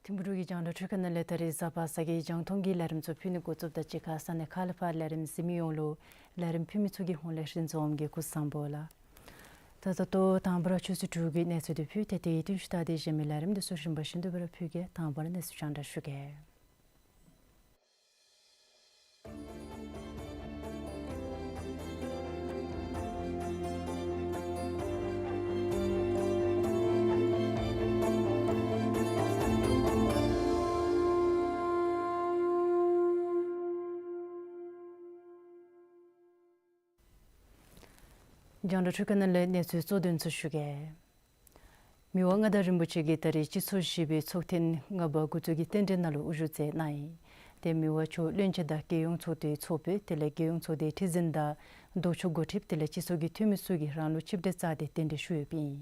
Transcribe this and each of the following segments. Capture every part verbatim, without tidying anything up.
ཐིམ་ཕུག་གི་རྒྱང་བསྒྲགས་འཕྲུལ་ཁང་ནང་ལས་ད་རིས་གཟའ་པ་སངས་རྒྱས་རྒྱང་མཐོང་གི་ལས་རིམ་ཚུ་ཕུལ་ནི་འགོ་བཙུགསཔ་ད་གཅིག་ཁར་ས་གནས་ཁག་ལས་ཕར་ལས་རིམ་གཟིགས་མི་ཡོངས་ལུ་ལས་རིམ་ཕུལ་མི་ཚུ་གི་ཧོངས་ལས་རིན་འཛོམས་ཀྱིས་སྐུ་གཟུགས་བཟང་པོ་ལགས། ད་ད་ལྟོ་དང་པ་ར་ཆུ་ཚོད་དྲུག་གི་གནས་ཚུལ་འདི་ཕུལ། ཏེ་དེའི་རྟིང་ཤུལ་ད་དེ་གཞན་མི་ལས་རིམ་འདི་ཚུ་རིམ་པ་བཞིན་དུ་སྦེ་ར་ཕུལ་གེ། དང་པ་ར་གནས་ཚུལ་རྒྱང་བསྒྲགས་ཞུ་གེ། རྒྱང་བསྒྲགས་འཕྲུལ་ཁང་ནང་ལས་གནས་ཚུལ་གཙོ་དོན་ཚུ་ཞུ་གེ། མི་དབང་མངའ་བདག་རིན་པོ་ཆེ་གིས་ད་རིས་སྤྱི་ཚོགས་བཞི་པའི་ཚོགས་ཐེངས་ལྔ་པ་འགོ་བཙུགས་ཀྱི་རྟེན་འབྲེལ་ནང་ལུ་དབུ་བཞུགས་མཛད་གནང་ཡི། ཏེ་མི་དབང་མཆོག་བློན་ཆེན་དང་རྒྱལ་ཡོངས་ཚོགས་སྡེའི་ཚོགས་དཔོན་དེ་ལས་རྒྱལ་ཡོངས་ཚོགས་སྡེའི་ཁྲི་འཛིན་དང་ལྡོག་ཕྱོགས་འགོ་ཁྲིདཔ་དེ་ལས་སྤྱི་ཚོགས་ཀྱི་འཐུས་མི་ཚུ་གིས་རང་ལུགས་ཆིབས་གྲལ་བཅར་ཏེ་རྟེན་འབྲེལ་ཞུ་ཡོདཔ་ཨིན།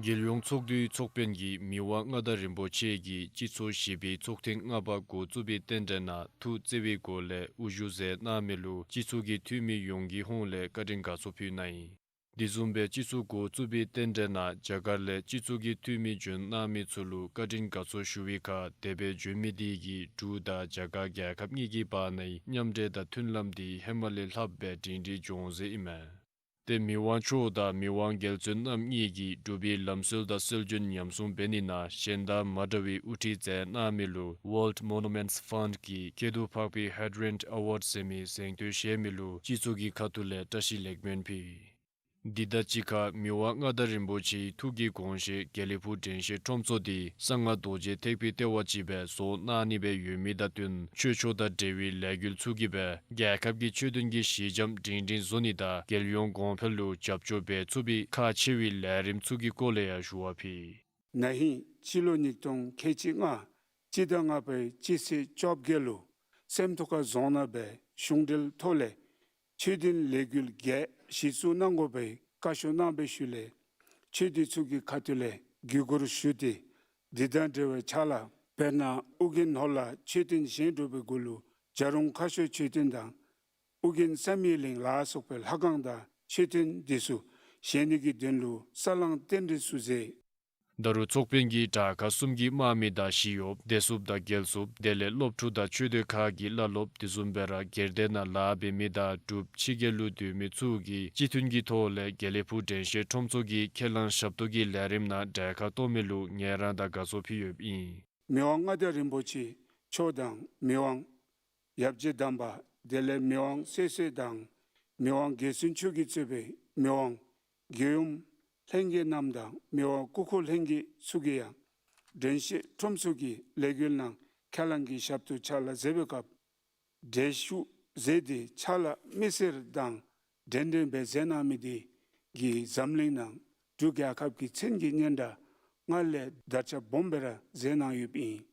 རྒྱལ་ཡོངས་ཚོགས་འདུའི་ཚོགས་དཔོན་གྱིས་མི་དབང་མངའ་བདག་རིན་པོ་ཆེ་གིས་སྤྱི་ཚོགས་བཞི་པའི་ཚོགས་ཐེངས་ལྔ་པ་འགོ་བཙུགས་པའི་རྟེན་འབྲེལ་ནང་ཐུགས་བརྩེ་བའི་སྒོ་ལས་དབུ་བཞུགས་མཛད་གནང་མི་ལུ་སྤྱི་ཚོགས་ཀྱི་འཐུས་མི་ཡོངས་ཀྱི་ཧོངས་ལས་བཀའ་དྲིན་དགའ་ཚོར་ཕུལ་གནང་ཡི། དེ་བཟུམ་སྦེ་སྤྱི་ཚོགས་འགོ་བཙུགས་པའི་རྟེན་འབྲེལ་ནང་རྒྱ་གར་ལས་སྤྱི་ཚོགས་ཀྱི་འཐུས་མི་བྱོན་གནང་མི་ཚུ་ལུ་བཀའ་དྲིན་དགའ་ཚོར་ཞུ་བའི་ཁར་དེ་སྦེ་བྱོན་མི་དེ་གིས་འབྲུག་དང་རྒྱ་གར་རྒྱལ་ཁབ་གཉིས་ཀྱི་བར་ནའི་མཉམ་འབྲེལ་དང་མཐུན་ལམ་དེ་ཧེ་མ་ལས་ལྷགཔ་སྦེ་སྒྲིང་སྒྲིང་འགྱོ་འོང་ཟེར་ཨིན་མས། ཏེ་མི་དབང་མཆོག་དང་མི་དབང་རྒྱལ་བཙུན་རྣམ་གཉིས་ཀྱིས་འབྲུག་པའི་ལམ་སྲོལ་དང་སྲོལ་རྒྱུན་ཉམས་སྲུང་འབད་ནི་ནང་གཞན་དང་མ་འདྲ་བའི་དབུ་ཁྲིད་མཛད་གནང་མི་ལུ་World Monuments Fund གིས་སྐྱིད་སྡུག་འཕགས་པའི་Head Rank Award ཟེར་མི་གཟེངས་བསྟོད་བཞེས་མི་ལུ་སྤྱི་ཚོགས་ཀྱི་ཁ་ཐུག་ལས་བཀྲ་ཤིས་ལེགས་སྨོན་ཕུལ། འདི་དང་གཅིག་ཁར་མི་དབང་མངའ་བདག་རིན་པོ་ཆེའི་ཐུགས་ཀྱི་དགོངས་བཞེད་དགེ་ལེགས་ཕུག་དྲན་ཤེས་ཁྲོམ་ཚོགས་འདི་གསང་སྔགས་རྡོ་རྗེ་ཐེག་པའི་ལྟེ་བ་ཅིག་སྦེ་བཟོ་གནང་ནི་སྦེ་ཡོད་མི་དང་བསྟུན་ཆོས་ཕྱོགས་དང་འབྲེལ་བའི་ལས་འགུལ་ཚུ་གིས་སྦེ་རྒྱལ་ཁབ་ཀྱི་ཆོས་དོན་གྱི་གཞི་འགྱམ་སྒྲིང་སྒྲིང་བཟོ་ནི་དང་རྒྱལ་ཡོངས་གོང་འཕེལ་ལུ་རྒྱབ་སྐྱོར་འབད་ཚུགས་པའི་ཁག་ཆེ་བའི་ལས་རིམ་ཚུ་གི་སྐོར་ལས་ཡང་ཞུ་བ་ཕུལ། ན་ཧིང་སྤྱི་ལོ་ཉིས་སྟོང་ཁལ་གཅིག་ལྔ་སྤྱི་ཟླ་ལྔ་པའི་སྤྱི་ཚེས་བཅོ་བརྒྱད་ལུ་སེམས་རྟོགས་ཁ་རྫོང་ནང་སྦེ་གཞུང་འབྲེལ་ཐོག་ལས་ཆོས་དོན་ལས་འགུལ་བརྒྱད་གཞི་བཙུགས་གནང་དགོ་པའི་བཀའ་ཤོག་གནང་བའི་ཤུལ་ལས་ཆོས་སྡེ་ཚུ་གི་ཁ་ཐུག་ལས་བརྒྱུད་སྐུར་ཞུ་སྟེ་འདི་དང་འབྲེལ་བའི་ཕྱག་ལཱ་དཔེར་ན་ཨོ་རྒྱན་ནོར་ལྷ་མཆོད་རྟེན་བཞེངས་གྲུབ་པའི་གུ་ལུ་བྱ་རུང་ཁ་ཤོར་མཆོད་རྟེན་དང་ཨོ་རྒྱན་བསམ་ཡས་གླིང་ལ་སོགས་པའི་ལྷ་ཁང་དང་མཆོད་རྟེན་འདི་ཚུ་བཞེངས་ནི་གི་དོན་ལུ་ས་བསླང་རྟེན་འབྲེལ་ཚུ་མཛད། ད་རུང་ཚོགས་དཔོན་གྱིས་དྲག་ཁག་གསུམ་གྱི་དམག་མི་དང་ཞི་གཡོགཔ་བདེ་སྲུངཔ་དང་རྒྱལ་སྲུངཔ་དེ་ལས་སློབ་ཕྲུག་དང་ཆོས་སྡེ་ཁག་གི་བླ་སློབ་དེ་བཟུམ་སྦེ་ར་སྒེར་སྡེ་ནང་ལཱ་འབད་མི་དང་འབྲུགཔ་ཕྱི་རྒྱལ་ལུ་སྡོད་མི་ཚུ་གིས་སྤྱི་མཐུན་གྱི་ཐོག་ལས་དགེ་ལེགས་ཕུག་དྲན་ཤེས་ཁྲོམ་ཚོགས་ཀྱི་ཁས་བླངས་ཞབས་ཏོག་གི་ལས་རིམ་ནང་གྲལ་ཁར་གཏོགས་མི་ལུ་ངལ་རངས་དང་དགའ་ཚོར་ཕུལ་ཡོདཔ་ཨིན། མི་དབང་མངའ་བདག་རིན་པོ་ཆེ་མཆོག་དང་མི་དབང་ཡབ་རྗེ་དམ་པ་དེ་ལས་མི་དབང་སྲས་སྲས་དང་མི་དབང་རྒྱལ་བཙུན་མཆོག་གིས་གཙོས་པའི་མི་དབང་ རྒྱལ་ཡུམ་ལྷན་རྒྱས་རྣམས་དང་མི་དབང་སྐུ་འཁོར་ལྷན་རྒྱས་ཚུ་གིས་ཡང་དྲན་ཤེས་ཁྲོམ་ཚུ་གི་ལས་འགུལ་ནང་ཁས་བླངས་ཀྱི་ཞབས་ཏོག་ཕྱག་ལཱ་མཛད་པའི་སྐབས་གྲལ་བཞུགས་མཛད་དེ་ཕྱག་ལཱ་མི་སེར་དང་འདྲན་འདྲ་སྦེ་མཛད་གནང་མི་དེ་གིས་འཛམ་གླིང་ནང་འབྲུག་རྒྱལ་ཁབ་ཀྱི་མཚན་གྱི་སྙན་གྲགས་སྔར་ལས་དར་ཁྱབ་སྦོམ་སྦེ་ར་མཛད་གནང་ཡོདཔ་ཨིན།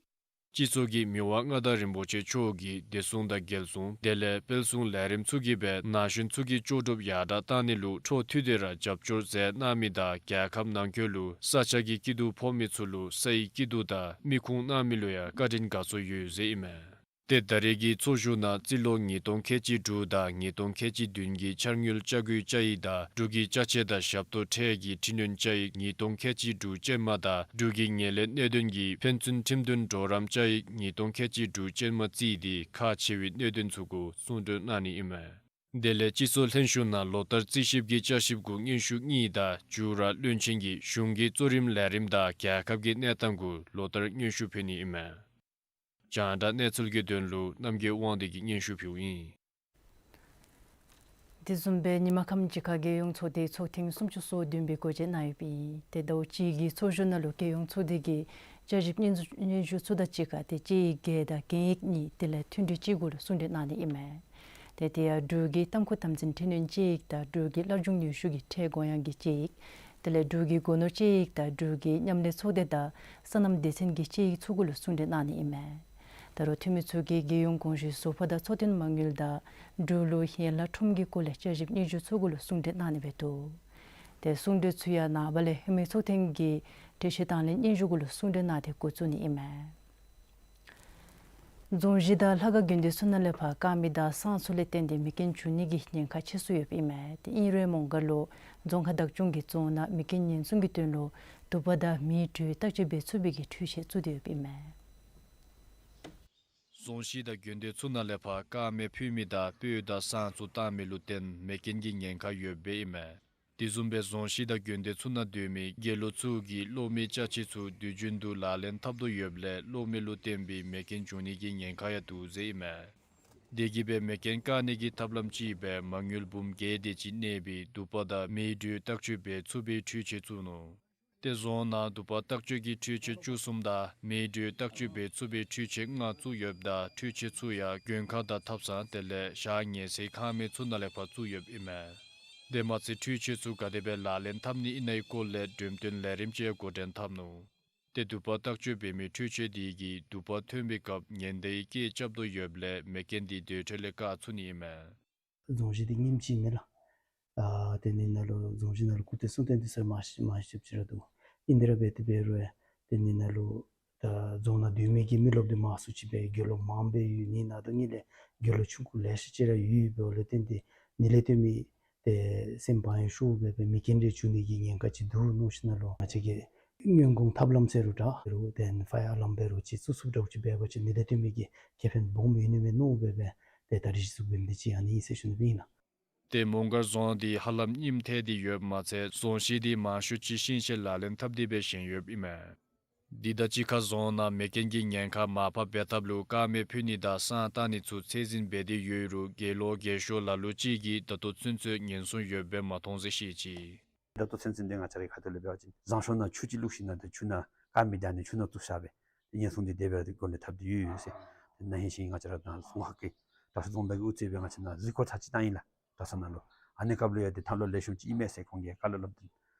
སྤྱི་ཚོགས་ཀྱི་མི་དབང་མངའ་བདག་རིན་པོ་ཆེ་མཆོག་གིས་བདེ་སྲུང་དང་རྒྱལ་སྲུང་དེ་ལས་དཔལ་སྲུང་ལས་རིམ་ཚུ་གིས་སྦེ་ན་གཞོན་ཚུ་གི་ལྕོགས་གྲུབ་ཡར་དྲག་གཏང་ནི་ལུ་འཕྲོ་མཐུད་དེ་ར་རྒྱབ་སྐྱོར་མཛད་གནང་མི་དང་རྒྱལ་ཁབ་ནང་འཁོད་ལུ་ས་ཆ་གི་སྐྱིད་སྡུག་ཕོག་མི་ཚུ་ལུ་སའི་སྐྱིད་སྡུག་དང་མིག་ཁུངས་གནང་མི་ལུ་ཡང་བཀའ་དྲིན་དགའ་ཚོར་ཡོད་ཟེར་ཨིན་མས། ཏེ་ད་རེས་ཀྱི་ཚོགས་བཞུགས་ནང་རྩིས་ལོ་ཉིས་སྟོང་ཁལ་གཅིག་དྲུག་དང་ཉིས་སྟོང་ཁལ་གཅིག་བདུན་གྱི་འཆར་དངུལ་བཅའ་སྒོའི་བཅའ་ཡིག་དང་འབྲུག་གི་ཅ་ཆས་དང་ཞབས་ཏོག་ཁྲལ་གྱི་འཕྲི་སྣོན་བཅའ་ཡིག་ཉིས་སྟོང་ཁལ་གཅིག་དྲུག་ཅན་མ་དང་འབྲུག་གི་ངན་ལྷད་གནད་དོན་གྱི་ཕན་ཚུན་ཁྲིམས་དོན་གྲོགས་རམ་བཅའ་ཡིག་ཉིས་སྟོང་ཁལ་གཅིག་དྲུག་ཅན་མ་བརྩིས་ཏེ་ཁག་ཆེ་བའི་གནད་དོན་ཚུ་གུ་གསུང་གྲོས་གནང་ནི་ཨིན་མས། དེ་ལས་སྤྱི་ཚོགས་ལྷན་བཞུགས་ནང་ལོ་ལྟར་རྩིས་ཞིབ་ཀྱི་བསྐྱར་ཞིབ་གུ་སྙན་ཞུ་གཉིས་དང་མཇུག་ར་བློན་ཆེན་གྱིས་གཞུང་གི་གཙོ་རིམ་ལས་རིམ་དང་རྒྱལ་ཁབ་ཀྱི་གནས་སྟངས་གུ་ལོ་ལྟར་སྙན་ཞུ་ཕུལ་ནི་ཨིན་མས། རྒྱང་བསྒྲགས་གནས་ཚུལ་གྱི་དོན་ལུ་རྣམ་རྒྱལ་དབང་འདུས་ཀྱིས་སྙན་ཞུ་ཕུལཝ་ཨིན། དེ་བཟུམ་སྦེ་ཉིན་མ་ཁམས་ཅིག་ཁར་རྒྱལ་ཡོངས་ཚོགས་སྡེའི་ཚོགས་ཐེངས་སུམ་ཅུ་སོ་བདུན་པའི་སྒོ་འབྱེད་གནང་ཡོདཔ་ཨིན། ཏེ་ཟླཝ་གཅིག་གི་ཚོགས་བཞུགས་ནང་ལུ་རྒྱལ་ཡོངས་ཚོགས་སྡེ་གི་བསྐྱར་ཞིབ་སྙན་སྙན་ཞུ་ཚུ་དང་གཅིག་ཁར་ཏེ་དཔྱད་ཡིག་བརྒྱད་དང་གན་ཡིག་གཉིས་དེ་ལས་མཐུན་སྒྲིག་གཅིག་གུ་ལུ་གསུང་གྲོས་གནང་ནི་ཨིན་མས། ཏེ་དེ་ཡང་འབྲུག་གི་ཏམ་ཁུ་དམ་འཛིན་འཕྲི་སྣོན་དཔྱད་ཡིག་དང་འབྲུག་གི་སླར་འབྱུང་ནུས་ཤུགས་ཀྱི་ཁྲལ་དགོངས་ཡངས་ཀྱི་དཔྱད་ཡིག། དེ་ལས་འབྲུག་གི་སྒོ་ནོར་དཔྱད་ཡིག་དང་འབྲུག་གི་མཉམ་ལས་ཚོགས་སྡེ་དང་སོ་ནམ་སྡེ་ཚན་གྱི་དཔྱད་ཡིག་ཚུ་གུ་ལུ་གསུང་གྲོས་གནང་ནི་ཨིན་མས། ད་རུང་འཐུས་མི་ཚུ་གིས་རྒྱལ་ཡོངས་དགོངས་ཞུའི་ཟུར་ཕོགས་དང་འཚོ་རྟེན་མ་དངུལ་དང་འབྲུག་ལུ་ཡན་ལག་ཁྲོམ་གྱི་སྐོར་ལས་བསྐྱར་ཞིབ་སྙན་ཞུ་ཚུ་གུ་ལུ་གསུང་གྲོས་གནང་ནི་སྦེ་འདུག། ཏེ་གསུང་གྲོས་ཚུ་ཡང་ནངས་པ་ལས་ཧེ་མའི་ཚོགས་ཐེངས་ཀྱི་གྲོས་ཆོད་དང་ལེན་སྙན་ཞུ་གུ་ལུ་གསུང་གྲོས་གནང་སྟེ་འགོ་བཙུགས་ནི་ཨིན་མས། རྫོང་གཞི་དང་ལྷ་ཁང་དགོན་སྡེ་ཚུ་ནང་ལས་ཕར་དཀར་མེ་དང་ཟངས་ཚུ་ལས་བརྟེན་ཏེ་མེ་རྐྱེན་འབྱུང་ནི་གི་ཉེན་ཁ་ཆེ་སུ་ཡོདཔ་ཨིན་མས། ཏེ་ཨིན་རུང་མོང་སྒར་ལུ་རྫོང་ཁག་བདག་སྐྱོང་གིས་རྫོང་ནང་མེ་རྐྱེན་ཉེན་སྲུང་གི་དོན་ལུ་དུ་པ་དང་མེའི་དྲོད་བརྟག་དཔྱད་འབད་ཚུགས་པའི་གི་འཕྲུལ་ཆས་བཙུགས་ཏེ་ཡོདཔ་ཨིན་མས། རྫོང་གཞི་དང་དགོན་སྡེ་ཚུ་ནང་ལས་ཕར་དཀར་མེ་ཕུ་མི་དང་སྤོས་དང་ཟངས་ཚུ་བཏང་མི་ལུ་བརྟེན་མེ་རྐྱེན་གྱི་ཉེན་ཁ་ཡོདཔ་ཨིན་མས། དེ་བཟུམ་སྦེ་རྫོང་གཞི་དང་དགོན་སྡེ་ཚུ་ནང་སྡོད་མི་དགེ་སློང་ཚུ་གིས་གློག་མེའི་ཅ་ཆས་ཚུ་དུས་རྒྱུན་དུ་ལག་ལེན་འཐབ་དོ་ཡོདཔ་ལས་གློག་མེ་ལུ་བརྟེན་པའི་མེ་རྐྱེན་འབྱུང་ནི་གི་ཉེན་ཁ་ཡང་འདུག་ཟེར་ཨིན་མས། དེ་གིས་སྦེ་མེ་རྐྱེན་བཀག་ནི་གི་ཐབས་ལམ་ཅིག་སྦེ་མ་དངུལ་འབུམ་བརྒྱད་དེ་ཅིག་གནས་པའི་དུ་པ་དང་མེའི་དྲོད་བརྟག་དཔྱད་འབད་ཚུགས་པའི་འཕྲུལ་ཆས་བཙུགས་ནུག། ཏེ་རྫོང་ནང་དུ་པ་བརྟག་དཔྱད་ཀྱི་འཕྲུལ་ཆས་བཅུ་གསུམ་དང་མེའི་དྲོད་བརྟག་དཔྱད་འབད་ཚུགས་པའི་འཕྲུལ་ཆས་ལྔ་བཙུགས་ཡོདཔ་ད་འཕྲུལ་ཆས་ཚུ་ཡང་མགོན་ཁང་དང་ཐབ་ཚང་དེ་ལས་བྱག་ཉལ་སའི་ཁང་མིག་ཚུ་ནང་ལས་ཕར་བཙུགས་ཡོདཔ་ཨིན་མས། དེ་མ་ཚད་འཕྲུལ་ཆས་ཚུ་ག་དེ་སྦེ་ལག་ལེན་འཐབ་ནི་ཨིན་ན་གི་སྐོར་ལས་འགྲེམས་སྟོན་ལས་རིམ་ཅིག་འགོ་འདྲེན་འཐབ་ནུག། ཏེ་དུ་པ་བརྟག་དཔྱད་འབད་མི་འཕྲུལ་ཆས་དེ་གིས་དུ་པ་ཐོན་པའི་སྐབས་ཉེན་བརྡའི་སྐད་རྐྱབ་དོ་ཡོདཔ་ལས་མེ་རྐྱེན་དེ་སྡོད་ཁྲལ་ལས་བཀག་ཚུགས་ནི་ཨིན་མས། རྫོང་གཞི་འདི་ཉིནམ་གཅིག་མེན་ལགས། ཨ་དེ་ནི་ནཱ་ལུ་རྫོང་གཞི་ནང་ལུ་སྐུ་རྟེན་གསུང་རྟེན་འདི་ཚུ་མ་ཤེས་མ་ཤེསཔ་ཅིག་ར་འདུག། ཨིན་དེ་ར་འབད་དེ་འབད་རུང་ཏེ་ནི་ནཱ་ལུ་ད་རྫོང་ནང་སྡོད་མི་གི་མི་རློབས་འདི་མང་སུ་ཅིག་སྦེ་དགེ་སློང་མང་སྦེ་ཡོད་ནི་ནང་དོག་ཉིད་ལས་དགེ་སློང་ཆུང་ཀུ་ལེ་ཤ་ཅིག་ར་ཡོདཔ་ལས་བརྟེན་ཏེ་ནི་ལས་བརྟེན་མི་ཏེ་སེམས་ཕམ་ཡང་ཤོར་སྦེ་སྦེ་མེ་རྐྱེན་རེ་འབྱུང་ནི་གི་ཉེན་ཁ་ཅིག་འདུག་མནོ་ཞིནམ་ལས་ང་བཅས་ཀྱིས་སྔོན་འགོག་ཐབས་ལམ་ཟེར་རུང་འདྲ་རུང་ཏེ་ཕ་ཡ་ཨ་ལམ་འབད་རུང་ཅིག་བཙུགས་བཙུགསཔ་འདྲཝ་ཅིག་འབད་བ་ཅིན་ནི་ལས་བརྟེན་མི་གི་ཁེ་ཕན་སྦོམ་ཡོད་ནི་མས་མནོ་སྦེ་སྦེ་ཏེ་ད་རིས་བཙུགས་འབད་མི་འདི་ཅིག་ཨ་ནི་ཨིན་ཟེར་ཞུ་ནི་སྦེ་ཨིན་ལགས། ཏེ་མོང་སྒར་རྫོང་འདི་ཧ་ལམ་རྙིངམ་ཐལ་ཏེ་ཡོདཔ་མ་ཚད་རྫོང་གཞི་འདི་མང་ཤོས་ཅིག་ཤིང་ཆས་ལག་ལེན་འཐབ་སྟེ་སྦེ་བཞེངས་ཡོདཔ་ཨིན་མས། འདི་དང་གཅིག་ཁར་རྫོང་ནང་མེ་རྐྱེན་གྱི་ཉེན་ཁ་མར་ཕབ་འབད་ཐབས་ལུ་དཀར་མེ་ཕུ་ནི་དང་ཟངས་བཏང་ནི་ཚུ་ཚད་འཛིན་འབད་དེ་ཡོད་རུང་དགེ་སློང་དགེ་ཤོས་ལ་ལུ་ཅིག་གིས་ད་ལྟོ་ཚུན་ཚོད་ཉེན་སྲུང་ཡོདཔ་སྦེ་མ་མཐོང་ཟེར་བཤད་ཅི། ད་ལྟོ་ཚུན་ཚོད་འདི་ང་བཅས་རའི་ཁ་ཐུག་ལས་འབད་བ་ཅིན་ཟངས་གཞོང་ནང་ཆུ་ཅིག་བླུགས་ཞིནམ་ལས་ཏེ་ཆུ་ནང་དཀར་མེ་བརྡབ་ནི་ཆུ་ནང་བཙུགས་བཞག་སྦེ་ཉེན་སྲུང་འདི་དེ་སྦེ་ར་འདི་སྒོ་ནས་འཐབ་སྟེ་ཡོད་ཡོད་ཟེར། ཏེ་ན་ཧིང་ཞིང་ང་བཅས་ར་དང་རྫོང་ཁག་གི་དྲག་ཤོས་རྫོང་བདག་གིས་དབུ་གཙོས་སྦེ་ང་བཅས་ནཱ་གཟིགས་སྐོར་ཚར་གཅིག་བཏང་ཡི་ལགས། གྲྭ་ས་ནང་ལུ་ཨ་ནི་སྐབས་ལུ་ཡང་ཏེ་ཐབས་ལམ་ལེགས་ཤོམ་ཅིག་ཨིན་མས་ཟེར་ཁོང་གིས་བཀའ་སློབ་སླབ་སྟེ་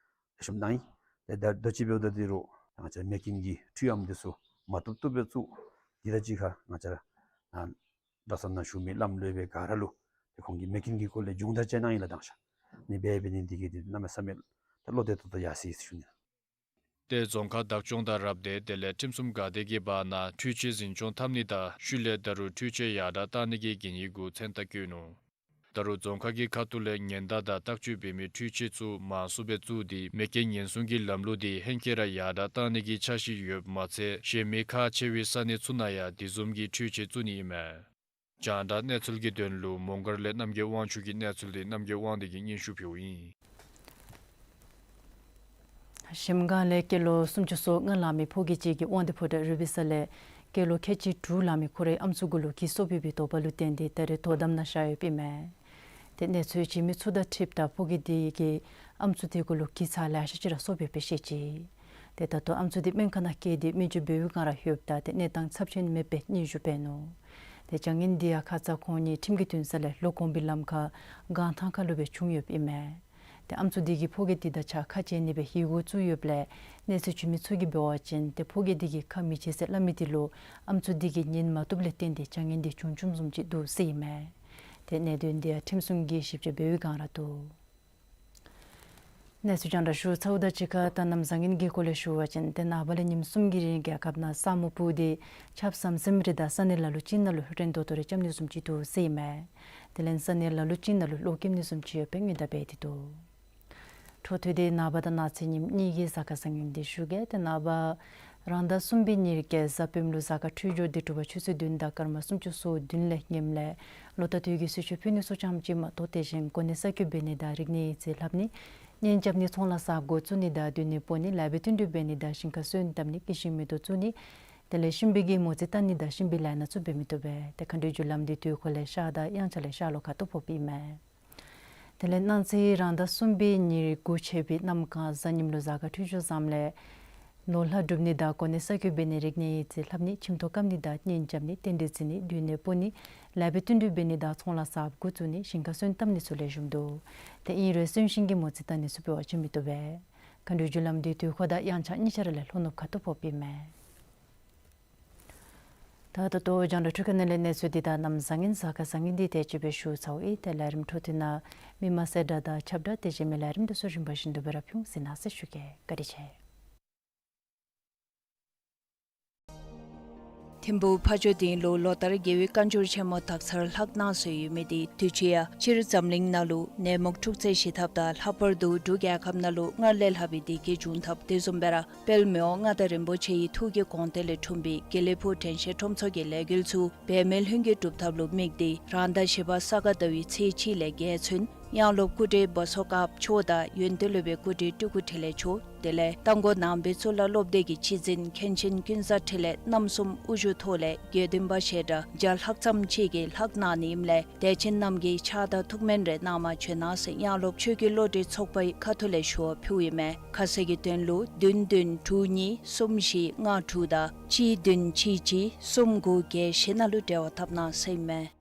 ལེགས་ཤོམ་གནང་ཡི། ཏེ་ད་ལྟོ་ཅིག་འབདཝ་ད་འདི་རུང་ང་བཅས་མེ་རྐྱེན་གྱི་འཕྲུལ་ཨམ་འདི་ཚུ་མ་བཏུབ་བཏུབ་སྦེ་བཙུགས། འདི་དང་གཅིག་ཁར་ང་བཅས་ར་ཨ་གྲྭ་ས་ནང་བཞུགས་མི་བླམ་སློབ་དཔོན་ག་ར་ལུ་ཏེ་ཁོང་གིས་མེ་རྐྱེན་གྱི་སྐོར་ལས་སྦྱོང་བརྡར་ཅིག་གནང་ཡི་ལགས། དང་ཤ་ནི་འབད་འབད་ནི་འདི་གིས་འདི་གནམ་མེད་ས་མེད་ད་བློ་གཏད་ཏོག་ཏོ་ཡར་སོ་ཡི་ཟེར་ཞུ་ནི། ཏེ་རྫོང་ཁག་བདག་སྐྱོང་དང་རབ་སྡེ་དེ་ལས་ཁྲིམས་སྲུང་འགག་སྡེ་གི་བར་ན་འཕྲུལ་ཆས་འཛིན་སྐྱོང་འཐབ་ནི་དང་ཤུལ་ལས་ད་རུང་འཕྲུལ་ཆས་ཡར་དྲག་གཏང་ནི་གི་གན་ཡིག་གུ་མཚན་རྟགས་བཀོད་ནུག། ད་རུང་རྫོང་ཁག་གི་ཁ་ཐུག་ལས་ཉེན་བརྡ་དང་བརྟག་དཔྱད་འབད་མི་འཕྲུལ་ཆས་ཚུ་མང་སུ་སྦེ་བཙུགས་ཏེ་མེ་རྐྱེན་ཉེན་སྲུང་གི་ལམ་ལུགས་འདི་ཧེང་སྐལ་ར་ཡར་དྲག་གཏང་ནི་གི་འཆར་གཞི་ཡོདཔ་མ་ཚད་གཞན་མི་ཁག་ཆེ་བའི་ས་གནས་ཚུ་ནང་ཡང་དེ་བཟུམ་གྱི་འཕྲུལ་ཆས་བཙུགས་ནི་ཨིན་མས། རྒྱང་བསྒྲགས་གནས་ཚུལ་གྱི་དོན་ལུ་མོང་སྒར་ལས་རྣམ་རྒྱལ་དབང་ཕྱུག་གི་གནས་ཚུལ་འདི་རྣམ་རྒྱལ་དབང་འདུས་ཀྱིས་སྙན་ཞུ་ཕུལཝ་ཨིན། གཞལམ་སྒང་ལས་སྐྱེས་ལོ་སུམ་ཅུ་སོ་ལྔ་ལང་མི་ཕོ་སྐྱེས་ཅིག་གིས་དབང་འདུས་ཕོ་བྲང་རུ་སྦིས་ས་ལས་སྐྱེས་ལོ་ཁལ་གཅིག་དྲུག་ལང་མི་ཁོ་རའི་ཨམ་སྲུ་གུ་ལུ་གྱི་སོ་ཕོག་པའི་དོགས་པ་ལུ་བརྟེན་ཏེ་ད་རེས་དོ་དམ་ནང་བཞག་ཡོདཔ་ཨིན་མས། ཏེ་གནས་ཚུལ་བྱིན་མི་ཚུ་དང་འཁྲིལཝ་ད་ཕོ་སྐྱེས་དེ་གིས་ ཨམ་སྲུ་དེ་གུ་ལུ་གྱི་ཚ་ལེ་ཤ་ཅིག་ར་གསོབ་ཡོདཔ་སྦེ་བཤད་ཅི། ཏེ་ད་ལྟོ་ཨམ་སྲུ་དེ་སྨན་ཁང་ནང་བསྐྱལ་ཏེ་སྨན་བཅོས་འབད་བའི་བསྒང་ར་ཡོདཔ་ད་ཏེ་གནས་སྟངས་ཚབས་ཆེན་མེདཔ་སྦེ་སྙན་ཞུ་འབད་ནུག། ཏེ་བྱ་ངན་འདི་ཡང་ཁ་ཙ་ཁོང་གཉིས་ཁྲིམས་ཀྱི་འདུན་ས་ལས་ལོག་འོང་པའི་ལམ་ཁར་སྒང་ཐང་ཁ་ལུ་སྦེ་བྱུང་ཡོདཔ་ཨིན་མས། ཏེ་ཨམ་སྲུ་དེ་གིས་ཕོ་རྒྱས་དེ་དང་གཅིག་ཁ་འཕྱལ་ནི་སྦེ་ཡི་གུ་བཙུགས་ཡོདཔ་ལས་གནས་ཚུལ་བྱུང་མི་ཚུ་གིས་འབད་བ་ཅིན་ཏེ་ཕོ་རྒྱས་དེ་གིས་ཁ་མི་འཕྱལ་ཟེར་སླབ་མི་དེ་ལུ་ཨམ་སྲུ་དེ་གིས་ཉན་མ་བཏུབ་ལས་བརྟེན་ཏེ་བྱ་ངན་དེ་བྱུང་བྱུངམ་བཟུམ་ཅིག་འདུག་ཟེར་ཨིན་མས། ཏེ་གནད་དོན་དེ་ཡང་ཁྲིམས་སྲུང་གིས་ཞིབ་དཔྱད་འབད་བའི་བསྒང་ར་འདུག། གནས་ཚུལ་རྒྱང་བསྒྲགས་ཞུ་ཚརཝ་དང་གཅིག་ཁར་ད་གནམ་བཟང་ངན་གྱི་སྐོར་ལས་ཞུ་བ་ཅིན་ཏེ་ནངས་པ་ལས་ཉིནམ་གསུམ་གྱི་རིང་རྒྱལ་ཁབ་ནང་ས་སྨུག་སྤུབས་ཏེ་ཆརཔ་ཟམ་ཟིམ་རེ་དང་ས་གནས་ལ་ལུ་ཅིག་ནང་ལུ་རན་ཏོག་ཏོ་རེ་རྐྱབ་ནི་བཟུམ་ཅིག་འདུག་ཟེར་ཨིན་མས། དེ་ལས་ས་གནས་ལ་ལུ་ཅིག་ནང་ལུ་གློག་ཀེམ་ནི་བཟུམ་ཅིག་ཡོདཔ་སྦེ་སྔོན་བརྡ་འབད་དེ་འདུག། འཕྲོ་མཐུད་དེ་ནངས་པ་དང་གནངས་ཚེ་ཉིནམ་གཉིས་ཀྱི་གཟའ་སྐར་བཟང་ངན་དེ་ཞུ་གེ། ཏེ་ནངས་པ་རང་ཟླ་གསུམ་པའི་ཉེར་བརྒྱད་གཟའ་སྤེནམ་ལུ་གཟའ་སྐར་འཕྲོད་སྦྱོར་དེ་དྲོ་པ་ཆུ་ཚོད་བདུན་དང་སྐར་མ་སུམ་ཅུ་སོ་བདུན་ལས་ངནམ་ལས་ལོ་ཟླ་དུས་ཀྱི་གསོལ་མཆོད་ཕུལ་ནི་ཚུ་ཙམ་ཅིག་མ་གཏོགས་དེ་བཞིན་གོ་གནས་གསར་བསྐོ་འབད་ནི་དང་རིག་གནས་ཡིག་རྩིས་ལྷབ་ནི་གཉེན་རྐྱབ་ནི་ཚོང་ལཱ་གསརཔ་འགོ་བཙུགས་ནི་དང་སྡོད་གནས་སྤོ་ནི་ལེགས་པའི་བསྟུན་གྲོས་འབད་ནི་དང་ཞིང་ཁ་སོན་བཏབ་ནི་སྐྱེད་ཤིང་མེ་ཏོག་བཙུགས་ནི་དེ་ལས་གཤིན་པོའི་གི་མོ་རྩིས་བལྟ་ནི་དང་གཤིན་པོའི་ལས་སྣ་ཚུ་འབད་མི་བཏུབ་པས། ཏེ་མཁའ་འགྲོའི་རྒྱུ་ལམ་འདི་དུས་འཁོར་ལས་ཤར་དང་དབྱངས་འཆར་ལས་ཤར་ལྷོ་ཁ་ཐུག་ཕོགཔ་ཨིན་མས། དེ་ལས་གནངས་ཚེ་རང་ཟླ་གསུམ་པའི་ཉེར་དགུ་ཆད་པའི་གནམ་གང་གཟའ་ཉིམ་ལུ་གཟའ་སྐར་འཕྲོད་སྦྱོར་བཟངམ་ལས་ནོར་ལྷ་སྒྲུབ་ནི་དང་གོ་གནས་གསར་བསྐོ་འབད་ནི་རིག་གནས་ཡིག་རྩིས་ལྷབ་ནི་ཁྱིམ་ཐོག་བཀབ་ནི་དང་གཉེན་རྐྱབ་ནི་རྟེན་འབྲེལ་བརྩི་ནི་སྡོད་གནས་སྤོ་ནི་ལེགས་པའི་བསྟུན་གྲོས་འབད་ནི་དང་ཚོང་ལཱ་གསརཔ་འགོ་བཙུགས་ནི་ཞིང་ཁ་སོན་བཏབ་ནི་ཚུ་ལེགས་ཤོམ་འདུག། ཏེ་ཨིན་རུང་གསོན་གཤིན་གྱི་མོ་རྩིས་བལྟ་ནི་ཚུ་འབད་བར་བྱོན་མི་བཏུབ་པས། མཁའ་འགྲོའི་རྒྱུ་ལམ་འདི་དུས་འཁོར་དང་དབྱངས་འཆར་གཉིས་ཆ་ར་ལས་ལྷོ་ནུབ་ཁ་ཐུག་ཕོགཔ་ཨིན་མས། ད་ད་ལྟོ་རྒྱང་བསྒྲགས་འཕྲུལ་ཁང་ནང་ལས་གནས་ཚུལ་འདི་དང་གནམ་བཟང་ངན་གཟའ་སྐར་བཟང་ངན་འདི་དེ་ཅིག་སྦེ་ཞུ་ཚརཝ་ཨིན། ཏེ་ལས་རིམ་འཕྲོ་མཐུད་ནང་མི་མང་གསལ་བསྒྲགས་དང་ཁྱབ་བསྒྲགས་དེ་བཞིན་མི་ལས་རིམ་དེ་ཚུ་རིམ་པ་བཞིན་དུ་སྦེ་ར་ཕུལ་ཟེར་གནང་ཟེར་ཞུ་གེ། བཀའ་དྲིན་ཆེ། ཐིམ་ཕུག་ཕ་ཇོ་སྡིངས་ལུ་ལོ་ལྟར་རྒྱལ་བའི་བཀའ་འགྱུར་ཆེན་མོ་དག་ཚར་ལྷག་གནང་སྲོལ་ཡོད་མི་དེ་དུས་ཅི་ཡང་སྤྱིར་འཛམ་གླིང་ནང་ལུ་ནད་མུག་འཁྲུག་རྩོད་ཞི་ཐབས་དང་ལྷག་པར་དུ་འབྲུག་རྒྱལ་ཁབ་ནང་ལུ་སྔར་ལས་ལྷག་པའི་བདེ་སྐྱིད་འབྱུང་ཐབས་དེ་བཟུམ་སྦེ་ར་དཔལ་མི་དབང་མངའ་བདག་རིན་པོ་ཆེ་ཡི་ཐུགས་ཀྱི་དགོངས་གཏེར་ལས་འཁྲུངས་པའི་དགེ་ལེགས་ཕུག་དྲན་ཤེས་ཁྲོམ་ཚོགས་ཀྱི་ལས་འགུལ་ཚུ་འབད་མེད་ལྷུན་གྱིས་གྲུབ་ཐབས་ལུ་དམིགས་ཏེ་རང་ཟླ་བཞི་པ་ས་ག་ཟླ་བའི་ཚེས་གཅིག་ལས་བརྒྱད་ཚུན་དབྱངས་སློབ་སྐུ་བགྲེས་བ་སོ་དཀརཔོ་མཆོག་དང་ཡོན་ཏན་སློབ་དཔོན་སྐུ་བགྲེས་སྤྲུལ་སྐུ་འཕྲིན་ལས་མཆོག་དེ་ལས་རྟ་མགོ་ནང་པའི་གཙུག་ལག་སློབ་སྡེ་གི་སྤྱི་འཛིན་མཁན་ཆེན་ཀུན་བཟང་འཕྲིན་ལས་རྣམ་གསུམ་དབུ་བཞུགས་ཐོག་ལས་དགེ་འདུན་པ་ཞལ་གྲངས་བརྒྱ་ལྷག་ཙམ་ཅིག་གིས་ལྷག་གནང་ནི་ཨིནམ་ལས་དད་ཅན་རྣམས་ཀྱིས་ཕྱག་དང་ཐུགས་སྨོན་རེ་གནང་བར་བྱོན་གནང་ཟེར་དབྱངས་སློབ་ཆོས་ཀྱི་བློ་གྲོས་ཚོགས་པའི་ཁ་ཐུག་ལས་ཞུ་བ་ཕུལཝ་ཨིན་མས། ཁ་གསལ་གྱི་དོན་ལུ་བདུན་བདུན་དྲུག་གཉིས་གསུམ་བཞི་ལྔ་དྲུག་དང་གཅིག་བདུན་གཅིག་གཅིག་གསུམ་དགུ་བརྒྱད་བཞི་ནང་ལུ་འབྲེལ་བ་འཐབ་གནང་ཟེར་ཨིན་མས།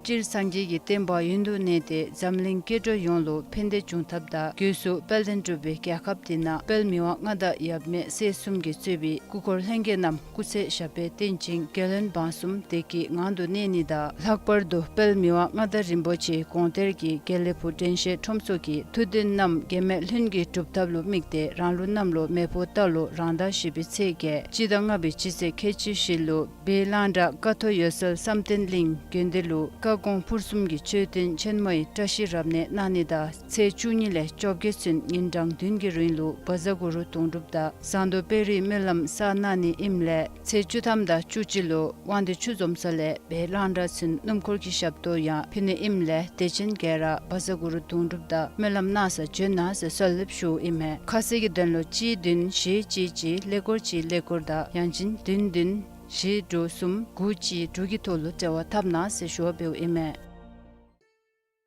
སྤྱིར་སངས་རྒྱས་ཀྱི་བསྟན་པ་ཡུན་དུ་གནས་ཏེ་འཛམ་གླིང་སྐྱེ་འགྲོ་ཡོངས་ལུ་ཕན་བདེ་འབྱུང་ཐབས་དང་སྒོས་སུ་དཔལ་ལྡན་འབྲུག་པའི་རྒྱལ་ཁབ་འདི་ནང་དཔལ་མི་དབང་མངའ་བདག་ཡབ་མེས་སྲས་གསུམ་གྱིས་གཙོས་པའི་སྐུ་འཁོར་ལྷན་རྒྱས་རྣམས་སྐུ་ཚེ་ཞབས་པད་བརྟན་ཅིང་རྒྱལ་བློན་འབངས་གསུམ་བདེ་སྐྱིད་ངང་དུ་གནས་ནི་དང་ལྷག་པར་དུ་དཔལ་མི་དབང་མངའ་བདག་རིན་པོ་ཆེའི་དགོངས་གཏེར་གྱི་དགེ་ལེགས་ཕུག་དྲན་ཤེས་ཁྲོམ་ཚོགས་ཀྱི་ཐུགས་འདུན་རྣམས་འབད་མེད་ལྷུན་གྱིས་གྲུབ་ཐབས་ལུ་དམིགས་ཏེ་རང་ལུགས་གནམ་ལོ་མེ་ཕོ་རྟ་ལོ་རང་ཟླ་བཞི་པའི་ཚེས་བརྒྱད་སྤྱི་ཟླ་ལྔ་པའི་སྤྱི་ཚེས་ཁལ་གཅིག་བཞི་ལུ་སྦས་གླང་བྲག་ཀ་ཐོག་འོད་གསལ་བསམ་གཏན་གླིང་དགོན་སྡེ་ལུ་བཀའ་དགོངས་ཕུར་གསུམ་གྱི་མཆོད་རྟེན་ཆེན་མོ་ཡི་བཀྲ་ཤིས་རབ་གནས་གནང་ནི་དང་ཚེས་བཅུ་གཉིས་ལས་བཅོ་བརྒྱད་ཚུན་ཉིན་གྲངས་བདུན་གྱི་རིང་ལུ་བཛྲ་གུ་རུ་དུང་སྒྲུབ་དང་ཟངས་མདོག་དཔལ་རིའི་སྨོན་ལམ་བསགས་གནང་ནི་ཨིནམ་ལས་ཚེས་བཅུ་ཐམ་དང་བཅུ་གཅིག་ལུ་དབང་འདུས་ཆུ་འཛོམས་ས་ལས་སྦས་གླང་བྲག་ཚུན་སྣུམ་འཁོར་གྱི་ཞབས་ཏོག་ཡང་ཕུལ་ནི་ཨིནམ་ལས་དད་ཅན་ག་ར་བཛྲ་གུ་རུ་དུང་སྒྲུབ་དང་སྨོན་ལམ་གནང་སར་བྱོན་གནང་ཟེར་གསོལ་འདེབས་ཞུཝ་ཨིན་མས། ཁ་གསལ་གྱི་དོན་ལུ་གཅིག་བདུན་བཞི་གཅིག་གཅིག་ཀླད་ཀོར་གཅིག་ཀླད་ཀོར་དང་ཡང་ཅིན་བདུན་བདུན་བཞི་དྲུག་གསུམ་དགུ་གཅིག་དྲུག་གི་ཐོག་ལུ་འབྲེལ་བ་འཐབ་གནང་ཟེར་ཞུ་བ་འབདཝ་ཨིན་མས།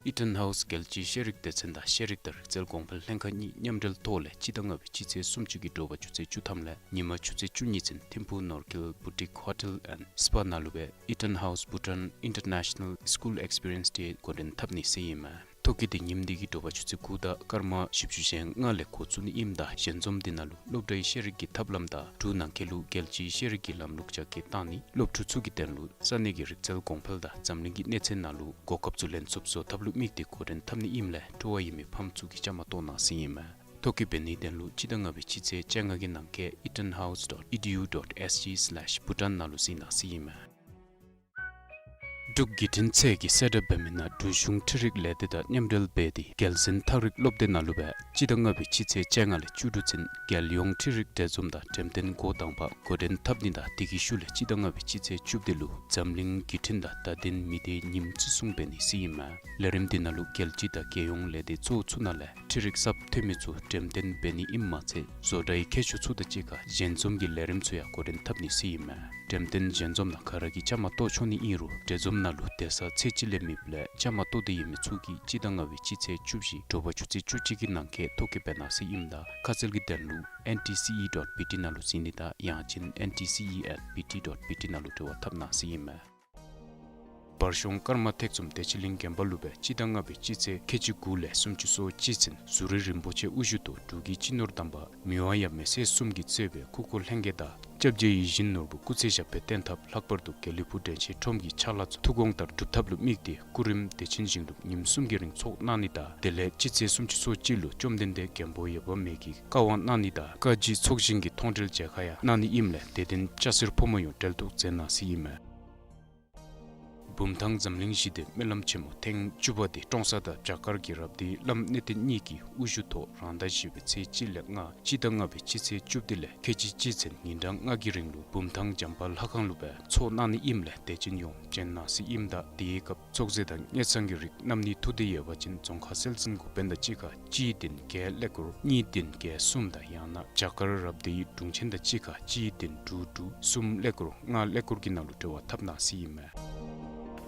ཨི་ཊན་ཧའུས་རྒྱལ་སྤྱིའི་ཤེས་རིག་སྡེ་ཚན་དང་ཤེས་རིག་དང་རིག་རྩལ་གོང་འཕེལ་ལྷན་ཁག་གཉིས་མཉམ་འབྲེལ་ཐོག་ལས་སྤྱི་ཟླ་ལྔ་པའི་སྤྱི་ཚེས་སུམ་ཅུ་གི་དྲོ་པ་ཆུ་ཚོད་བཅུ་ཐམ་ལས་ཉིན་མ་ཆུ་ཚོད་བཅུ་གཉིས་ཚུན་ཐིམ་ཕུག་ནོར་སྐལ་བུ་ཊིཀ་ཧོ་ཊེལ་ཨེནཌ་སི་པ་ནང་ལུ་སྦེ་ཨི་ཊན་ཧའུས་བྷུ་ཊཱན་ཨིན་ཊར་ནེ་ཤ་ནཱལ་སི་ཀུལ་ཨེགསི་པི་རི་ཡེནསི་ཌེ་འགོ་འདྲེན་འཐབ་ནི་ཟེར་ཨིན་མས། ཐོ་བཀོད་དེ་ཉིནམ་འདི་གི་དྲོ་པ་ཆུ་ཚོད་དགུ་དང་སྐར་མ་བཞི་བཅུ་ཞེ་ལྔ་ལས་འགོ་བཙུགས་ནི་ཨིནམ་ད་ཞལ་འཛོམས་འདི་ནང་ལུ་སློབ་གྲྭའི་ཤེས་རིག་གི་ཐབས་ལམ་དང་འབྲུག་ནང་འཁོད་ལུ་རྒྱལ་སྤྱིའི་ཤེས་རིག་གི་ལམ་ལུགས་རྒྱ་སྐྱེད་བཏང་ནི་སློབ་ཕྲུག་ཚུ་གི་དོན་ལུ་ས་གནས་ཀྱི་རིག་རྩལ་གོང་འཕེལ་དང་འཛམ་གླིང་གི་གནས་ཚད་ནང་ལུ་གོ་སྐབས་ཚུ་ལེན་ཚུགསཔ་བཟོ་ཐབས་ལུ་དམིགས་ཏེ་འགོ་འདྲེན་འཐབ་ནི་ཨིནམ་ལས་སྤྲོ་བ་ཡོད་མི་ཕམ་ཚུ་གིས་བཅའ་མར་གཏོགས་གནང་ཟེར་ཨིན་མས། ཐོ་བཀོད་འབད་ནིའི་དོན་ལུ་སྤྱི་ཟླ་ལྔ་པའི་སྤྱི་ཚེས་བཅོ་ལྔ་གི་ནང་འཁོད་ཨི་ཊན་ཧའུས་ཌོཊ་ཨི་ཌི་ཡུ་ཌོཊ་ཨེསི་ཇི་སི་ལེཤ་བྷུ་ཊཱན་ནང་ལུ་གཟིགས་གནང་ཟེར་ཨིན་མས། འབྲུག་བརྒྱུད་འཕྲིན་ཚད་ཀྱིས་གསལ་བསྒྲགས་འབད་མི་ནང་འབྲུག་གཞུང་འཕྲུལ་རིག་ལས་སྡེ་དང་མཉམ་འབྲེལ་འབད་དེ་རྒྱལ་གསུང་ཐག་རིང་སློབ་སྡེ་ནང་ལུ་སྦེ་སྤྱི་ཟླ་ལྔ་པའི་སྤྱི་ཚེས་བཅོ་ལྔ་ལས་བཅུ་དྲུག་ཚུན་རྒྱལ་ཡོངས་འཕྲུལ་རིག་གྲལ་འཛོམས་དང་འགྲེམས་སྟོན་འགོ་དང་པ་འགོ་འདྲེན་འཐབ་ནི་དང་དེ་གི་ཤུལ་ལས་སྤྱི་ཟླ་ལྔ་པའི་སྤྱི་ཚེས་བཅུ་བདུན་ལུ་འཛམ་གླིང་བརྒྱུད་འཕྲིན་དང་བརྡ་དོན་མི་སྡེ་ཉིནམ་བརྩི་སྲུང་འབད་ནི་ཟེར་ཨིན་མས། ལས་རིམ་འདི་ནང་ལུ་རྒྱལ་སྤྱི་དང་རྒྱལ་ཡོངས་ལས་སྡེ་གཙོ་བོ་ཚུ་ནང་ལས་འཕྲུལ་རིག་གསརཔ་ཐོན་མི་ཚུ་འགྲེམས་སྟོན་འབད་ནི་ཨིནམ་མ་ཚད་བཟོ་གྲྭའི་མཁས་མཆོག་ཚུ་དང་གཅིག་ཁར་ཞལ་འཛོམས་ཀྱི་ལས་རིམ་ཚུ་ཡང་འགོ་འདྲེན་འཐབ་ནི་ཟེར་ཨིན་མས། འགྲེམས་སྟོན་ཞལ་འཛོམས་ནང་ག་ར་གིས་བཅའ་མར་གཏོགས་ཆོག་ནི་ཨིན་རུང་གྲལ་འཛོམས་ ནང་ལུ་སྡོད་ས་ཚད་ཅིག་ལས་མེདཔ་ལས་བཅའ་མར་གཏོགས་ཏེ་ཡོད་མི་ཚུ་གིས་སྤྱི་ཟླ་ལྔ་པའི་སྤྱི་ཚེས་བཅུ་བཞི་དྲོ་པ་ཆུ་ཚོད་བཅུ་གཅིག་གི་ནང་འཁོད་ཐོ་བཀོད་འབད་གནང་ཟེར་ཨིནམ་ད་ཁ་གསལ་གྱི་དོན་ལུ་N T C E dot B T ནང་ལུ་གཟིགས་ནི་དང་ཡང་ཅིན་N T C E at B T dot B T ནང་ལུ་འབྲེལ་བ་འཐབ་གནང་ཟེར་ཨིན་མས། བར་གཞུང་ཀརྨ་ཐེག་གསུམ་བདེ་ཆེན་གླིང་དགོན་པ་ལུ་སྦེ་སྤྱི་ཟླ་ལྔ་པའི་སྤྱི་ཚེས་ཁལ་གཅིག་དགུ་ལས་སུམ་ཅུ་སོ་གཅིག་ཚུན་ཟུར་རིན་པོ་ཆེ་དབུ་བཞུགས་ཐོག་འབྲུག་གི་སྤྱི་ནོར་དམ་པ་མི་དབང་ཡབ་མེས་སྲས་གསུམ་གྱིས་གཙོས་པའི་སྐུ་འཁོར་ལྷན་རྒྱས་དང་སྐྱབས་རྗེ་ཡིད་བཞིན་ནོར་བུ་སྐུ་ཚེ་ཞབས་པད་བརྟན་ཐབས། ལྷག་པར་དུ་དགེ་ལེགས་ཕུག་དྲན་ཤེས་ཁྲོམ་གྱི་ཕྱག་ལཱ་ཚུ་ཐུགས་དགོངས་ལྟར་སྒྲུབ་ཐབས་ལུ་དམིགས་ཏེ་སྐུ་རིམ་བདེ་ཆེན་ཞིང་སྒྲུབ་ཉིནམ་གསུམ་གྱི་རིང་ཚོགས་གནང་ནི་དང་དེ་ལས་སྤྱི་ཚེས་སུམ་ཅུ་སོ་གཅིག་ལུ་བཅོམ་ལྡན་འདས་མགོན་པོ་འོད་དཔག་མེད་ཀྱིས་བཀའ་དབང་གནང་ནི་དང་བཀའ་སྤྱི་ཚོགས་ཞིང་གི་མཐོང་གྲོལ་མཇལ་ཁ་ཡང་གནང་ནི་ཨིནམ་ལས་དད་ལྡན་སྐྱ་སེར་ཕོ་མོ་ཡོངས་འབྲེལ་གཏུགས་མཛད་གནང་ཟེར་ཨིན་མས། བུམ་ཐང་འཛམ་གླིང་ཞི་བདེའི་སྨོན་ལམ་ཆེན་མོ་ཐེངས་བཅུ་པ་འདི་ཀྲོང་གསར་དང་བྱ་དཀར་གྱི་རབ་སྡེའི་བླམ་གནས་བརྟན་གཉིས་ཀྱིས་དབུ་བཞུགས་ཐོག་རང་ཟླ་བཞི་པའི་ཚེས་གཅིག་ལས་ལྔ་སྤྱི་ཟླ་ལྔ་པའི་སྤྱི་ཚེས་བཅུ་བདུན་ལས་ཁལ་གཅིག་གཅིག་ཚུན་ཉིན་གྲངས་ལྔ་གི་རིང་ལུ་བུམ་ཐང་བྱམས་པ་ལྷ་ཁང་ལུ་སྦེ་ཚོགས་གནང་ནི་ཨིནམ་ལས་དད་ཅན་ཡོངས་བྱོན་གནང་ཟེར་ཨིནམ་ད་དེའི་སྐབས་ཚོགས་རྫས་དང་དངུལ་ཚང་གི་རིགས་བསྣམ་ནི་ཐུགས་འདོད་ཡོད་པ་ཅིན་རྫོང་ཁག་སྲོལ་འཛིན་འགོ་དཔོན་དང་གཅིག་ཁར་གཅིག་བདུན་བརྒྱད་ཀླད་ཀོར་གཉིས་བདུན་བརྒྱད་གསུམ་དང་ཡང་ན་བྱ་དཀར་རབ་སྡེའི་དྲུང་ཆེན་དང་གཅིག་ཁར་གཅིག་བདུན་དྲུག་དྲུག་གསུམ་ཀླད་ཀོར་ལྔ་ཀླད་ཀོར་གྱི་ནང་ལུ་འབྲེལ་བ་འཐབ་གནང་ཟེར་ཨིན་མས།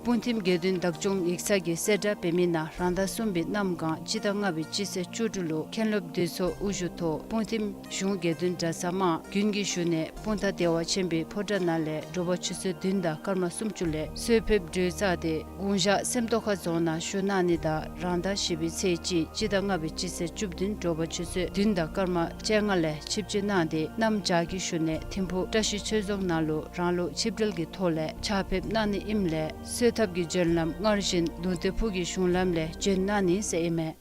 སྤུངས་ཐིམ་དགེ་འདུན་བདག་སྐྱོང་ཡིག་ཚང་གི་གསལ་བསྒྲགས་འབད་མི་ནང་རང་ཟླ་གསུམ་པའི་གནམ་གང་སྤྱི་ཟླ་ལྔ་པའི་སྤྱི་ཚེས་བཅུ་དྲུག་ལུ་མཁན་སློབ་འདུས་ཚོགས་དབུ་བཞུགས་ཐོག་སྤུངས་ཐིམ་གཞུང་དགེ་འདུན་གྲྭ་ཚང་དམངས་དགུན་གྱི་བཞུགས་གནས་སྤུངས་ཐང་བདེ་བ་ཆེན་པོའི་ཕོ་བྲང་ནང་ལས་དྲོ་པ་ཆུ་ཚོད་བདུན་དང་སྐར་མ་སུམ་ཅུ་ལས་གསོལ་ཕེབས་གྲོལ་ཚར་ཏེ་དགུང་ཞག་སེམས་རྟོགས་ཁ་རྫོང་ནང་བཞུགས་གནང་ནི་དང་རང་ཟླ་བཞི་པའི་ཚེས་གཅིག་སྤྱི་ཟླ་ལྔ་པའི་སྤྱི་ཚེས་བཅུ་བདུན་དྲོ་པ་ཆུ་ཚོད་བདུན་དང་སྐར་མ་བཅོ་ལྔ་ལས་ཆིབས་བསྐྱོད་གནང་སྟེ་གནམ་བྱཱར་གྱི་བཞུགས་གནས་ཐིམ་ཕུག་བཀྲ་ཤིས་ཆོས་རྫོང་ནང་ལུ་རང་ལུགས་ཆིབས་གྲལ་གྱི་ཐོག་ལས་ཕྱག་ཕེབས་གནང་ནི་ཨིནམ་ལས་གསོལ་ཐབ་ཀྱི་བྱོན་ལམ་སྔར་བཞིན་ལུང་བསྟན་ཕུག་གི་གཞུང་ལམ་ལས་བྱོན་གནང་ནི་ཟེར་ཨིན་མས།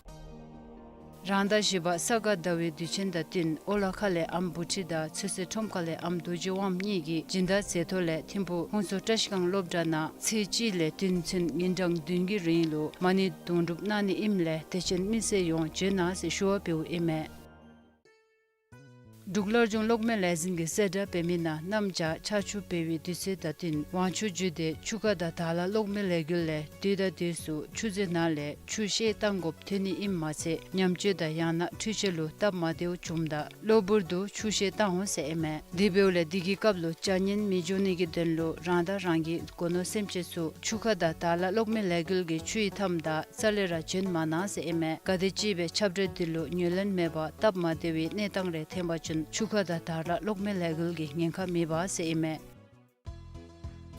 རང་ཟླ་བཞི་པ་ས་ག་ཟླ་བའི་དུས་ཆེན་དང་བསྟུན་ཨོ་ལ་ཁ་ལས་ཨམ་བུ་ཁྲིད་དང་ཚོད་བསྲེ་ཁྲོམ་ཁ་ལས་ཨམ་རྡོ་རྗེ་དབངམོ་གཉིས་ཀྱིས་སྦྱིན་བདག་མཛད་ཐོག་ལས་ཐིམ་ཕུག་ཧོང་སོ་བཀྲ་ཤིས་སྒང་སློབ་གྲྭ་ནང་ཚེས་གཅིག་ལས་བདུན་ཚུན་ཉིན་གྲངས་བདུན་གྱི་རིང་ལུ་མ་ཎི་དུང་སྒྲུབ་གནང་ནི་ཨིནམ་ལས་དད་ཅན་མི་སེར་ཡོངས་བྱོན་གནང་ཟེར་ཞུ་བ་འབདཝ་ཨིན་མས། འབྲུག་སླར་འབྱུང་གློག་མེ་ལས་འཛིན་གྱི་གསལ་བསྒྲགས་འབད་མི་ནང་གནམ་བྱཱར་ཆར་ཆུ་འབེལ་བའི་དུས་ཚོད་དང་བསྟུན་དབང་ཆུ་བརྒྱུད་དེ་ཆུ་ཁ་དང་དར་ལ་གློག་མེ་ལས་འགུལ་ལས་དུས་དང་དུས་སུ་ཆུ་མཛོད་ནང་ལས་ཆུ་བཤལ་བཏང་དགོཔ་ཐོན་ནི་ཨིནམ་མ་ཚད་ཉམས་བཅོས་དང་ཡང་ན་འཕྲུལ་ཆས་ལུ་སྟབས་མ་བདེཝ་བྱུངམ་ད་གློ་བུར་དུ་ཆུ་བཤལ་བཏང་འོང་ཟེར་ཨིན་མས། དེ་འབདཝ་ལས་དེ་གི་སྐབས་ལུ་བྱ་ངན་མི་འབྱུང་ནི་གི་དོན་ལུ་རང་དང་རང་གི་སྒོ་ནོར་སེམས་ཅན་ཚུ་ཆུ་ཁ་དང་དར་ལ་གློག་མེ་ལས་འགུལ་གྱི་ཆུ་ཡི་མཐའམ་དང་རྩ་ལས་ར་བྱོན་མ་གནང་ཟེར་ཨིན་མས། ག་དེ་ཅིག་སྦེ་ཁྱབ་བརྡལ་འདི་ལུ་ཉུ་ལན་མེད་པར་སྟབས་མ་བདེ་བའི་གནས་སྟངས་རེ་ཐོན་པ་ཅིན་ཆུ་ཁ་དང་དར་ལ་གློག་མེ་ལས་འགུལ་གྱི་ཉེན་ཁ་མེད་པ་ཟེར་ཨིན་མས།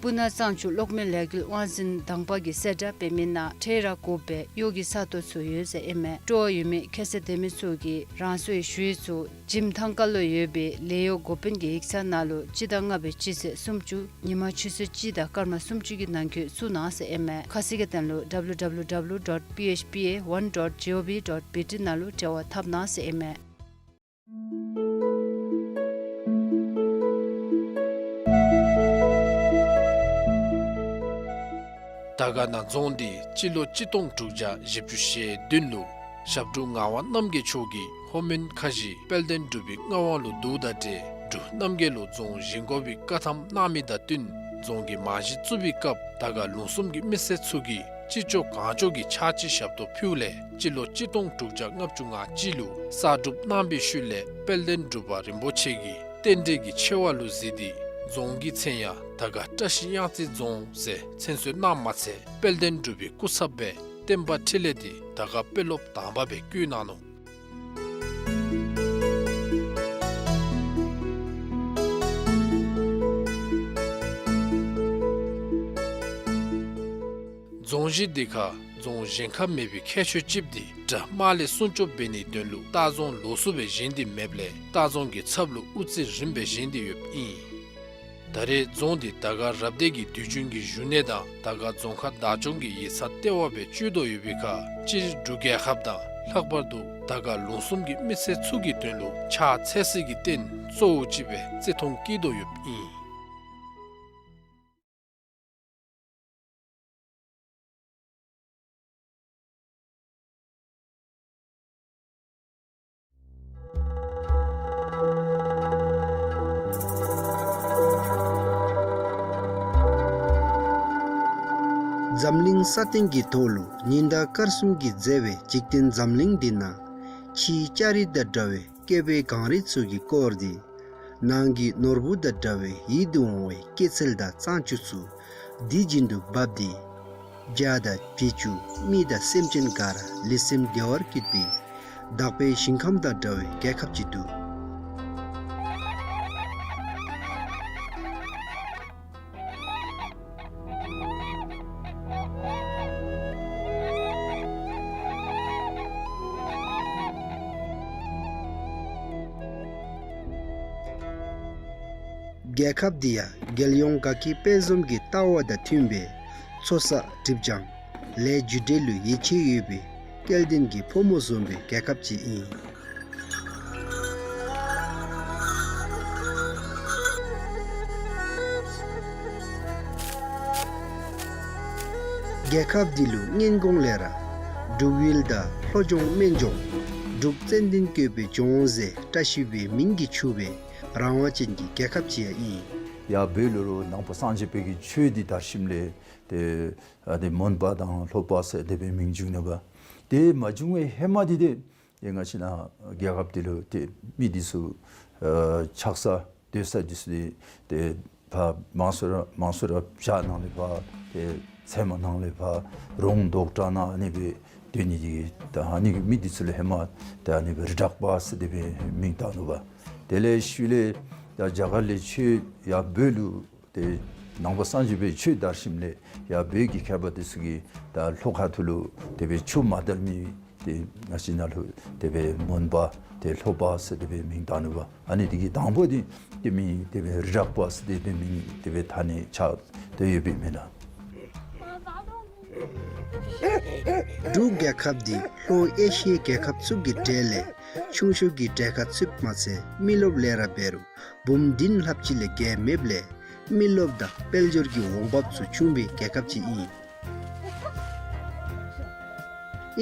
སྤུ་ན་གཙང་ཆུ་གློག་མེ་ལས་འགུལ་དབང་འཛིན་དང་པ་གི་གསལ་བསྒྲགས་འབད་མི་ནང་འཕྲལ་ར་དགོཔ་སྦེ་གཡོག་གི་ས་སྟོང་ཚུ་ཡོད་ཟེར་ཨིན་མས། སྤྲོ་བ་ཡོད་མི་ཁ་གསལ་ལྡན་མི་ཚུ་གིས་རང་སོའི་ཞུ་ཡིག་ཚུ་འཇིམ་ཐང་ཁ་ལུ་ཡོད་པའི་ལས་གཡོག་འགོ་དཔོན་གྱི་ཡིག་ཚང་ནང་ལུ་སྤྱི་ཟླ་ལྔ་པའི་སྤྱི་ཚེས་སུམ་ཅུ་ཉིན་མ་ཆུ་ཚོད་གཅིག་དང་སྐར་མ་སུམ་ཅུ་གི་ནང་འཁོད་བཙུགས་གནང་ཟེར་ཨིན་མས། ཁ་གསལ་གྱི་དོན་ལུ་W W W dot P H P A one dot G O V dot B T ནང་ལུ་འབྲེལ་བ་འཐབ་གནང་ཟེར་ཨིན་མས། དར་དཀར་ན་རྫོང་འདི་སྤྱི་ལོ་གཅིག་སྟོང་དྲུག་བརྒྱ་བཞི་བཅུ་ཞེ་བདུན་ལུ་ཞབས་དྲུང་ངག་དབང་རྣམ་རྒྱལ་མཆོག་གིས་ལྷོ་མོན་ཁ་བཞི་དཔལ་ལྡན་འབྲུག་པའི་མངའ་དབང་ལུ་བསྡུཝ་དང་འབྲེལ་འབྲུག་རྣམ་རྒྱལ་ལུ་རྫོང་བཞེངས་དགོ་པའི་བཀའ་ཐམ་གནང་མི་དང་བསྟུན་རྫོང་གི་རྨང་གཞི་བཙུགས་པའི་སྐབས་དར་དཀར་ལུང་གསུམ་གྱི་མི་སེར་ཚུ་གིས་ཅི་ལྕོགས་གང་ལྕོགས་ཀྱི་ཕྱག་ཕྱི་ཞབས་ཏོག་ཕུལཝ་ལས་སྤྱི་ལོ་གཅིག་སྟོང་དྲུག་བརྒྱ་ལྔ་བཅུ་ང་གཅིག་ལུ་གསར་སྒྲུབ་གནང་བའི་ཤུལ་ལས་དཔལ་ལྡན་འབྲུག་པ་རིན་པོ་ཆེ་གིས་རྟེན་འབྲེལ་གྱི་ཆེ་བ་ལུ་གཟིགས་ཏེ་རྫོང་གི་མཚན་ཡང་དར་དཀར་བཀྲ་ཤིས་གཡང་རྩེ་རྫོང་ཟེར་མཚན་གསོལ་གནངམ་མ་ཚད་དཔལ་ལྡན་འབྲུག་པའི་སྐུ་ཚབ་སྦེ་བསྟན་པ་འཕྲིན་ལས་འདི་དར་དཀར་དཔོན་སློབ་དང་པ་སྦེ་བསྐོ་གནང་ནུག། རྫོང་གཞི་འདི་ཁར་རྫོང་བཞེངས་ཁ་མེད་པའི་ཁྱད་ཆོས་ཅིག་འདི་དགྲ་དམག་ལས་སྲུང་སྐྱོབ་འབད་ནིའི་དོན་ལུ་ལྟ་རྫོང་ལོགས་སུ་སྦེ་བཞེངས་ཏེ་མེདཔ་ལས་ལྟ་རྫོང་གི་ཚབ་ལུ་དབུ་རྩེ་རིངམ་སྦེ་བཞེངས་ཏེ་ཡོདཔ་ཨིན། ད་རེས་རྫོང་འདི་དར་དཀར་རབ་སྡེ་གི་དུས་རྒྱུན་གྱི་བཞུགས་གནས་དང་དར་དཀར་རྫོང་ཁག་བདག་སྐྱོང་གི་ཡིག་ཚང་ལྟེ་བ་སྦེ་སྤྱོད་དོ་ཡོད་པའི་ཁར་སྤྱིར་འབྲུག་རྒྱལ་ཁབ་དང་ལྷག་པར་དུ་དར་དཀར་ལུང་གསུམ་གྱི་མི་སེར་ཚུ་གི་དོན་ལུ་ཕྱག་འཚལ་སའི་རྟེན་གཙོ་བོ་ཅིག་སྦེ་བརྩི་མཐོང་བསྐྱེད་དོ་ཡོདཔ་ཨིན། འཛམ་གླིང་ས་སྟེང་གི་ཐོག་ལུ་ཉི་ཟླ་སྐར་གསུམ་གྱིས་མཛེས་པའི་འཇིག་རྟེན་འཛམ་གླིང་འདི་ནང་ཕྱིའི་ལྕགས་རི་དང་འདྲ་བའི་སྐྱེས་པའི་གངས་རི་ཚུ་གིས་བསྐོར་ཏེ་ནང་གི་ནོར་བུ་དང་འདྲ་བའི་ཡིད་དུ་འོང་བའི་སྐྱེད་ཚལ་དང་གཙང་ཆུ་ཚུ་ འདི་བཞིན་དུ་འབབ་སྟེ། བྱ་དང་བྱི་ཅུང་མི་དང་སེམས་ཅན་ག་ར་ལུས་སེམས་བདེ་བར་སྐྱིད་པའི་དག་པའི་ཞིང་ཁམས་དང་འདྲ་བའི་རྒྱལ་ཁབ་ཅིག་འདུག། རྒྱལ་ཁབ་འདི་ཡང་རྒྱལ་ཡོངས་དགའ་སྐྱིད་དཔལ་འཛོམས་ཀྱི་ལྟ་བ་དང་མཐུན་པའི་འཚོ་བསགས་སྒྲིབ་སྦྱང་ལས་རྒྱུ་འབྲས་ལུ་ཡིད་ཆེས་ཡོད་པའི་སྐལ་ལྡན་གྱི་ཕོ་མོ་འཛོམས་པའི་རྒྱལ་ཁབ་ཅིག་ཨིན། རྒྱལ་ཁབ་འདི་ལུ་སྔོན་གོང་ལས་ར་འབྲུག་ཡུལ་དང་ལྷོ་ལྗོངས་སྨད་ལྗོངས་འབྲུག་ཙན་དན་བཀོད་པའི་ལྗོངས་ཟེར་བཀྲ་ཤིས་པའི་མིང་གིས་ཕྱུག་པའི་རང་དབང་ཅན་གྱི་རྒྱལ་ཁབ་ཅིག་ཡང་ཨིན། ཡར་བོད་ལུ་རུང་ནང་པ་སངས་རྒྱས་པའི་གི་ཆོས་འདི་དར་ཞིནམ་ལས་ཏེ་ཨ་ཏེ་མོན་པ་དང་ལྷོ་པ་ཟེར་དེ་སྦེ་མིང་བྱུང་ནུག་པ། དེ་མ་བྱུང་བའི་ཧེ་མ་འདི་ཏེ་ཏེ་ང་བཅས་ནཱ་རྒྱལ་ཁབ་འདི་ལུ་ཏེ་མི་འདི་ཚུ་ཨ་ཆགས་ས་སྡོད་ས་འདི་ཚུ་ཏེ་ཏེ་ཕར་མང་སུ་ར་མང་སུ་ར་བྱག་ནང་ལས་ཕར་ཏེ་ཚལ་མ་ནང་ལས་ཕར་རོང་འབྲོག་སྒང་ནང་ཨ་ནི་སྦེ་སྡོད་ནི་འདི་ད་ཨ་ནི་གི་མི་འདི་ཚུ་ལུ་ཧེ་མ་ད་ཨ་ནི་སྦེ་རི་བྲག་པ་ཟེར་དེ་སྦེ་མིང་བཏགས་ནུག་པ། དེ་ལས་ཤུལ་ལས་ད་རྒྱ་གར་ལས་ཆོས་ཡར་བོད་ལུ་ཏེ་ནང་པ་སངས་རྒྱས་པའི་ཆོས་དར་ཞིནམ་ལས་ཡར་བོད་ཀྱི་མཁས་པ་འདི་ཚུ་གིས་ད་ལྷོ་ཁ་ཐུག་ལུ་དེ་སྦེ་ཆུ་མ་དར་མི་ཏེ་ང་བཅས་ནཱ་ལུ་དེ་སྦེ་མོན་པ་ཏེ་ལྷོ་པ་ཟེར་དེ་སྦེ་མིང་བཏགས་ནུག་པ། ཨ་ནི་འདི་གི་དང་པོ་འདི་ཏེ་མིང་དེ་སྦེ་རི་བྲག་པ་ཟེར་དེ་སྦེ་མིང་དེ་སྦེ་ཐ་སྙད་ཆགས་ཏེ་ཡོདཔ་ཨིན་མས་ལགས། འབྲུག་རྒྱལ་ཁབ་འདི་ལྷོ་ཨེ་ཤི་ཡའི་རྒྱལ་ཁབ་ཚུ་གི་གྲས་ལས་ཆུང་ཤོས་ཀྱི་གྲས་ཁར་ཚུདཔ་མ་ཚད་མི་རློབས་ལས་ར་འབད་རུང་འབུམ་བདུན་ལྷགཔ་ཅིག་ལས་བརྒལ་མེདཔ་ལས་མི་རློབས་དང་དཔལ་འབྱོར་གྱི་འོང་འབབ་ཚུ་ཆུང་བའི་རྒྱལ་ཁབ་ཅིག་ཨིན།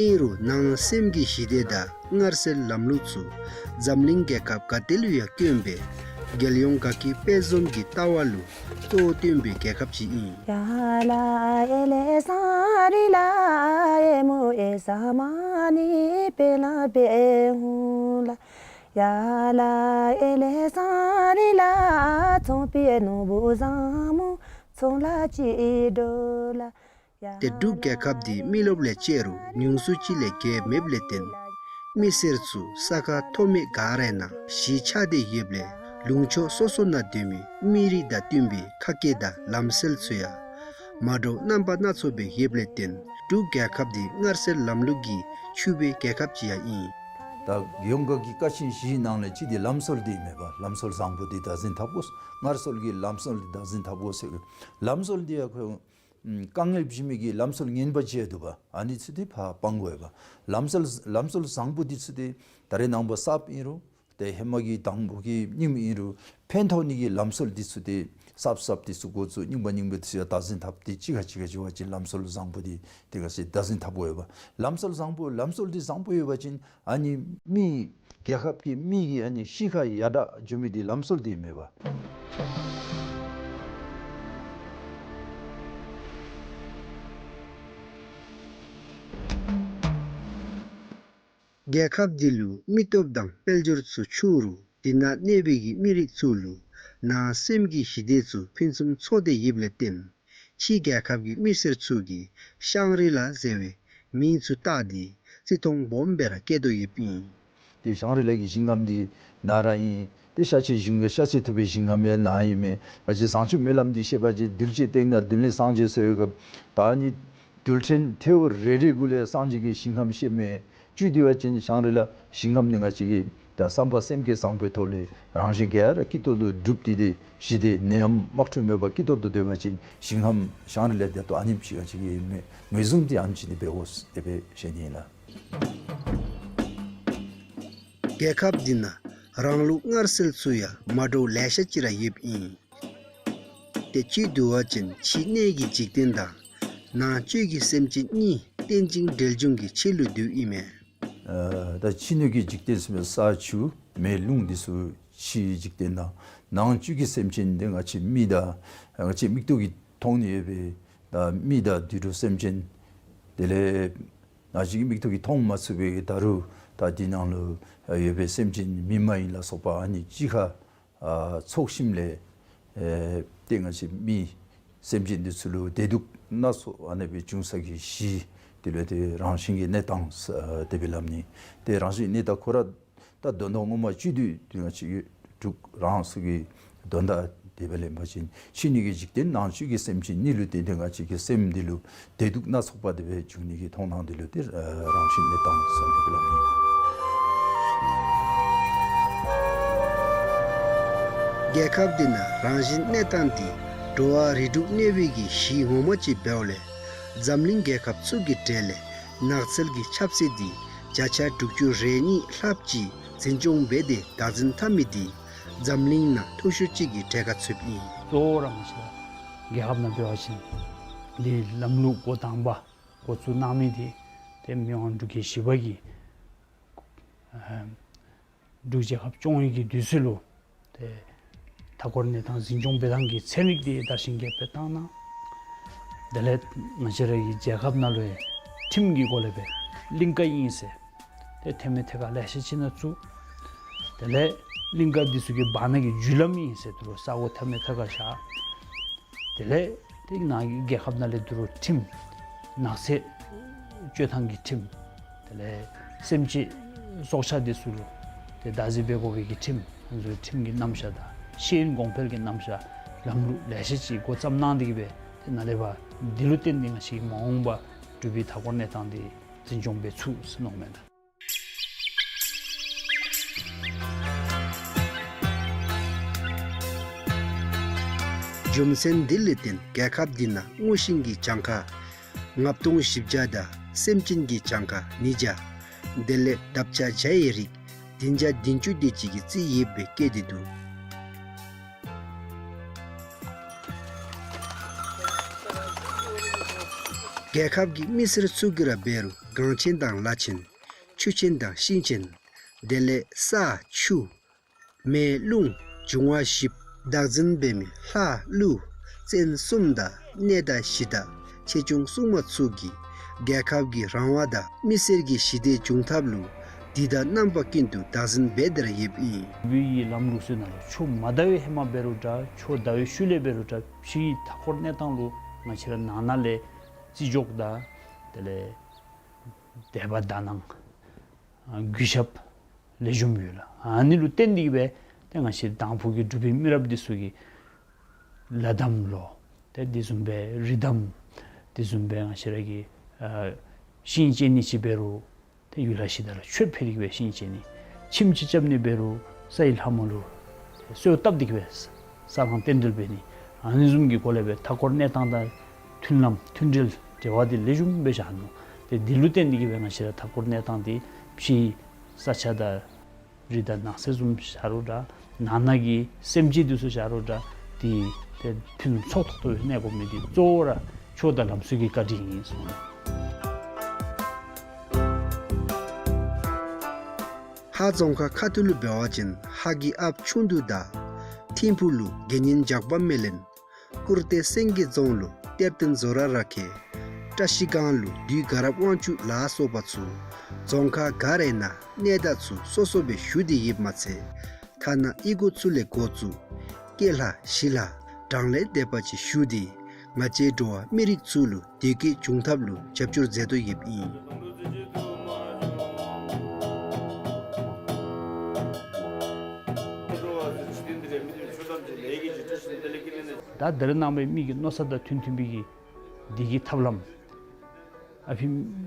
ཨིན་རུང་ནང་སེམས་ཀྱི་ཞི་བདེ་དང་མངར་གསལ་ལམ་ལུགས་ཚུ་འཛམ་གླིང་རྒྱལ་ཁབ་ག་ཏེ་ལུ་ཡང་དཀོན་པའི་རྒྱལ་ཡོངས་དགའ་སྐྱིད་དཔལ་འཛོམས་ཀྱི་ལྟ་བ་ལུ་གཙོ་བོ་བཏོན་པའི་རྒྱལ་ཁབ་ཅིག་ཨིན། ཏེ་འབྲུག་རྒྱལ་ཁབ་འདི་མི་རློབས་ལས་བཅད་རུང་ཉུང་སུ་ཅིག་ལས་བརྒལ་མེདཔ་ལས་བརྟེན་མི་སེར་ཚུ་ས་ཁ་མཐོ་དམན་ག་ར་ནང་གཞིས་ཆགས་ཏེ་ཡོདཔ་ལས་ལུང་ཕྱོགས་སོ་སོ་ནང་སྡོད་མི་མི་རིགས་དང་བསྟུན་པའི་ཁ་སྐད་དང་ལམ་སྲོལ་ཚུ་ཡང་མ་འདྲཝ་རྣམ་པ་སྣ་ཚོགས་སྦེ་ཡོདཔ་ལས་བརྟེན་འབྲུག་རྒྱལ་ཁབ་འདི་མངར་གསལ་ལམ་ལུགས་ཀྱིས་ཕྱུག་པའི་རྒྱལ་ཁབ་ཅིག་ཡང་ཨིན། ད་ཡོངས་གྲགས་ཀྱི་ཀ་ཆེན་བཞིའི་ནང་ལས་གཅིག་འདི་ལམ་སྲོལ་འདི་མས་པ། ལམ་སྲོལ་བཟང་པོ་འདི་བདག་འཛིན་འཐབ་དགོ། མངར་གསལ་གྱི་ལམ་སྲོལ་འདི་བདག་འཛིན་འཐབ་དགོ་ཟེར། ལམ་སྲོལ་འདི་ཡང་ཁོ་ཨམ་དཀའ་ངལ་འབྱུང་མི་གི་ལམ་སྲོལ་ངན་པ་ཅིག་འདུག་པ། ཨ་ནི་ཚུ་འདི་ཕར་སྤང་དགོ་པ། ལམ་སྲོལ་ལམ་སྲོལ་བཟང་པོ་འདི་ཚུ་འདི་ད་རེས་ནངས་པ་གསརཔ་ཨིན་རུང་ཏེ་ཧེ་མ་གི་དང་པོ་གི་རྙིངམ་ཨིན་རུང་ཕན་ཐོགས་ནི་གི་ལམ་སྲོལ་འདི་ཚུ་འདི་གསརཔ་གསརཔ་འདི་ཚུ་འགོ་བཙུགས་རྙིང་པ་རྙིང་པ་འདི་ཚུ་ཡང་བདག་འཛིན་འཐབ་སྟེ་གཅིག་ཁར་གཅིག་ཁར་འགྱོ་བ་ཅིན་ལམ་སྲོལ་བཟང་པོ་འདི་ཏེ་ག་ཅི་བདག་འཛིན་འཐབ་དགོ་པ། ལམ་སྲོལ་བཟང་པོ་ལམ་སྲོལ་འདི་བཟང་པོ་ཡོད་པ་ཅིན་ཨ་ནི་མི་རྒྱལ་ཁབ་ཀྱི་མི་གི་ཨ་ནི་གཤིས་ཀ་ཡར་དྲག་འགྱོ་མི་འདི་ལམ་སྲོལ་འདི་མས་པ། རྒྱལ་ཁབ་འདི་ལུ་མི་སྟོབས་དང་དཔལ་འབྱོར་ཚུ་ཆུང་རུང་འདི་ནང་གནས་པའི་གི་མི་རིགས་ཚུ་ལུ་ནང་སེམས་ཀྱི་ཞི་བདེ་ཚུ་ཕུན་སུམ་ཚོགས་ཏེ་ཡོདཔ་ལས་བརྟེན་ཕྱི་རྒྱལ་ཁབ་ཀྱི་མི་སེར་ཚུ་གིས་ཤང་རི་ལ་ཟེར་བའི་མིང་ཚུ་བཏགས་ཏེ་བརྩི་མཐོང་སྦོམ་སྦེ་ར་བསྐྱེད་དོ་ཡོདཔ་ཨིན། ཏེ་ཤང་རི་ལ་གི་ཞིང་ཁམས་འདི་ནཱ་ར་ཨིན། ཏེ་ཤཱཀྱའི་ཞིང་ཁམས་ཤཱཀྱ་ཐུབ་པའི་ཞིང་ཁམས་ཡང་ནཱ་ཨིན་མས། ང་བཅས་བཟང་སྤྱོད་སྨོན་ལམ་འདི་བཤད་པ་ཅིན་གདུལ་བྱའི་སྟེང་ན་གདོན་ལས་སངས་རྒྱས་ཟེར་བའི་སྐབས་ད་ཨ་ནི་རྡུལ་ཕྲན་ཐལཝ་རེ་རེ་གུ་ལས་སངས་རྒྱས་ཀྱི་ཞིང་ཁམས་བཤདཔ་མས། བཅུད་དེ་བ་ཅིན་ཤང་རི་ལ་ཞིང་ཁམས་ནི་ང་བཅས་ཀྱི་ད་བསམ་པ་སེམས་བསྐྱེད་བཟང་པོའི་ཐོག་ལས་རང་གཞན་ག་ར་སྐྱིད་ཏོག་ཏོ་འགྲུབ་སྟེ་ཏེ་ཞི་བདེ་ནད་ཡམས་དམག་འཁྲུག་མེད་པར་སྐྱིད་ཏོག་ཏོ་སྡོད་པ་ཅིན་ཞིང་ཁམས་ཤང་རི་ལ་དེ་ལྟོ་ཨ་ནེམ་ཅིག་ག་ཅིག་ཨིན་མས། ངོས་བཟུང་འདི་ཨ་ནེམ་ཅིག་འདི་འབད་དགོ་ཟེར་དེ་སྦེ་བཤད་ནི་ཨིན་ལགས། རྒྱལ་ཁབ་འདི་ནང་རང་ལུགས་མངར་གསལ་ཚུ་ཡང་མ་འདྲཝ་ལེ་ཤ་ཅིག་ར་ཡོདཔ་ཨིན། ཏེ་བཅུད་དེ་བ་ཅིན་ཕྱི་སྣོད་ཀྱི་འཇིག་རྟེན་དང་ནང་བཅུད་ཀྱི་སེམས་ཅན་གཉིས་རྟེན་ཅིང་འབྲེལ་འབྱུང་གི་ཆོས་ལུགས་འདུག་ཨིན་མས། ཨ་ད་ཕྱི་སྣོད་ཀྱི་འཇིག་རྟེན་ཟེར་མི་ས་ཆུ་མེ་རླུང་འདི་ཚུ་ཕྱིའི་འཇིག་རྟེན་དང་ནང་བཅུད་ཀྱི་སེམས་ཅན་འདི་ང་བཅས་མི་དང་ང་བཅས་མིག་ཏོ་གིས་མཐོང་ནི་ཡོད་པའི་ད་མི་དང་དུད་འགྲོ་སེམས་ཅན་དེ་ལས་ང་བཅས་ཀྱི་མིག་ཏོ་གིས་མཐོང་མ་ཚུགས་པའི་ད་རུང་ད་འདི་ནང་ལུ་ཡོད་པའི་སེམས་ཅན་མི་མ་ཡིན་ལ་སོགས་པ་ཨ་ནི་གཅིག་ཁར་ཨ་ཚོགས་ཞིནམ་ལས་ཨེ་ཏེ་ང་བཅས་མི་ སེམས་ཅན་འདི་ཚུ་ལུ་བདེ་སྡུག་སྣ་ཚོགས་ཨ་ནི་སྦེ་འབྱུང་ས་གི་གཞི་འདི་ལུ་ཏེ་རང་བཞིན་གྱི་གནས་སྟངས་ཟེར་དེ་སྦེ་སླབ་ནི། ཏེ་རང་བཞིན་གནས་སྟངས་ཁོ་ར་ད་དོན་དག་ངོ་མ་བཅུད་བསྡུས་ཏེ་ང་བཅས་ཀྱི་འབྲུག་རང་སོ་གི་དོན་དག་དེ་སྦེ་ལེན་པ་ཅིན་ཕྱི་སྣོད་ཀྱི་འཇིག་རྟེན་ནང་བཅུད་ཀྱི་སེམས་ཅན་གཉིས་ལུ་བརྟེན་ཏེ་ང་བཅས་ཀྱི་སེམས་འདི་ལུ་བདེ་སྡུག་སྣ་ཚོགས་པ་དེ་སྦེ་འབྱུང་ནི་གི་མཐོང་སྣང་འདི་ལུ་ཏེ་རང་བཞིན་གནས་སྟངས་ཟེར་དེ་སྦེ་སླབ་ནི། རྒྱལ་ཁབ་འདི་ནང་རང་བཞིན་གནས་སྟངས་འདི་འགྲོ་བ་རིགས་དྲུག་གནས་པའི་གི་གཞི་ངོ་མ་ཅིག་འབདཝ་ལས་འཛམ་གླིང་རྒྱལ་ཁབ་ཚུ་གི་གྲས་ལས་ནགས་ཚལ་གྱི་ཁྱབ་ཚད་འདི་བརྒྱ་ཆ་དྲུག་ཅུ་རེ་གཉིས་ལྷགཔ་ཅིག་འཛིན་སྐྱོང་འབད་དེ་བདག་འཛིན་འཐབ་མི་འདི་འཛམ་གླིང་ནང་མཐོ་ཤོས་ཅིག་གི་གྲས་ཁར་ཚུདཔ་ཨིན། གཙོ་བོ་ར་ང་བཅས་རྒྱལ་ཁབ་ནང་འབད་བ་ཅིན་འདི་ལམ་ལུགས་འགོ་དང་པ་འགོ་བཙུགས་གནང་མི་འདི་ཏེ་མི་དབང་འབྲུག་རྒྱལ་བཞི་པ་གིས་ཨ་འབྲུག་རྒྱལ་ཁབ་སྐྱོང་བའི་གི་དུས་ཚོད་ལུ་ཏེ་མཐའ་འཁོར་གནས་སྟངས་འཛིན་སྐྱོང་འབད་ཐངས་ཀྱི་ཚན་རིག་འདི་དར་ཞིང་རྒྱས་པར་བཏང་གནང་། དེ་ལས་ང་བཅས་ར་གི་རྒྱལ་ཁབ་ནང་ལུ་ཡང་ཁྲིམས་ཀྱི་སྒོ་ལས་སྦེ་གླིང་ཀ་ཨིན་ཟེར་ཏེ་ཐེམ་མེ་ཐེ་ཀ་ལེ་ཤ་ཅིག་ནང་བཙུགས། དེ་ལས་གླིང་ཀ་འདི་ཚུ་གི་བར་ན་གི་རྒྱུ་ལམ་ཨིན་ཟེར་དེ་ལུ་ས་སྒོ་ཐེམ་མེ་ཐེ་ཀ་བཞག། དེ་ལས་ཏེ་ནཱ་གི་རྒྱལ་ཁབ་ནང་ལས་དེ་རུ་ཁྲིམས་ནགས་ཚལ་གཅོད་ཐངས་ཀྱི་ཁྲིམས། དེ་ལས་སེམས་ཅན་སྲོག་ཆགས་འདི་ཚུ་ལུ་ཏེ་བདག་འཛིན་འབད་དགོ་པའི་གི་ཁྲིམས། ང་ཚོའི་ཁྲིམས་ཀྱི་རྣམ་གཞག་དང་ཤེས་ཡོན་གོང་འཕེལ་གྱི་རྣམ་གཞག་ལམ་ལུགས་ལེ་ཤ་ཅིག་འགོ་བརྩམས་གནང་སྟེ་གི་སྦེ་ཏེ་ནཱ་ལས་ཕར་འདི་ལུ་བརྟེན་ཏེ་ང་བཅས་མ་འོངས་པ་འབྲུག་པའི་མཐའ་འཁོར་གནས་སྟངས་འདི་འཛིན་སྐྱོང་འབད་ཚུགས་ཟེར་མནོཝ་མས་ད། རྒྱུ་མཚན་འདི་ལུ་བརྟེན་རྒྱལ་ཁབ་འདི་ནང་སྔོ་ཤིང་གི་གྱངས་ཁ་ལྔ་སྟོང་བཞི་བརྒྱ་དང་སེམས་ཅན་གྱི་གྱངས་ཁ་ཉིས་བརྒྱ། དེ་ལས་འདབ་ཆགས་བྱ་ཡི་རིགས་བདུན་བརྒྱ་བདུན་ཅུ་དེ་ཅིག་གིས་རྩིས་ཡོདཔ་སྦེ་བཀོད་དེ་འདུག། རྒྱལ་ཁབ་ཀྱི་མི་སེར་ཚུ་གིས་ར་འབད་རུང་གངས་ཅན་དང་ལ་ཆེན། ཆུ་ཆེན་དང་ཤིང་ཆེན། དེ་ལས་ས་ཆུ་མེ་རླུང་འབྱུང་བ་བཞི་བདག་འཛིན་འབད་མི་ལྷ་ཀླུ་བཙན་གསུམ་དང་གནས་བདག་གཞི་བདག་ཆེ་ཆུང་སྲུང་མ་ཚུ་གིས་རྒྱལ་ཁབ་ཀྱི་རང་དབང་དང་མི་སེར་གྱི་ཞི་བདེ་འབྱུང་ཐབས་ལུ་དུས་དང་རྣམ་པ་ཀུན་ཏུ་བདག་འཛིན་འབད་དེ་ར་ཡོདཔ་ཨིན། བོད་ཀྱི་ལམ་ལུགས་ཚུ་ནང་ལུ་ཆུ་མ་དར་བའི་ཧེ་མ་འབད་རུང་འདྲ་ཆུ་དར་བའི་ཤུལ་ལས་འབད་རུང་འདྲ་ཕྱིའི་མཐའ་འཁོར་གནས་སྟངས་ལུ་ང་བཅས་ར་ནང་ན་ལས་བརྩི་འཇོག་དང་དེ་ལས་དད་པ་དག་སྣང་གུས་ཞབས་ལེགས་ཤོམ་ཡོད་ལགས། ཨ་ནི་ལུ་བརྟེན་ཏེ་གི་སྦེ་ཏེ་ང་བཅས་དང་ཕུ་གི་འབྲུག་པའི་མི་རབས་འདི་ཚུ་གིས་ལ་དམ་ལོ་ཏེ་དེ་བཟུམ་སྦེ་རི་དམ་དེ་བཟུམ་སྦེ་ང་བཅས་ར་གི་ཨ་ཤིང་བཅད་ནི་ཅིག་འབད་རུང་ཏེ་ཡུལ་ལྷ་གཞི་བདག་ལུ་མཆོད་ཕུལ་ཏེ་གི་སྦེ་ཤིང་བཅད་ནི། ཁྱིམ་ཅིག་རྐྱབ་ནི་འབད་རུང་ས་ཡི་ལྷ་མོ་ལུ་གསོལཝ་བཏབ་སྟེ་གི་སྦེ་ས་ལང་རྟེན་འབྲེལ་འབད་ནི། ཨ་ནི་བཟུམ་གྱི་སྒོ་ལས་སྦེ་མཐའ་འཁོར་གནས་སྟངས་དང་མཐུན་ལམ་མཐུན་འབྲེལ་འབྲེལ་བ་འདི་ལེགས་ཤོམ་སྦེ་བཞག་ནུག། ཏེ་འདི་ལུ་བརྟེན་ཏེ་གི་སྦེ་ང་བཅས་ར་མཐའ་འཁོར་གནས་སྟངས་འདི་ཕྱིའི་ས་ཆ་དང་རི་དང་ནགས་ཚལ་བཟུམ་བཞག་རུང་འདྲ་ནང་ན་གི་སེམས་ཅན་འདི་ཚུ་བཞག་རུང་འདྲ་ཏེ་ཏེ་ཕུན་སུམ་ཚོགས་ཏོག་ཏོ་སྦེ་གནས་དགོ་མི་འདི་གཙོ་བོ་ར་ཆོས་དང་ལམ་སྲོལ་གྱི་བཀའ་དྲིན་ཨིན་གསུངས་ནུག། ཧཱ་རྫོང་ཁག་ཁ་ཐུག་ལུ་འབད་བ་ཅིན་ཧཱ་གི་ཨཔ་ཆུང་དུ་དང་ཐིམ་ཕུ་ལུ་དགེ་བསྙེན་ཇག་པ་མེ་ལེན། ཀུར་ཏེ་སེང་གེ་རྫོང་ལུ་གཏེར་སྟོན་ཛོ་ར་ར་ཁེ། བཀྲ་ཤིས་སྒང་ལུ་བདུད་དགའ་རབ་དབང་ཕྱུག་ལ་སོགས་པ་ཚུ་རྫོང་ཁག་ག་རའི་ནང་གནས་བདག་ཚུ་སོ་སོ་སྦེ་བཞུགས་ཏེ་ཡོདཔ་མ་ཚད་ཐ་ན་གཡུས་སྒོ་ཚུ་ལས་འགོ་བཙུགས་སྐྱེས་ལྷ་ཞི་ལྷ་གྲངས་ལས་འདས་པ་ཅིག་བཞུགས་ཏེ་ང་བཅས་འགྲོ་བ་མི་རིགས་ཚུ་ལུ་བདེ་སྐྱིད་འབྱུང་ཐབས་ལུ་རྒྱབ་སྐྱོར་མཛད་དོ་ཡོདཔ་ཨིན། ད་ད་རེས་ནངས་པའི་མི་གི་མནོ་ས་དང་མཐུན་མཐུན་པའི་གི་འདི་གི་ཐབས་ལམ་ཨ་ཕི་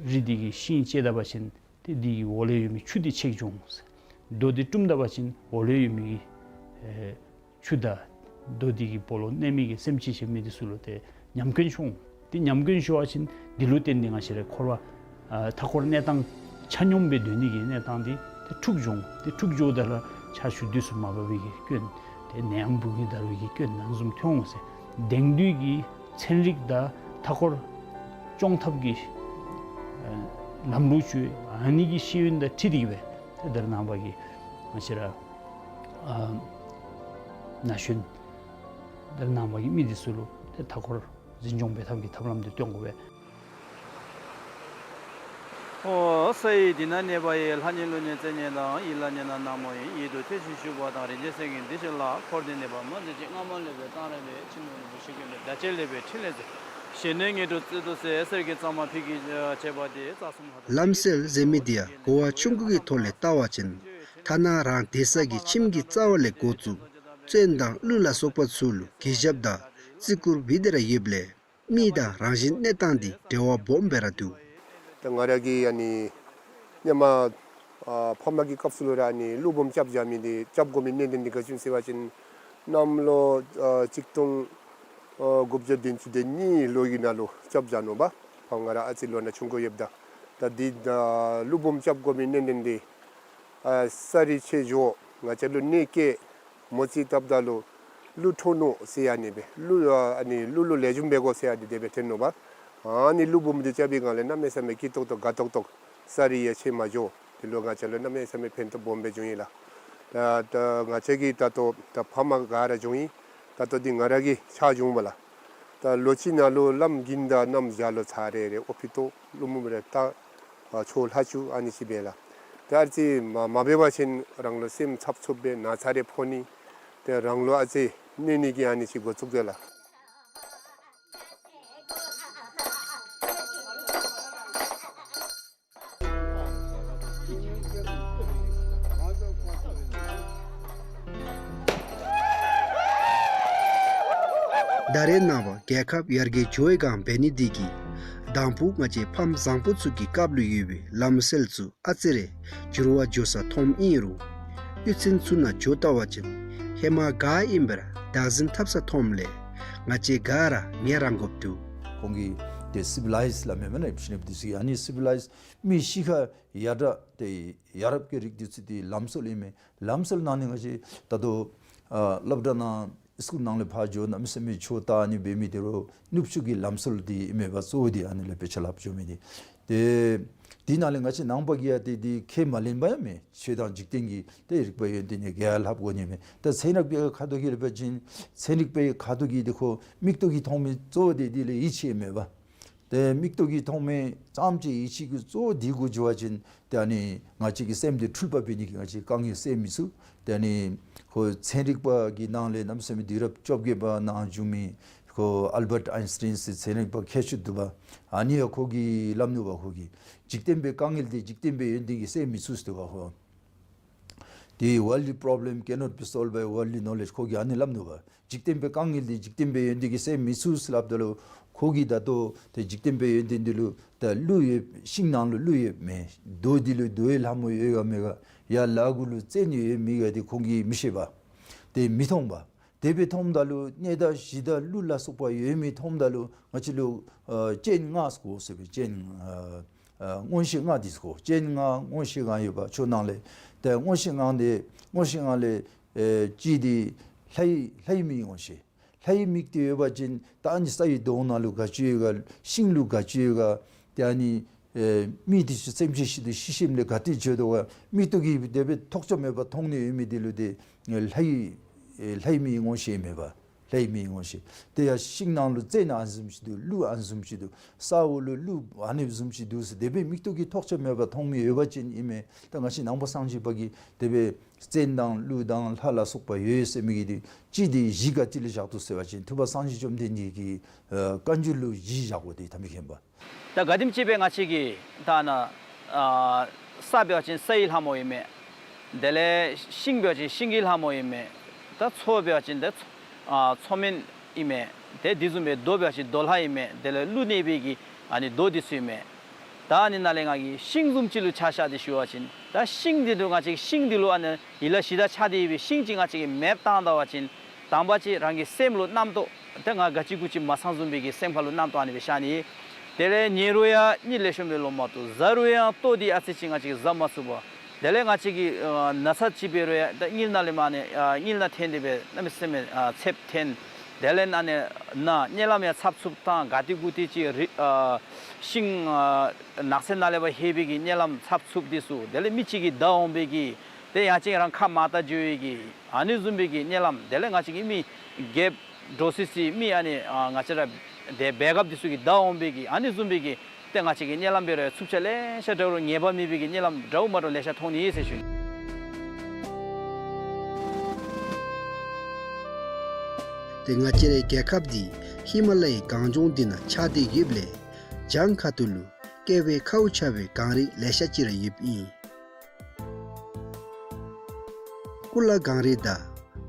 རི་འདི་གི་ཤིང་བཅད་ད་པ་ཅིན་ཏེ་འདི་གི་འོག་ལས་ཡོད་མི་ཆུ་འདི་ཆད་འགྱོ་འོང་ཟེར། རྡོ་འདི་བཀྲུམ་ད་པ་ཅིན་འོག་ལས་ཡོད་མི་གི་ཨེ་ཆུ་དང་རྡོ་འདི་གི་སྦོ་ལོགས་གནས་མི་གི་སེམས་ཅན་ཟེར་མི་འདི་ཚུ་ལུ་ཏེ་ཉམས་སྐྱོན་ཤོང་། ཏེ་ཉམས་སྐྱོན་ཤོར་བ་ཅིན་འདི་ལུ་བརྟེན་ཏེ་ང་བཅས་ར་འཁོར་བ་ཨ་མཐའ་འཁོར་གནས་སྟངས་ཆ་སྙོམས་སྦེ་སྡོད་ནི་གི་གནས་སྟངས་འདི་ཏེ་འཁྲུགས་འགྱོ་འོང་། ཏེ་འཁྲུགས་འགྱོཝ་ད་ལུ་ཆར་ཆུ་དུས་སུ་མ་འབབ་པའི་གི་སྐྱོན་ཏེ་ནད་ཡམས་འབུ་གི་འདར་བའི་གི་སྐྱོན་ཨ་ནི་བཟུམ་ཐོན་འོང་ཟེར། དེང་དུས་ཀྱི་ཚན་རིག་དང་མཐའ་འཁོར་སྐྱོང་ཐབས་ཀྱི་ཨ་ལམ་ལུགས་ཚུ་ཨ་ནི་གི་ཤེས་ཡོན་དང་འཁྲིལ་ཏེ་གི་སྦེ་ཏེ་ད་རེས་ནངས་པ་གི་ང་བཅས་ར་ཨ་ན་གཞོན་ད་རེས་ནངས་པ་གི་མི་འདི་ཚུ་ལུ་ཏེ་མཐའ་འཁོར་འཛིན་སྐྱོང་འབད་ཐངས་ཀྱི་ཐབས་ལམ་འདི་སྟོན་དགོ་པས། ཨོ་ས་ཡི་དེ་ན་གནས་པ་ཡི། ལྷ་ནི་ཀླུ་ནི་བཙན་ནི་དང་། ཡི་ལ་ཉན་ན་ནག་མོ་ཡི། ཡིད་དུ་ཐེག་ཆེན་ཞུགས་པ་དང་། རིན་ཆེན་གསེར་གྱི་འདི་ཕྱི་ལ། འཁོར་འདས་གནས་པ་མ་ཟད་ཅིང་། སྔ་མ་ལས་པའི་གཏང་རག་ལས། ཕྱི་མ་ལས་པའི་ཤིང་ཀུན་ལས། བརྡ་བཅས་ལས་པའི་ཕྲིན་ལས་མཛོད། ཞི་གནས་ཉིད་དུ་སྩལ་དུ་གསོལ། གསེར་གྱི་གཙང་མ་ཕུད་ཀྱིས་བྱས་པ་དེ། རྩ་གསུམ་ལྷ་དང་། ལམ་སྲོལ་ཟེར་མི་འདི་ཡང་གོ་བ་ཆུང་ཀུ་གི་ཐོག་ལས་བལྟ་བ་ཅིན་ཐ་ན་རང་སྡོད་ས་གི་ཁྱིམ་གྱི་རྩ་བ་ལས་འགོ་བཙུགས་བཙན་དང་ཀླུ་ལ་སོགས་པ་ཚུ་ལུ་གུས་ཞབས་དང་བརྩི་བཀུར་འབད་དེ་ར་ཡོདཔ་ལས་མི་དང་རང་བཞིན་གནས་སྟངས་འདི་འབྲེལ་བ་སྦོམ་སྦེ་ར་འདུག། ད་ང་ར་གི་ཨ་ནི་སྔོན་མ་ཨ་ཕམ་གི་སྐབས་སུ་ལུ་ར་ཨ་ནི་ཀླུ་འབུམ་རྐྱབ་བཞག་མི་འདི་རྐྱབ་དགོ་མི་གནད་དོན་འདི་ག་ཅི་ཨིན་ཟེར་བ་ཅིན་གནམ་ལོ་ཨ་གཅིག་སྟོང་ཨ་དགུ་བརྒྱ་བདུན་ཅུ་དོན་གཉིས་ལོ་གི་ནང་ལུ་རྐྱབ་བཞག་ནུག་པ། ཕམ་ང་ར་ཨ་ཙི་ལོ་ན་ཆུང་ཀུ་ཡོདཔ་ད། ད་འདི་ད་ཀླུ་འབུམ་རྐྱབ་དགོ་མི་གནད་དོན་འདི་ཨ་ས་རི་ཆེ་འགྱོ་ང་བཅས་ལུ་གནོད་བསྐྱལ་མོ་རྩིས་བཏབ་ད་ལུ་ཀླུ་འཕྲོག་ནུག་ཟེར་ཨ་ནི་སྦེ་ཀླུ་ཨ་ནི་ཀླུ་ལུ་ལེགས་ཤོམ་འབད་དགོ་ཟེར་ཨ་ནི་དེ་སྦེ་ཐོན་ནུག་པ། ཨ་ནི་ཀླུ་འབུམ་འདི་རྐྱབ་པའི་སྒང་ལས་གནམ་མེད་ས་མེད་སྐྱིད་ཏོག་ཏོ་དགའ་ཏོག་ཏོ་ས་རི་ཡང་ཆེ་མ་འགྱོ། དེ་ལུ་ང་བཅས་ལུ་གནམ་མེད་ས་མེད་ཕན་ཐོགས་སྦོམ་སྦེ་བྱུང་ཡི་ལགས། ད་ད་ང་བཅས་ཀྱིས་ད་ལྟོ་ད་ཕམ་ག་ར་བྱུང་ཡི། ད་ལྟོ་འདི་ང་ར་གི་ཆ་བྱུང་བ་ལགས། ད་ལོ་གཅིག་ནང་ལུ་ལམ་གིན་དང་གནམ་བྱཱར་ལུ་ཚར་རེ་རེ་ཨོ་ཕི་ཏོ་ཀླུ་འབུམ་རེ་ད་ཨ་ཆོ་ལྷག་ཆུ་ཨ་ནི་ཅིག་འབད་ལགས། ད་ཨ་ཙི་མ་མ་འབད་བ་ཅིན་རང་ལུ་སེམས་འཚབ་འཚུབ་སྦེ་ན་ཚ་རེ་ཕོག་ནི། ཏེ་རང་ལུ་ཨ་ཙི་གནོད་ནི་གི་ཨ་ནི་ཅིག་འགོ་བཙུགས་དེ་ལགས། ད་རེས་ནངས་པ་རྒྱལ་ཁབ་ཡར་རྒྱས་འགྱོ་བའི་སྒང་འབད་ནི་འདི་གིས་དང་ཕུ་ང་བཅས་ཕམ་བཟང་པོ་ཚུ་གི་སྐབས་ལུ་ཡོད་པའི་ལམ་སྲོལ་ཚུ་ཨ་ཙི་རེ་འགྱུར་བ་འགྱོ་ས་མཐོངམ་ཨིན་རུང་གཡུས་ཚན་ཚུ་ནང་འགྱོ་བལྟ་བ་ཅིན་ཧེ་མ་ག་ཨིནམ་སྦེ་ར་བདག་འཛིན་འཐབ་ས་མཐོངམ་ལས་ང་བཅས་ག་ར་ངལ་རངས་དགོཔ་འདུག། ཁོང་གིས་ཏེ་སི་བི་ལའིཛ་སླབ་མས་མེན་ན། ཕྱི་ནང་འདི་ཚུ་ཨ་ནི་སི་བི་ལའིཛ་མི་ཤི་ཁ་ཡར་དྲག་ཏེ་ཡ་རབས་ཀྱི་རིགས་འདི་ཚུ་འདི་ལམ་སྲོལ་ཨིན་མས། ལམ་སྲོལ་ནང་ནི་ང་བཅས་ད་ལྟོ་ཨ་སློབ་གྲྭ་ནང་སི་ཀུལ་ནང་ལས་ཕར་འགྱོ་གནམ་མེད་ས་མེད་ཆོས་ལྟ་ནི་འབད་མི་འདི་རུང་ནུབ་ཕྱོགས་ཀྱི་ལམ་སྲོལ་འདི་ཨིན་མས་པ། གཙོ་བོ་འདི་ཨ་ནི་ལས་དཔེ་ཆ་ལྷབ་འགྱོ་མི་འདི། ཏེ་འདི་ནང་ལས་ང་བཅས་ནང་པ་གིས་ཡང་ཏེ་འདི་ཁས་མ་ལེན་པ་ཡང་མེད། ཆོས་དང་འཇིག་རྟེན་གྱི་ཏེ་རིག་པ་ཡོན་ཏན་ནི་ག་ཡང་ལྷབ་དགོ་ནི་མེད། ད་ཚན་རིག་པའི་ཁ་ཐུག་གི་ལས་འབད་བ་ཅིན་ཚན་རིག་པའི་ཁ་ཐུག་གི་འདི་ཁོ་མིག་ཏོ་གིས་མཐོང་མི་གཙོ་བོ་འདི་འདི་ལས་ཡིད་ཆེས་མེད་པ། ཏེ་མིག་ཏོ་གིས་མཐོང་མི་ཙམ་ཅིག་ཡིད་ཆེས་ཀྱི་གཙོ་བོ་འདི་གུ་འགྱོ་བ་ཅིན་ཏེ་ཨ་ནི་ང་བཅས་ཀྱི་སེམས་འདི་འཁྲུལ་པ་འབད་ནི་གི་ང་བཅས་དཀའ་ངལ་སེལ་མི་ཚུགས། ཏེ་ཨ་ནི་ཁོ་ཚན་རིག་པ་གི་ནང་ལས་གནམ་མེད་ས་མེད་དུས་རབས་བཅོ་བརྒྱད་པ་ནང་བྱུང་མི་ཁོ་ཨལ་བཊ་ཨའིན་སི་ཊེན་ཟེར་ཚན་རིག་པ་མཁས་ཤོས་འདུག་པ། ཨ་ནི་ཡང་ཁོ་གིས་སླབ་ནུག་པ། ཁོ་གིས་འཇིག་རྟེན་པའི་དཀའ་ངལ་འདི་འཇིག་རྟེན་པའི་ཡོན་ཏན་གྱིས་སེལ་མི་ཚུགས་ཟེར་འདུག་པ་ཁོ། The worldly problem cannot be solved by worldly knowledge. ཁོ་གིས་ཨ་ནི་སླབ་ནུག་པ། འཇིག་རྟེན་པའི་དཀའ་ངལ་འདི་འཇིག་རྟེན་པའི་ཡོན་ཏན་གྱིས་སེལ་མི་ཚུགས་ཟེར་སླབ་ད་ལུ་ཁོ་གིས་ད་ལྟོ་ཏེ་འཇིག་རྟེན་པའི་ཡོན་ཏན་འདི་ལུ་ད་ཀླུ་ཡོད་ཤིང་ནང་ལུ་ཀླུ་ཡོད་མེད། རྡོ་འདི་ལུ་རྡོའི་ལྷ་མོ་ཡོད་ག་མེད་ག། ཡར་ལ་གུ་ལུ་བཙན་ཡོད་མེད་ག་འདི་ཁོང་གིས་མི་ཤེས་པ། ཏེ་མི་མཐོང་པ། དེ་སྦེ་མཐོངམ་ད་ལུ་གནས་བདག་གཞི་བདག་ཀླུ་ལ་སོགས་པ་ཡོད་མི་མཐོངམ་ད་ལུ་ང་བཅས་ལུ་ཨ་སྤྱན་ལྔ་ཟེར་གོ་ཟེར་བའི་སྤྱན་ཨ་ཨ་མངོན་ཤེས་ལྔ་འདི་ཟེར་གོ། སྤྱན་ལྔ་མངོན་ཤེས་ལྔ་ཡོད་པ་ཆོས་ནང་ལས། ཏེ་མངོན་ཤེས་ལྔ་འདི་མངོན་ཤེས་ལྔ་ལས་ཨེ་གཅིག་འདི་ལྷའི་ལྷའི་མིག་མངོན་ཤེས། ལྷའི་མིག་འདི་ཡོད་པ་ཅིན་ད་ཨ་ནི་ས་ཡི་དོང་ནང་ལུ་ག་ཅི་ཡོད་ག། ཤིང་ལུ་ག་ཅི་ཡོད་ག། ཏེ་ཨ་ནི་ཨེ་མི་འདི་ཚུ་སེམས་ཅན་ཤི་དོ་ཤི་ཞིནམ་ལས་ག་ཏེ་འགྱོ་དོ་ག། མིག་ཏོ་གིས་དེ་སྦེ་ཐོགས་ཆགས་མེད་པར་མཐོང་ནི་ཡོད་མི་འདི་ལུ་ཏེ་ལྷའི་ཨེ་ལྷའི་མིག་མངོན་ཤེས་མེན་པ། ལྷའི་མིག་མངོན་ཤེས། དེ་ཡང་ཤིང་ནང་ལུ་བཙན་ཨ་ནི་བཟུམ་ཅིག་འདུག། ཀླུ་ཨ་ནི་བཟུམ་ཅིག་འདུག། ས་འོག་ལུ་ཀླུ་ཨ་ནི་བཟུམ་ཅིག་འདུག་ཟེར་དེ་སྦེ་མིག་ཏོ་གིས་ཐོགས་ཆགས་མེད་པར་མཐོང་མི་ཡོད་པ་ཅིན་ཨིན་མས། ད་ང་བཅས་ནང་པ་སངས་རྒྱས་པ་གིས་དེ་སྦེ་བཙན་དང་ཀླུ་དང་ལྷ་ལ་སོགས་པ་ཡོད་ཟེར་མི་གི་འདི་གཅིག་འདི་གཞི་ག་ཅི་ལུ་བཞག་འདུག་ཟེར་བ་ཅིན་ཐུབ་པ་སངས་རྒྱས་བཅོམ་ལྡན་འདས་ཀྱི་ཨ་བཀའ་འགྱུར་ལུ་གཞི་བཞག་དགོ། ཏེ་ད་མི་མཁྱེན་པ། ད་ག་དེམ་ཅིག་སྦེ་ང་བཅས་ཀྱིས་ད་ནཱ་ཨ་ས་འབད་བ་ཅིན་ས་ཡི་ལྷ་མོ་ཨིན་མས། དེ་ལས་ཤིང་འབད་བ་ཅིན་ཤིང་གི་ལྷ་མོ་ཨིན་མས། ད་མཚོ་འབད་བ་ཅིན་ད་མཚོ་ཨ་མཚོ་སྨན་ཨིན་མས། ཏེ་དེ་བཟུམ་སྦེ་རྡོ་འབད་བ་ཅིན་རྡོ་ལྷ་ཨིན་མས། དེ་ལས་ཀླུ་གནས་པའི་གི་ཨ་ནི་རྡོ་འདི་ཚུ་ཨིན་མས། ད་ཨ་ནི་ནང་ལས་ང་གིས་ཤིང་བཟུམ་ཅིག་ལུ་ཆ་བཞག་སྟེ་ཞུ་བ་ཅིན་ད་ཤིང་འདི་ལུ་ང་བཅས་ཤིང་འདི་ལུ་ཨ་ནི་ཡིད་ལ་གཞི་བདག་ཆགས་ཏེ་ཡོད་པའི་ཤིང་ཅིག་ང་བཅས་ཀྱིས་མེདཔ་བཏང་ད་བ་ཅིན་དང་པ་ཅིག་རང་གི་སེམས་ལུ་རྣམ་རྟོག་ཏེ་ང་ག་ཅི་གུ་ཅི་མ་ཚང་བཟུམ་སྦེ་གི་སེམས་ཁ་ལུ་རྣམ་རྟོག་ཨ་ནི་སྦེ་ཤར་ནི། དེ་ལས་ཉལ་རུང་ཡང་གཉིད་ལེགས་ཤོམ་སྦེ་ལོག་མ་བཏུབ། བཟའ་རུང་ཡང་ལྟོ་འདི་ཨ་ཙི་ཅིག་ང་བཅས་ཀྱིས་བཟའ་མ་ཚུགས་པ། དེ་ལས་ང་བཅས་ཀྱིས་ཨ་ན་ཚ་ཅིག་འབད་རུང་ཡང་ད་གཉིད་ནང་ལས་མར་ཨ་ནི་ཨ་གཉིད་ནང་འཐེན་ཏེ་སྦེ་གནམ་མེད་ས་མེད་ཨ་ཚདཔ་འཐེན། དེ་ལས་ཨ་ནི་ན་གཉིད་ལམ་ཡང་ཚབ་ཚུབ་བཏང་། ག་ཏེ་གུ་ཏེ་ཅིག་རི་ཨ་ཤིང་ཨ་ནགས་ཚལ་ནང་ལས་ཕར་ལྷོད་པའི་གི་གཉིད་ལམ་ཚབ་ཚུབ་འདི་ཚུ། དེ་ལས་མི་ཅིག་གིས་བདའ་འོང་པའི་གི་ཏེ་ཡང་ཅིན་རང་ཁ་མར་བལྟ་འགྱོ་བའི་གི་ཨ་ནི་བཟུམ་སྦེ་གི་གཉིད་ལམ། དེ་ལས་ང་བཅས་ཀྱི་མི་རྒྱལཔོ་འདྲོག་སི་སི་མི་ཨ་ནི་ཨ་ང་བཅས་ར་ཏེ་འབད་འགབ་འདི་ཚུ་གིས་བདའ་འོང་པའི་གི་ཨ་ནི་བཟུམ་སྦེ་གི་ ཏེ་ང་བཅས་ཀྱི་གཉིད་ལམ་འབད་རུང་ཚུབ་ཆ་ལེ་ཤ་འདྲཝ་རུང་ངེས་པ་མེད་པའི་གི་གཉིད་ལམ་འདྲཝ་མ་འདྲཝ་ལེ་ཤ་མཐོང་ནི་ཟེར་ཞུ་ནི། ཏེ་ང་བཅས་རའི་རྒྱལ་ཁབ་འདི་ཧི་མ་ལ་ཡའི་གངས་ལྗོངས་འདི་ནང་ཆགས་ཏེ་ཡོདཔ་ལས་བྱང་ཁ་ཐུག་ལུ་བསྐལ་པའི་ཁཝ་ཆགས་པའི་གངས་རི་ལེ་ཤ་ཅིག་ར་ཡོདཔ་ཨིན། ཀུ་ལ་གངས་རི་དང་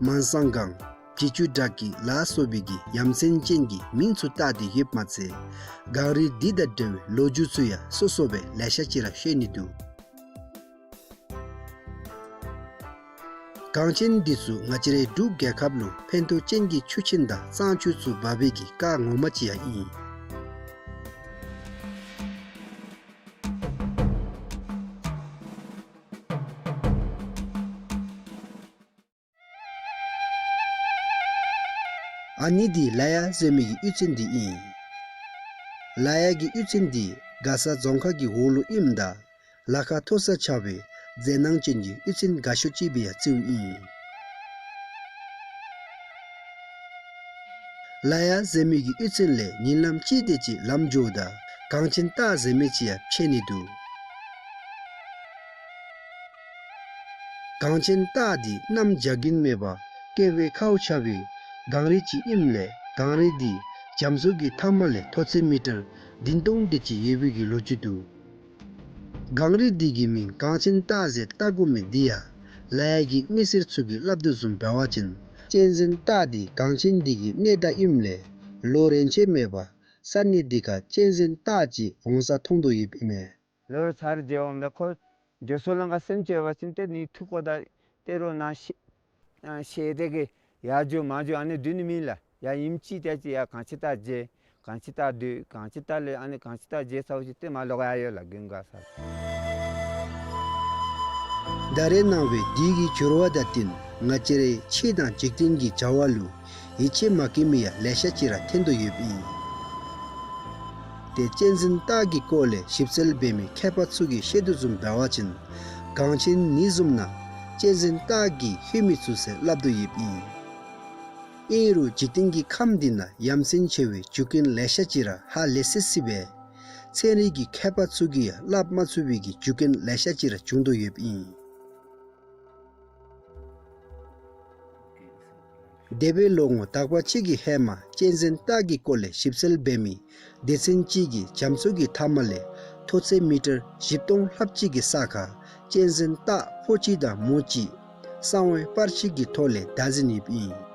མན་སང་གངས། བྱི་ཅུ་བྲག་སྐྱིད་ལ་སོགས་པའི་གི་ཡ་མཚན་ཅན་གྱི་མིང་ཚུ་བཏགས་ཏེ་ཡོདཔ་མ་ཚད་གངས་རི་འདི་དང་འབྲེལ་བའི་ལོ་རྒྱུས་ཚུ་ཡང་སོ་སོ་སྦེ་ལེ་ཤ་ཅིག་ར་བཤད་ནི་འདུག། གངས་ཆེན་འདི་ཚུ་ང་བཅས་རའི་འབྲུག་རྒྱལ་ཁབ་ལུ་ཕན་ཐོགས་ཅན་གྱི་ཆུ་ཆེན་དང་གཙང་ཆུ་ཚུ་འབབ་པའི་གི་རྐ་ངོ་མ་ཅིག་ཡང་ཨིན། ཨ་ནི་འདི་ལ་ཡ་ཟེར་མི་གི་གཡུས་ཚན་འདི་ཨིན། ལ་ཡ་གི་གཡུས་ཚན་འདི་མགར་ས་རྫོང་ཁག་གི་འོག་ལུ་ཨིནམ་ད་ལ་ཁ་མཐོ་ས་ཆགས་པའི་མཛེས་སྣང་ཅན་གྱི་གཡུས་ཚན་དགའ་ཤོས་ཅིག་སྦེ་ཡང་བརྩིཝ་ཨིན། ལ་ཡ་ཟེར་མི་གི་གཡུས་ཚན་ལས་ཉིན་ལམ་ཅིག་དེ་ཅིག་ལམ་འགྱོཝ་ད་གངས་ཆེན་སྟག་ཟེར་མི་ཅིག་ཡང་ཕྱད་ནི་འདུག། གངས་ཆེན་སྟག་འདི་གནམ་བྱཱར་གྱིན་མེད་པར་བསྐལ་པའི་ཁཝ་ཆགས་པའི་གངས་རི་ཅིག་ཨིནམ་ལས་གངས་རི་འདི་རྒྱ་མཚོ་གི་མཐའམ་ལས་མཐོ་ཚད་མི་ཊར་བདུན་སྟོང་དེ་ཅིག་ཡོད་པའི་གི་ལོ་རྒྱུས་འདུག། གངས་རི་འདི་གི་མིང་གངས་ཆེན་སྟག་ཟེར་བཏགས་དགོ་མི་འདི་ཡང་ལ་ཡ་གི་མི་སེར་ཚུ་གིས་སླབ་དོ་བཟུམ་འབད་བ་ཅིན་གཅན་གཟན་སྟག་འདི་གངས་ཆེན་འདི་གི་གནས་བདག་ཨིནམ་ལས་ལོ་རེ་ཆད་མེད་པར་ས་གནས་འདི་ཁར་གཅན་གཟན་སྟག་ཅིག་འོང་ས་མཐོང་དོ་ཡོདཔ་ཨིན་མས། ལོ་རེ་ཚར་རེ་མཇལ་འོངམ་ད་ཁོ་འགྱོ་སོ་ལང་ཀ་སེམས་ཅན་འབད་བ་ཅིན་ཏེ་ནི་ཐུགས་ཁར་ད་ཏེ་རོགས་ནང་ཤེས་ཨ་ཤེས་ཏེ་གི་ཡར་འགྱོ་མར་འགྱོ་ཨ་ནི་སྡོད་ནི་མེད་ལགས། ཡར་ཉིནམ་གཅིག་ཏེ་ཅིག་ཡར་གངས་ཆེན་སྟག་མཇལ། གངས་ཆེན་སྟག་སྡོད། གངས་ཆེན་སྟག་ལས་ཨ་ནི་གངས་ཆེན་སྟག་མཇལ་ཚརཝ་ཅིག་ཏེ་མར་ལོག་ཡར་འོང་ཡོད་ལགས་དགུན་ཁ་ས། ད་རེས་གནང་བའི་འདི་གི་འགྱུར་བ་དང་བསྟུན་ང་བཅས་རའི་ཆོས་དང་འཇིག་རྟེན་གྱི་བྱ་བ་ལུ་ཡིད་ཆེས་མ་བསྐྱེད་མི་ཡང་ལེ་ཤ་ཅིག་ར་ཐོན་དོ་ཡོདཔ་ཨིན། ཏེ་གཅན་གཟན་སྟག་གི་སྐོར་ལས་ཞིབ་འཚོལ་འབད་མི་མཁས་པ་ཚུ་གིས་བཤད་དོ་བཟུམ་འབད་བ་ཅིན་གངས་ཆེན་ནི་བཟུམ་ནང་གཅན་གཟན་སྟག་གིས་ལྷོད་མི་ཚུགས་ཟེར་སླབ་དོ་ཡོདཔ་ཨིན། ཨིན་རུང་འཇིག་རྟེན་གྱི་ཁམས་འདི་ནང་ཡ་མཚན་ཆེ་བའི་རྒྱུ་རྐྱེན་ལེ་ཤ་ཅིག་ར་ཧ་ལས་སི་སི་སྦེ་ཚན་རིག་གི་མཁས་པ་ཚུ་གིས་ཡང་སླབ་མ་ཚུགས་པའི་གི་རྒྱུ་རྐྱེན་ལེ་ཤ་ཅིག་ར་བྱུང་དོ་ཡོདཔ་ཨིན། འདས་པའི་ལོ་ངོ་དག་པ་ཅིག་གི་ཧེ་མ་གཅན་གཟན་སྟག་གི་སྐོར་ལས་ཞིབ་འཚོལ་འབད་མི་སྡེ་ཚན་ཅིག་གིས་རྒྱ་མཚོ་གི་མཐའམ་ལས་མཐོ་ཚད་མི་ཊར་བཞི་སྟོང་ལྷགཔ་ཅིག་གི་ས་ཁར་གཅན་གཟན་སྟག་ཕོ་གཅིག་དང་མོ་གཅིག་གསང་བའི་པར་ཆས་ཀྱི་ཐོག་ལས་བདའ་ཟུན་ཡོདཔ་ཨིན།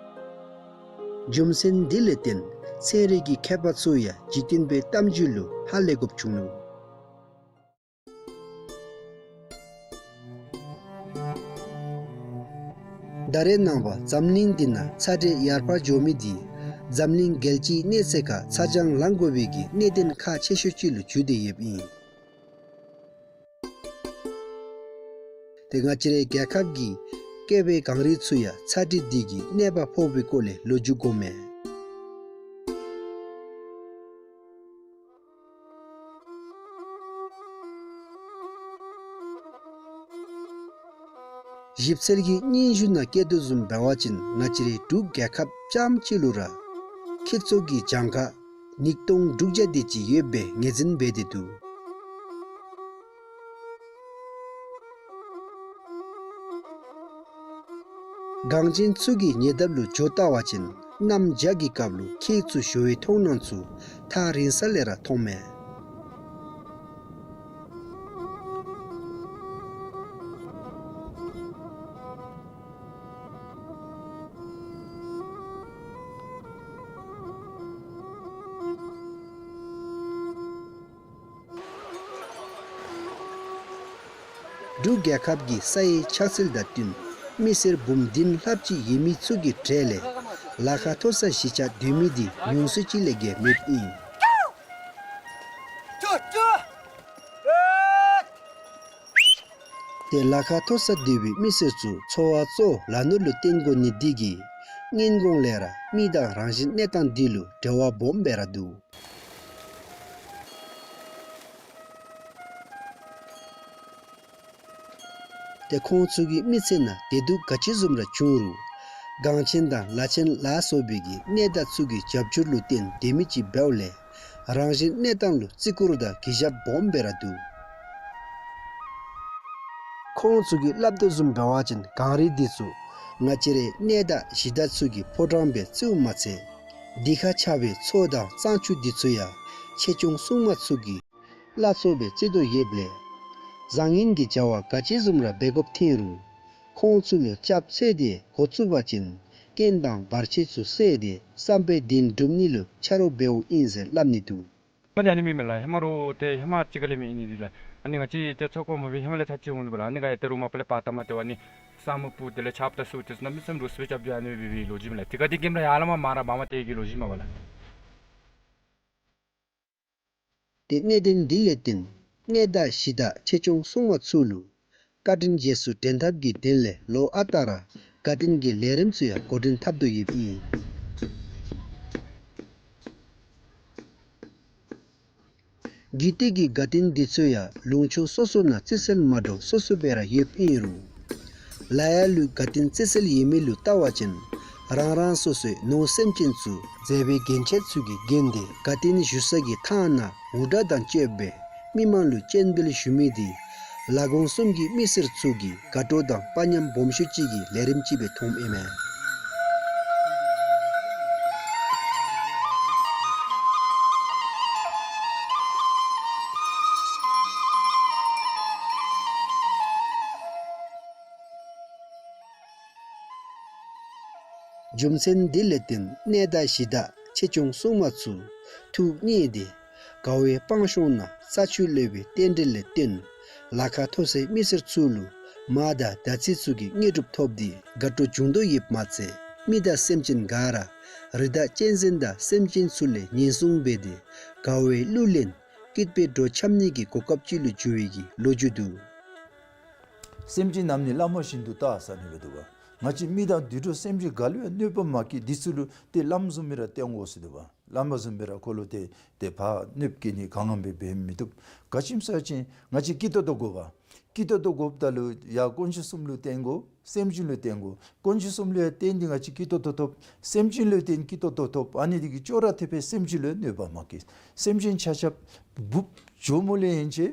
རྒྱུ་མཚན་འདི་ལས་བརྟེན་ཚན་རིག་གི་མཁས་པ་ཚུ་ཡང་འཇིག་རྟེན་པའི་གཏམ་རྒྱུད་ལུ་ཧ་ལས་དགོཔ་བྱུང་ནུག། ད་རེས་ནངས་པ་འཛམ་གླིང་འདི་ནང་ཚ་དྲོད་ཡར་འཕར་འགྱོ་མི་འདི་འཛམ་གླིང་རྒྱལ་སྤྱིའི་གནས་ཚད་ཁར་ཚ་གྱང་ལང་དགོ་པའི་གི་གནད་དོན་ཁག་ཆེ་ཤོས་ཅིག་ལུ་གྱུར་ཏེ་ཡོདཔ་ཨིན། ཏེ་ང་བཅས་རའི་རྒྱལ་ཁབ་ཀྱི་བསྐལ་པའི་གངས་རི་ཚུ་ཡང་ཚ་དྲོད་འདི་གིས་གནོད་པ་ཕོག་པའི་སྐོར་ལས་ལོ་རྒྱུས་གོཝ་མས། ཞིབ་འཚོལ་གྱི་སྙན་ཞུ་ནང་བཀོད་དོ་བཟུམ་འབད་བ་ཅིན་ང་བཅས་རའི་འབྲུག་རྒྱལ་ཁབ་རྐྱངམ་གཅིག་ལུ་ར་ཁྱི་ཚུ་གི་གྱངས་ཁ་ཉིས་སྟོང་དྲུག་བརྒྱ་དེ་ཅིག་ཡོད་པའི་ངོས་འཛིན་འབད་དེ་འདུག། གངས་ཅན་ཚུ་གི་ཉེ་འདབས་ལུ་འགྱོ་བལྟ་བ་ཅིན་གནམ་བྱཱར་གྱི་སྐབས་ལུ་ཁྱི་ཚུ་ཤོར་བའི་མཐོང་སྣང་ཚུ་ཐག་རིང་ས་ལས་ར་མཐོངམ་མས། འབྲུག་རྒྱལ་ཁབ་ཀྱི་ས་ཡི་ཆགས་ཚུལ་དང་བསྟུན་མི་སེར་འབུམ་བདུན་ལྷགཔ་ཅིག་ཡོད་མི་ཚུ་གི་གྲས་ལས་ལ་ཁ་མཐོ་ས་གཞིས་ཆགས་སྡོད་མི་འདི་ཉུང་སུ་ཅིག་ལས་བརྒལ་མེདཔ་ཨིན། ཏེ་ལ་ཁ་མཐོ་ས་སྡོད་པའི་མི་སེར་ཚུ་འཚོ་བ་གཙོ་བོ་ལ་ནོར་ལུ་བརྟེན་དགོ་ནི་འདི་གིས་སྔོན་གོང་ལས་ར་མི་དང་རང་བཞིན་གནས་སྟངས་འདི་ལུ་འབྲེལ་བ་སྦོམ་སྦེ་ར་འདུག། ཏེ་ཁོང་ཚུ་གི་མི་ཚེ་ནང་བདེ་སྡུག་ག་ཅི་བཟུམ་ར་བྱུང་རུང་གངས་ཆེན་དང་ལ་ཆེན་ལ་སོགས་པའི་གི་གནས་བདག་ཚུ་གི་རྒྱབ་སྐྱོར་ལུ་བརྟེན་སྡོད་མི་ཅིག་འབདཝ་ལས་ རང་བཞིན་གནས་སྟངས་ལུ་བརྩི་བཀུར་དང་གུས་ཞབས་སྦོམ་སྦེ་ར་འདུག། ཁོང་ཚུ་གིས་སླབ་དོ་བཟུམ་འབད་བ་ཅིན་གངས་རི་འདི་ཚུ་ང་བཅས་རའི་གནས་བདག་གཞི་བདག་ཚུ་གི་ཕོ་བྲང་སྦེ་བརྩིཝ་མ་ཚད་དེ་ཁར་ཆགས་པའི་མཚོ་དང་གཙང་ཆུ་འདི་ཚུ་ཡང་ཆེ་ཆུང་སྲུང་མ་ཚུ་གི་བླ་མཚོ་སྦེ་བརྩི་དོ་ཡོདཔ་ལས། བཟང་ངན་གྱི་བྱ་བ་ག་ཅི་བཟུམ་ར་འབད་དགོཔ་ཐོན་རུང་ཁོང་ཚུ་ལུ་སྐྱབས་འཚོལ་ཏེ་འགོ་བཙུགས་པ་ཅིན་རྐྱེན་དང་བར་ཆད་ཚུ་སེལ་ཏེ་བསམ་པའི་དོན་འགྲུབ་ནི་ལུ་ཆ་རོགས་འབདཝ་ཨིན་ཟེར་སླབ་ནི་འདུག། ཧེ་མ་འདི་ཨ་ནི་མེན་མས་ལགས། ཧེ་མ་རོགས་ཏེ་ཧེ་མ་ཅིག་ཁ་ལས་མེད་ཨིན་ནི་འདི་ལགས། ཨ་ནི་ང་བཅས་ཏེ་ཚོགས་འཁོར་མ་འབད་ཧེ་མ་ལས་ཚར་ཅིག་འོང་ནི་འབད་ལགས། ཨ་ནི་ག་ཡ་ཏེ་རུང་མ་པ་ལས་པར་བཏབ་མ་སྟེར་བར་ཨ་ནི་ས་སྨུག་སྤུབ་དེ་ལས་ཆརཔ་དང་སོགས་ཏེ་གནམ་མེད་ས་མེད་འདྲོག་སི་སྦེ་རྐྱབ་སྟེ་ཨ་ནི་སྦེ་འབད་བའི་ལོ་རྒྱུས་མས་ལགས། དེ་ཁར་ཏེ་ཀེམ་ར་ཡར་ལས་མར་མར་ར་འབག་མ་སྟེར་གི་ལོ་རྒྱུས་མས་པ་ལགས། ཏེ་གནད་དོན་འདི་ལས་བརྟེན་གནས་བདག་གཞི་བདག་ཆེ་ཆུང་སྲུང་མ་ཚུ་ལུ་བཀའ་དྲིན་རྗེས་སུ་དྲན་ཐབས་ཀྱི་དོན་ལས་ལོ་ཨ་རྟག་ར་དགའ་སྟོན་གྱི་ལས་རིམ་ཚུ་ཡང་འགོ་འདྲེན་འཐབ་དོ་ཡོདཔ་ཨིན། རྒྱུད་སྟོད་ཀྱི་དགའ་སྟོན་འདི་ཚུ་ཡང་ལུང་ཕྱོགས་སོ་སོ་ནང་བརྩི་སྲོལ་མ་འདྲཝ་སོ་སོ་སྦེ་ར་ཡོདཔ་ཨིན་རུང་ལ་ཡ་ལུ་དགའ་སྟོན་བརྩི་སྲོལ་ཡོད་མི་ལུ་བལྟ་བ་ཅིན་རང་རང་སོ་སོའི་ནོར་སེམས་ཅན་ཚུ་མཛད་པའི་རྒྱན་ཆ་ཚུ་གིས་བརྒྱན་ཏེ་དགའ་སྟོན་ཞུ་ས་གི་ཐང་ནང་འུར་སྒྲ་དང་བཅས་པའི་མི་མང་ལུ་སྤྱན་འབུལ་ཞུ་མི་འདི་ལ་དགོངས་གསུམ་གྱི་མི་སེར་ཚུ་གིས་དགའ་སྤྲོ་དང་དཔའ་ཉམས་སྦོམ་ཤོས་ཅིག་གི་ལས་རིམ་ཅིག་སྦེ་མཐོངམ་ཨིན་མས། རྒྱུ་མཚན་འདི་ལས་བརྟེན་གནས་བདག་གཞི་བདག་ཆེ་ཆུང་སྲུང་མ་ཚུ་ཐུགས་མཉེས་ཏེ་དགའ་བའི་སྤང་ཤོང་ནང་ས་ཆུ་ལུད་པའི་རྟེན་འབྲེལ་ལས་བརྟེན་ལ་ཁ་མཐོ་སའི་མི་སེར་ཚུ་ལུ་མ་དང་ཟླ་ཚེས་ཚུ་གི་དངོས་གྲུབ་ཐོབ་སྟེ་དགའ་སྤྲོ་བྱུང་དོ་ཡོདཔ་མ་ཚད་མི་དང་སེམས་ཅན་ག་ར་རི་དྭགས་གཅན་གཟན་དང་སེམས་ཅན་ཚུ་ལས་ཉེན་སྲུང་འབད་དེ་དགའ་བའི་གླུ་ལེན་སྐྱིད་པའི་འགྲོ་འཆམ་ནི་གི་གོ་སྐབས་ཅིག་ལུ་འགྱུར་བའི་གི་ལོ་རྒྱུས་འདུག། སེམས་ཅན་རྣམས་ནི་བླ་མ་བཞིན་དུ་བལྟ་ཟེར་ཨ་ནི་སྦེ་འདུག་པ། ང་བཅས་མི་དང་དུད་འགྲོ་སེམས་ཅན་ག་ལུ་ཡང་གནོད་པ་མ་བཀལ། འདི་ཚུ་ལུ་ཏེ་བླམ་བཟུམ་སྦེ་ར་བསྟེན་དགོ་ཟེར་འདུག་པ། བླ་མ་བཟུམ་སྦེ་ར་ཁོ་ལུ་ཏེ་ཏེ་ཕར་གནོདཔ་བཀལ་ནི་གང་འམ་སྦེ་འབད་མི་བཏུབ། ག་ཅི་སྨོ་ཟེར་བ་ཅིན་ང་བཅས་སྐྱིད་ཏོག་ཏོ་དགོ་པ། སྐྱིད་ཏོག་ཏོ་དགོཔ་ད་ལུ་ཡང་དཀོན་མཆོག་གསུམ་ལུ་བརྟེན་དགོ། སེམས་ཅན་ལུ་བརྟེན་དགོ། དཀོན་མཆོག་གསུམ་ལུ་ཡང་བརྟེན་ཏེ་ང་བཅས་སྐྱིད་ཏོག་ཏོ་ཐོབ། སེམས་ཅན་ལུ་བརྟེན་སྐྱིད་ཏོག་ཏོ་ཐོབ། ཨ་ནི་འདི་གིས་ཅོག་ར་འཐདཔ་སྦེ་སེམས་ཅན་ལུ་གནོད་པ་མ་བཀལ། སེམས་ཅན་ཆ་ཁྱབ་འབུཔ་ཇོ་མོ་ལས་ཡན་ཆད་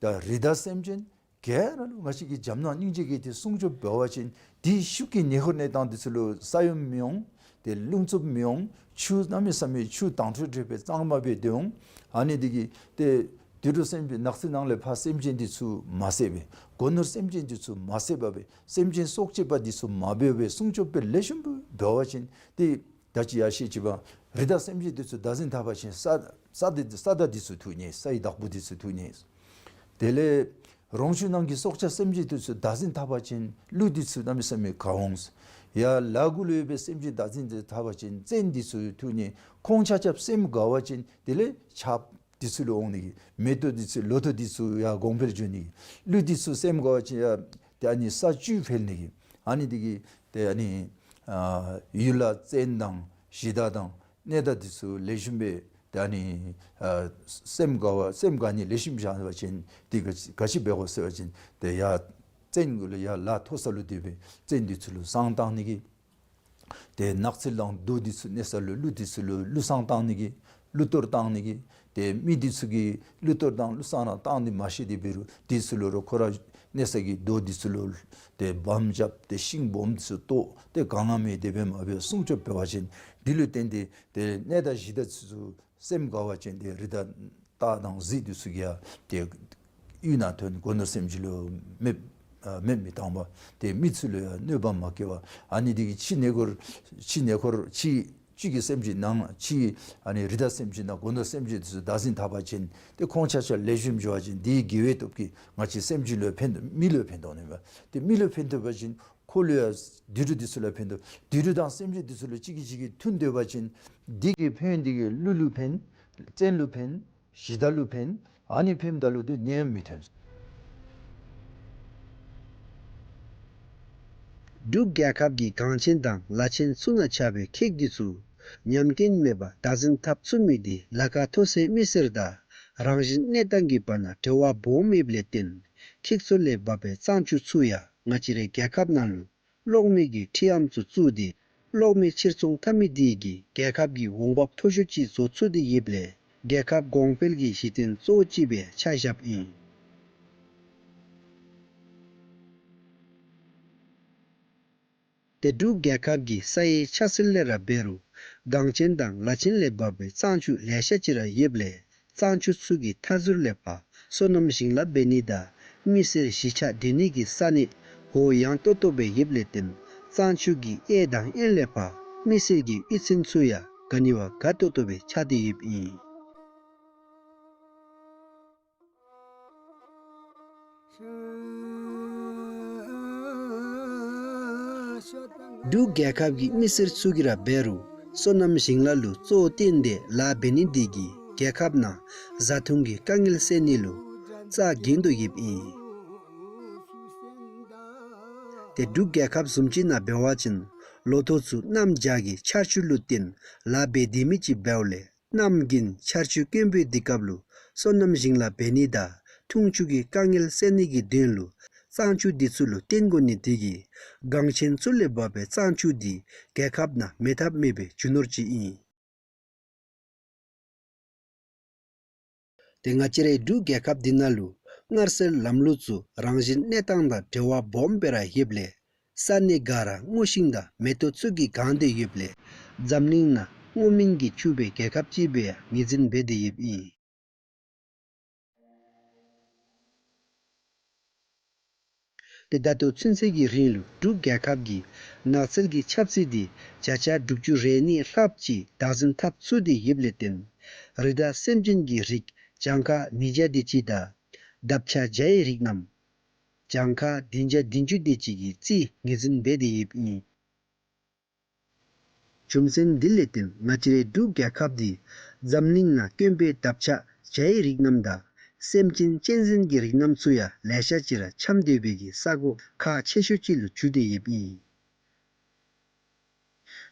ད་རི་དྭགས་སེམས་ཅན་ག་ར་ལུ་ང་བཅས་ཀྱིས་འཇམ་ནག་སྙིང་རྗེ་གིས་ཏེ་སྲུང་སྐྱོབ་འབད་བ་ཅིན་དེའི་ཤུགས་ཀྱིས་ཉེ་འཁོར་གནས་སྟངས་འདི་ཚུ་ལུ་ས་ཡོམ་མི་འོང་། ཏེ་རླུང་འཚུབ་མི་འོང་། ཆུ་གནམ་མེད་ས་མེད་ཆུ་དྭངས་འཕྲོས་འཕྲོས་སྦེ་གཙང་མ་སྦེ་སྡོད་འོང་། ཨ་ནི་འདི་གིས་ཏེ་དུད་འགྲོ་སེམས་ཅན་ནགས་ཚལ་ནང་ལས་ཕར་སེམས་ཅན་འདི་ཚུ་མ་བསད་པར་སྒོ་ནོར་སེམས་ཅན་འདི་ཚུ་མ་བསད་པར་སྦེ་སེམས་ཅན་སྲོག་བཅད་པ་འདི་ཚུ་མ་འབད་བར་སྲུང་སྐྱོབ་སྦེ་ལེགས་ཤོམ་སྦེ་འབད་བ་ཅིན་ཏེ་ད་ཅི་ཡར་བཤད་ཅི་པ་རི་དྭགས་སེམས་ཅན་འདི་ཚུ་བདག་འཛིན་འཐབ་པ་ཅིན་ས་ས་འདི་ས་དག་འདི་ཚུ་འཐུ་ནི། སའི་བདག་པོ་འདི་ཚུ་འཐུ་ནི། དེ་ལས་རོང་ཆུ་ནང་གི་སྲོག་ཆགས་སེམས་ཅན་འདི་ཚུ་བདག་འཛིན་འཐབ་པ་ཅིན་ཀླུ་འདི་ཚུ་གནམ་མེད་ས་མེད་དགའ་འོང་། ཡར་ལ་གུ་ལུ་ཡོད་པའི་སེམས་ཅན་བདག་འཛིན་འདི་འཐབ་པ་ཅིན་བཙན་འདི་ཚུ་འཐུ་ནི། ཁོང་ཆ་ཁྱབ་སེམས་དགའ་བ་ཅིན་དེ་ལས་ཆརཔ་འདི་ཚུ་ལུ་འོང་ནི་གི། མེ་ཏོག་འདི་ཚུ་ལོ་ཐོག་འདི་ཚུ་ཡར་གོང་འཕེལ་འགྱོ་ནི་གི། ཀླུ་འདི་ཚུ་སེམས་དགའ་བ་ཅིན་ཡར་ཏེ་ཨ་ནི་ས་བཅུད་འཕེལ་ནི་གི། ཨ་ནི་འདི་གིས་ཏེ་ཨ་ནི་ཨ་ཡུལ་ལ་བཙན་དང་གཞི་བདག་དང་གནས་བདག་འདི་ཚུ་ལེགས་ཤོམ་སྦེ་ཏེ་ཨ་ནི་ཨ་སེམས་དགའ་བ་སེམས་དགའ་ནི་ལེགས་ཤོམ་བཞག་པ་ཅིན་ཏེ་ག་ཅི་ག་ཅི་འབད་དགོ་ཟེར་བ་ཅིན་ཏེ་ཡར་བཙན་གུ་ལུ་ཡར་ལ་མཐོ་ས་ལུ་སྡོད་པའི་བཙན་འདི་ཚུ་ལུ་བསང་བཏང་ནི་གི། ཏེ་ནགས་ཚལ་དང་རྡོ་འདི་ཚུ་གནས་ས་ལུ་ཀླུ་འདི་ཚུ་ལུ་ཀླུ་བསང་བཏང་ནི་གི། ཀླུ་གཏོར་བཏང་ནི་གི། ཏེ་མི་འདི་ཚུ་གིས་ཀླུ་གཏོར་དང་ཀླུ་བསང་ར་བཏང་སྟེ་མ་ཤེས་ཏེ་འབད་རུང་འདི་ཚུ་ལུ་རོགས་ཁོ་ར་གནས་ས་གི་རྡོ་འདི་ཚུ་ལུ་ཏེ་བམ་རྐྱབ་སྟེ་ཤིང་སྦོམ་འདི་ཚུ་བཏོག་སྟེ་གང་འམ་དེ་སྦེ་མ་འབད་སྲུང་སྐྱོབ་འབད་བ་ཅིན་འདི་ལུ་བརྟེན་ཏེ་ཏེ་གནས་བདག་གཞི་བདག་འདི་ཚུ་སེམས་དགའ་བ་ཅིན་ཏེ་རི་དྭགས་སྟག་དང་གཟིག་འདི་ཚུ་གིས་ཡང་ཏེ་གཡུས་ནང་ཐོན་སྒོ་ནོར་སེམས་ཅན་ལུ་མེདཔ་ཨ་མེདཔ་མི་བཏང་བར་ཏེ་མི་ཚུ་ལུ་ཡང་གནོད་པ་མ་བཀལ་བར་ཨ་ནི་འདི་གིས་ཕྱི་ནང་འཁོར་ཕྱི་ནང་འཁོར་ཕྱི་ཕྱི་གི་སེམས་ཅན་ནང་ཕྱི་ཨ་ནི་རི་དྭགས་སེམས་ཅན་དང་སྒོ་ནོར་སེམས་ཅན་འདི་ཚུ་བདག་འཛིན་འཐབ་པ་ཅིན་ཏེ་ཁོང་ཆ་ཁྱབ་ལེགས་ཤོམ་འགྱོ་བ་ཅིན་འདི་དགེ་བའི་སྟོབས་ཀྱིས་ང་བཅས་སེམས་ཅན་ལུ་ཕན་ཐོགས་མི་ལུ་ཕན་ཐོགས་ནི་མས། ཏེ་མི་ལུ་ཕན་ཐོགས་པ་ཅིན་ཁོ་ལུ་ཡང་དུད་འགྲོ་འདི་ཚུ་ལུ་ཕན་ཐོགས། དུད་འགྲོ་དང་སེམས་ཅན་འདི་ཚུ་ལུ་གཅིག་གིས་གཅིག་གིས་མཐུན་སྡོད་པ་ཅིན་འདི་གི་ཕན་འདི་གིས་ཀླུ་ལུ་ཕན། བཙན་ལུ་ཕན། གཞི་བདག་ལུ་ཕན། ཨ་ནི་ཕནམ་ད་ལུ་འདི་ནད་མི་ཐོན། འབྲུག་རྒྱལ་ཁབ་ཀྱི་གངས་ཅན་དང་ལ་ཆེན་ཚུ་ནང་ཆགས་པའི་ཁྱི་འདི་ཚུ་ཉམས་རྐྱེན་མེད་པར་བདག་འཛིན་འཐབ་ཚུགས་མི་འདི་ལ་ཁ་མཐོ་སའི་མི་སེར་དང་རང་བཞིན་གནས་སྟངས་ཀྱི་བར་ན་འབྲེལ་བ་སྦོམ་ཡོདཔ་ལས་བརྟེན་ཁྱི་ཚུ་ལས་འབབ་པའི་གཙང་ཆུ་ཚུ་ཡང་ང་བཅས་རའི་རྒྱལ་ཁབ་ནང་ལུ་གློག་མེ་གི་འཕྲུལ་ཨམ་ཚུ་བཙུགས་ཏེ་གློག་མེ་ཕྱིར་ཚོང་འཐབ་མི་འདི་གིས་རྒྱལ་ཁབ་ཀྱི་འོང་འབབ་མཐོ་ཤོས་ཅིག་བཟོ་ཚུགས་ཏེ་ཡོདཔ་ལས་ རྒྱལ་ཁབ་གོང་འཕེལ་གྱི་གཞི་རྟེན་གཙོ་བོ་ཅིག་སྦེ་ཆ་བཞགཔ་ཨིན། ཏེ་འབྲུག་རྒྱལ་ཁབ་ཀྱི་ས་ཡི་ཆགས་ཚུལ་ལས་ར་འབད་རུང་གངས་ཅན་དང་ལ་ཆེན་ལས་འབབ་པའི་གཙང་ཆུ་ལེ་ཤ་ཅིག་ར་ཡོདཔ་ལས་གཙང་ཆུ་ཚུ་གི་མཐའ་ཟུར་ལས་ཕར་སོ་ནམ་ཞིང་ལཱ་འབད་ནི་དང་མི་སེར་གཞིས་ཆགས་སྡོད་ནི་གི་ས་གནས་གུ་ཡངས་ཏོག་ཏོ་སྦེ་ཡོདཔ་ལས་བརྟེན་གཙང་ཆུ་གི་གཡས་དང་གཡོན་ལས་ཕར་མི་སེར་གྱི་གཡུས་ཚན་ཚུ་ཡང་ག་ནི་བ་དགའ་ཏོག་ཏོ་སྦེ་ཆགས་ཏེ་ཡོདཔ་ཨིན། འབྲུག་རྒྱལ་ཁབ་ཀྱི་མི་སེར་ཚུ་གིས་ར་འབད་རུང་སོ་ནམ་ཞིང་ལཱ་ལུ་གཙོ་བོ་བཏོན་ཏེ་ལཱ་འབད་ནི་འདི་གིས་རྒྱལ་ཁབ་ནང་བཟའ་འཐུང་གི་དཀའ་ངལ་སེལ་ནི་ལུ་རྩ་འགེངས་དོ་ཡོདཔ་ཨིན། ཏེ་འབྲུག་རྒྱལ་ཁབ་བཟུམ་ཅིག་ནང་འབད་བ་ཅིན་ལོ་ཐོག་ཚུ་གནམ་བྱཱར་གྱི་ཆར་ཆུ་ལུ་བརྟེན་ལཱ་འབད་སྡོད་མི་ཅིག་འབདཝ་ལས་གནམ་དགུན་ཆར་ཆུ་དཀོན་པོའི་དུས་སྐབས་ལུ་སོ་ནམ་ཞིང་ལཱ་འབད་ནི་དང་འཐུང་ཆུ་གི་དཀའ་ངལ་སེལ་ནི་གི་དོན་ལུ་གཙང་ཆུ་འདི་ཚུ་ལུ་བརྟེན་དགོ་ནི་འདི་གིས་གངས་ཅན་ཚུ་ལས་འབབ་པའི་གཙང་ཆུ་འདི་རྒྱལ་ཁབ་ནང་མེད་ཐབས་མེད་པའི་རྒྱུ་ནོར་ཅིག་ཨིན། ཏེ་ང་བཅས་རའི་འབྲུག་རྒྱལ་ཁབ་འདི་ནང་ལུ་མངར་གསོའི་ལམ་ལུགས་ཚུ་རང་བཞིན་གནས་སྟངས་དང་འབྲེལ་བ་སྦོམ་སྦེ་ར་ཡོདཔ་ལས་ས་གནས་ག་ར་སྔོ་ཤིང་དང་མེ་ཏོག་ཚུ་གིས་གང་སྟེ་ཡོདཔ་ལས་འཛམ་གླིང་ནང་སྔོ་སྨན་གྱིས་ཕྱུག་པའི་རྒྱལ་ཁབ་ཅིག་སྦེ་ཡང་ངོས་འཛིན་འབད་དེ་ཡོདཔ་ཨིན། ཏེ་ད་ལྟོ་ཚུན་ཚོད་ཀྱི་རིང་ལུ་འབྲུག་རྒྱལ་ཁབ་ཀྱི་ནགས་ཚལ་གྱི་ཁྱབ་ཚད་འདི་བརྒྱ་ཆ་དྲུག་ཅུ་རེ་གཉིས་ལྷགཔ་ཅིག་བདག་འཛིན་འཐབ་ཚུགས་ཏེ་ཡོདཔ་ལས་བརྟེན་རི་དྭགས་སེམས་ཅན་གྱི་རིགས་གྱངས་ཁ་ཉིས་བརྒྱ་དེ་ཅིག་དང་འདབ་ཆགས་བརྒྱ་ཡི་རིགས་རྣམས་གྱངས་ཁ་བདུན་བརྒྱ་བདུན་ཅུ་དེ་ཅིག་གི་རྩིས་ངོས་འཛིན་འབད་དེ་ཡོདཔ་ཨིན། རྒྱུ་མཚན་འདི་ལས་བརྟེན་ང་བཅས་རའི་འབྲུག་རྒྱལ་ཁབ་འདི་འཛམ་གླིང་ནང་དཀོན་པའི་འདབ་ཆགས་བརྒྱ་ཡི་རིགས་རྣམས་དང་སེམས་ཅན་གཅན་གཟན་གྱི་རིགས་རྣམས་ཚུ་ཡང་ལེ་ཤ་ཅིག་ར་འཁྱམས་སྡོད་པའི་གི་ས་གོ་ཁག་ཆེ་ཤོས་ཅིག་ལུ་གྱུར་ཏེ་ཡོདཔ་ཨིན།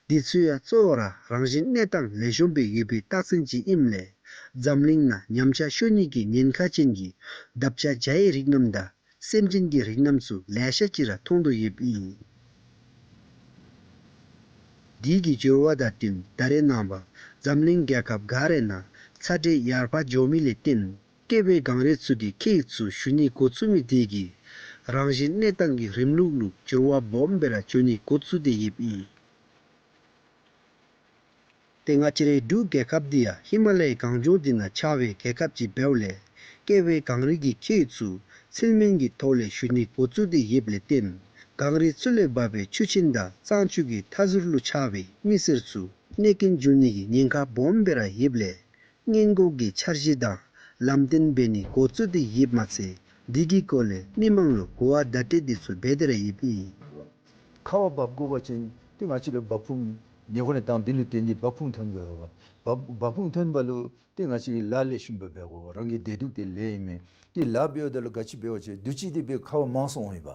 འདི་ཚུ་ཡང་གཙོ་བོ་ར་རང་བཞིན་གནས་སྟངས་ལེགས་ཤོམ་སྦེ་ཡོད་པའི་རྟགས་མཚན་ཅིག་ཨིནམ་ལས་འཛམ་གླིང་ནང་ཉམས་ཆག་ཤོར་ནི་གི་ཉེན་ཁ་ཅན་གྱི་འདབ་ཆགས་བརྒྱ་ཡི་རིགས་རྣམས་དང་སེམས་ཅན་གྱི་རིགས་རྣམས་ཚུ་ལེ་ཤ་ཅིག་ར་མཐོང་དོ་ཡོདཔ་ཨིན། དེ་གི་འགྱུར་བ་དང་བསྟུན་ད་རེས་ནངས་པ་འཛམ་གླིང་རྒྱལ་ཁབ་ག་ར་ནང་ཚ་དྲོད་ཡར་འཕར་འགྱོ་མི་ལས་བརྟེན་ཀེ་བའི་གངས་རི་ཚུ་གི་ཁྱེའུ་ཚུ་ཞུ་ནི་འགོ་བཙུགས་མི་དེ་གིས་རང་བཞིན་གནས་སྟངས་ཀྱི་རིམ་ལུགས་ལུ་འགྱུར་བ་སྦོམ་སྦེ་ར་འགྱོ་ནི་འགོ་བཙུགས་ཏེ་ཡོདཔ་ཨིན། ཏེ་ང་བཅས་རའི་འབྲུག་རྒྱལ་ཁབ་འདི་ཡང་ཧི་མ་ལ་ཡའི་གངས་ལྗོངས་འདི་ནང་ཆགས་པའི་རྒྱལ་ཁབ་ཅིག་འབདཝ་ལས་ཀེ་བའི་གངས་རི་གི་ཁྱེའུ་ཚུ་ཚིལ་སྨན་གྱི་ཐོག་ལས་ཞུ་ནི་འགོ་བཙུགས་ཏེ་ཡོདཔ་ལས་བརྟེན་གངས་རི་ཚུ་ལས་འབབ་པའི་ཆུ་ཆེན་དང་གཙང་ཆུ་གི་མཐའ་ཟུར་ལུ་ཆགས་པའི་མི་སེར་ཚུ་གནོད་སྐྱོན་འབྱུང་ནི་གི་ཉེན་ཁ་སྦོམ་སྦེ་ར་ཡོདཔ་ལས་སྔོན་འགོག་གི་འཆར་གཞི་དང་ལམ་སྟོན་འབད་ནི་འགོ་བཙུགས་ཏེ་ཡོདཔ་མ་ཚད་འདི་གི་སྐོར་ལས་མི་མང་ལུ་གོ་བ་བརྡ་སྤྲོད་འདི་ཚུ་འབད་དེ་ར་ཡོདཔ་ཨིན། ཁ་བ་འབབ་དགོ་པ་ཅིན་ཏེ་ང་བཅས་ལུ་འབབ་ཁུངས་ཉེ་འཁོར་ནི་དང་འདི་ལུ་བརྟེན་ཏེ་འབབ་ཁུངས་ཐོན་དགོ་པས། འབབ་འབབ་ཁུངས་ཐོན་པ་ལུ་ཏེ་ང་བཅས་ལཱ་ལེགས་ཤོམ་སྦེ་འབད་དགོ། རང་གི་བདེ་སྡུག་དེ་ལས་ཨིན་མས། ཏེ་ལཱ་འབདཝ་ད་ལུ་ག་ཅི་འབད་བ་ཅིན་དུས་ཅི་དེ་སྦེ་ཁ་བ་མང་སུ་འོང་ཡི་པ།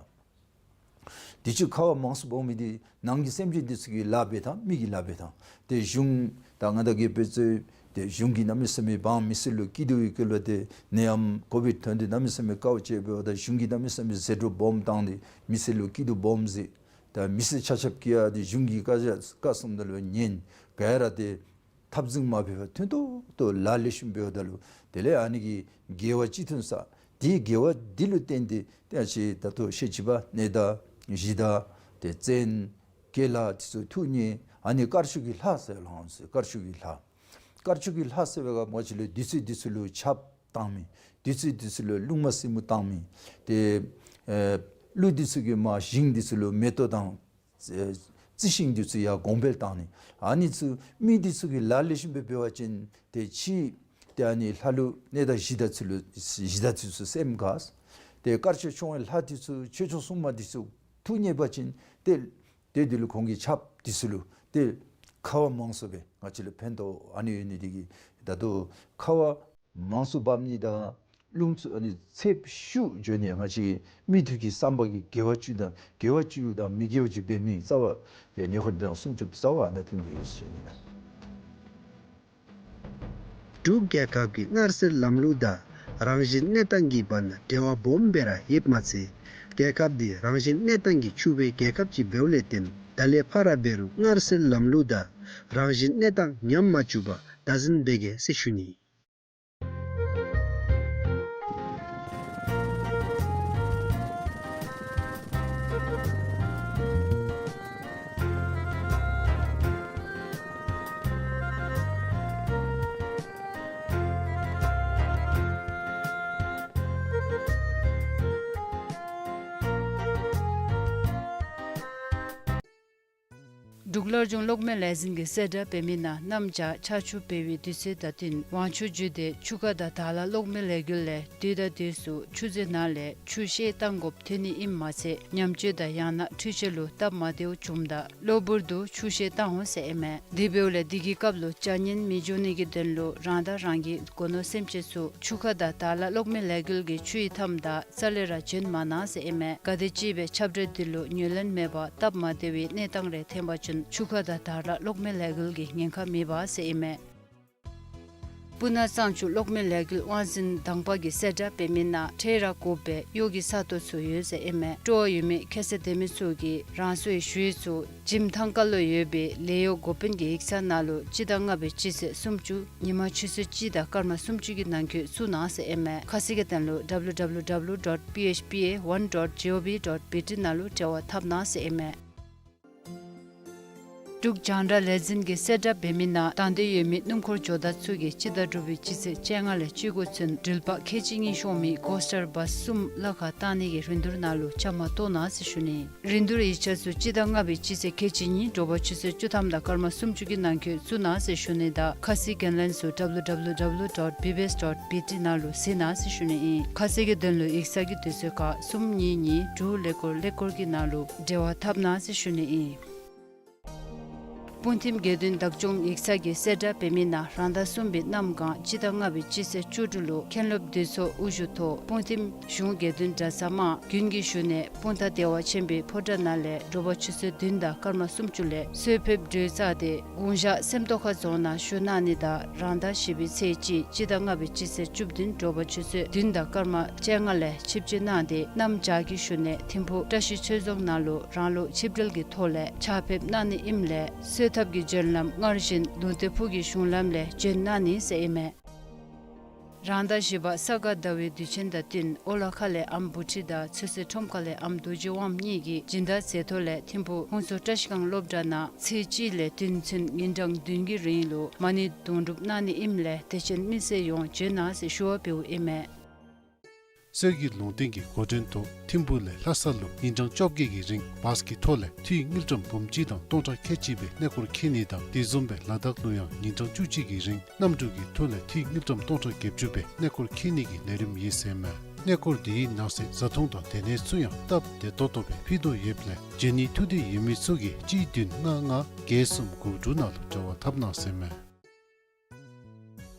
དུས་ཅི་ཁ་བ་མང་སུ་འབབ་མི་དེ་ནང་གི་སེམས་ཅན་དེ་ཚུ་གི་ལཱ་འབད་ཐངས་མི་གི་ལཱ་འབད་ཐངས་ཏེ་གཞུང་དང་ང་དང་གི་དཔེ་ཚུ་ཏེ་གཞུང་གིས་གནམ་མེད་ས་མེད་འབངས་མི་སེར་ལུ་སྐྱིད་སྡུག་གི་སྐོར་ལུ་ཏེ་ནད་ཡམས་ཀོ་བིཌ་ཐོན་ཏེ་གནམ་མེད་ས་མེད་དཀའཝ་སྤྱད་འབདཝ་ད་གཞུང་གིས་གནམ་མེད་ས་མེད་ཟད་འགྲོ་སྦོམ་བཏང་སྟེ་མི་སེར་ལུ་སྐྱིད་སྡུག་སྦོམ་མཛད། ད་མི་སེར་ཆ་ཁྱབ་ཀྱིས་ཡང་ཏེ་གཞུང་གི་བཀའ་རྒྱ་བཀའ་གསུངམ་ད་ལུ་ཉན། ག་ར་ཏེ་འཐབ་འཛིང་མ་འབད་བར་མཐུན་ཏོག་ཏོ་ལཱ་ལེགས་ཤོམ་འབདཝ་ད་ལུ་དེ་ལས་ཨ་ནི་གི་དགེ་བ་ཅིག་ཐོན་ས། དེའི་དགེ་བ་འདི་ལུ་བརྟེན་ཏེ་ཏེ་ཨ་ཅི་ད་ལྟོ་ཤེས་བྱ་པ་གནས་བདག་གཞི་བདག་ཏེ་བཙན་དགེ་ལགས་དེ་ཚུ་ཐུགས་མཉེས། ཨ་ནི་དཀར་ཕྱོགས་ཀྱི་ལྷ་ཟེར་ལྷ་ཟེར་དཀར་ཕྱོགས་ཀྱི་ལྷ། དཀར་ཕྱོགས་ཀྱི་ལྷ་ཟེར་བའི་སྐབས་ང་བཅས་ལུ་བདུད་རྩི་འདི་ཚུ་ལུ་ཆརཔ་བཏང་མི། བདུད་རྩི་འདི་ཚུ་ལུ་རླུང་མ་སྲིན་མོ་བཏང་མི། ཏེ་ཨེ་ཀླུ་འདི་ཚུ་གིས་མར་ཞིང་འདི་ཚུ་ལུ་མེ་ཏོག་དང་ཨེ་རྩི་ཤིང་འདི་ཚུ་ཡང་གོང་འཕེལ་བཏང་ནི། ཨ་ནི་ཚུ་མི་འདི་ཚུ་གིས་ལཱ་ལེགས་ཤོམ་སྦེ་འབད་བ་ཅིན་ཏེ་ཕྱི་ཏེ་ཨ་ནི་ལྷ་ཀླུ་གནས་བདག་གཞི་བདག་ཚུ་ལུ་གཞི་བདག་ཚུ་ཚུ་སེམས་དགའ། ཏེ་དཀར་ཕྱོགས་མཆོང་བའི་ལྷ་འདི་ཚུ་ཆོས་སྐྱོང་སྲུང་མ་འདི་ཚུ་ཐུགས་མཉེས་པ་ཅིན་ཏེ་ཏེ་འདི་ལུ་ཁོང་གི་ཆརཔ་འདི་ཚུ་ལུ་ཏེ་ཁ་བ་མང་སུ་སྦེ་ང་བཅས་ལུ་ཕན་ཐོགས། ཨ་ནི་ཡོད་ནི་འདི་གིས་ད་ལྟོ་ཁ་བ་མང་སུ་འབབ་ནི་དང་རླུང་ཚུ་ཨ་ནི་ཚད་ཤུགས་འགྱོ་ནི་ང་བཅས་མི་ཐོག་གི་བསམ་པ་གི་དགེ་བ་བཅུ་དང་དགེ་བ་བཅུ་དང་མི་དགེ་བ་བཅུ་འབད་མི་རྩ་བ་ཡང་ཉེ་འཁོར་དང་སྲུང་སྐྱོབ་རྩ་བ་ཨ་ནི་ཐོན་གྱི་ཡོད་ཟེར་ནི། འབྲུག་རྒྱལ་ཁབ་ཀྱི་མངར་གསོའི་ལམ་ལུགས་དང་རང་བཞིན་གནས་སྟངས་ཀྱི་བར་ན་འབྲེལ་བ་སྦོམ་སྦེ་ར་ཡོདཔ་མ་ཚད་རྒྱལ་ཁབ་འདི་རང་བཞིན་གནས་སྟངས་ཀྱིས་ཕྱུག་པའི་རྒྱལ་ཁབ་ཅིག་འབདཝ་ལས་བརྟེན་ད་ལས་ཕར་ར་འབད་རུང་མངར་གསོའི་ལམ་ལུགས་དང་རང་བཞིན་གནས་སྟངས་ཉམས་མ་བཅུག་པར་བདག་འཛིན་འབད་གེ་ཟེར་ཞུ་ནི། འབྲུག་སླར་འབྱུང་གློག་མེ་ལས་འཛིན་གྱི་གསལ་བསྒྲགས་འབད་མི་ནང་གནམ་བྱཱར་ཆར་ཆུ་འབབ་པའི་དུས་ཚོད་དང་བསྟུན་དབང་ཆུ་བརྒྱུད་དེ་ཆུ་ཁ་དང་དར་ལ་གློག་མེ་ལས་འགུལ་ལས་དུས་དང་དུས་སུ་ཆུ་མཛོད་ནང་ལས་ཆུ་བཤལ་བཏང་དགོཔ་ཐོན་ནི་ཨིནམ་མ་ཚད་ཉམས་བཅོས་དང་ཡང་ན་འཕྲུལ་ཆས་ལུ་སྟབས་མ་བདེཝ་བྱུངམ་ད་གློ་བུར་དུ་ཆུ་བཤལ་བཏང་འོང་ཟེར་ཨིན་མས། དེ་འབདཝ་ལས་དེ་གི་སྐབས་ལུ་བྱ་ངན་མི་འབྱུང་ནི་གི་དོན་ལུ་རང་དང་རང་གི་སྒོ་ནོར་སེམས་ཅན་ཚུ་ཆུ་ཁ་དང་དར་ལ་གློག་མེ་ལས་འགུལ་གྱི་ཆུའི་མཐའམ་ད་རྩ་ལས་ར་བྱོན་མ་གནང་ཟེར་ཨིན་མས། ག་དེ་ཅིག་སྦེ་ཁྱབ་བསྒྲགས་འདི་ལུ་ཉན་ལེན་མེད་པར་སྟབས་མ་བདེ་བའི་གནས་སྟངས་རེ་ཐོན་པ་ཅིན་ཆུ་ཁ་དང་དར་ལ་གློག་མེ་ལས་འགུལ་གྱི་ཉེན་ཁ་མེད་པ་ཟེར་ཨིན་མས། སྤུ་ན་གཙང་ཆུ་གློག་མེ་ལས་འགུལ་དབང་འཛིན་དང་པ་གི་གསལ་བསྒྲགས་འབད་མི་ནང་འཕྲལ་ར་དགོ་པའི་གཡོག་གི་ས་སྟོང་ཚུ་ཡོད་ཟེར་ཨིན་མས། སྤྲོ་བ་ཡོད་མི་ཁྱད་ཚད་ལྡན་མི་ཚུ་གིས་རང་སོའི་ཞུ་ཡིག་ཚུ་འཇིམ་ཐང་ཁ་ལུ་ཡོད་པའི་ལས་གཡོག་འགོ་དཔོན་གྱི་ཡིག་ཚང་ནང་ལུ་སྤྱི་ཟླ་ལྔ་པའི་སྤྱི་ཚེས་སུམ་ཅུ་ཉིན་མ་ཆུ་ཚོད་གཅིག་དང་སྐར་མ་སུམ་ཅུ་གི་ནང་འཁོད་བཙུགས་གནང་ཟེར་ཨིན་མས། ཁ་གསལ་གྱི་དོན་ལུ་W W W dot P H P A one dot G O V dot B T ནང་ལུ་འབྲེལ་བ་འཐབ་གནང་ཟེར་ཨིན་མས། འབྲུག་རྒྱང་བསྒྲགས་ལས་འཛིན་གྱི་གསལ་བསྒྲགས་འབད་མི་ནང་དང་འདོད་ཡོད་མི་སྣུམ་འཁོར་ཇོ་བདག་ཚུ་གིས་སྤྱི་ཟླ་དྲུག་པའི་སྤྱི་ཚེས་བཅོ་ལྔ་ལས་བཅུ་དགུ་ཚུན་འགྲུལ་པ་ཁལ་གཅིག་གཉིས་ཤོང་མི་ཀོ་སི་ཊར་བཱས་གསུམ་གླ་ཁར་བཏང་ནི་གི་རིན་བསྡུར་ནང་ལུ་བཅའ་མར་གཏོགས་གནང་ཟེར་ཞུ་ནི། རིན་བསྡུར་ཡིག་ཆ་ཚུ་སྤྱི་ཟླ་ལྔ་པའི་སྤྱི་ཚེས་ཁལ་གཅིག་ཉིན་དྲོ་པ་ཆུ་ཚོད་བཅུ་ཐམ་དང་སྐར་མ་སུམ་ཅུ་གི་ནང་འཁོད་བཙུགས་གནང་ཟེར་ཞུ་ནི་དང་ཁ་གསལ་གྱི་དོན་ལུ་W W W dot B B S dot B T ནང་ལུ་གཟིགས་གནང་ཟེར་ཞུ་ནི་ཨིན། ཁ་གསལ་གྱི་དོན་ལུ་ཡིག་ཚང་གི་དུས་ཚོད་ཁར་གསུམ་གཉིས་གཉིས་དྲུག་ཀླད་ཀོར་ཀླད་ཀོར་གྱི་ནང་ལུ་འབྲེལ་བ་འཐབ་གནང་ཟེར་ཞུ་ནི་ཨིན། སྤུངས་ཐིམ་དགེ་འདུན་བདག་སྐྱོང་ཡིག་ཚང་གི་གསལ་བསྒྲགས་འབད་མི་ནང་རང་ཟླ་གསུམ་པའི་གནམ་གང་སྤྱི་ཟླ་ལྔ་པའི་སྤྱི་ཚེས་བཅུ་དྲུག་ལུ་མཁན་སློབ་འདུས་ཚོགས་དབུ་བཞུགས་ཐོག་སྤུངས་ཐིམ་གཞུང་དགེ་འདུན་གྲྭ་ཚང་དམངས་དགུན་གྱི་བཞུགས་གནས་སྤུངས་ཐང་བདེ་བ་ཆེན་པོའི་ཕོ་བྲང་ནང་ལས་དྲོ་པ་ཆུ་ཚོད་བདུན་དང་སྐར་མ་སུམ་ཅུ་ལས་གསོལ་ཕེབས་གྲོལ་ཚར་ཏེ་དགུང་ཞག་སེམས་རྟོགས་ཁ་རྫོང་ནང་བཞུགས་གནང་ནི་དང་རང་ཟླ་བཞི་པའི་ཚེས་གཅིག་སྤྱི་ཟླ་ལྔ་པའི་སྤྱི་ཚེས་བཅུ་བདུན་དྲོ་པ་ཆུ་ཚོད་བདུན་དང་སྐར་མ་བཅོ་ལྔ་ལས་ཆིབས་བསྒྱུར་གནང་སྟེ་གནམ་བྱཱར་གྱི་བཞུགས་གནས་ཐིམ་ཕུག་བཀྲ་ཤིས་ཆོས་རྫོང་ནང་ལུ་རང་ལུགས་ཆིབས་གྲལ་གྱི་ཐོག་ལས་ཕྱག་ཕེབས་གནང་ནི་ཨིནམ་ལས་གསོལ་ཐབ་ཀྱི་བྱོན་ལམ་སྔར་བཞིན་ལུང་བསྟན་ཕུག་གི་གཞུང་ལམ་ལས་བྱོན་གནང་ནི་ཟེར་ཨིན་མས། རང་ཟླ་བཞི་པ་ས་ག་ཟླ་བའི་དུས་ཆེན་དང་བསྟུན་ཨོ་ལ་ཁ་ལས་ཨམ་བུ་ཁྲིད་དང་ཚོད་བསྲེ་ཁྲོམ་ཁ་ལས་ཨམ་རྡོ་རྗེ་དབངམོ་གཉིས་ཀྱིས་སྦྱིན་བདག་མཛད་ཐོག་ལས་ཐིམ་ཕུག་ཧོང་སུ་བཀྲ་ཤིས་སྒང་སློབ་གྲྭ་ནང་ཚེས་གཅིག་ལས་བདུན་ཚུན་ཉིན་གྲངས་བདུན་གྱི་རིང་ལུ་མ་ཎི་དུང་སྒྲུབ་གནང་ནི་ཨིནམ་ལས་དད་ཅན་མི་སེར་ཡོངས་བྱོན་གནང་ཟེར་ཞུ་བ་འབདཝ་ཨིན་མས། གསེར་གྱི་ལུང་བསྟན་གྱི་འགོ་འདྲེན་ཐོག་ཐིམ་ཕུག་ལས་ལྷ་ས་ལུ་ཉིན་གྲངས་བཅོ་བརྒྱད་ཀྱི་རིང་བཱས་ཀྱི་ཐོག་ལས་འཐུས་དངུལ་ཀྲམ་འབུམ་གཅིག་དང་སྟོང་ཕྲག་ཁལ་གཅིག་སྦེ་གནས་སྐོར་འཁྱིད་ནི་དང་དེ་བཟུམ་སྦེ་ལ་དྭགས་ལུ་ཡང་ཉིན་གྲངས་བཅུ་གཅིག་གི་རིང་གནམ་གྲུ་གི་ཐོག་ལས་འཐུས་དངུལ་ཀྲམ་སྟོང་ཕྲག་བརྒྱད་ཅུ་སྦེ་གནས་སྐོར་འཁྱིད་ནི་གི་ལས་རིམ་ཨིན་ཟེར་མས། གནས་སྐོར་དེའི་ནང་གསེས་བཟའ་འཐུང་དང་སྡོད་གནས་ཚུ་ཡང་སྟབས་བདེ་ཏོག་ཏོ་སྦེ་ཕུལ་དོ་ཡོདཔ་ལས་བྱོན་ནི་ཐུགས་འདོད་ཡོད་མི་ཚུ་གིས་གཅིག་བདུན་ལྔ་ལྔ་བརྒྱད་གསུམ་དགུ་དྲུག་ནང་ལུ་འབྲེལ་བ་འཐབ་གནང་ཟེར་མས།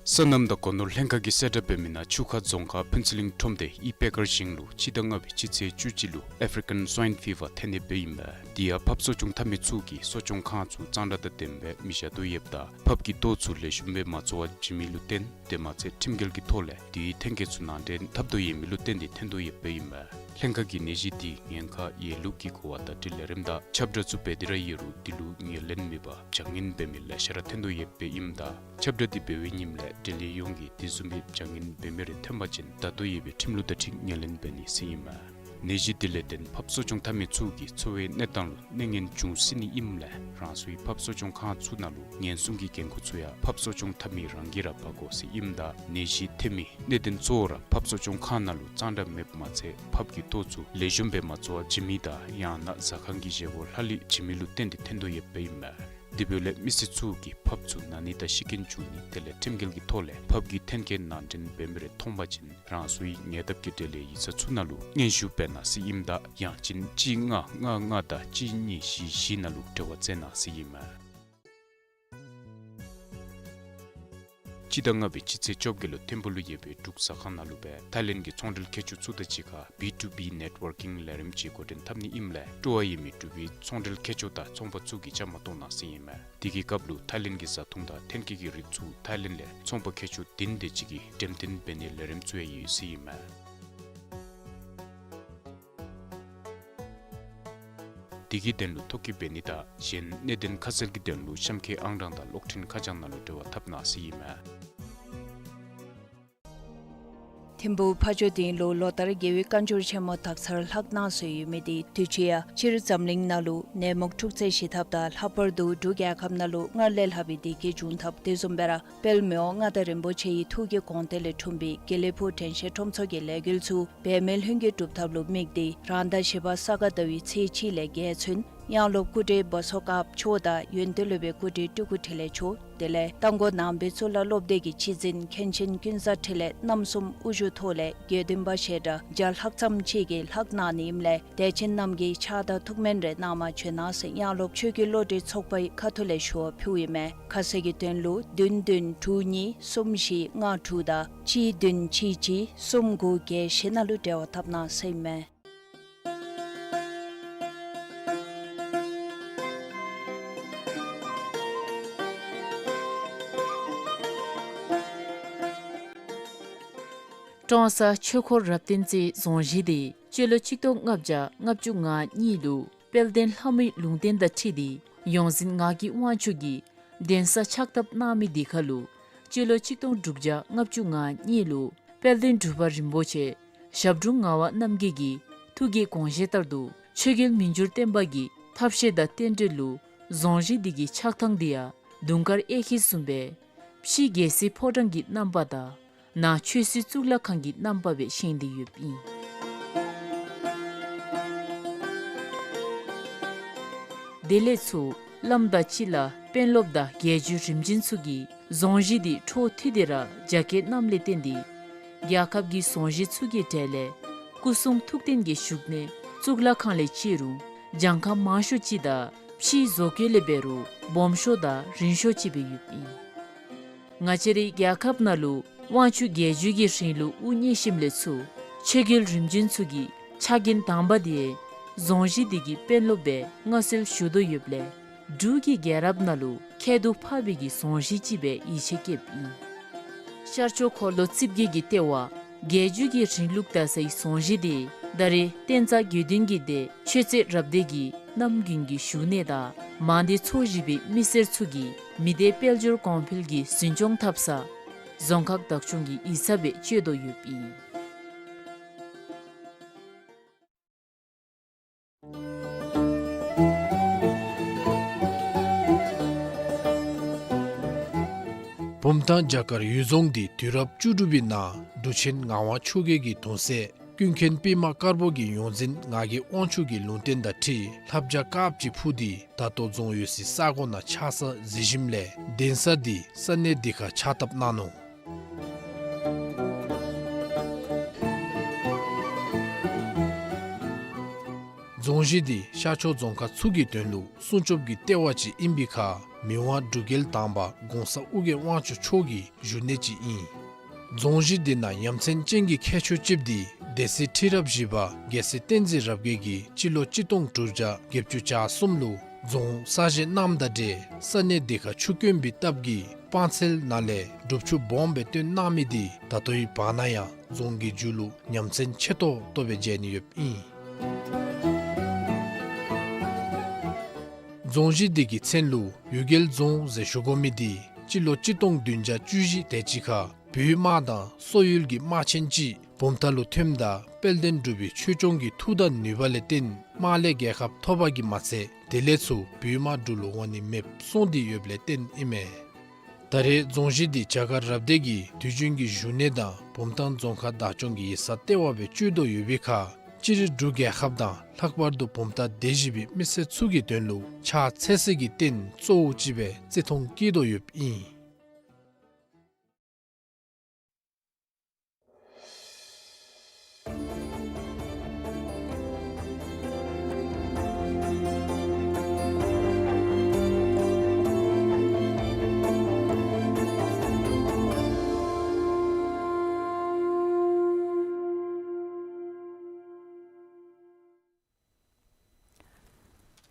སོ་ནམ་དང་སྒོ་ནོར་ལྷན་ཁག་གི་གསལ་བསྒྲགས་འབད་མི་ནང་ཆུ་ཁ་རྫོང་ཁག་ཕུན་ཚོགས་གླིང་ཁྲོམ་སྡེ་ཨི་པེ་ཀར་ཞིང་ལུ་སྤྱི་ཟླ་ལྔ་པའི་སྤྱི་ཚེས་བཅུ་གཅིག་ལུ་ཨེཕ་རི་ཀན་སུའིན་ཕི་བར་ཐོན་ནི་འབད་ཨིན་པས། དེ་ཡང་ཕབ་གསོ་སྐྱོང་འཐབ་མི་ཚུ་གིས་གསོ་སྐྱོང་ཁང་ཚུ་གཙང་སྦྲ་དང་ལྡནམ་སྦེ་མི་བཞག་དོ་ཡོདཔ་ད་ཕབ་ཀྱི་ལྟོ་ཚུ་ལེགས་ཤོམ་སྦེ་མ་བཙོ་བར་བྱིན་མི་ལུ་བརྟེན་དེ་མ་ཚད་ཁྲིམས་འགལ་གྱི་ཐོག་ལས་དེའི་ཐོན་སྐྱེད་ཚུ་ནང་འདྲེན་འཐབ་དོ་ཡོད་མི་ལུ་བརྟེན་ཏེ་ཐོན་དོ་ཡོདཔ་ཨིན་པས། ལྷན་ཁག་གིས་ནད་གཞི་དེའི་ཉེན་ཁ་ཡོད་ལུགས་ཀྱི་གོ་བ་བརྡ་སྤྲོད་ལས་རིམ་དང་ཁྱབ་བསྒྲགས་ཚུ་འབད་དེ་ར་ཡོད་རུང་དེ་ལུ་ཉན་ལེན་མེད་པར་བྱ་ངན་འབད་མི་ལེ་ཤ་ར་ཐོན་དོ་ཡོདཔ་ཨིནམ་ད་ཁྱབ་བསྒྲགས་དེ་འབད་བའི་ཉིནམ་ལས་འབྲེལ་ཡོད་ཡོངས་ཀྱིས་དེ་བཟུམ་མའི་བྱ་ངན་འབད་མི་རེ་ཐོན་པ་ཅིན་ད་ལྟོ་ཡོད་པའི་ཁྲིམས་ལུགས་དང་འཁྲིལ་ཉན་ལེན་འབད་ནི་ཟེར་ཨིན་མས། ནད་གཞི་དེ་ལས་བརྟེན་ཕབ་གསོ་སྐྱོང་འཐབ་མི་ཚུ་གི་འཚོ་བའི་གནས་སྟངས་ལུ་གནོད་ངན་འབྱུང་སྲིད་ནི་ཨིནམ་ལས་རང་སོའི་ཕབ་གསོ་སྐྱོང་ཁང་ཚུ་ནང་ལུ་ཉེན་སྲུང་གི་འགན་ཁུར་ཚུ་ཡང་ཕབ་གསོ་སྐྱོང་འཐབ་མི་རང་གིས་ར་འབག་དགོ་ཟེར་ཨིནམ་ད་ནད་གཞི་ཐོན་མི་གནད་དོན་གཙོ་བོ་ར་ཕབ་གསོ་སྐྱོང་ཁང་ནང་ལུ་གཙང་སྦྲ་མེདཔ་མ་ཚད་ཕབ་ཀྱི་ལྟོ་ཚུ་ལེགས་ཤོམ་སྦེ་མ་བཙོ་བར་བྱིན་མི་དང་ཡང་ན་ཟ་ཁང་གི་བཞེས་སྒོ་ལྷག་ལུས་བྱིན་མི་ལུ་བརྟེན་ཏེ་ཐོན་དོ་ཡོདཔ་ཨིན་མས། དེ་འབདཝ་ལས་མི་སེར་ཚུ་གིས་ཕབ་ཚུ་ན་ནི་དང་ཤི་རྐྱེན་འབྱུང་ནི་དེ་ལས་ཁྲིམས་འགལ་གྱི་ཐོག་ལས་ཕབ་ཀྱི་ཐོན་སྐྱེད་ནང་འདྲེན་འབད་མི་རེ་མཐོང་པ་ཅིན་རང་སོའི་ཉེ་འདབས་ཀྱི་འབྲེལ་ཡོད་ཡིག་ཚང་ཚུ་ནང་ལུ་སྙན་ཞུ་འབད་གནང་ཟེར་ཨིནམ་ད་ཡང་ཅིན་གཅིག་ལྔ་ལྔ་ལྔ་དང་གཅིག་གཉིས་བཞི་བཞི་ནང་ལུ་འབྲེལ་བ་བཙལ་གནང་ཟེར་ཨིན་མས། སྤྱི་ཟླ་ལྔ་པའི་སྤྱི་ཚེས་བཅོ་བརྒྱད་ལུ་ཐིམ་ཕུག་ལུ་ཡོད་པའི་འབྲུག་ཟ་ཁང་ནང་ལུ་སྦེ་ཐའི་ལེནཌ་གི་ཚོང་འབྲེལ་མཁས་མཆོག་ཚུ་དང་གཅིག་ཁར་བི་ཊུ་བི་ནེཊ་ཝར་ཀིང་ལས་རིམ་ཅིག་འགོ་འདྲེན་འཐབ་ནི་ཨིནམ་ལས་སྤྲོ་བ་ཡོད་མི་འབྲུག་པའི་ཚོང་འབྲེལ་མཁས་མཆོག་དང་ཚོང་པ་ཚུ་གིས་བཅའ་མར་གཏོགས་གནང་ཟེར་ཨིན་མས། དེ་གི་སྐབས་ལུ་ཐའི་ལེནཌ་གི་བཟའ་འཐུང་དང་ཐོན་སྐྱེད་ཀྱི་རིགས་ཚུ་ཐའི་ལེནཌ་ལས་ཚོང་པ་མཁས་མཆོག་བདུན་དེ་ཅིག་གིས་འགྲེམས་སྟོན་འབད་ནིའི་ལས་རིམ་ཚུ་ཡང་ཡོད་ཟེར་ཨིན་མས། དེ་གི་དོན་ལུ་ཐོ་བཀོད་འབད་ནི་དང་གཞན་གནད་དོན་ཁ་གསལ་གྱི་དོན་ལུ་གཤམ་འཁོད་ཨང་གྲངས་དང་གློག་འཕྲིན་ཁ་བྱང་ནང་ལུ་འབྲེལ་བ་འཐབ་གནང་ཟེར་ཨིན་མས། ཐིམ་ཕུག་ཕ་ཇོ་སྡིངས་ལུ་ལོ་ལྟར་རྒྱལ་བའི་བཀའ་འགྱུར་ཆེན་མོ་དག་ཚར་ལྷག་གནང་སྲོལ་ཡོད་མི་དེ་དུས་ཅི་ཡང་སྤྱིར་འཛམ་གླིང་ནང་ལུ་ནད་མུག་འཁྲུག་རྩོད་ཞི་ཐབས་དང་ལྷག་པར་དུ་འབྲུག་རྒྱལ་ཁབ་ནང་ལུ་སྔར་ལས་ལྷག་པའི་བདེ་སྐྱིད་འབྱུང་ཐབས་དེ་བཟུམ་སྦེ་ར་དཔལ་མི་དབང་མངའ་བདག་རིན་པོ་ཆེ་ཡི་ཐུགས་ཀྱི་དགོངས་དོན་ལས་འཁྲུངས་པའི་དགེ་ལེགས་ཕུག་དྲན་ཤེས་ཁྲོམ་ཚོགས་ཀྱི་ལས་འགུལ་ཚུ་འབད་མེད་ལྷུན་གྱིས་གྲུབ་ཐབས་ལུ་དམིགས་ཏེ་རང་ཟླ་བཞི་པ་ས་ག་ཟླ་བའི་ཚེས་གཅིག་ལས་བརྒྱད་ཚུན་ ཡང་སློབ་སྐུ་བགྲེས་བོ་མཚོ་དཀར་མཆོག་དང་ཡོན་ཏན་སློབ་དཔོན་སྐུ་བགྲེས་སྤྲུལ་སྐུ་འཕྲིན་ལས་མཆོག། དེ་ལས་རྟ་མགོ་ནང་པའི་གཙུག་ལག་སློབ་སྡེ་གི་སྤྱི་འཛིན་མཁན་ཆེན་ཀུན་བཟང་འཕྲིན་ལས་རྣམ་གསུམ་དབུ་བཞུགས་ཐོག་ལས་དགེ་འདུན་པ་ཞལ་གྲངས་བརྒྱ་ལྷག་ཙམ་ཅིག་གིས་ལྷག་གནང་ནི་ཨིནམ་ལས་དད་ཅན་རྣམས་ཀྱིས་ཕྱག་དང་ཐུགས་སྨོན་རེ་གནང་བར་བྱོན་གནང་ཟེར་ཡང་སློབ་ཆོས་ཀྱི་བློ་གྲོས་ཚོགས་པའི་ཁ་ཐུག་ལས་ཞུ་བ་ཕུལཝ་ཨིན་མས། ཁ་གསལ་གྱི་དོན་ལུ་བདུན་བདུན་དྲུག་གཉིས་གསུམ་བཞི་ལྔ་དྲུག་དང་གཅིག་བདུན་གཅིག་གཅིག་གསུམ་དགུ་བརྒྱད་བཞི་ནང་ལུ་འབྲེལ་བ་འཐབ་གནང་ཟེར་ཨིན་མས། ཀྲོང་གསར་ཆོས་འཁོར་རབ་བརྟན་རྩེ་རྫོང་གཞིས་འདི་སྤྱི་ལོ་གཅིག་སྟོང་ལྔ་བརྒྱ་ལྔ་བཅུ་ང་གཉིས་ལུ་དཔལ་ལྡན་ལྷ་མོའི་ལུང་བསྟན་དང་འཁྲིལ་ཏེ་ཡོངས་འཛིན་ངག་གི་དབང་ཕྱུག་གིས་གདན་ས་ཕྱག་བཏབ་གནང་མི་འདི་ཁར་ལུ་སྤྱི་ལོ་གཅིག་སྟོང་དྲུག་བརྒྱ་ལྔ་བཅུ་ང་གཉིས་ལུ་དཔལ་ལྡན་འབྲུག་པ་རིན་པོ་ཆེ་ཞབས་དྲུང་ངག་དབང་རྣམ་རྒྱལ་གྱི་ཐུགས་ཀྱི་དགོངས་བཞེད་ལྟར་དུ་ཆོས་རྒྱལ་མི་འགྱུར་བརྟན་པ་གིས་ཐབས་ཤེས་དང་རྟེན་འབྲེལ་ལུ་རྫོང་གཞིས་འདི་གི་ཕྱག་ཐང་འདི་ཡང་དུང་དཀར་གཡས་འཁྱིལ་བཟུམ་སྦེ་ཕྱི་རྒྱལ་སྲིད་ཕོ་བྲང་གི་རྣམ་པ་དང་ནང་ཆོས་སྲིད་གཙུག་ལག་ཁང་གི་རྣམ་པ་སྦེ་བཞེངས་ཏེ་ཡོདཔ་ཨིན། དེ་ལས་ཚུར་བླམ་དང་སྤྱི་བླ་དཔོན་སློབ་དང་རྒྱལ་བརྒྱུད་རིམ་བྱོན་ཚུ་གིས་རྫོང་གཞིས་འདི་འཕྲོ་མཐུད་དེ་ར་རྒྱ་སྐྱེད་གནངམ་ལས་བརྟེན་ཏེ་རྒྱལ་ཁབ་ཀྱི་རྫོང་གཞིས་ཚུ་གི་གྲས་ལས་སྐུ་གསུང་ཐུགས་རྟེན་གྱི་བཞུགས་གནས་གཙུག་ལག་ཁང་ལས་བརྩི་རུང་གྱངས་ཁ་མང་ཤོས་ཅིག་དང་ཕྱིའི་བཟོ་བཀོད་ལས་འབད་རུང་སྦོམ་ཤོས་དང་རིང་ཤོས་ཅིག་སྦེ་ཡོདཔ་ཨིན། ང་བཅས་རའི་རྒྱལ་ཁབ་ནང་ལུ་དབང་ཕྱུག་རྒྱལ་བརྒྱུད་ཀྱི་རིང་ལུགས་དབུ་བརྙེས་ཞིནམ་ལས་ཚུར་ཆོས་རྒྱལ་རིམ་བྱོན་ཚུ་གི་ཕྱག་འགན་དང་པ་འདི་རྫོང་གཞིས་འདི་གི་དཔོན་སློབ་སྦེ་མངའ་གསོལ་ཞུ་དོ་ཡོདཔ་ལས་འབྲུག་གི་རྒྱལ་རབས་ནང་ལུ་ཁྱད་དུ་འཕགས་པའི་གི་རྫོང་གཞིས་ཅིག་སྦེ་ཡིད་ཆེས་བསྐྱེདཔ་ཨིན། ཤར་ཕྱོགས་འཁོར་ལོ་རྩིབས་བརྒྱད་ཀྱི་ལྟེ་བ་རྒྱལ་བརྒྱུད་ཀྱི་རིང་ལུགས་དར་སའི་རྫོང་གཞིས་འདི་ད་རེས་བསྟན་རྩ་དགེ་འདུན་གྱི་སྡེ་ཆོས་རྩེ་རབ་སྡེ་གིས་གནམ་དགུན་གྱི་བཞུགས་གནས་དང་མང་སྡེ་ཚོ་བཞི་པའི་མི་སེར་ཚུ་གིས་མི་སྡེ་དཔལ་འབྱོར་གོང་འཕེལ་གྱི་འཛིན་སྐྱོང་འཐབ་ས་རྫོང་ཁག་བདག་སྐྱོང་གི་ཡིག་ཚང་སྦེ་སྤྱོད་དོ་ཡོདཔ་ཨིན། བུམ་ཐང་བྱ་དཀར་གཡུལ་རྫོང་འདི་དུས་རབས་བཅུ་དྲུག་པའི་ནང་འབྲུག་ཆེན་ངག་དབང་ཆོས་རྒྱལ་གྱི་གདུང་སྲས་ཀུན་མཁྱེན་པདྨ་དཀར་པོ་གིས་ཡོངས་འཛིན་ངག་གི་དབང་ཕྱུག་གི་ལུང་བསྟན་དང་འཁྲིལ་ལྷ་བྱ་དཀརཔོ་ཅིག་ཕུལ་ཏེ་ད་ལྟོ་རྫོང་ཡོད་སའི་ས་གོ་ནང་ཆགས་ས་མཛད་ཞིནམ་ལས་གདན་ས་འདི་ས་གནས་འདི་ཁར་ཕྱག་བཏབ་གནང་ནུག། རྫོང་གཞིས་འདི་ཤར་ཕྱོགས་རྫོང་ཁག་ཚུ་གི་དོན་ལུ་སྲུང་སྐྱོབ་ཀྱི་ལྟེ་བ་ཅིག་ཨིན་པའི་ཁར་མི་དབང་འབྲུག་རྒྱལ་དང་པ་གོང་ས་ཨོ་རྒྱན་དབང་ཕྱུག་མཆོག་གི་བཞུགས་གནས་ཅིག་ཨིན། རྫོང་གཞིས་འདི་ནང་ཡ་མཚན་ཅན་གྱི་ཁྱད་ཆོས་ཅིག་འདི་སྡེ་སྲིད་ཁྲི་རབས་བཞི་པ་རྒྱལ་སྲས་བསྟན་འཛིན་རབ་རྒྱས་ཀྱིས་སྤྱི་ལོ་གཅིག་སྟོང་དྲུག་བརྒྱ་བརྒྱད་ཅུ་གྱ་གསུམ་ལུ་རྫོང་གསར་བཞེངས་གནངམ་དང་འབྲེལ་ས་གནས་འདི་ཁར་ཆུ་དཀོན་པའི་སྟབས་ཀྱིས་སྤང་ཚལ་ནང་ལས་སྒྲུབ་ཆུ་སྦོམ་སྦེ་བཏོན་གནང་མི་འདི་ད་ལྟོའི་བར་ན་ཡང་རྫོང་གི་མཇུག་ལུ་ཡ་མཚན་ཆེ་ཏོག་ཏོ་སྦེ་མཇལ་ནི་ཡོདཔ་ཨིན། རྫོང་གཞིས་འདི་གི་མཚན་ལུ་གཡུལ་རྒྱལ་རྫོང་ཟེར་ཞུ་དགོ་མི་འདི་སྤྱི་ལོ་གཅིག་སྟོང་བདུན་བརྒྱ་བཅུ་བཞི་དེ་ཅིག་ཁར་བོད་དམག་དང་སོག་ཡུལ་གྱི་དམག་ཆེན་ཅིག་བུམ་ཐང་ལུ་ཐོནམ་ད་དཔལ་ལྡན་འབྲུག་པའི་ཆོས་སྐྱོང་གི་མཐུ་དང་ནུས་པ་ལས་བརྟེན་དམག་ལས་རྒྱལ་ཁ་ཐོབ་པ་གིས་མ་ཚད་དེ་ལས་ཚུར་བོད་དམག་འབྲུག་ལུ་འོང་ནི་མེདཔ་སོང་སྟེ་ཡོདཔ་ལས་བརྟེན་ཨིན་མས། ད་རེས་རྫོང་གཞིས་འདི་བྱ་དཀར་རབ་སྡེ་གིས་དུས་རྒྱུན་གྱི་བཞུགས་གནས་དང་བུམ་ཐང་རྫོང་ཁག་བདག་སྐྱོང་གི་ཡིག་ཚང་ལྟེ་བ་སྦེ་སྤྱོད་དོ་ཡོད་པའི་ཁར་སྤྱིར་འབྲུག་རྒྱལ་ཁབ་དང་ལྷག་པར་དུ་བུམ་ཐང་སྡེ་བཞི་པའི་མི་སེར་ཚུ་གི་དོན་ལུ་ཕྱག་འཚལ་སའི་གི་རྟེན་གཙོ་བོ་ཅིག་སྦེ་བརྩི་མཐོང་བསྐྱེད་དོ་ཡོདཔ་ཨིན།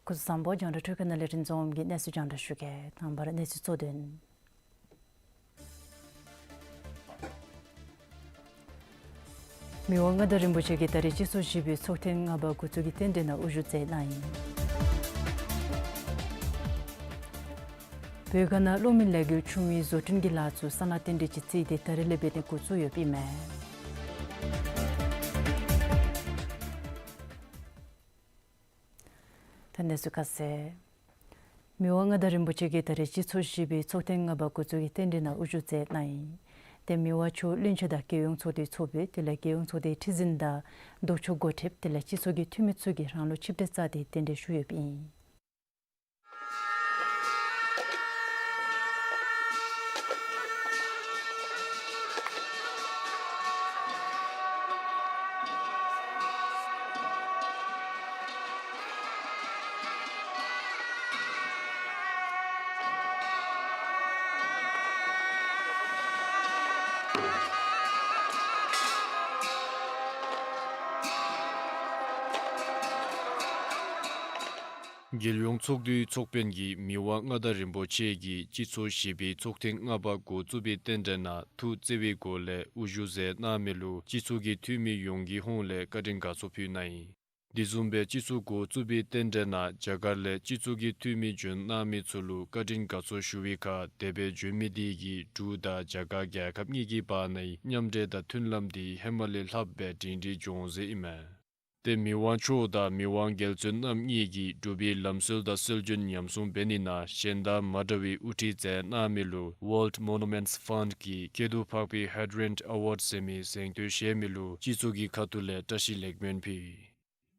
སྐུ་གཟུགས་བཟང་པོ། རྒྱང་བསྒྲགས་འཕྲུལ་ཁང་ནང་ལས་རིན་འཛོམས་ཀྱིས་གནས་ཚུལ་རྒྱང་བསྒྲགས་ཞུ་གེ། དང་པ་ར་གནས་ཚུལ་གཙོ་དོན། མི་དབང་མངའ་བདག་རིན་པོ་ཆེ་གིས་ད་རེས་སྤྱི་ཚོགས་བཞི་པའི་ཚོགས་ཐེངས་ལྔ་པ་འགོ་བཙུགས་ཀྱི་རྟེན་འབྲེལ་ནང་དབུ་བཞུགས་མཛད་གནང་ཡི། བོད་ཁ་ནང་གློག་མེ་ལས་འགུལ་ཆུང་བའི་བཟོ་སྐྲུན་གྱི་ལཱ་ཚུ་ས་ནག་རྟེན་འབྲེལ་གྱི་རྩིས་ཏེ་ད་རེས་ལས་འབད་དེ་འགོ་བཙུགས་ཡོདཔ་ཨིན་མས། ད་གནས་ཚུལ་ཁ་གསལ། མི་དབང་མངའ་བདག་རིན་པོ་ཆེ་གིས་ད་རེས་སྤྱི་ཚོགས་བཞི་པའི་ཚོགས་ཐེངས་ལྔ་པ་འགོ་བཙུགས་ཀྱི་རྟེན་འབྲེལ་ནང་དབུ་བཞུགས་མཛད་གནང་ཡི། ཏེ་མི་དབང་མཆོག་བློན་ཆེན་དང་རྒྱལ་ཡོངས་ཚོགས་སྡེའི་ཚོགས་དཔོན་དེ་ལས་རྒྱལ་ཡོངས་ཚོགས་སྡེའི་ཁྲི་འཛིན་དང་ལྡོག་ཕྱོགས་འགོ་ཁྲིདཔ་དེ་ལས་སྤྱི་ཚོགས་ཀྱི་འཐུས་མི་ཚུ་གིས་རང་ལུགས་ཆིབས་གྲལ་བཅའ་སྟེ་གདན་འདྲེན་ཞུ་ཡོདཔ་ཨིན། རྒྱལ་ཡོངས་ཚོགས་འདུའི་ཚོགས་དཔོན་གྱིས་མི་དབང་མངའ་བདག་རིན་པོ་ཆེ་གིས་སྤྱི་ཚོགས་བཞི་པའི་ཚོགས་ཐེངས་ལྔ་པ་འགོ་བཙུགས་པའི་རྟེན་འབྲེལ་ནང་ཐུགས་བརྩེ་བའི་སྒོ་ལས་དབུ་བཞུགས་མཛད་གནང་མི་ལུ་སྤྱི་ཚོགས་ཀྱི་འཐུས་མི་ཡོངས་ཀྱི་ཧོངས་ལས་བཀའ་དྲིན་དགའ་ཚོར་ཕུལ་གནང་ཡི། དེ་བཟུམ་སྦེ་སྤྱི་ཚོགས་འགོ་བཙུགས་པའི་རྟེན་འབྲེལ་ནང་རྒྱ་གར་ལས་སྤྱི་ཚོགས་ཀྱི་འཐུས་མི་བྱོན་གནང་མི་ཚུ་ལུ་བཀའ་དྲིན་དགའ་ཚོར་ཞུ་བའི་ཁར་དེ་སྦེ་བྱོན་མི་དེ་གིས་འབྲུག་དང་རྒྱ་གར་རྒྱལ་ཁབ་གཉིས་ཀྱི་བར་ནའི་མཉམ་འབྲེལ་དང་མཐུན་ལམ་དེ་ཧེ་མ་ལས་ལྷགཔ་སྦེ་སྒྲིང་སྒྲིང་འགྱོ་འོང་ཟེར་ཨིན་མས། ཏེ་མི་དབང་མཆོག་དང་མི་དབང་རྒྱལ་བཙུན་རྣམ་གཉིས་ཀྱིས་འབྲུག་པའི་ལམ་སྲོལ་དང་སྲོལ་རྒྱུན་ཉམས་སྲུང་འབད་ནི་ནང་གཞན་དང་མ་འདྲ་བའི་དབུ་ཁྲིད་མཛད་གནང་མི་ལུ་World Monuments Fund གིས་སྐྱིད་སྡུག་འཕགས་པའི་Headland Award ཟེར་མི་གཟེངས་བསྟོད་བཞེས་མི་ལུ་སྤྱི་ཚོགས་ཀྱི་ཁ་ཐུག་ལས་བཀྲ་ཤིས་ལེགས་སྨོན་ཕུལ།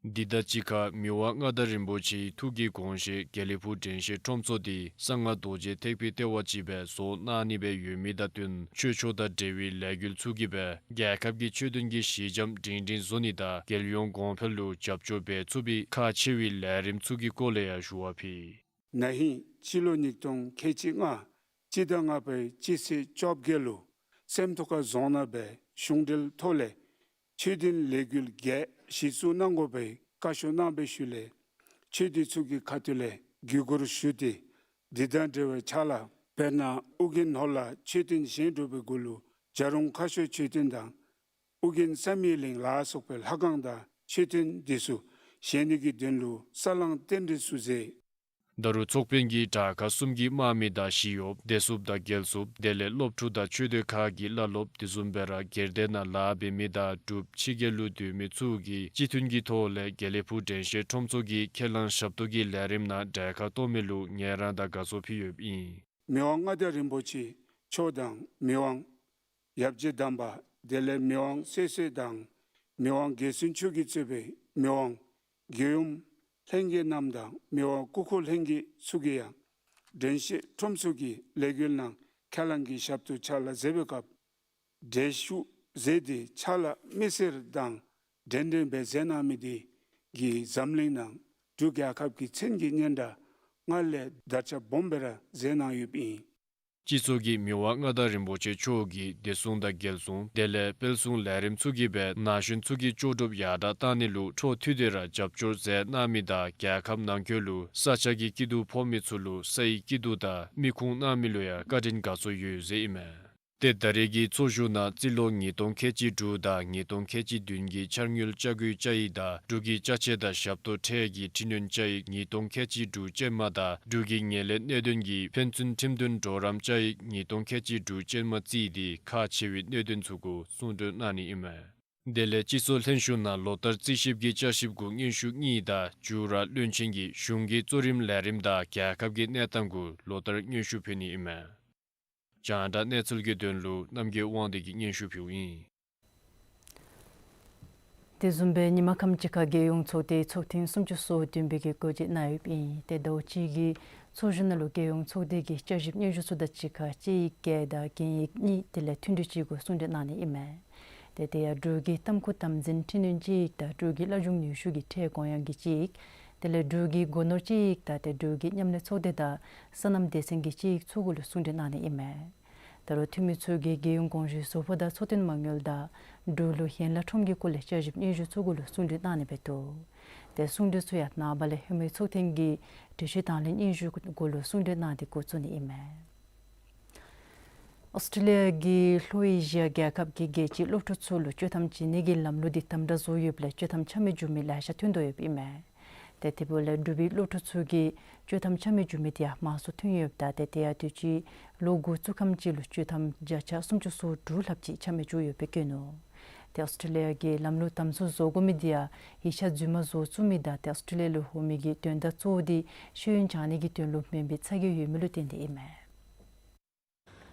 འདི་དང་གཅིག་ཁར་མི་དབང་མངའ་བདག་རིན་པོ་ཆེའི་ཐུགས་ཀྱི་དགོངས་བཞེད་དགེ་ལེགས་ཕུག་དྲན་ཤེས་ཁྲོམ་ཚོགས་དེ་གསང་སྔགས་རྡོ་རྗེ་ཐེག་པའི་ལྟེ་བ་ཅིག་སྦེ་བཟོ་གནང་ནི་སྦེ་ཡོད་མི་དང་བསྟུན་ཆོས་ཕྱོགས་དང་འབྲེལ་བའི་ལས་འགུལ་ཚུ་གིས་སྦེ་རྒྱལ་ཁབ་ཀྱི་ཆོས་དོན་གྱི་གཞི་འགྱམ་སྒྲིང་སྒྲིང་བཟོ་ནི་དང་རྒྱལ་ཡོངས་གོང་འཕེལ་ལུ་རྒྱབ་སྐྱོར་འབད་ཚུགས་པའི་ཁག་ཆེ་བའི་ལས་རིམ་ཚུ་གི་སྐོར་ལས་ཡང་ཞུ་བ་ཕུལ། ན་ཧིང་སྤྱི་ལོ་ཉིས་སྟོང་ཁལ་གཅིག་ལྔ་སྤྱི་ཟླ་ལྔ་པའི་སྤྱི་ཚེས་བཅོ་བརྒྱད་ལུ་སེམས་རྟོགས་ཁ་རྫོང་ནང་སྦེ་གཞུང་འབྲེལ་ཐོག་ལས་ཆོས་དོན་ལས་འགུལ་བརྒྱད་གཞི་བཙུགས་གནང་དགོ་པའི་བཀའ་ཤོག་གནང་བའི་ཤུལ་ལས་ཆོས་སྡེ་ཚུ་གི་ཁ་ཐུག་ལས་བརྒྱུད་སྐུར་ཞུ་སྟེ་དེ་དང་འབྲེལ་བའི་ཕྱག་ལཱ་དཔེར་ན་ཨོ་རྒྱན་ནོར་ལྷ་མཆོད་རྟེན་བཞེངས་གྲུབ་པའི་གུ་ལུ་བྱ་རུང་ཁ་ཤོར་མཆོད་རྟེན་དང་ཨོ་རྒྱན་བསམ་ཡས་གླིང་ལ་སོགས་པའི་ལྷ་ཁང་དང་མཆོད་རྟེན་དེ་ཚུ་བཞེངས་ནི་གི་དོན་ལུ་ས་བསླང་རྟེན་འབྲེལ་ཚུ་མཛད། ད་རུང་ཚོགས་དཔོན་གྱིས་དྲག་ཁག་གསུམ་གྱི་དམག་མི་དང་ཞི་གཡོགཔ་བདེ་སྲུངཔ་དང་རྒྱལ་སྲུངཔ་དེ་ལས་སློབ་ཕྲུག་དང་ཆོས་སྡེ་ཁག་གི་བླ་སློབ་དེ་བཟུམ་སྦེ་ར་སྒེར་སྡེ་ནང་ལཱ་འབད་མི་དང་འབྲུགཔ་ཕྱི་རྒྱལ་ལུ་སྡོད་མི་ཚུ་གིས་སྤྱི་མཐུན་གྱི་ཐོག་ལས་དགེ་ལེགས་ཕུག་དྲན་ཤེས་ཁྲོམ་ཚོགས་ཀྱི་ཁས་བླངས་ཞབས་ཏོག་གི་ལས་རིམ་ནང་གྲལ་ཁར་གཏོགས་མི་ལུ་ངལ་རངས་དང་དགའ་ཚོར་ཕུལ་ཡོདཔ་ཨིན། མི་དབང་མངའ་བདག་རིན་པོ་ཆེ་མཆོག་དང་མི་དབང་ཡབ་རྗེ་དམ་པ་དེ་ལས་མི་དབང་སྲས་སྲས་དང་མི་དབང་རྒྱལ་བཙུན་མཆོག་གིས་གཙོས་པའི་མི་དབང་རྒྱལ་ཡུམ་ལྷན་རྒྱས་རྣམས་དང་མི་དབང་སྐུ་འཁོར་ལྷན་རྒྱས་ཚུ་གིས་ཡང་དྲན་ཤེས་ཁྲོམ་ཚོགས་ཀྱི་ལས་འགུལ་ནང་ཁས་བླངས་ཀྱི་ཞབས་ཏོག་ཕྱག་ལཱ་མཛད་པའི་སྐབས་གྲལ་ཞུགས་མཛད་དེ་ཕྱག་ལཱ་མི་སེར་དང་འདྲན་འདྲ་སྦེ་མཛད་གནང་མི་དེ་གིས་འཛམ་གླིང་ནང་འབྲུག་རྒྱལ་ཁབ་ཀྱི་མཚན་གྱི་སྙན་གྲགས་སྔར་ལས་དར་ཁྱབ་སྦོམ་སྦེ་ར་མཛད་གནང་ཡོདཔ་ཨིན། སྤྱི་ཚོགས་ཀྱིས་མི་དབང་མངའ་བདག་རིན་པོ་ཆེ་མཆོག་གིས་བདེ་སྲུང་དང་རྒྱལ་སྲུང་དེ་ལས་དཔལ་སྲུང་ལས་རིམ་ཚུ་གིས་སྦེ་ན་གཞོན་ཚུ་གི་ལྕོགས་གྲུབ་ཡར་དྲག་གཏང་ནི་ལུ་འཕྲོ་མཐུད་དེ་ར་རྒྱབ་སྐྱོར་མཛད་གནང་མི་དང་རྒྱལ་ཁབ་ནང་འཁོད་ལུ་ས་ཆ་གི་སྐྱིད་སྡུག་ཕོག་མི་ཚུ་ལུ་སའི་སྐྱིད་སྡུག་དང་མིག་ཁུངས་གནང་མི་ལུ་ཡང་བཀའ་དྲིན་དགའ་ཚོར་ཡོད་ཟེར་ཨིན་མས། ཏེ་ད་རེས་ཀྱི་ཚོགས་བཞུགས་ནང་རྩིས་ལོ་ཉིས་སྟོང་ཁལ་གཅིག་དྲུག་དང་ཉིས་སྟོང་ཁལ་གཅིག་བདུན་གྱི་འཆར་དངུལ་ལྕགས་སྐུད་བཅའ་ཡིག་དང་འབྲུག་གི་ཅ་ཆས་དང་ཞབས་ཏོག་ཁྲལ་གྱི་འཕྲི་སྣོན་བཅའ་ཡིག་ཉིས་སྟོང་ཁལ་གཅིག་དྲུག་ཅན་མ་དང་འབྲུག་གི་ངན་ལྷད་གནད་དོན་གྱི་ཕན་ཚུན་ཁྲིམས་དོན་གྲོགས་རམ་བཅའ་ཡིག་ཉིས་སྟོང་ཁལ་གཅིག་དྲུག་ཅན་མ་བརྩིས་ཏེ་ཁག་ཆེ་བའི་གནད་དོན་ཚུ་གུ་གསུང་གྲོས་གནང་ནི་ཨིན་མས། དེ་ལས་སྤྱི་ཚོགས་ལྷན་བཞུགས་ནང་ལོ་ལྟར་རྩིས་ཞིབ་ཀྱི་བསྐྱར་ཞིབ་གུ་སྙན་ཞུ་གཉིས་དང་ཇུ་ར་བློན་ཆེན་གྱིས་གཞུང་གི་གཙོ་རིམ་ལས་རིམ་དང་རྒྱལ་ཁབ་ཀྱི་གནས་སྟངས་གུ་ལོ་ལྟར་སྙན་ཞུ་ཕུལ་ནི་ཨིན་མས། རྒྱང་བསྒྲགས་གནས་ཚུལ་གྱི་དོན་ལུ་རྣམ་རྒྱལ་དབང་འདུས་ཀྱིས་སྙན་ཞུ་ཕུལཝ་ཨིན། དེ་བཟུམ་སྦེ་ཉིན་མ་ཁམས་ཅིག་ཁར་རྒྱལ་ཡོངས་ཚོགས་སྡེའི་ཚོགས་ཐེངས་སུམ་ཅུ་སོ་བདུན་པའི་གི་གོ་སྒྲིག་གནང་ཡོདཔ་ཨིན། ཏེ་ཟླཝ་གཅིག་གི་ཚོགས་བཞུགས་ནང་ལུ་རྒྱལ་ཡོངས་ཚོགས་སྡེ་གི་བསྐྱར་ཞིབ་སྙན་ཞུ་ཚུ་དང་གཅིག་ཁར་དཔྱད་ཡིག་བརྒྱད་དང་རྒྱན་ཡིག་གཉིས་དེ་ལས་མཐུན་འབྲེལ་གཅིག་གུ་གསུང་གྲོས་གནང་ནི་ཨིན་མས། ཏེ་དེ་ཡང་འབྲུག་གི་གཏམ་ཁུལ་དམ་འཛིན་འཕྲི་སྣོན་གཅིག་དང་འབྲུག་གི་བླ་སྦྱོང་ནུས་ཤུགས་ཀྱི་ཁྲལ་དགོངས་ཡངས་ཀྱི་གཅིག་དེ་ལས་འབྲུག་གི་སྒོ་ནོར་གཅིག་དང་ཏེ་འབྲུག་གི་མཉམ་ལས་ཚོགས་སྡེ་དང་སོ་ནམ་སྡེ་ཚན་གྱི་གཅིག་ཚུ་གུ་ལུ་གསུང་གྲོས་གནང་ནི་ཨིན་མས། ད་རུང་འཐུས་མི་ཚུ་གིས་རྒྱལ་ཡོངས་དགོངས་ཞུའི་བཟོ་པོ་དང་འཚོ་རྟེན་མ་དངུལ་དང་འབྲུག་ལུ་ཡན་ལག་ཁྲོམ་གྱི་སྐོར་ལས་བསྐྱར་ཞིབ་སྙན་ཞུ་ཚུ་གུ་ལུ་གསུང་གྲོས་གནང་ནི་འབད་དོ། ཏེ་གསུང་གྲོས་ཚུ་ཡང་ནངས་པ་ལས་ཧེ་མའི་ཚོགས་ཐེངས་ཀྱི་གྲོས་ཆོད་དང་ལེན་སྙན་ཞུ་གུ་ལུ་གསུང་གྲོས་གནང་སྟེ་འགོ་བཙུགས་ནི་ཨིན་མས། ཨོསི་ཊྲེ་ལི་ཡ་གིས་ལྷོ་ཨེ་ཤི་ཡ་རྒྱལ་ཁབ་ཀྱི་རྒྱལ་སྤྱིའི་སློབ་ཕྲུག་ཚུ་ལུ་སྤྱོད་ཐམ་བྱིན་ནི་གི་ལམ་ལུགས་འདི་དམ་དྲག་བཟོ་ཡོདཔ་ལས་སྤྱོད་ཐམ་ཆ་མེད་འགྱོ་མི་ལེ་ཤ་ཐོན་དོ་ཡོདཔ་ཨིན་མས། ཏེ་དེ་འབདཝ་ལས་འབྲུག་པའི་སློབ་ཕྲུག་ཚུ་གིས་སྤྱོད་ཐམ་ཆ་མེད་འགྱོ་མི་དེ་ཡང་མང་སུ་ཐོན་ཡོདཔ་ད་ཏེ་དེ་ཡང་དུས་ཅི་ལོ་འགོ་བཙུགས་ཁམས་ཅིག་ལུ་སྤྱོད་ཐམ་བརྒྱ་ཆ་སུམ་ཅུ་སོ་དྲུག་ལྷགཔ་ཅིག་ཆ་མེད་འགྱོ་ཡོདཔ་སྦེ་བཀོད་ནུག། ཏེ་ཨོསི་ཊྲེ་ལི་ཡ་གིས་ལམ་ལུགས་དམ་བཟུང་བཟོ་དགོ་མི་དེ་ཡང་ཡིག་ཆ་རྫུན་མ་བཟོ་བཙུགས་མི་དང་ཏེ་ཨོསི་ཊྲེ་ལི་ཡ་ལུ་འོང་མི་གི་དོན་དག་གཙོ་བོ་དེ་ཤེས་ཡོན་སྦྱང་ནི་གི་དོན་ལུ་མེན་པའི་ཚ་གྱང་ཡོད་མི་ལུ་བརྟེན་ཏེ་ཨིན་མས།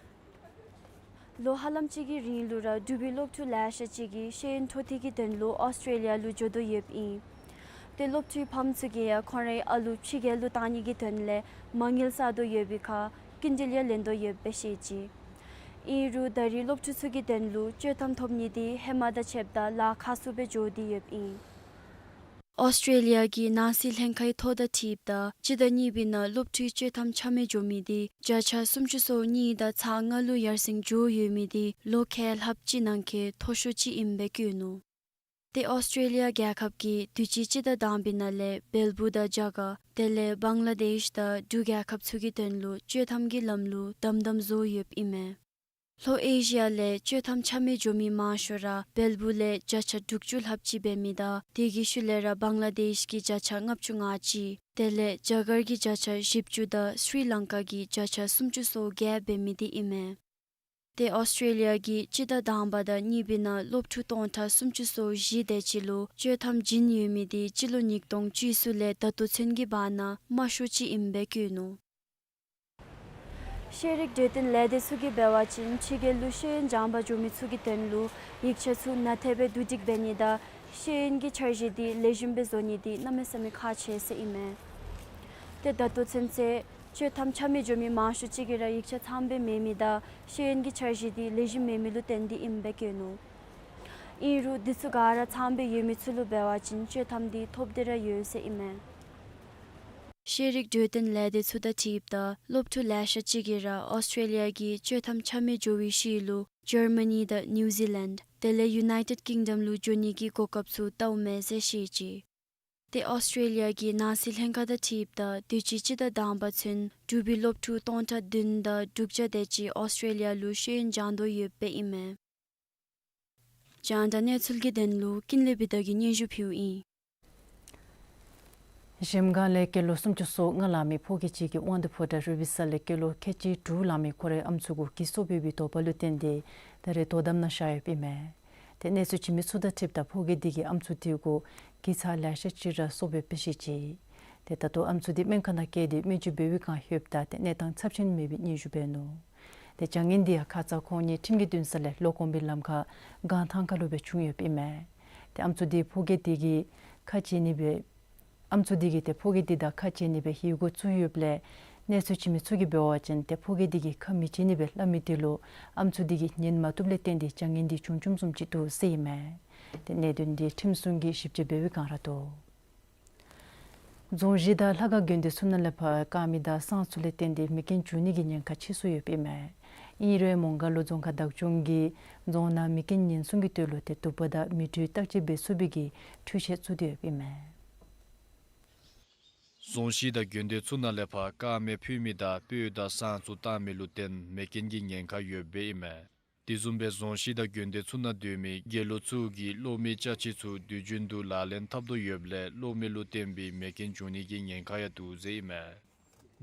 ལོ་ཧ་ལམ་ཅིག་གི་རིང་ལུ་ར་འབྲུག་པའི་སློབ་ཕྲུག་ལེ་ཤ་ཅིག་གིས་ཤེས་ཡོན་འཕྲོ་མཐུད་ཀྱི་དོན་ལུ་ཨོསི་ཊྲེ་ལི་ཡ་ལུ་འགྱོ་དོ་ཡོདཔ་ཨིན། ཏེ་སློབ་ཕྲུག་ཕམ་ཚུ་གིས་ཡང་ཁོང་རའི་ཨ་ལུ་ཕྱི་རྒྱལ་ལུ་བཏང་ནི་གི་དོན་ལས་མ་དངུལ་བསགས་དོ་ཡོད་པའི་ཁར་སྐྱིན་འགྲུལ་ཡང་ལེན་དོ་ཡོདཔ་སྦེ་བཤད་ཅི། ཨིན་རུང་ད་རེས་སློབ་ཕྲུག་ཚུ་གི་དོན་ལུ་སྤྱོད་ཐམ་ཐོབ་ནི་དེ་ཧེ་མ་དང་ཕྱདཔ་ད་ལཱ་ཁག་སུ་སྦེ་འགྱོ་སྟེ་ཡོདཔ་ཨིན། ཨོསི་ཊྲེ་ལི་ཡ་གི་ནང་སྲིད་ལྷན་ཁག་གི་ཐོ་དང་འཁྲིལཝ་ད་སྤྱི་ཟླ་གཉིས་པའི་ནང་སློབ་ཕྲུག་སྤྱོད་ཐམ་ཆ་མེད་འགྱོ་མི་དེ་བརྒྱ་ཆ་སུམ་ཅུ་སོ་གཉིས་དང་ཚག་ལྔ་ལུ་ཡར་སེང་འགྱོ་ཡོད་མི་དེ་ལོ་ཁལ་ལྷགཔ་ཅིག་ནང་འཁོད་མཐོ་ཤོས་ཅིག་ཨིནམ་སྦེ་བཀོད་ནུག། ཏེ་ཨོསི་ཊྲེ་ལི་ཡ་རྒྱལ་ཁབ་ཀྱིས་དུས་ཅི་སྤྱི་ཟླ་དང་པའི་ནང་ལས་བལ་པོ་དང་རྒྱ་གར་དེ་ལས་བང་ལ་དེཤ་དང་འབྲུག་རྒྱལ་ཁབ་ཚུ་གི་དོན་ལུ་བཅོས་ཐམ་གྱི་ལམ་ལུགས་དམ་དམ་བཟོ་ཡོདཔ་ཨིན་མས། ལྷོ་ཨེ་ཤི་ཡ་ལས་བཅོས་ཐམ་ཆ་མེད་འགྱོ་མི་མང་ཤོས་ར་བལ་པོ་ལས་བརྒྱ་ཆ་དྲུག་ཅུ་ལྷགཔ་ཅིག་འབད་མི་དང་དེ་གི་ཤུལ་ལས་ར་བང་ལ་དེཤ་གིས་བརྒྱ་ཆ་ལྔ་བཅུ་ང་གཅིག་དེ་ལས་རྒྱ་གར་གྱིས་བརྒྱ་ཆ་བཞི་བཅུ་དང་སི་རི་ལང་ཀ་གིས་བརྒྱ་ཆ་སུམ་ཅུ་སོ་བརྒྱད་འབད་མི་འདི་ཨིན་མས། ཏེ་ཨོསི་ཊྲེ་ལི་ཡ་གིས་སྤྱི་ཟླ་དང་པ་དང་གཉིས་པའི་ནང་སློབ་ཕྲུག་སྟོང་ཕྲག་སུམ་ཅུ་སོ་བཞི་དེ་ཅིག་ལུ་བཅོས་ཐམ་བྱིན་ཡོད་མི་འདི་སྤྱི་ལོ་ཉིས་སྟོང་བཅུ་གསུམ་ལས་ད་ལྟོ་ཚུན་གྱི་བར་ན་མང་ཤོས་ཅིག་ཨིནམ་སྦེ་བཀོད་ནུག། ཤེས་རིག་གྲོས་སྟོན་ལས་སྡེ་ཚུ་གིས་འབད་བ་ཅིན་ཕྱི་རྒྱལ་ལུ་ཤེས་ཡོན་སྦྱང་པར་འགྱོ་མི་ཚུ་གི་དོན་ལུ་ཡིག་ཆ་ཚུ་ནན་ཏན་སྦེ་བསྡུ་སྒྲིག་འབད་ནི་དང་ཤེས་ཡོན་གྱི་འཆར་གཞི་འདི་ལེགས་ཤོམ་སྦེ་བཟོ་ནི་འདི་གནམ་མེད་ས་མེད་ཁག་ཆེ་ཟེར་ཨིན་མས། ཏེ་ད་ལྟོ་ཚུན་ཚོད་བཅོས་ཐམ་ཆ་མེད་འགྱོ་མི་མང་ཤོས་ཅིག་གིས་ར་ཡིག་ཆ་ཚངམ་སྦེ་མེད་མི་དང་ཤེས་ཡོན་གྱི་འཆར་གཞི་འདི་ལེགས་ཤོམ་མེད་མི་ལུ་བརྟེན་ཏེ་ཨིནམ་སྦེ་བཀོད་ནུག། ཨིན་རུང་འདི་ཚུ་ག་ར་ཚངམ་སྦེ་ཡོད་མི་ཚུ་ལུ་འབད་བ་ཅིན་བཅོས་ཐམ་འདི་ཐོབ་སྟེ་ར་ཡོད་ཟེར་ཨིན་མས། ཤེས་རིག་གྲོས་སྟོན་ལས་སྡེ་ཚུ་དང་འཁྲིལཝ་ད་སློབ་ཕྲུག་ལེ་ཤ་ཅིག་གིས་ར་ཨོསི་ཊྲེ་ལི་ཡ་གི་བཅོས་ཐམ་ཆ་མེད་འགྱོ་བའི་ཤུལ་ལུ་ཇར་མ་ནི་དང་ནིའུ་ཟི་ལེནཌ་དེ་ལས་ཡུ་ནའི་ཊེཌ་ཀིང་ཌམ་ལུ་འགྱོ་ནི་གི་གོ་སྐབས་ཚུ་བལྟཝ་མས་ཟེར་བཤད་ཅི། ཏེ་ཨོསི་ཊྲེ་ལི་ཡ་གི་ནང་སྲིད་ལྷན་ཁག་དང་འཁྲིལཝ་ད་དུས་ཅི་སྤྱི་ཟླ་དང་པ་ཚུན་འབྲུག་པའི་སློབ་ཕྲུག་སྟོང་ཕྲག་བདུན་དང་དྲུག་བརྒྱ་དེ་ཅིག་ཨོསི་ཊྲེ་ལི་ཡ་ལུ་ཤེས་ཡོན་སྦྱང་དོ་ཡོདཔ་ཨིན་མས། རྒྱང་བསྒྲགས་གནས་ཚུལ་གྱི་དོན་ལུ་ཀུན་ལེགས་བི་དྷ་གིས་སྙན་ཞུ་ཕུལཝ་ཨིན། གཞལམ་སྒང་ལས་སྐྱེས་ལོ་སུམ་ཅུ་སོ་ལྔ་ལང་མི་ཕོ་སྐྱེས་ཅིག་གིས་དབང་འདུས་ཕོ་བྲང་རུ་བི་ས་ལས་སྐྱེས་ལོ་ཁལ་གཅིག་དྲུག་ལང་མི་ཁོ་རའི་ཨམ་སྲུ་གུ་གྱི་སོ་འབལ་བའི་དོགས་པ་ལུ་བརྟེན་ཏེ་ད་རེས་དོ་དམ་ནང་བཞག་ཡོདཔ་ཨིན་མས། ཏེ་གནས་ཚུལ་བྱིན་མི་ཚུ་དང་འཁྲིལཝ་ད་ཕོ་སྐྱེས་འདི་གི་ཨམ་སྲུ་འདི་གུ་གྱི་ཚད་ལེ་ཤ་ཅིག་ར་སོ་འབལ་བའི་ཤུལ་ཅིག། ཏེ་ད་ལྟོ་ཨམ་སྲུ་འདི་སྨན་ཁང་ནང་བསྐྱལ་ཏེ་སྨན་བཅོས་འབད་བའི་བསྒང་ཡོདཔ་ད་ཏེ་གནས་སྟངས་ཚབས་ཆེན་མེད་པའི་སྙན་ཞུ་འབད་ནུག། ཏེ་བྱ་ངན་འདི་ཡང་ཁ་ཙ་ཁོང་གཉིས་ཁྲིམས་ཀྱི་འདུན་ས་ལས་ལོག་འོང་པའི་ལམ་ཁར་སྒང་ཐང་ཁ་ལུ་སྦེ་བྱུང་ཡོདཔ་ཨིན་མས། ཏེ་ཨམ་སྲུ་འདི་ཕོ་སྐྱེས་འདི་གིས་ཁ་འབྱལ་ནི་སྦེ་ཨམ་སྲུ་འདི་གིས་ཏེ་ཕོ་སྐྱེས་འདི་དང་ཁ་འབྱལ་ནི་སྦེ་ཡི་གུ་བཙུགས་ཡོདཔ་ལས་གནས་ཚུལ་བྱིན་མི་ཚུ་གིས་འབད་བ་ཅིན་ཏེ་ཕོ་སྐྱེས་འདི་གིས་ཁ་མི་འབྱལ་ནི་སྦེ་སླབ་མི་འདི་ལུ་ཨམ་སྲུ་འདི་གིས་ཉན་མ་བཏུབ་ལས་བརྟེན་ཏེ་བྱ་ངན་འདི་བྱུང་བྱུངམ་བཟུམ་ཅིག་འདུག་ཟེར་ཨིན་མས། ཏེ་གནད་དོན་འདི་ཁྲིམས་སྲུང་གིས་ཞིབ་དཔྱད་འབད་བའི་བསྒང་ར་འདུག། རྫོང་གཞི་དང་ལྷ་ཁང་དགོན་སྡེ་ཚུ་ནང་ལས་ཕར་དཀར་མེ་དང་ཟངས་ཚུ་ལས་བརྟེན་ཏེ་མེ་རྐྱེན་འབྱུང་ནི་གི་ཉེན་ཁ་ཆེ་སུ་ཡོདཔ་ཨིན་མས། ཨིན་རུང་མོང་སྒར་ལུ་རྫོང་ཁག་བདག་སྐྱོང་གིས་རྫོང་ནང་མེ་རྐྱེན་ཉེན་སྲུང་གི་དོན་ལུ་ཏེ་དུ་པ་དང་མེ་དྲོད་བརྟག་དཔྱད་འབད་ཚུགས་པའི་གི་འཕྲུལ་ཆས་བཙུགས་ཏེ་ཡོདཔ་ཨིན་མས། རྫོང་གཞི་དང་དགོན་སྡེ་ཚུ་ནང་ལས་ཕར་དཀར་མེ་ཕུ་མི་དང་སྤོས་དང་ཟངས་ཚུ་བཏང་མི་ལུ་བརྟེན་མེ་རྐྱེན་གྱི་ཉེན་ཁ་ཡོདཔ་ཨིན་མས། དེ་བཟུམ་སྦེ་རྫོང་གཞི་དང་དགོན་སྡེ་ཚུ་ནང་སྡོད་མི་དགེ་སློང་ཚུ་གིས་གློག་མེའི་ཅ་ཆས་ཚུ་དུས་རྒྱུན་དུ་ལག་ལེན་འཐབ་དོ་ཡོདཔ་ལས་གློག་མེ་ལུ་བརྟེན་པའི་མེ་རྐྱེན་འབྱུང་ནི་གི་ཉེན་ཁ་ཡང་འདུག་ཟེར་ཨིན་མས།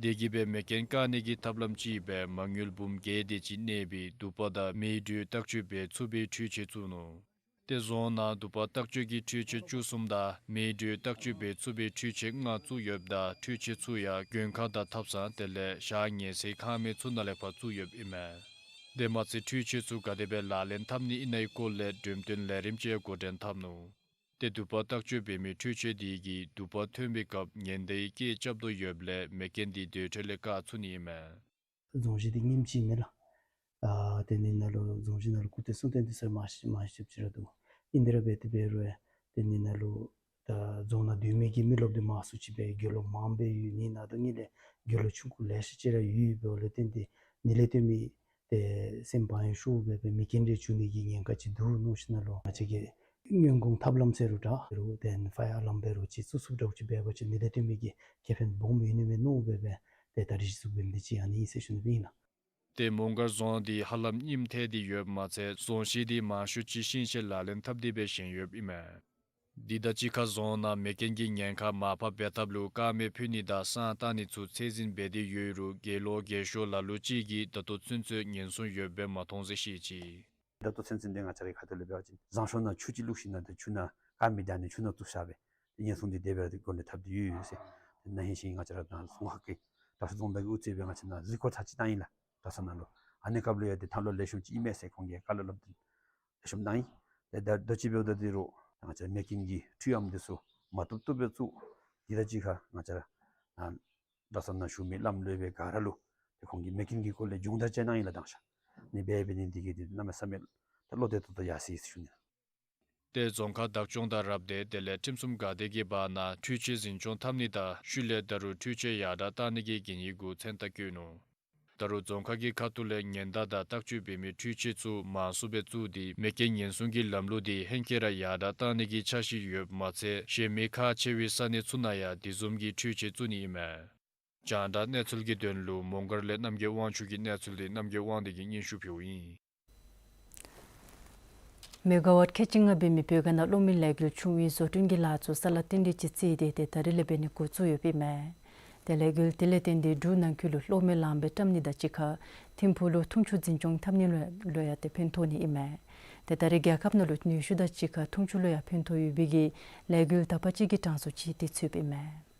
དེ་གིས་སྦེ་མེ་རྐྱེན་བཀག་ནི་གི་ཐབས་ལམ་ཅིག་སྦེ་མ་དངུལ་འབུམ་བརྒྱད་དེ་ཅིག་གནས་པའི་དུ་པ་དང་མེ་དྲོད་བརྟག་དཔྱད་འབད་ཚུགས་པའི་འཕྲུལ་ཆས་བཙུགས་ནུག། ཏེ་རྫོང་ནང་དུ་པ་བརྟག་དཔྱད་ཀྱི་འཕྲུལ་ཆས་བཅུ་གསུམ་དང་མེ་དྲོད་བརྟག་དཔྱད་འབད་ཚུགས་པའི་འཕྲུལ་ཆས་ལྔ་བཙུགས་ཡོདཔ་ད་འཕྲུལ་ཆས་ཚུ་ཡང་མགོན་ཁང་དང་ཐབ་ཚང་དེ་ལས་ཞག་ཉལ་སའི་ཁང་མིག་ཚུ་ནང་ལས་ཕར་བཙུགས་ཡོདཔ་ཨིན་མས། དེ་མ་ཚད་འཕྲུལ་ཆས་ཚུ་ག་དེ་སྦེ་ལག་ལེན་འཐབ་ནི་ཨིན་ན་གི་སྐོར་ལས་འགྲེམས་སྟོན་ལས་རིམ་ཅིག་འགོ་འདྲེན་འཐབ་ནུག། ཏེ་དུ་པ་བརྟག་དཔྱད་འབད་མི་འཕྲུལ་ཆས་དེ་གིས་དུ་པ་ཐོན་པའི་སྐབས་ཉེན་བརྡའི་སྐད་རྐྱབ་དོ་ཡོདཔ་ལས་མེ་རྐྱེན་དེ་དེ་འཕྲོ་ལས་བཀག་ཚུགས་ནི་ཨིན་མས། རྫོང་གཞི་འདི་ངནམ་ཅིག་མེན་ལགས། ཨ་དེ་ནི་ནཱ་ལུ་རྫོང་གཞི་ནང་ལུ་སྐུ་རྟེན་གསུང་རྟེན་འདི་ཚུ་མང་ཤོས་མང་ཤོས་ཅིག་ར་འདུག། ཨིན་དེ་ར་འབད་དེ་འབད་རུང་ཡང་དེ་ནི་ནཱ་ལུ་ད་རྫོང་ནང་སྡོད་མི་གི་མི་རློབས་འདི་མང་སུ་ཅིག་སྦེ་དགེ་སློང་མང་སྦེ་ཡོད་ནི་ནང་དོག་ལས་དགེ་སློང་ཆུང་ཀུ་ལེ་ཤ་ཅིག་ར་ཡོད་ཡོདཔ་ལས་བརྟེན་ཏེ་ནི་ལས་བརྟེན་མི་ཏེ་སེམས་ཕམ་ཡང་ཤོར་སྦེ་སྦེ་མེ་རྐྱེན་རེ་འབྱུང་ནི་གི་ཉེན་ཁ་ཅིག་འདུག་མནོ་ཞིནམ་ལས་ང་བཅས་ཀྱིས་སྔོན་འགོག་ཐབས་ལམ་ཟེར་རུང་འདྲ་རུང་ཏེ་ཕ་ཡར་ཨ་ལམ་འབད་རུང་ཅིག་བཙུགས་ཚུགསཔ་འདྲཝ་ཅིག་འབད་བ་ཅིན་ནི་ལས་བརྟེན་མི་གི་ཁེ་ཕན་སྦོམ་ཡོད་ནི་མས་མནོ་སྦེ་སྦེ་ཏེ་ད་རིས་བཙུགས་འབད་མི་འདི་ཅིག་ཨ་ནི་ཨིན་ཟེར་ཞུ་ནི་སྦེ་ཨིན་ལགས། ཏེ་མོང་སྒར་རྫོང་འདི་ཧ་ལམ་རྙིངམ་ཐལ་ཏེ་ཡོདཔ་མ་ཚད་རྫོང་གཞི་འདི་མང་ཤོས་ཅིག་ཤིང་ཤེལ་ལག་ལེན་འཐབ་སྟེ་སྦེ་བཞེངས་ཡོདཔ་ཨིན་མས། དེ་དང་གཅིག་ཁར་རྫོང་ནང་མེ་རྐྱེན་གྱི་ཉེན་ཁ་མར་ཕབ་འབད་ཐབས་ལུ་དཀར་མེ་ཕུ་ནི་དང་ཟངས་བཏང་ནི་ཚུ་ཚད་འཛིན་འབད་དེ་ཡོད་རུང་དགེ་སློང་རྒས་ཤོས་ལ་ལུ་ཅིག་གིས་ད་ལྟོ་ཚུན་ཚོད་ཉེན་སྲུང་ཡོདཔ་སྦེ་མ་མཐོང་ཟེར་བཤད་ཅི། ད་ལྟོ་ཚུན་ཚོད་འདི་ང་བཅས་རའི་ཁ་ཐུག་ལས་འབད་བ་ཅིན་ཟངས་གཞོང་ནང་ཆུ་ཅིག་བླུགས་ཞིནམ་ལས་ཏེ་ཆུ་ནང་དཀར་མེ་བརྒྱབ་ནི་ཆུ་ནང་བཙུགས་བཞག་སྦེ་ཏེ་ཉེན་སྲུང་འདི་དེ་སྦེ་ར་ཏེ་འགོ་ལས་འཐབ་སྟེ་ཡོད་ཡོད་ཟེར། ཏེ་ན་ཧིང་ཤིང་ང་བཅས་ར་ད་རྫོང་ཁག་གི་དྲག་ཤོས་རྫོང་བདག་གིས་དབུ་བཙུགས་སྦེ་ང་བཅས་ནང་གཟིགས་སྐོར་ཚར་གཅིག་བཏང་ཡི་ལགས། གྲྭ་ཚང་ནང་ལུ་ཨ་ནི་སྐབས་ལུ་ཡང་ཏེ་ཐང་ལོ་ལེགས་ཤོམ་ཅིག་ཨིན་མས་ཟེར་ཁོང་གིས་བཀའ་སློབ་སླབ་སྟེ་ལེགས་ཤོམ་གནང་ཡི། ཏེ་ད་ལྟོ་ཅིག་འབདཝ་ད་འདི་རུང་ང་བཅས་མེ་རྐྱེན་གྱི་འཕྲུལ་ཨམ་འདི་ཚུ་མ་བཏུབ་བཏུབ་སྦེ་བཙུགས། དེ་དང་གཅིག་ཁར་ང་བཅས་ར་ཨ་གྲྭ་ཚང་ནང་བཞུགས་མི་བླམ་སློབ་དཔོན་ག་ར་ལུ་ཏེ་ཁོང་གིས་མེ་རྐྱེན་གྱི་སྐོར་ལས་སྦྱོང་བརྡར་ཅིག་གནང་ཡི་ལགས། དང་ཤ་ནི་འབད་འབད་ནི་འདི་གིས་འདི་གནམ་མེད་ས་མེད་ད་བློ་གཏད་ཏོག་ཏོ་ཡར་སོ་ཡི་ཟེར་ཞུ་ནི། ཏེ་རྫོང་ཁག་བདག་སྐྱོང་དང་རབ་སྡེ་དེ་ལས་ཁྲིམས་སྲུང་འགག་སྡེ་གི་བར་ན་འཕྲུལ་ཆས་འཛིན་སྐྱོང་འཐབ་ནི་དང་ཤུལ་ལས་ད་རུང་འཕྲུལ་ཆས་ཡར་དྲག་བཏང་ནི་གི་གན་ཡིག་གུ་མཚན་རྟགས་བཀོད་ནུག། ད་རུང་རྫོང་ཁག་གི་ཁ་ཐུག་ལས་ཉེན་བརྡ་དང་བརྟག་དཔྱད་འབད་མི་འཕྲུལ་ཆས་ཚུ་མང་སུ་སྦེ་བཙུགས་ཏེ་མེ་སྐྱོན་ཉེན་སྲུང་གི་ལམ་ལུགས་འདི་ཧེང་སྐལ་ར་ཡར་དྲག་བཏང་ནི་གི་འཆར་གཞི་ཡོདཔ་མ་ཚད་གཞན་མི་ཁག་ཆེ་བའི་ས་གནས་ཚུ་ནང་ཡང་དེ་བཟུམ་གྱི་འཕྲུལ་ཆས་བཙུགས་ནི་ཨིན་མས། རྒྱང་བསྒྲགས་གནས་ཚུལ་གྱི་དོན་ལུ་མོང་སྒར་ལས་རྣམ་རྒྱལ་དབང་ཕྱུག་གི་གནས་ཚུལ་འདི་རྣམ་རྒྱལ་དབང་འདུས་ཀྱིས་སྙན་ཞུ་ཕུལཝ་ཨིན། མེ་ག་ཝཊ་ཁལ་གཅིག་ལྔ་འབད་མི་བོད་ག་ན་གློག་མེ་ལས་འགུལ་ཆུང་བའི་བཟོ་སྐྲུན་གྱི་ལཱ་ཚུ་ས་ལ་རྟེན་འབྲེལ་གྱིས་རྩིས་ཏེ་ཏེ་ད་རིས་ལས་འབད་ནི་འགོ་བཙུགས་ཡོདཔ་ཨིན་མས། ཏེ་ལས་འགུལ་དེ་ལས་བརྟེན་ཏེ་འབྲུག་ནང་ཁུལ་ལུ་གློག་མེ་ལངམ་སྦེ་བཀྲམ་ནི་དང་གཅིག་ཁར་ཐིམ་ཕུག་ལུ་འཐུང་ཆུ་འཛིན་སྐྱོང་འཐབ་ནི་ལུ་ལུ་ཡང་ཏེ་ཕན་ཐོགས་ནི་ཨིན་མས། ཏེ་ད་རིས་རྒྱལ་ཁབ་ནང་ལུ་ནུས་ཤུགས་དང་གཅིག་ཁར་འཐུང་ཆུ་ལུ་ཡང་ཕན་ཐོགས་ཡོད་པའི་གི་ལས་འགུལ་དག་པ་ཅིག་གི་གྲངས་སུ་ཅིག་ཏེ་ཚུདཔ་ཨིན་མས།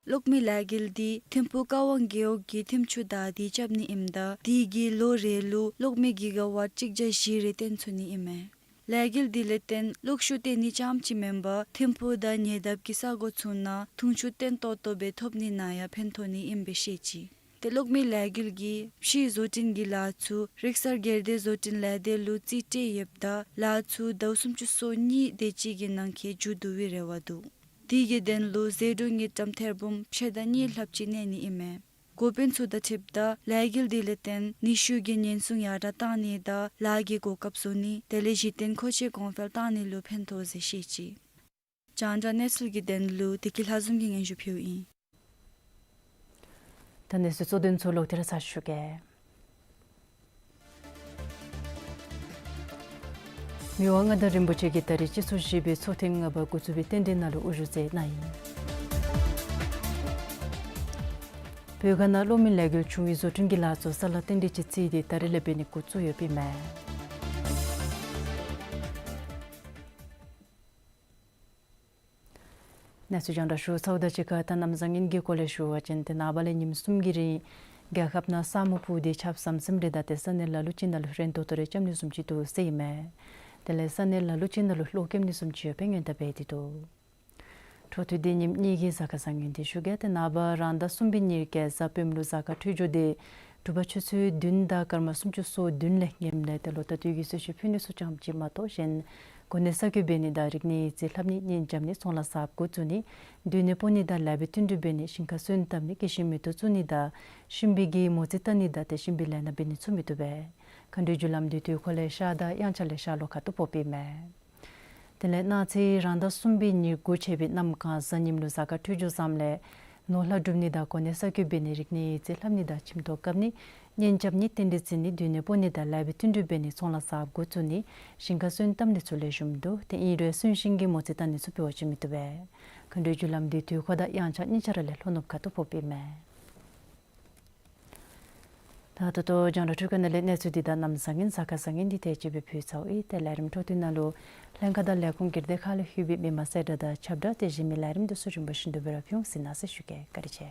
གློག་མེ་ལས་འགུལ་འདི་ཐིམ་ཕུག་ཀ་ཝང་རྒེད་འོག་གི་ཐིམ་ཆུ་བདའ་སྟེ་རྐྱབ་ནི་ཨིནམ་ད་དེ་གིས་ལོ་རེ་ལུ་གློག་མེ་གི་ག་ཝཊ་གཅིག་བརྒྱ་བཞི་རེ་བཏོན་ཚུགས་ནི་ཨིན་མས། ལས་འགུལ་འདི་ལས་བརྟེན་གློག་ཤུགས་བཏོན་ནི་རྐྱངམ་ཅིག་མེན་པར་ཐིམ་ཕུག་དང་ཉེ་འདབས་ཀྱི་ས་གོ་ཚུ་ནང་འཐུང་ཆུ་བརྟན་ཏོག་ཏོ་སྦེ་ཐོབ་ནི་ནང་ཡང་ཕན་ཐོགས་ནི་ཨིནམ་སྦེ་བཤད་ཅི། ཏེ་གློག་མེ་ལས་འགུལ་གྱིས་ཕྱིའི་བཟོ་སྐྲུན་གྱི་ལཱ་ཚུ་རིག་གསར་སྒེར་སྡེ་བཟོ་སྐྲུན་ལས་སྡེ་ལུ་རྩིས་སྤྲོད་ཡོདཔ་ད་ལཱ་ཚུ་ཟླཝ་སུམ་ཅུ་སོ་གཉིས་དེ་ཅིག་གི་ནང་འཁོད་མཇུག་བསྡུ་བའི་རེ་བ་འདུག། དེ་གི་དོན་ལུ་ཟད་འགྲོ་དངུལ་ཀྲམ་ཐེར་འབུམ་ཕྱེད་དང་གཉིས་ལྷགཔ་ཅིག་གནས་ནི་ཨིན་མས། འགོ་དཔོན་ཚུ་དང་འཁྲིལཝ་ད་ལས་འགུལ་འདི་ལས་བརྟེན་ནུས་ཤུགས་ཀྱི་ཉེན་སྲུང་ཡར་དྲག་བཏང་ནི་དང་ལཱ་གི་གོ་སྐབས་བཟོ་ནི་དེ་ལས་གཞི་རྟེན་མཁོ་ཆས་གོང་འཕེལ་བཏང་ནི་ལུ་ཕན་ཐོགས་ཟེར་བཤད་ཅི། རྒྱང་བསྒྲགས་གནས་ཚུལ་གྱི་དོན་ལུ་བདེ་སྐྱིད་ལྷ་འཛོམས་ཀྱིས་སྙན་ཞུ་ཕུལཝ་ཨིན། ད་གནས་ཚུལ་གཙོ་དོན་ཚུ་ལོག་སྟེ་ར་ཚར་ཞུ་གེ། མི་དབང་མངའ་བདག་རིན་པོ་ཆེ་གིས་ད་རིས་སྤྱི་ཚོགས་བཞི་པའི་ཚོགས་ཐེངས་ལྔ་པ་འགོ་བཙུགས་པའི་རྟེན་འབྲེལ་ནང་ལུ་དབུ་བཞུགས་མཛད་གནང་ཡི། བོད་ག་ན་གློག་མེ་ལས་འགུལ་ཆུང་བའི་བཟོ་སྐྲུན་གྱི་ལཱ་ཚུ་ས་ལ་རྟེན་འབྲེལ་གྱིས་རྩིས་ཏེ་ད་རིས་ལས་འབད་ནི་འགོ་བཙུགས་ཡོདཔ་ཨིན་མས། གནས་ཚུལ་རྒྱང་བསྒྲགས་ཞུ་ཚརཝ་དང་གཅིག་ཁར་ད་གནམ་བཟང་ངན་གྱི་སྐོར་ལས་ཞུ་བ་ཅིན་ཏེ་ནངས་པ་ལས་ཉིནམ་གསུམ་གྱི་རིང་རྒྱལ་ཁབ་ནང་ས་སྨུག་སྤུབས་ཏེ་ཆརཔ་ཟམ་ཟིམ་རེ་དང་ཏེ་ས་གནས་ལ་ལུ་ཅིག་ནང་ལུ་རན་ཏོག་ཏོ་རེ་རྐྱབ་ནི་བཟུམ་ཅིག་འདུག་ཟེར་ཨིན་མས། དེ་ལས་ས་གནས་ལ་ལུ་ཅིག་ནང་ལུ་གློག་སྐྱེམ་ནི་བཟུམ་ཅིག་ཡོདཔ་སྦེ་སྔོན་བརྡ་འབད་དེ་འདུག། འཕྲོ་མཐུད་དེ་ཉིནམ་གཉིས་ཀྱི་གཟའ་སྐར་བཟང་ངན་འདི་ཞུ་གེ། ཏེ་ནངས་པ་རང་ཟླ་གསུམ་པའི་ཉེར་བརྒྱད་གཟའ་སྤེནམ་ལུ་གཟའ་སྐར་འཕྲོད་སྦྱོར་འདི་དྲོ་པ་ཆུ་ཚོད་བདུན་དང་སྐར་མ་སུམ་ཅུ་སོ་བདུན་ལས་ངནམ་ལས་ཏེ་ལོ་ཟླ་དུས་ཀྱི་གསོལ་མཆོད་ཕུལ་ནི་ཚུ་ཙམ་ཅིག་མ་གཏོགས་གཞན་གོ་གནས་གསར་བསྐོ་འབད་ནི་དང་རིག་གནས་ཡིག་རྩིས་ལྷབ་ནི་གཉེན་རྐྱབ་ནི་ཚོང་ལཱ་གསརཔ་འགོ་བཙུགས་ནི་སྡོད་གནས་སྤོ་ནི་དང་ལེགས་པའི་བསྟུན་གྲོས་འབད་ནི་ཞིང་ཁར་སོན་བཏབ་ནི་སྐྱེད་ཤིང་མེ་ཏོག་བཙུགས་ནི་དང་ཤིང་པའི་གི་མོ་རྩིས་བལྟ་ནི་དང་ཏེ་ཤིང་པའི་ལས་སྣ་འབད་ནི་ཚུ་མི་བཏུབ་པས། མཁའ་འགྲོའི་རྒྱུ་ལམ་འདི་དུས་འཁོར་ལས་ཤར་དང་དབྱངས་འཆར་ལས་ཤར་ལྷོ་ཁ་ཐུག་ཕོགཔ་ཨིན་མས། དེ་ལས་གནངས་ཚེ་རང་ཟླ་གསུམ་པའི་ཉེར་དགུ་ཆད་པའི་གནམ་གང་གཟའ་ཉིམ་ལུ་གཟའ་སྐར་འཕྲོད་སྦྱོར་བཟངམ་ལས་ནོར་ལྷ་སྒྲུབ་ནི་དང་གོ་གནས་གསར་བསྐོ་འབད་ནི་རིག་གནས་ཡིག་རྩིས་ལྷབ་ནི་དང་ཁྱིམ་ཐོག་བཀབ་ནི་གཉེན་རྐྱབ་ནི་རྟེན་འབྲེལ་བརྩི་ནི་སྡོད་གནས་སྤོ་ནི་དང་ལེགས་པའི་བསྟུན་གྲོས་འབད་ནི་ཚོང་ལཱ་གསརཔ་འགོ་བཙུགས་ནི་ཞིང་ཁར་སོན་བཏབ་ནི་ཚུ་ལེགས་ཤོམ་འདུག། ཏེ་ཨིན་རུང་གསོན་ཤིང་གི་མོ་རྩིས་བལྟ་ནི་ཚུ་འབད་བ་ཅིན་མི་བཏུབ་པས། མཁའ་འགྲོའི་རྒྱུ་ལམ་འདི་དུས་འཁོར་དང་དབྱངས་འཆར་གཉིས་ཆ་ར་ལས་ལྷོ་ནུབ་ཁ་ཐུག་ཕོགཔ་ཨིན་མས། ད་ད་ལྟོ་རྒྱང་བསྒྲགས་འཕྲུལ་ཁང་ནང་ལས་གནས་ཚུལ་འདི་དང་གནམ་བཟང་ངན་གཟའ་སྐར་བཟང་ངན་འདི་དེ་ཅིག་སྦེ་ཕུལ་ཚརཝ་ཨིན། ཏེ་ལས་རིམ་འཕྲོ་མཐུད་ནང་ལུ་ལྷན་ཁག་དང་ལས་ཁུངས་སྒེར་སྡེ་ཁག་ལས་ལྷོད་པའི་མི་མང་གསལ་བསྒྲགས་དང་ཁྱབ་བསྒྲགས་དེ་བཞིན་མི་ལས་རིམ་འདི་ཚུ་རིམ་པ་བཞིན་དུ་སྦེ་ར་ཕུལ་འོང་ཟེར་གནང་ཟེར་ཞུ་གེ། བཀའ་དྲིན་ཆེ།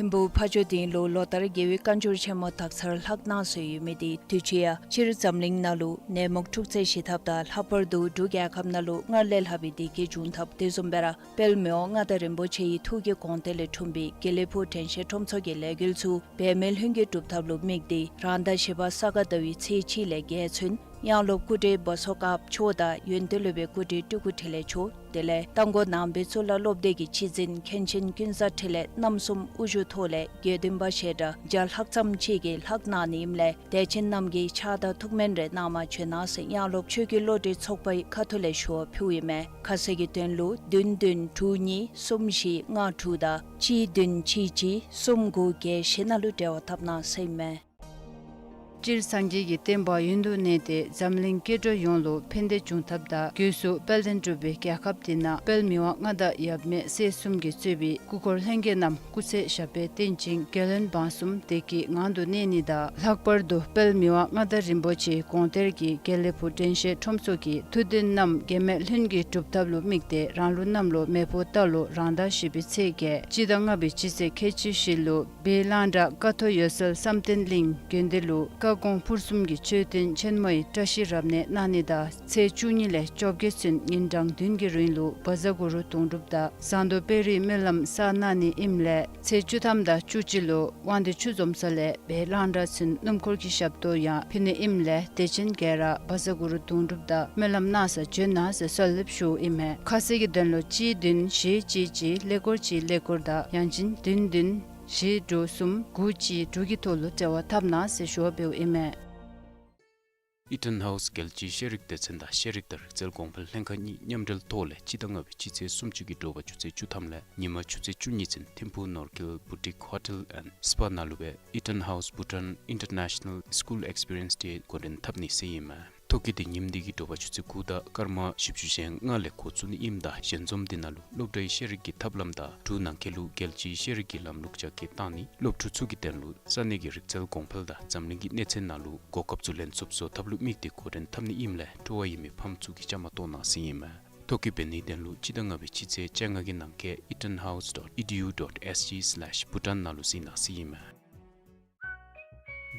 ཐིམ་ཕུག་ཕ་ཇོ་སྡིངས་ལུ་ལོ་ལྟར་རྒྱལ་བའི་བཀའ་འགྱུར་ཆེན་མོ་དག་ཚར་ལྷག་གནང་སྲོལ་ཡོད་མི་དེ་དུས་ཅི་ཡང་སྤྱིར་འཛམ་གླིང་ནང་ལུ་ནད་མུག་འཁྲུག་རྩོད་ཞི་ཐབས་དང་ལྷག་པར་དུ་འབྲུག་རྒྱལ་ཁབ་ནང་ལུ་སྔར་ལས་ལྷག་པའི་བདེ་སྐྱིད་འབྱུང་ཐབས་དེ་བཟུམ་སྦེ་ར་དཔལ་མི་དབང་མངའ་བདག་རིན་པོ་ཆེ་ཡི་ཐུགས་ཀྱི་དགོངས་དོན་ལས་འཁྲུངས་པའི་དགེ་ལེགས་ཕུག་དྲན་ཤེས་ཁྲོམ་ཚོགས་ཀྱི་ལས་འགུལ་ཚུ་འབད་མེད་ལྷུན་གྱིས་གྲུབ་ཐབས་ལུ་དམིགས་ཏེ་རང་ཟླ་བཞི་པ་ས་ག་ཟླ་བའི་ཚེས་གཅིག་ལས་བརྒྱད་ཚུན་ ཡང་སློབ་སྐུ་བགྲེས་བ་སོ་དཀར་མཆོག་དང་ཡོན་ཏན་སློབ་དཔོན་སྐུ་བགྲེས་སྤྲུལ་སྐུ་འཕྲིན་ལས་མཆོག། དེ་ལས་རྟ་མགོ་ནང་པའི་གཙུག་ལག་སློབ་སྡེ་གི་སྤྱི་འཛིན་མཁན་ཆེན་ཀུན་བཟང་འཕྲིན་ལས་རྣམ་གསུམ་དབུ་བཞུགས་ཐོག་ལས་དགེ་འདུན་པ་ཞལ་གྲངས་བརྒྱ་ལྷག་ཙམ་ཅིག་གིས་ལྷག་གནང་ནི་ཨིནམ་ལས་དད་ཅན་རྣམས་ཀྱིས་ཕྱག་དང་ཐུགས་སྨོན་རེ་གནང་བར་བྱོན་གནང་ཟེར་ཡང་སློབ་ཆོས་ཀྱི་བློ་གྲོས་ཚོགས་པའི་ཁ་ཐུག་ལས་ཞུ་བ་ཕུལཝ་ཨིན་མས། ཁ་གསལ་གྱི་དོན་ལུ་བདུན་བདུན་དྲུག་གཉིས་གསུམ་བཞི་ལྔ་དྲུག་དང་གཅིག་བདུན་གཅིག་གཅིག་གསུམ་དགུ་བརྒྱད་བཞི་ནང་ལུ་འབྲེལ་བ་འཐབ་གནང་ཟེར་ཨིན་མས། སྤྱིར་སངས་རྒྱས་ཀྱི་བསྟན་པ་ཡུན་དུ་གནས་ཏེ་འཛམ་གླིང་སྐྱེ་འགྲོ་ཡོངས་ལུ་ཕན་བདེ་འབྱུང་ཐབས་དང་སྒོས་སུ་དཔལ་ལྡན་འབྲུག་པའི་རྒྱལ་ཁབ་འདི་ནང་དཔལ་མི་དབང་མངའ་བདག་ཡབ་མེས་སྲས་གསུམ་གྱིས་གཙོས་པའི་སྐུ་འཁོར་ལྷན་རྒྱས་རྣམས་སྐུ་ཚེ་ཞབས་པད་བརྟན་ཅིང་རྒྱལ་བློན་འབངས་གསུམ་བདེ་སྐྱིད་ངང་དུ་གནས་ནི་དང་། ལྷག་པར་དུ་དཔལ་མི་དབང་མངའ་བདག་རིན་པོ་ཆེའི་དགོངས་གཏེར་གྱི་དགེ་ལེགས་ཕུག་དྲན་ཤེས་ཁྲོམ་ཚོགས་ཀྱི་ཐུགས་འདུན་རྣམས་འགལ་མེད་ལྷུན་གྱིས་གྲུབ་ཐབས་ལུ་དམིགས་ཏེ་རང་ལུགས་གནམ་ལོ་མེ་ཕོ་རྟ་ལོ་རང་ཟླ་བཞི་པའི་ཚེས་བརྒྱད་སྤྱི་ཟླ་ལྔ་པའི་སྤྱི་ཚེས་ཁལ་གཅིག་བཞི་ལུ་སྦས་གླང་བྲག་ཀ་ཐོག་འོད་གསལ་བསམ་གཏན་གླིང་དགོན་སྡེ་ལུ་བཀའ་དགོངས་ཕུར་གསུམ་གྱི་མཆོད་རྟེན་ཆེན་མོའི་བཀྲ་ཤིས་རབ་གནས་གནང་ནི་དང་ཚེས་བཅུ་གཉིས་ལས་བཅོ་བརྒྱད་ཚུན་ཉིན་གྲངས་བདུན་གྱི་རིང་ལུ་བཛྲ་གུ་རུ་དུང་སྒྲུབ་དང་ཟངས་མདོག་དཔལ་རིའི་སྨོན་ལམ་བསགས་གནང་ནི་ཨིནམ་ལས་ཚེས་བཅུ་ཐམ་དང་བཅུ་གཅིག་ལུ་དབང་འདུས་ཆུ་འཛོམས་ས་ལས་སྦས་གླང་བྲག་ཚུན་སྣུམ་འཁོར་གྱི་ཞབས་ཏོག་ཡང་ཕུལ་ནི་ཨིནམ་ལས་དད་ཅན་ག་ར་བཛྲ་གུ་རུ་དུང་སྒྲུབ་དང་སྨོན་ལམ་གནང་སར་བྱོན་གནང་ཟེར་གསོལ་འདེབས་ཞུཝ་ཨིན་མས། ཁ་གསལ་གྱི་དོན་ལུ་གཅིག་བདུན་བཞི་གཅིག་གཅིག་ཀླད་ཀོར་གཅིག་ཀླད་ཀོར་དང་ཡང་ཅིན་བདུན་བདུན་བཞི་དྲུག་གསུམ་དགུ་གཅིག་དྲུག་གི་ཐོག་ལུ་འབྲེལ་བ་འཐབ་གནང་ཟེར་ཞུ་བ་འབདཝ་ཨིན་མས། ཨི་ཊན་ཧའུས་རྒྱལ་སྤྱིའི་ཤེས་རིག་སྡེ་ཚན་དང་ཤེས་རིག་དང་རིག་རྩལ་གོང་འཕེལ་ལྷན་ཁག་གཉིས་མཉམ་འབྲེལ་ཐོག་ལས་སྤྱི་ཟླ་ལྔ་པའི་སྤྱི་ཚེས་སུམ་ཅུ་གི་དྲོ་པ་ཆུ་ཚོད་བཅུ་ཐམ་ལས་ཉིན་མ་ཆུ་ཚོད་བཅུ་གཉིས་ཚུན་ཐིམ་ཕུག་ནོར་ཁེལ་བུ་ཊིག་ཧོ་ཊེལ་ཨེནཌ་སི་པ་ནང་ལུ་སྦེ་Eaton House Bhutan International School Experience Day འགོ་འདྲེན་འཐབ་ནི་ཟེར་ཨིན་མས། ཐོ་བཀོད་འདི་ཉིནམ་འདི་གི་དྲོ་པ་ཆུ་ཚོད་དགུ་དང་སྐར་མ་བཞི་བཅུ་ཞེ་ལྔ་ལས་འགོ་བཙུགས་ནི་ཨིནམ་ད་ཞལ་འཛོམས་འདི་ནང་ལུ་སློབ་གྲྭའི་ཤེས་རིག་གི་ཐབས་ལམ་དང་འབྲུག་ནང་འཁོད་ལུ་རྒྱལ་སྤྱིའི་ཤེས་རིག་གི་ལམ་ལུགས་རྒྱ་སྐྱེད་བཏང་ནི་སློབ་ཕྲུག་ཚུ་གི་དོན་ལུ་ས་གནས་ཀྱི་རིག་རྩལ་གོང་འཕེལ་དང་འཛམ་གླིང་གི་གནས་ཚད་ནང་ལུ་གོ་སྐབས་ཚུ་ལེན་ཚུགསཔ་བཟོ་ཐབས་ལུ་དམིགས་ཏེ་འགོ་འདྲེན་འཐབ་ནི་ཨིནམ་ལས་སྤྲོ་བ་ཡོད་མི་ཕམ་ཚུ་གིས་བཅའ་མར་གཏོགས་གནང་ཟེར་ཨིན་མས། ཐོ་བཀོད་འབད་ནིའི་དོན་ལུ་སྤྱི་ཟླ་ལྔ་པའི་སྤྱི་ཚེས་བཅོ་ལྔ་གི་ནང་འཁོད་eatonhouse dot edu dot sg slash bhutan ནང་ལུ་གཟིགས་གནང་ཟེར་ཨིན་མས།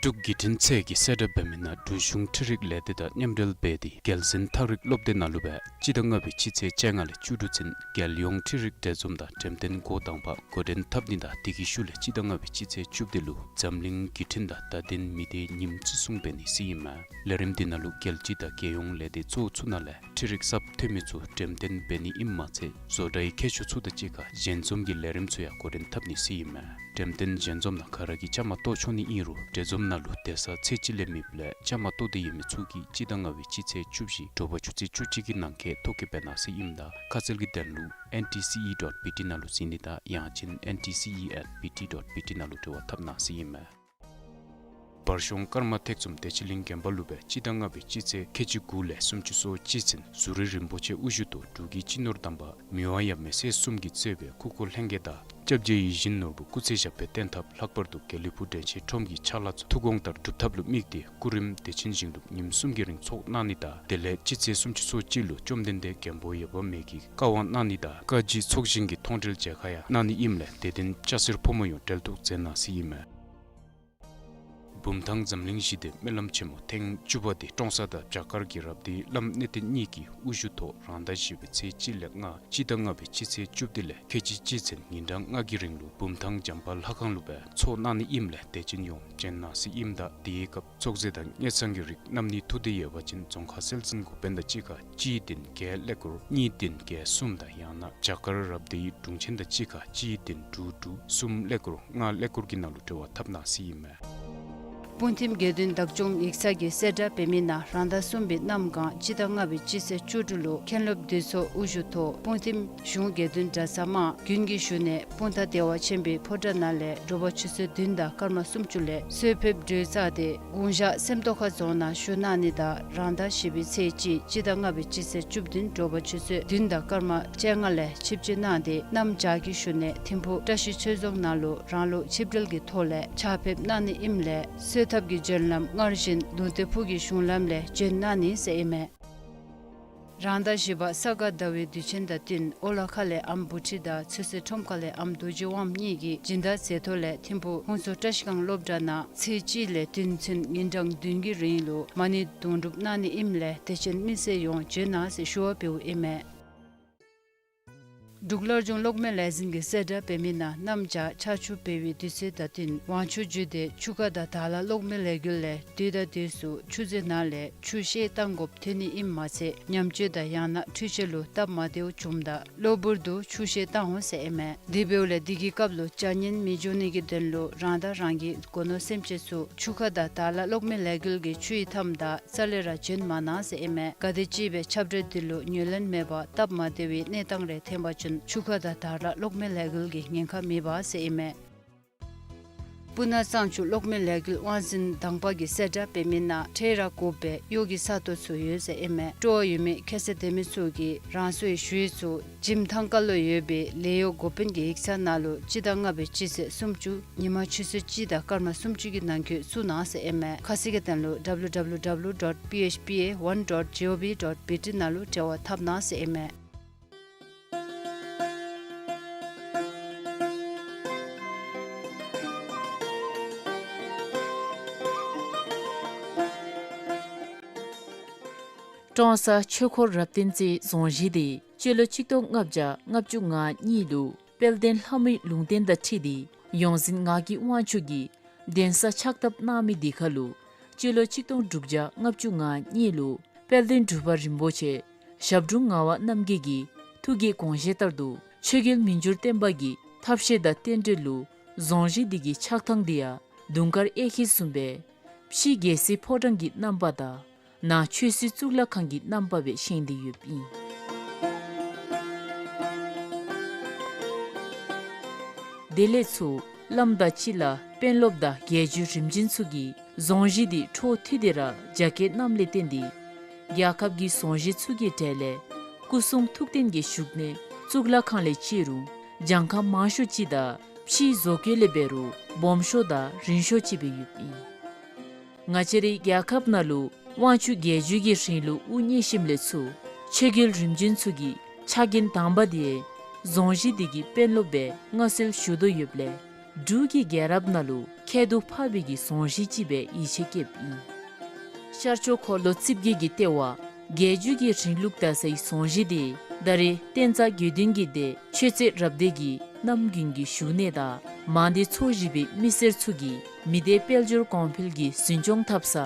འབྲུག་བརྒྱུད་འཕྲིན་ཚད་ཀྱིས་གསལ་བསྒྲགས་འབད་མི་ནང་འབྲུག་གཞུང་འཕྲུལ་རིག་ལས་སྡེ་དང་མཉམ་འབྲེལ་འབད་དེ་རྒྱལ་གསུང་ཐག་རིང་སློབ་སྡེ་ནང་ལུ་སྦེ་སྤྱི་ཟླ་ལྔ་པའི་སྤྱི་ཚེས་བཅོ་ལྔ་ལས་བཅུ་དྲུག་ཚུན་རྒྱལ་ཡོངས་འཕྲུལ་རིག་མཛད་འཛོམས་དང་འགྲེམས་སྟོན་འགོ་དང་པ་འགོ་འདྲེན་འཐབ་ནི་དང་དེ་གི་ཤུལ་ལས་སྤྱི་ཟླ་ལྔ་པའི་སྤྱི་ཚེས་བཅུ་བདུན་ལུ་འཛམ་གླིང་བརྒྱུད་འཕྲིན་དང་བརྡ་དོན་མི་སྡེའི་ཉིནམ་བརྩི་སྲུང་འབད་ནི་ཟེར་ཨིན་མས། ལས་རིམ་འདི་ནང་ལུ་རྒྱལ་སྤྱི་དང་རྒྱལ་ཡོངས་ལས་སྡེ་གཙོ་བོ་ཚུ་ནང་ལས་འཕྲུལ་རིག་གསརཔ་ཐོན་མི་ཚུ་འགྲེམས་སྟོན་འབད་ནི་ཨིནམ་མ་ཚད་བཟོ་གྲྭའི་མཁས་མཆོག་ཚུ་དང་གཅིག་ཁར་ཞལ་འཛོམས་ཀྱི་ལས་རིམ་ཚུ་ཡང་འགོ་འདྲེན་འཐབ་ནི་ཟེར་ཨིན་མས། འགྲེམས་སྟོན་ཞལ་འཛོམས་ནང་ག་ར་གིས་བཅའ་མར་གཏོགས་ཆོག་ནི་ཨིན་རུང་གྲལ་འཛོམས་ནང་ལུ་སྡོད་ས་ཚད་ཅིག་ལས་མེདཔ་ལས་བཅའ་མར་གཏོགས་འདོད་ཡོད་མི་ཚུ་གིས་སྤྱི་ཟླ་ལྔ་པའི་སྤྱི་ཚེས་བཅུ་བཞི་དྲོ་པ་ཆུ་ཚོད་བཅུ་གཅིག་གི་ནང་འཁོད་ཐོ་བཀོད་འབད་གནང་ཟེར་ཨིནམ་ད་ཁ་གསལ་གྱི་དོན་ལུ་N T C E dot B T ནང་ལུ་གཟིགས་ནི་དང་ཡང་ཅིན N T C E at B T dot B T ནང་ལུ་འབྲེལ་བ་འཐབ་གནང་ཟེར་ཨིན་མས། བར་གཞུང་ཀརྨ་ཐེག་གསུམ་བདེ་ཆེན་གླིང་དགོན་པ་ལུ་སྦེ་སྤྱི་ཟླ་ལྔ་པའི་སྤྱི་ཚེས་ཁལ་གཅིག་དགུ་ལས་སུམ་ཅུ་སོ་གཅིག་ཚུན་ཟུར་རིན་པོ་ཆེ་དབུ་བཞུགས་ཐོག་འབྲུག་གི་སྤྱི་ནོར་དམ་པ་མི་དབང་ཡབ་མེས་སྲས་གསུམ་གྱིས་གཙོས་པའི་སྐུ་འཁོར་ལྷན་རྒྱས་དང་སྐྱབས་རྗེ་ཡིད་བཞིན་ནོར་བུ་སྐུ་ཚེ་ཞབས་པད་བརྟན་ཐབས། ལྷག་པར་དུ་དགེ་ལེགས་ཕུག་དྲན་ཤེས་ཁྲོམ་གྱི་ཕྱག་ལཱ་ཚུ་ཐུགས་དགོངས་ལྟར་སྒྲུབ་ཐབས་ལུ་དམིགས་ཏེ་སྐུ་རིམ་བདེ་ཆེན་ཞིང་སྒྲུབ་ཉིནམ་གསུམ་གྱི་རིང་ཚོགས་གནང་ནི་དང་དེ་ལས་སྤྱི་ཚེས་སུམ་ཅུ་སོ་གཅིག་ལུ་བཅོམ་ལྡན་འདས་མགོན་པོ་ཡབ་མེས་ཀྱིས་བཀའ་དབང་གནང་ནི་དང་བཀའ་བརྒྱུད་ཚོགས་ཞིང་གི་མཐོང་གྲོལ་མཇལ་ཁ་ཡང་གནང་ནི་ཨིནམ་ལས་དད་ལྡན་སྐྱ་སེར་ཕོ་མོ་ཡོངས་འབྲེལ་གཏོགས་མཛད་གནང་ཟེར་ཨིན་མས། བུམ་ཐང་འཛམ་གླིང་ཞི་བདེའི་སྨོན་ལམ་ཆེན་མོ་ཐེངས་བཅུ་པ་འདི་ཀྲོང་གསར་དང་བྱ་དཀར་གྱི་རབ་སྡེའི་བླམ་གནས་བརྟན་གཉིས་ཀྱིས་དབུ་བཞུགས་ཐོག་རང་ཟླ་བཞི་པའི་ཚེས་གཅིག་ལས་ལྔ་སྤྱི་ཟླ་ལྔ་པའི་སྤྱི་ཚེས་བཅུ་བདུན་ལས་ཁལ་གཅིག་གཅིག་ཚུན་ཉིན་གྲངས་ལྔ་གི་རིང་ལུ་བུམ་ཐང་བྱམས་པ་ལྷ་ཁང་ལུ་སྦེ་ཚོགས་གནང་ནི་ཨིནམ་ལས་དད་ཅན་ཡོངས་བྱོན་གནང་ཟེར་ཨིནམ་ད་དེའི་སྐབས་ཚོགས་རྫས་དང་དངུལ་ཚང་གི་རིགས་རྣམ་གནིས་ཐུགས་འདོད་ཡོད་པ་ཅིན་རྫོང་ཁག་སྲོལ་འཛིན་འགོ་དཔོན་དང་གཅིག་ཁར་གཅིག་བདུན་བརྒྱད་ཀླད་ཀོར་གཉིས་བདུན་བརྒྱད་གསུམ་དང་ཡང་ན་བྱ་དཀར་རབ་སྡེའི་དྲུང་ཆེན་དང་གཅིག་ཁར་གཅིག་བདུན་དྲུག་དྲུག་གསུམ་ཀླད་ཀོར་ལྔ་ཀླད་ཀོར་གྱི་ནང་ལུ་འབྲེལ་བ་འཐབ་གནང་ཟེར་ཨིན་མས། སྤུངས་ཐིམ་དགེ་འདུན་བདག་སྐྱོང་ཡིག་ཚང་གིས་གསལ་བསྒྲགས་འབད་མི་ནང་རང་ཟླ་གསུམ་པའི་གནམ་གང་སྤྱི་ཟླ་ལྔ་པའི་སྤྱི་ཚེས་བཅུ་དྲུག་ལུ་མཁན་སློབ་འདུས་ཚོགས་དབུ་བཞུགས་ཐོག་སྤུངས་ཐིམ་གཞུང་དགེ་འདུན་གྲྭ་ཚང་དམངས་དགུན་གྱི་བཞུགས་གནས་སྤུངས་ཐང་བདེ་བ་ཆེན་པོའི་ཕོ་བྲང་ནང་ལས་དྲོ་པ་ཆུ་ཚོད་བདུན་དང་སྐར་མ་སུམ་ཅུ་ལས་གསོལ་ཕེབས་གྲོལ་ཚར་ཏེ་དགུང་ཞག་སེམས་རྟོགས་ཁ་རྫོང་ནང་བཞུགས་གནང་ནི་དང་རང་ཟླ་བཞི་པའི་ཚེས་གཅིག་སྤྱི་ཟླ་ལྔ་པའི་སྤྱི་ཚེས་བཅུ་བདུན་དྲོ་པ་ཆུ་ཚོད་བདུན་དང་སྐར་མ་བཅོ་ལྔ་ལས་ཆིབས་བསྒྱུར་གནང་སྟེ་གནམ་བྱཱར་གྱི་བཞུགས་གནས་ཐིམ་ཕུག་བཀྲ་ཤིས་ཆོས་རྫོང་ནང་ལུ་རང་ལུགས་ཆིབས་གྲལ་གྱི་ཐོག་ལས་ཕྱག་ཕེབས་གནང་ནི་ཨིནམ་ལས་གསོལ་ཐབ་ཀྱི་བྱོན་ལམ་སྔར་བཞིན་ལུང་བསྟན་ཕུག་གི་གཞུང་ལམ་ལས་བྱོན་གནང་ནི་ཟེར་ཨིན་མས། རང་ཟླ་བཞི་པ་ས་ག་ཟླ་བའི་དུས་ཆེན་དང་བསྟུན་ཨོ་ལ་ཁ་ལས་ཨམ་བུ་ཁྲིད་དང་ཚོད་བསྲེ་ཁྲོམ་ཁ་ལས་ཨམ་རྡོ་རྗེ་དབང་གཉིས་ཀྱིས་སྦྱིན་བདག་མཛད་ཐོག་ལས་ཐིམ་ཕུག་ཧོང་སོ་བཀྲ་ཤིས་སྒང་སློབ་གྲྭ་ནང་ཚེས་གཅིག་ལས་བདུན་ཚུན་ཉིན་གྲངས་བདུན་གྱི་རིང་ལུ་མ་ཎི་དུང་སྒྲུབ་གནང་ནི་ཨིནམ་ལས་དད་ཅན་མི་སེར་ཡོངས་བྱོན་གནང་ཟེར་ཞུ་བ་འབདཝ་ཨིན་མས། འབྲུག་སླར་འབྱུང་གློག་མེ་ལས་འཛིན་གྱིས་གསལ་བསྒྲགས་འབད་མི་ནང་གནམ་བྱཱར་ཆར་ཆུ་འབབ་པའི་དུས་ཚོད་དང་བསྟུན་དབང་ཆུ་བརྒྱུད་དེ་ཆུ་ཁ་དང་དར་ལ་གློག་མེ་ལས་འགུལ་ལས་དུས་དང་དུས་སུ་ཆུ་མཛོད་ནང་ལས་ཆུ་བཤལ་བཏང་དགོཔ་ཐོན་ནི་ཨིནམ་མ་ཚད་ཉམས་བཅོས་དང་ཡང་ན་འཕྲུལ་ཆས་ལུ་སྟབས་མ་བདེཝ་བྱུངམ་ད་གློ་བུར་དུ་ཆུ་བཤལ་བཏང་འོང་ཟེར་ཨིན་མས། དེ་འབདཝ་ལས་དེ་གི་སྐབས་ལུ་བྱ་ངན་མི་འབྱུང་ནི་གི་དོན་ལུ་རང་དང་རང་གི་སྒོ་ནོར་སེམས་ཅན་ཚུ་ཆུ་ཁ་དང་དར་ལ་གློག་མེ་ལས་འགུལ་གྱི་ཆུའི་མཐའམ་ད་རྩ་ལས་ར་བྱོན་མ་གནང་ཟེར་ཨིན་མས། ག་དེམ་ཅིག་སྦེ་ཁྱབ་བསྒྲགས་འདི་ལུ་ཉན་ལེན་མེད་པར་སྟབས་མ་བདེ་བའི་གནས་སྟངས་རེ་ཐོན་པ་ཅིན་ཆུ་ཁ་དང་དར་ལ་གློག་མེ་ལས་འགུལ་གྱི་ཉེན་ཁ་མེད་པ་ཟེར་ཨིན་མས། སྤུ་ན་གཙང་ཆུ་གློག་མེ་ལས་འགུལ་དབང་འཛིན་དང་པ་གིས་གསལ་བསྒྲགས་འབད་མི་ནང་འཕྲལ་ར་དགོ་པའི་གཡོག་གི་ས་སྟོང་ཚུ་ཡོད་ཟེར་ཨིན་མས། སྤྲོ་བ་ཡོད་མི་ཁྱད་ཚད་ལྡན་མི་ཚུ་གིས་རང་སོའི་ཞུ་ཡིག་ཚུ་འཇིམ་ཐང་ཁ་ལུ་ཡོད་པའི་ལས་གཡོག་འགོ་དཔོན་གྱི་ཡིག་ཚང་ནང་ལུ་སྤྱི་ཟླ་ལྔ་པའི་སྤྱི་ཚེས་སུམ་ཅུ་ཉིན་མ་ཆུ་ཚོད་གཅིག་དང་སྐར་མ་སུམ་ཅུ་གི་ནང་འཁོད་བཙུགས་གནང་ཟེར་ཨིན་མས། ཁ་གསལ་གྱི་དོན་ལུ་W W W dot P H P A one dot G O V dot B T ནང་ལུ་འབྲེལ་བ་འཐབ་གནང་ཟེར་ཨིན་མས། ཀྲོང་གསར་ཆོས་འཁོར་རབ་བརྟན་རྩེ་རྫོང་གཞིས་འདི་སྤྱི་ལོ་ཆིག་སྟོང་ལྔ་བརྒྱ་ལྔ་བཅུ་ང་གཉིས་ལུ་དཔལ་ལྡན་ལྷ་མོའི་ལུང་བསྟན་དང་འཁྲིལ་ཏེ་ཡོངས་འཛིན་ངག་གི་དབང་ཕྱུག་གིས་གདན་ས་ཕྱག་བཏབ་གནང་མི་འདི་ཁར་ལུ་སྤྱི་ལོ་ཆིག་སྟོང་དྲུག་བརྒྱ་ལྔ་བཅུ་ང་གཉིས་ལུ་དཔལ་ལྡན་འབྲུག་པ་རིན་པོ་ཆེ་ཞབས་དྲུང་ངག་དབང་རྣམ་རྒྱལ་གྱི་ཐུགས་ཀྱི་དགོངས་བཞེད་ལྟར་དུ་ཆོས་རྒྱལ་མི་འགྱུར་བརྟན་པ་གི་ཐབས་ཤེས་དང་རྟེན་འབྲེལ་ལུ་རྫོང་གཞིས་འདི་གི་ཆགས་ཐངས་འདི་ཡང་དུང་དཀར་གཡས་འཁྱིལ་བཟུམ་སྦེ་ཕྱི་རྒྱལ་སྲིད་ཕོ་བྲང་གི་རྣམ་པ་དང་ནང་ཆོས་སྲིད་གཙུག་ལག་ཁང་གི་རྣམ་པ་སྦེ་བཞེངས་ཏེ་ཡོདཔ་ཨིན། དེ་ལས་ཚུར་བླམ་དང་གཅིག་ཁར་དཔོན་སློབ་དང་རྒྱལ་བརྒྱུད་རིམ་བྱོན་ཚུ་གིས་རྫོང་གཞིས་འདི་འཕྲོ་མཐུད་དེ་ར་རྒྱ་སྐྱེད་གནངམ་ལས་བརྟེན་ཏེ་རྒྱལ་ཁབ་ཀྱི་རྫོང་གཞིས་ཚུ་གི་གྲས་ལས་སྐུ་གསུང་ཐུགས་རྟེན་གྱི་བཞུགས་གནས་གཙུག་ལག་ཁང་ལས་བཅད་རུང་གྱངས་ཁ་མང་ཤོས་ཅིག་དང་ཕྱིའི་བཟོ་བཀོད་ལས་འབད་རུང་སྦོམ་ཤོས་དང་རིང་ཤོས་ཅིག་སྦེ་ཡོདཔ་ཨིན། ང་བཅས་རའི་རྒྱལ་ཁབ་ནང་ལུ་དབང་ཕྱུག་རྒྱལ་བརྒྱུད་ཀྱི་རིང་ལུགས་དབུ་བརྙེས་ཞིནམ་ལས་ཚུར་ཆོས་རྒྱལ་རིམ་བྱོན་ཚུ་གིས་ཕྱག་འགན་དང་པ་འདི་རྫོང་གཞིས་འདི་གི་དཔོན་སློབ་སྦེ་མངའ་གསོལ་ཞུ་དོ་ཡོདཔ་ལས་འབྲུག་གི་རྒྱལ་རབས་ནང་ལུ་ཁྱད་དུ་འཕགས་པའི་གི་རྫོང་གཞིས་ཅིག་སྦེ་ཡིད་ཆེས་བསྐྱེདཔ་ཨིན། ཤར་ཕྱོགས་འཁོར་ལོ་རྩིབས་བརྒྱད་ཀྱི་ལྟེ་བ་རྒྱལ་བརྒྱུད་ཀྱི་རིང་ལུགས་དར་སའི་རྫོང་གཞིས་འདི་ད་རེས་བསྟན་རྩ་དགེ་འདུན་གྱི་སྡེ་ཆོས་རྩེ་རབ་སྡེ་གི་རྣམ་རྒྱུན་གྱི་བཞུགས་གནས་དང་མང་སྡེ་ཚོ་བཞི་པའི་མི་སེར་ཚུ་གིས་མི་སྡེ་དཔལ་འབྱོར་གོང་འཕེལ་གྱི་འཛིན་སྐྱོང་འཐབ་ས་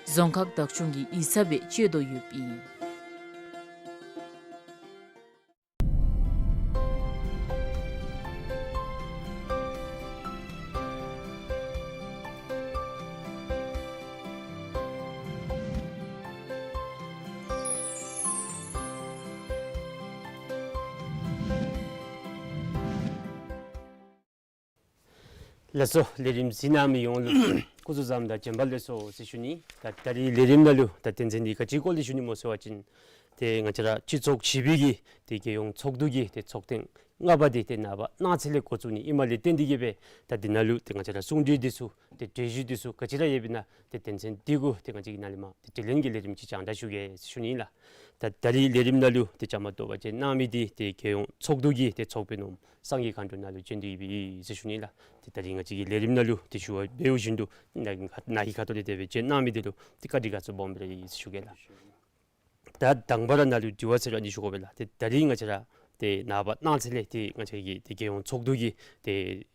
རྫོང་ཁག་བདག་སྐྱོང་གི་ཡིག་ཚང་སྦེ་སྤྱོད་དོ་ཡོདཔ་ཨིན། ལགས་སོ། ལས་རིམ་གཟིགས་གནང་མི་ཡོངས་ལུ་སྐུ་གཟུགས་བཟང་དང་བྱོན་པ་ལེགས་སོ་ཟེར་ཞུ་ནི། ད་ད་རིས་ལས་རིམ་ནང་ལུ་ད་དོན་ཚན་འདི་ག་ཅིའི་སྐོར་ལས་ཞུ་ནི་སྨོ་ཟེར་བ་ཅིན་ཏེ་ང་བཅས་ར་སྤྱི་ཚོགས་བཞི་པའི་གི་ཏེ་རྒྱལ་ཡོངས་ཚོགས་འདུ་གི་ཏེ་ཚོགས་ཐེངས་ལྔ་པ་འདི་ཏེ་ནངས་པ་གནངས་ཚེ་ལས་འགོ་བཙུགས་ནི་ཨིནམ་ལས་བརྟེན་ཏེ་གིས་སྦེ་ད་འདི་ནང་ལུ་ཏེ་ང་བཅས་ར་གསུང་གྲོས་འདི་ཚུ་ཏེ་གྲོས་གཞི་འདི་ཚུ་ག་ཅི་ར་ཡོདཔ་ཨིན་ན་ཏེ་དོན་ཚན་འདི་གུ་ཏེ་ང་བཅས་ཀྱིས་ནཱ་ལས་མར་ཏེ་དྲི་ལན་གྱི་ལས་རིམ་ཅིག་སྦྱང་བརྡར་ཞུ་གེ་ཟེར་ཞུ་ནི་ལགས། ད་ད་རིས་ལས་རིམ་ནང་ལུ་ཏེ་བཅའ་མར་གཏོགས་པ་ཅིན་གནང་མི་འདི་ཏེ་རྒྱལ་ཡོངས་ཚོགས་འདུ་གི་ཏེ་ཚོགས་དཔོན་འོགམ་སངས་རྒྱས་མཁའ་འགྲོ་ནཱ་ལུ་བྱོན་ཏེ་ཡོདཔ་ཨིན་ཟེར་ཞུ་ནི་ལགས། ཏེ་ད་རིས་ང་བཅས་ཀྱི་ལས་རིམ་ནང་ལུ་ཏེ་ཞུ་བ་འབདཝ་བཞིན་དུ་ནཱ་གི་ཁ་ནཱ་གི་ཁ་ཐུག་ལས་དེ་སྦེ་བྱོན་གནང་མི་འདི་ལུ་ཏེ་བཀའ་དྲིན་དགའ་ཚོར་སྦོམ་སྦེ་ར་ཡོད་ཟེར་ཞུ་གེ་ལགས། ད་དང་པ་ར་ནཱ་ལུ་དྲི་བ་ཟེར་ར་འདི་ཞུ་དགོ་པས་ལགས། ཏེ་ད་རིས་ང་བཅས་ར་ཏེ་ནངས་པ་གནངས་ཚེ་ལས་ཏེ་ང་བཅས་ཀྱི་ཏེ་རྒྱལ་ཡོངས་ཚོགས་འདུ་གི་ཏེ་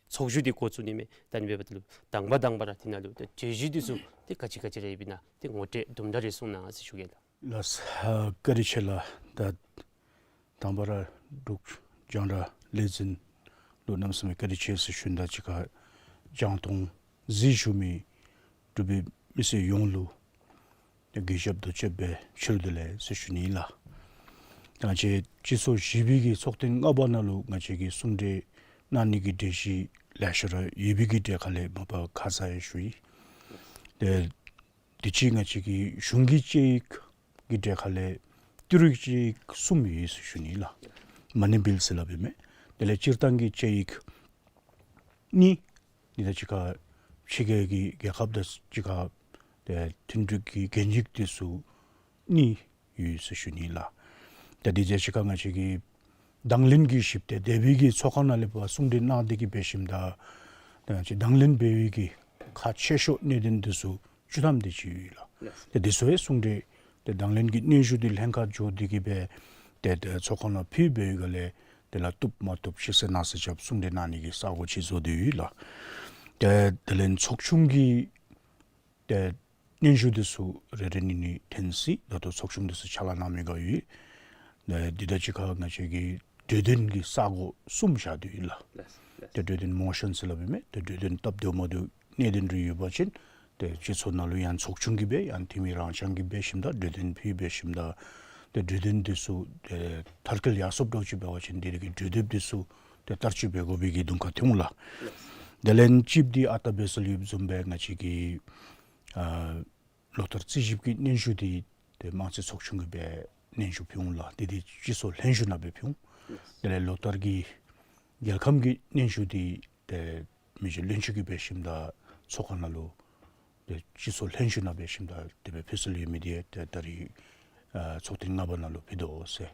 ཚོགས་བཞུགས་འདི་འགོ་བཙུགས་ནི་མས། ད་ཨ་ནི་འབདཝ་ད་ལུ་དང་པ་དང་པ་ར་འདི་ནང་ལུ་ཏེ་གྲོས་གཞི་འདི་ཚུ་ཏེ་ག་ཅི་ག་ཅི་ར་ཡོདཔ་ཨིན་ན་ཏེ་ངོ་སྤྲོད་དུམ་གྲ་རེ་གསུང་གནང་ཟེར་ཞུ་གེ་ལགས། ལགས། ཨ་བཀའ་དྲིན་ཆེ་ལགས། ད་དང་པ་ར་འབྲུག་རྒྱང་བསྒྲགས་ལས་འཛིན་ལུ་གནམ་མེད་ས་མེད་བཀའ་དྲིན་ཆེ་ཟེར་ཞུ་ནི་དང་གཅིག་ཁར་རྒྱང་མཐོང་གཟིགས་བཞུགས་མི་འབྲུག་པའི་མི་སེར་ཡོངས་ལུ་ཏེ་གུས་ཞབས་དང་བཅསཔ་སྦེ་ཕྱི་རུ་བདེ་ལེགས་ཟེར་ཞུ་ནི་ལགས། ད་ང་བཅས་སྤྱི་ཚོགས་བཞི་པའི་གི་ཚོགས་ཐེངས་ལྔ་པ་ནང་ལུ་ང་བཅས་ཀྱིས་གསུང་གྲོས་གནང་ནི་གི་གྲོས་གཞི་ལེ་ཤ་ར་ཡོད་པའི་གི་གྲས་ཁ་ལས་མ་པ་ཁ་ཙ་ཡང་ཞུ་ཡི། ཏེ་དུས་ཅི་ང་བཅས་ཀྱི་གཞུང་གི་དཔྱད་ཡིག་གི་གྲས་ཁ་ལས་ཏི་རུའི་དཔྱད་ཡིག་གསུམ་ཡོད་ཟེར་ཞུ་ནི་ལགས། མ་ནི་བིལ་ཟེར་སླབ་ཨིན་མས། དེ་ལས་སྤྱིར་བཏང་གི་དཔྱད་ཡིག་གཉིས། འདི་དང་གཅིག་ཁར་ཕྱི་རྒྱལ་གྱི་རྒྱལ་ཁབ་དང་གཅིག་ཁར་ཏེ་མཐུན་འབྲེལ་གྱི་གན་ཡིག་འདི་ཚུ་གཉིས་ཡོད་ཟེར་ཞུ་ནི་ལགས། ཏེ་འདི་དང་གཅིག་ཁར་ང་བཅས་ཀྱི་དང་ལེན་གྱི་ཞིབ་ཏེ་དེ་སྦེ་གི་ཚོགས་ཁང་ནང་ལས་ཕར་གསུང་གྲོས་གནང་སྟེ་གིས་འབད་ཞིནམ་ད་ཏེ་ང་བཅས་དང་ལེན་འབད་བའི་གི་ཁག་ཆེ་ཤོས་གནད་དོན་འདི་ཚུ་བཅུ་ཐམ་དེ་ཅིག་ཡོད་ལགས། ལགས། ཏེ་འདི་ཚུ་ཡང་གསུང་གྲོས་ཏེ་དང་ལེན་གྱི་སྙན་ཞུ་འདི་ལྷན་ཁག་འགྱོ་སྟེ་གིས་སྦེ་ཏེ་ཏེ་ཚོགས་ཁང་ནང་ཕུལ་བའི་སྒང་ལས་ དེ་ལས་བཏུབ་མ་བཏུབ་ཤེས་ཟེར་གནང་ཟེར་རྐྱབ་གསུང་གྲོས་གནང་ནི་གི་ས་གོ་ཅིག་བཟོ་སྟེ་ཡོད་ལགས། ཏེ་དེ་ལས་ཚོགས་ཆུང་གི་ཏེ་སྙན་ཞུ་འདི་ཚུ་རེ་རེ་གཉིས་གཉིས་ཐོན་སྲིད། ད་ལྟོ་ཚོགས་ཆུང་འདི་ཚུ་ཕྱག་ལཱ་གནང་མི་ག་ཡོད། ཏེ་འདི་དང་གཅིག་ཁར་ང་བཅས་ཀྱིས་གྲོས་དོན་གྱི་ས་གོ་གསུམ་བཞག་སྟེ་ཡོད་ལགས། ལགས་སོ། ལགས་སོ། ཏེ་གྲོས་དོན་མོ་ཤཱན་ཟེར་སླབ་ཨིན་མས། ཏེ་གྲོས་དོན་སྟབས་བདེཝ་མ་བདེཝ་གནད་དོན་རེ་ཡོད་པ་ཅིན་ཏེ་སྤྱི་ཚོགས་ནང་ལུ་ཡང་ཚོགས་ཆུང་གིས་སྦེ་ཡང་འཐུས་མི་རང་རྐྱང་གིས་འབད་ཞིནམ་ད་གྲོས་དོན་ཕུལ་འབད་ཞིནམ་ད་ཏེ་གྲོས་དོན་འདི་ཚུ་ཏེ་མཐར་འཁྱོལ་ཡར་སོཔ་འདྲཝ་ཅིག་འབད་བ་ཅིན་དེ་རིགས་ཀྱི་གྲོས་འདེབས་འདི་ཚུ་ཏེ་བསྟར་སྤྱོད་འབད་དགོ་པའི་གི་གདོང་ཁར་ཐོན་འོང་ལགས། དེ་ལས་ཅིག་འདི་ཨ་རྟག་འབད་སྲོལ་ཡོདཔ་བཟུམ་སྦེ་ང་བཅས་ཀྱི་ཨ་ལོ་བསྟར་རྩིས་ཞིབ་ཀྱི་སྙན་ཞུ་འདི་ཏེ་དམངས་རྩིས་ཚོགས་ཆུང་གིས་སྦེ་སྙན་ཞུ་ཕུལ་འོང་ལགས། དེ་འདི་སྤྱི་ཚོགས་ལྷན་བཞུགས་ནང་སྦེ་ཕུལ་འོང་། དེ་ལས་ལོ་བསྟར་གྱི་རྒྱལ་ཁམས་ཀྱི་སྙན་ཞུ་འདི་ཏེ་མི་རྗེ་བློན་ཆེན་གྱིས་འབད་ཞིནམ་ད་ཚོགས་ཁང་ནང་ལུ་ཏེ་སྤྱི་ཚོགས་ལྷན་བཞུགས་ནང་འབད་ཞིནམ་ད་དེ་སྦེ་ཕུལ་སྲོལ་ཡོད་མི་འདི་ཏེ་ད་རིས་ཨ་ཚོགས་ཐེངས་ལྔ་པ་ནང་ལུ་ཕུལ་དོ་ཟེར།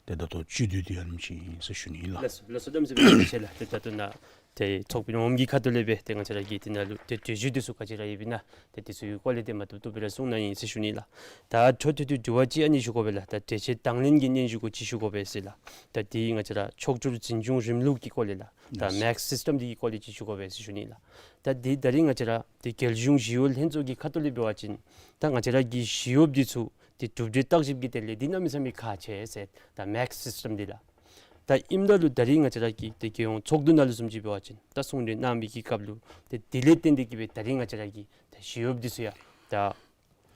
ཏེ་ད་ལྟོ་བཅུད་བསྡུས་འདི་ཨ་ནེམ་ཅིག་ཨིན་ཟེར་ཞུ་ནི་ལགས། ལགས་སོ། ལགས་སོ། གནམ་མེད་ས་མེད་བཀའ་དྲིན་ཆེ་ལགས། ཏེ་ད་ལྟོ་ནཱ་ཏེ་ཚོགས་པའི་ངོམ་གྱི་ཁ་ཐུག་ལས་སྦེ་ཏེ་ང་བཅས་ར་གི་དེ་ནང་ལུ་ཏེ་གྲོས་གཞི་འདི་ཚུ་ག་ཅི་ར་ཡོདཔ་ཨིན་ན་ཏེ་དེ་ཚུ་གི་སྐོར་ལས་ཏེ་མ་བཏུབ་བཏུབ་སྦེ་ར་གསུང་གནང་ཡི་ཟེར་ཞུ་ནི་ལགས། ད་འཕྲོ་མཐུད་དེ་དྲི་བ་ཅིག་ཨ་ནི་ཞུ་དགོ་པས་ལགས། ད་གྲོས་ཆོད་དང་ལེན་གྱི་སྙན་ཞུ་གུ་ཅིག་ཞུ་དགོ་པས་ཟེར་ལགས། ད་དེ་ང་བཅས་ར་ཕྱོགས་བསྒྱུར་འཛིན་སྐྱོང་རིམ་ལུགས་ཀྱི་སྐོར་ལས་ལགས། ད་ལགས། མེག་སིསི་ཊེམ་འདི་གི་སྐོར་ལས་ཅིག་ཞུ་དགོ་པས་ཟེར་ཞུ་ནི་ལགས། ད་དེ་ད་རིས་ང་བཅས་ར་ཏེ་རྒྱལ་གཞུང་ཞི་གཡོག་ལྷན་ཚོགས་ཀྱི་ཁ་ཐུག་ལས་འབད་བ་ཅིན་ད་ང་བཅས་ར་གི་ཞི་གཡོགཔ་འདི་ཚུ་ཏེ་གྲུབ་འབྲས་བརྟག་ཞིབ་ཀྱི་ཐད་ལས་འདི་གནམ་མེད་ས་མེད་ཁག་ཆེ་ཟེར། ད་མེག་སིསི་ཊེམ་འདི་ལགས། ད་ཨིནམ་ད་ལུ་ད་རིས་ང་བཅས་ར་གི་ཏེ་རྒྱལ་ཡོངས་ཚོགས་འདུ་ནང་ལུ་བཟུམ་ཅིག་འབད་བ་ཅིན་ད་གསུང་གྲོས་གནང་མི་གི་སྐབས་ལུ་ཏེ་དེ་ལས་བརྟེན་ཏེ་གིས་སྦེ་ད་རིས་ང་བཅས་ར་གི་ཏེ་ཞི་གཡོགཔ་འདི་ཚུ་ཡང་ད་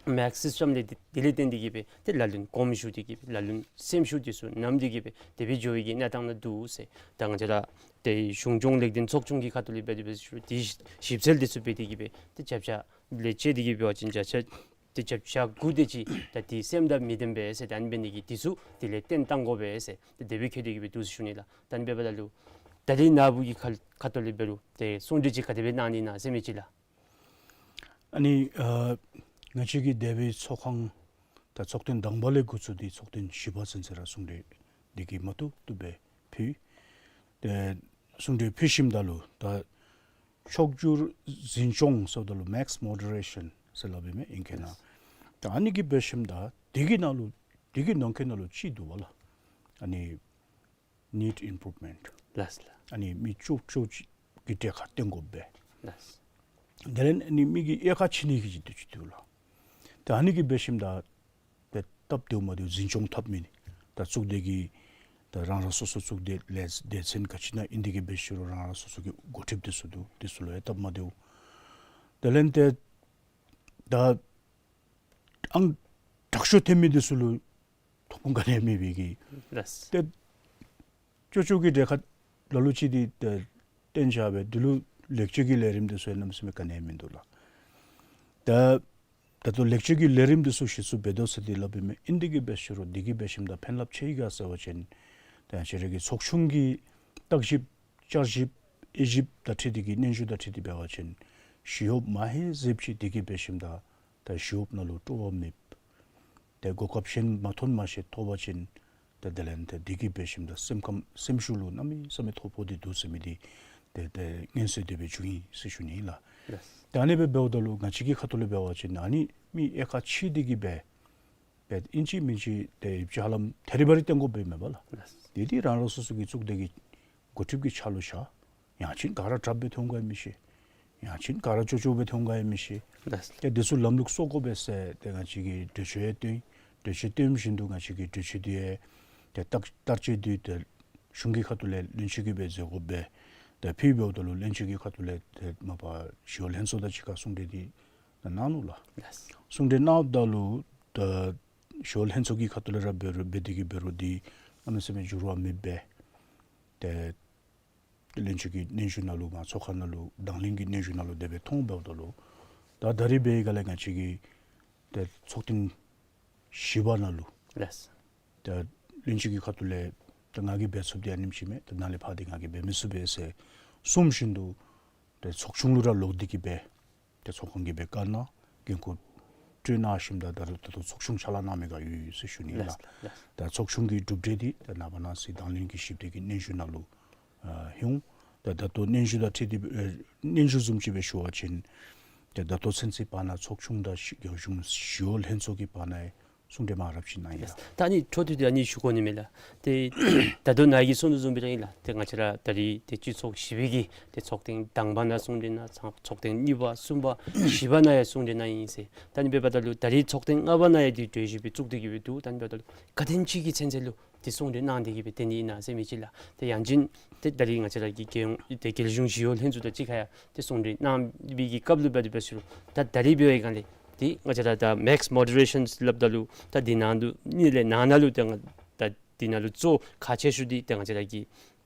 མེག་སིསི་ཊེམ་ལས་དེ་དེ་ལས་བརྟེན་ཏེ་གིས་སྦེ་ཏེ་ལ་ལུ་ན་གོམས་ཞུགས་ཏེ་གིས་སྦེ་ལ་ལུ་ན་སེམས་ཤུགས་འདི་ཚུ་ནམ་སྟེ་གིས་སྦེ་དེ་སྦེ་འགྱོ་བའི་གི་གནས་སྟངས་ནང་འདུག་ཟེར། ད་ང་བཅས་ར་ཏེ་གཞུང་སྐྱོང་ལེགས་ལྡན་ཚོགས་ཆུང་གི་ཁ་ཐུག་ལས་འབད་དེ་འབད་ཞུ་དེ་ཞིབ་འཚོལ་འདི་ཚུ་འབད་དེ་གིས་སྦེ་ཏེ་བརྒྱ་ཆ་ལས་བཅད་དེ་གིས་འབད་བ་ཅིན་བརྒྱ་ཆ་ཏེ་བརྒྱ་ཆ་དགུ་དེ་ཅིག་ད་དེ་སེམས་དང་མི་ལྡན་པས་ཟེར། ད་ཨ་ནི་འབད་ནི་གིས་འདི་ཚུ་དེ་ལས་བརྟེན་བཏང་དགོ་པས་ཟེར་ཏེ་དེ་སྦེ་ཁྱད་དེ་གིས་སྦེ་འདུག་ཟེར་ཞུ་ནི་ལགས། ད་ཨ་ནི་འབདཝ་ད་ལུ་ད་རིས་ནཱ་བུ་གི་ཁ་ཁ་ཐུག་ལས་འབད་རུང་ཏེ་གསུང་གྲོས་ཅིག་ག་དེ་སྦེ་གནང་ནི་ཨིན་ན་ཟེར་མི་ཅིག་ལགས། ཨ་ནི་ཨ་ང་བཅས་ཀྱི་འདས་པའི་ཚོགས་ཁང་ད་ཚོགས་ཐེངས་དང་པ་ལས་འགོ་བཙུགས་ཏེ་ཚོགས་ཐེངས་བཞི་པ་ཚུན་ཚོད་ར་གསུང་གྲོས་འདི་གིས་མ་བཏུབ་བཏུབ་སྦེ་ཕུལ། ཏེ་གསུང་གྲོས་ཕུལ་ཞིནམ་ད་ལུ་ད་ཕྱོགས་བསྒྱུར་འཛིན་སྐྱོང་ཟེརཝ་ད་ལུ་མེག་སི་མོ་ཌི་རེ་ཤཱན་ཟེར་སླབ་ཨིན་མས་ཨིང་སྐད་ནང་། ད་ཨ་ནི་གིས་འབད་ཞིནམ་ད་དེ་གི་ནང་ལུ་དེ་གི་ནང་འཁོད་ནང་ལུ་ཅིག་འདུག་པ་ལགས། ཨ་ནི་ནིཌ་ཨིམ་པུརུབ་མེནཊ། ལགས་ལགས། ཨ་ནི་མི་ལྕོགས་ལྕོགས་ཅིག་གི་གྲལ་ཁར་བཏོན་དགོ་པས། ལགས། དེ་ལས་ཨ་ནི་མི་གི་དབྱེ་ཁག་ཕྱེ་ནི་གི་ཅིག་འདུག་ཅིག་འདུག་ལགས། ད་ཨ་ནི་གིས་འབད་ཞིནམ་ད་ཏེ་སྟབས་བདེཝ་མ་བདེཝ་འཛིན་སྐྱོང་འཐབ་མི་ནི་ད་གཙུག་སྡེ་གི་ད་རང་རང་སོ་སོ་གཙུག་སྡེ་ལས་སྡེ་ཚན་ག་ཅི་ཨིན་ན་ཨིན་དེ་གིས་འབད་ཞུ་རུང་རང་རང་སོ་སོ་གི་འགོ་ཁྲིདཔ་འདི་ཚུ་འདུག། འདི་ཚུ་ལུ་ཡང་སྟབས་མ་བདེཝ། དེ་ལས་ཏེ་ད་ཨང་དྲག་ཤོས་ཐོན་མི་འདི་ཚུ་ལུ་ཐོབ་ཁུངས་ག་ནི་ཡང་མེད་པའི་གི། ལགས། ཏེ་ལྕོགས་ལྕོགས་ཀྱི་གྲལ་ཁར་ལ་ལུ་ཅིག་འདི་ཏེ་བཏོན་བཞག་སྦེ་འདི་ལུ་ལེགས་བཅོས་ཀྱི་ལས་རིམ་འདི་ཚུ་ཡང་གནམ་མེད་ས་མེད་ག་ནི་ཡང་མིན་འདུག་ལགས། ད་ད་ལྟོ་ལེགས་བཅོས་ཀྱི་ལས་རིམ་འདི་ཚུ་གཞི་བཙུགས་འབད་དོ་ཟེར་ཏེ་སླབ་ཨིན་མས། ཨིན་དེ་གིས་འབད་ཞུ་རུང་དེ་གིས་འབད་ཞིནམ་ད་ཕན་རླབས་ཆེ་ཡི་ག་ཟེར་བ་ཅིན་ད་ང་བཅས་ར་གི་ཚོགས་ཆུང་གི་བརྟག་ཞིབ་བསྐྱར་ཞིབ་དབྱེ་ཞིབ་དང་འཁྲིལ་ཏེ་གིས་སྙན་ཞུ་དང་འཁྲིལ་ཏེ་འབད་བ་ཅིན་ཞི་གཡོགཔ་མ་ཧེ་ཟེརཝ་ཅིག་དེ་གིས་འབད་ཞིནམ་ད་ད་ཞི་གཡོགཔ་ནང་ལུ་སྤྲོ་བ་མེདཔ། ཏེ་གོ་སྐབས་གཞན་མ་ཐོན་མ་ཤེས་ཐོབ་པ་ཅིན་ཏེ་དེ་ལས་ཏེ་དེ་གིས་འབད་ཞིནམ་ད་སེམས་ཁམས་སེམས་ཤུགས་ལུ་གནམ་མེད་ས་མེད་ཐོ་ཕོག་སྟེ་འདུག་ཟེར་མི་འདི་ཏེ་ཏེ་སྔོན་སོང་དེ་སྦེ་བྱུང་ཡི་ཟེར་ཞུ་ནི་ལགས། ལགས། ཏེ་ཨ་ནི་སྦེ་འབདཝ་ད་ལུ་ང་བཅས་ཀྱི་ཁ་ཐུག་ལས་འབད་བ་ཅིན་ཨ་ནི་མི་དབྱེ་ཁག་ཕྱེ་སྟེ་གིས་འབད་འབད་ཨིན་ཅི་མིན་ཅི་ཏེ་ཡིབ་ཅི་ཧ་ལམ་ཐད་རི་བ་རི་བཏོན་དགོཔ་མེན་པ་ལགས། ལགས། དེ་འདི་རང་རང་སོ་སོ་གི་གཙུག་སྡེ་གི་འགོ་ཁྲིདཔ་གི་ཕྱག་ལུ་བཞག། ཡང་ཅིན་ག་ར་དྲགཔ་སྦེ་ཐོན་འོང་ག་ཡང་མི་ཤེས། ཡང་ཅིན་ག་ར་ལྕོགས་ལྕོགས་སྦེ་ཐོན་འོང་ག་ཡང་མི་ཤེས། ལགས། ཏེ་འདི་ཚུ་ལམ་ལུགས་བཟོ་དགོ་པས་ཟེར་ཏེ་ང་བཅས་ཀྱིས་གྲོས་ཆོད་ཡང་བཏོན། གྲོས་ཆོད་བཏོན་བཞིན་དུ་ང་བཅས་ཀྱིས་གྲོས་ཆོད་འདི་ཡང་ཏེ་བརྟག་བསྟར་སྤྱོད་འདི་ཏེ་གཞུང་གི་ཁ་ཐུག་ལས་བློན་ཆེན་གྱིས་འབད་མཛད་དགོ་པས། ཏེ་ཕུལ་འབདཝ་ད་ལུ་བློན་ཆེན་གྱི་ཁ་ཐུག་ལས་ཏེ་མ་པ་ཞི་གཡོག་ལྷན་ཚོགས་དང་གཅིག་ཁར་གསུང་གྲོས་འདི་ད་གནང་ནུག་ལགས། ལགས། གསུང་གྲོས་གནངམ་ད་ལུ་ད་ཞི་གཡོག་ལྷན་ཚོགས་ཀྱི་ཁ་ཐུག་ལས་ར་འབད་རུང་འབད་དེ་གིས་འབད་རུང་འདི་གནམ་མེད་ས་མེད་འགྱུར་བ་མེདཔ་སྦེ་ཏེ་བློན་ཆེན་གྱི་སྙན་ཞུ་ནང་ལུ་མ་ཚོགས་ཁང་ནང་ལུ་དང་ལེན་གྱི་སྙན་ཞུ་ནང་ལུ་དེ་སྦེ་མཐོང་འབདཝ་ད་ལུ་ད་ད་རིས་འབད་བའི་སྒང་ལས་ང་བཅས་ཀྱིས་ཏེ་ཚོགས་ཐེངས་བཞི་པ་ནང་ལུ། ལགས། ཏེ་བློན་ཆེན་གྱི་ཁ་ཐུག་ལས་ཏེ་ང་གིས་འབད་ཚུགསཔ་འདི་ཨ་ནེམ་ཅིག་མས། ཏེ་ནཱ་ལས་ཕར་འདི་ང་གིས་འབད་མི་ཚུགས་པས་ཟེར་གསུངས་བཞིན་དུ་ཏེ་ཚོགས་ཆུང་ལུ་ར་ལོག་སྟེ་གིས་འབད་ཏེ་ཚོགས་ཁང་གིས་འབད་བཀའ་གནང་འགན་ཁུར་སྤྲོད་གནང་ཞིནམ་ད་ད་རུང་ད་ལྟོ་ཚོགས་ཆུང་ཕྱག་ལཱ་གནང་མི་ག་ཡོད་ཡོད་ཟེར་ཞུ་ནི་ལགས། ལགས། ད་ཚོགས་ཆུང་གི་གྲུབ་འབྲས་འདི་ད་ནངས་པ་གནངས་ཚེ་དང་ལེན་གྱི་ཞིབ་ཕྲ་གི་སྙན་ཞུ་ནང་ལུ་ཨ་ལྷོད་འོང་། ད་ད་ལྟོ་སྙན་ཞུ་དང་འཁྲིལ་ཏེ་ཨེ་སྙན་ཞུ་བཟུམ་ཅིག་སྦེ་ཞུ་བ་ཅིན་ད་ད་ལྟོ་ཚུན་ཚོད་བར་ན་ཚོགས་ཆུང་དང་ཞི་རྒྱལ་གཞུང་ཞི་གཡོག་ལྷན་ཚོགས་ཀྱི་བར་ན་ཡང་ གསུང་གྲོས་མང་རབས་ཅིག་གནང་ཡི་ལགས། ད་ཨ་ནི་འཕྲོ་མཐུད་དེ་ཨ་ནི་ཞུ་དགོ་ནི་མས་ལགས། ཏེ་ད་ལྟོ་ནཱ་གིས་གསུང་དོ་བཟུམ་སྦེ་ར་ཨིན་ལགས། ཏེ་ང་བཅས་ར་ད་རིས་ཏེ་སྤྱི་ཚོགས་བཞི་པའི་གི་ཏེ་ཚོགས་ཐེངས་དང་པ་ནང་གསུང་གྲོས་གནང་ཚར། ཚོགས་ཐེངས་གཉིས་པ་གསུམ་པ་བཞི་པ་ནང་ཡང་གསུང་གྲོས་གནང་ཡི་ཟེར། ད་ཨ་ནི་འབདཝ་ད་ལུ་ད་རིས་ཚོགས་ཐེངས་ལྔ་པ་ནང་ཡང་འདི་གྲོས་གཞི་སྦེ་བཙུགས་ཏེ་གི་སྦེ་འདུག། ད་ཨ་ནི་འབདཝ་ད་ལུ་ག་དེམ་ཅིག་གི་ཚུན་ཚོད་ལུ་ཏེ་གསུང་གྲོས་གནང་སྟེ་གི་སྦེ་ཏེ་ནི་ཨིན་ན་ཟེར་མི་ཅིག་ལགས། ཏེ་ཡང་ཅིན་ཏེ་ད་རིས་ང་བཅས་ར་གི་རྒྱལ་ཡོངས་ཏེ་རྒྱལ་གཞུང་ཞི་གཡོག་ལྷན་ཚོགས་དང་གཅིག་ཁར་ཡང་ཏེ་གསུང་གྲོས་གནང་བའི་གི་སྐབས་ལུ་འབད་དེ་འབད་ཟེར་རུང་ད་ད་རིས་འབད་བའི་སྒང་ལས་ཏེ་ང་བཅས་ར་ད་མེགས་མོ་ཌི་རེ་ཤཱནསི་སླབ་ད་ལུ་ད་འདི་ནང་དུ་ནི་ལས་ནང་ན་ལུ་ཏེ་ང་ད་འདི་ནང་ལུ་གཙོ་ཁག་ཆེ་ཤོས་འདི་ཏེ་ང་བཅས་ར་གི་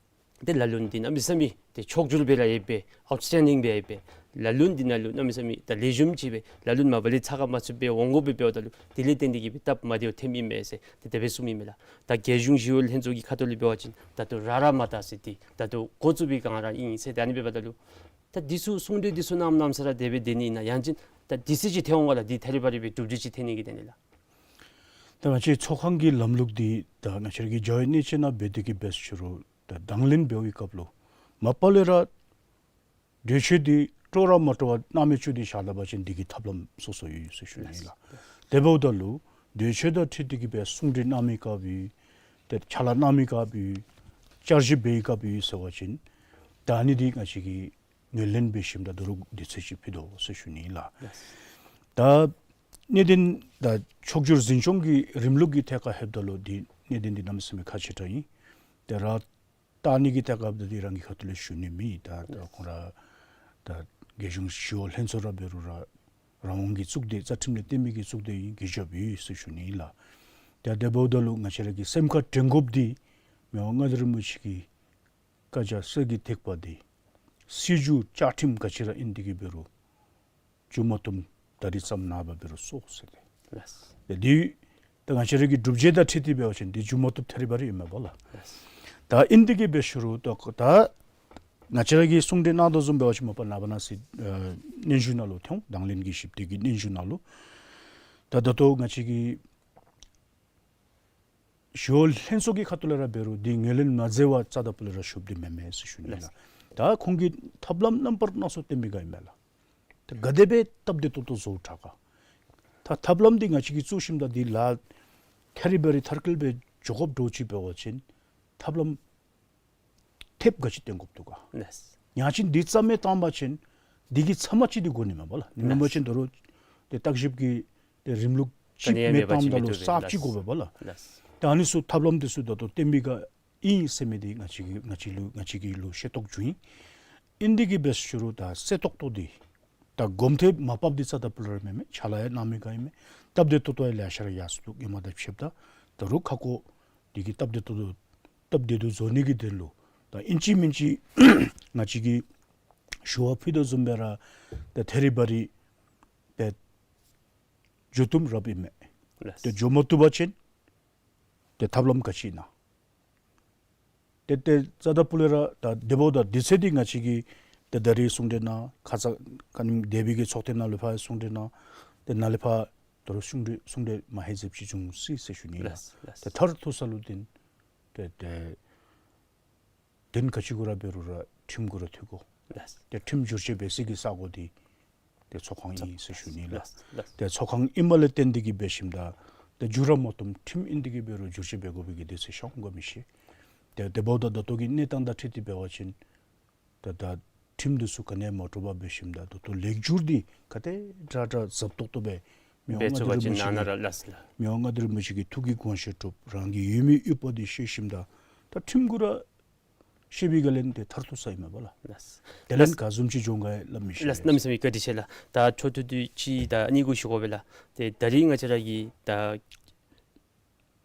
ཏེ་ལ་ལུ་འདི་གནམ་མེད་ས་མེད་ཏེ་ཕྱོགས་བསྒྱུར་འབད་ར་ཡོད་པས། ཨའུཊ་སི་ཊེན་ཌིང་འབད་ཡོད་པས། ལ་ལུ་འདི་ནང་ལུ་གནམ་མེད་ས་མེད་ད་ལེགས་ཤོམ་ཅིག་སྦེ་ལ་ལུ་མ་པ་ལས་ཚགས་ཁར་མ་ཚུད་པར་འོང་དགོཔ་སྦེ་འབདཝ་ད་ལུ་དེ་ལས་བརྟེན་ཏེ་གི་སྦེ་སྟབས་མ་བདེཝ་ཐོནམ་ཨིན་མས་ཟེར་ཏེ་དེ་སྦེ་གསུངམ་ཨིན་མས་ལགས། ད་རྒྱལ་གཞུང་ཞི་གཡོག་ལྷན་ཚོགས་ཀྱི་ཁ་ཐུག་ལས་འབད་བ་ཅིན་ད་ལྟོ་ར་ར་མ་དར་ཟེར་ཏེ་ད་ལྟོ་འགོ་བཙུགས་པའི་སྒང་ར་ཨིན་ཟེར། ད་ཨ་ནི་འབདཝ་ད་ལུ་ད་འདི་ཚུ་གསུང་གྲོས་འདི་ཚུ་གནངམ་གནངམ་ས་ར་དེ་སྦེ་སྡོད་ནི་ཨིན་ན་ཡང་ཅིན་ད་དུས་ཚོད་ཅིག་ཐོན་འོང་ག་ལགས། འདི་ཐད་རི་བ་རི་སྦེ་གྲུབ་འབྲས་ཅིག་ཐོན་ནི་གི་དོན་ལས་ལགས། ད་ང་བཅས་ཚོགས་ཁང་གི་ལམ་ལུགས་འདི་ད་ང་བཅས་ར་གི་རྒྱལ་བའི་གནས་ཆེན་ནང་འབད་དེ་གི་འབད་ཟེར་རུང་ད་དང་ལེན་འབད་བའི་སྐབས་ལུ་མ་པ་ལས་ར་གྲོས་ཆོད་འདི་སྤྲོ་ར་མ་སྤྲོ་བ་གནང་མི་ཚུ་འདི་བཞག་ད་པ་ཅིན་འདི་གི་ཐབས་ལམ་སོ་སོ་ཡོད་ཡོད་ཟེར་ཞུ་ནི་ལགས། དེ་འབདཝ་ད་ལུ་གྲོས་ཆོད་དང་འཁྲིལ་ཏེ་གི་སྦེ་གསུང་གྲོས་གནང་མི་ག་འབད་ཏེ་ཕྱག་ལཱ་གནང་མི་ག་འབད་བསྐྱར་ཞིབ་འབད་ག་འབད་ཟེར་བ་ཅིན་ད་ཨ་ནི་འདི་ང་བཅས་ཀྱིས་ངོས་ལེན་འབད་ཞིནམ་ད་ད་རུང་དུས་ཚོད་ཅིག་ཕུལ་དོ་ཟེར་ཞུ་ནི་ལགས། ད་གནད་དོན་ད་ཕྱོགས་བསྒྱུར་འཛིན་སྐྱོང་གི་རིམ་ལུགས་ཀྱི་ཐད་ཁར་ལྷོདཔ་ད་ལུ་འདི་གནད་དོན་འདི་གནམ་མེད་ས་མེད་ཁག་ཆེ་དྲགས་ཨིན། ཏེ་ར་ད་ཨ་ནི་གི་ཐད་ཁར་འདི་རང་གི་ཁ་ཐུག་ལས་ཞུ་ནི་མེད། ད་ད་ཁོང་ར་ད་རྒྱལ་གཞུང་ཞི་གཡོག་ལྷན་ཚོགས་ར་འབད་རུང་ར་རང་དབང་གི་གཙུག་སྡེ་རྩ་ཁྲིམས་ལས་བརྟེན་མི་གི་གཙུག་སྡེ་ཨིན། གུས་ཞབས་ཡོད་ཟེར་ཞུ་ནི་ལགས། ཏེ་དེ་འབདཝ་ད་ལུ་ང་བཅས་ར་གི་སེམས་ཁར་དྲན་དགོཔ་འདི་མི་དབང་མངའ་བདག་རིན་པོ་ཆེ་གི་བཀའ་རྒྱ་གསེར་གྱི་ཐེག་པ་འདི་སྲིད་བྱུས་བཅའ་ཁྲིམས་ག་ཅི་ར་ཨིན་དེ་གི་འབད་རུང་མཇུག་མ་བསྡུཝ་ད་རིས་ཙམ་ནངས་པ་འབད་རུང་སོར་སོར་ཏེ། ལགས། ཏེ་འདི་ད་ང་བཅས་ར་གི་སྒྲུབ་བྱེད་དང་འཁྲིལ་ཏེ་འབད་བ་ཅིན་འདི་མཇུག་མ་བསྡུཝ་ཐད་རི་བ་རི་ཨིན་མས་པ་ལགས། ལགས། ད་ཨིན་དེ་གི་འབད་ཟེར་རུང་ད་ད་ང་བཅས་ར་གིས་གསུང་གྲོས་གནང་དོ་བཟུམ་འབད་བ་ཅིན་མ་པ་ནངས་པ་གནངས་ཚེ་ཨ་སྙན་ཞུ་ནང་ལུ་ཐོན་འོང་། དང་ལེན་གྱི་ཞིབ་ཕྲ་གི་སྙན་ཞུ་ནང་ལུ། ད་ད་ལྟོ་ང་བཅས་ཀྱི་ཞི་གཡོག་ལྷན་ཚོགས་ཀྱི་ཁ་ཐུག་ལས་ར་འབད་རུང་འདི་ངོས་ལེན་མ་མཛད་པར་རྩ་དང་པོ་ལས་ར་ཞུཝ་འདི་མེན་མས་ཟེར་ཞུ་ནི་ལགས། ད་ཁོང་གིས་ཐབས་ལམ་རྣམ་པར་སྣ་ཚོགས་བསྟན་མི་ག་ཨིན་མས་ལགས། ད་ག་དེ་སྦེ་སྟབས་བདེ་ཏོག་ཏོ་བཟོ་དྲག་ག། ད་ཐབས་ལམ་འདི་ང་བཅས་ཀྱིས་བཙུགས་ཞིནམ་ད་འདི་ལཱ་ཐད་རི་བ་རི་མཐར་འཁྱོལ་སྦེ་འགྱོ་དགོཔ་འདྲཝ་ཅིག་འབད་བ་ཅིན་ཐབས་ལམ་ཐེབས་ག་ཅི་བཏོན་དགོཔ་འདུག་ག། ལགས། ཡང་ཅིན་འདི་རྩ་མེད་བཏང་པ་ཅིན་འདི་གི་ཚབ་མ་ཅིག་འདི་དགོ་ནི་མས་པ་ལགས། ནི་མེན་པ་ཅིན་ད་རུང་ཏེ་བརྟག་ཞིབ་ཀྱི་ཏེ་རིམ་ལུགས་ཅིག་ག་ནི་ཡང་མེདཔ་མེདཔ་བཏངམ་ད་ལུ་ཅིག་མི་བཏུབ་པས། གསརཔ་ཅིག་དགོ་པས་པ་ལགས། ལགས། ད་ཨ་ནི་ཚུ་ཐབས་ལམ་འདི་ཚུ་ད་ལྟོ་བསྟན་མི་ག་ཨིན་ཟེར་མི་འདི་ང་བཅས་ཀྱི་ང་བཅས་ལུ་ང་བཅས་ཀྱི་ལུ་ཤེས་རྟོགས་བྱུང་ཡི། ཨིན་དེ་གི་འབད་ཟེར་རུང་ད་གསལ་ཏོག་ཏོ་འདི་ད་གོམ་ཐེབས་མ་བབས་འདི་རྩ་དང་པོ་ལས་ར་མེན་མས། ཕྱག་ལཱ་ཡང་གནང་མི་ག་ཨིན་མས། སྟབས་བདེ་ཏོག་ཏོ་ཡང་ལེ་ཤ་ར་ཡར་སོང་འདུག། ཧེ་མ་དང་ཕྱདཔ་ད། ད་རུང་ཁ་སྐོང་འདི་གི་སྟབས་བདེ་ཏོག་ཏོ་སྟབས་བདེ་ཏོག་ཏོ་བཟོ་ནི་གི་དོན་ལུ་ད་ཨིན་ཅི་མིན་ཅི་ང་བཅས་ཀྱིས་ཞུ་བ་ཕུལ་དོ་བཟུམ་སྦེ་ར་ད་ཐད་རི་བ་རི་སྦེ་འགྱོ་བཏུབ་རབ་ཨིན་མས། ལགས། ཏེ་འགྱོ་མ་བཏུབ་པ་ཅིན་ཏེ་ཐབས་ལམ་ག་ཅི་ཨིན་ན། ཏེ་ཏེ་རྩ་དང་པོ་ལས་ར་ད་དེ་འབདཝ་ད་དུས་ཚོད་འདི་ང་བཅས་ཀྱིས་ཏེ་ད་རིས་གསུང་གྲོས་གནང་། ཁ་ཙ་ཁ་ཉིནམ་འདས་པའི་གི་ཚོགས་ཐེངས་ནང་ལུ་ཕར་གསུང་གྲོས་གནང་། ཏེ་ནཱ་ལས་ཕར་ད་རུང་གསུང་གྲོས་གསུང་གྲོས་མ་ཧེ་ཟེབ་ཅིག་འབྱུང་སྲིད་ཟེར་ཞུ་ནི་ལགས། ལགས། ཏེ་མཐར་ཐུག་ས་ལུ་འདི་ཏེ་ཏེ་དོན་ག་ཅི་གུ་ར་འབད་རུང་ར་ཁྲིམས་གུ་ར་ཐུག་དགོ། ལགས། ཏེ་ཁྲིམས་བསྒྱུར་བཅོས་འབད་སའི་གི་ས་གོ་འདི་ཏེ་ཚོགས་ཁང་ཨིན་ཟེར་ཞུ་ནི་ལགས། ལགས། ལགས། ཏེ་ཚོགས་ཁང་ཨིནམ་ལས་བརྟེན་ཏེ་གི་འབད་ཞིནམ་ད་ཏེ་འགྱུར་ར་མ་བཏུབ། ཁྲིམས་ཨིན་དེ་གི་འབད་རུང་བསྒྱུར་བཅོས་འབད་དགོ་པའི་གི་དུས་ཚོད་ཤར་འོང་ག་མི་ཤེས། ཏེ་དེ་འབདཝ་ད་ད་ལྟོ་གི་གནས་སྟངས་དང་འཁྲིལ་ཏེ་འབད་བ་ཅིན་ད་ད་ཁྲིམས་འདི་ཚུ་ག་ནི་ཡང་མ་འདྲཝ་སྦེ་འབད་ཞིནམ་ད་ད་ལྟོ་ལེགས་བསྒྱུར་འདི་ག་དེ་དྲག་དྲག་ཟབ་ཏོག་ཏོ་སྦེ་མི་དབང་མངའ་བདག་རིན་པོ་ཆེ་གིས་ལགས། ལགས། མི་དབང་མངའ་བདག་རིན་པོ་ཆེ་གི་ཐུགས་ཀྱི་དགོངས་བཞེད་སྒྲུབ། རང་གི་ཡོད་མི་ཡོད་པ་འདི་ཤེས་ཞིནམ་ད་ད་ཁྲིམས་གུ་ར་ཤེས་པའི་ག་ལན་འདི་མཐར་ཐུག་ས་ཨིན་མས་པ་ལགས། ལགས། དེ་ལན་ལགས། ག་བཟུམ་ཅིག་འབྱུང་ག་ཡང་སླབ་མི་ཤེས། ལགས། གནམ་མེད་ས་མེད་བཀའ་དྲིན་ཆེ་ལགས། ད་འཕྲོ་མཐུད་དེ་ཅིག་ད་ཨ་ནི་གུ་ཞུ་དགོ་པས་ལགས། ཏེ་ད་རིས་ང་བཅས་ར་གི་ད་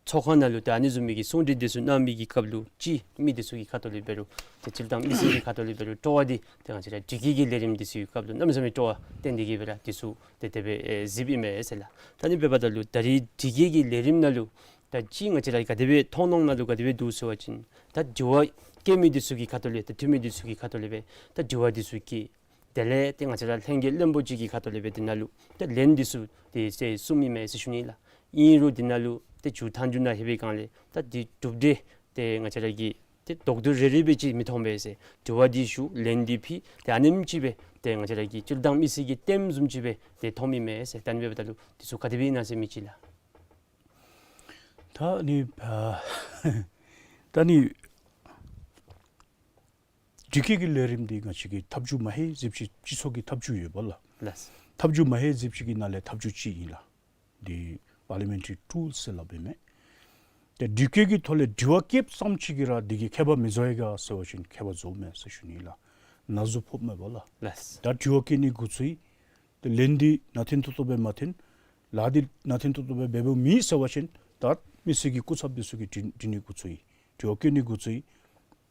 ཚོགས་ཁང་ནང་ལུ་ད་ཨ་ནི་བཟུམ་མའི་གི་གསུང་གྲོས་འདི་ཚུ་གནང་མི་གི་སྐབས་ལུ་ཅིག་མི་འདི་ཚུ་གི་ཁ་ཐུག་ལས་འབད་རུང་ཏེ་སྤྱིར་བཏང་མི་སེར་གྱི་ཁ་ཐུག་ལས་འབད་རུང་སྤྲོ་བ་འདི་ཏེ་ང་བཅས་ར་དྲི་བཀོད་ཀྱི་ལས་རིམ་འདི་ཚུ་གི་སྐབས་ལུ་གནམ་མེད་ས་མེད་སྤྲོ་བ་བཏོན་ཏེ་གི་སྦེ་ར་འདི་ཚུ་ཏེ་དེ་སྦེ་ཨེ་གཟིགསཔ་ཨིན་མས་ཟེར་ལགས། ད་ཨ་ནི་འབདཝ་ད་ལུ་ད་རིས་དྲི་བཀོད་ཀྱི་ལས་རིམ་ནང་ལུ་ད་ཅིག་ང་བཅས་ར་ག་དེ་སྦེ་མཐོང་སྣང་ནང་ལུ་ག་དེ་སྦེ་འདུག་ཟེར་བ་ཅིན་ད་དྲི་བ་བཀོད་མི་འདི་ཚུ་གི་ཁ་ཐུག་ལས་ད་འཐུས་མི་འདི་ཚུ་གི་ཁ་ཐུག་ལས་སྦེ་ད་དྲི་བ་འདི་ཚུ་བཀོད། དེ་ལས་ཏེ་ང་བཅས་ར་ལྷན་རྒྱས་བློན་པོ་ཅིག་གི་ཁ་ཐུག་ལས་སྦེ་འདི་ནང་ལུ་ཏེ་ལན་འདི་ཚུ་ཏེ་ཟེར་གསུངམ་ཨིན་མས་ཟེར་ཞུ་ནི་ལགས། ཨིན་རུང་འདི་ནང་ལུ་ཏེ་མཇུག་མཐའ་མཇུག་ནང་ལྷོད་པའི་སྒང་ལས་ད་འདི་གྲུབ་འབྲས་ཏེ་ང་བཅས་ར་གིས་ཏེ་དོགས་འདོད་རེ་རེ་སྦེ་ཅིག་མི་མཐོང་པས་ཟེར། དྲི་བ་འདི་ཞུ་ལན་འདི་ཕུལ། ཏེ་ཨ་ནེམ་ཅིག་སྦེ་ཏེ་ང་བཅས་ར་གི་སྤྱིར་བཏང་མི་སེར་གྱི་ལྟདམོ་བཟུམ་ཅིག་སྦེ་ཏེ་མཐོངམ་ཨིན་མས་ཟེར། ད་ཨ་ནི་འབདཝ་ད་ལུ་འདི་ཚུ་ག་དེ་སྦེ་ཨིན་ན་ཟེར་མི་ཅིག་ལགས། ད་ནི་ཨ་ད་ནི་འདི་སྐད་ཀྱི་ལས་རིམ་འདི་ང་བཅས་ཀྱི་ཐབས་བྱུས་མ་ཧེ་ཟེར་ཅིག་སྤྱི་ཚོགས་ཀྱི་ཐབས་བྱུས་ཡོད་པ་ལགས། ལགས། ཐབས་བྱུས་མ་ཧེ་ཟེར་ཅིག་གི་ནང་ལས་ཐབས་བྱུས་ཅིག་ཨིན་ལགས། འདི་པར་ལི་མེན་ཊ་རི་ཊུལ་ཟེར་སླབ་ཨིན་མས། ཏེ་འདི་སྐད་ཀྱི་ཐོག་ལས་དྲི་བ་བཀོདཔ་ཙམ་ཅིག་གིས་ར་འདི་གིས་ཁྱད་པར་མི་བཟོ་ཡི་ག་ཟེར་བ་ཅིན་ཁྱད་པར་བཟོཝ་མས་ཟེར་ཞུ་ནི་ལགས། ན་ཟུག་ཕོགཔ་མས་པ་ལགས། ལགས། ད་དྲི་བ་བཀོད་ནི་འགོ་བཙུགས་ཡི། ཏེ་ལན་འདི་ནང་དོན་ཏོག་ཏོ་སྦེ་མ་ཐོན། ལཱ་འདི་ནང་དོན་ཏོག་ཏོ་སྦེ་འབད་འབདཝ་མེད་ཟེར་བ་ཅིན་ད་མི་སེར་གྱི་སྐུ་ཚབ་འདི་ཚུ་གིས་དྲི་དྲི་ནི་འགོ་བཙུགས་ཡི། དྲི་བ་བཀོད་ནི་འགོ་བཙུགས་ཡི།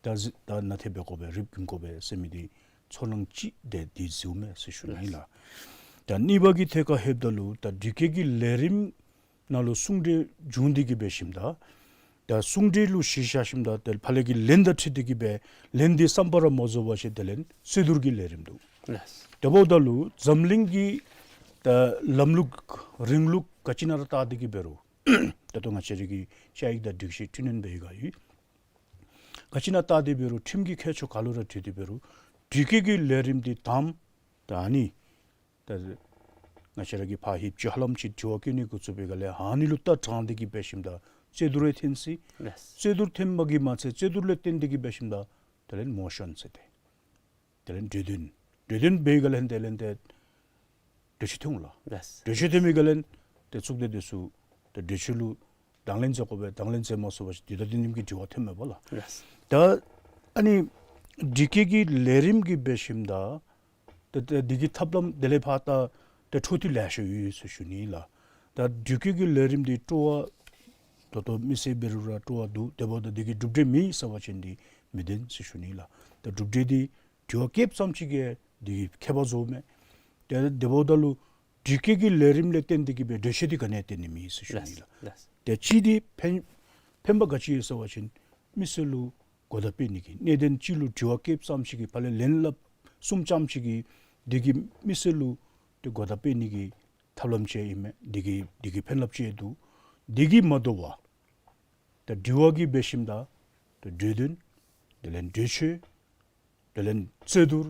ད་གཟིགས་ད་ནན་ཏན་འབད་དགོ་པས་རིགཔ་སྒྲིམ་དགོ་པས་ཟེར་མི་འདི་ཚོར་སྣང་ཅིག་དེ་འདི་བཟོཝ་མས་ཟེར་ཞུ་ནི་ལགས། ད་གཉིས་པ་གི་ཐད་ཁར་ལྷོདཔ་ད་ལུ་ད་འདི་སྐད་ཀྱི་ལས་རིམ་ནང་ལུ་གསུང་གྲོས་བྱུང་སྟེ་གིས་འབད་ཞིནམ་ད་ད་གསུང་གྲོས་ལུ་གཞི་བཞག་ཞིནམ་ད་ཏེ་ཕར་ལས་ཀྱི་ལན་དང་འཁྲིལ་ཏེ་གིས་སྦེ་ལན་འདི་བསམ་པ་ར་མ་རྫོགས་པ་ཅིན་དེ་ལས་རྩོད་བསྡུར་གྱི་ལས་རིམ་འདུག། ལགས། དེ་འབདཝ་ད་ལུ་འཛམ་གླིང་གི་ད་ལམ་ལུགས་རིང་ལུགས་ག་ཅི་ནང་ར་བལྟ་སྟེ་གིས་འབད་རུང་ད་ལྟོ་ང་བཅས་ར་གི་ཤ་ཡིག་དང་སྒྲིག་གཞི་འཕྲི་སྣོན་འབད་ཡི་ག་ཡོད། ག་ཅི་ནང་བལྟ་སྟེ་འབད་རུང་ཁྲིམས་ཀྱི་ཁྱད་ཆོས་ག་ལུ་ར་འཁྲིལ་ཏེ་འབད་རུང་འདི་སྐད་ཀྱི་ལས་རིམ་འདི་དང་ད་ཨ་ནི་ད་ང་བཅས་ར་གིས་ཕར་ཧེ་ཅིག་ཧ་ལམ་ཅིག་དྲི་བ་བཀོད་ནི་འགོ་བཙུགས་པའི་སྒང་ལས་ཨ་ནི་ལུ་ལྟ་དྲངས་ཏེ་གིས་འབད་ཞིནམ་ད་རྩོད་བསྡུར་ཡང་འཐོན་སྲིད། ལགས། རྩོད་བསྡུར་འཐོནམ་གིས་མ་ཚད་རྩོད་བསྡུར་ལས་བརྟེན་ཏེ་གིས་འབད་ཞིནམ་ད་དེ་ལས་མོ་ཤཱན་ཟེར་ཏེ་དེ་ལས་གྲོས་དོན་གྲོས་དོན་འབད་བའི་སྒང་ལས་དེ་ལས་ཏེ་གྲོས་ཆོད་ཐོན་ལགས། ལགས། གྲོས་ཆོད་ཐོན་པའི་སྒང་ལས་ཏེ་གཙུག་སྡེ་འདི་ཚུ་ཏེ་གྲོས་ཆོད་ལུ་དང་ལེན་མཛད་དགོ་པས། དང་ལེན་མཛད་མ་ཚུགས་པ་ཅིན་དེ་དང་དེ་ཉིནམ་གྱི་དྲི་བ་འཐོནམ་མས་པ་ལགས། ལགས། ད་ཨ་ནི་འདི་སྐད་ཀྱི་ལས་རིམ་གྱིས་འབད་ཞིནམ་ད་ཏེ་ཏེ་འདི་གི་ཐབས་ལམ་དེ་ལས་ཕར་ད་ཏེ་འཕྲོ་མཐུད་ལེ་ཤ་ཡོད་ཟེར་ཞུ་ནི་ལགས། ད་འདི་སྐད་ཀྱི་ལས་རིམ་འདི་སྤྲོ་བ་ད་ལྟོ་མི་སེར་འབད་རུང་ར་སྤྲོ་བ་འདུག། དེ་འབདཝ་ད་འདི་གི་གྲུབ་འབྲས་མེད་ཟེར་བ་ཅིན་འདི་མི་བདེན་ཟེར་ཞུ་ནི་ལགས། ད་གྲུབ་འབྲས་འདི་དྲི་བ་བཀོདཔ་ཙམ་ཅིག་གིས་འདི་གིས་ཁྱད་པར་བཟོཝ་མས། ཏེ་དེ་འབདཝ་ད་ལུ་འདི་སྐད་ཀྱི་ལས་རིམ་ལས་བརྟེན་ཏེ་གིས་སྦེ་གྲོས་ཆོད་འདི་ག་ནི་ཡང་བཏོན་ནི་མེད་ཟེར་ཞུ་ནི་ལགས། ལགས། ཏེ་གཅིག་འདི་ཕན་ཕན་པ་ག་ཅི་ཡོད་ཟེར་བ་ཅིན་མི་སེར་ལུ་གོ་བརྡ་སྤེལ་ནི་གི་གནད་དོན་ཅིག་ལུ་དྲི་བ་བཀོདཔ་ཙམ་ཅིག་གིས་ཕར་ལས་ལན་སླབ་གསུངམ་ཙམ་ཅིག་གིས་འདི་གིས་མི་སེར་ལུ་ཏེ་གོ་བརྡ་སྤེལ་ནི་གི་ཐབས་ལམ་ཅིག་ཨིན་མས། འདི་གིས་འདི་གིས་ཕན་རླབས་ཅིག་འདུག། འདི་གིས་མ་དོ་བར་ད་དྲི་བ་གིས་འབད་ཞིནམ་ད་ད་གྲོས་དོན་དེ་ལས་གྲོས་ཆོད་དེ་ལས་རྩོད་བསྡུར་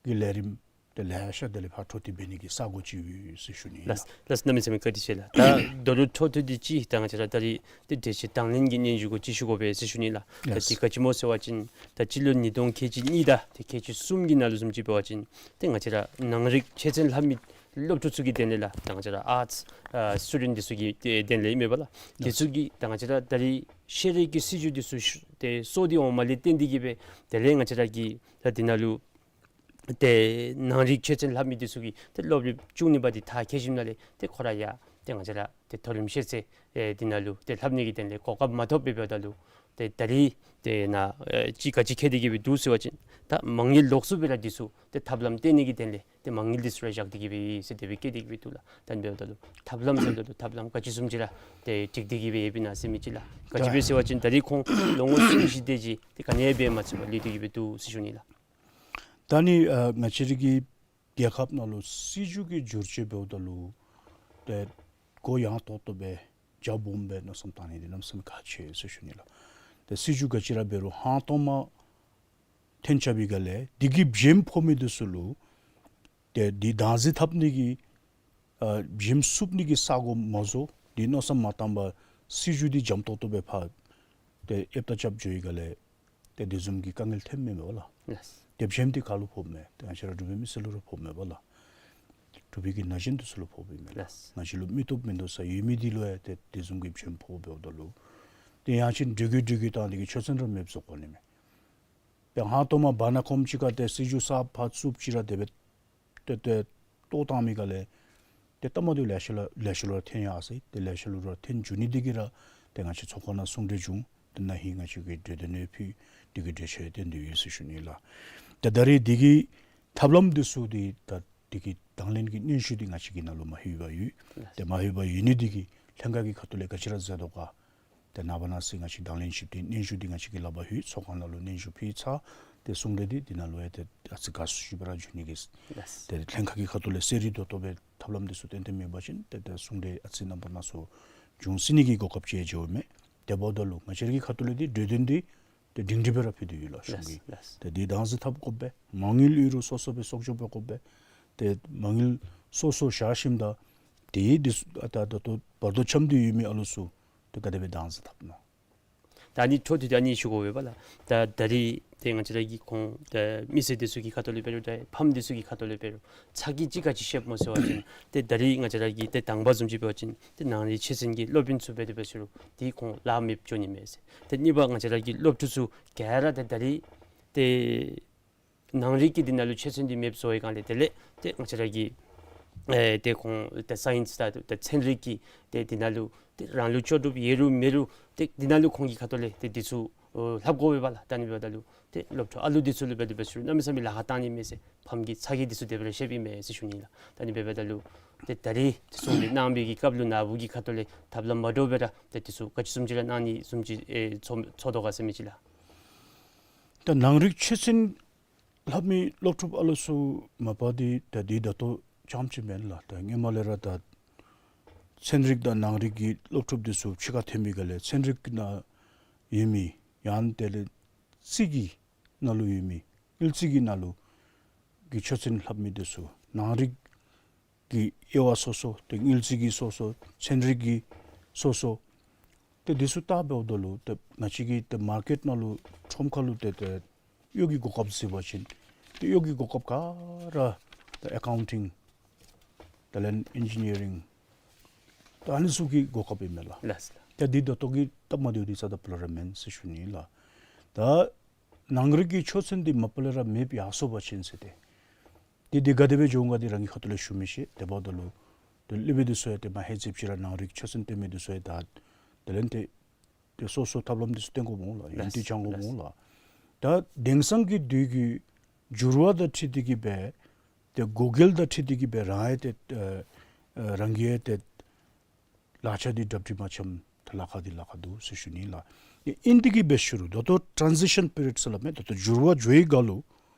གྱི་ལས་རིམ་དེ་ལེ་ཤ་དེ་ལས་ཕར་འཕྲོ་མཐུད་འབད་ནི་གི་ས་གོ་ཅིག་ཡོད་ཟེར་ཞུ་ནི་ལགས། ལགས། ལགས་གནམ་མེད་ས་མེད་བཀའ་དྲིན་ཆེ་ལགས། ད་མདོ་ལུ་འཕྲོ་མཐུད་དེ་ཅིག་ད་ང་བཅས་ར་ད་རིས་ཏེ་གྲོས་ཆོད་དང་ལེན་གྱི་སྙན་ཞུ་གུ་ཅིག་ཞུ་དགོ་པས་ཟེར་ཞུ་ནི་ལགས། ད་ལགས། དེ་ག་ཅི་སྨོ་ཟེར་བ་ཅིན་ད་སྤྱི་ལོ་ཉིས་སྟོང་ཁལ་གཅིག་གཉིས་དང་ཏེ་ཁལ་གཅིག་གསུམ་གྱི་ནང་ལུ་བཟུམ་ཅིག་འབད་བ་ཅིན་ཏེ་ང་བཅས་ར་ནང་རིག་ཆོས་ཚན་ལྷབ་མི་སློབ་ཕྲུག་ཚུ་གི་དོན་ལས་ལགས། ད་ང་བཅས་ར་ཨརཊསི་ཨ་སི་ཊུ་ཌེནཊ་འདི་ཚུ་གི་ཏེ་དོན་ལས་ཨིན་མས་པ་ལགས། དེ་ཚུ་གིས་ད་ང་བཅས་ར་ད་རིས་ཤེས་རིག་གི་སྲིད་བྱུས་འདི་ཚུ་ཤུ་ཏེ་སོར་ཏེ་འོངམ་ལས་བརྟེན་ཏེ་གིས་སྦེ་དེ་ལས་ང་བཅས་ར་གི་ད་འདི་ནང་ལུ་ཏེ་ནང་རིག་ཆོས་ཚན་ལྷབ་མི་འདི་ཚུ་གིས་ཏེ་སློབ་རིམ་བཅུ་གཉིས་པ་འདི་མཐར་འཁྱོལ་ཞིནམ་ལས་ཏེ་ཁོ་ར་ཡང་ཏེ་ང་བཅས་ར་ཏེ་མཐོ་རིམ་ཤེས་ཚད་ཨེ་འདི་ནང་ལུ་ཏེ་ལྷབ་ནི་གི་དོན་ལས་གོ་སྐབས་མ་ཐོབ་པར་འབདཝ་ད་ལུ་ཏེ་ད་རིས་ཏེ་ནཱ་ཨེ་ཅིག་ག་ཅི་འཁྱོལ་ཏེ་གིས་སྦེ་འདུག་ཟེར་བ་ཅིན་ད་མ་དངུལ་ལོགས་སུ་སྦེ་ར་འདི་ཚུ་ཏེ་ཐབས་ལམ་བཏོན་ནི་གི་དོན་ལས་ཏེ་མ་དངུལ་འདི་ཚུ་ར་བཞག་སྟེ་གིས་སྦེ་ཡོད་ཟེར་དེ་སྦེ་བཀོད་དེ་གིས་སྦེ་འདུག་ལགས། ད་འབདཝ་ད་ལུ་ཐབས་ལམ་ཟེརཝ་ད་ལུ་ཐབས་ལམ་ག་ཅི་བཟུམ་ཅིག་ར་ཏེ་སྒྲིག་སྟེ་གིས་སྦེ་ཡོདཔ་ཨིན་ན་ཟེར་མི་ཅིག་ལགས། ག་ཅི་སྦེ་ཟེར་བ་ཅིན་ད་རིས་ཁོང་ལོ་ངོ་གསུམ་བཞི་དེ་ཅིག་ཏེ་ག་ནི་ཡང་འབད་མ་ཚུགས་པར་ལུས་ཏེ་གིས་སྦེ་འདུག་ཟེར་ཞུ་ནི་ལགས། ད་ནི་ཨ་ང་བཅས་ར་གི་རྒྱལ་ཁབ་ནང་ལུ་སྲིད་བྱུས་ཀྱི་བསྒྱུར་བཅོས་འབདཝ་ད་ལུ་ཏེ་གོ་ཡངས་ཏོག་ཏོ་སྦེ་རྒྱ་སྦོམ་སྦེ་མནོ་བསམ་བཏང་ནི་འདི་གནམ་མེད་ས་མེད་ཁག་ཆེ་ཟེར་ཞུ་ནི་ལགས། ཏེ་སྲིད་བྱུས་ག་ཅི་ར་འབད་རུང་ཧང་སྟོང་མ་འཐོན་རྐྱབ་པའི་སྒང་ལས་འདི་གི་བྱེམ་ཕོག་མི་འདི་ཚུ་ལུ་ཏེ་འདི་བདག་འཛིན་འཐབ་ནི་གི་ཨ་བྱེམ་བསུབ་ནི་གི་ས་གོ་མ་བཟོ། འདི་མནོ་བསམ་མ་བཏང་པར་སྲིད་བྱུས་འདི་འཇམ་ཏོག་ཏོ་སྦེ་ཕར་ཏེ་ཨེབ་རྟ་རྐྱབ་འགྱོ་བའི་སྒང་ལས་ཏེ་དེ་བཟུམ་གྱི་དཀའ་ངལ་ཐོནམ་མས་པ་ལགས། ལགས། ཏེ་བྱེམ་འདི་ག་ལུ་ཕོགཔ་མས། ཏེ་ང་བཅས་ར་འབྲུག་པའི་མི་སེར་ལུ་ར་ཕོགཔ་མས་པ་ལགས། འབྲུག་པའི་གི་ན་གཞོན་འདི་ཚུ་ལུ་ཕོགཔ་ཨིན་མས་ལགས། ལགས། ང་བཅས་ལུ་མི་སྟོབས་མིན་འདུག་ས་ཡོད་མི་འདི་ལུ་ཡང་ཏེ་དེ་བཟུམ་གྱི་བྱེམ་ཕོགཔ་འབདཝ་ད་ལུ་ཏེ་ཡང་ཅིན་འགྲོས་ཀྱི་འགྲོས་ཀྱི་བཏང་ནི་གི་ཆོས་ཚན་ར་མེདཔ་བཟོ་དགོ་ནི་མས། ཏེ་ཧང་སྟོང་མ་བར་ན་ཁོམ་ཅིག་ཁར་ཏེ་སྲིད་བྱུས་གསརཔ་ཕར་བཙུགསཔ་ཅིག་ར་དེ་སྦེ་ཏེ་ཏེ་བཏོག་བཏང་མི་སྒང་ལས་ཏེ་ལྟ་མ་འདི་ལེ་ཤ་ལུ་ལེ་ཤ་ལུ་ར་འཐོན་ཡར་སོ་ཡི། ཏེ་ལེ་ཤ་ལུ་ར་འཐོན་འགྱོ་ནི་འདི་གིས་ར་ཏེ་ང་བཅས་ཚོགས་ཁང་ནང་གསུང་གྲོས་བྱུང་། ཏེ་ན་ཧིང་ང་བཅས་ཀྱིས་གྲོས་དོན་ཡང་ཕུལ། འདི་གི་གྲོས་ཆོད་ཡང་བཏོན་ཏེ་ཡོད་ཟེར་ཞུ་ནི་ལགས། ཏེ་ད་རིས་འདི་གི་ཐབས་ལམ་འདི་ཚུ་འདི་ད་འདི་གི་དང་ལེན་གྱི་སྙན་ཞུ་འདི་ང་བཅས་ཀྱི་ནང་ལུ་མ་ལྷོད་པར་ཡོད། ཏེ་མ་ལྷོད་པར་ཡོད་ནི་འདི་གིས་ལྷན་ཁག་གི་ཁ་ཐུག་ལས་ག་ཅི་ར་མཛད་དོ་ག། ཏེ་ནངས་པ་གནངས་ཚེ་ང་བཅས་དང་ལེན་ཞིབ་ཏེ་སྙན་ཞུ་འདི་ང་བཅས་ཀྱི་ལག་པར་ལྷོད། ཚོགས་ཁང་ནང་ལུ་སྙན་ཞུ་ཕུལ་ཚར། ཏེ་གསུང་གྲོས་འདི་འདི་ནང་ལུ་ཡང་ཏེ་ཨ་ཙི་དགའ་ཚོར་ཞུ་བར་འགྱོ་ནི་གི། ལགས། ཏེ་ལྷན་ཁག་གི་ཁ་ཐུག་ལས་གསལ་རི་ཏོག་ཏོ་སྦེ་ཐབས་ལམ་འདི་ཚུ་བཏོན་ཏེ་མེད་པ་ཅིན་ཏེ་ཏེ་གསུང་གྲོས་ཨ་ཙི་རྣམ་པ་སྣ་ཚོགས་འབྱུང་སྲིད་ནི་གི་གོ་སྐབས་ཅིག་ཡང་འབྱུངམ་མས། དེ་འབདཝ་ད་ལུ་ང་བཅས་ར་གི་ཁ་ཐུག་ལས་འདི་གྲོས་དོན་འདི་ཏེ་སྒྲིང་སྒྲི་སྦེ་ར་ཕུལ་ཏེ་ཡོད་ལགས་གཞུང་གིས། ལགས། ཏེ་འདི་བདག་འཛིན་འཐབ་དགོ་པས། མ་དངུལ་ཡོད་རུང་སོ་སོ་སྦེ་གསོག་འཇོག་འབད་དགོ་པས། ཏེ་མ་དངུལ་སོ་སོ་བཞག་ཞིནམ་ད་ཏེ་འདི་ཚུ་ཨ་ད་ད་ལྟོ་བར་དོ་འཁྱམས་ཏེ་ཡོད་མི་ཨ་ལུ་ཚུ་ ཏེ་ག་དེ་སྦེ་བཏང་ཟེར་འཐབ་ནུག། ད་ཨ་ནི་འཕྲོ་མཐུད་དེ་ཨ་ནི་ཞུ་དགོ་པས་ལགས། ད་ད་རིས་ཏེ་ང་བཅས་ར་གི་ཁོང་ད་མི་སེར་འདི་ཚུ་གི་ཁ་ཐུག་ལས་འབད་རུང་ད་ཕམ་འདི་ཚུ་གི་ཁ་ཐུག་ལས་འབད་རུང་ཚ་གྱང་ཅིག་ག་ཅི་བཤདཔ་སྨོ་ཟེར་བ་ཅིན་ཏེ་ད་རིས་ང་བཅས་ར་གི་ཏེ་དང་པ་བཟུམ་ཅིག་འབད་བ་ཅིན་ཏེ་ནང་རིག་ཆོས་ཚན་གྱི་སློབ་དཔོན་ཚུ་འབད་དེ་འབད་ཟེར་རུང་ཏེ་ཁོང་ལཱ་མེདཔ་འགྱོ་ནི་མས་ཟེར། ཏེ་གཉིས་པ་ང་བཅས་ར་གི་སློབ་ཕྲུག་ཚུ་ག་ར་ཏེ་ད་རིས་ཏེ་ནང་རིག་གི་འདི་ནང་ལུ་ཆོས་ཚན་འདི་མེདཔ་བཟོ་བའི་སྒང་ལས་དེ་ལས་ཏེ་ང་བཅས་ར་གི་ཨེ་ཏེ་ཁོང་ད་སའིནསི་ད་ད་ཚན་རིག་གི་ཏེ་འདི་ནང་ལུ་ཏེ་རང་ལུ་ལྕོགས་གྲུབ་ཡོད་རུང་མེད་རུང་ཏེ་འདི་ནང་ལུ་ཁོང་གི་ཁ་ཐུག་ལས་ཏེ་འདི་ཚུ་ཨོ་ལྷབ་དགོ་པས་ལགས། ད་ཨ་ནི་འབདཝ་ད་ལུ་ཏེ་སློབ་ཕྲུག་ཨ་ལུ་འདི་ཚུ་ལུ་འབད་དེ་འབད་ཟེར་རུང་གནམ་མེད་ས་མེད་ལཱ་ཁག་བཏང་ནི་མས་ཟེར་ཕམ་གྱི་ཚ་གྱང་འདི་ཚུ་དེ་སྦེ་ར་བཤདཔ་ཨིན་མས་ཟེར་ཞུ་ནི་ལགས། ད་ཨ་ནི་འབདཝ་ད་ལུ་ཏེ་ད་རིས་ཏེ་གསུང་གྲོས་གནང་བའི་གི་སྐབས་ལུ་ནཱ་བུ་གི་ཁ་ཐུག་ལས་ཐབས་ལམ་མ་འདྲཝ་སྦེ་ར་ཏེ་འདི་ཚུ་ག་ཅི་བཟུམ་ཅིག་ར་གནང་ནི་བཟུམ་ཅིག་ཨེ་ཚོར་ཚོར་དོ་ག་ཟེར་མི་ཅིག་ལགས། ད་ནང་རིག་ཆོས་ཚན་ལྷབ་མི་སློབ་ཕྲུག་ཨ་ལུ་ཚུ་མ་པ་འདི་ད་འདི་ད་ལྟོ་རྐྱངམ་ཅིག་མེན་ལགས། ད་སྔོན་མ་ལས་ར་ད་ཚན་རིག་དང་ནང་རིག་གི་སློབ་ཕྲུག་འདི་ཚུ་ཕྱི་ཁར་ཐོན་མི་ག་ལས་ཚན་རིག་ནང་ཡོད་མི་ཡང་དེ་ལས་རྩིས་ཀྱི་ནང་ལུ་ཡོད་མི་དངུལ་རྩིས་ཀྱི་ནང་ལུ་གི་ཆོས་ཚན་ལྷབ་མི་འདི་ཚུ་ནང་རིག་གི་དབྱེ་བ་སོ་སོ་ཏེ་དངུལ་རྩིས་ཀྱི་སོ་སོ་ཚན་རིག་གི་སོ་སོ་ཏེ་འདི་ཚུ་བལྟ་འབདཝ་ད་ལུ་ཏེ་ང་བཅས་ཀྱི་ཏེ་མར་ཀེཊ་ནང་ལུ་ཁྲོམ་ཁ་ལུ་ཏེ་ཏེ་གཡོག་གི་གོ་སྐབས་གཟིགས་པ་ཅིན་ཏེ་གཡོག་གི་གོ་སྐབས་ག་ར་ཏེ་ཨེ་ཀའུན་ཊིང་དེ་ལས་ཨིན་ཇི་ནི་ཡ་རིང་ད་ཨ་ནི་ཚུ་གི་གོ་སྐབས་ཨིན་མས་ལགས། ལགས་སོ། ཏེ་འདི་ད་ལྟོ་གི་སྟབས་མ་བདེཝ་འདི་རྩ་དང་ཕུ་ལས་ར་མེན་ཟེར་ཞུ་ནི་ལགས། ད་ནང་རིག་གི་ཆོས་ཚན་འདི་མ་པ་ལས་ར་མེདཔ་ཡར་སོང་པ་ཅིན་ཟེར་ཏེ་འདི་འདི་ག་དེ་སྦེ་འགྱོ་འོང་ག་འདི་རང་གི་ཁ་ཐུག་ལས་ཞུ་མི་ཤེས། དེ་འབདཝ་ད་ལུ་ཏེ་སློབ་དཔོན་འདི་ཚུ་ཡང་ཏེ་མ་ཧེ་ཙིགཔ་ཅིག་ར་ནང་རིག་ཆོས་ཚན་སྟོན་མི་འདི་ཚུ་ཡང་ད་དེ་ལས་ཏེ་ཏེ་སོ་སོ་ཐབས་ལམ་འདི་ཚུ་སྟོན་དགོཔ་འོང་ལགས། ཡོན་ཏན་ལགས་སྦྱང་དགོཔ་འོང་ལགས། ད་དེང་སང་གི་དུས་ཀྱི་འགྱུར་བ་དང་འཁྲིལ་ཏེ་གི་སྦེ་ཏེ་གོ་འགལ་དང་འཁྲིལ་ཏེ་གི་སྦེ་རང་ཡང་ཏེ་ཨ་ཨ་རང་གིས་ཡང་ཏེ་ལག་ཆ་འདི་གྲ་སྒྲིག་མ་འཆམ་ད་ལཱ་ཁག་འདི་ལཱ་ཁག་འདུག་ཟེར་ཞུ་ནི་ལགས། ཨིན་ཏེ་གི་སྦེ་ཞུ་རུང་ད་ལྟོ་ཊཱན་ཟི་ཤཱན་པི་རི་ཡོཌ་ཟེར་སླབ་མས། ད་ལྟོ་འགྱུར་བ་འགྱོ་བའི་སྒང་ལུ་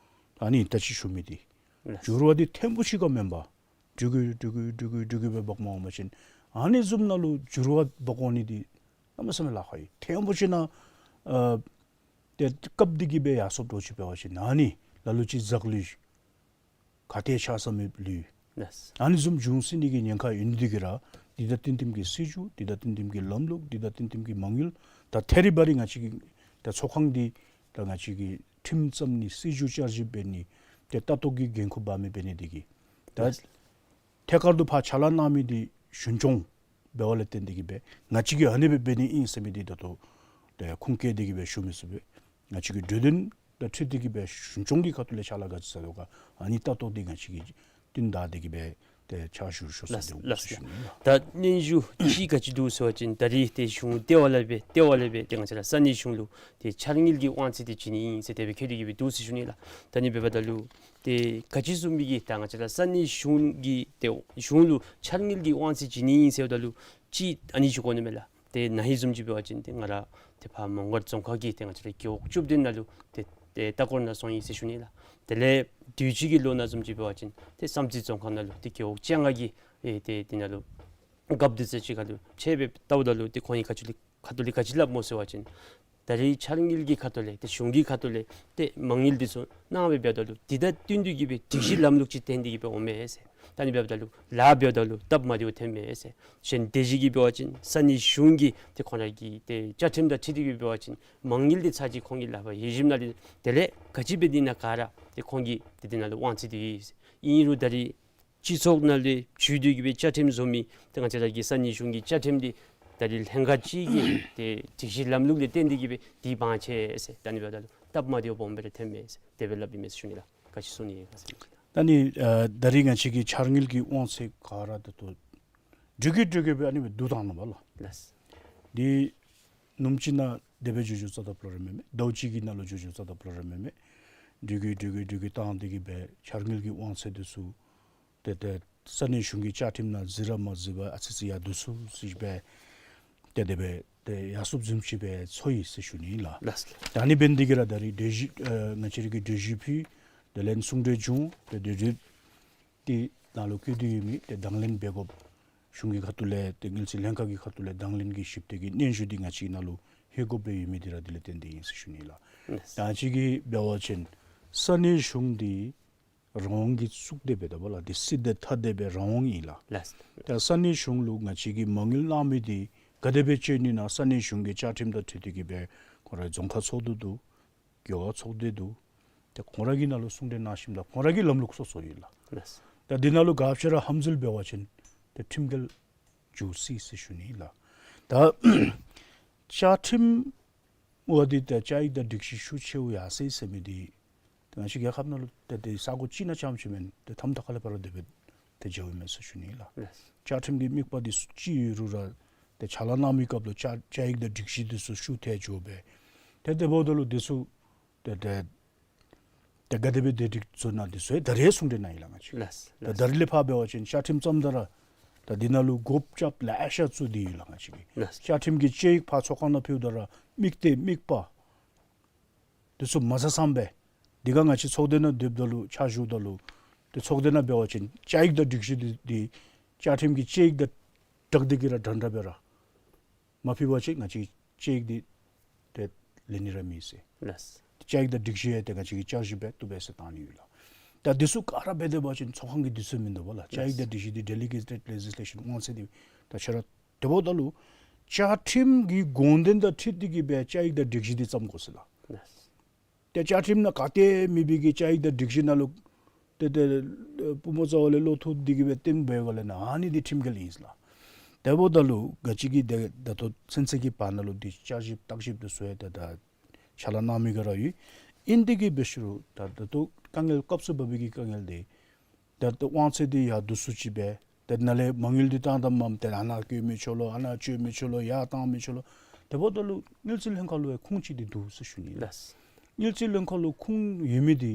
ཨ་ནི་ད་ཅི་ཞུ་མི་འདི་ལགས། འགྱུར་བ་འདི་ཐེངས་པོ་ཅིག་ག་མེན་པར་འགྱུར་འགྱུར་འགྱུར་འགྱུར་འགྱུར་འགྱུར་འགྱུར་འགྱུར་འབག་མ་འོང་པ་ཅིན་ཨ་ནི་བཟུམ་ནང་ལུ་འགྱུར་བ་འབག་འོང་ནི་འདི་གནམ་མེད་ས་མེད་ལཱ་ཁག་ཨིན། ཐེངས་པོ་ཅིག་ནང་ཨ་ཏེ་སྐབས་འདི་གི་སྦེ་ཡར་སོངམ་འདྲཝ་ཅིག་འབད་བ་ཅིན་ཨ་ནི་ལ་ལུ་ཅིག་འཛག་ལུས་ག་ཏེ་ཆགས་ས་མེད་ལུས། ལགས། ཨ་ནི་བཟུམ་འབྱུང་སྲིད་ནི་གི་ཉེན་ཁ་ཡོད་ནི་འདི་གིས་ར་འདི་དང་བསྟུན་བསྟུནམ་གྱི་སྲིད་བྱུས་འདི་དང་བསྟུན་བསྟུནམ་གྱི་ལམ་ལུགས་འདི་དང་བསྟུན་བསྟུནམ་གྱི་མ་དངུལ་ད་ཐད་རི་བ་རི་ང་བཅས་ཀྱི་ད་ཚོགས་ཁང་འདི་ད་ང་བཅས་ཀྱི་ཁྲིམས་བརྩམ་ནི་སྲིད་བྱུས་བསྐྱར་ཞིབ་འབད་ནི་ཏེ་ལྟ་རྟོག་གི་འགན་ཁུར་འབག་མི་འབད་ནི་འདི་གིས་ད་ལགས། ཐད་ཀར་དུ་ཕར་ཕྱག་ལཱ་གནང་མི་འདི་གཞུང་སྐྱོང་འབདཝ་ལས་བརྟེན་ཏེ་གི་སྦེ་ང་བཅས་ཀྱིས་ཨ་ནི་སྦེ་འབད་ནི་ཨིན་ཟེར་མི་འདི་ད་ལྟོ་ཏེ་ཁུངས་བཀལ་ཏེ་གི་སྦེ་ཞུ་མི་ཚུགས་པས། ང་བཅས་ཀྱི་གྲོས་དོན་དང་འཁྲིལ་ཏེ་གི་སྦེ་གཞུང་སྐྱོང་གི་ཁ་ཐུག་ལས་ཕྱག་ལཱ་ག་ཅི་རྐྱབ་དོ་ག་ཨ་ནི་ལྟ་རྟོག་འདི་ང་བཅས་ཀྱིས་བསྟུན་བདའ་སྟེ་གི་སྦེ་ཏེ་ཕྱག་ཞུ་ཞུ་ས་ལགས་འདི་ལགས་ཞུ་ནི་ལགས། ད་སྙན་ཞུ་ཅིག་ག་ཅི་འདུག་ཟེར་བ་ཅིན་ད་རིས་ཏེ་གཞུང་ལྟེ་བ་ལས་སྦེ་ལྟེ་བ་ལས་སྦེ་ཏེ་ང་བཅས་ར་ས་གནས་གཞུང་ལུ་ཏེ་འཆར་དངུལ་གྱི་དབང་ཚད་འདི་བྱིན་ནི་ཨིན་ཟེར་དེ་སྦེ་བཀོད་དེ་གི་སྦེ་འདུག་ཟེར་ཞུ་ནི་ལགས། ད་ཨ་ནི་འབདཝ་ད་ལུ་ཏེ་ག་ཅི་བཟུམ་མའི་གི་ད་ང་བཅས་ར་ས་གནས་གཞུང་གི་ཏེ་གཞུང་ལུ་འཆར་དངུལ་གྱི་དབང་ཚད་བྱིན་ནི་ཨིན་ཟེརཝ་ད་ལུ་ཅིག་ཨ་ནི་ཞུ་དགོ་ནི་མས་ལགས། ཏེ་ན་ཧིང་བཟུམ་ཅིག་འབད་བ་ཅིན་ཏེ་ང་ར་ཏེ་ཕར་མོང་སྒར་རྫོང་ཁག་གི་ཏེ་ང་བཅས་ར་རྒེད་འོག་བཅུ་བདུན་ནང་ལུ་ཏེ་ཏེ་ལྟ་སྐོར་ནང་སོང་ཡི་ཟེར་ཞུ་ནི་ལགས། དེ་ལས་དུས་ཅི་གི་ལོ་ནང་བཟུམ་ཅིག་འབད་བ་ཅིན་ཏེ་བསམ་རྩེ་རྫོང་ཁག་ནང་ལུ་ཏེ་རྒེད་འོག་བཅོ་ལྔ་གི་ཨེ་ཏེ་དེ་ནང་ལུ་རྒཔོ་འདི་ཚུ་ཅིག་ཁར་ལུ་ཕྱད་སྦེ་བལྟཝ་ད་ལུ་ཏེ་ཁོང་གི་ཁ་ཐུག་ལས་ཁ་ཐུག་ལས་ག་ཅི་སླབ་སྨོ་ཟེར་བ་ཅིན་ད་རིས་འཆར་དངུལ་གྱི་ཁ་ཐུག་ལས་ཏེ་གཞུང་གི་ཁ་ཐུག་ལས་ཏེ་མ་དངུལ་འདི་ཚུ་གནང་སྦེ་འབདཝ་ད་ལུ་འདི་དང་བསྟུན་ཏེ་གི་སྦེ་སྒྲིག་གཞི་ལམ་ལུགས་ཅིག་བཏོན་ཏེ་གི་སྦེ་འོང་མས་ཟེར། ད་ཨ་ནི་འབདཝ་ད་ལུ་ལཱ་འབདཝ་ད་ལུ་སྟབས་མ་བདེཝ་ཐོན་མས་ཟེར། གཞན་དེ་བཞིན་གྱི་འབད་བ་ཅིན་ས་གནས་གཞུང་གི་ཏེ་ཁོང་ར་གི་ཏེ་བཅའ་ཁྲིམས་དང་འཁྲིལ་ཏེ་གི་འབད་བ་ཅིན་མ་དངུལ་འདི་ཚར་གཅིག་ཁོང་གི་ལག་པར་ཡོད་ཞིནམ་ལས་དེ་ལས་ག་ཅི་འབད་ནི་ཨིན་ན་ག་ར་ཏེ་ཁོང་གི་ཏེ་དེ་ནང་ལུ་དབང་ཚད་འདི་ཡོད་ཟེར། ཨིན་རུང་ད་རིས་སྤྱི་ཚོགས་ནང་ལས་བྱུས་བསྡུས་ཀྱི་སྦེ་བཅའ་ཁྲིམས་བཟོ་མི་ཏེ་ང་བཅས་ར་གི་ས་གནས་གཞུང་གི་བཅའ་ཁྲིམས་འདི་ད་རིས་ལྷན་ཁག་ཅིག་གི་ཏེ་སྒྲིག་གཞི་ལམ་ལུགས་ལས་བརྟེན་ཏེ་གི་སྦེ་འདི་བང་ཆེ་ཟེར། ད་ཨ་ནི་འབདཝ་ད་ལུ་སྟབས་མ་བདེཝ་སྦོམ་སྦེ་ར་ཐོན་མས་ཟེར་དེ་སྦེ་སླབ་ཨིན་མས་ཟེར་ཞུ་ནི་ལགས། ག་ཅི་གསུང་ནི་ཡོད་ག་ཟེར་ཞུ་ནི་ལགས། ད་ཨ་ནི་ཨ་ད་རིས་ང་བཅས་ཀྱི་འཆར་དངུལ་གྱི་དབང་ཚད་ག་ར་ད་ལྟོ་འགྲོས་ཀྱིས་འགྲོས་ཀྱིས་སྦེ་ཨ་ནི་སྦེ་བསྡུ་བཏང་ནུག་པ་ལགས། ལགས། འདི་ནུབ་གཅིག་ནང་དེ་སྦེ་འགྱོ་འགྱོཝ་རྩ་དང་ཕུ་ལས་ར་མེན་མས། ཟླཝ་གཅིག་གི་ནང་ལུ་འགྱོ་འགྱོཝ་རྩ་དང་ཕུ་ལས་ར་མེན་མས། འགྲོས་ཀྱིས་འགྲོས་ཀྱིས་འགྲོས་ཀྱིས་བཏང་སྟེ་གི་སྦེ་འཆར་དངུལ་གྱི་དབང་ཚད་འདི་ཚུ་ཏེ་ཏེ་ས་གནས་གཞུང་གི་བཅའ་ཁྲིམས་ནང་གཟིགས་ར་མ་གཟིགས་པར་ཨ་ཙི་ཅིག་ཡར་བསྡུ་ཚུགས་ཅིག་སྦེ་ཏེ་དེ་སྦེ་ཏེ་ཡར་སོངམ་བཟུམ་ཅིག་སྦེ་ཚོར་ཡི་ཟེར་ཞུ་ནི་ལགས། ལགས། ད་ཨ་ནི་འབད་ནི་འདི་གིས་ར་ད་རིས་གྲོས་གཞི་ཨ་ང་བཅས་ར་གིས་གྲོས་གཞི་ཕུལ། དེ་ལས་གསུང་གྲོས་བྱུང་། ཏེ་གྲོས་གྲོས་འདི་ནང་ལུ་བཀོད་དེ་ཡོད་མི་འདི་དང་ལེན་འབད་དགོཔ་གཞུང་གི་ཁ་ཐུག་ལས་ཏེ་དངུལ་རྩིས་ལྷན་ཁག་གི་ཁ་ཐུག་ལས་དང་ལེན་གྱི་ཞིབ་ལྟ་གི་སྙན་ཞུ་འདི་ང་བཅས་ནང་ལུ་ལྷོད་དགོཔ་སྦེ་ཡོད་མི་འདི་ར་འདི་ལས་བརྟེན་ཏེ་ཨིན་ཟེར་ཞུ་ནི་ལགས། ལགས། ད་ཅི་གི་འབད་བ་ཅིན་ས་གནས་གཞུང་འདི་རང་དབང་གི་གཙུག་སྡེ་སྦེ་འདུག་པ་ལགས། འདི་སྲིད་དང་ཐ་དད་སྦེ་རང་དབང་ཨིན་ལགས། ལགས། ད་ས་གནས་གཞུང་ལུ་ང་བཅས་ཀྱིས་མ་དངུལ་གནང་མི་འདི་ ག་དེ་སྦེ་བཅད་ནི་ཨིན་ན་ས་གནས་གཞུང་གི་བཅའ་ཁྲིམས་དང་འཁྲིལ་ཏེ་གི་སྦེ་ཁོང་ར་རྫོང་ཁག་ཚོགས་འདུ་འདུག། རྒེད་འོག་ཚོགས་སྡེ་འདུག། ཏེ་ཁོང་ར་གི་ནང་ལུ་གསུང་གྲོས་གནང་ཞིནམ་ད་ཁོང་ར་གི་ལམ་ལུགས་སོ་སོ་ཨིན་ལགས། ལགས། ད་འདི་ནང་ལུ་ག་ཅི་ར་ཧམ་འཛུལ་འབད་བ་ཅིན་ཏེ་ཁྲིམས་འགལ་འགྱོ་སྲིད་ཟེར་ཞུ་ནི་ལགས། ད་བཅའ་ཁྲིམས་འབདཝ་འདི་ད་བཅའ་ཡིག་དང་སྒྲིག་གཞི་ཤུགས་ཆེཝ་ཡར་སོ་ཡི་ཟེར་མི་འདི་ཏེ་ང་བཅས་རྒྱལ་ཁབ་ནང་ལུ་ཏེ་ཏེ་ས་གོ་ཅིག་ནང་རྐྱངམ་ཅིག་མེན། ཏེ་མཐའམ་མཐའ་ཁ་ལས་ཕར་དེ་སྦེ་ཏེ་འགྱོཝ་མས་ཟེར་ཞུ་ནི་ལགས། ལགས། བཅའ་ཁྲིམས་ཀྱི་དམིགས་པ་འདི་ཅིག་ཡོད་རུང་ར་ཏེ་ཕྱག་ལཱ་གནང་མི་སྐབས་ལུ་བཅའ་བཅའ་ཡིག་དང་སྒྲིག་གཞི་འདི་ཚུ་ཤུགས་ཐལ་འགྱོ་སྦེ་ཏེ་དེ་འབདཝ་ད་ལུ་འདི་ཚུ་ཏེ་ཏེ་ཏེ་ག་དེ་སྦེ་ཏེ་སྒྲིག་བཟོ་ནི་འདི་ཚུ་ད་རེས་གསུང་གྲོས་གནང་ཡི་ལགས་ང་བཅས། ལགས། ད་ལགས། ད་རེས་ལས་ཕར་འབད་བ་ཅིན་བཅའ་ཁྲིམས་བརྩམ་ད་ར་ད་འདི་ནང་ལུ་གོ་སྐབས་ལེ་ཤ་བཙུགས་ཏེ་ཡོད་ལགས་ང་བཅས་ཀྱིས། ལགས། བཅའ་ཁྲིམས་ཀྱི་བཅའ་ཡིག་ཕར་ཚོགས་ཁང་ནང་ཕུལཝ་ད་ར་དམིགས་གཏད་དམིགས་པ་འདི་ཚུ་མ་ཟ་ཙམ་སྦེ་འདི་ག་ང་བཅས་ཚོགས་སྡེ་ནང་སྡོདཔ་ད་ལུ་ཕྱག་ཞུཝ་ད་ལུ་ཏེ་ཚོགས་སྡེ་ནང་འབད་བ་ཅིན་བཅའ་ཡིག་དང་སྒྲིག་གཞི་འདི་འདི་བཅའ་ཁྲིམས་ཀྱི་བཅའ་ཡིག་དང་སྦྲགས་ཏེ་གི་ར་འདྲན་འདྲ་སྦེ་ར་མ་ཕུལ་བ་ཅིན་ང་བཅས་ཀྱིས་བཅའ་ཡིག་འདི་ཏེ་ལེན་ནི་ར་མེད་ཟེར། ལགས། བཅའ་ཡིག་དང་སྒྲིག་གཞི་ཡང་ཏེ་ང་བཅས་ཀྱིས་བསྐྱར་ཞིབ་འབད་བཏུབ་པས་ཟེར་བཏང་ནི་ཡོད་ལགས། ད་འདི་ཚུ་ག་ར་འབད་དེ་འབད་བ་ཅིན་ཚོགས་ཁང་གི་དུས་ཚོད་མིན་འདུག་པ་ལགས། བཅའ་ཡིག་དང་སྒྲིག་གཞི་འདི་ཌེ་ལི་གེ་ཊེཌ་ལེ་ཇིས་ལེ་ཤཱན་དབང་ཚད་འདི་ད་ཁྱོད་ར་དེ་འབདཝ་ད་ལུ་བཅའ་ཁྲིམས་ཀྱི་དགོངས་དོན་དང་འཁྲིལ་ཏེ་གི་སྦེ་བཅའ་ཡིག་དང་སྒྲིག་གཞི་འདི་བརྩམ་དགོ་ཟེར་ལགས། ལགས། ཏེ་བཅའ་ཁྲིམས་ནང་ག་ཏེ་མེད་པའི་གི་བཅའ་ཡིག་དང་སྒྲིག་གཞི་ནང་ལུ་ཏེ་ཏེ་ཨེ་པུས་མོ་རྩ་བ་ལས་བློ་ཐུག་སྟེ་གི་སྦེ་བཏོན་འབད་བ་ལས་ན་ཨ་ནི་འདི་ཁྲིམས་འགལ་ཨིན་ཟེར་ལགས། དེ་འབདཝ་ད་ལུ་ང་བཅས་ཀྱིས་ཏེ་ད་ལྟོ་ཚུན་ཚོད་ཀྱི་བར་ན་ལུ་འདི་བསྐྱར་ཞིབ་བརྟག་ཞིབ་འདི་ཚུ་ཡང་ཏེ་ད་ཕྱག་ལཱ་གནང་མི་ག་ར་ཡོད། ཨིན་ཏེ་གི་འབད་ཞུ་རུང་ད་ད་ལྟོ་དཀའ་ངལ་སྐབས་སུ་བབས་པའི་གི་དཀའ་ངལ་འདི་ད་ལྟོ་དབང་ཚད་འདི་ཡར་བསྡུ་སུ་ཅིག་སྦེ་ཏེ་ནཱ་ལས་མ་དངུལ་འདི་བཏང་བཏངམ་ཏེ་ཨ་ནཱ་བཀོལ་མི་ཆོག་ལོ་ཨ་ནཱ་སྤྱོད་མི་ཆོག་ལོ་ཡར་བཏང་མི་ཆོག་ལོ། དེ་འབདཝ་ད་ལུ་དངུལ་རྩིས་ལྷན་ཁག་ལུ་ཡང་ཁུངས་ཅིག་འདི་འདུག་ཟེར་ཞུ་ནི་ལགས། ལགས། དངུལ་རྩིས་ལྷན་ཁག་ལུ་ཁུངས་ཡོད་མི་འདི་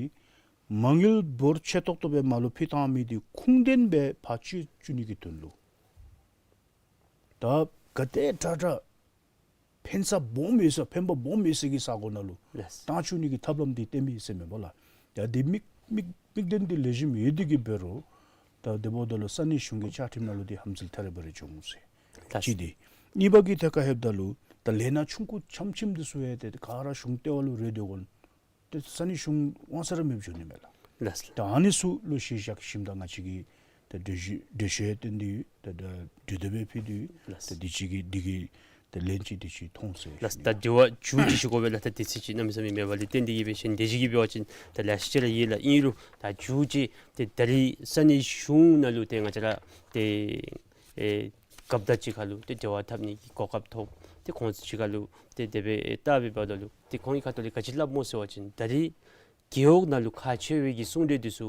མ་དངུལ་འབོར་ཆེ་ཏོག་ཏོ་སྦེ་མར་ལུ་ཕུལ་བཏང་མི་འདི་ཁུངས་ལྡན་སྦེ་ཕར་སྤྱོད་བཅུག་ནི་གི་དོན་ལུ་ད་ག་དེ་དྲག་དྲག་ཕན་ས་སྦོམ་ཡོད་ས་ཕན་པ་སྦོམ་ཡོད་ས་གི་ས་གོ་ནང་ལུ་ལགས། བཏང་བཅུག་ནི་གི་ཐབས་ལམ་འདི་བསྟེན་མི་ཟེར་མེན་པ་ལགས། ཡ་འདི་དམིགས་དམིགས་དམིགས་དོན་འདི་ལེགས་ཤོམ་ཡོད་དེ་གི་འབད་རུང་ད་དེ་འབདཝ་ད་ལུ་ས་གནས་གཞུང་གི་བཅའ་ཁྲིམས་ནང་ལུ་འདི་ཧམ་འཛུལ་ཐད་རི་བ་རི་བྱུང་ཟེར། ལགས། གཅིག་འདི། གཉིས་པ་གི་ཐད་ཁར་ལྷོདཔ་ད་ལུ་ད་ལས་སྣ་ཆུང་ཀུ་ཆམ་ཆིམ་འདི་ཚུ་ཡང་ཏེ་ག་ར་གཞུང་ལྟེ་བ་ལུ་རེ་སྡོད་དགོ་ནི་ཏེ་ས་གནས་གཞུང་དབང་ཚད་ར་མེདཔ་འགྱོ་ནི་མས་ལགས། ལགས། ད་ཨ་ནི་ཚུ་ལུ་གཞི་བཞག་ཞིནམ་ད་ང་བཅས་ཀྱིས་ད་གྲོས་གཞི་གྲོས་ཆོད་བཏོན་ཏེ་ཡོད། ད་ད་གྲོས་འདེབས་ཕུལ་ཏེ་ཡོད། ལགས། ད་འདི་ཅིག་གིས་འདི་གི་ད་ལན་ཅིག་འདི་ཅིག་ཐོན་ཟེར་ལགས། ཞུ་ནི་ད་ལགས། དྲི་བ་མཇུག་ཅིག་ཞུ་དགོ་པས་ལགས། ད་དུས་ཚོད་ཅིག་གནམ་མེད་ས་མེད་མེད་པ་ལས་བརྟེན་ཏེ་གི་སྦེ་ཞུ་ནི། དེ་ཅིག་གིས་འབད་བ་ཅིན་ད་ལེ་ཤ་ཅིག་ར་ཡོད་ལགས། ཨིན་རུང་ད་མཇུག་ཅིག་ཏེ་ད་རིས་ས་གནས་གཞུང་ནང་ལུ་ཏེ་ང་བཅས་ར་ཏེ་ཨེ་སྐབས་དང་གཅིག་ཁར་ལུ་ཏེ་འབྲེལ་བ་འཐབ་ནི་གི་གོ་སྐབས་ཐོབ། ཏེ་ཁོང་ཚུ་གཅིག་ཁར་ལུ་ཏེ་དེ་སྦེ་བལྟ་སྦེ་འབདཝ་ད་ལུ་ཏེ་ཁོང་གི་ཁ་ཐུག་ལས་ག་ཅི་སླབ་སྨོ་ཟེར་བ་ཅིན་ད་རིས་རྒེད་འོག་ནང་ལུ་ཁག་ཆེ་བའི་གི་གསུང་གྲོས་འདི་ཚུ་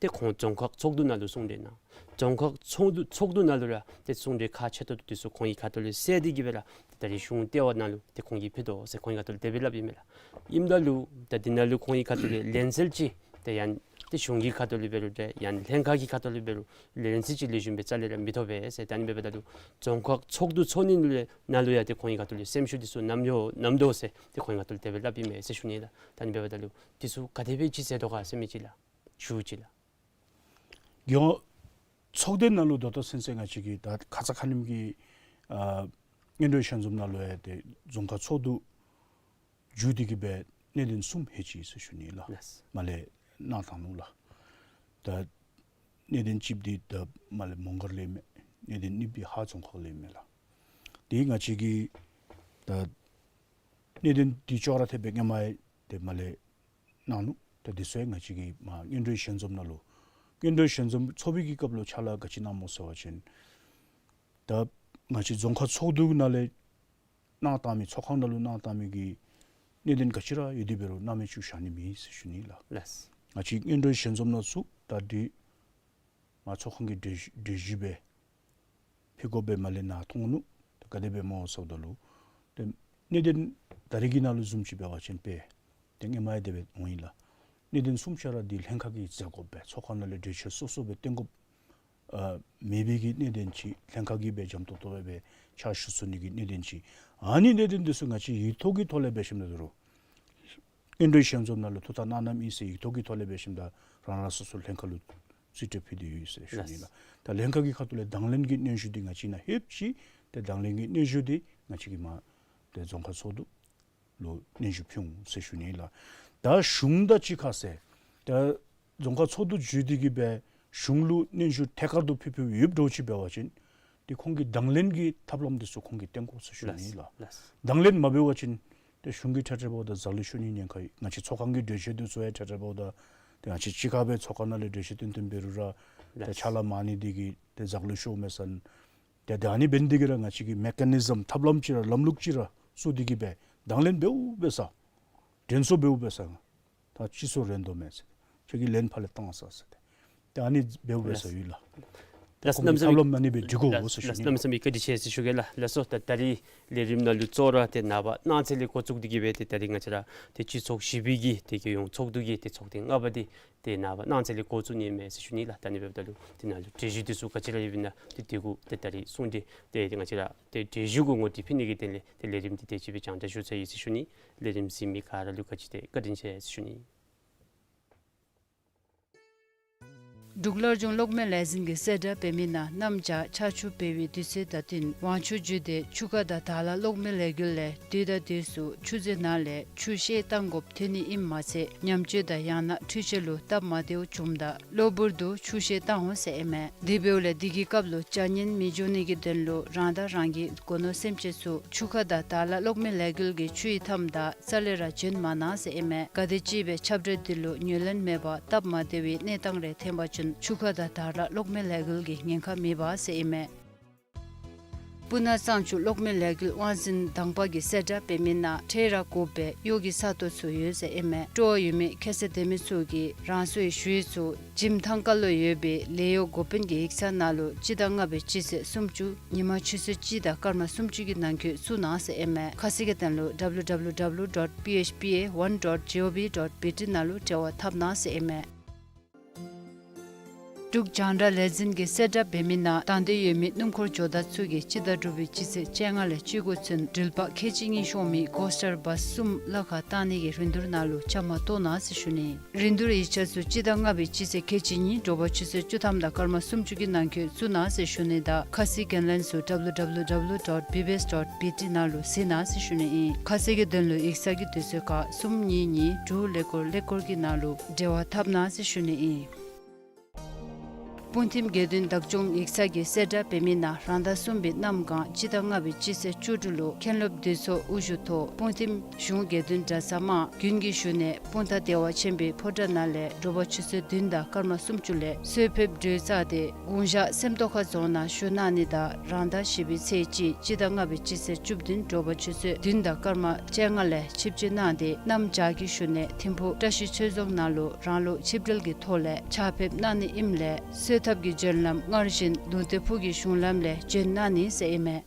ཏེ་ཁོང་རྫོང་ཁག་ཚོགས་འདུ་ནང་ལུ་གསུང་གྲོས་གནང་། རྫོང་ཁག་ཚོགས་འདུ་ཚོགས་འདུ་ནང་ལུ་ར་ཏེ་གསུང་གྲོས་ཁག་ཆེ་ཏོག་ཏོ་འདི་ཚུ་ཁོང་གི་ཁ་ཐུག་ལས་གསལ་ཏེ་གི་སྦེ་ར་ད་རིས་གཞུང་ལྟེ་བ་ནང་ལུ་ཏེ་ཁོང་གིས་ཕུལ་དོ་ཟེར་ཁོང་གི་ཁ་ཐུག་ལས་དེ་སྦེ་སླབ་ཨིན་མས་ལགས། ཨིནམ་ད་ལུ་ད་འདི་ནང་ལུ་ཁོང་གི་ཁ་ཐུག་ལས་ལན་གསལ་ཅིག་ཏེ་ཡང་ཏེ་གཞུང་གི་ཁ་ཐུག་ལས་འབད་རུང་ཏེ་ཡང་ལྷན་ཁག་གི་ཁ་ཐུག་ལས་འབད་རུང་ལན་གསལ་ཅིག་ལེགས་ཤོམ་སྦེ་རྩ་ལས་ར་མི་ཐོབ་པས་ཟེར། ད་ཨ་ནི་འབདཝ་ད་ལུ་རྫོང་ཁག་ཚོགས་འདུ་ཚོགས་ནི་ལས་ནང་ལུ་ཡང་ཏེ་ཁོང་གི་ཁ་ཐུག་ལས་སེམས་ཤུགས་འདི་ཚུ་ནམ་ཡོད་ནམ་དོ་ཟེར་ཏེ་ཁོང་གི་ཁ་ཐུག་ལས་དེ་སྦེ་སླབ་ཨིན་མས་ཟེར་ཞུ་ནི་ལགས། ད་ཨ་ནི་འབདཝ་ད་ལུ་འདི་ཚུ་ག་དེ་སྦེ་ཅིག་ཟེར་དོ་ག་ཟེར་མི་ཅིག་ལགས། མཇུག་ཅིག་ལགས། རྒེད་འོག་ཚོགས་སྡེ་ནང་ལུ་ད་ལྟོ་ཚུན་ཚོད་ང་བཅས་ཀྱིས་ད་ཁ་ཙ་ཁ་ཉིནམ་གྱི་ཨ་སྔོན་འགྲོའི་ཞལ་འཛོམས་ནང་ལུ་ཡང་ཏེ་རྫོང་ཁག་ཚོགས་འདུ་བརྒྱུད་དེ་གི་སྦེ་གནད་དོན་གསུམ་ལྷོད་ཅི་ཟེར་ཞུ་ནི་ལགས། ལགས། མར་ལས་གནང་བཏང་ནུག་ལགས། ད་གནད་དོན་གཅིག་འདི་ད་མར་ལས་མོང་སྒར་ལས་མས། གནད་དོན་གཉིས་པ་ཧཱ་རྫོང་ཁག་ལས་མས་ལགས། དེ་ང་བཅས་ཀྱིས་ད་གནད་དོན་འདི་ཅོག་ར་འཐདཔ་སྦེ་སྔོན་མ་ཡང་ཏེ་མར་ལས་གནང་ནུག། ད་འདི་ཚུ་ཡང་ང་བཅས་ཀྱིས་མར་སྔོན་འགྲོའི་ཞལ་འཛོམས་ནང་ལུ་སྔོན་འགྲོའི་ཞལ་འཛོམས་ཚོགས་པའི་གི་སྐབས་ལུ་ཕྱག་ལཱ་ག་ཅི་གནངམ་སྨོ་ཟེར་བ་ཅིན་ད་ང་བཅས་རྫོང་ཁག་ཚོགས་འདུ་ནང་ལས་གནང་བཏང་མི་ཚོགས་ཁང་ནང་ལུ་གནང་བཏང་མི་གི་གནད་དོན་ག་ཅི་ར་ཡོད་དེ་འབད་རུང་གནམ་མེད་ས་མེད་བཞག་ནི་མེད་ཟེར་ཞུ་ནི་ལགས། ལགས། ང་བཅས་སྔོན་འགྲོའི་ཞལ་འཛོམས་ནང་ཚུ་ད་འདི་མར་ཚོགས་ཁང་གི་གྲོས་གཞི་གྲོས་གཞི་སྦེ་ཕུལ་དགོཔ་སྦེ་མར་ལས་ནཱ་ཐོན་ནུག། ད་ག་དེ་སྦེ་སྨོ་ཟེརཝ་ད་ལུ་ཏེ་གནད་དོན་ད་རིས་ཀྱི་ནང་ལུ་བཟུམ་ཅིག་འབད་བ་ཅིན་དཔེ་ཏེ་སྔོན་མ་ཡང་དེ་སྦེ་འོང་ཡི་ལགས། གནད་དོན་གསུམ་ཆ་ར་འདི་ལྷན་ཁག་གིས་མཛད་དགོཔ་སྦེ་ཚོགས་ཁང་ནང་ལས་གྲོས་ཆོད་སོ་སོ་སྦེ་བཏོན་དགོཔ་ཨ་མེད་པའི་གི་གནད་དོན་ཅིག་ལྷན་ཁག་གིས་སྦེ་འཇམ་ཏོང་ཏོ་སྦེ་ཕྱག་ཞུ་ཚུགས་ནི་གི་གནད་དོན་ཅིག། ཨ་ནི་གནད་དོན་འདི་ཚུ་ང་བཅས་ཡིག་ཐོག་གི་ཐོག་ལས་འབད་ཞིནམ་ད་ད་རུང་སྔོན་འགྲོའི་ཞལ་འཛོམས་ནང་ལུ་ཐུགས་ཐག་གནང་གནངམ་ཨིན་ཟེར་ཡིག་ཐོག་གི་ཐོག་ལས་འབད་ཞིནམ་ད་རང་རང་སོ་སོ་ལྷན་ཁག་ལུ་རྩིས་སྤྲོད་ཕུལ་ཏེ་ཡོད་ཟེར་ཞུ་ནི་ལགས། ད་ལྷན་ཁག་གི་ཁ་ཐུག་ལས་དང་ལེན་གྱི་སྙན་ཞུ་འདི་ང་བཅས་ནཱ་ལྷོདཔ་ཅིག་ཏེ་དང་ལེན་གྱི་སྙན་ཞུ་འདི་ང་བཅས་ཀྱིས་མར་ཏེ་རྫོང་ཁག་ཚོགས་འདུ་ལུ་སྙན་ཞུ་ཕུལ་འོང་ཟེར་ཞུ་ནི་ལགས། ད་གཞུང་དང་གཅིག་ཁར་ཟེར་ད་རྫོང་ཁག་ཚོགས་འདུ་བརྒྱུད་དེ་གི་སྦེ་གཞུང་ལུ་སྙན་ཞུ་ཐད་ཀར་དུ་ཕུལ་ཕུལཝ་ཡོདཔ་འདྲཝ་ཅིག་འབད་བ་ཅིན་ ཏེ་ཁོང་གིས་དང་ལེན་གྱི་ཐབས་ལམ་འདི་ཚུ་ཁོང་གིས་བསྟེན་དགོ་ཟེར་ཞུ་ནི་ལགས། ལགས། དང་ལེན་མ་འབད་བ་ཅིན་ཏེ་གཞུང་གིས་ཁྲ་ཁྲ་འབདཝ་ད་ཟ་ལུགས་ཞུ་ནི་ཉེན་ཁ་ཡོད། ང་བཅས་ཚོགས་ཁང་གི་གྲོས་ཆོད་འདི་ཚུ་ཡང་ཁྲ་ཁྲ་འབདཝ་ད་ཏེ་ང་བཅས་གཅིག་ཁར་སྦེ་ཚོགས་ཁང་ནང་ལས་གྲོས་ཆོད་བཏོན་བཏོན་འབད་རུང་ར་ཏེ་ལགས། ཕྱག་ལཱ་མང་ནི་འདི་གིས་ཏེ་ཟ་ལུགས་ཞུ་མས་ཟེར། ཏེ་ད་ཨ་ནི་འབད་ནི་འདི་གིས་ར་ང་བཅས་ཀྱིས་མེ་ཀ་ནི་ཛམ་ཐབས་ལམ་ཅིག་ར་ལམ་ལུགས་ཅིག་ར་བཙུགས་ཏེ་གིས་སྦེ་དང་ལེན་འབདཝ་འབད་ས་དྲན་གསོ་འབདཝ་འབད་ས་ད་སྤྱི་ཚོགས་རན་དོ་མས་ཟེར། ཁྱོད་ཀྱིས་ལན་ཕར་ལས་བཏང་ས་ཟེར་ཏེ། ཏེ་ཨ་ནི་འབདཝ་འབད་ས་ལགས། ཡོད་ལགས། ཏེ་ལགས། ཁོང་གིས་གནམ་མེད་ས་མེད་ཐབས་ལམ་ཨ་ནི་སྦེ་སྒྲིག་དགོ་ཟེར་ཞུ་ནི། ལགས། གནམ་མེད་ས་མེད་བཀའ་དྲིན་ཆེ་ཟེར་ཞུ་གེ་ལགས། ལགས་སོ། ད་ད་རིས་ལས་རིམ་ནང་ལུ་གཙོ་བོ་ར་ཏེ་ནངས་པ་གནངས་ཚེ་ལས་འགོ་བཙུགས་ཏེ་གིས་སྦེ་ཏེ་ད་རིས་ང་བཅས་ར་ཏེ་སྤྱི་ཚོགས་བཞི་པའི་གི་ཏེ་རྒྱལ་ཡོངས་ཚོགས་འདུ་གི་ཏེ་ཚོགས་ཐེངས་ལྔ་པ་འདི་ཏེ་ནངས་པ་གནངས་ཚེ་ལས་འགོ་བཙུགས་ནི་མས་ཟེར་ཞུ་ནི་ལགས། ད་ཨ་ནི་འབདཝ་ད་ལུ་ཏེ་ནཱ་ལུ་གྲོས་གཞི་འདི་ཚུ་ག་ཅི་ར་ཡོདཔ་ཨིན་ན་ཏེ་དེ་གུ་ཏེ་ད་རིས་གསུང་གྲོས་ཏེ་ཏེ་ང་བཅས་ར་ཏེ་གྲོས་གཞི་གུ་ངོ་སྤྲོད་ཕུལ་ནི་གི་དོན་ལས་ཏེ་ལས་རིམ་འདི་དེ་ཅིག་སྦེ་རྒྱང་བསྒྲགས་ཞུ་ཚར་ཡི་ཟེར་ཞུ་ནི། ལས་རིམ་གཟིགས་མི་ག་ར་ལུ་ག་ཅི་ཏེ་བཀའ་དྲིན་ཆེ་ཟེར་ཞུ་ནི། འབྲུག་སླར་འབྱུང་གློག་མེ་ལས་འཛིན་གྱིས་གསལ་བསྒྲགས་འབད་མི་ནང་གནམ་བྱཱར་ཆར་ཆུ་འབེལ་བའི་དུས་ཚོད་དང་བསྟུན་དབང་ཆུ་བརྒྱུད་དེ་ཆུ་ཁ་དང་དར་ལག་གློག་མེ་ལས་འགུལ་ལས་དུས་དང་དུས་སུ་ཆུ་མཛོད་ནང་ལས་ཆུ་བཤལ་བཏང་དགོཔ་ཐོན་ནི་ཨིནམ་མ་ཚད་ཉམས་བཅོས་དང་ཡང་ན་འཕྲུལ་ཆས་ལུ་སྟབས་མ་བདེཝ་བྱུངམ་ད་གློ་བུར་དུ་ཆུ་བཤལ་བཏང་འོང་ཟེར་ཨིན་མས། དེ་འབདཝ་ལས་དེ་གི་སྐབས་ལུ་བྱ་ངན་མི་འབྱུང་ནི་གི་དོན་ལུ་རང་དང་རང་གི་སྒོ་ནོར་སེམས་ཅན་ཚུ་ཆུ་ཁ་དང་དར་ལག་གློག་མེ་ལས་འགུལ་གྱི་ཆུའི་མཐའམ་དང་རྩ་ལས་ར་འབྱོན་མ་གནང་ཟེར་ཨིན་མས། གལ་ཏེ་ཅིག་སྦེ་ཁྱབ་བསྒྲགས་འདི་ལུ་ངོས་ལེན་མེད་པར་སྟབས་མ་བདེ་བའི་གནས་སྟངས་རེ་ཐོན་པ་ཅིན་ཆུ་ཁ་དང་དར་ལག་གློག་མེ་ལས་འགུལ་གྱི་ཉེན་ཁ་མེད་པ་ཟེར་ཨིན་མས། སྤུ་ན་གཙང་ཆུ་གློག་མེ་ལས་འགུལ་དབང་འཛིན་དང་པ་གིས་གསལ་བསྒྲགས་འབད་མི་ནང་འཕྲལ་ར་དགོ་པའི་གཡོག་གི་ས་སྟོང་ཚུ་ཡོད་ཟེར་ཨིན་མས། སྤྲོ་བ་ཡོད་མི་ཁྱད་ཚད་ལྡན་མི་ཚུ་གིས་རང་སོའི་ཞུ་ཡིག་ཚུ་འཇིམ་ཐང་ཁ་ལུ་ཡོད་པའི་ལས་གཡོག་འགོ་དཔོན་གྱི་ཡིག་ཚང་ནང་ལུ་སྤྱི་ཟླ་ལྔ་པའི་སྤྱི་ཚེས་སུམ་ཅུ་ཉིན་མ་ཆུ་ཚོད་གཅིག་དང་སྐར་མ་སུམ་ཅུ་གི་ནང་འཁོད་བཙུགས་གནང་ཟེར་ཨིན་མས། ཁ་གསལ་གྱི་དོན་ལུ་W W W dot P H P A one dot G O V dot B T ནང་ལུ་འབྲེལ་བ་འཐབ་གནང་ཟེར་ཨིན་མས། འབྲུག་རྒྱང་བསྒྲགས་ལས་འཛིན་གྱིས་གསལ་བསྒྲགས་འབད་མི་ནང་དང་འདོད་ཡོད་མི་སྣུམ་འཁོར་ཇོ་བདག་ཚུ་གིས་སྤྱི་ཟླ་དྲུག་པའི་སྤྱི་ཚེས་བཅོ་ལྔ་ལས་བཅུ་དགུ་ཚུན་འགྲུལ་པ་ཁལ་གཅིག་གཉིས་ཤོང་མི་ཀོ་སི་ཊར་བཱསི་གསུམ་གླ་ཁར་བཏང་ནི་གི་རིན་བསྡུར་ནང་ལུ་བཅའ་མར་གཏོགས་གནང་ཟེར་ཞུ་ནི། རིན་བསྡུར་ཡིག་ཆ་ཚུ་སྤྱི་ཟླ་ལྔ་པའི་སྤྱི་ཚེས་ཁལ་གཅིག་གཉིས་དྲོ་པ་ཆུ་ཚོད་བཅུ་ཐམ་དང་སྐར་མ་སུམ་ཅུ་གི་ནང་འཁོད་བཙུགས་གནང་ཟེར་ཞུ་ནི་དང་ཁ་གསལ་གྱི་ལན་ཚུ་W W W dot B B S dot B T ནང་ལུ་གཟིགས་གནང་ཟེར་ཞུ་ནི་ཨིན། ཁ་གསལ་གྱི་དོན་ལུ་ཡིག་ཚང་གི་དུས་ཚོད་ཁར་གསུམ་གཉིས་གཉིས་དྲུག་ཀླད་ཀོར་ཀླད་ཀོར་གྱི་ནང་ལུ་འབྲེལ་བ་འཐབ་གནང་ཟེར་ཞུ་ནི་ཨིན། སྤུངས་ཐིམ་དགེ་འདུན་བདག་སྐྱོང་ཡིག་ཚང་གིས་གསལ་བསྒྲགས་འབད་མི་ནང་རང་ཟླ་གསུམ་པའི་གནམ་གང་སྤྱི་ཟླ་ལྔ་པའི་སྤྱི་ཚེས་བཅུ་དྲུག་ལུ་མཁན་སློབ་འདུས་ཚོགས་དབུ་བཞུགས་ཐོག་སྤུངས་ཐིམ་གཞུང་དགེ་འདུན་གྲྭ་ཚང་དམངས་དགུན་གྱི་བཞུགས་གནས་སྤུངས་ཐང་བདེ་བ་ཆེན་པོའི་ཕོ་བྲང་ནང་ལས་དྲོ་པ་ཆུ་ཚོད་བདུན་དང་སྐར་མ་སུམ་ཅུ་ལས་གསོལ་ཕེབས་གྲོལ་ཚར་ཏེ་དགུང་ཞག་སེམས་རྟོགས་ཁ་རྫོང་ནང་བཞུགས་གནང་ནི་དང་རང་ཟླ་བཞི་པའི་ཚེས་གཅིག་སྤྱི་ཟླ་ལྔ་པའི་སྤྱི་ཚེས་བཅུ་བདུན་དྲོ་པ་ཆུ་ཚོད་བདུན་དང་སྐར་མ་བཅོ་ལྔ་ལས་ཆིབས་བསྒྱུར་གནང་སྟེ་གནམ་བྱཱར་གྱི་བཞུགས་གནས་ཐིམ་ཕུག་བཀྲ་ཤིས་ཆོས་རྫོང་ནང་ལུ་རང་ལུགས་ཆིབས་གྲལ་གྱི་ཐོག་ལས་ཕྱག་ཕེབས་གནང་ནི་ཨིནམ་ལས་གསོལ་ཐབ་ཀྱི་བྱོན་ལམ་སྔར་བཞིན་ལུང་བསྟན་ཕུག་གི་གཞུང་ལམ་ལས་བྱོན་གནང་ནི་ཟེར་ཨིན་མས།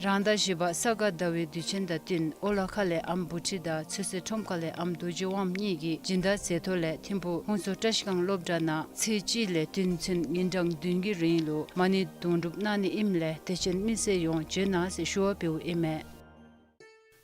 རང་ཟླ་བཞི་པ་ས་ག་ཟླ་བའི་དུས་ཆེན་དང་བསྟུན་ཨོ་ལ་ཁ་ལས་ཨམ་བུ་ཁྲིད་དང་ཚོད་བསྲེ་ཁྲོམ་ཁ་ལས་ཨམ་རྡོ་རྗེ་དབང་གཉིས་ཀྱིས་སྦྱིན་བདག་མཛད་ཐོག་ལས་ཐིམ་ཕུག་ཧུན་སུར་བཀྲ་ཤིས་སྒང་སློབ་གྲྭ་ནང་ཚེས་གཅིག་ལས་བདུན་ཚུན་ཉིན་གྲངས་བདུན་གྱི་རིང་ལུ་མ་ཎི་དུང་སྒྲུབ་གནང་ནི་ཨིནམ་ལས་དད་ཅན་མི་སེར་ཡོངས་བྱོན་གནང་ཟེར་ཞུ་བ་འབདཝ་ཨིན་མས།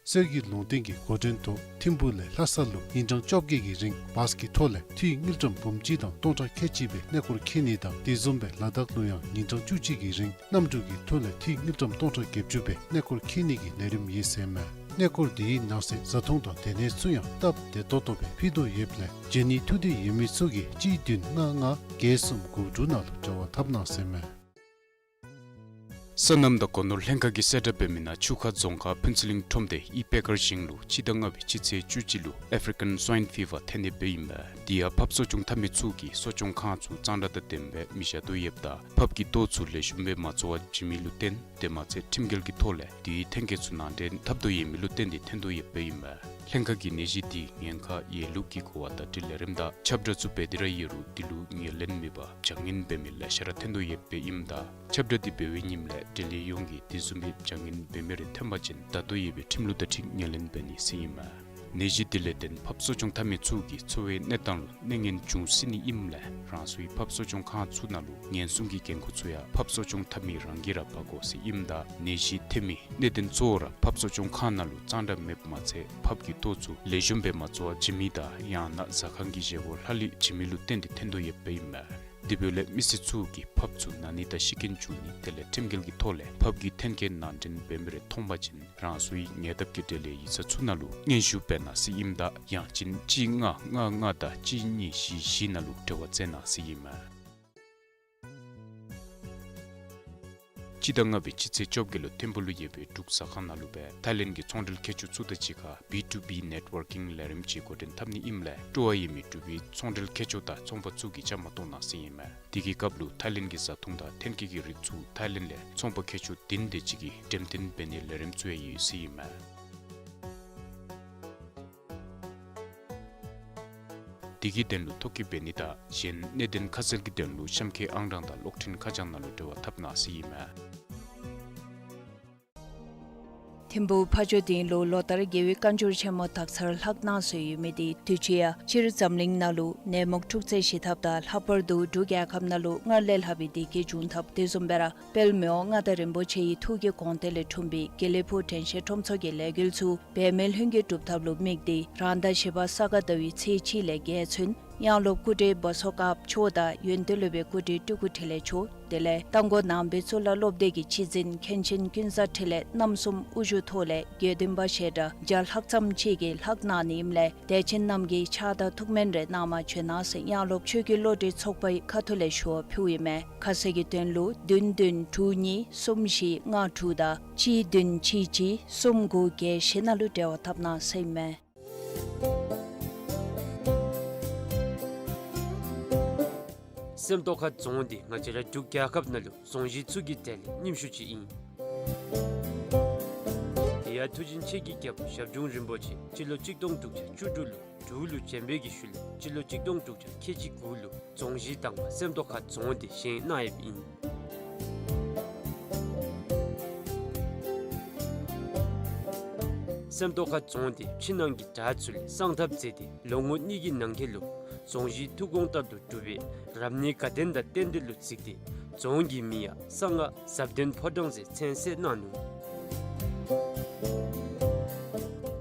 གསེར་གྱི་ལུང་བསྟན་གྱི་འགོ་འདྲེན་ཐོག་ཐིམ་ཕུག་ལས་ལྷ་ས་ལུ་ཉིན་གྲངས་བཅོ་བརྒྱད་ཀྱི་རིང་བཱས་ཀྱི་ཐོག་ལས་འཐུས་དངུལ་ཀྲམ་འབུམ་གཅིག་དང་སྟོང་ཕྲག་ཁལ་གཅིག་སྦེ་གནས་སྐོར་འཁྱིད་ནི་དང་དེ་བཟུམ་སྦེ་ལ་དྭགས་ལུ་ཡང་ཉིན་གྲངས་བཅུ་གཅིག་གི་རིང་གནམ་གྲུ་གི་ཐོག་ལས་འཐུས་དངུལ་ཀྲམ་སྟོང་ཕྲག་བརྒྱད་ཅུ་སྦེ་གནས་སྐོར་འཁྱིད་ནི་གི་ལས་རིམ་ཡོད་ཟེར་མས། གནས་སྐོར་འདིའི་ནང་གསེས་བཟའ་འཐུང་དང་སྡོད་གནས་ཚུ་ཡང་སྟབས་བདེ་ཏོག་ཏོ་སྦེ་ཕུལ་དོ་ཡོདཔ་ལས་འབྱོན་ནི་ཐུགས་འདོད་ཡོད་མི་ཚུ་གིས་གཅིག་བདུན་ལྔ་ལྔ་བརྒྱད་གསུམ་དགུ་དྲུག་ནང་ལུ་འབྲེལ་བ་འཐབ་གནང་ཟེར་མས། སོ་ནམ་དང་སྒོ་ནོར་ལྷན་ཁག་གིས་གསལ་བསྒྲགས་འབད་མི་ནང་ཆུ་ཁ་རྫོང་ཁག་ཕུན་ཚོགས་གླིང་ཁྲོམ་སྡེ་ཨི་པེ་ཀར་ཞིང་ལུ་སྤྱི་ཟླ་ལྔ་པའི་སྤྱི་ཚེས་བཅུ་གཅིག་ལུ་ཨེཕ་རི་ཀན་སྭའིན་ཕི་བར་ཐོན་ནི་སྦེ་ཨིན་མས། དེ་ཡང་ཕགཔ་གསོ་སྐྱོང་འཐབ་མི་ཚུ་གིས་གསོ་སྐྱོང་ཁང་ཚུ་གཙང་སྦྲ་དང་ལྡནམ་སྦེ་མི་བཞག་དོ་ཡོདཔ་ད་ཕགཔ་གི་ལྟོ་ཚུ་ལེགས་ཤོམ་སྦེ་མ་བཙོ་བར་བྱིན་མི་ལུ་བརྟེན་དེ་མ་ཚད་ཁྲིམས་འགལ་གྱི་ཐོག་ལས་དེའི་ཐོན་སྐྱེད་ཚུ་ནང་འདྲེན་འཐབ་དོ་ཡོད་མི་ལུ་བརྟེན་ཏེ་ཐོན་དོ་ཡོདཔ་སྦེ་ཨིན་མས། ལྷན་ཁག་གིས་ནད་གཞི་དེའི་ཉེན་ཁ་ཡོད་ལུགས་ཀྱི་གོ་བ་བརྡ་སྤྲོད་ལས་རིམ་དང་ཁྱབ་བསྒྲགས་ཚུ་འབད་དེ་ར་ཡོད་རུང་དེ་ལུ་ངོས་ལེན་མེད་པར་བྱ་ངན་འབད་མི་ལེ་ཤ་ར་ཐོན་དོ་ཡོདཔ་སྦེ་ཨིནམ་ད་ཁྱབ་བསྒྲགས་དེ་འབད་བའི་ཉིནམ་ལས་འབྲེལ་ཡོད་ཡོངས་ཀྱིས་དེ་བཟུམ་སྦེ་བྱ་ངན་འབད་མི་རེ་ཐོན་པ་ཅིན་བརྡ་ཐོ་ཡོད་པའི་ཁྲིམས་ལུགས་དང་འཁྲིལ་ངོས་ལེན་འབད་ནི་ཟེར་ཨིན་མས། ནད་གཞི་དེ་ལས་བརྟེན་ཕགཔ་གསོ་སྐྱོང་འཐབ་མི་ཚུ་གི་འཚོ་བའི་གནས་སྟངས་ལུ་གནོད་ངན་འབྱུང་སྲིད་ནི་ཨིནམ་ལས་རང་སོའི་ཕགཔ་གསོ་སྐྱོང་ཁང་ཚུ་ནང་ལུ་ཉེན་སྲུང་གི་འགན་ཁུར་ཚུ་ཡང་ཕགཔ་གསོ་སྐྱོང་འཐབ་མི་རང་གིས་ར་འབག་དགོ་ཟེར་ཨིནམ་ད་ནད་གཞི་ཐོན་མི་གནད་དོན་གཙོ་བོ་ར་ཕགཔ་གསོ་སྐྱོང་ཁང་ནང་ལུ་གཙང་སྦྲ་མེདཔ་མ་ཚད་ཕགཔ་གི་ལྟོ་ཚུ་ལེགས་ཤོམ་སྦེ་མ་བཙོ་བར་བྱིན་མི་དང་ཡང་ན་ཟ་ཁང་གི་བཞེས་སྒོ་ལྷག་ལུས་བྱིན་མི་ལུ་བརྟེན་ཏེ་ཐོན་དོ་ཡོདཔ་སྦེ་ཨིན་མས། དེ་འབདཝ་ལས་མི་སེར་ཚུ་གིས་ཕགཔ་ཚུ་ན་ནི་དང་ཤི་རྐྱེན་བྱུང་ནི་དེ་ལས་ཁྲིམས་འགལ་གྱི་ཐོག་ལས་ཕགཔ་གི་ཐོན་སྐྱེད་ནང་འདྲེན་འབད་མི་རེ་མཐོང་པ་ཅིན་རང་སོའི་ཉེ་འདབས་ཀྱི་འབྲེལ་ཡོད་ཡིག་ཚང་ཚུ་ནང་ལུ་སྙན་ཞུ་འབད་གནང་ཟེར་ཨིནམ་ད་ཡང་ཅིན་གཅིག་ལྔ་ལྔ་ལྔ་དང་གཅིག་གཉིས་བཞི་བཞི་ནང་ལུ་འབྲེལ་བ་འཚོལ་གནང་ཟེར་ཨིན་མས། སྤྱི་ཟླ་ལྔ་པའི་སྤྱི་ཚེས་བཅོ་བརྒྱད་ལུ་ཐིམ་ཕུག་ལུ་ཡོད་པའི་འབྲུག་ཟ་ཁང་ནང་ལུ་སྦེ་ཐའི་ལེནཌ་གི་ཚོང་འབྲེལ་མཁས་མཆོག་ཚུ་དང་གཅིག་ཁར་བི་ཊུ་བི་ནེཊ་ཝར་ཀིང་ལས་རིམ་ཅིག་འགོ་འདྲེན་འཐབ་ནི་ཨིནམ་ལས་སྤྲོ་བ་ཡོད་མི་འབྲུག་པའི་ཚོང་འབྲེལ་མཁས་མཆོག་དང་ཚོང་པ་ཚུ་གིས་བཅའ་མར་གཏོགས་གནང་ཟེར་ཨིན་མས། དེ་གི་སྐབས་ལུ་ཐའི་ལེནཌ་གི་བཟའ་འཐུང་དང་ཐོན་སྐྱེད་ཀྱི་རིགས་ཚུ་ཐའི་ལེནཌ་ལས་ཚོང་པ་མཁས་མཆོག་བདུན་དེ་ཅིག་གིས་འགྲེམས་སྟོན་འབད་ནིའི་ལས་རིམ་ཚུ་ཡང་ཡོད་ཟེར་ཨིན་མས། དེ་གི་དོན་ལུ་ཐོ་བཀོད་འབད་ནི་དང་གཞན་གནད་དོན་ཁ་གསལ་གྱི་དོན་ལུ་གཤམ་འཁོད་ཨང་གྲངས་དང་གློག་འཕྲིན་ཁ་བྱང་ནང་ལུ་འབྲེལ་བ་འཐབ་གནང་ཟེར་ཨིན་མས། ཐིམ་ཕུག་ཕ་ཇོ་སྡིངས་ལུ་ལོ་ལྟར་རྒྱལ་བའི་བཀའ་འགྱུར་ཆེན་མོ་དག་ཚར་ལྷག་གནང་སྲོལ་ཡོད་མི་དེ་དུས་ཅི་ཡང་སྤྱིར་འཛམ་གླིང་ནང་ལུ་ནད་མུག་འཁྲུག་རྩོད་ཞི་ཐབས་དང་ལྷག་པར་དུ་འབྲུག་རྒྱལ་ཁབ་ནང་ལུ་སྔར་ལས་ལྷག་པའི་བདེ་སྐྱིད་འབྱུང་ཐབས་དེ་བཟུམ་སྦེ་ར་དཔལ་མི་དབང་མངའ་བདག་རིན་པོ་ཆེ་ཡི་ཐུགས་ཀྱི་དགོངས་དོན་ལས་འཁྲུངས་པའི་དགེ་ལེགས་ཕུག་དྲན་ཤེས་ཁྲོམ་ཚོགས་ཀྱི་ལས་འགུལ་ཚུ་འབད་མེད་ལྷུན་གྱིས་གྲུབ་ཐབས་ལུ་དམིགས་ཏེ་རང་ཟླ་བཞི་པ་ས་ག་ཟླ་བའི་ཚེས་གཅིག་ལས་བརྒྱད་ཚུན་ཡང་སློབ་སྐུ་བགྲེས་བོ་སོ་དཀར་མཆོག་དང་ཡོན་ཏན་སློབ་དཔོན་སྐུ་བགྲེས་སྤྲུལ་སྐུ་འཕྲིན་ལས་མཆོག་དེ་ལས་རྟ་མགོ་ནང་པའི་གཙུག་ལག་སློབ་སྡེ་གི་སྤྱི་འཛིན་མཁན་ཆེན་ཀུན་བཟང་འཕྲིན་ལས་རྣམ་གསུམ་དབུ་བཞུགས་ཐོག་ལས་དགེ་འདུན་པ་ཞལ་གྲངས་བརྒྱ་ལྷག་ཙམ་ཅིག་གིས་ལྷག་གནང་ནི་ཨིནམ་ལས་དད་ཅན་རྣམས་ཀྱིས་ཕྱག་དང་ཐུགས་སྨོན་རེ་གནང་མ་བྱོན་གནང་ཟེར་ཡང་སློབ་ཆོས་ཀྱི་བློ་གྲོས་ཚོགས་པའི་ཁ་ཐུག་ལས་ཞུ་བ་ཕུལཝ་ཨིན་མས། ཁ་གསལ་གྱི་དོན་ལུ་བདུན་བདུན་དྲུག་གཉིས་གསུམ་བཞི་ལྔ་དྲུག་དང་གཅིག་བདུན་གཅིག་གཅིག་གསུམ་དགུ་བརྒྱད་བཞི་ནང་ལུ་འབྲེལ་བ་འཐབ་གནང་ཟེར་ཨིན་མས། སེམས་རྟོགས་ཁ་རྫོང་འདི་ང་བཅས་ར་འབྲུག་རྒྱལ་ཁབ་ནང་ལུ་རྫོང་གཞི་ཚུ་གི་གྲས་ལས་རྙིངམ་ཤོས་ཅིག་ཨིན། དེ་ཡང་མཐུ་ཆེན་ཆོས་ཀྱི་རྒྱལ་པོ་ཞབས་དྲུང་རིན་པོ་ཆེ་སྤྱི་ལོ་གཅིག་སྟོང་དྲུག་བརྒྱ་བཅུ་དྲུག་ལུ་འབྲུག་ལུ་བྱོན་པའི་གི་ཤུལ་ལས་སྤྱི་ལོ་གཅིག་སྟོང་དྲུག་བརྒྱ་ཁལ་གཅིག་དགུ་ལུ་རྫོང་གཞི་དང་པ་སེམས་རྟོགས་ཁ་རྫོང་འདི་བཞེངས་གནང་ཡོདཔ་ཨིན། སེམས་རྟོགས་ཁ་རྫོང་འདི་ཕྱི་ནང་གི་བྲག་ཚུ་ལས་གསང་ཐབས་མཛད་དེ་ལོ་ངོ་གཉིས་ཀྱི་ནང་འཁོད་ལུ་རྫོང་གཞི་ཐུགས་དགོངས་ལྟར་དུ་གྲུབ་པའི་རབ་གནས་དགའ་ལྡན་དང་རྟེན་འབྲེལ་ལུ་གཟིགས་ཏེ་རྫོང་གི་མིང་ཡང་གསང་སྔགས་ཟབ་ལྡན་ཕོ་བྲང་ཟེར་མཚན་གསོལ་གནང་ནུག།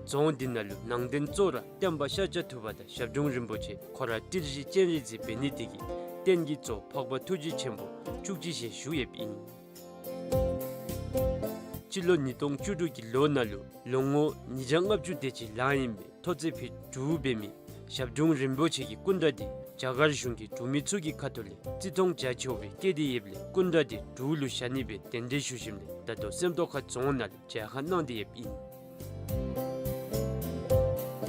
རྫོང་འདི་ནང་ལུ་ནང་རྟེན་གཙོ་བོ་ར་སྟོན་པ་ཤཱཀྱ་ཐུབ་པ་དང་ཞབས་དྲུང་རིན་པོ་ཆེ་ཁོ་ར་ཏི་རི་སྤྱན་རས་གཟིགས་འབད་ནི་དེ་གིས་རྟེན་གྱི་གཙོ་འཕགས་པ་ཐུགས་རྗེ་ཆེན་པོ་བཅུ་གཅིག་ཞལ་བཞུགས་ཡོདཔ་ཨིན། སྤྱི་ལོ་ཉིས་སྟོང་བཅུ་དྲུག་གི་ལོ་ནང་ལུ་ལོ་ངོ་ཉིས་བརྒྱ་ལྔ་བཅུ་དེ་ཅིག་ལང་ཡོད་པའི་ཐོག་ཚད་ཕུད་དྲུག་འབད་མི་ཞབས་དྲུང་རིན་པོ་ཆེ་གི་སྐུ་འདྲ་འདི་རྒྱ་གར་གཞུང་གིས་འབྲུག་མི་ཚུ་གི་ཁ་ཐུག་ལས་བརྩི་མཐོང་རྒྱ་ཆེ་བོ་སྦེ་བསྐྱེད་དེ་ཡོདཔ་ལས་སྐུ་འདྲ་འདི་འབྲུག་ལུ་བཞག་ནི་སྦེ་གདན་འདྲེན་ཞུ་ཞིནམ་ལས་ད་ལྟོ་སེམས་རྟོགས་ཁ་རྫོང་ནང་ལུ་མཇལ་ཁ་གནང་སྟེ་ཡོདཔ་ཨིན།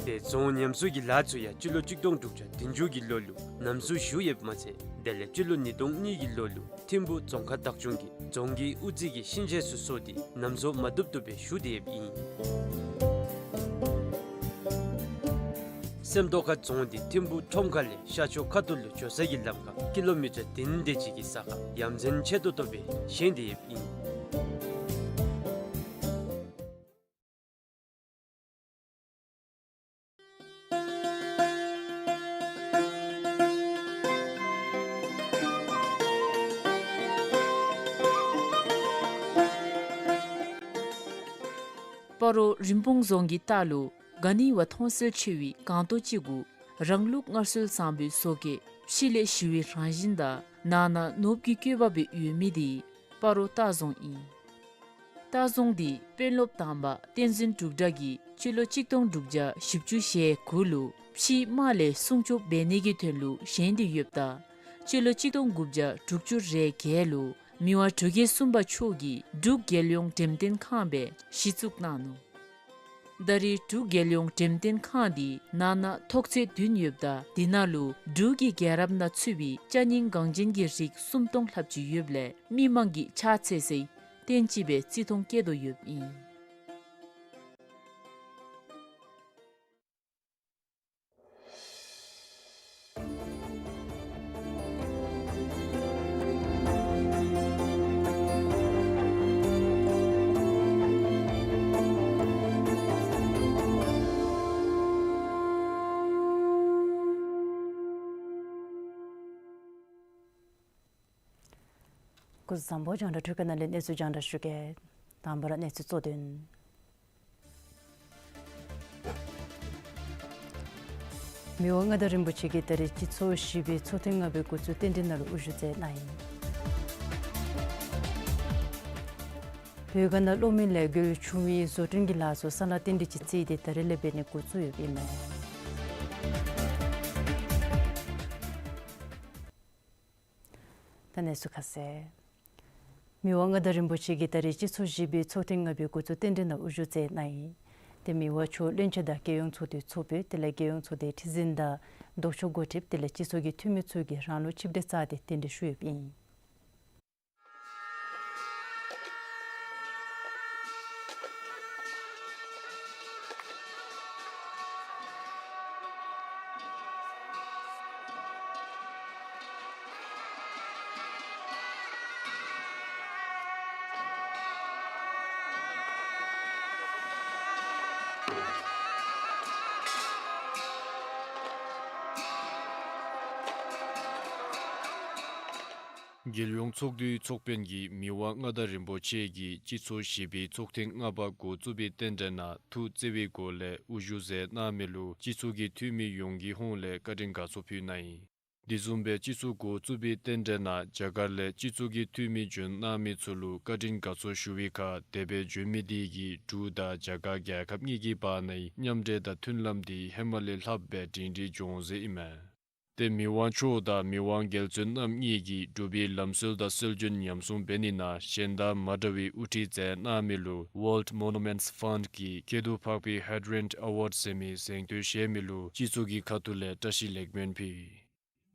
དེ་རྫོང་ཉམས་གསོ་གི་ལཱ་ཚུ་ཡང་སྤྱི་ལོ་གཅིག་སྟོང་དྲུག་བརྒྱ་བདུན་ཅུ་གི་ལོ་ལུ་ཉམས་གསོ་ཞུ་ཡོདཔ་མ་ཚད་དེ་ལས་སྤྱི་ལོ་ཉིས་སྟོང་གཉིས་ཀྱི་ལོ་ལུ་ཐིམ་ཕུག་རྫོང་ཁག་བདག་སྐྱོང་གིས་རྫོང་གི་དབུ་རྩེ་གི་ཤིང་ཆས་ཚུ་བཟོ་སྟེ་ཉམས་གསོ་མ་བཏུབ་བཏུབ་སྦེ་ཞུ་སྟེ་ཡོདཔ་ཨིན། སེམས་རྟོགས་ཁ་རྫོང་འདི་ཐིམ་ཕུག་ཁྲོམ་ཁ་ལས་ཤར་ཕྱོགས་ཁ་ཐུག་ལུ་འགྱོ་ས་གི་ལམ་ཁར་ཀི་ལོ་མི་ཊར་བདུན་དེ་ཅིག་གི་ས་ཁར་ཡ་མཚན་ཆེ་ཏོག་ཏོ་སྦེ་བཞེངས་ཏེ་ཡོདཔ་ཨིན། སྤ་རོ་རིན་སྤུངས་རྫོང་གི་ལྟག་ལུ་ག་ནི་བ་མཐོང་གསལ་ཆེ་བའི་སྒང་ཏོག་ཅིག་གུ་རང་ལུགས་སྔར་སྲོལ་བཟང་པོའི་བཟོ་བཀོད་ཕྱི་ལས་ཞི་བའི་རང་བཞིན་དང་ནང་ན་ནོར་བུ་གི་བཀོད་པ་སྦེ་ཡོད་མི་དེ་སྤ་རོ་ལྟ་རྫོང་ཨིན། ལྟ་རྫོང་འདི་དཔོན་སློབ་དང་པ་བསྟན་འཛིན་འབྲུག་གྲགས་ཀྱིས་སྤྱི་ལོ་གཅིག་སྟོང་དྲུག་བརྒྱ་བཞི་བཅུ་ཞེ་དགུ་ལུ་ཕྱིའི་དམག་ལས་སྲུང་སྐྱོབ་འབད་ནི་གི་དོན་ལུ་བཞེངས་ཏེ་ཡོདཔ་ད་སྤྱི་ལོ་གཅིག་སྟོང་དགུ་བརྒྱ་དྲུག་ཅུ་རེ་བརྒྱད་ལུ་མི་དབང་འབྲུག་རྒྱལ་གསུམ་པ་མཆོག་གིས་འབྲུག་རྒྱལ་ཡོངས་འགྲེམས་སྟོན་ཁང་སྦེ་གཞི་བཙུགས་གནང་ནུག། ད་རེས་འབྲུག་རྒྱལ་ཡོངས་འགྲེམས་སྟོན་ཁང་འདི་ནང་ན་ཐོག་ཚད་བདུན་ཡོདཔ་ད་དེ་ནང་ལུ་འབྲུག་གི་རྒྱལ་རབས་ནང་ཚུད་པའི་ཅ་རྙིང་འགངས་ཅན་གྱི་རིགས་སུམ་སྟོང་ལྷགཔ་ཅིག་ཡོདཔ་ལས་མི་མང་གིས་ཕྱག་འཚལ་སའི་རྟེན་ཅིག་སྦེ་བརྩི་མཐོང་བསྐྱེད་དོ་ཡོདཔ་ཨིན། སྐུ་གཟུགས་བཟང་པོ། རྒྱང་བསྒྲགས་འཕྲུལ་ཁང་ནང་ལས་གནས་ཚུལ་རྒྱང་བསྒྲགས་ཞུ་གེ། དང་པ་ར་གནས་ཚུལ་གཙོ་དོན། མི་དབང་མངའ་བདག་རིན་པོ་ཆེ་གིས་ད་རེས་སྤྱི་ཚོགས་བཞི་པའི་ཚོགས་ཐེངས་ལྔ་པའི་འགོ་བཙུགས་རྟེན་འབྲེལ་ནང་ལུ་དབུ་བཞུགས་མཛད་གནང་ཡི། བོད་ཁ་ནང་གློག་མེ་ལས་འགུལ་ཆུ་མེ་བཟོ་སྐྲུན་གྱི་ལཱ་ཚུ་ས་ལ་རྟེན་འབྲེལ་གྱིས་རྩིས་ཏེ་ད་རེས་ལས་འབད་ནི་འགོ་བཙུགས་ཡོདཔ་ཨིན་མས། ད་གནས་ཚུལ་ཁ་གསལ། མི་དབང་མངའ་བདག་རིན་པོ་ཆེ་གིས་ད་རེས་སྤྱི་ཚོགས་བཞི་པའི་ཚོགས་ཐེངས་ལྔ་པའི་འགོ་བཙུགས་རྟེན་འབྲེལ་ནང་དབུ་བཞུགས་མཛད་གནང་ཡི། ཏེ་མི་དབང་མཆོག་བློན་ཆེན་དང་རྒྱལ་ཡོངས་ཚོགས་འདུའི་ཚོགས་དཔོན་དེ་ལས་རྒྱལ་ཡོངས་ཚོགས་སྡེའི་ཁྲི་འཛིན་དང་ལྡོག་ཕྱོགས་འགོ་ཁྲིདཔ་དེ་ལས་སྤྱི་ཚོགས་ཀྱི་འཐུས་མི་ཚུ་གིས་རང་ལུགས་ཆིབས་གྲལ་བཅའ་སྟེ་རྟེན་འབྲེལ་ཞུ་ཡོདཔ་ཨིན། རྒྱལ་ཡོངས་ཚོགས་འདུའི་ཚོགས་དཔོན་གྱིས་མི་དབང་མངའ་བདག་རིན་པོ་ཆེ་གིས་སྤྱི་ཚོགས་བཞི་པའི་ཚོགས་ཐེངས་ལྔ་པ་འགོ་བཙུགས་པའི་རྟེན་འབྲེལ་ནང་ཐུགས་བརྩེ་བའི་སྒོ་ལས་དབུ་བཞུགས་མཛད་གནང་མི་ལུ་སྤྱི་ཚོགས་ཀྱི་འཐུས་མི་ཡོངས་ཀྱི་ཧོངས་ལས་བཀའ་དྲིན་དགའ་ཚོར་ཕུལ་གནང་ཡི། དེ་བཟུམ་སྦེ་སྤྱི་ཚོགས་འགོ་བཙུགས་པའི་རྟེན་འབྲེལ་ནང་རྒྱ་གར་ལས་སྤྱི་ཚོགས་ཀྱི་འཐུས་མི་བྱོན་གནང་མི་ཚུ་ལུ་བཀའ་དྲིན་དགའ་ཚོར་ཞུ་བའི་ཁར་དེ་སྦེ་བྱོན་མི་དེ་གིས་འབྲུག་དང་རྒྱ་གར་རྒྱལ་ཁབ་གཉིས་ཀྱི་བར་ནའི་མཉམ་འབྲེལ་དང་མཐུན་ལམ་དེ་ཧེ་མ་ལས་ལྷགཔ་སྦེ་སྒྲིང་སྒྲིང་འགྱོ་འོང་ཟེར་ཨིན་མས། ཏེ་མི་དབང་མཆོག་དང་མི་དབང་རྒྱལ་བཙུན་རྣམ་གཉིས་ཀྱིས་འབྲུག་པའི་ལམ་སྲོལ་དང་སྲོལ་རྒྱུན་ཉམས་སྲུང་འབད་ནི་ནང་གཞན་དང་མ་འདྲ་བའི་དབུ་ཁྲིད་མཛད་གནང་མི་ལུ་World Monuments Fund གིས་སྐྱིད་སྡུག་འཕགས་པའི་Hydrant Award ཟེར་མི་གཟེངས་བསྟོད་བཞེས་མི་ལུ་སྤྱི་ཚོགས་ཀྱི་ཁ་ཐུག་ལས་བཀྲ་ཤིས་ལེགས་སྨོན་ཕུལ།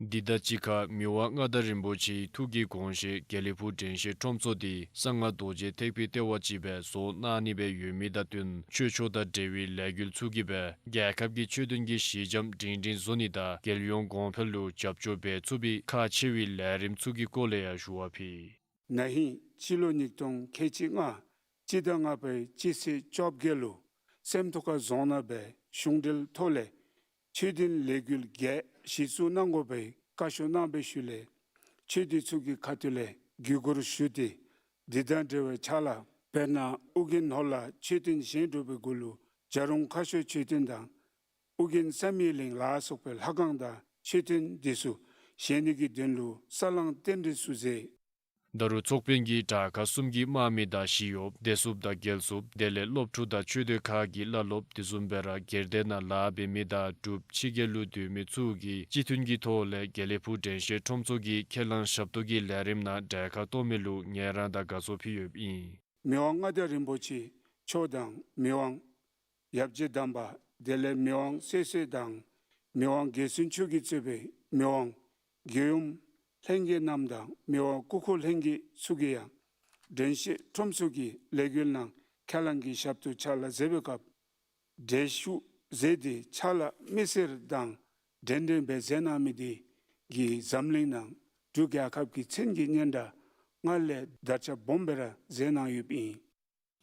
འདི་དང་གཅིག་ཁར་མི་དབང་མངའ་བདག་རིན་པོ་ཆེའི་ཐུགས་ཀྱི་དགོངས་བཞེད་དགེ་ལེགས་ཕུག་དྲན་ཤེས་ཁྲོམ་ཚོགས་འདི་གསང་སྔགས་རྡོ་རྗེ་ཐེག་པའི་ལྟེ་བ་ཅིག་སྦེ་བཟོ་གནང་ནི་སྦེ་ཡོད་མི་དང་བསྟུན་ཆོས་ཕྱོགས་དང་འབྲེལ་བའི་ལས་འགུལ་ཚུ་གིས་སྦེ་རྒྱལ་ཁབ་ཀྱི་ཆོས་དོན་གྱི་གཞི་འགྱམ་སྒྲིང་སྒྲིང་བཟོ་ནི་དང་རྒྱལ་ཡོངས་གོང་འཕེལ་ལུ་རྒྱབ་སྐྱོར་འབད་ཚུགས་པའི་ཁག་ཆེ་བའི་ལས་རིམ་ཚུ་གི་སྐོར་ལས་ཡང་ཞུ་བ་ཕུལ། ན་ཧིང་སྤྱི་ལོ་ཉིས་སྟོང་ཁལ་གཅིག་ལྔ་སྤྱི་ཟླ་ལྔ་པའི་སྤྱི་ཚེས་བཅོ་བརྒྱད་ལུ་སེམས་རྟོགས་ཁ་རྫོང་ནང་སྦེ་གཞུང་འབྲེལ་ཐོག་ལས་ཆོས་ལྡན་ལས་འགུལ་བརྒྱད་གཞི་བཙུགས་གནང་དགོ་པའི་བཀའ་ཤོག་གནང་བའི་ཤུལ་ལས་ཆོས་སྡེ་ཚུ་གི་ཁ་ཐུག་ལས་བརྒྱུད་སྐུར་ཞུ་སྟེ་འདི་དང་འབྲེལ་བའི་ཕྱག་ལཱ་དཔེར་ན་ཨོ་རྒྱན་ནོར་ལྷ་མཆོད་རྟེན་བཞེངས་གྲུབ་པའི་གུ་ལུ་བྱ་རུང་ཁ་ཤོར་མཆོད་རྟེན་དང་ཨོ་རྒྱན་བསམ་ཡས་གླིང་ལ་སོགས་པའི་ལྷ་ཁང་དང་མཆོད་རྟེན་འདི་ཚུ་བཞེངས་ནི་གི་དོན་ལུ་ས་བསླང་རྟེན་འབྲེལ་ཚུ་མཛད། ད་རུང་ཚོགས་དཔོན་གྱིས་དྲག་ཁག་གསུམ་གྱི་དམག་མི་དང་ཞི་གཡོགཔ་བདེ་སྲུངཔ་དང་རྒྱལ་སྲུངཔ་དེ་ལས་སློབ་ཕྲུག་དང་ཆོས་སྡེ་ཁག་གི་བླ་སློབ་དེ་བཟུམ་སྦེ་ར་སྒེར་སྡེ་ནང་ལཱ་འབད་མི་དང་འབྲུགཔ་ཕྱི་རྒྱལ་ལུ་སྡོད་མི་ཚུ་གིས་སྤྱི་མཐུན་གྱི་ཐོག་ལས་དགེ་ལེགས་ཕུག་དྲན་ཤེས་ཁྲོམ་ཚོགས་ཀྱི་ཁས་བླངས་ཞབས་ཏོག་གི་ལས་རིམ་ནང་གྲལ་ཁར་གཏོགས་མི་ལུ་ངལ་རངས་དང་དགའ་ཚོར་ཕུལ་ཡོདཔ་ཨིན། མི་དབང་མངའ་བདག་རིན་པོ་ཆེ་མཆོག་དང་མི་དབང་ཡབ་རྗེ་དམ་པ་དེ་ལས་མི་དབང་སྲས་སྲས་དང་མི་དབང་རྒྱལ་བཙུན་མཆོག་གིས་གཙོས་པའི་མི་དབང་རྒྱལ་ཡུམ་ལྷན་རྒྱས་རྣམས་དང་མི་དབང་སྐུ་འཁོར་ལྷན་རྒྱས་ཚུ་གིས་ཡང་དྲན་ཤེས་ཁྲོམ་ཚོགས་ཀྱི་ལས་འགུལ་ནང་ཁས་བླངས་ཀྱི་ཞབས་ཏོག་ཕྱག་ལཱ་མཛད་པའི་སྐབས་གྲལ་བཞུགས་མཛད་དེ་ཕྱག་ལཱ་མི་སེར་དང་འདྲན་འདྲ་སྦེ་མཛད་གནང་མི་དེ་གིས་འཛམ་གླིང་ནང་འབྲུག་རྒྱལ་ཁབ་ཀྱི་མཚན་གྱི་སྙན་གྲགས་སྔར་ལས་དར་ཁྱབ་སྦོམ་སྦེ་ར་མཛད་གནང་ཡོདཔ་ཨིན།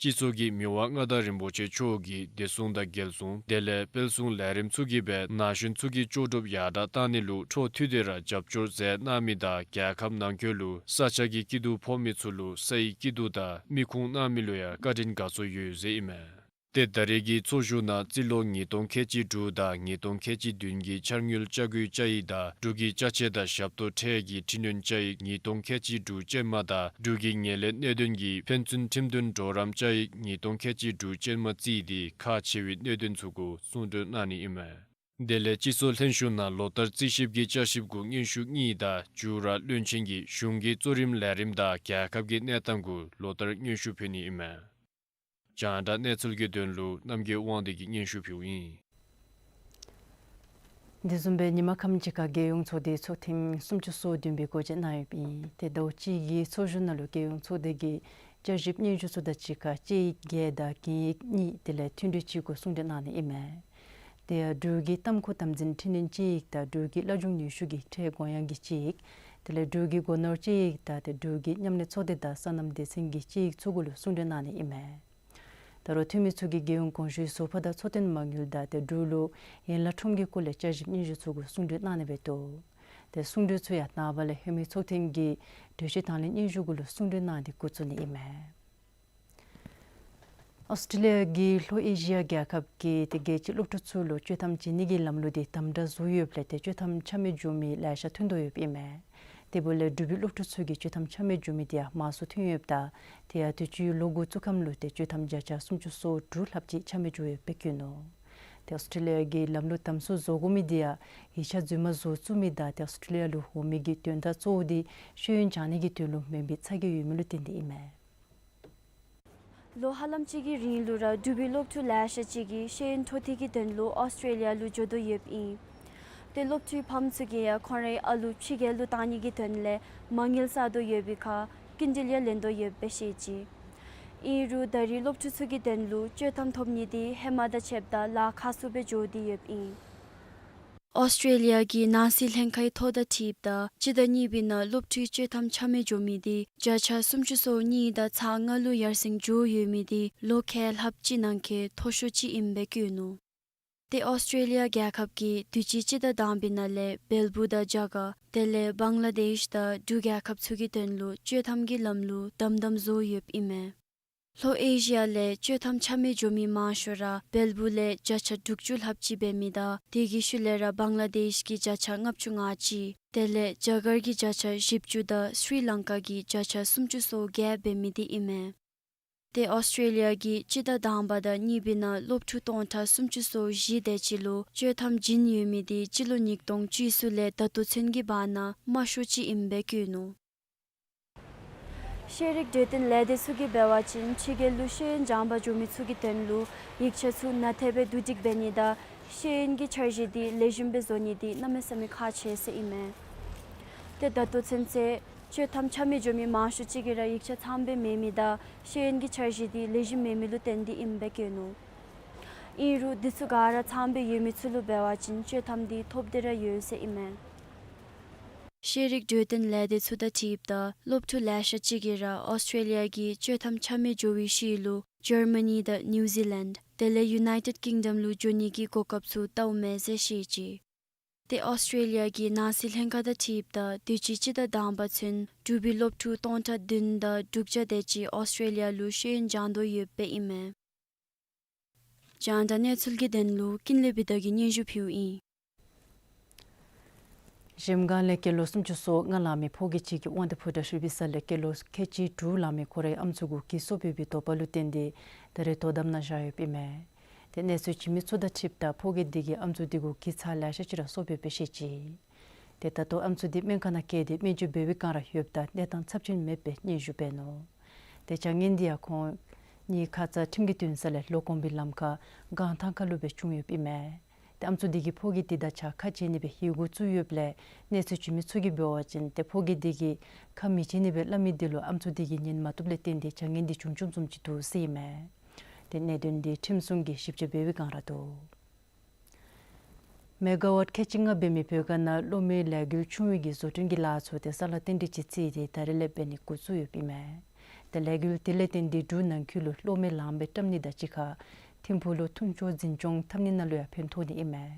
སྤྱི་ཚོགས་ཀྱིས་མི་དབང་མངའ་བདག་རིན་པོ་ཆེ་མཆོག་གིས་བདེ་སྲུང་དང་རྒྱལ་སྲུང་དེ་ལས་དཔལ་སྲུང་ལས་རིམ་ཚུ་གིས་སྦེ་ན་གཞོན་ཚུ་གི་ལྕོགས་གྲུབ་ཡར་དྲག་གཏང་ནི་ལུ་འཕྲོ་མཐུད་དེ་ར་རྒྱབ་སྐྱོར་མཛད་གནང་མི་དང་རྒྱལ་ཁབ་ནང་འཁོད་ལུ་ས་ཆ་གི་སྐྱིད་སྡུག་ཕོག་མི་ཚུ་ལུ་སའི་སྐྱིད་སྡུག་དང་མིག་ཁུངས་གནང་མི་ལུ་ཡང་བཀའ་དྲིན་དགའ་ཚོར་ཡོད་ཟེར་ཨིན་མས། ཏེ་ད་རེས་ཀྱི་ཚོགས་བཞུགས་ནང་རྩིས་ལོ་ཉིས་སྟོང་ཁལ་གཅིག་དྲུག་དང་ཉིས་སྟོང་ཁལ་གཅིག་བདུན་གྱི་འཆར་དངུལ་བཅའ་སྒོའི་བཅའ་ཡིག་དང་འབྲུག་གི་ཅ་ཆས་དང་ཞབས་ཏོག་ཁྲལ་གྱི་འཕྲི་སྣོན་བཅའ་ཡིག་ཉིས་སྟོང་ཁལ་གཅིག་དྲུག་ཅན་མ་དང་འབྲུག་གི་ངན་ལྷད་གནད་དོན་གྱི་ཕན་ཚུན་ཁྲིམས་དོན་གྲོགས་རམ་བཅའ་ཡིག་ཉིས་སྟོང་ཁལ་གཅིག་དྲུག་ཅན་མ་བརྩིས་ཏེ་ཁག་ཆེ་བའི་གནད་དོན་ཚུ་གུ་གསུང་གྲོས་གནང་ནི་ཨིན་མས། དེ་ལས་སྤྱི་ཚོགས་ལྷན་བཞུགས་ནང་ལོ་ལྟར་རྩིས་ཞིབ་ཀྱི་བསྐྱར་ཞིབ་གུ་སྙན་ཞུ་གཉིས་དང་ཇུ་ར་བློན་ཆེན་གྱིས་གཞུང་གི་གཙོ་རིམ་ལས་རིམ་དང་རྒྱལ་ཁབ་ཀྱི་གནས་སྟངས་གུ་ལོ་ལྟར་སྙན་ཞུ་ཕུལ་ནི་ཨིན་མས། རྒྱང་བསྒྲགས་གནས་ཚུལ་གྱི་དོན་ལུ་རྣམ་རྒྱལ་དབང་འདུས་ཀྱིས་སྙན་ཞུ་ཕུལཝ་ཨིན། དེ་བཟུམ་སྦེ་ཉིན་མ་ཁམས་ཅིག་ཁར་རྒྱལ་ཡོངས་ཚོགས་སྡེའི་ཚོགས་ཐེངས་སུམ་ཅུ་སོ་བདུན་པའི་སྒོ་འབྱེད་གནང་ཡོདཔ་ཨིན། ཏེ་ཟླཝ་གཅིག་གི་ཚོགས་བཞུགས་ནང་ལུ་རྒྱལ་ཡོངས་ཚོགས་སྡེ་གི་བསྐྱར་ཞིབ་སྙན་ཞུ་ཚུ་དང་གཅིག་ཁར་དཔྱད་ཡིག་བརྒྱད་དང་འགན་ཡིག་གཉིས་དེ་ལས་མཐུན་གྲོས་གཅིག་གུ་གསུང་གྲོས་གནང་ནི་ཨིན་མས། དེ་ཡང་འབྲུག་གི་གཏམ་ཁུལ་དམ་འཛིན་འཕྲི་སྣོན་དཔྱད་ཡིག་དང་འབྲུག་གི་བླ་སྦྱོང་ནུས་ཤུགས་ཀྱི་ཁྲལ་དགོངས་ཡངས་ཀྱི་དཔྱད་ཡིག་དེ་ལས་འབྲུག་གི་སྒོ་ནོར་དཔྱད་ཡིག་དང་ཏེ་འབྲུག་གི་མཉམ་གནས་ཚོགས་སྡེ་དང་སོ་ནམ་སྡེ་ཚན་གྱི་དཔྱད་ཡིག་ཚུ་གུ་ལུ་གསུང་གྲོས་གནང་ནི་ཨིན་མས། ད་རུང་འཐུས་མི་ཚུ་གིས་རྒྱལ་ཡོངས་གོང་ཞུའི་ཟུར་པ་དང་འཚོ་རྟེན་མ་དངུལ་དང་ཏེ་འབྲུག་ལུ་ཡན་ལག་ཁྲོམ་གྱི་སྐོར་ལས་བསྐྱར་ཞིབ་སྙན་ཞུ་ཚུ་གུ་གསུང་གྲོས་གནང་ནི་སྦེ་འདུག། ཏེ་གསུང་གྲོས་ཚུ་ཡང་ནངས་པ་ལས་ཧེ་མའི་ཚོགས་ཐེངས་ཀྱི་གྲོས་ཆོད་དང་ལེན་སྙན་ཞུ་གུ་ལུ་གསུང་གྲོས་གནང་སྟེ་འགོ་བཙུགས་ནི་ཨིན་མས། ཨོསི་ཊྲེ་ལི་ཡ་གིས་ལྷོ་ཨེ་ཤི་ཡ་རྒྱལ་ཁབ་ཀྱི་ཏེ་རྒྱལ་སྤྱིའི་སློབ་ཕྲུག་ཚུ་ལུ་སྤྱོད་གཏམ་བྱིན་ནི་གི་ལམ་ལུགས་དེ་དམ་དྲག་བཟོ་ཡོདཔ་ལས་ཏེ་སྤྱོད་གཏམ་ཆ་མེད་འགྱོ་མི་ལེ་ཤ་ཐོན་དོ་ཡོདཔ་ཨིན་མས། དེ་འབདཝ་ལས་འབྲུག་པའི་སློབ་ཕྲུག་ཚུ་གིས་སྤྱོད་གཏམ་ཆ་མེད་འགྱོ་མི་དེ་ཡང་མང་སུ་ཐོན་ཡོདཔ་ད་དེ་ཡང་དུས་ཅི་ལོ་འགོ་བཙུགས་ཁམས་ལུ་ཏེ་སྤྱོད་གཏམ་བརྒྱ་ཆ་སུམ་ཅུ་སོ་དྲུག་ལྷགཔ་ཅིག་ཆ་མེད་འགྱོ་ཡོདཔ་སྦེ་བཀོད་ནུག། ཏེ་ཨོསི་ཊྲེ་ལི་ཡ་གི་ལམ་ལུགས་དམ་སྲུ་བཟོ་དགོ་མི་འདི་ཡང་ཡིག་ཆ་རྫུན་མ་བཟོ་བཙུགས་མི་དང་ཏེ་ཨོསི་ཊྲེ་ལི་ཡ་ལུ་འོང་མི་གི་དོན་དག་གཙོ་བོ་འདི་ཤེས་ཡོན་སྦྱང་ནི་གི་དོན་ལུ་མེན་པའི་ཚ་གྱང་ཡོད་མི་ལུ་བརྟེན་ཏེ་ཨིན་མས། ལོ་ཧ་ལམ་ཅིག་གི་རིང་ལུ་ར་འབྲུག་པའི་སློབ་ཕྲུག་ལེ་ཤ་ཅིག་གིས་ཤེས་ཡོན་འཕྲོ་མཐུད་ཀྱི་དོན་ལུ་ཨོསི་ཊྲེ་ལི་ཡ་ལུ་འགྱོ་དོ་ཡོདཔ་ཨིན། ཏེ་སློབ་ཕྲུག་ཕམ་ཚུ་གིས་ཡང་ཁོང་རའི་ཨ་ལུ་ཕྱི་རྒྱལ་ལུ་བཏང་ནི་གི་དོན་ལས་མ་དངུལ་བསགས་དོ་ཡོད་པའི་ཁར་སྐྱིན་འགྲུལ་ཡང་ལེན་དོ་ཡོདཔ་སྦེ་བཤད་ཅི། ཨིན་རུང་ད་རེས་སློབ་ཕྲུག་ཚུ་གི་དོན་ལུ་སྤྱོད་ཐམ་ཐོབ་ནི་འདི་ཧེ་མ་དང་ཕྱདཔ་ད་ལཱ་ཁག་སུ་སྦེ་འགྱོ་སྟེ་ཡོདཔ་ཨིན། ཨོསི་ཊྲེ་ལི་ཡ་གི་ནང་སྲིད་ལྷན་ཁག་གི་ཐོ་དང་འཁྲིལཝ་ད་སྤྱི་ཟླ་གཉིས་པའི་ནང་སློབ་ཕྲུག་སྤྱོད་ཐམ་ཆ་མེད་འགྱོ་མི་འདི་བརྒྱ་ཆ་སུམ་ཅུ་སོ་གཉིས་དང་ཚག་ལྔ་ལུ་ཡར་སེང་འགྱོ་ཡོད་མི་འདི་ལོ་ཁལ་ལྷགཔ་ཅིག་ནང་འཁོད་མཐོ་ཤོས་ཅིག་ཨིནམ་སྦེ་བཀོད་ནུག། ཏེ་ཨོསི་ཊྲེ་ལི་ཡ་རྒྱལ་ཁབ་ཀྱིས་དུས་ཅི་སྤྱི་ཟླ་དང་པའི་ནང་ལས་བལ་པོ་དང་རྒྱ་གར་དེ་ལས་བང་ལ་དེཤ་དང་འབྲུག་རྒྱལ་ཁབ་ཚུ་གི་དོན་ལུ་སྤྱོད་ཐམ་གྱི་ལམ་ལུགས་དམ་དམ་བཟོ་ཡོདཔ་ཨིན་མས། ལྷོ་ཨེ་ཤི་ཡ་ལས་སྤྱོད་ཐམ་ཆ་མེད་འགྱོ་མི་མང་ཤོས་ར་བལ་པོ་ལས་བརྒྱ་ཆ་དྲུག་ཅུ་ལྷགཔ་ཅིག་འབད་མི་དང་དེ་གི་ཤུལ་ལས་ར་བང་ལ་དེཤ་གིས་བརྒྱ་ཆ་ལྔ་བཅུ་ང་གཅིག་དེ་ལས་རྒྱ་གར་གྱིས་བརྒྱ་ཆ་བཞི་བཅུ་དང་སི་རི་ལང་ཀ་གིས་བརྒྱ་ཆ་སུམ་ཅུ་སོ་བརྒྱད་འབད་མི་འདི་ཨིན་མས། ཏེ་ཨོསི་ཊྲེ་ལི་ཡ་གིས་སྤྱི་ཟླ་དང་པ་དང་གཉིས་པའི་ནང་སློབ་ཕྲུག་སྟོང་ཕྲག་སུམ་ཅུ་སོ་བཞི་དེ་ཅིག་ལུ་སྤྱོད་ཐམ་བྱིན་ཡོད་མི་འདི་སྤྱི་ལོ་ཉིས་སྟོང་བཅུ་གསུམ་ལས་ད་ལྟོ་ཚུན་གྱི་བར་ན་དམའ་ཤོས་ཅིག་ཨིནམ་སྦེ་བཀོད་ནུག། ཤེས་རིག་གྲོས་སྟོན་ལས་སྡེ་ཚུ་གིས་འབད་བ་ཅིན་ཕྱི་རྒྱལ་ལུ་ཤེས་ཡོན་སྦྱང་པར་འགྱོ་མི་ཚུ་གི་དོན་ལུ་ཡིག་ཆ་ཚུ་ནན་ཏན་སྦེ་བསྡུ་སྒྲིག་འབད་ནི་དང་ཤེས་ཡོན་གྱི་འཆར་གཞི་འདི་ལེགས་ཤོམ་སྦེ་བཟོ་ནི་འདི་གནམ་མེད་ས་མེད་ཁག་ཆེ་ཟེར་ཨིན་མས། ཏེ་ད་ལྟོ་ཚུན་ཚོད་སྤྱོད་ཐམ་ཆ་མེད་འགྱོ་མི་མང་ཤོས་ཅིག་གིས་ར་ཡིག་ཆ་ཚངམ་སྦེ་མེད་མི་དང་ཤེས་ཡོན་གྱི་འཆར་གཞི་འདི་ལེགས་ཤོམ་མེད་མི་ལུ་བརྟེན་ཏེ་ཨིནམ་སྦེ་བཀོད་ནུག། ཨིན་རུང་འདི་ཚུ་ག་ར་ཚངམ་སྦེ་ཡོད་མི་ཚུ་ལུ་འབད་བ་ཅིན་སྤྱོད་ཐམ་འདི་ཐོབ་སྟེ་ར་ཡོད་ཟེར་ཨིན་མས། ཤེས་རིག་གྲོས་སྟོན་ལས་སྡེ་ཚུ་དང་འཁྲིལཝ་ད་སློབ་ཕྲུག་ལེ་ཤ་ཅིག་གིས་ར་ཨོསི་ཊྲེ་ལི་ཡ་གི་སྤྱོད་ཐམ་ཆ་མེད་འགྱོ་བའི་ཤུལ་ལུ་ཇར་མ་ནི་དང་ནིའུ་ཛི་ལེནཌ་དེ་ལས་ཡུ་ནའི་ཊེཌ་ཀིང་ཌམ་ལུ་འགྱོ་ནི་གི་གོ་སྐབས་ཚུ་བལྟཝ་མས་ཟེར་བཤད་ཅི། ཏེ་ཨོསི་ཊྲེ་ལི་ཡ་གི་ནང་སྲིད་ལྷན་ཁག་དང་འཁྲིལཝ་ད་དུས་ཅི་སྤྱི་ཟླ་དང་པ་ཚུན་འབྲུག་པའི་སློབ་ཕྲུག་སྟོང་ཕྲག་བདུན་དང་དྲུག་བརྒྱ་དེ་ཅིག་ཨོསི་ཊྲེ་ལི་ཡ་ལུ་ཤེས་ཡོན་སྦྱང་དོ་ཡོདཔ་ཨིན་མས། རྒྱང་བསྒྲགས་གནས་ཚུལ་གྱི་དོན་ལུ་ཀུན་ལེགས་བི་དྷ་གིས་སྙན་ཞུ་ཕུལཝ་ཨིན། གཞལམ་སྒང་ལས་སྐྱེས་ལོ་སུམ་ཅུ་སོ་ལྔ་ལང་མི་ཕོ་སྐྱེས་ཅིག་གིས་དབང་དང་ཕོ་བྲང་ཧྲིལ་པོའི་ས་ལས་སྐྱེས་ལོ་ཁལ་གཅིག་དྲུག་ལང་མི་ཁོ་རའི་ཨམ་སྲུ་གུ་གྱི་སོ་ཕོག་པའི་དོགས་པ་ལུ་བརྟེན་ཏེ་ད་རེས་དོ་དམ་ནང་བཞག་ཡོདཔ་ཨིན་མས། ཏེ་གནས་ཚུལ་བྱིན་མི་ཚུ་དང་འཁྲིལཝ་ད་ཕོ་སྐྱེས་འདི་གི་ཨམ་སྲུ་འདི་གུ་གྱི་ཚད་ལེ་ཤ་ཅིག་ར་སོ་ཕོགཔ་སྦེ་བཤད་ཅི། ཏེ་ད་ལྟོ་ཨམ་སྲུ་འདི་སྨན་ཁང་ནང་བསྐྱལ་ཏེ་སྨན་བཅོས་འབད་བའི་བསྒང་ར་ཡོདཔ་ད་གནས་སྟངས་ཚབས་ཆེན་མེདཔ་སྦེ་སྙན་ཞུ་འབད་ནུག། ཏེ་བྱ་ངན་འདི་ཡང་ཁོང་གཉིས་ཁ་ཙ་ཁྲིམས་ཀྱི་འདུན་ས་ལས་ལོག་འོང་པའི་ལམ་ཁར་སྒང་ཐང་ཁ་ལུ་སྦེ་བྱུང་ཡོདཔ་ཨིན་མས། ཏེ་ཨམ་སྲུ་འདི་གིས་ཕོ་སྐྱེས་འདི་དང་ཕྱག་ཁ་འབྱལ་ནི་སྦེ་ཡི་གུ་བཙུགས་ཡོདཔ་ལས་གནས་ཚུལ་བྱིན་མི་ཚུ་གིས་འབད་བ་ཅིན་ཏེ་ཕོ་སྐྱེས་འདི་གིས་ཁ་མི་འབྱལ་ནི་སྦེ་སླབ་མི་འདི་ལུ་ཨམ་སྲུ་འདི་གིས་ཉན་མ་བཏུབ་ལས་བརྟེན་ཏེ་བྱ་ངན་འདི་བྱུང་བྱུངམ་བཟུམ་ཅིག་འདུག་ཟེར་ཨིན་མས། ཏེ་གནད་དོན་འདི་ཁྲིམས་སྲུང་གིས་ཞིབ་དཔྱད་འབད་བའི་བསྒང་ར་འདུག། མེ་ག་ཝཊ་ཁལ་གཅིག་ལྔ་འབད་མི་བོད་ཁ་ནང་གློག་མེའི་ལས་འགུལ་ཆུང་བའི་གི་བཟོ་སྐྲུན་གྱི་ལཱ་ཚུ་ཏེ་ས་ལ་རྟེན་འབྲེལ་ཅིག་བརྩིས་ཏེ་ད་རེས་ལས་འབད་ནི་འགོ་བཙུགས་ཡོདཔ་ཨིན་མས། ཏེ་ལས་འགུལ་དེ་ལས་བརྟེན་ཏེ་འབྲུག་ནང་ཁུལ་ལུ་གློག་མེ་ལངམ་སྦེ་བཀྲམ་ནི་དང་གཅིག་ཁར་ཐིམ་ཕུག་ལུ་འཐུང་ཆུ་འཛིན་སྐྱོང་འཐབ་ནི་ནང་ལུ་ཡང་ཕན་ཐོགས་ནི་ཨིན་མས།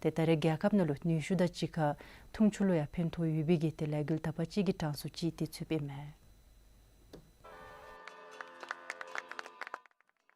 ཏེ་ད་རེས་རྒྱལ་ཁབ་ནང་ལུ་ནུས་ཤུགས་དང་གཅིག་ཁར་འཐུང་ཆུ་ལུ་ཡང་ཕན་ཐོགས་ཡོད་པའི་གི་ཏེ་ལས་འགུལ་དག་པ་ཅིག་གི་གྲངས་སུ་ཅིག་ཏེ་ཚུདཔ་ཨིན་མས།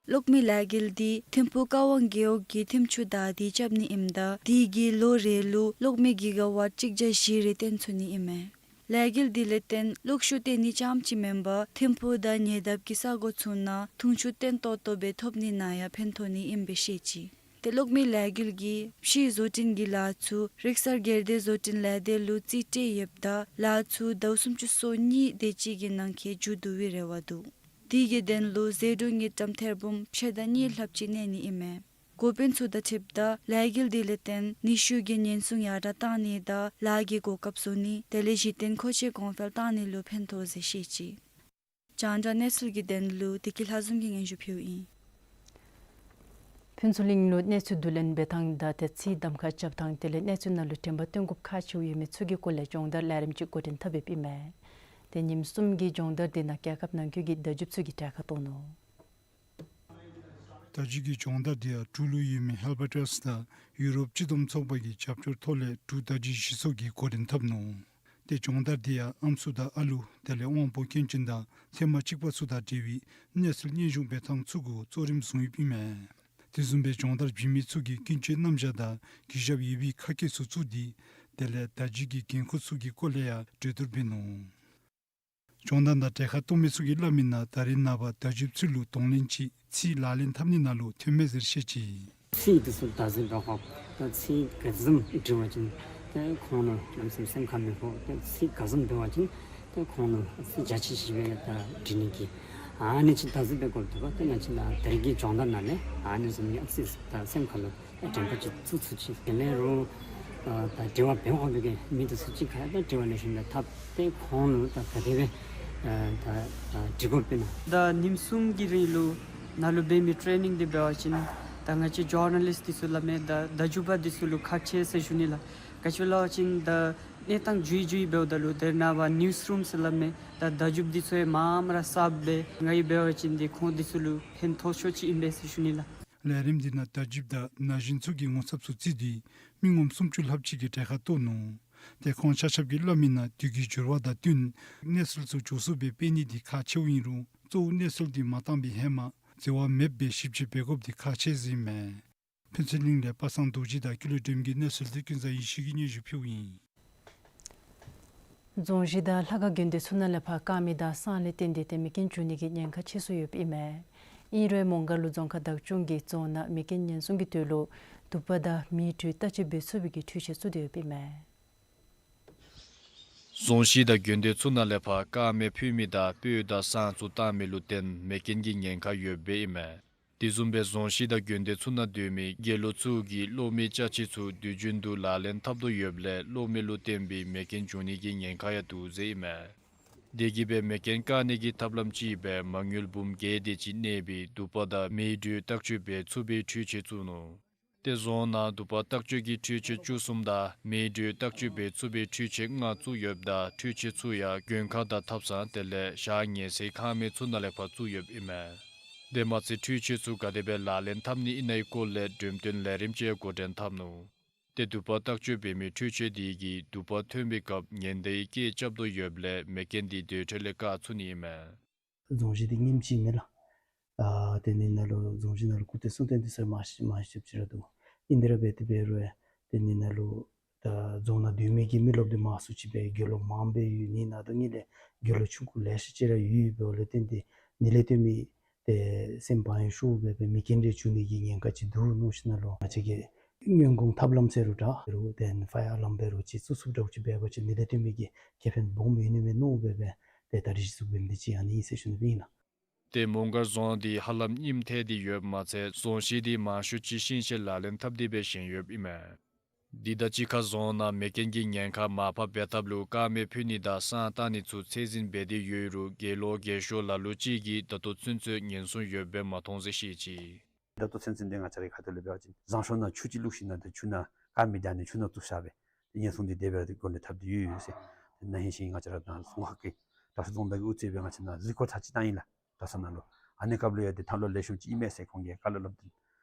གློག་མེ་ལས་འགུལ་འདི་ཐིམ་ཕུག་ཀ་ཝང་རྒེད་འོག་གི་ཐིམ་ཆུ་བདའ་སྟེ་རྐྱབ་ནི་ཨིནམ་ད་དེ་གིས་ལོ་རེ་ལུ་གློག་མེ་གི་ག་ཝཊ་གཅིག་བརྒྱ་བཞི་རེ་བཏོན་ཚུགས་ནི་ཨིན་མས། ལས་འགུལ་འདི་ལས་བརྟེན་གློག་ཤུགས་བཏོན་ནི་རྐྱངམ་ཅིག་མེན་པར་ཐིམ་ཕུག་དང་ཉེ་འདབས་ཀྱི་ས་གོ་ཚུ་ནང་འཐུང་ཆུ་བརྟན་ཏོག་ཏོ་སྦེ་ཐོབ་ནི་ནང་ཡང་ཕན་ཐོགས་ནི་ཨིནམ་སྦེ་བཤད་ཅི། ཏེ་གློག་མེ་ལས་འགུལ་གྱིས་ཕྱིའི་བཟོ་སྐྲུན་གྱི་ལཱ་ཚུ་རིག་གསར་སྒེར་སྡེ་བཟོ་སྐྲུན་ལས་སྡེ་ལུ་རྩིས་སྤྲོད་ཡོདཔ་ད་ལཱ་ཚུ་ཟླཝ་སུམ་ཅུ་སོ་གཉིས་དེ་ཅིག་གི་ནང་འཁོད་མཇུག་བསྡུ་བའི་རེ་བ་འདུག། དེ་གི་དོན་ལུ་ཟད་འགྲོ་དངུལ་ཀྲམ་ཐེར་འབུམ་ཕྱེད་དང་གཉིས་ལྷགཔ་ཅིག་གནས་ནི་ཨིན་མས། འགོ་དཔོན་ཚུ་དང་འཁྲིལཝ་ད་ལས་འགུལ་འདི་ལས་བརྟེན་ནུས་ཤུགས་ཀྱི་ཉེན་སྲུང་ཡར་དྲག་གཏང་ནི་དང་ལཱ་གི་གོ་སྐབས་བཟོ་ནི་དེ་ལས་གཞི་རྟེན་མཁོ་ཆས་གོང་འཕེལ་གཏང་ནི་ལུ་ཕན་ཐོགས་ཟེར་བཤད་ཅི། རྒྱང་བསྒྲགས་གནས་ཚུལ་གྱི་དོན་ལུ་བདེ་སྐྱིད་ལྷ་འཛོམས་ཀྱིས་སྙན་ཞུ་ཕུལཝ་ཨིན། ཕུན་ཚོགས་གླིང་ལུ་གནས་ཚུལ་བསྡུ་ལེན་འབད་ཐངས་དང་ཏེ་ཚིག་གདམ་ཁ་རྐྱབ་ཐངས་དེ་ལས་གནས་ཚུལ་ནང་ལུ་དྲན་པ་བཏོན་དགོཔ་ཁག་ཆེཝ་ཡོད་མི་ཚུ་གི་སྐོར་ལས་སྦྱོང་བརྡར་ལས་རིམ་ཅིག་འགོ་འདྲེན་འཐབ་ཡོདཔ་ཨིན་མས། ཏེ་ཉིནམ་གསུམ་གྱི་སྦྱོང་བརྡར་འདི་ནང་རྒྱལ་ཁབ་ནང་འཁོད་ཀྱི་བརྡ་བརྒྱུདཔ་ཚུ་གིས་གྲལ་ཁར་གཏོགས་ནུག། ད་ཅི་གི་སྦྱོང་བརྡར་འདི་ཡང་འབྲུག་ལུ་ཡོད་མི་ཧེལ་པར་ཊྲསཊ་དང་ཡུ་རོབ་སྤྱི་བསྡོམས་ཚོགས་པ་གི་རྒྱབ་སྐྱོར་ཐོག་ལས་འབྲུག་བརྡ་བརྒྱུད་ཞིག་གསོ་གིས་འགོ་འདྲེན་འཐབ་ནུག། ཏེ་སྦྱོང་བརྡར་འདི་ཡང་ཨམ་སྲུ་དང་ཨ་ལུ་དེ་ལས་དབང་པོ་སྐྱོན་ཅན་དང་ཐེངས་མ་གཅིག་པ་ཚུ་དང་འབྲེལ་བའི་གནས་ཚུལ་སྙན་ཞུ་འབད་ཐངས་ཚུ་གུ་གཙོ་རིམ་བཟུང་ཡོདཔ་ཨིན་མས། དེ་བཟུམ་སྦེ་སྦྱོང་བརྡར་བྱིན་མི་ཚུ་གིས་ཀུན་སྤྱོད་རྣམ་གཞག་དང་གུས་ཞབས་ཡོད་པའི་ཁ་སྐད་ཚུ་བཙུགས་ཏེ་དེ་ལས་བརྡ་བརྒྱུད་ཀྱི་འགན་ཁུར་ཚུ་གི་སྐོར་ལས་ཡང་གྲོས་བསྡུར་འབད་ནུག། སྦྱོང་བརྡར་ནང་གྲལ་ཁར་གཏོགས་མི་ཚུ་གིས་སླབ་མི་ནང་ད་རེས་ནངས་པ་བརྡ་བརྒྱུདཔ་ཚུ་ལུ་གདོང་ལེན་ཅིག་ཚིག་ལག་ལེན་འཐབ་ནི་ནང་ལུ་ཐོན་མས་ཟེར་བཤད་ཅི། ཚིག་འདི་ཚུ་བདག་འཛིན་འབད་དགོ། ད་ཚིག་ག་ཙམ་འབྲི་བ་ཅིན་ཏེ་ཁོང་ལུ་གནམ་མེད་ས་མེད་སེམས་ཁར་མི་ཕོག། ཏེ་ཚིག་ག་ཙམ་འབད་བ་ཅིན་ཏེ་ཁོང་ལུ་ཚིག་འཇའ་ཆི་ཆི་སྦེ་ད་འབྲི་ནི་གི་ཨ་ནི་ཅིག་བདག་འཛིན་འབད་དགོཔ་འདུག་པ། ཏེ་ང་བཅས་ནཱ་ད་རིས་ཀྱི་སྦྱོང་བརྡར་ནང་ལས་ཨ་ནི་བཟུམ་གྱི་ཨ་ཙི་ད་སེམས་ཁར་ལུ་དྲན་པ་ཅིག་བཙུགས་ཚུགས་ཅི། དེ་ལས་རུང་ཨ་ད་འབྲེལ་བ་འབད་དགོ་པའི་གི་མི་འདི་ཚུ་གཅིག་ཁར་ད་འབྲེལ་བ་ལེགས་ཤོམ་སྦེ་འཐབ་སྟེ་ཁོང་ལུ་ད་ག་དེ་སྦེ་ཨ་ད་ཨ་འབྲི་དགོཔ་ཨིན་ན། ད་ཉིནམ་གསུམ་གྱི་རིང་ལུ་ནཱ་ལུ་འབད་མི་ཊེ་ནིང་འདི་འབད་བ་ཅིན་ད་ང་བཅས་ཇར་ནཱ་ལིསཊ་འདི་ཚུ་སླབ་མི་ད་བརྡ་བརྒྱུདཔ་འདི་ཚུ་ལུ་ཁག་ཆེ་ཟེར་ཞུ་ནི་ལགས། ག་ཅི་སླབ་པ་ཅིན་ད་གནས་སྟངས་འགྱུར་འགྱུར་འབདཝ་ད་ལུ་ཏེ་ནངས་པ་ནིའུསི་རུམ་ཟེར་སླབ་མི་ད་བརྡ་བརྒྱུདཔ་འདི་ཚུ་ཡང་མངམ་ར་གསརཔ་སྦེ་ང་གིས་འབད་བ་ཅིན་ཏེ་ཁོང་འདི་ཚུ་ལུ་ཕན་ཐོགས་ཤོས་ཅིག་ཨིན་པས་ཟེར་ཞུ་ནི་ལགས། ལས་རིམ་འདི་ནང་བརྡ་བརྒྱུདཔ་དང་ན་གཞོན་ཚུ་གི་ངོ་ཚབ་ཚུ་བརྩིས་ཏེ་མི་ངོམ་སུམ་ཅུ་ལྷགཔ་ཅིག་གིས་གྲལ་ཁར་གཏོགས་ནུག། ཏེ་ཁོང་ཆ་ཁྱབ་ཀྱིས་སླབ་མིའི་ནང་དུས་ཀྱི་འགྱུར་བ་དང་བསྟུན་གནས་ཚུལ་ཚུ་མགྱོགས་སུ་སྦེ་སྤེལ་ནི་འདི་ཁག་ཆེཝ་ཨིན་རུང་གཙོ་བོ་གནས་ཚུལ་འདི་མ་བཏང་པའི་ཧེ་མ་འཛོལ་བ་མེདཔ་སྦེ་ཞིབ་དཔྱད་འབད་དགོཔ་འདི་ཁག་ཆེ་ཟེར་ཨིན་མས། ཕུན་ཚོགས་གླིང་ལས་པ་སངས་རྡོ་རྗེ་དང་ཀུན་ལེགས་སྒྲོལམ་གྱི་གནས་ཚུལ་འདི་ཀུན་བཟང་ཡེ་ཤེས་ཀྱིས་སྙན་ཞུ་ཕུལཝ་ཨིན། རྫོང་གཞི་དང་ལྷ་ཁང་དགོན་སྡེ་ཚུ་ནང་ལས་ཕར་དཀར་མེ་དང་ཟངས་ལས་བརྟེན་ཏེ་ཏེ་མེ་རྐྱེན་འབྱུང་ནི་གི་ཉེན་ཁ་ཆེ་སུ་ཡོདཔ་ཨིན་མས། ཨིན་རུང་མོང་སྒར་ལུ་རྫོང་ཁག་བདག་སྐྱོང་གིས་རྫོང་ནང་མེ་རྐྱེན་ཉེན་སྲུང་གི་དོན་ལུ་དུ་པ་དང་མེའི་དྲོད་བརྟག་དཔྱད་འབད་ཚུགས་པའི་གི་འཕྲུལ་ཆས་བཙུགས་ཏེ་ཡོདཔ་ཨིན་མས། རྫོང་གཞི་དང་དགོན་སྡེ་ཚུ་ནང་ལས་ཕར་དཀར་མེ་ཕུད་མི་དང་སྤོས་དང་ཟངས་ཚུ་བཏང་མི་ལུ་བརྟེན་མེ་རྐྱེན་གྱི་ཉེན་ཁ་ཡོདཔ་ཨིན་མས། དེ་བཟུམ་སྦེ་རྫོང་གཞི་དང་དགོན་སྡེ་ཚུ་ནང་སྡོད་མི་དགེ་སློང་ཚུ་གིས་གློག་མེའི་ཅ་ཆས་ཚུ་དུས་རྒྱུན་དུ་ལག་ལེན་འཐབ་དོ་ཡོདཔ་ལས་གློག་མེ་ལུ་བརྟེན་པའི་མེ་རྐྱེན་འབྱུང་ནི་གི་ཉེན་ཁ་ཡང་འདུག་ཟེར་ཨིན་མས། དེ་གིས་སྦེ་མེ་རྐྱེན་བཀག་ནི་གི་ཐབས་ལམ་ཅིག་སྦེ་མ་དངུལ་འབུམ་བརྒྱད་དེ་ཅིག་གནས་པའི་དུ་པ་དང་མེའི་དྲོད་བརྟག་དཔྱད་འབད་ཚུགས་པའི་འཕྲུལ་ཆས་བཙུགས་ནུག། ཏེ་རྫོང་ནང་དུ་པ་བརྟག་དཔྱད་ཀྱི་འཕྲུལ་ཆས་བཅུ་གསུམ་དང་མེའི་དྲོད་བརྟག་དཔྱད་འབད་ཚུགས་པའི་འཕྲུལ་ཆས་ལྔ་བཙུགས་ཡོདཔ་ད་འཕྲུལ་ཆས་ཚུ་ཡང་མགོན་ཁང་དང་ཐབ་ཚང་དེ་ལས་ཞག་ཉལ་སའི་ཁང་མིག་ཚུ་ནང་ལས་ཕར་བཙུགས་ཡོདཔ་ཨིན་མས། དེ་མ་ཚད་འཕྲུལ་ཆས་ཚུ་ག་དེ་སྦེ་ལག་ལེན་འཐབ་ནི་ཨིན་ནའི་སྐོར་ལས་འགྲེམས་སྟོན་ལས་རིམ་ཅིག་འགོ་འདྲེན་འཐབ་ནུག། ཏེ་དུ་པ་བརྟག་དཔྱད་འབད་མི་འཕྲུལ་ཆས་དེ་གིས་དུ་པ་ཐོན་པའི་སྐབས་ཉེན་བརྡའི་སྐད་རྐྱབ་དོ་ཡོདཔ་ལས་མེ་རྐྱེན་དེ་དེ་འཕྲོ་ལས་བཀག་ཚུགས་ནི་ཨིན་མས། རྫོང་གཞི་འདི་ངནམ་ཅིག་མེན་ལགས། ཨ་དེ་ནི་ནཱ་ལུ་རྫོང་གཞི་ནང་ལུ་སྐུ་རྟེན་གསུང་རྟེན་འདི་ཚུ་མང་ཤོས་མང་ཤོས་ཅིག་ར་འདུག། ཨིན་དེ་ར་འབད་དེ་འབད་རུང་ཡང་དེ་ནི་ནཱ་ལུ་ད་རྫོང་ནང་སྡོད་མི་གི་མི་རློབས་འདི་མང་སུ་ཅིག་སྦེ་དགེ་སློང་མང་སྦེ་ཡོད་ནི་ནང་དུ་ངེའི་ལས་དགེ་སློང་ཆུང་ཀུ་ལེ་ཤ་ཅིག་ར་ཡོད་ཡོདཔ་ལས་བརྟེན་ཏེ་ནི་ལས་བརྟེན་མི་ཏེ་སེམས་ཕམ་ཡང་ཤོར་སྦེ་སྦེ་མེ་རྐྱེན་རེ་འབྱུང་ནི་གི་ཉེན་ཁ་ཅིག་འདུག་མནོ་ཞིནམ་ལས་ང་བཅས་ཀྱིས་སྔོན་འགོག་ཐབས་ལམ་ཟེར་རུང་འདྲ་རུང་ཏེ་ཕ་ཡར་ཨ་ལམ་འབད་རུང་ཅིག་བཙུགས་བཙུགསཔ་འདྲཝ་ཅིག་འབད་བ་ཅིན་ནི་ལས་བརྟེན་མི་གི་ཁེ་ཕན་སྦོམ་ཡོད་ནི་མས་མནོ་སྦེ་སྦེ་ཏེ་ད་རེས་ཅིག་བཙུགས་འབད་མི་འདི་ཅིག་ཨ་ནི་ཨིན་ཟེར་ཞུ་ནི་སྦེ་ཨིན་ལགས། ཏེ་མོང་སྒར་རྫོང་འདི་ཧ་ལམ་རྙིངམ་ཐལ་ཏེ་ཡོདཔ་མ་ཚད་རྫོང་གཞི་འདི་མང་ཤོས་ཅིག་ཤིང་ཤིང་ལག་ལེན་འཐབ་སྟེ་སྦེ་བཞེངས་ཡོདཔ་ཨིན་མས། དེ་དང་གཅིག་ཁར་རྫོང་ནང་མེ་རྐྱེན་གྱི་ཉེན་ཁ་མར་ཕབ་འབད་ཐབས་ལུ་དཀར་མེ་ཕུད་ནི་དང་ཟངས་བཏང་ནི་ཚུ་ཚད་འཛིན་འབད་དེ་ཡོད་རུང་དགེ་སློང་རྒས་ཤོས་ལ་ལུ་ཅིག་གིས་ད་ལྟོ་ཚུན་ཚོད་ཉེན་སྲུང་ཡོདཔ་སྦེ་མ་མཐོང་ཟེར་བཤད་ཅི། ད་ལྟོ་ཚུན་ཚོད་འདི་ང་བཅས་རའི་ཁ་ཐུག་ལས་འབད་བ་ཅིན་རྫོང་ཤོག་ནང་ཆུ་ཅིག་བླུགས་ཞིནམ་ལས་ཏེ་ཆུ་ནང་དཀར་མེ་བརྡར་ནི་ཆུ་ནང་བཙུགས་བཞག་སྦེ་ཉེན་སྲུང་འདི་དེ་སྦེ་ར་འགོ་ལས་འཐབ་སྟེ་ཡོད་ཡོད་ཟེར། ཏེ་ན་ཧིང་ཞིང་ང་བཅས་ར་ད་རྫོང་ཁག་གི་དྲག་ཤོས་རྫོང་བདག་གིས་དབུ་གཙོས་སྦེ་ང་བཅས་ནང་གཟིགས་སྐོར་ཚར་ཅིག་བཏང་ཡི་ལགས། གྲྭ་ཚང་ནང་ལུ་ཨ་ནི་སྐབས་ལུ་ཡང་ཏེ་ཐང་ལོ་ལེགས་ཤོམ་ཅིག་ཨིན་མས་ཟེར་ཁོང་གིས་བཀའ་སློབ་སླབ་སྟེ་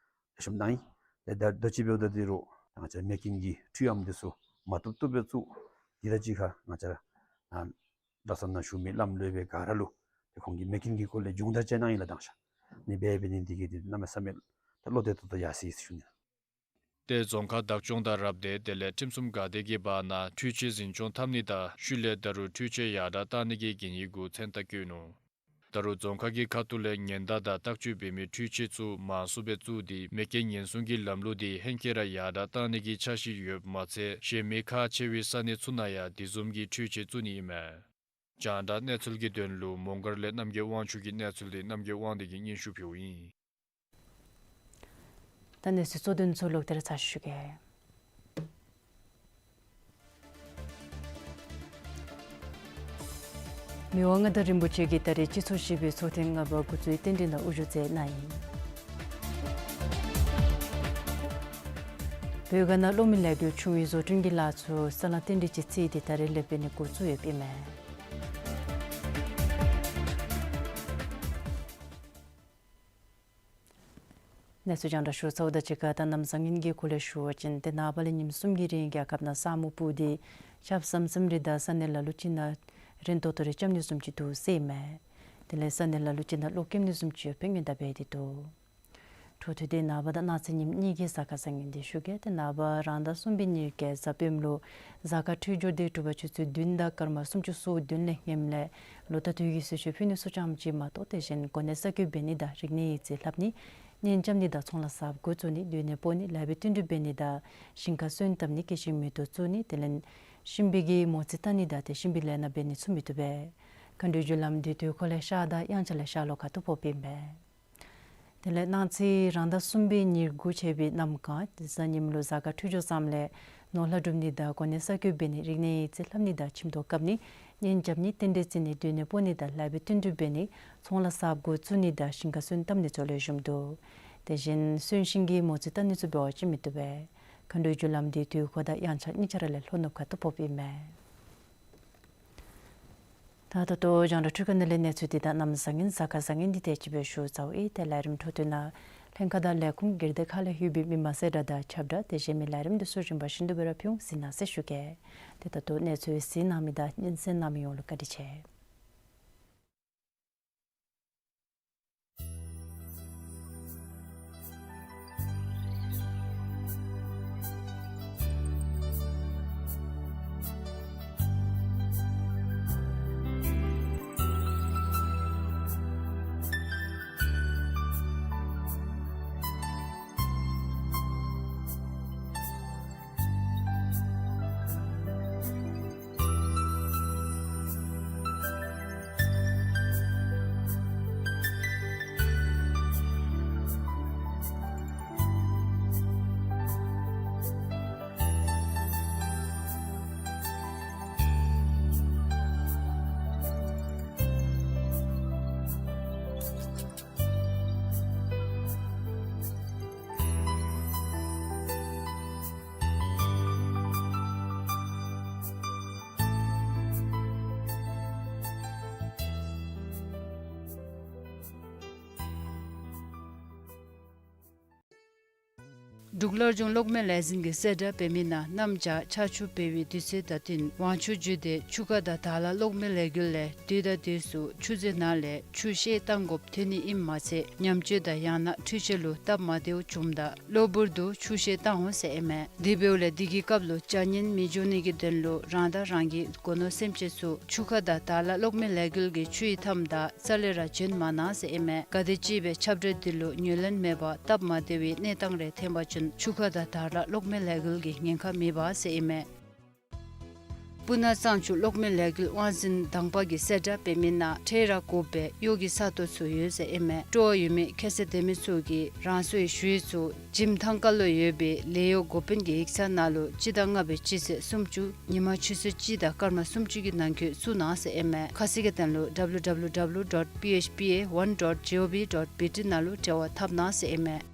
ལེགས་ཤོམ་གནང་ཡི། ཏེ་ད་ལྟོ་ཅིག་འབདཝ་ད་འདི་རུང་ང་བཅས་མེ་རྐྱེན་གྱི་འཕྲུལ་ཨམ་འདི་ཚུ་མ་བཏུབ་བཏུབ་སྦེ་བཙུགས། དེ་དང་གཅིག་ཁར་ང་བཅས་ར་ཨ་གྲྭ་ཚང་ནང་བཞུགས་མི་བླམ་སློབ་དཔོན་ག་ར་ལུ་ཏེ་ཁོང་གིས་མེ་རྐྱེན་གྱི་སྐོར་ལས་སྦྱོང་བརྡར་ཅིག་གནང་ཡི་ལགས། དང་ཤ་ནི་འབད་འབད་ནི་འདི་གིས་ཏེ་གནམ་མེད་ས་མེད་ད་བློ་གཏད་ཏོག་ཏོ་ཡར་སོ་ཡི་ཟེར་ཞུ་ནི། ཏེ་རྫོང་ཁག་བདག་སྐྱོང་དང་རབ་སྡེ་དེ་ལས་ཁྲིམས་སྲུང་འགག་སྡེ་གི་བར་ན་འཕྲུལ་ཆས་འཛིན་སྐྱོང་འཐབ་ནི་དང་ཤུལ་ལས་ད་རུང་འཕྲུལ་ཆས་ཡར་དྲག་བཏང་ནི་གི་གན་ཡིག་གུ་མཚན་རྟགས་བཀོད་ནུག། ད་རུང་རྫོང་ཁག་གི་ཁ་ཐུག་ལས་ཉེན་བརྡ་དང་བརྟག་དཔྱད་འབད་མི་འཕྲུལ་ཆས་ཚུ་མང་སུ་སྦེ་བཙུགས་ཏེ་མེ་རྐྱེན་ཉེན་སྲུང་གི་ལམ་ལུགས་འདི་ཧེང་སྐལ་ར་ཡར་དྲག་བཏང་ནི་གི་འཆར་གཞི་ཡོདཔ་མ་ཚད་གཞན་མི་ཁག་ཆེ་བའི་ས་གནས་ཚུ་ནང་ཡང་དེ་བཟུམ་གྱི་འཕྲུལ་ཆས་བཙུགས་ནི་ཨིན་མས། རྒྱང་བསྒྲགས་གནས་ཚུལ་གྱི་དོན་ལུ་མོང་སྒར་ལས་རྣམ་རྒྱལ་དབང་ཕྱུག་གི་གནས་ཚུལ་འདི་རྣམ་རྒྱལ་དབང་འདུས་ཀྱིས་སྙན་ཞུ་ཕུལཝ་ཨིན། ད་གནས་ཚུལ་གཙོ་དོན་ཚུ་ལོག་སྟེ་ར་ཚར་ཞུ་གེ། མི་དབང་མངའ་བདག་རིན་པོ་ཆེ་གིས་ད་རེས་སྤྱི་ཚོགས་བཞི་པའི་ཚོགས་ཐེངས་ལྔ་པ་འགོ་བཙུགས་རྟེན་འབྲེལ་ནང་དབུ་བཞུགས་མཛད་གནང་ཡི། བོད་ཁ་ནང་གློག་མེ་ལས་འགུལ་བྱུང་བའི་བཟོ་སྐྲུན་གྱི་ལཱ་ཚུ་ས་ལམ་རྟེན་འབྲེལ་གྱི་རྩིས་འདི་ད་རེས་ལས་འབད་ནི་འགོ་བཙུགས་ཡོདཔ་ཨིན་མས། གནས་ཚུལ་རྒྱང་བསྒྲགས་ཞུ་ཚརཝ་དང་གཅིག་ཁར་ད་གནམ་བཟང་ངན་གྱི་སྐོར་ལས་ཞུ་བ་ཅིན་ཏེ་ནངས་པ་ལས་ཉིནམ་གསུམ་གྱི་རིང་རྒྱལ་ཁབ་ནང་ས་སྨུག་སྤུབས་ཏེ་ཆརཔ་ཟམ་ཟིམ་རེ་དང་ས་གནས་ལ་ལུ་ཅིག་ནང་རན་ཏོག་ཏོ་རེ་རྐྱབ་ནི་བཟུམ་ཅིག་འདུག་ཟེར་ཨིན་མས། དེ་ལས་ས་གནས་ལ་ལུ་ཅིག་ནང་གློག་ཀེམ་ནི་བཟུམ་ཅིག་ཡོདཔ་སྦེ་སྔོན་བརྡ་འབད་དེ་འདུག། འཕྲོ་མཐུད་དེ་ནངས་པ་དང་གནངས་ཚེ་ཉིནམ་གཉིས་ཀྱི་གཟའ་སྐར་བཟང་ངན་འདི་ཞུ་གེ། ཏེ་ནངས་པ་རང་ཟླ་གསུམ་པའི་ཉེར་བརྒྱད་གཟའ་སྤེནམ་ལུ་གཟའ་སྐར་འཕྲོད་སྦྱོར་འདི་དྲོ་པ་ཆུ་ཚོད་བདུན་དང་སྐར་མ་སུམ་ཅུ་སོ་བདུན་ལས་ངནམ་ལས་ལོ་ཟླ་དུས་ཀྱི་གསོལ་མཆོད་ཕུལ་ནི་ཚུ་ཙམ་ཅིག་མ་གཏོགས་དེ་བཞིན་གོ་གནས་གསར་བསྐོ་འབད་ནི་དང་རིག་གནས་ཡིག་རྩིས་ལྷབ་ནི་ གཉེན་རྐྱབ་ནི་དང་ཚོང་ལཱ་གསརཔ་འགོ་བཙུགས་ནི་སྡོད་གནས་སྤོ་ནི་ལཱ་འབད་བསྟུན་གྲོས་འབད་ནི་དང་ཞིང་ཁ་སོན་བཏབ་ནི་སྐྱེད་ཤིང་མེ་ཏོག་བཙུགས་ནི་དེ་ལས་ཤིང་བལ་གྱི་མོ་རྩིས་བཏང་ནི་དང་ཏེ་ཤིང་བལ་ལས་སྣ་འབད་ནི་ཚུ་མི་བཏུབ་པས། མཁའ་འགྲོའི་རྒྱུ་ལམ་འདི་དུས་འཁོར་ལས་ཤར་དང་དབྱངས་འཆར་ལས་ཤར་ལྷོ་ཁ་ཐུག་ཕོགཔ་ཨིན་པས། དེ་ལས་གནངས་ཚེ་རང་ཟླ་གསུམ་པའི་ཉེར་དགུ་ཚེས་པའི་གནམ་གང་གཟའ་ཉིམ་ལུ་གཟའ་སྐར་འཕྲོད་སྦྱོར་བཟངམ་ལས་ནོར་ལྷ་སྒྲུབ་ནི་དང་གོ་གནས་གསར་བསྐོ་འབད་ནི་རིག་གནས་ཡིག་རྩིས་ལྷབ་ནི་དང་ཁྱིམ་ཐོག་བཀབ་ནི་གཉེན་རྐྱབ་ནི་རྟེན་འབྲེལ་བརྩི་ནི་སྡོད་གནས་སྤོ་ནི་དང་ལཱ་འབད་བསྟུན་གྲོས་འབད་ནི་ཚོང་ལཱ་གསརཔ་འགོ་བཙུགས་ནི་དང་ཞིང་ཁ་སོན་བཏབ་ནི་ཚུ་ལེགས་ཤོམ་འདུག། དེ་བཞིན་སོན་ཤིང་གི་མོ་རྩིས་བཏང་ནི་ཚུ་འབད་བ་ཅིན་མི་བཏུབ་པས། མཁའ་འགྲོའི་རྒྱུ་ལམ་འདི་དུས་འཁོར་དང་དབྱངས་འཆར་གཉིས་ཆ་ར་ལས་ལྷོ་ནུབ་ཁ་ཐུག་ཕོགཔ་ཨིན་མས། ད་ད་ལྟོ་རྒྱང་བསྒྲགས་འཕྲུལ་ཁང་ནང་ལས་གནས་ཚུལ་འདི་དང་གནམ་བཟང་ངན་གཟའ་སྐར་བཟང་ངན་འདི་དེ་ཅིག་སྦེ་ཞུ་ཚརཝ་ཨིན། ཏེ་ལས་རིམ་འཕྲོ་མཐུད་ནང་ལྷན་ཁག་དང་ལས་ཁུངས་སྒེར་སྡེ་ཁག་ལས་ལྷོད་པའི་མི་མང་གསལ་བསྒྲགས་དང་ཁྱབ་བསྒྲགས་དེ་བཞིན་མི་ལས་རིམ་འདི་ཚུ་རིམ་པ་བཞིན་དུ་སྦེ་ར་ཕུལ་འོང་གཟིགས་གནང་ཟེར་ཞུ་གེ། ཏེ་ད་ལྟོ་གནས་ཚུལ་གཟིགས་གནང་མི་དང་སྙན་གསན་གནང་མི་ཡོངས་ལུ་བཀའ་དྲིན་ཆེ། འབྲུག་སླར་འབྱུང་གློག་མེ་ལས་འཛིན་གྱིས་གསལ་བསྒྲགས་འབད་མི་ནང་གནམ་བྱཱར་ཆར་ཆུ་འབབ་པའི་དུས་ཚོད་དང་བསྟུན་དབང་ཆུ་བརྒྱུད་དེ་ཆུ་ཁ་དང་དར་ལ་གློག་མེ་ལས་འགུལ་ལས་དུས་དང་དུས་སུ་ཆུ་མཛོད་ནང་ལས་ཆུ་བཤལ་བཏང་དགོཔ་ཐོན་ནི་ཨིནམ་མ་ཚད་ཉམས་བཅོས་དང་ཡང་ན་འཕྲུལ་ཆས་ལུ་སྟབས་མ་བདེཝ་བྱུངམ་ད་གློ་བུར་དུ་ཆུ་བཤལ་བཏང་འོང་ཟེར་ཨིན་མས། དེ་འབདཝ་ལས་དེ་གི་སྐབས་ལུ་བྱ་ངན་མི་འབྱུང་ནི་གི་དོན་ལུ་རང་དང་རང་གི་སྒོ་ནོར་སེམས་ཅན་ཚུ་ཆུ་ཁ་དང་དར་ལ་གློག་མེ་ལས་འགུལ་གྱི་ཆུ་ཡི་མཐའམ་དང་རྩ་ལས་ར་འབྱོན་མ་གནང་ཟེར་ཨིན་མས། ག་དེམ་ཅིག་སྦེ་ཁྱབ་བསྒྲགས་འདི་ལུ་ཉན་ལེན་མེད་པར་སྟབས་མ་བདེ་བའི་གནས་སྟངས་རེ་ཐོན་པ་ཅིན་ཆུ་ཁ་དང་དར་ལ་གློག་མེ་ལས་འགུལ་གྱི་ཉེན་ཁ་མེད་པ་ཟེར་ཨིན་མས། སྤུ་ན་གཙང་ཆུ་གློག་མེ་ལས་འགུལ་དབང་འཛིན་དང་པ་གིས་གསལ་བསྒྲགས་འབད་མི་ནང་འཕྲལ་ར་དགོ་པའི་གཡོག་གི་ས་སྟོང་ཚུ་ཡོད་ཟེར་ཨིན་མས། སྤྲོ་བ་ཡོད་མི་ཁྱད་ཚད་ལྡན་མི་ཚུ་གིས་རང་སོའི་ཞུ་ཡིག་ཚུ་འཇིམ་ཐང་ཁ་ལུ་ཡོད་པའི་ལས་གཡོག་འགོ་དཔོན་གྱི་ཡིག་ཚང་ནང་ལུ་སྤྱི་ཟླ་ལྔ་པའི་སྤྱི་ཚེས་སུམ་ཅུ་ཉིན་མ་ཆུ་ཚོད་གཅིག་དང་སྐར་མ་སུམ་ཅུ་གི་ནང་འཁོད་བཙུགས་གནང་ཟེར་ཨིན་མས། ཁ་གསལ་གྱི་དོན་ལུ་W W W dot P H P A one dot G O V dot B T ནང་ལུ་འབྲེལ་བ་འཐབ་གནང་ཟེར་ཨིན་མས།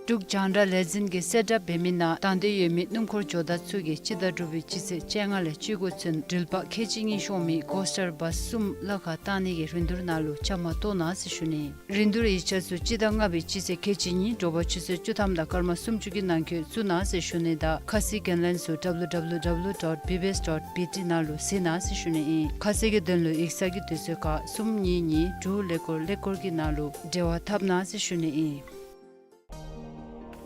འབྲུག་རྒྱང་བསྒྲགས་ལས་འཛིན་གྱིས་གསལ་བསྒྲགས་འབད་མི་ནང་དང་འདོད་ཡོད་མི་སྣུམ་འཁོར་ཇོ་བདག་ཚུ་གིས་སྤྱི་ཟླ་དྲུག་པའི་སྤྱི་ཚེས་བཅོ་ལྔ་ལས་བཅུ་དགུ་ཚུན་འགྲུལ་པ་ཁལ་གཅིག་གཉིས་ཤོང་མི་ཀོ་སི་ཊར་བཱས་གསུམ་གླ་ཁར་བཏང་ནི་གི་རིན་བསྡུར་ནང་ལུ་བཅའ་མར་གཏོགས་གནང་ཟེར་ཞུ་ནི། རིན་བསྡུར་ཡིག་ཆ་ཚུ་སྤྱི་ཟླ་ལྔ་པའི་སྤྱི་ཚེས་ཁལ་གཅིག་གཉིས་དྲོ་པ་ཆུ་ཚོད་བཅུ་ཐམ་དང་སྐར་མ་སུམ་ཅུ་གི་ནང་འཁོད་བཙུགས་གནང་ཟེར་ཞུ་ནི་དང་ཁ་གསལ་གྱི་ལན་ཚུ་W W W dot B B S dot B T ནང་ལུ་གཟིགས་གནང་ཟེར་ཞུ་ནི་ཨིན། ཁ་གསལ་གྱི་དོན་ལུ་ཡིག་ཚང་གི་དུས་ཚོད་ཁར་གསུམ་གཉིས་གཉིས་དྲུག་ཀླད་ཀོར་ཀླད་ཀོར་གྱི་ནང་ལུ་འབྲེལ་བ་འཐབ་གནང་ཟེར་ཞུ་ནི་ཨིན།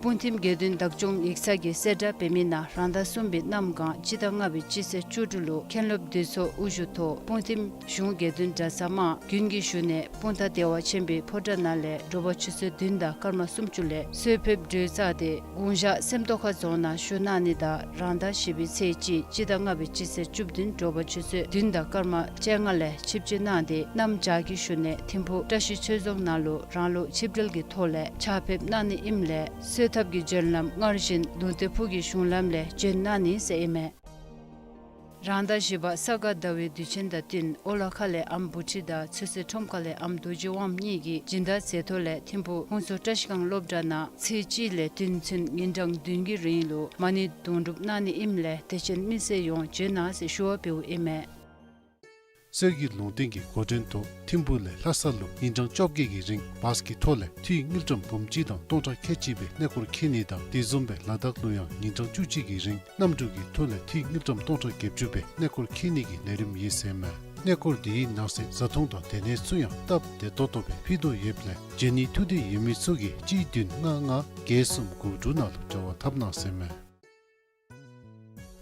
སྤུངས་ཐིམ་དགེ་འདུན་བདག་སྐྱོང་ཡིག་ཚང་གིས་གསལ་བསྒྲགས་འབད་མི་ནང་རང་ཟླ་གསུམ་པའི་གནམ་གང་སྤྱི་ཟླ་ལྔ་པའི་སྤྱི་ཚེས་བཅུ་དྲུག་ལུ་མཁན་སློབ་འདུས་ཚོགས་དབུ་བཞུགས་ཐོག་སྤུངས་ཐིམ་གཞུང་དགེ་འདུན་གྲྭ་ཚང་དམངས་དགུན་གྱི་བཞུགས་གནས་སྤུངས་ཐང་བདེ་བ་ཆེན་པོའི་ཕོ་བྲང་ནང་ལས་དྲོ་པ་ཆུ་ཚོད་བདུན་དང་སྐར་མ་སུམ་ཅུ་ལས་གསོལ་ཕེབས་གྲོལ་ཚར་ཏེ་དགུང་ཞག་སེམས་རྟོགས་ཁ་རྫོང་ནང་བཞུགས་གནང་ནི་དང་རང་ཟླ་བཞི་པའི་ཚེས་གཅིག་སྤྱི་ཟླ་ལྔ་པའི་སྤྱི་ཚེས་བཅུ་བདུན་དྲོ་པ་ཆུ་ཚོད་བདུན་དང་སྐར་མ་བཅོ་ལྔ་ལས་ཆིབས་བསྒྱུར་གནང་སྟེ་གནམ་བྱཱར་གྱི་བཞུགས་གནས་ཐིམ་ཕུག་བཀྲ་ཤིས་ཆོས་རྫོང་ནང་ལུ་རང་ལུགས་ཆིབས་གྲལ་གྱི་ཐོག་ལས་ཕྱག་ཕེབས་གནང་ནི་ཨིནམ་ལས་གསོལ་ཐབ་ཀྱི་བྱོན་ལམ་སྔར་བཞིན་ལུང་བསྟན་ཕུག་གི་གཞུང་ལམ་ལས་བྱོན་གནང་ནི་ཟེར་ཨིན་མས། རང་ཟླ་བཞི་པ་ས་ག་ཟླ་བའི་དུས་ཆེན་དང་བསྟུན་ཨོ་ལ་ཁ་ལས་ཨམ་བུ་ཁྲིད་དང་ཚོད་བསྲེ་ཁྲོམ་ཁ་ལས་ཨམ་རྡོ་རྗེ་དབངམོ་གཉིས་ཀྱིས་སྦྱིན་བདག་མཛད་ཐོག་ལས་ཐིམ་ཕུག་ཧོང་སོ་བཀྲ་ཤིས་སྒང་སློབ་གྲྭ་ནང་ཚེས་གཅིག་ལས་བདུན་ཚུན་ཉིན་གྲངས་བདུན་གྱི་རིང་ལུ་མ་ཎི་དུང་སྒྲུབ་གནང་ནི་ཨིནམ་ལས་དད་ཅན་མི་སེར་ཡོངས་བྱོན་གནང་ཟེར་ཞུ་བ་འབདཝ་ཨིན་མས། གསེར་གྱི་ལུང་བསྟན་གྱི་འགོ་འདྲེན་ཐོག་ཐིམ་ཕུག་ལས་ལྷ་ས་ལུ་ཉིན་གྲངས་བཅོ་བརྒྱད་ཀྱི་རིང་བཱས་ཀྱི་ཐོག་ལས་འཐུས་དངུལ་ཀྲམ་འབུམ་གཅིག་དང་སྟོང་ཕྲག་ཁལ་གཅིག་སྦེ་གནས་སྐོར་འཁྱིད་ནི་དང་དེ་བཟུམ་སྦེ་ལ་དྭགས་ལུ་ཡང་ཉིན་གྲངས་བཅུ་གཅིག་གི་རིང་གནམ་གྲུ་གི་ཐོག་ལས་འཐུས་དངུལ་ཀྲམ་སྟོང་ཕྲག་བརྒྱད་ཅུ་སྦེ་གནས་སྐོར་འཁྱིད་ནི་གི་ལས་རིམ་ཡོད་ཟེར་མས། གནས་སྐོར་འདིའི་ནང་གསེས་བཟའ་འཐུང་དང་སྡོད་གནས་ཚུ་ཡང་སྟབས་བདེ་ཏོག་ཏོ་སྦེ་ཕུལ་དོ་ཡོདཔ་ལས་བྱོན་ནི་ཐུགས་འདོད་ཡོད་མི་ཚུ་གིས་གཅིག་བདུན་ལྔ་ལྔ་བརྒྱད་གསུམ་དགུ་དྲུག་ནང་ལུ་འབྲེལ་བ་འཐབ་གནང་ཟེར་མས།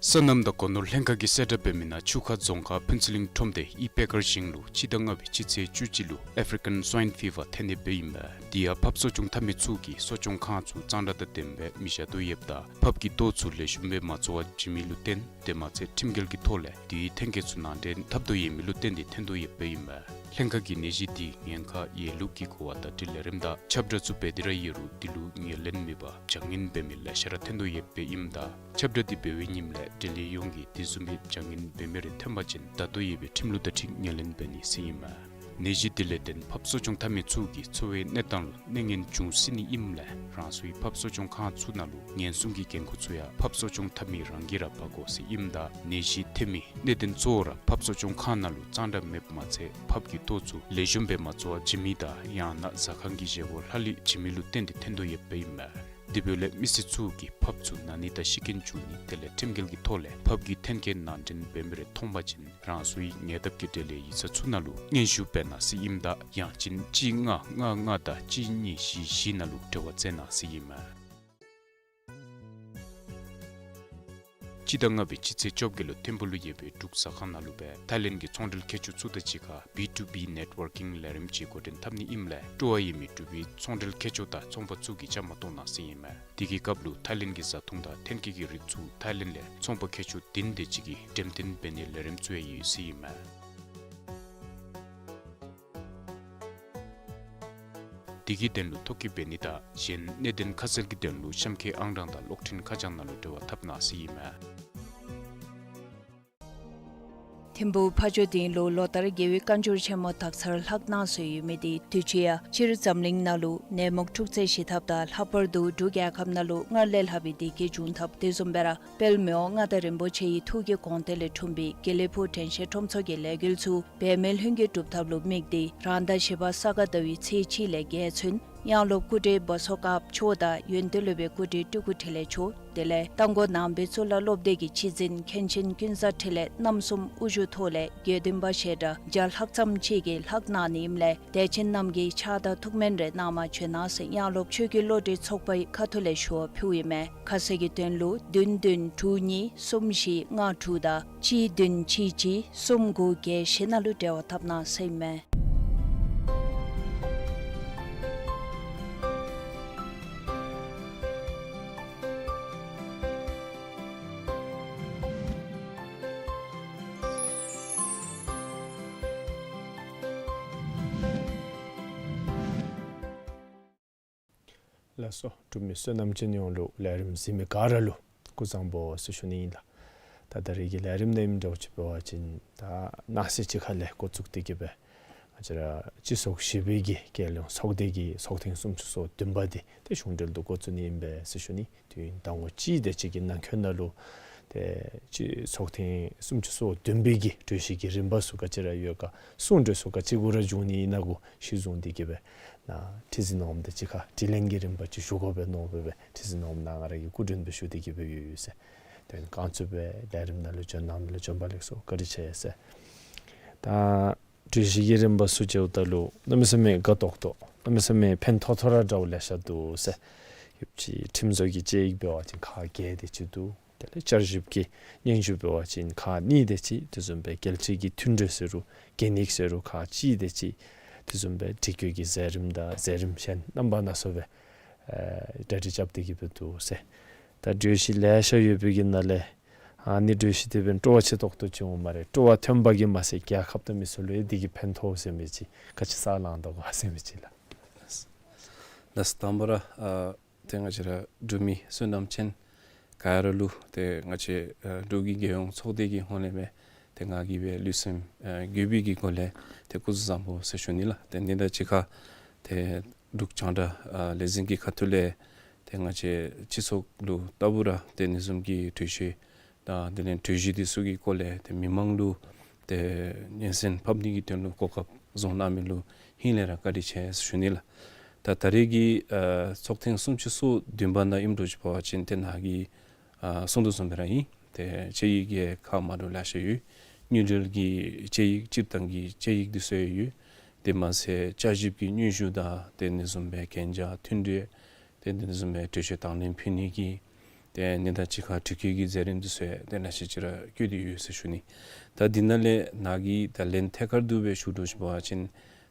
སོ་ནམ་དང་སྒོ་ནོར་ལྷན་ཁག་གིས་གསལ་བསྒྲགས་འབད་མི་ནང་ཆུ་ཁ་རྫོང་ཁག་ཕུན་ཚོགས་གླིང་ཁྲོམ་སྡེ་ཨི་པེ་ཀར་ཞིང་ལུ་སྤྱི་ཟླ་ལྔ་པའི་སྤྱི་ཚེས་བཅུ་གཅིག་ལུ་ཨེཕ་རི་ཀན་སུའིན་ཕི་བར་ཐོན་ནི་སྦེ་ཨིན་མས། དེ་ཡང་ཕགཔ་གསོ་སྐྱོང་འཐབ་མི་ཚུ་གིས་གསོ་སྐྱོང་ཁང་ཚུ་གཙང་སྦྲ་དང་ལྡནམ་སྦེ་མི་བཞག་དོ་ཡོདཔ་ད་ཕགཔ་གི་ལྟོ་ཚུ་ལེགས་ཤོམ་སྦེ་མ་བཙོ་བར་བྱིན་མི་ལུ་བརྟེན་དེ་མ་ཚད་ཁྲིམས་འགལ་གྱི་ཐོག་ལས་དེའི་ཐོན་སྐྱེད་ཚུ་ནང་འདྲེན་འཐབ་དོ་ཡོད་མི་ལུ་བརྟེན་ཏེ་ཐོན་དོ་ཡོདཔ་ཨིན་མས། ལྷན་ཁག་གིས་ནད་གཞི་དེའི་ཉེན་ཁ་ཡོད་ལུགས་ཀྱི་གོ་བ་དང་འབྲེལ་ལས་རིམ་དང་ཁྱབ་བསྒྲགས་ཚུ་འབད་དེ་ར་ཡོད་རུང་དེ་ལུ་ངོས་ལེན་མེད་པར་བྱ་ངན་འབད་མི་ལེ་ཤ་ར་ཐོན་དོ་ཡོདཔ་ཨིནམ་ད་ཁྱབ་བསྒྲགས་དེ་འབད་བའི་ཉིནམ་ལས་འབྲེལ་ཡོད་ཡོངས་ཀྱིས་དེ་བཟུམ་སྦེ་བྱ་ངན་འབད་མི་རེ་ཐོན་པ་ཅིན་ད་ལྟོ་ཡོད་པའི་ཁྲིམས་ལུགས་དང་འཁྲིལ་ངོས་ལེན་འབད་ནི་ཟེར་ཨིན་མས། ནད་གཞི་དེ་ལས་བརྟེན་ཕགཔ་གསོ་སྐྱོང་འཐབ་མི་ཚུ་གི་འཚོ་བའི་གནས་སྟངས་ལུ་གནོད་ངན་འབྱུང་སྲིད་ནི་ཨིནམ་ལས་རང་སོའི་ཕགཔ་གསོ་སྐྱོང་ཁང་ཚུ་ནང་ལུ་ཉེན་སྲུང་གི་འགན་ཁུར་ཚུ་ཡང་ཕགཔ་གསོ་སྐྱོང་འཐབ་མི་རང་གིས་ར་འབག་དགོ་ཟེར་ཨིནམ་ད་ནད་གཞི་ཐོན་མི་གནད་དོན་གཙོ་བོ་ར་ཕགཔ་གསོ་སྐྱོང་ཁང་ནང་ལུ་གཙང་སྦྲ་མེདཔ་མ་ཚད་ཕགཔ་གི་ལྟོ་ཚུ་ལེགས་ཤོམ་སྦེ་མ་བཙོ་བར་བྱིན་མི་དང་ཡང་ན་ཟ་ཁང་གི་བཞེས་སྒོ་ལྷག་ལུས་བྱིན་མི་ལུ་བརྟེན་ཏེ་ཐོན་དོ་ཡོདཔ་ཨིན་མས། དེ་འབདཝ་ལས་མི་སེར་ཚུ་གིས་ཕགཔ་ཚུ་ན་ནི་དང་ཤི་རྐྱེན་འབྱུང་ནི་དེ་ལས་ཁྲིམས་འགལ་གྱི་ཐོག་ལས་ཕགཔ་གི་ཐོན་སྐྱེད་ནང་འདྲེན་འབད་མི་རེ་མཐོང་པ་ཅིན་རང་སོའི་ཉེ་འདབས་ཀྱི་འབྲེལ་ཡོད་ཡིག་ཚང་ཚུ་ནང་ལུ་སྙན་ཞུ་འབད་གནང་ཟེར་ཨིནམ་ད་ཡང་ཅིན་གཅིག་ལྔ་ལྔ་ལྔ་དང་གཅིག་གཉིས་བཞི་བཞི་ནང་ལུ་འབྲེལ་བ་འཚོལ་གནང་ཟེར་ཨིན་མས། སྤྱི་ཟླ་ལྔ་པའི་སྤྱི་ཚེས་བཅོ་བརྒྱད་ལུ་ཐིམ་ཕུག་ལུ་ཡོད་པའི་འབྲུག་ཟ་ཁང་ནང་ལུ་སྦེ་ཐའི་ལེནཌ་གི་ཚོང་འབྲེལ་མཁས་མཆོག་ཚུ་དང་གཅིག་ཁར་བི་ཊུ་བི་ནེཊ་ཝར་ཀིང་ལས་རིམ་ཅིག་འགོ་འདྲེན་འཐབ་ནི་ཨིནམ་ལས་སྤྲོ་བ་ཡོད་མི་འབྲུག་པའི་ཚོང་འབྲེལ་མཁས་མཆོག་དང་ཚོང་པ་ཚུ་གིས་བཅའ་མར་གཏོགས་གནང་ཟེར་ཨིན་མས། དེ་གི་སྐབས་ལུ་ཐའི་ལེནཌ་གི་བཟའ་འཐུང་དང་ཐོན་སྐྱེད་ཀྱི་རིགས་ཚུ་ཐའི་ལེནཌ་ལས་ཚོང་པ་མཁས་མཆོག་བདུན་དེ་ཅིག་གིས་འགྲེམས་སྟོན་འབད་ནིའི་ལས་རིམ་ཚུ་ཡང་ཡོད་ཟེར་ཨིན་མས། དེ་གི་དོན་ལུ་ཐོ་བཀོད་འབད་ནི་དང་གཞན་གནད་དོན་ཁ་གསལ་གྱི་དོན་ལུ་གཤམ་འཁོད་ཨང་གྲངས་དང་གློག་འཕྲིན་ཁ་བྱང་ནང་ལུ་འབྲེལ་བ་འཐབ་གནང་ཟེར་ཨིན་མས། ཐིམ་ཕུག་ཕ་ཇོ་སྡིངས་ལུ་ལོ་ལྟར་རྒྱལ་བའི་བཀའ་འགྱུར་ཆེན་མོ་དག་ཚར་ལྷག་གནང་སྲོལ་ཡོད་མི་དེ་དུས་ཅི་ཡང་སྤྱིར་འཛམ་གླིང་ནང་ལུ་ནད་མུག་འཁྲུག་རྩོད་ཞི་ཐབས་དང་ལྷག་པར་དུ་འབྲུག་རྒྱལ་ཁབ་ནང་ལུ་སྔར་ལས་ལྷག་པའི་བདེ་སྐྱིད་འབྱུང་ཐབས་དེ་བཟུམ་སྦེ་ར་དཔལ་མི་དབང་མངའ་བདག་རིན་པོ་ཆེ་ཡི་ཐུགས་ཀྱི་དགོངས་གཏེར་ལས་འཁྲུངས་པའི་དགེ་ལེགས་ཕུག་དྲན་ཤེས་ཁྲོམ་ཚོགས་ཀྱི་ལས་འགུལ་ཚུ་འབད་མེད་ལྷུན་གྱིས་གྲུབ་ཐབས་ལུ་དམིགས་ཏེ་རང་ཟླ་བཞི་པ་ས་ག་ཟླ་བའི་ཚེས་གཅིག་ལས་བརྒྱད་ཚུན་དབྱང་ལོབ་སྐུ་བགྲེས་བོ་སོ་དཀར་པོ་མཆོག་དང་ཡོན་ཏན་སློབ་དཔོན་སྐུ་བགྲེས་སྤྲུལ་སྐུ་འཕྲིན་ལས་མཆོག་དེ་ལས་རྟ་མགོ་ནང་པའི་གཙུག་ལག་སློབ་སྡེ་གི་སྤྱི་འཛིན་མཁན་ཆེན་ཀུན་བཟང་འཕྲིན་ལས་རྣམ་གསུམ་དབུ་བཞུགས་ཐོག་ལས་དགེ་འདུན་པ་ཞལ་གྲངས་བརྒྱ་ལྷག་ཙམ་ཅིག་གིས་ལྷག་གནང་ནི་ཨིནམ་ལས་དད་ཅན་རྣམས་ཀྱིས་ཕྱག་དང་ཐུགས་སྨོན་རེ་གནང་མ་བྱོན་གནང་ཟེར་དབྱང་ལོབ་ཆོས་ཀྱི་བློ་གྲོས་ཚོགས་པའི་ཁ་ཐུག་ལས་ཞུ་བ་ཕུལཝ་ཨིན་མས། ཁ་གསལ་གྱི་དོན་ལུ་བདུན་བདུན་དྲུག་གཉིས་གསུམ་བཞི་ལྔ་དྲུག་དང་གཅིག་བདུན་གཅིག་གཅིག་གསུམ་དགུ་བརྒྱད་བཞི་ནང་ལུ་འབྲེལ་བ་འཐབ་གནང་ཟེར་ཨིན་མས། ལགས་སོ། འབྲུག་མི་བསོད་ནམས་ཅན་ཡོངས་ལུ་ལས་རིམ་གཟིགས་མི་ག་ར་ལུ་སྐུ་གཟུགས་བཟང་པོ་ཟེར་ཞུ་ནི་ཨིན་ལགས། ད་ད་རེས་ཀྱི་ལས་རིམ་ནང་ཨིནམ་འདྲཝ་ཅིག་འབད་བ་ཅིན་ད་གནངས་ཚེ་གཅིག་ཁ་ལས་འགོ་བཙུགས་ཏེ་གི་སྦེ་ང་བཅས་ར་སྤྱི་ཚོགས་བཞི་པའི་གི་རྒྱལ་ཡོངས་ཚོགས་སྡེ་གི་ཚོགས་ཐེངས་སུམ་ཅུ་སོ་བདུན་པ་འདི་ཏེ་གཞུང་འབྲེལ་དུ་འགོ་བཙུགས་ནི་ཨིན་པས་ཟེར་ཞུ་ནི། དུས་ཡུན་ཟླ་ངོ་གཅིག་དེ་ཅིག་གི་ནང་འཁོད་ནང་ལུ་ཏེ་སྤྱི་ཚོགས་ཐེངས་སུམ་ཅུ་སོ་བདུན་པའི་གི་གྲོས་གཞི་གི་རིམ་པ་ཚུ་ག་ཅི་ར་ཡོད་ག་གསུང་གྲོས་ཚུ་ག་ཅི་གུ་ར་འབྱུང་ནི་ཨིན་ན་གུ་གཞི་བཟུང་སྟེ་གི་སྦེ་ནཱ་ཁྲི་འཛིན་འོགམ་དང་གཅིག་ཁར་དྲི་ལན་གྱི་རིམ་པ་ཅིག་ཞུ་དགོ་པས་མནོ་སྦེ་སྦེ་ཁྲི་འཛིན་འོགམ་ནཱ་ང་ར་གིས་སྐུ་མགྲོན་སྦེ་ཞུ་སྟེ་གི་སྦེ་ཡོད་ཡོད་ཟེར། དོན་གང་ཚུ་སྦེ་ལས་རིམ་ནང་ལུ་བྱོན་གནང་མི་ལུ་བྱོན་པ་ལེགས་སོ་བཀའ་དྲིན་ཆེ་ཟེར། ད་གྲོས་གཞི་གི་རིམ་པ་ཚུ་མཇལཝ་ད་ལུ་གནམ་མེད་ས་མེད་དགའ་ཏོག་ཏོ་གནམ་མེད་ས་མེད་ཕན་ཐོགས་ཐོགས་ར་འདྲཝ་ལེ་ཤ་འདུག་ཟེར། ཡོདཔ་ཅིག་ཁྲིམས་བཟོ་གི་དཔྱད་ཡིག་འབད་བ་ཅིན་ཁག་བརྒྱད་དེ་ཅིག་འདུག། དེ་ལས་བསྐྱར་ཞིབ་ཀྱི་སྙན་ཞུ་འབད་བ་ཅིན་ཁག་གཉིས་དེ་ཅིག། དེ་བཟུམ་སྦེ་རྒྱལ་སྤྱི་གི་མཐུན་གྲོས་ཟེར་རུང་གན་ཡིག་ཟེར་རུང་ཁག་གཅིག་དེ་ཅིག། དེ་བཟུམ་སྦེ་དྲི་བཀོད་ཀྱི་མཛད་རིམ་དང་མཛད་རིམ་གཞན་རྣམ་པ་སྣ་ཚོགས་སྦེ་ཨེ་གྲ་སྒྲིག་རྐྱབ་སྟེ་གི་སྦེ་འདུག་ཟེར། ད་གྲོས་གཞི་ལེ་ཤ་ཡོད་པའི་གི་ནང་ལས་ཨ་ནི་གྲོས་གཞི་དེ་འབདན་སྤྲོ་བ་ཆེ་ཏོག་ཏོ་ཅིག་འོང་སྨ་རེ། སྤྲོ་བ་ཐོན་པ་གིས་མ་ཚད་རྒྱལ་ཁབ་དང་མི་སེར་ལུ་ཡང་དེ་གིས་ཕན་ཐོགས་ཟེར་མི་ཅིག་ག་ཅི་ས་ལང་དོ་ག་ཟེར་མི་ཅིག་ལགས། ལགས་སོ། དང་པ་ར་ཨ་ཏེ་ང་བཅས་ར་འབྲུག་མི་བསོད་ནམས་ཅན་ག་ར་ལུ་ཏེ་ང་བཅས་ཨ་འབྲུག་གི་རྒྱལ་ཡོངས་ཚོགས་སྡེ་གི་ཧོངས་ལས་སྦེ་ཏེ་ང་གིས་སྦེ་ལུས་སེམས་ཨ་གུས་པའི་གི་སྒོ་ལས་ཏེ་སྐུ་གཟུགས་བཟང་པོ་ཟེར་ཞུ་ནི་ལགས། ཏེ་འདི་དང་གཅིག་ཁར་ཏེ་འབྲུག་རྒྱང་བསྒྲགས་ཨ་ལས་འཛིན་གྱི་ཁ་ཐུག་ལས་ཏེ་ང་བཅས་སྤྱི་ཚོགས་ལུ་ལྟ་བུ་ར་ཏེ་ཨ་ནི་བཟུམ་གྱི་གྲོས་གཞི་དང་དེ་ལས་གྲོས་གཞི་འདི་ཚུ་གི་སྐོར་ལས་ཏེ་མི་མང་ལུ་ཏེ་སྙན་གསན་ཕབ་ནི་གི་དོན་ལུ་གོ་སྐབས་བཟོ་གནང་མི་ལུ་ཧིང་ལས་ར་བཀའ་དྲིན་ཆེ་ཟེར་ཞུ་ནི་ལགས། ད་ད་རེས་ཀྱི་ཨ་ཚོགས་ཐེངས་སུམ་ཅུ་སོ་བདུན་པ་ནང་ཨིནམ་འདྲཝ་ཅིག་འབད་བ་ཅིན་ཏེ་ནཱ་གིས་ཨ་གསུང་དོ་བཟུམ་སྦེ་ར་ཨིན། ཏེ་དཔྱད་ཡིག་ཡང་ཁག་མ་འདྲཝ་ལེ་ཤ་ཡོད། དངུལ་འབྲེལ་གྱི་དཔྱད་ཡིག་སྤྱིར་བཏང་གི་དཔྱད་ཡིག་འདི་ཚུ་ཡང་ཡོད། དེ་མ་ཚད་བསྐྱར་ཞིབ་ཀྱི་སྙན་ཞུ་དང་དེ་ཨ་ནི་བཟུམ་སྦེ་གན་རྒྱ་མཐུན་འབྲེལ་དེ་ཨ་ནི་བཟུམ་སྦེ་གྲོས་ཆོད་དང་ལེན་ཕུལ་ནི་གི་ ཏེ་ཨ་ནི་དང་གཅིག་ཁར་དྲི་བཀོད་ཀྱི་མཛད་རིམ་འདི་ཚུ་ཡང་ཏེ་ན་ཤེས་ཅིག་ར་བཀོད་དེ་ཡོད་ཟེར་ཞུ་ནི། ད་འདི་ནང་ལས་ནཱ་གིས་ད་ལན་ཐད་ཀར་དུ་སྦེ་ཞུ་དོ་ཟེར་བ་ཅིན་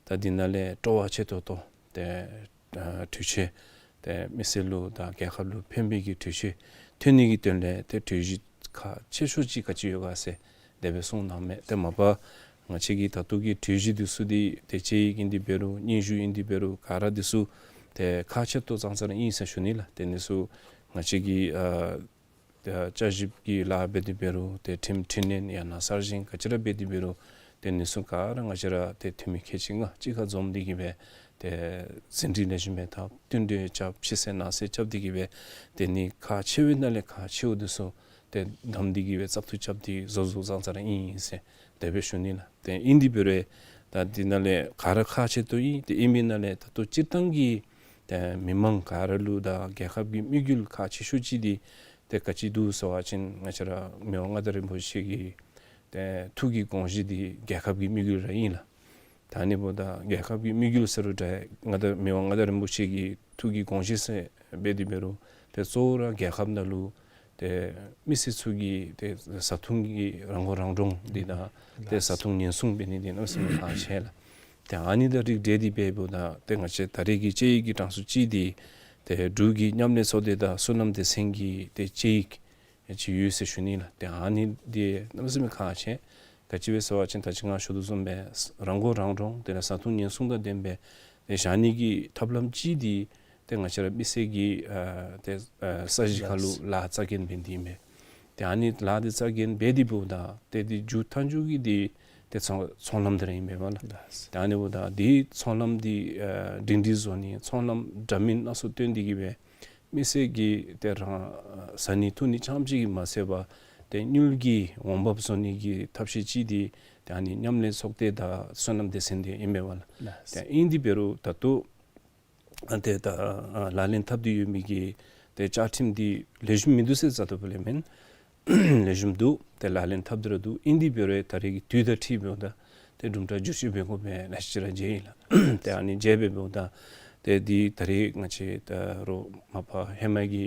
ད་འདི་ནང་ལས་སྤྲོ་བ་ཆེ་ཏོག་ཏོ་ཏེ་ཨ་གྲོས་ཆོད་ཏེ་མི་སེར་ལུ་དང་རྒྱལ་ཁབ་ལུ་ཕན་པའི་གི་གྲོས་ཆོད་ཐོན་ནི་གི་དོན་ལས་ཏེ་གྲོས་གཞི་ཁག་ཆེ་ཤོས་ཅིག་ག་ཅི་ཡོད་ག་ཟེར་དེ་སྦེ་གསུངས་གནངམ་མས། ཏེ་མ་པ་ང་བཅས་ཀྱི་ད་ལྟོ་གི་གྲོས་གཞི་འདི་ཚུ་འདི་ཏེ་དཔྱད་ཡིག་ཨིན་དེ་འབད་རུང་སྙན་ཞུ་ཨིན་དེ་འབད་རུང་ག་ར་འདི་ཚུ་ཏེ་ཁག་ཆེ་ཏོག་ཏོ་ཙང་ཙང་ར་ཨིན་ཟེར་ཞུ་ནི་ལགས། ཏེ་འདི་ཚུ་ང་བཅས་ཀྱི་ཨ་ཏེ་བསྐྱར་ཞིབ་ཀྱི་ལཱ་འབད་དེ་འབད་རུང་ཏེ་ཁྲིམས་འཕྲི་སྣོན་ཡང་ན་གསར་བཞེངས་ག་ཅི་ར་འབད་དེ་འབད་རུང་ཏེ་འདི་ཚུ་ག་ར་ང་བཅས་ར་ཏེ་འཐུས་མི་ཁལ་གཅིག་ལྔ་གཅིག་ཁར་འཛོམས་ཏེ་གི་སྦེ་ཏེ་ཟིན་བྲིས་ལེགས་ཤོམ་སྦེ་བཏབ། བསྟུན་གྲོས་རྐྱབ། ཕྱི་གསལ་ནང་གསལ་རྐྱབ་སྟེ་གི་སྦེ་ཏེ་ནི་ཁག་ཆེ་བའི་ནང་ལས་ཁག་ཆེཝ་འདི་ཚུ་ཏེ་བདམས་ཏེ་གི་སྦེ་བཙག་འཐུ་རྐྱབ་སྟེ་བཟོ་བཟོཝ་ཙང་ཙང་ར་ཨིན་ཟེར་དེ་སྦེ་ཞུ་ནི་ལགས། ཏེ་ཨིན་དེ་འབད་རུང་ད་འདི་ནང་ལས་ག་ར་ཁག་ཆེ་ཏོག་ཨིན། ཏེ་ཨིན་པའི་ནང་ལས་ད་ལྟོ་སྤྱིར་བཏང་གི་ཏེ་མི་མང་ག་ར་ལུ་དང་རྒྱལ་ཁབ་ཀྱི་དམིགས་ཡུལ་ཁག་ཆེ་ཤོས་ཅིག་འདི་ཏེ་ག་ཅི་འདུག་ཟེར་བ་ཅིན་ང་བཅས་ར་མི་དབང་མངའ་བདག་རིན་པོ་ཆེ་གི་ཏེ་ཐུགས་ཀྱི་དགོངས་གཞི་འདི་རྒྱལ་ཁབ་ཀྱི་དམིགས་ཡུལ་ར་ཨིན་ལགས། ད་ཨ་ནི་འབདཝ་ད་རྒྱལ་ཁབ་ཀྱི་དམིགས་ཡུལ་ཟེར་རུང་ད་མངའ་བདག་མི་དབང་མངའ་བདག་རིན་པོ་ཆེ་གི་ཐུགས་ཀྱི་དགོངས་གཞི་ཟེར་འབད་དེ་འབད་རུང་ཏེ་གཙོ་བོ་ར་རྒྱལ་ཁབ་ནང་ལུ་ཏེ་མི་སེར་ཚུ་གི་ཏེ་བཟའ་འཐུང་གི་རང་མགོ་རང་འདྲོངས་འདི་དང་ཏེ་བཟའ་འཐུང་ཉེན་སྲུང་འབད་ནི་འདི་གནམ་མེད་ས་མེད་ཁག་ཆེ་ལགས། ཏེ་ཨ་ནི་དང་རིགས་འདྲ་སྟེ་འབདཝ་ད་ཏེ་ང་བཅས་ད་རེས་ཀྱི་དཔྱད་ཡིག་གི་གྲངས་སུ་ཅིག་འདི་ཏེ་འབྲུག་གི་མཉམ་ལས་ཚོགས་སྡེ་དང་སོ་ནམ་སྡེ་ཚན་གྱི་ཏེ་དཔྱད་ཡིག་ཅིག་ཡོད་ཟེར་ཞུ་ནི་ལགས། ཏེ་ཨ་ནི་འདི་གནམ་མེད་ས་མེད་ཁག་ཆེ། ག་ཅི་སྦེ་ཟེར་བ་ཅིན་ད་ཅི་ང་ཞུ་དོ་བཟུམ་སྦེ་རང་མགོ་རང་འདྲོངས་དེ་ལས་བཟའ་འཐུང་ཉེན་སྲུང་དང་ལྡན་པའི་ཏེ་བཞག་ནི་གི་ཐབས་ལམ་ཅིག་འདི་ཏེ་ང་བཅས་ར་མི་སེར་གྱིས་ཨ་ཏེ་ཨ་ས་གཞི་ཁར་ལུ་ལཱ་རྩ་འགེངས་འབད་ནི་འདི་ཨིན་པས། ཏེ་ཨ་ནི་ལཱ་འདི་རྩ་འགེངས་འབད་དེ་འབདཝ་ད་ཏེ་འདི་མཇུག་མཐའ་མཇུག་གི་འདི་ཏེ་ཚོང་ཚོང་ལམ་འདི་ར་ཨིན་པས་པ་ལགས། ཏེ་ཨ་ནི་འབདཝ་ད་འདི་ཚོང་ལམ་འདི་ཨ་སྒྲིང་སྒྲིང་བཟོ་ནི་ཚོང་ལམ་འདྲ་མིན་སྣ་ཚོགས་བཏོན་ཏེ་གི་སྦེ་མི་སེར་གྱིས་ཏེ་རང་ཨ་ཟ་ནི་འཐུང་ནི་རྐྱངམ་ཅིག་གིས་མ་ཚད་པར་ཏེ་དངུལ་གྱི་འོང་འབབ་བཟོ་ནི་གི་ཐབས་ཤེས་ཅིག་འདི་ཏེ་ཨ་ནི་མཉམ་ལས་ཚོགས་སྡེ་དང་སོ་ནམ་སྡེ་ཚན་འདི་ཨིན་པས་པ་ལགས། ལགས། ཏེ་ཨིན་དེ་འབད་རུང་ད་ལྟོ་ཨ་ཏེ་ད་ཨ་ལག་ལེན་འཐབ་སྟེ་ཡོད་མི་གི་ཏེ་བཅའ་ཁྲིམས་འདི་ལེགས་ཤོམ་མིན་འདུག་ཟེར་རྩ་དོ་པ་ལས་མེན། ལེགས་ཤོམ་འདུག། ཏེ་ལག་ལེན་འཐབ་སྟེ་ར་འདུག། ཨིན་དེ་འབད་རུང་ད་རེས་ཀྱི་དུས་དང་འཁྲིལ་འབདཝ་ད་ཏེ་གྲུབ་འབྲས་བསྒྱུར་བཅོས་འབད་དགོཔ་ཨིན་ན་ཅིག་ར་མཇལ་ཡི་ལགས། ཏེ་ཨ་ནི་མཇལ་སྦེ་འབདཝ་ད་ཏེ་འདི་ད་རེས་ང་བཅས་ད་རུང་མ་པ་ཧེ་མ་གི་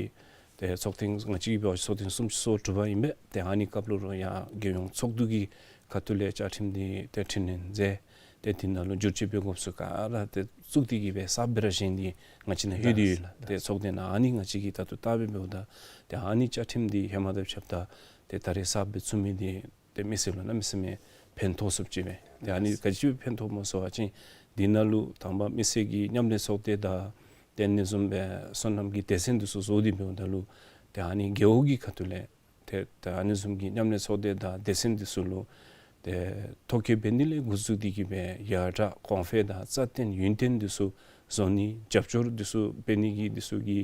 ཏེ་ཚོགས་ཐེངས་ང་བཅས་ཀྱི་འབད་བ་ཅིན་ཚོགས་ཐེངས་སུམ་ཅུ་སོ་དྲུག་པ་ཨིན་པས། ཏེ་ཨ་ནི་སྐབས་ལུ་རུང་ཡང་རྒྱལ་ཡོངས་ཚོགས་འདུ་གི་ཁ་ཐུག་ལས་བཅའ་ཁྲིམས་འདི་ཏེ་འཕྲི་སྣོན་མཛད། ཏེ་འདི་ནང་ལུ་བསྒྱུར་བཅོས་འབད་དགོཔ་ཚུ་ག་ར་ཏེ་བཙུགས་ཏེ་གི་སྦེ་གསརཔ་སྦེ་ར་བཞེངས་ཏེ་ང་བཅས་ནང་ལྷོད་དེ་ཡོད་ལགས། ཏེ་ཚོགས་སྡེ་ནང་ཨ་ནི་ང་བཅས་ཀྱིས་ད་ལྟོ་བལྟ་སྦེ་འབདཝ་ད་ཏེ་ཨ་ནི་བཅའ་ཁྲིམས་འདི་ཧེ་མ་དང་ཕྱདཔ་ད་ཏེ་ད་རེས་གསརཔ་སྦེ་བཙུགས་མི་འདི་ཏེ་མི་སེར་ལུ་གནམ་མེད་ས་མེད་ཕན་ཐོགས་སུ་ཅིག་སྦེ། ཏེ་ཨ་ནི་ག་ཅི་ཕན་ཐོགས་སྨོ་ཟེར་བ་ཅིན་འདི་ནང་ལུ་དང་པ་མི་སེར་གྱི་མཉམ་ལས་ཚོགས་སྡེ་དང་ཏེ་ཨ་ནི་བཟུམ་སྦེ་སོ་ནམ་གྱི་སྡེ་ཚན་འདི་ཚུ་བཟོ་སྟེ་འབདཝ་ད་ལུ་ཏེ་ཨ་ནི་རྒེད་འོག་གི་ཁ་ཐུག་ལས་ཏེ་ད་ཨ་ནི་བཟུམ་གྱི་མཉམ་ལས་ཚོགས་སྡེ་དང་སྡེ་ཚན་འདི་ཚུ་ལུ་ཏེ་ཐོ་བཀོད་འབད་ནི་ལས་འགོ་བཙུགས་ཏེ་གི་སྦེ་ཡར་དྲག་གོང་འཕེལ་དང་རྩ་བརྟན་ཡུན་བརྟན་འདི་ཚུ་བཟོ་ནི་རྒྱབ་སྐྱོར་འདི་ཚུ་འབད་ནི་གི་འདི་ཚུ་གི་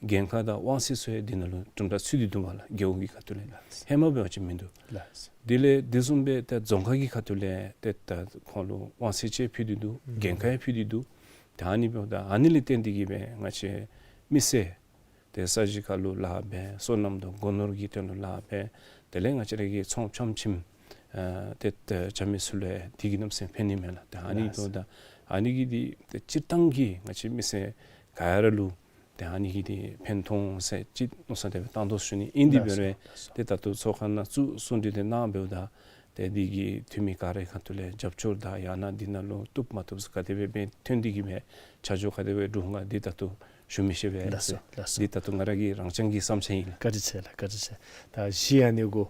འགན་ཁག་དང་དབང་ཚད་ཚུ་ཡང་འདི་ནང་ལུ་གྲུབ་འབྲས་ཚུད་དེ་འདུག་པ་ལགས། རྒེད་འོག་གི་ཁ་ཐུག་ལས་ལགས། ཧེ་མ་འབད་བ་ཅིན་མིན་འདུག། ལགས། དེ་ལས་དེ་བཟུམ་སྦེ་ཏེ་རྫོང་ཁག་གི་ཁ་ཐུག་ལས་ཏེ་ད་ཁོང་ལུ་དབང་ཚད་ཅིག་ཕུལ་ཏེ་འདུག། ཨུམ། འགན་ཁག་ཡང་ཕུལ་ཏེ་འདུག། ཏེ་ཨ་ནི་འབདཝ་ད་ཨ་ནི་ལས་བརྟེན་ཏེ་གི་སྦེ་ང་བཅས་མི་སེར་ཏེ་ས་གཞི་ཁར་ལུ་ལཱ་འབད་སོ་ནམ་དང་སྒོ་ནོར་གྱི་དོན་ལུ་ལཱ་འབད་དེ་ལས་ང་བཅས་ར་གི་ཚོང་ཆམ་ཆིམ་ཨ་ཏེ་ཏེ་རྐྱབ་མི་ཚུ་ལུ་ཡང་འདི་གིས་གནམ་མེད་ས་མེད་ཕན་ནི་མས་ལགས། ཏེ་ཨ་ནི་ལགས། འབདཝ་ད་ཨ་ནི་གིས་འདི་ཏེ་སྤྱིར་བཏང་གི་ང་བཅས་མི་སེར་ག་ར་ལུ་ཏེ་ཨ་ནི་གིས་འདི་ཕན་ཐོགས་ཟེར་ཅིག་མནོ་བསམ་དེ་སྦེ་བཏང་དོ་ཞུ་ནི། ཨིན་དེ་འབད་རུང་ལགས་སོ། ཏེ་ད་ལྟོ་ཚོགས་ཁང་ནང་བཙུགས་གསུང་གྲོས་དེ་གནང་འབདཝ་ད་ཏེ་འདི་གི་འཐུས་མི་ག་རའི་ཁ་ཐུག་ལས་རྒྱབ་སྐྱོར་དང་ཡང་ན་འདི་ནང་ལུ་བཏུབ་མ་བཏུབ་ཚུ་ག་དེ་སྦེ་འབད་ཐོན་ཏེ་གི་སྦེ་ཆ་འཇོག་ག་དེ་སྦེ་འབད་འོང་ག་འདི་ད་ལྟོ་ཞུ་མི་ཤེས་པས། ལགས་སོ། ལགས་སོ། འདི་ད་ལྟོ་ང་ར་གི་རང་རྐྱང་གི་བསམ་འཆར་ཨིན་ལགས། བཀའ་དྲིན་ཆེ་ལགས། བཀའ་དྲིན་ཆེ། ད་གཞི་ཨ་ནི་གུ་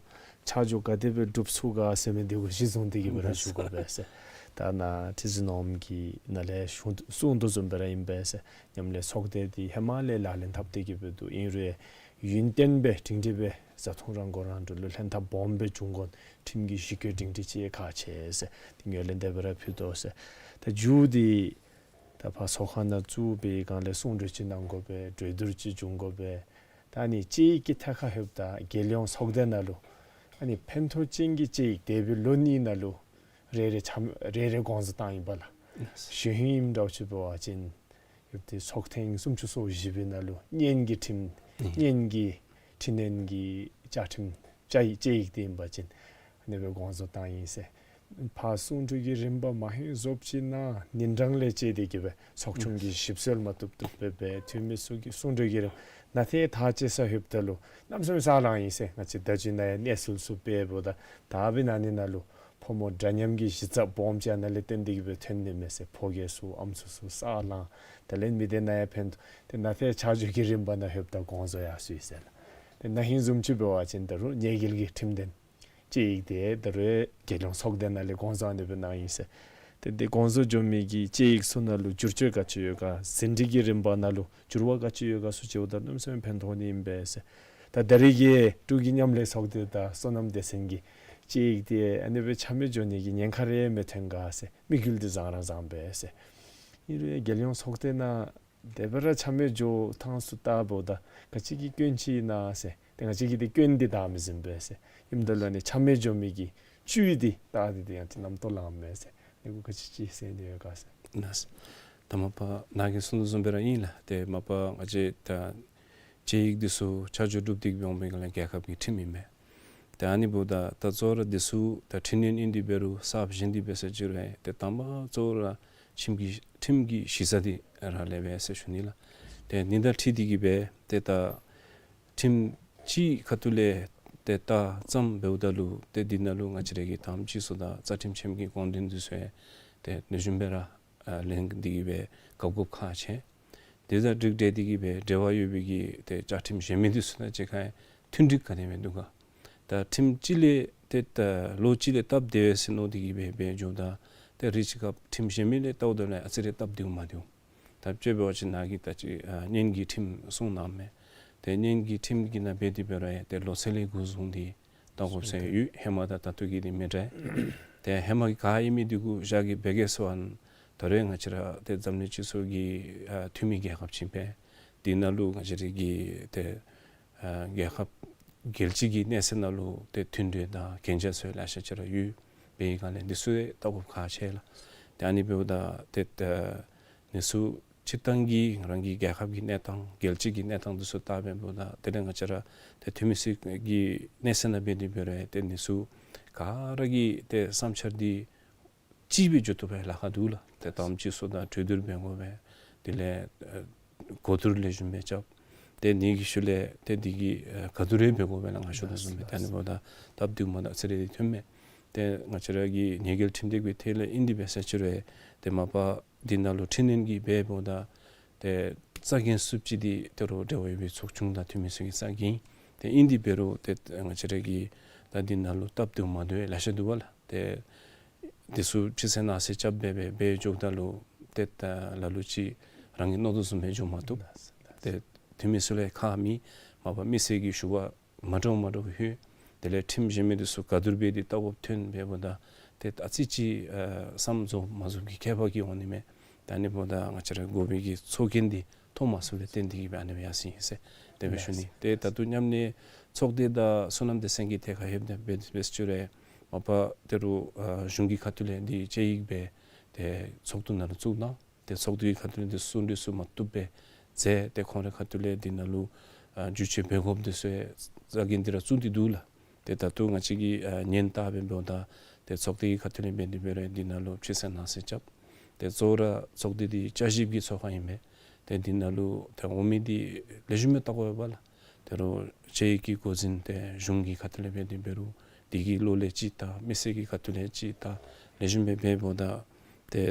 ཆ་འཇོག་ག་དེ་སྦེ་སྒྲུབ་ཚུགས་ག་ཟེར་མི་འདི་གུ་གཞི་བཟུང་སྟེ་གི་སྦེ་ར་ཞུ་དགོ་པས་ཟེར། ད་ནཱ་ཁྲི་འཛིན་ནོར་བུ་གིས་ནཱ་ལས་ཞུ་གསུངས་དོ་བཟུམ་སྦེ་ར་ཨིན་པས་ཟེར། མཉམ་ལས་ཚོགས་སྡེ་འདི་ཧེ་མ་ལས་ལག་ལེན་འཐབ་སྟེ་གི་སྦེ་འདུག། ཨིན་རུང་ཡུན་བརྟན་སྦེ་སྒྲིང་སྒྲི་སྦེ་བཟའ་འཐུང་རང་མགོ་རང་འདྲོངས་ལུ་ལྷན་ཐབས་སྦོམ་སྦེ་འབྱུང་དགོ་ཁྲིམས་ཀྱི་གཞི་བཀོད་སྒྲིང་སྒྲི་ཅིག་ཁག་ཆེ་ཟེར། འདི་ངོས་ལེན་དེ་སྦེ་ར་ཕུལ་དོ་ཟེར། ད་མཇུག་འདི་ད་ཕར་ཚོགས་ཁང་ནང་བཙུགས་པའི་སྒང་ལས་གསུང་གྲོས་ཅིག་གནང་དགོ་པས། གྲོས་བསྡུར་ཅིག་འབྱུང་དགོ་པས། ད་ཨ་ནི་དཔྱད་ཡིག་གི་ཐད་ཁར་ལྷོདཔ་ད་རྒྱལ་ཡོངས་ཚོགས་སྡེ་ནང་ལུ་ཨ་ནི་ཕན་ཐོགས་ཅན་གྱི་དཔྱད་ཡིག་དེ་སྦེ་ལོ་གཉིས་ནང་ལུ་རེ་རེ་ཆ་རེ་རེ་དགོངས་ཚུལ་བཏང་ཡི་པ་ལགས། ལགས། ཞུ་ཧིང་ཨིནམ་འདྲཝ་ཅིག་འབད་བ་ཅིན་ཡོད་དེ་ཚོགས་ཐེངས་སུམ་ཅུ་སོ་བཞི་པའི་ནང་ལུ་སྔོན་གྱི་ཁྲིམས་ཨུམ་སྔོན་གྱི་འཕྲི་སྣོན་གྱི་བཅའ་ཁྲིམས་བཅའ་ཡིག་དཔྱད་ཡིག་དེ་ཨིན་པ་ཅིན་ཨ་ནི་སྦེ་དགོངས་ཚུལ་བཏང་ཡི་ཟེར། ཕར་གསུང་གྲོས་ཀྱི་རིམ་པ་མ་ཧེང་བཟོ་བཅུག་ན་ཉིན་གྲངས་ལས་བཅད་དེ་གི་སྦེ་ཚོགས་ཆུང་གི་ཞིབ་འཚོལ་མ་བཏུབ་བཏུབ་སྦེ་འབད། འཐུས་མི་ཚུ་གིས་གསུང་གྲོས་ཀྱི་རིམ་ནང་ཏེ་ཐག་བཅད་ས་ལྷོདཔ་ད་ལུ་གནམ་མེད་ས་མེད་ས་ལངས་ཡི་ཟེར། ང་བཅས་ད་ཅི་ནཱ་ཡང་གནས་ཚུལ་ཚུ་སྤེལཝ་ད་ད་འབདན་ཨ་ནི་ནང་ལུ་ཕོ་མོ་འདྲ་མཉམ་གྱི་གཞི་རྩ་སྦོམ་ཅིག་ནཱ་ལས་བརྟེན་ཏེ་གི་སྦེ་ཐོན་ནི་མས་ཟེར། ཕོ་རྒས་ཚུ་ཨམ་སྲུ་ཚུ་ས་ལངས། དེ་ལས་མི་སྡེ་ནང་ཡང་ཕན་ཐོགས། ཏེ་ནཱ་ཏེ་ཆ་འཇོག་གི་རིམ་པ་ནང་ལྷོདཔ་ད་དགོངས་རྫོགས་ཡར་སོ་ཡི་ཟེར་ལགས། ཏེ་ན་ཧིང་བཟུམ་ཅིག་འབད་བ་ཅིན་ད་རུང་ཉེས་འགེལ་གྱི་ཁྲིམས་དོན་དཔྱད་ཡིག་དེ་ད་རུང་རྒྱལ་ཡོངས་ཚོགས་སྡེ་ནང་ལས་དགོངས་རྫོགས་ཨ་ནི་སྦེ་གནང་ཡི་ཟེར། ཏེ་དེ་དགོངས་རྫོགས་འགྱོ་མི་གི་དཔྱད་ཡིག་ཚུ་ནང་ལུ་བསྒྱུར་བཅོས་ག་ཅི་ཡོད་ག་ཟིན་བྲིས་ཀྱི་རིམ་པ་ནང་ལུ་འགྱུར་བ་ག་ཅི་ཡོད་ག་ཚུ་དཔྱདཔ་ད་གནམ་མེད་ས་མེད་ཕན་ཐོགས་ནི་ཨིན་པས་ཟེར། ད་ད་རེས་ཀྱི་འབྲུག་གི་མཉམ་ལས་ཚོགས་སྡེ་དང་སོ་ནམ་སྡེ་ཚན་གྱི་དཔྱད་ཡིག་དེ་ཨ་ནི་སྦེ་ཆ་མེད་འགྱོ་ནི་གི་ཉེན་ཁ་རེ་མི་ཐོན་ག་ཟེར། དམིགས་ཡུལ་དེ་བཟང་ར་བཟང་པས་ཟེར། ཨིན་རུང་རྒྱལ་ཡོངས་ཚོགས་སྡེ་ནང་དེ་སྦེ་ར་ཆ་མེད་འགྱོ་ཐངས་ཚུ་བལྟཝ་ད་ག་ཅི་གི་སྐྱོན་ཅིག་ཨིན་ན་ཟེར། ཏེ་ང་བཅས་ཀྱིས་དེ་སྐྱོན་དེ་བལྟ་མི་ཟུན་པས་ཟེར། ཨིནམ་ད་ལུ་ཨ་ནི་ཆ་མེད་འགྱོ་མི་གི་བཅུད་དེ་བལྟ་སྟེ་དེ་ཡང་ཅིག་རྣམ་རྟོག་ལངམ་མས་ཟེར། ཨ་ནི་གུ་ག་ཅི་ཅིག་ཟེར་ནི་ཡོད་ག་ཟེར། ལགས། ད་མ་པ་ནཱ་གིས་གསུངས་དོ་བཟུམ་སྦེ་ར་ཨིན་ལགས། ཏེ་མ་པ་ང་བཅས་ད་དཔྱད་ཡིག་འདི་ཚུ་ཆ་འཇོག་གྲུབ་སྟེ་གི་འོང་མི་ག་ལས་རྒྱལ་ཁབ་ཀྱི་ཁྲིམས་ཨིན་མས། ཏེ་ཨ་ནི་འབདཝ་ད་ད་གཙོ་བོ་ར་འདི་ཚུ་ད་འཕྲི་སྣོན་ཨིན་ཏེ་འབད་རུང་གསརཔ་བཞེངས་ཏེ་འབད་ས་ཅིག་རུང་ཏེ་དང་པ་གཙོ་བོ་ར་ཁྲིམས་ཀྱི་ཁྲིམས་ཀྱི་གཞི་རྩ་འདི་ར་ལེགས་པས་ཟེར་ཞུ་ནི་ལགས། ཏེ་ཨ་ནི་དང་འཁྲིལ་ཏེ་གི་སྦེ་ཏེ་ད་ཁྲིམས་ཅིག་ཁ་ཐུག་ལས་ཏེ་བལྟ་ཙམ་འབདཝ་ད་ལུ་ཏེ་འདི་ནང་ལུ་ང་བཅས་ར་གི་དང་པ་ཅིག་ཚུ་ད་རྩ་ཁྲིམས་ཆེན་མོ་གི་དགོངས་དོན་འདི་ཚུ་ཡང་ཏེ་ལེགས་ཤོམ་སྦེ་ར་ཨ་ལེན་ཏེ་གི་སྦེ་གབ་གབ་ཁག་ཆེ། དེ་དང་འགྲིག་འབྲེལ་ཏེ་གི་སྦེ་འབྲེལ་བ་ཡོད་པའི་གི་ཏེ་བཅའ་ཁྲིམས་གཞན་མི་འདི་ཚུ་དང་གཅིག་ཁར་མཐུན་འགྲིག་ག་དེ་སྦེ་འདུག་ག། ད་ཁྲིམས་གཅིག་ལས་ཏེ་ད་ལོགས་གཅིག་ལས་སྟབས་བདེ་བས་ཟེར་མནོ་སྟེ་གི་སྦེ་འབད་འགྱོཝ་ད་ཏེ་རེ་ཅིག་སྐབས་ཁྲིམས་གཞན་མི་ལས་བལྟཝ་ད་ལུ་ཨ་ཙི་རེ་སྟབས་བདེཝ་མ་བདེཝ། ད་དཔྱེ་འབད་བ་ཅིན་ནཱ་གིས་ད་ཅི་ཨ་གཉེན་གྱི་ཁྲིམས་གསུངས་གནངམ་མས། ཏེ་གཉེན་གྱི་ཁྲིམས་ཀྱི་ནང་འབད་དེ་འབད་རུང་ཡང་ཏེ་ལོ་ཚད་ལས་འགོ་བཟུང་སྟེ་བལྟ་དགོཔ་ཟེར་ཡོད། ཧེ་མ་དང་ད་ལྟོ་གི་འདི་མི་འདྲ། ཏེ་ཧེ་མ་གི་ག་ཨིན་མི་འདི་གུ་བཞག་གི་འབད་གེ་ཟེར་བ་ན་ད་རེས་ང་བཅས་ར་ཏེ་འཛམ་གླིང་སྤྱི་ཚོགས་ཀྱི་ཨ་འཐུས་མི་རྒྱལ་ཁབ་ཅིག་ཨིན་པས། འདི་ནང་ལུ་ང་བཅས་ར་གི་ཏེ་ཨ་རྒྱལ་ཁབ་རྒྱལ་སྤྱི་གི་གནས་ཚད་ནང་ལུ་ཏེ་མཐུན་གྲོས་དང་གན་རྒྱ་ཚུ་ལེ་ཤ་ཅིག་ར་ཡོད། འབད་བའི་སྒང་ལས་འདི་ཚུ་བལྟ་དགོཔ་ཁག་ཆེ་ལགས། ཏེ་ཨ་ནི་འབདཝ་ད་ཏེ་ཨ་འདི་ཚུ་སྤྱིར་བཏང་གི་རང་གི་རྒྱལ་ཁབ་ཀྱི་གནས་སྟངས་རྒྱལ་སྤྱི་གི་གནས་སྟངས་འདི་ཚུ་བལྟ་སྦེ་འབདཝ་ད་དེ་ལས་ང་བཅས་ར་ཏེ་འཐུས་མི་ཚུ་གི་གནས་ཚད་ནང་འབད་དེ་འབད་རུང་ཏེ་འདི་ཚུ་ག་ར་གི་ཏེ་བསམ་འཆར་འདི་གཅིག་སྦེ་འགྱོ་བཏུབ་པའི་ལཱ་ཁག་འདུག་ལགས། ཏེ་དང་པ་ཅིག་ཚུ་དང་གྲོས་བསྡུར་འབད་དགོ་པས། དེ་ལས་ཨ་གོ་བསྡུར་ལེགས་ཤོམ་སྦེ་རྐྱབ། ཏེ་འདི་གི་ཤུལ་ལས་ཏེ་འདི་གིས་ཨ་ག་དེ་རེ་འབད་དགོ་པས་ལགས། ང་ཞུ་དོ་བཟུམ་སྦེ་ད་ཨ་ནི་འབདཝ་ད་སྟབས་བདེཝ་མ་བདེཝ་ཨ་ཙི་རེ་འདི་ཐོནམ་མས། ཏེ་ང་བཅས་ར་གི་ཉེས་འགེལ་ཁྲིམས་དེ་གི་ཐད་ལས་ཨིན་ཏེ་འབད་ས་ཅིག་རུང་ཏེ་མ་པ་འདི་ནང་ལུ་འཕྲི་སྣོན་གྱི་འབད་འབདཝ་ད་ཏེ་རྩ་འགེངས་ཚུགསཔ་ཅིག་འདི་ད་རུང་འབྲེལ་བ་ཡོད་པའི་ཚོགས་ཆུང་དང་འཐུས་མི་ཚུ་གིས་རྩ་འགེངས། ཏེ་ཨིན་ཏེ་འབད་རུང་ཏེ་ང་བཅས་ར་གི་ད་འདི་ནང་ལུ་སྟབས་བདེཝ་མ་བདེཝ་ལེ་ཤ་འདུག་པ་ལགས། ཏེ་འདི་ཚུ་ཕྱི་གསལ་ནང་གསལ་རྐྱབ་སྦེ་འབད་འབད་འགྱོཝ་ད་ལུ་ཏེ་ད་ལ་ལུ་ཅིག་རང་གིས་མནོ་དོ་བཟུམ་སྦེ་འགྱོ་མ་བཏུབ། ཏེ་འཐུས་མི་ཚུ་ལས་ཁག་མེད། མ་པ་མི་སེར་གྱི་ཞུ་བ་མ་འདྲཝ་མ་འདྲཝ་ལྷོད། དེ་ལས་ཁྲིམས་གཞན་མི་འདི་ཚུ་ག་དེ་ར་འབད་དེ་བལྟ་དགོཔ་ཐོན་འབདཝ་ད་ཏེ་ཨ་ཙི་ཅིག་ཨ་བསམ་རྫོགས་མ་རྫོགས་ཀྱི་ཁྱད་པར་གྱིས་འོང་ནི་མས། ད་ཨ་ནི་འབདཝ་ད་ང་བཅས་ར་འགོ་དཔོན་གྱི་ཚོགས་རྒྱན་འདི་ཐོབ་མ་ཚུགསཔ་ལས་བརྟེན་ཏེ་གི་སྦེ་ཨ་ནི་སྦེ་ཡར་སོ་ཡི་ཟེར་དེ་སྦེ་ཞུ་ནི། ཏེ་ད་ལྟོ་མཉམ་ལས་ཚོགས་སྡེ་དང་སོ་ནམ་སྡེ་ཚན་གྱི་ཐད་ཁར་ལྷོདཔ་ད་འབད་འབད་ས་ཅིག་རུང་མ་པ་ད་རུང་ཨ་གཞུང་གི་ཁ་ཐུག་ལས་འདི་དཔྱད་ཡིག་སྦེ་ཏེ་ཚོགས་འདུ་ནང་ལུ་བཙུགས་གནང་། ཏེ་ཚོགས་འདུ་གི་ཁ་ཐུག་ལས་འདི་གསུང་གྲོས་ཚུ་མ་བཏུབ་སྦེ་མཛད། ཏེ་ཁོང་རའི་ཁ་ཐུག་ལས་འདི་ནང་ལུ་ཨ་བསྒྱུར་བཅོས་འབད་དགོཔ་འདི་ཚུ་ཡང་རྩ་འགེངས་ཏེ་ར་བཙུགས་ཏེ་འདུག་ལགས། ཏེ་ད་ལྟོ་ང་བཅས་ཀྱིས་ཨ་ཉན་བལྟ་སྦེ་འབདཝ་ད་ཏེ་ཚོགས་སྡེ་གི་ཁ་ཐུག་ལས་འབད་དེ་འབད་རུང་འདི་ནང་ལུ་ཕྱི་གསལ་ནང་གསལ་རྐྱབ། ཏེ་གཙོ་བོ་ར་ཚོགས་སྡེ་འདི་བསྐྱར་ཞིབ་ཀྱི་ཚོགས་ཁང་ཨིན་མས། ཏེ་འདི་ནང་ལུ་ཏེ་འོང་མི་འདི་ལེགས་ཤོམ་སྦེ་བལྟ་དགོ་པས་ལགས། ད་རུང་དཔྱད་ཡིག་གི་འགོ་འཛིན་ཏེ་གཞུང་གི་ཁ་ཐུག་ལས་འབད་དེ་འབད་རུང་འདི་གི་ལོགས་ལས་ཅིག་བལྟ། མི་སེར་གྱི་ཁ་ཐུག་ལས་ཅིག་བལྟ། ལེགས་ཤོམ་སྦེ་འབད་འབདཝ་ད་ཏེ་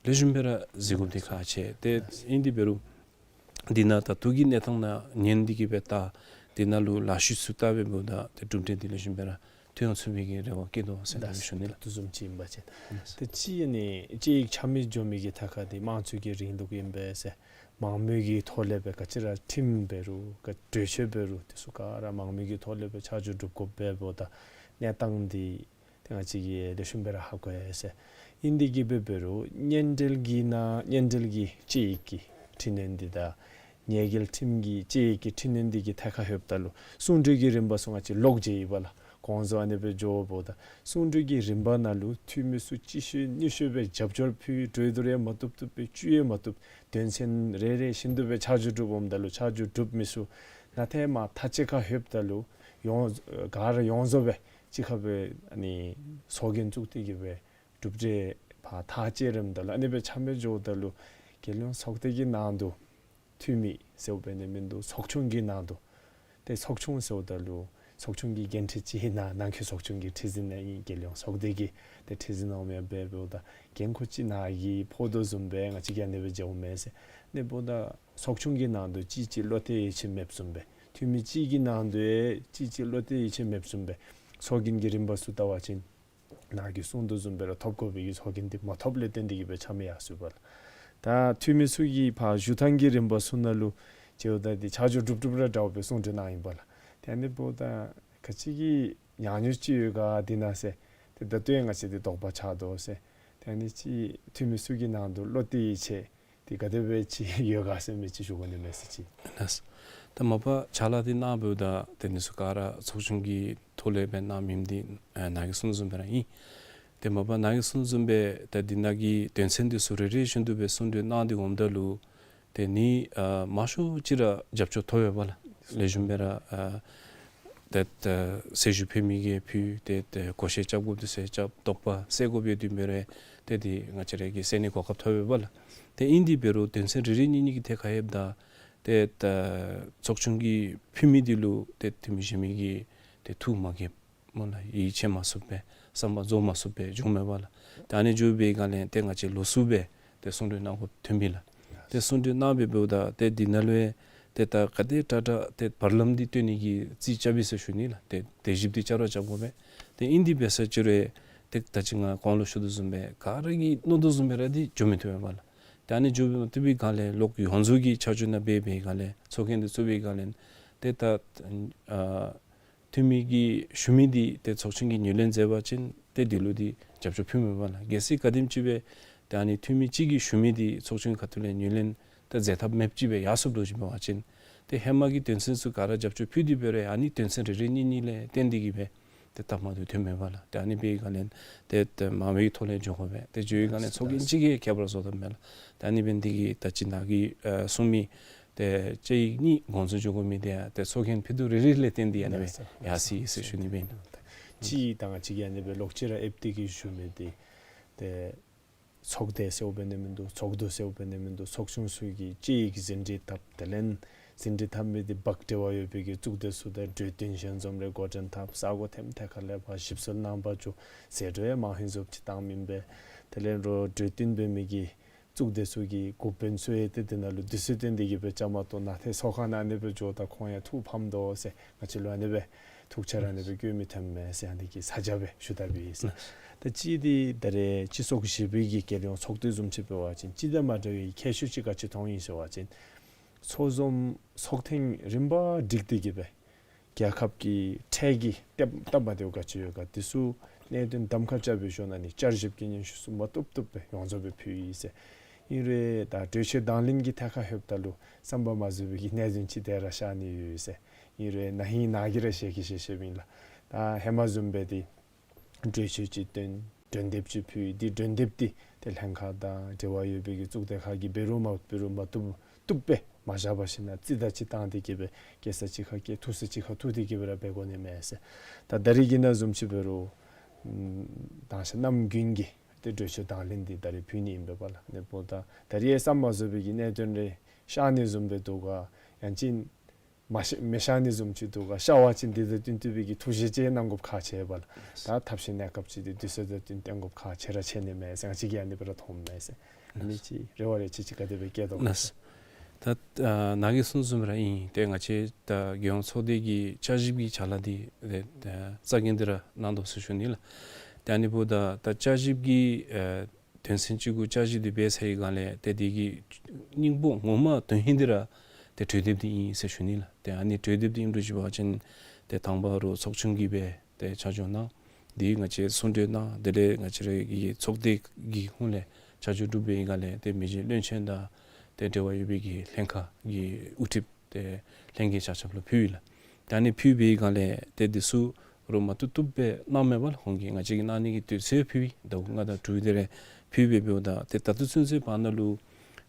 ལེགས་ཤོམ་སྦེ་ར་གཟིགས་དགོཔ་འདི་ཁག་ཆེ། ཏེ་ཨིན་ཏེ་འབད་རུང་འདི་ནང་ད་ལྟོ་གི་གནས་སྟངས་ནང་ཉན་ཏེ་གི་སྦེ་བལྟ། འདི་ནང་ལུ་ལག་ཤུབས་ཚུ་བལྟ་སྦེ་འབདཝ་ད་ཏེ་གྲུབ་འབྲས་འདི་ལེགས་ཤོམ་སྦེ་ར་ཐོན་ཚུགས་པའི་གི་རེ་བ་བསྐྱེད་དོ་ཟེར་ད་ཞུ་ནི་ལགས། དེ་བཟུམ་ཅིག་ཨིན་པ་ཅིན། ཏེ་གཅིག་ཨ་ནི་དཔྱད་ཡིག་ཆ་མེད་འགྱོ་མི་གི་ཐད་ཁར་འདི་དམངས་གཙོ་གི་རིང་ལུགས་ཨིན་པས་ཟེར། མང་མོས་ཀྱི་ཐོག་ལས་སྦེ་ག་ཅི་ར་ཁྲིམས་འབད་རུང་ག་གྲོས་ཆོད་འབད་རུང་དེ་ཚུ་ག་ར་མང་མོས་ཀྱི་ཐོག་ལས་སྦེ་ཆ་འཇོག་གྲུབ་དགོཔ་སྦེ་འབདཝ་ད་གནས་སྟངས་འདི་ཏེ་ང་བཅས་ཀྱིས་ལེགས་ཤོམ་སྦེ་ར་ཧ་གོ་ཡི་ཟེར། ཨིན་ཏེ་གི་སྦེ་འབད་རུང་སྙན་འགྲེལ་གྱི་ནང་སྙན་འགྲེལ་གྱི་དཔྱད་ཡིག་གི་འཕྲི་སྣོན་འདི་དང་ཉེས་འགེལ་ཁྲིམས་ཀྱི་དཔྱད་ཡིག་གི་འཕྲི་སྣོན་འདི་གི་ཐད་ཁར་ལྷོདཔ་ད་ལུ་གསུང་གྲོས་ཀྱི་རིམ་པ་ཚུ་ང་བཅས་ལོག་མཇལ་ཡི་པ་ལགས། གོང་བཟོ་ཨ་ནི་སྦེ་འགྱོཝ་ད་གསུང་གྲོས་ཀྱི་རིམ་པ་ནང་ལུ་འཐུས་མི་ཚུ་གཅིག་ཤོས་གཉིས་ཤོས་སྦེ་རྒྱབ་སྐྱོར་ཕུལ། གྲོས་བསྡུར་ཡང་མ་བཏུབ་བཏུབ་སྦེ་བཅུག་ཡང་མ་བཏུབ། དོན་ཚན་རེ་རེ་བཞིན་དུ་སྦེ་ཆ་འཇོག་གྲུབ་འོངམ་ད་ལུ་ཆ་འཇོག་གྲུབ་མི་ཚུ་ནང་ཏེ་མ་ཐག་གཅིག་ཁར་ལྷོདཔ་ད་ལུ་ཡོངས་ག་ར་ཡོངས་རྫོགས་སྦེ་ གཅིག་ཁར་སྦེ་ཨ་ནི་ཚོགས་རྒྱན་བཙུགས་ཏེ་གི་སྦེ་གྲུབ་འབྲས་ཕར་ཐག་བཅད་རནམ་ད་ལུ་ཨ་ནི་སྦེ་ཆ་མེད་འགྱོཝ་ད་ལུ་རྒྱལ་ཡོངས་ཚོགས་སྡེ་གི་ནང་དུ་འཐུས་མི་ཟེརཝ་འབད་ནི་མིན་འདུག། ཚོགས་ཆུང་གི་ནང་དུ། ཏེ་ཚོགས་ཆུང་ཟེརཝ་ད་ལུ་ཚོགས་ཆུང་གི་འགན་འཁྲི་ཅིག་ཨིན་ན། ནང་འཁོད་ཚོགས་ཆུང་གི་ཁྲི་འཛིན་ནང་ཨིན། རྒྱལ་ཡོངས་ཚོགས་སྡེ་གི་ཏེ་ཁྲི་འཛིན་འོང་མི་འབད་འབདཝ་ད་འགན་ཁུར་ཅིག་ནཱ་གིས་ཕོག་དོ་བཟུམ་སྦེ་ང་བཅས་ཀྱིས་ཨ་ནི་སྦེ་མཇལཝ་མས་ཟེར། ཨ་ནི་འབདཝ་ད་ཚོགས་ཆུང་གི་ནང་དུ་གཅིག་གཅིག་བློ་གཏད་ཡིད་ཆེས་མེདཔ་བཟུམ་སྦེ་འཐུས་མི་གཅིག་གི་ནང་དུ་ཡང་གཅིག་གཅིག་བློ་གཏད་ཡིད་ཆེས་མེདཔ་བཟུམ་སྦེ་ཚོགས་རྒྱན་གྱི་རིམ་པ་ཚུ་བལྟ་བ་ཅིན་ནཱ་གིས་གསུང་དོ་བཟུམ་སྦེ་ར་ཐོབ་དགོ་པའི་གི་ཚོགས་རྒྱན་འདི་མ་ཐོབ་ལས་བརྟེན་ཏེ་གི་སྦེ་ཆ་མེད་ཡར་སོ་ཡི་པ་ལགས། ད་འཐུས་མི་ཚུ་གི་ཕར་ཞུ་ཐངས་ཀྱི་རིམ་པ་ཚུ་ནང་ལུ་མཇལཝ་ད་འདི་ཆ་འཇོག་གྲུབ་གྲུབ་ར་འདྲཝ་སྦེ་གསུང་གྲོས་གནང་ཡི་པ་ལགས། ཏེ་ཨ་ནི་འབདཝ་ད་ག་ཅི་གི་ཉག་ཉོག་ཅིག་ཡོད་ག་འདི་ནང་ཟེར། ཏེ་ད་ལྟོ་ཡང་ང་བཅས་འདི་དོགས་པ་ཆགས་དོ་ཟེར། ཏེ་ཨ་ནི་ཅིག་འཐུས་མི་ཚུ་གི་ནང་དུ་བློ་གཏད་ཡིད་ཆེས་འདི་ག་དེ་སྦེ་ཅིག་ཡོད་ག་ཟེར་མི་ཅིག་ཞུ་དགོ་ནི་མས་ཟེར་ཅིག། ལགས། ད་མ་པ་ཕྱག་ལཱ་འདི་གནང་འབདཝ་ད་ཏེ་འདི་ཚུ་ག་ར་ཚོགས་ཆུང་གི་ཐོག་ལས་སྦེ་གནངམ་ཨིནམ་འདི་ཨ་ནཱ་གིས་གསུངས་བཟུམ་སྦེ་ར་ཨིན། ཏེ་མ་པ་ནཱ་གིས་གསུངས་བཟུམ་སྦེ་ད་འདི་ནང་གི་དོན་ཚན་འདི་ཚུ་རེ་རེ་བཞིན་དུ་སྦེ་གསུང་གྲོས་གནང་སྟེ་འོངམ་ད་ལུ་ཏེ་ནི་ཨ་མང་ཤོས་ཅིག་ར་རྒྱབ་སྐྱོར་ཐོབ་ཡོདཔ་ལགས། ལེགས་ཤོམ་སྦེ་ར་ཨ་ཏེ་ཨ་གསལ་ཞུ་ཕུལ་མི་གིས་ཕུལ། ཏེ་ཨ་གོ་ཤེས་རྐྱབ་དགོཔ་འདི་ཚུ་རྐྱབ། དོགས་པ་སེལ་དགོཔ་ཡོད་དེ་འབད་རུང་ཏེ་འདི་ང་བཅས་ར་གིས་སེལ་ནི་གོ་སྐབས་ཐོབ་ཡོདཔ་ལགས། ཏེ་ཨིན་དེ་འབད་རུང་དོན་ཚན་རེ་རེ་གཉིས་གཉིས་ཀྱི་ཐད་ཁར་ལྷོདཔ་ད་ཏེ་ཨ་ཚོགས་ཆུང་གིས་ཕུལ་མི་འདི་ལུ་ཏེ་འཐུས་མི་གཞན་མི་གིས་ཏེ་ཐུགས་མ་དགྱེས་སྨོ་ལགས། ཡིད་ཆེས་མ་ཚུགསཔ་སྦེ་བསམ་པ་རྫོགས་མ་ཚུགསཔ་སྦེ་བྱུངམ་མས་པ་ལགས། ཏེ་ཨ་ནི་བྱུང་བའི་སྒང་ལས་ཏེ་ང་བཅས་ལོགས་སུ་སྦེ་ཏེ་གསུང་གྲོས་གནང་དགོཔ་ཐོན་མི་ལགས། ཏེ་གསུང་གྲོས་གནང་སྦེ་འབདཝ་ད་ཏེ་འདི་ནང་ལུ་ཏེ་ད་ག་དེ་དྲག་དྲག་ཏེ་བར་ལམ་འདི་བཏོན་ནི་གི་རྩིས་རྐྱབ་ཡི་ཟེར་ཞུ་ནི་ལགས། ཏེ་དེ་བཞིན་འདི་བསྐྱར་བ་རྐྱབ་དགོ་པས། ཏེ་ཨིན་དེ་འབད་ས་ཅིག་རུང་ཏེ་ད་ཅི་ང་གོང་ལུ་ཞུ་དོ་བཟུམ་སྦེ་ག་ར་གིས་མནོ་དོ་བཟུམ་སྦེ་ར་འདི་འགྱོ་མི་བཏུབ་པས་པ་ལགས། ཏེ་ཨ་ནི་འགྱོ་མི་བཏུབ་པའི་སྒང་ལས་ལོག་ཡོངས་རྫོགས་ཀྱི་ཆ་འཇོག་ནང་འབད་བའི་སྒང་ལས་ཚོགས་རྒྱན་འདི་བཙུགས་པའི་སྒང་ལས་ཏེ་ད་ཨ་འཐུས་མི་གིས་ཞུ་མི་འདི་ཏེ་ཚོགས་ཆུང་གིས་ངོས་ལེན་མཛད་པ་ཅིན་ཏེ་འདི་ལུ་འདི་རྒྱབ་སྐྱོར་ཕུལ་མི་པ་ལགས། གལ་སྲིད་ག་དེམ་ཅིག་སྦེ་ཏེ་ཨ་ནི་འཐུས་མི་གཅིག་གིས་ཞུ་མི་འདི་ཚོགས་ཆུང་ཁ་ཐུག་ལས་ངོས་ལེན་ཏེ་མཛད་ཐབས་མེདཔ་ཅིག་སྦེ་ཡར་སོངམ་འདྲཝ་ཅིག་འབད་བ་ཅིན་ཏེ་ཧེ་མ་གི་དོན་ཚན་ཚུ་ག་ར་རྒྱབ་སྐྱོར་ཕུལ་དེ་འབད་རུང་ཨ་ནི་དོན་ཚན་རེ་རེ་གཉིས་གཉིས་ལས་བརྟེན་ཏེ་གི་སྦེ་ཏེ་སྟབས་མ་བདེཝ་ཐོནམ་མས་པ་ལགས། ཏེ་ཨ་ནི་འབད་བའི་སྒང་ལས་ཏེ་ཏེ་མང་བའི་ཐོག་ལས་འགྱོ་དགོ་པས། ཏེ་འགྱོ་བའི་སྒང་ལས་ཚོགས་རྒྱན་གཅིག་གིས་ཁྱད་པར་བཟོ་ཐབས་མེད་ལགས། ཏེ་ཨ་ནི་འབད་ནི་འདི་གིས་ད་ཅི་ནཱ་གིས་ཨ་གསུང་མི་ཏེ་བཅའ་ཡིག་གཉིས་དགོངས་ཚུལ་འགྱོ་དགོ་མི་འདི་ཡང་ཏེ་ཚོགས་རྒྱན་ཕུལ་དོ་རེ་རེ་ལས་བརྟེན་ཏེ་ཨ་ནི་སྦེ་ཡར་སོ་ཡི་ཟེར་ཞུ་ནི་སྦེ་ཨིན། གཅིག་ད་ང་བཅས་ཀྱིས་ཨ་ནི་སྦེ་ལོག་ཅི་ར་ཨེབ་སྟེ་གི་ཞུ་མི་འདི་ཏེ་ཚོགས་སྡེ་ཟེརཝ་འབད་ནི་མིན་འདུག། ཚོགས་འདུ་ཟེརཝ་འབད་ནི་མིན་འདུག། ཚོགས་ཆུང་ཚུ་གིས་དཔྱད་ཡིག་ཟིན་བྲིས་བཏབ། དེ་ལས་ཟིན་བྲིས་བཏབ་མི་འདི་འབག་འབྲེལ་བ་ཡོད་པའི་གི་གཙུག་སྡེ་ཚུ་དང་གྲོས་བསྟུན་ཞལ་འཛོམས་རེ་འགོ་འདྲེན་འཐབ། ས་གོ་ཐེམ་ཐད་ཁ་ལས་ཕར་ཞིབ་འཚོལ་གནང་པ་ཚུ་ཟད་འགྲོ་ཡང་མང་ཧེང་བཟོཝ་ཅིག་བཏང་མི་འབད། དེ་ལས་རོགས་གྲོས་བསྟུན་འབད་མི་གི་གཙུག་སྡེ་ཚུ་གི་འགོ་དཔོན་ཚུ་ཡང་ཏེ་དེ་ནང་ལུ་དུས་ཚོད་བཏོན་ཏེ་གི་སྦེ་བཅའ་མར་གཏོགས་ནཱ་ཏེ་ཚོགས་ཁང་ནང་ཨ་ནི་སྦེ་འགྱོཝ་ད་ཁོང་ཡང་ཐུགས་ཕམ་དོ་ཟེར་ང་བཅས་ལུ་ཨ་ནི་སྦེ་ཐུགས་འཆར་ཨ་ནི་སྦེ་བཀོད་མི་ཐོནམ་མས་ཟེར་ཨ་ནི་གི་ས་ཆ་སྦེ་ཞུ་དགོ་པས་ཟེར། ད་ཅི་འདི་ད་རེས་སྤྱི་ཚོགས་ཞི་བའི་གི་རྒྱལ་ཡོངས་ཚོགས་སྡེ་བཟུམ་ཅིག་འབད་བ་ཅིན་སྤྱི་དང་མ་འདྲ་བའི་ཁྱད་ཆོས་ཅིག་ག་ཅི་མཐོང་ཡི་ཟེར་བ་ཅིན་ཚོགས་འཛོམས་ཚོགས་ཐེངས་རིམ་པ་བསྒྲིགས་ཏེ་གི་སྦེ་རྒྱལ་ཁབ་ཀྱི་འཕྲལ་གྱི་སྟབས་སྟབས་མ་བདེཝ་ག་ཅི་ཡོད་ག་འདི་ཚུ་གནད་དོན་གདམ་ཁ་རྐྱབ་པའི་ཞོར་ནང་ནི་བསྐྱར་ཞིབ་ཀྱི་སྙན་ཞུ་ཚུ་མ་བཏུབ་བཏུབ་སྦེ་ཡོངས་རྫོགས་སྦེ་ཕུལ་ཡི་ཟེར། ཨིན་རུང་ད་གྲོས་ཆོད་དང་ལེན་གྱི་ཐད་ཁར་ལྷོདཔ་ད་ལུ་བསམ་པ་མ་བཟོད་པའི་གི་གནད་དོན་ཅིག་དེ་ར་ཤར་ནི་ཡོད་ཟེར། ཨིན་རུང་ན་ཧིང་ནཱ་གིས་ར་ཤེས་ཀྱི་ཤེས་ཤེསཔ་ཨིན་ལགས། ད་ཧེ་མ་བཟུམ་སྦེ་འདི་གྲོས་ཆོད་ཅིག་བཏོན། གྲོས་འདེབས་ཅིག་ཕུལ། འདི་གྲོས་འདེབས་འདི་ཏེ་ལྷན་ཁག་དང་འབྲེལ་བ་ཡོད་པའི་གི་གཙུག་སྡེ་ཁག་གིས་འབད་རུང་མ་འབད་རུང་མ་བཏུབ་བཏུབ་སྦེ་མ་བཞག་པར་ཞིན་ན་རྩིས་དང་གཅིག་བཏང་སྟེ་གི་སྦེ་སྐྱེལ་ས་གཅིག་ཁར་སྐྱེལ། འཐུ་ས་གཅིག་ཁར་འཐུ་སྟེ་གི་སྦེ་ར་འབད་དགོ་ནི་མས་ཟེར། ད་ད་རིས་ཀྱི་ནང་བཟུམ་ཅིག་འབད་རུང་ཨམ་ད་ཤ་གནམ་དགུན་གྱི་ཏེ་གྲོས་ཆོད་དང་ལེན་འདི་ད་རིས་ཕུལ་ནི་ཨིན་པས་པ་ལགས། ཨ་ནི་འབདཝ་ད་ད་རིས་ཡང་བསམ་པ་མ་བཟོད་པའི་གི་གནད་དོན་རེ་ཤར་ནི་བཟུམ་སྦེ་འདུག་ག། ཡང་ཅིན་མ་ཤ་མི་ཤར་ནི་བཟུམ་ཅིག་འདུག་ག། ཤར་བ་ཅིན་འདི་དང་བསྟུན་བསྟུན་པའི་གི་ཐུགས་བཞེད་ཅིག་གནང་དགོཔ་ཁག་ཆེ་བས་ལགས། ད་ཐབས་ཤེས་གནས་སྐབས་ཅིག་འདི་དུས་ཚོད་དང་བསྟུན་བཏོན་དགོཔ་ཁག་ཆེ་ར་ཆེ་ནི་མས་ཟེར་ང་བཅས་ཀྱིས་ཨ་ནི་སྦེ་ར་མཐོངམ་མས་ཟེར། ཨ་ནི་ཅིག་རེ་བ་རེ་ཅིག་ཅིག་ག་དེ་སྦེ་བསྐྱེད་དོ་ག་ལགས། ད་ཨ་ནཱ་གིས་གསུངས་བཟུམ་ར་ཨིན། ཏེ་ང་བཅས་ད་རྒྱལ་ཡོངས་ཚོགས་སྡེ་གི་བསྐྱར་ཞིབ་ཀྱི་ཕྱག་ལཱ་འདི་ཏེ་ད་རྩ་འགེངས་ཏེ་ར་གནང་དོ་ཟེར་ཞུ་ནི་ལགས། ཏེ་ཨ་ནི་འབདཝ་ད་ད་བསྐྱར་ཞིབ་ཀྱི་ཨེ་དོན་ཚན་གཅིག་གུ་བསྐྱར་ཞིབ་འདི་འབད་ཚར་བའི་སྒང་ལས་ཏེ་འདི་གི་སྙིང་པོ་ངོ་མ་དོན་ཧིང་འདི་ར་ཏེ་གྲོས་འདེབས་འདི་ཨིན་ཟེར་ཞུ་ནི་ལགས། ཏེ་ཨ་ནི་གྲོས་འདེབས་འདི་ཨིནམ་འདྲཝ་ཅིག་འབད་བ་ཅིན་ཏེ་དང་པ་ར་ཚོགས་ཆུང་གིས་སྦེ་ཏེ་ཆ་འཇོག་གནང་། འདི་ང་བཅས་གསུང་གྲོས་གནང་། དེ་ལས་ང་བཅས་རའི་གི་ཚོགས་སྡེ་གི་ཧོངས་ལས་ཆ་འཇོག་གྲུབ་པའི་སྒང་ལས་ཏེ་མི་རྗེ་བློན་ཆེན་དང་ཏེ་འབྲེལ་བ་ཡོད་པའི་གི་ལྷན་ཁག་གི་དབུ་ཁྲིདཔ་ཏེ་ལྷན་རྒྱས་ཆ་ཁྱབ་ལུ་ཕུལ་ཡི་ལགས། ད་ཨ་ནི་ཕུལ་བའི་སྒང་ལས་ཏེ་འདི་ཚུ་རོགས་མ་བཏུབ་བཏུབ་སྦེ་གནངམ་མས་པ་ལགས། ཁོང་གིས་ང་བཅས་ཀྱིས་གནང་ནི་གི་དུས་ཚོད་ཕུལ་བའི་ཟླཝ་ལྔ་དང་དྲུག་དེ་རེ་ཕུལ་བའི་འབདཝ་ད་ཏེ་ད་ལྟོ་ཚུན་ཚོད་བར་ན་ལུ་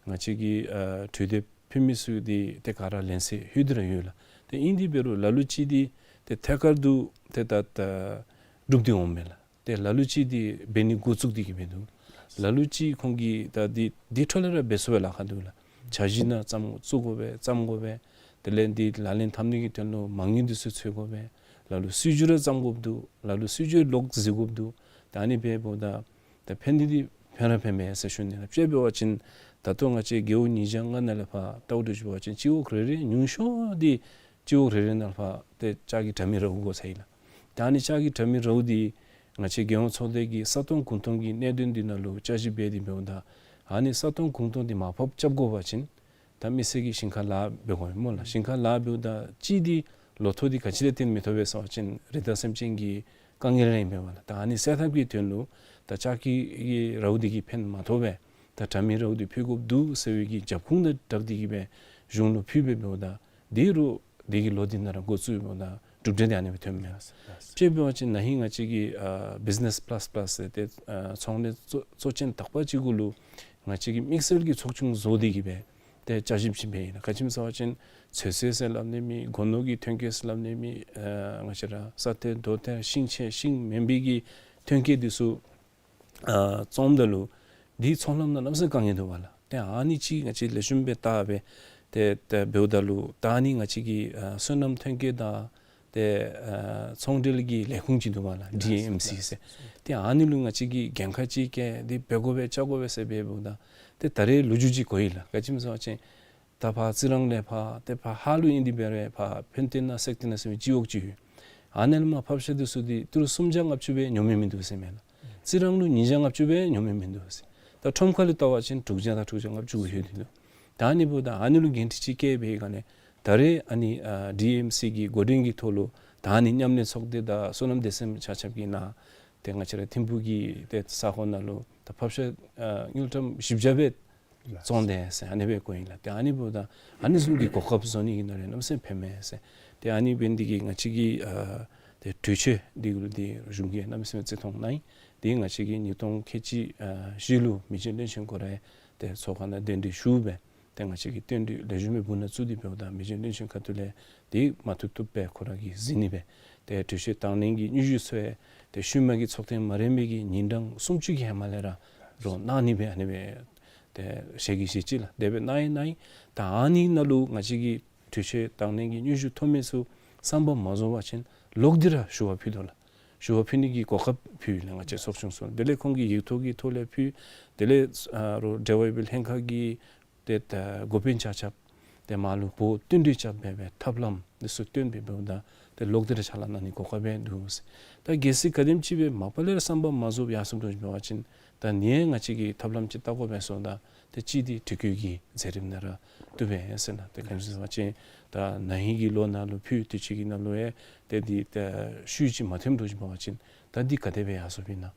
ང་བཅས་ཀྱིས་ཨ་གྲོས་འདེབས་ཕུལ་མི་ཚུ་འདི་ཏེ་ག་ར་ལན་གསལ་ལྷོད་དེ་ར་ཡོད་ལགས། ཏེ་ཨིན་དེ་འབད་རུང་ལ་ལུ་ཅིག་འདི་ཏེ་ཐད་ཀར་དུ་ཏེ་ད་ད་ སྒྲུབ་སྟེ་འོང་མས་ལགས། ཏེ་ལ་ལུ་ཅིག་འདི་འབད་ནི་འགོ་བཙུགས་ཏེ་གི་སྦེ་འདུག། ལ་ལུ་ཅིག་ཁོང་གིས་ད་འདི་འདི་འཕྲོ་ལས་ར་འབད་ཚུགས་པའི་ལཱ་ཁག་འདུག་ལགས། འཆར་གཞི་ནང་བརྩམ་བཙུགས་དགོ་པས། བརྩམ་དགོ་པས། དེ་ལས་འདི་ལག་ལེན་འཐབ་ནི་གི་དོན་ལུ་མ་དངུལ་འདི་ཚུ་འཚོལ་དགོ་པས། ལ་ལུ་སྲིད་བྱུས་ར་བརྩམ་དགོཔ་འདུག། ལ་ལུ་སྲིད་བྱུས་ལོག་གཟིགས་དགོཔ་འདུག། ད་ཨ་ནི་འབདཝ་ད་ད་ཕན་ནི་འདི་ཕན་ར་ཕན་མས་ཟེར་ཞུ་ནི་ལགས། དཔྱེ་འབད་བ་ཅིན་ད་ལྟོ་ང་བཅས་རྒེད་འོག་ཉིས་བརྒྱ་ལྔ་ནང་ལས་ཕར་བལྟཝ་ད་ཞུ་བ་ཅིན་སྤྱི་འོག་རེ་རེ་ཉུང་ཤོས་འདི་སྤྱི་འོག་རེ་རེ་ནང་ལས་ཕར་ཏེ་ལྕགས་ཀྱི་དྲ་མིག་རཝ་བཀོ་ཚར་ཡི་ལགས། ད་ཨ་ནི་ལྕགས་ཀྱི་དྲ་མིག་རཝ་འདི་ང་བཅས་རྒྱལ་ཡོངས་ཚོགས་སྡེ་གི་ས་སྟོང་གུང་སྟོང་གི་གནད་དོན་འདི་ནང་ལུ་བསྐྱར་ཞིབ་འབད་དེ་འབདཝ་ད་ཨ་ནི་ས་སྟོང་གུང་སྟོང་འདི་མར་ཕབ་རྐྱབ་དགོ་པ་ཅིན་ད་མི་སེར་གྱིས་ཞིང་ཁ་ལཱ་འབད་དགོ་པས་སྨོ་ལགས། ཞིང་ཁ་ལཱ་འབདཝ་ད་གཅིག་འདི་ལོ་ཐོག་འདི་ག་ཅི་ལས་བརྟེན་མི་ཐོབ་པས་ཟེར་བ་ཅིན་རི་དྭགས་སེམས་ཅན་གྱི་དཀའ་ངལ་ར་ཨིན་པས་ལགས། ད་ཨ་ནི་སེལ་ཐབས་ཀྱི་དོན་ལུ་ད་ལྕགས་ཀྱི་རཝ་འདི་གིས་ཕན་མ་ཐོགས་པས། ད་དྲ་མིག་རཝ་འདི་ཕུལ་དགོཔ་འདུག་ཟེར་བའི་གི་རྒྱབ་ཁུངས་དང་སྦྲགས་ཏེ་གི་སྦེ་གཞུང་ལུ་ཕུལ་སྦེ་འབདཝ་ད་དེ་རུང་དེ་གི་ལོ་འདི་ནང་ར་འགོ་བཙུགས་འབདཝ་ད་གྲུབ་འབྲས་འདི་ཨ་ནི་སྦེ་ཐོན་མས། དཔྱེ་འབད་བ་ཅིན་ན་ཧིང་ང་བཅས་ཀྱི་ཨ་བིཛ་ནེས་པ་ལཱས་པ་ལཱས་ཟེར་ཏེ་ཨ་ཚོང་ལས་གཙོ་གཙོ་ཅན་དག་པ་ཅིག་གུ་ལུ་ང་བཅས་ཀྱིས་དམིགས་བསལ་གྱི་ཚོགས་ཆུང་བཟོ་སྟེ་གི་སྦེ་ཏེ་བསྐྱར་ཞིབ་ཅིག་འབད་ཡི་ལགས། ག་ཅི་སྨོ་ཟེར་བ་ཅིན་ཚོད་བསྲེ་ཟེར་སླབ་ནི་མེད། སྒོ་ནོར་གྱི་ཐོན་སྐྱེད་ཟེར་སླབ་ནི་མེད། ཨ་ང་བཅས་ར་ས་གཏེར་རྡོ་གཏེར་ཤིང་ཆས་ཤིང་མེན་པའི་གི་ཐོན་སྐྱེད་འདི་ཚུ་ཨ་བཙོངམ་ད་ལུ་དེའི་ཚོང་ལམ་ནང་གནམ་མེད་ས་མེད་དཀའ་ངལ་འདུག་པ་ལགས། ཏེ་ཨ་ནི་ཅིག་ང་བཅས་ལེགས་ཤོམ་སྦེ་བལྟ་སྦེ་ཏེ་ཏེ་འབདཝ་ད་ལུ་ད་ཨ་ནི་ང་བཅས་ཀྱི་ཨ་སོ་ནམ་ཐོན་སྐྱེད་དང་ཏེ་ཨ་ཚོང་འབྲེལ་གྱི་ལས་ཁུངས་ཅིག་འདུག་པ་ལགས། ཌི་ཨེ་ཨེམ་སི་ཟེར། ཏེ་ཨ་ནི་ལུ་ང་བཅས་ཀྱིས་འགན་ཁག་ཅིག་བཀལ་ཏེ་འབད་དགོ་པས་རྐྱབ་དགོ་པས་ཟེར་འབདཝ་ད་ཏེ་ད་རེས་ལོ་རྒྱུས་ཅིག་གོ་ཡི་ལགས། ག་ཅི་སྨོ་ཟེར་བ་ཅིན་ད་ཕར་རྩི་རང་ལས་ཕར་ཏེ་ཕར་ཧཱ་ལུ་ཨིན་ཏེ་འབད་རུང་ཕར་ཕོན་ཏེ་ན་སེག་ཏེ་ན་ཟེར་བའི་སྤྱི་འོག་ཅིག་ཡོད། ཨ་ནཱ་ལས་མར་ཕབ་ཤ་འདི་ཚུ་འདི་ཏི་རུ་སུམ་བརྒྱ་ལྔ་བཅུ་སྦེ་ཉོ་མི་མིན་འདུག་ཟེར་མས་ལགས། རྩི་རང་ལུ་ཉིས་བརྒྱ་ལྔ་བཅུ་སྦེ་ཉོ་མི་མིན་འདུག་ཟེར། ད་ཁྲོམ་ཁ་ལུ་བལྟ་བ་ཅིན་དྲུག་བརྒྱ་དང་དྲུག་བརྒྱ་ལྔ་བཅུ་གུ་ལྷོད་དེ་འདུག། ད་ཨ་ནི་འབདཝ་ད་ཨ་ནི་ལུ་འགན་འཁྲི་ཅིག་བཀལ་བའི་སྒང་ལས་ད་རེས་ཨ་ནི་ཨ་ཌི་ཨེམ་སི་གི་འགོ་འདྲེན་གྱི་ཐོག་ལུ་ད་ཨ་ནི་མཉམ་ལས་ཚོགས་སྡེ་དང་སོ་ནམ་སྡེ་ཚན་ཆ་ཁྱབ་ཀྱི་ནང་ཏེ་ང་བཅས་ར་ཐིམ་ཕུག་གི་ཏེ་ས་ཁོངས་ནང་ལུ་ད་ཕབ་ཤ་ཨ་དངུལ་ཀྲམ་བཞི་བརྒྱ་སྦེ་བཙོང་དེས་ཟེར་ཨ་ནི་སྦེ་གོ་ཡི་ལགས། ཏེ་ཨ་ནི་འབདཝ་ད་ཨ་ནི་བཟུམ་གྱི་གོ་སྐབས་བཟོ་ནི་གི་ནང་ལུ་གནམ་མེད་ས་མེད་ཕན་མས་ཟེར། ཏེ་ཨ་ནི་འབད་ནི་འདི་གིས་ང་བཅས་ཀྱི་ཨ་ཏེ་གྲོས་ཆོད་འདི་གུ་ལུ་ཏེ་གཞུང་གིས་གནམ་མེད་ས་མེད་བརྩི་མཐོང་གནང་ཡི། ཏེ་ང་བཅས་ཀྱིས་ཉིས་སྟོང་ཁལ་གཅིག་ཨ་བཞི་ལུ་མི་རྗེ་བློན་ཆེན་ཁོ་ར་ཏེ་ཚོགས་ཁང་ནང་གདན་འདྲེན་ཞུ་སྦེ་ཏེ་ང་བཅས་ཀྱིས་བསྟུན་གྲོས་ལེགས་ཤོམ་སྦེ་འབུ་ནི་བཙུགས་ཏེ་འབདཝ་ད་མི་རྗེ་བློན་ཆེན་ཁ་ཐུག་ལས་ཏེ་མ་བཏུབ་བཏུབ་སྦེ་ཁོ་ར་གིས་གཟིགས་ནི་སྦེ་ཏེ་གྲོས་ཆོད་བཏང་ནི་གི་སྙན་ཞུ་ཚུ་ཡང་ཏེ་ཤུལ་མ་གི་ཚོགས་ཐེངས་མ་རན་པའི་གི་ཉིན་གྲངས་སུམ་ཅུ་གི་ཧེ་མ་ལས་ར་རོགས་གནང་ནི་སྦེ་ཨ་ནི་སྦེ་ཏེ་ཞལ་གྱིས་བཞེས་ཅི་ལགས། དེ་སྦེ་གནང་ཡི་གནང་ཡི། ད་ཨ་ནི་ནང་ལུ་ང་བཅས་ཀྱིས་གྲོས་ཆོད་བཏང་ནི་གི་སྙན་ཞུ་ཐོབ་མི་ཚུ་བསམ་པ་མ་རྫོགས་པ་ཅིན་ལོག་སྟེ་ར་ཞུ་བ་ཕུལ་དོ་ལགས། ཞུ་བ་ཕུལ་ནི་གི་གོ་སྐབས་ཕུལ་ཡི་ལགས་ང་བཅས་ཚོགས་ཆུང་ཚུ་ལུ། དེ་ལས་ཁོང་གིས་ཡིག་ཐོག་གི་ཐོག་ལས་ཕུལ། དེ་ལས་ཨ་རོགས་འབྲེལ་བ་ཡོད་པའི་ལྷན་ཁག་གི་ཏེ་ད་འགོ་དཔོན་ཆ་ཁྱབ་ཏེ་མར་ལུ་འབོ་བསྟུན་གྲོས་རྐྱབ་སྦེ་སྦེ་ཐབས་ལམ་འདི་ཚུ་བཏོན་སྦེ་འབདཝ་ད་ཏེ་ལོག་སྟེ་ར་ཕྱག་ལཱ་གནང་ནི་གོ་སྐབས་སྦེ་འདུག་ཟེར། ད་གལ་སྲིད་ག་དེམ་ཅིག་སྦེ་མ་པ་ལས་ར་བསམ་པ་མ་རྫོགས་ཡར་སོངམ་འདྲཝ་ཅིག་འབད་བ་ཅིན་ད་ནི་ཡང་ང་བཅས་ཀྱིས་ཐབས་ལམ་ཅིག་བལྟ་དགོ་པས་ཟེརཝ་ད་ཏེ་གཅིག་འདི་དྲི་བཀོད་ཀྱི་མཛད་རིམ་ནང་ར་བཏུབ་པས་ཟེར་ན། ཏེ་ག་ཅི་སྨོ་ཟེར་བ་ཅིན་ད་ན་ཧིང་གི་ལོ་ནང་ལུ་ཕུལ་དུས་ཅི་གི་ནང་ལུ་ཡང་ཏེ་འདི་ཏེ་ཤུལ་ཅིག་མ་ཐོནམ་འདྲཝ་ཅིག་འབད་བ་ཅིན་ད་འདི་ག་དེ་སྦེ་ཡར་སོངམ་ཨིན་ན།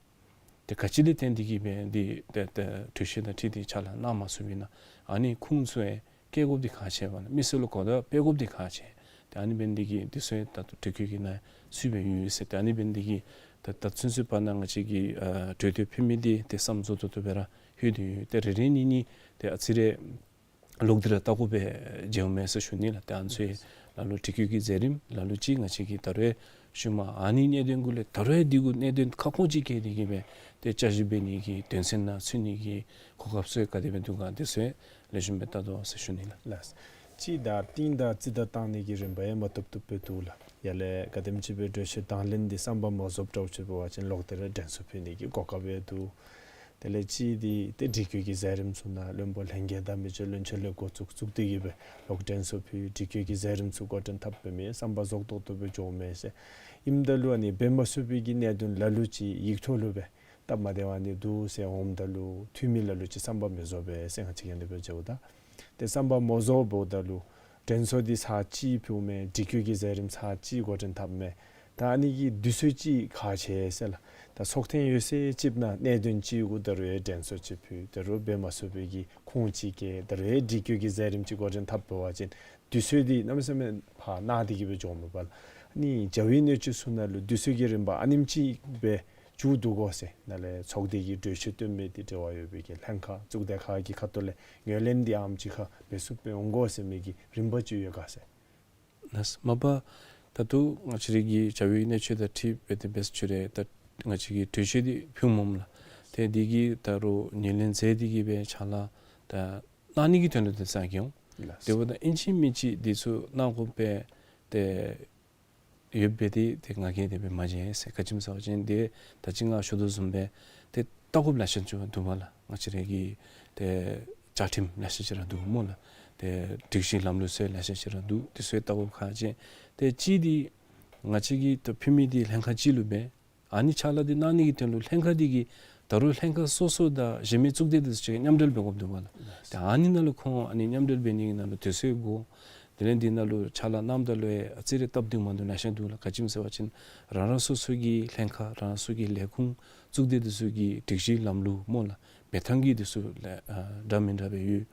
ཏེ་ག་ཅི་ལས་བརྟེན་ཏེ་གི་སྦེ་འདི་ཏེ་ཏེ་གྲོས་ཆོད་དང་འཁྲིལ་ཏེ་ཕྱག་ལཱ་གནང་མ་ཚུགསཔ་ཨིན་ན། ཨ་ནི་ཁུངས་ཚུ་ཡང་བཀལ་དགོཔ་འདི་ཁག་ཆེ་བས་ལགས། མི་སེར་ལུ་གོ་བརྡ་སྤེལ་དགོཔ་འདི་ཁག་ཆེ། ཏེ་ཨ་ནི་འབད་ནི་འདི་གིས་འདི་ཚུ་ཡང་ད་ལྟོ་དྲི་བཀོད་ཀྱི་ནང་ཚུད་སྦེ་ཡོད་ཟེར། ཏེ་ཨ་ནི་འབད་ནི་འདི་གིས་ད་ད་ཚུན་ཚོད་བར་ན་ང་བཅས་ཀྱིས་ཨ་གྲོས་བསྡུར་ཕུལ་མི་འདི་ཏེ་བསམ་རྫོགས་ཏོག་ཏོ་སྦེ་ར་ལྷོད་དེ་ཡོད། ཏེ་རེ་རེ་གཉིས་གཉིས་ཏེ་ཨ་ཙི་རེ་ལོག་སྟེ་ར་བལྟ་དགོ་པས་མཇལཝ་མས་ཟེར་ཞུ་ནི་ལགས། ཏེ་ཨ་ནི་ཚུ་ཡང་ལ་ལུ་དྲི་བཀོད་ཀྱི་མཛད་རིམ་ལ་ལུ་ཅིག་ང་བཅས་ཀྱིས་ད་རུང་ཤུལ་མ་ཨ་ནི་གནད་དོན་གུ་ལས་ད་རུང་འདི་གུ་གནད་དོན་ཁག་ཁོང་ཅིག་བཀལ་ཏེ་གི་སྦེ་ཏེ་བསྐྱར་ཞིབ་འབད་ནི་གི་དོན་ཚན་ནང་ཚུད་ནི་གི་གོ་སྐབས་ཚུ་ག་དེ་སྦེ་འདུག་ག་འདི་ཚུ་ཡང་ལེགས་ཤོམ་སྦེ་བལྟ་དོ་ཟེར་ཞུ་ནི་ལགས། ལགས། གཅིག་ད་རྟིང་བདའ་རྩིས་བདའ་བཏང་ནི་གི་རིམ་པ་ཡང་མ་བཏུབ་བཏུབ་སྦེ་འདུག་ལགས། ཡར་ལས་ག་དེམ་ཅིག་སྦེ་གྲོས་ཆོད་དང་ལེན་འདི་བསམ་པ་མ་རྫོགསཔ་འདྲཝ་ཅིག་འབད་བ་ཅིན་ལོག་སྟེ་ར་དྲན་གསོ་ཕུལ་ནི་གི་གོ་སྐབས་ཡང་འདུག། དེ་ལས་གཅིག་འདི་ཏེ་དྲི་བཀོད་ཀྱི་མཛད་རིམ་ཚུ་ནང་བློན་པོ་ལྷན་རྒྱས་དང་མི་རྗེ་བློན་ཆེན་ལས་འགོ་བཙུགས་བཙུགས་ཏེ་གི་སྦེ་ལོག་དྲན་གསོ་ཕུལ། དྲི་བཀོད་ཀྱི་མཛད་རིམ་ཚུ་འགོ་འདྲེན་འཐབ་འབད་མི་བསམ་པ་རྫོགས་ཏོག་ཏོ་སྦེ་འགྱོཝ་མས་ཟེར། ཨིནམ་ད་ལུ་ཨ་ནི་འབད་མ་ཚུགས་པའི་གི་གནད་དོན་ལ་ལུ་ཅིག་ཡིག་ཐོག་ལུ་སྦེ་སྟབས་མ་བདེ་བ་ནི་འདུག་ཟེར་འོངམ་ད་ལུ་འཐུས་མི་ལ་ལུ་ཅིག་བསམ་པ་མི་རྫོགས་པས་ཟེར་ང་བཅས་ཀྱིས་ཨ་ནི་སྦེ་མཇལཝ་ད། ཏེ་བསམ་པ་མ་རྫོགས་འབདཝ་ད་ལུ་དྲན་གསོ་འདི་ཚར་གཅིག་ཕུལཝ་མས། དྲི་བཀོད་ཀྱི་མཛད་རིམ་ཚར་གཅིག་འགོ་འདྲེན་འཐབ་མས། ད་ཨ་ནི་གི་དུས་ཚོད་ཅིག་ཁག་ཆེ་ཟེར་ལགས། ད་ཚོགས་ཐེངས་ཡོད་ཚད་ཅིག་ནང་གནད་དོན་ཅིག་གུ་ད་རུང་ཡང་དྲན་གསོ་ཅིག་ཕུལ། ད་རུང་འབད་མ་ཚུགས་པའི་གི་ཁུངས་ཅིག་བཀལ། ད་རུང་ཡང་དྲི་བཀོད་ཀྱི་མཛད་རིམ་ཅིག་འགོ་འདྲེན་འཐབ་འབད་བ་ཅིན་དུས་ཚོད་འདི་གནམ་མེད་ས་མེད་ཕར་ནག་སྟེ་གི་སྦེ་འགྱོཝ་མས་པ་ལགས། ཨ་ནི་མཇལ་བའི་གནས་ཚུལ་ཚུ་ནང་ལུ་དུས་ཚོད་ཀྱི་རིམ་པ་ཨ་ནེམ་ཅིག་སྦེ་མཇུག་བསྡུ་དགོ་ཟེར་ནཱ་ལས་ཚོགས་སྡེ་གི་གྲོས་ཆོད་བཏོན་མི་འདི་འབྲེལ་བ་ཡོད་པའི་གི་ལྷན་ཁག་གཙུག་སྡེ་ཁག་གི་ཁ་ཐུག་ལས་ངོས་ལེན་འདི་ཨ་ནེམ་ཅིག་ཁར་འབད་ཚུགསཔ་སྦེ་འོང་དགོ་ཟེར་མི་གི་རིམ་པ་ཅིག་ཡོད་ག་ཟེར། ལགས། མ་པ་ ད་ལྟོ་ང་བཅས་ར་གི་བྱ་བའི་གནད་སྤྱོད་དང་འཁྲིལ་སྦེ་དེ་སྦེ་ཚུ་རེ་ད་ང་བཅས་ཀྱིས་གྲོས་ཆོད་འདི་ཕུལཝ་སྨོ་ལགས། ཏེ་འདི་གིས་ད་རུང་ངོས་ལེན་མཛད་དེ་གིས་སྦེ་ཕྱག་ལཱ་ད་གནང་ནི་གི་དོན་ལུ་ཏེ་བསམ་གྱི་འོང་། ལགས། དེ་འབདཝ་ད་ཨིན་ཅི་མིན་ཅི་འདི་ཚུ་གནང་དགོཔ་སྦེ་ཏེ་ཡོདཔ་སྦེ་དེ་ཏེ་ང་གིས་དེ་སྦེ་མ་མཇལ་ཟེར། ག་ཅི་སྨོ་ཟེར་བ་ཅིན་ཏེ་ད་ཅི་ང་ཞུ་དོ་བཟུམ་སྦེ་ཏེ་བལྟ་དགོཔ་ལེ་ཤ་ཅིག་འདུག་པ་ལགས། ང་བཅས་ར་གི་ཏེ་བཅའ་ཁྲིམས་ལེ་ཤ་ཅིག་ར་འདུག་སྨོ་ལགས། ཏེ་སྒྲིག་གཞི་ལམ་ལུགས་ཚུ་ལེ་ཤ་ཅིག་ར་འདུག། དེ་ཚུ་བལྟ་དགོཔ་ཁག་ཆེ། ཏེ་གཅིག་འདི་ང་བཅས་ཀྱིས་ད་ཕུལ་མི་འདི་ལྷན་ཁག་གཅིག་ལུ་སྦེ་ཨ་ནི་ཕྱག་ལཱ་འདི་གནང་ནི་གི་དོན་ལུ་ལྷན་ཁག་འདི་གིས་ད་རུང་ལྷན་ཁག་སོ་སོ་དང་གཞན་མི་གཙུག་སྡེ་འདི་ཚུ་གཅིག་ཁར་མཉམ་འབྲེལ་འབད་དགོཔ་འདུག་པ་ལགས། ཏེ་ཨ་ནི་ནང་ལུ་ཁོང་ཨ་ནི་མཉམ་འབྲེལ་འབད་ནི་གི་ནང་ལུ་དུས་ཚོད་དགོ། དེ་ལས་འདི་ནང་ལུ་ཕྱག་ལཱ་གནངམ་ད་ལུ་ཡང་ཨ་ཙི་རེ་སྟབས་བདེཝ་མ་བདེཝ་ལེ་ཤ་འདུག་ལགས། ག་ཅི་སྨོ་ཟེར་བ་ཅིན་རང་རང་སོ་སོ་གི་ལྷན་ཁག་རང་རང་སོ་གི་ལས་ཁུངས་གཙུག་སྡེ་འདི་ཚུ་གི་སྒྲིག་གཞི་ལམ་ལུགས་སྨོ་ལགས། འབད་ཐངས་ཀྱི་འདི་ཚུ་ལེ་ཨ་འདྲ་མི་འདྲ་སྦེ་ཡོད།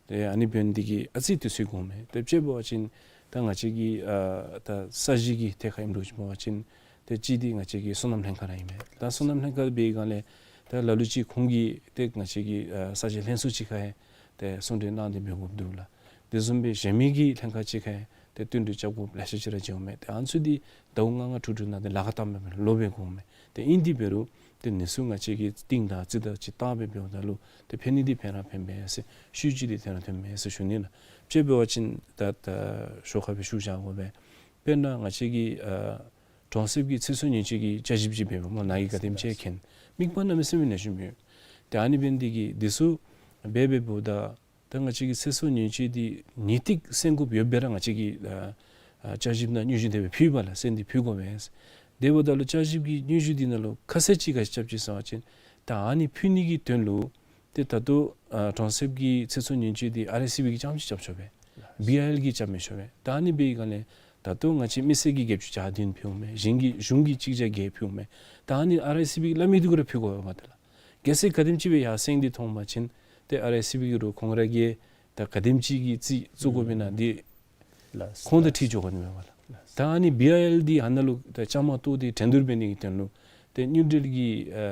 ཏེ་ཨ་ནི་འབད་ནི་འདི་གིས་ཨ་ཙི་དུས་ཚོད་དགོ་མས། ཏེ་དཔྱེ་འབད་བ་ཅིན་ད་ང་བཅས་ཀྱི་ཨ་ད་ས་གཞི་གི་ཐད་ཁར་ཨིནམ་འདྲཝ་ཅིག་འབད་བ་ཅིན་ཏེ་གཅིག་འདི་ང་བཅས་ཀྱི་སོ་ནམ་ལྷན་ཁག་ར་ཨིན་མས། ད་སོ་ནམ་ལྷན་ཁག་འབད་བའི་སྒང་ལས་ད་ལ་ལུ་ཅིག་ཁོང་གིས་ཏེ་ང་བཅས་ཀྱི་ཨ་ས་གཞི་ལྷན་ཚོགས་ཅིག་ཁར་ཡང་ཏེ་གསུང་གྲོས་གནང་སྟེ་འབད་དགོཔ་འདུག་ལགས། དེ་བཟུམ་སྦེ་གཞན་མི་གི་ལྷན་ཁག་ཅིག་ཁར་ཡང་ཏེ་བསྟུན་གྲོས་རྐྱབ་དགོཔ་ལེ་ཤ་ཅིག་ར་འབྱུངམ་མས། ཏེ་ཨ་ནི་ཚུ་འདི་ཟླཝ་ལྔ་ལྔ་དྲུག་དྲུག་ནང་ཏེ་ལཱ་ཁག་བཏངམ་མས་ལགས། ལོ་སྦེ་དགོ་མས། ཏེ་ཨིན་དེ་འབད་རུང་ཏེ་ཨ་ནི་ཚུ་ང་བཅས་ཀྱིས་གཏིང་དང་རྩིས་དང་ཅིག་བཏང་སྦེ་འབདཝ་ད་ལུ་ཏེ་ཕན་ནི་འདི་ཕན་ར་ཕན་པས་ཟེར། ཤུལ་ཅིག་འདི་ཐོན་ར་ཐོནམ་མས་ཟེར་ཞུ་ནི་ལགས། དཔྱེ་འབད་བ་ཅིན་ད་ད་ཞོར་ཁར་སྦེ་ཞུ་བཞག་དགོ་པས། དཔེར་ན་ང་བཅས་ཀྱི་ཨ་གྲོང་གསེབ་ཀྱི་ཚེ་སྲོག་ཉེན་བཅོལ་གྱི་བསྐྱར་ཞིབ་ཅིག་འབད་བ་སྨོ་ནཱ་གིས་ག་དེམ་ཅིག་མཁྱེན། དམིགས་པ་གནམ་མེད་ས་མེད་ལེགས་ཤོམ་ཡོད། ཏེ་ཨ་ནི་འབད་ནི་འདི་གིས་འདི་ཚུ་འབད་འབདཝ་ད་ད་ང་བཅས་ཀྱི་ཚེ་སྲོག་ཉེན་བཅོལ་འདི་ངེས་ཏིག་གསན་དགོཔ་ཡོདཔ་སྦེ་ར་ང་བཅས་ཀྱིས་ཨ་ཨ་བསྐྱར་ཞིབ་ནང་སྙན་ཞུ་དེ་སྦེ་ཕུལ་བ་ལགས། གསན་ཏེ་ཕུལ་དགོ་པས། དེ་འབདཝ་ད་ལུ་བསྐྱར་ཞིབ་ཀྱི་སྙན་ཞུ་འདི་ནང་ལུ་ཁ་གསལ་ཅིག་ག་ཅི་རྐྱབ་ཅི་ཟེར་བ་ཅིན་ད་ཨ་ནི་ཕུལ་ནི་གི་དོན་ལུ་ཏེ་ད་ལྟོ་ཨ་གྲོང་གསེབ་ཀྱི་ཚེ་སྲོག་ཉེན་བཅོལ་འདི་ཨར་ཨའི་སི་བི་གིས་རྐྱངམ་ཅིག་རྐྱབ་ཆོག་པས། བི་ཨའི་ཨེལ་གྱིས་རྐྱབ་མི་ཆོག་པས། ད་ཨ་ནི་འབད་བའི་སྒང་ལས་ད་ལྟོ་ང་བཅས་མི་སེར་གྱིས་བརྒྱད་ཅུ་གྱ་བདུན་ཕུལཝ་མས། གཞུང་གིས་གཞུང་གིས་གཅིག་བརྒྱ་བརྒྱད་ཕུལཝ་མས། ད་ཨ་ནི་ཨར་ཨའི་སི་བི་གིས་སླབ་མི་འདི་གུ་ར་ཕུལ་དགོ་པས་མ་ཏེ་ལགས། གལ་སྲིད་ག་དེམ་ཅིག་སྦེ་ཡར་སེང་སྟེ་མཐོང་པ་ཅིན་ཏེ་ཨར་ཨའི་སི་བི་གིས་རུང་ཁོང་ར་གིས་ད་ག་དེམ་ཅིག་གི་རྩིས་བཙུགས་དགོ་པས་ན་འདི་ལགས། ཁོང་དང་ལགས། འཁྲིལ་འགྱོ་དགོ་ནི་མས་པ་ལགས། ལགས། ད་ཨ་ནི་བི་ཨའི་ཨེལ་འདི་ཨ་ནཱ་ལུ་ད་བཅའ་མར་གཏོགས་ཏེ་འགྲན་བསྡུར་འབད་ནི་གི་དོན་ལུ་ཏེ་དངུལ་འབྲེལ་གྱི་ཨ་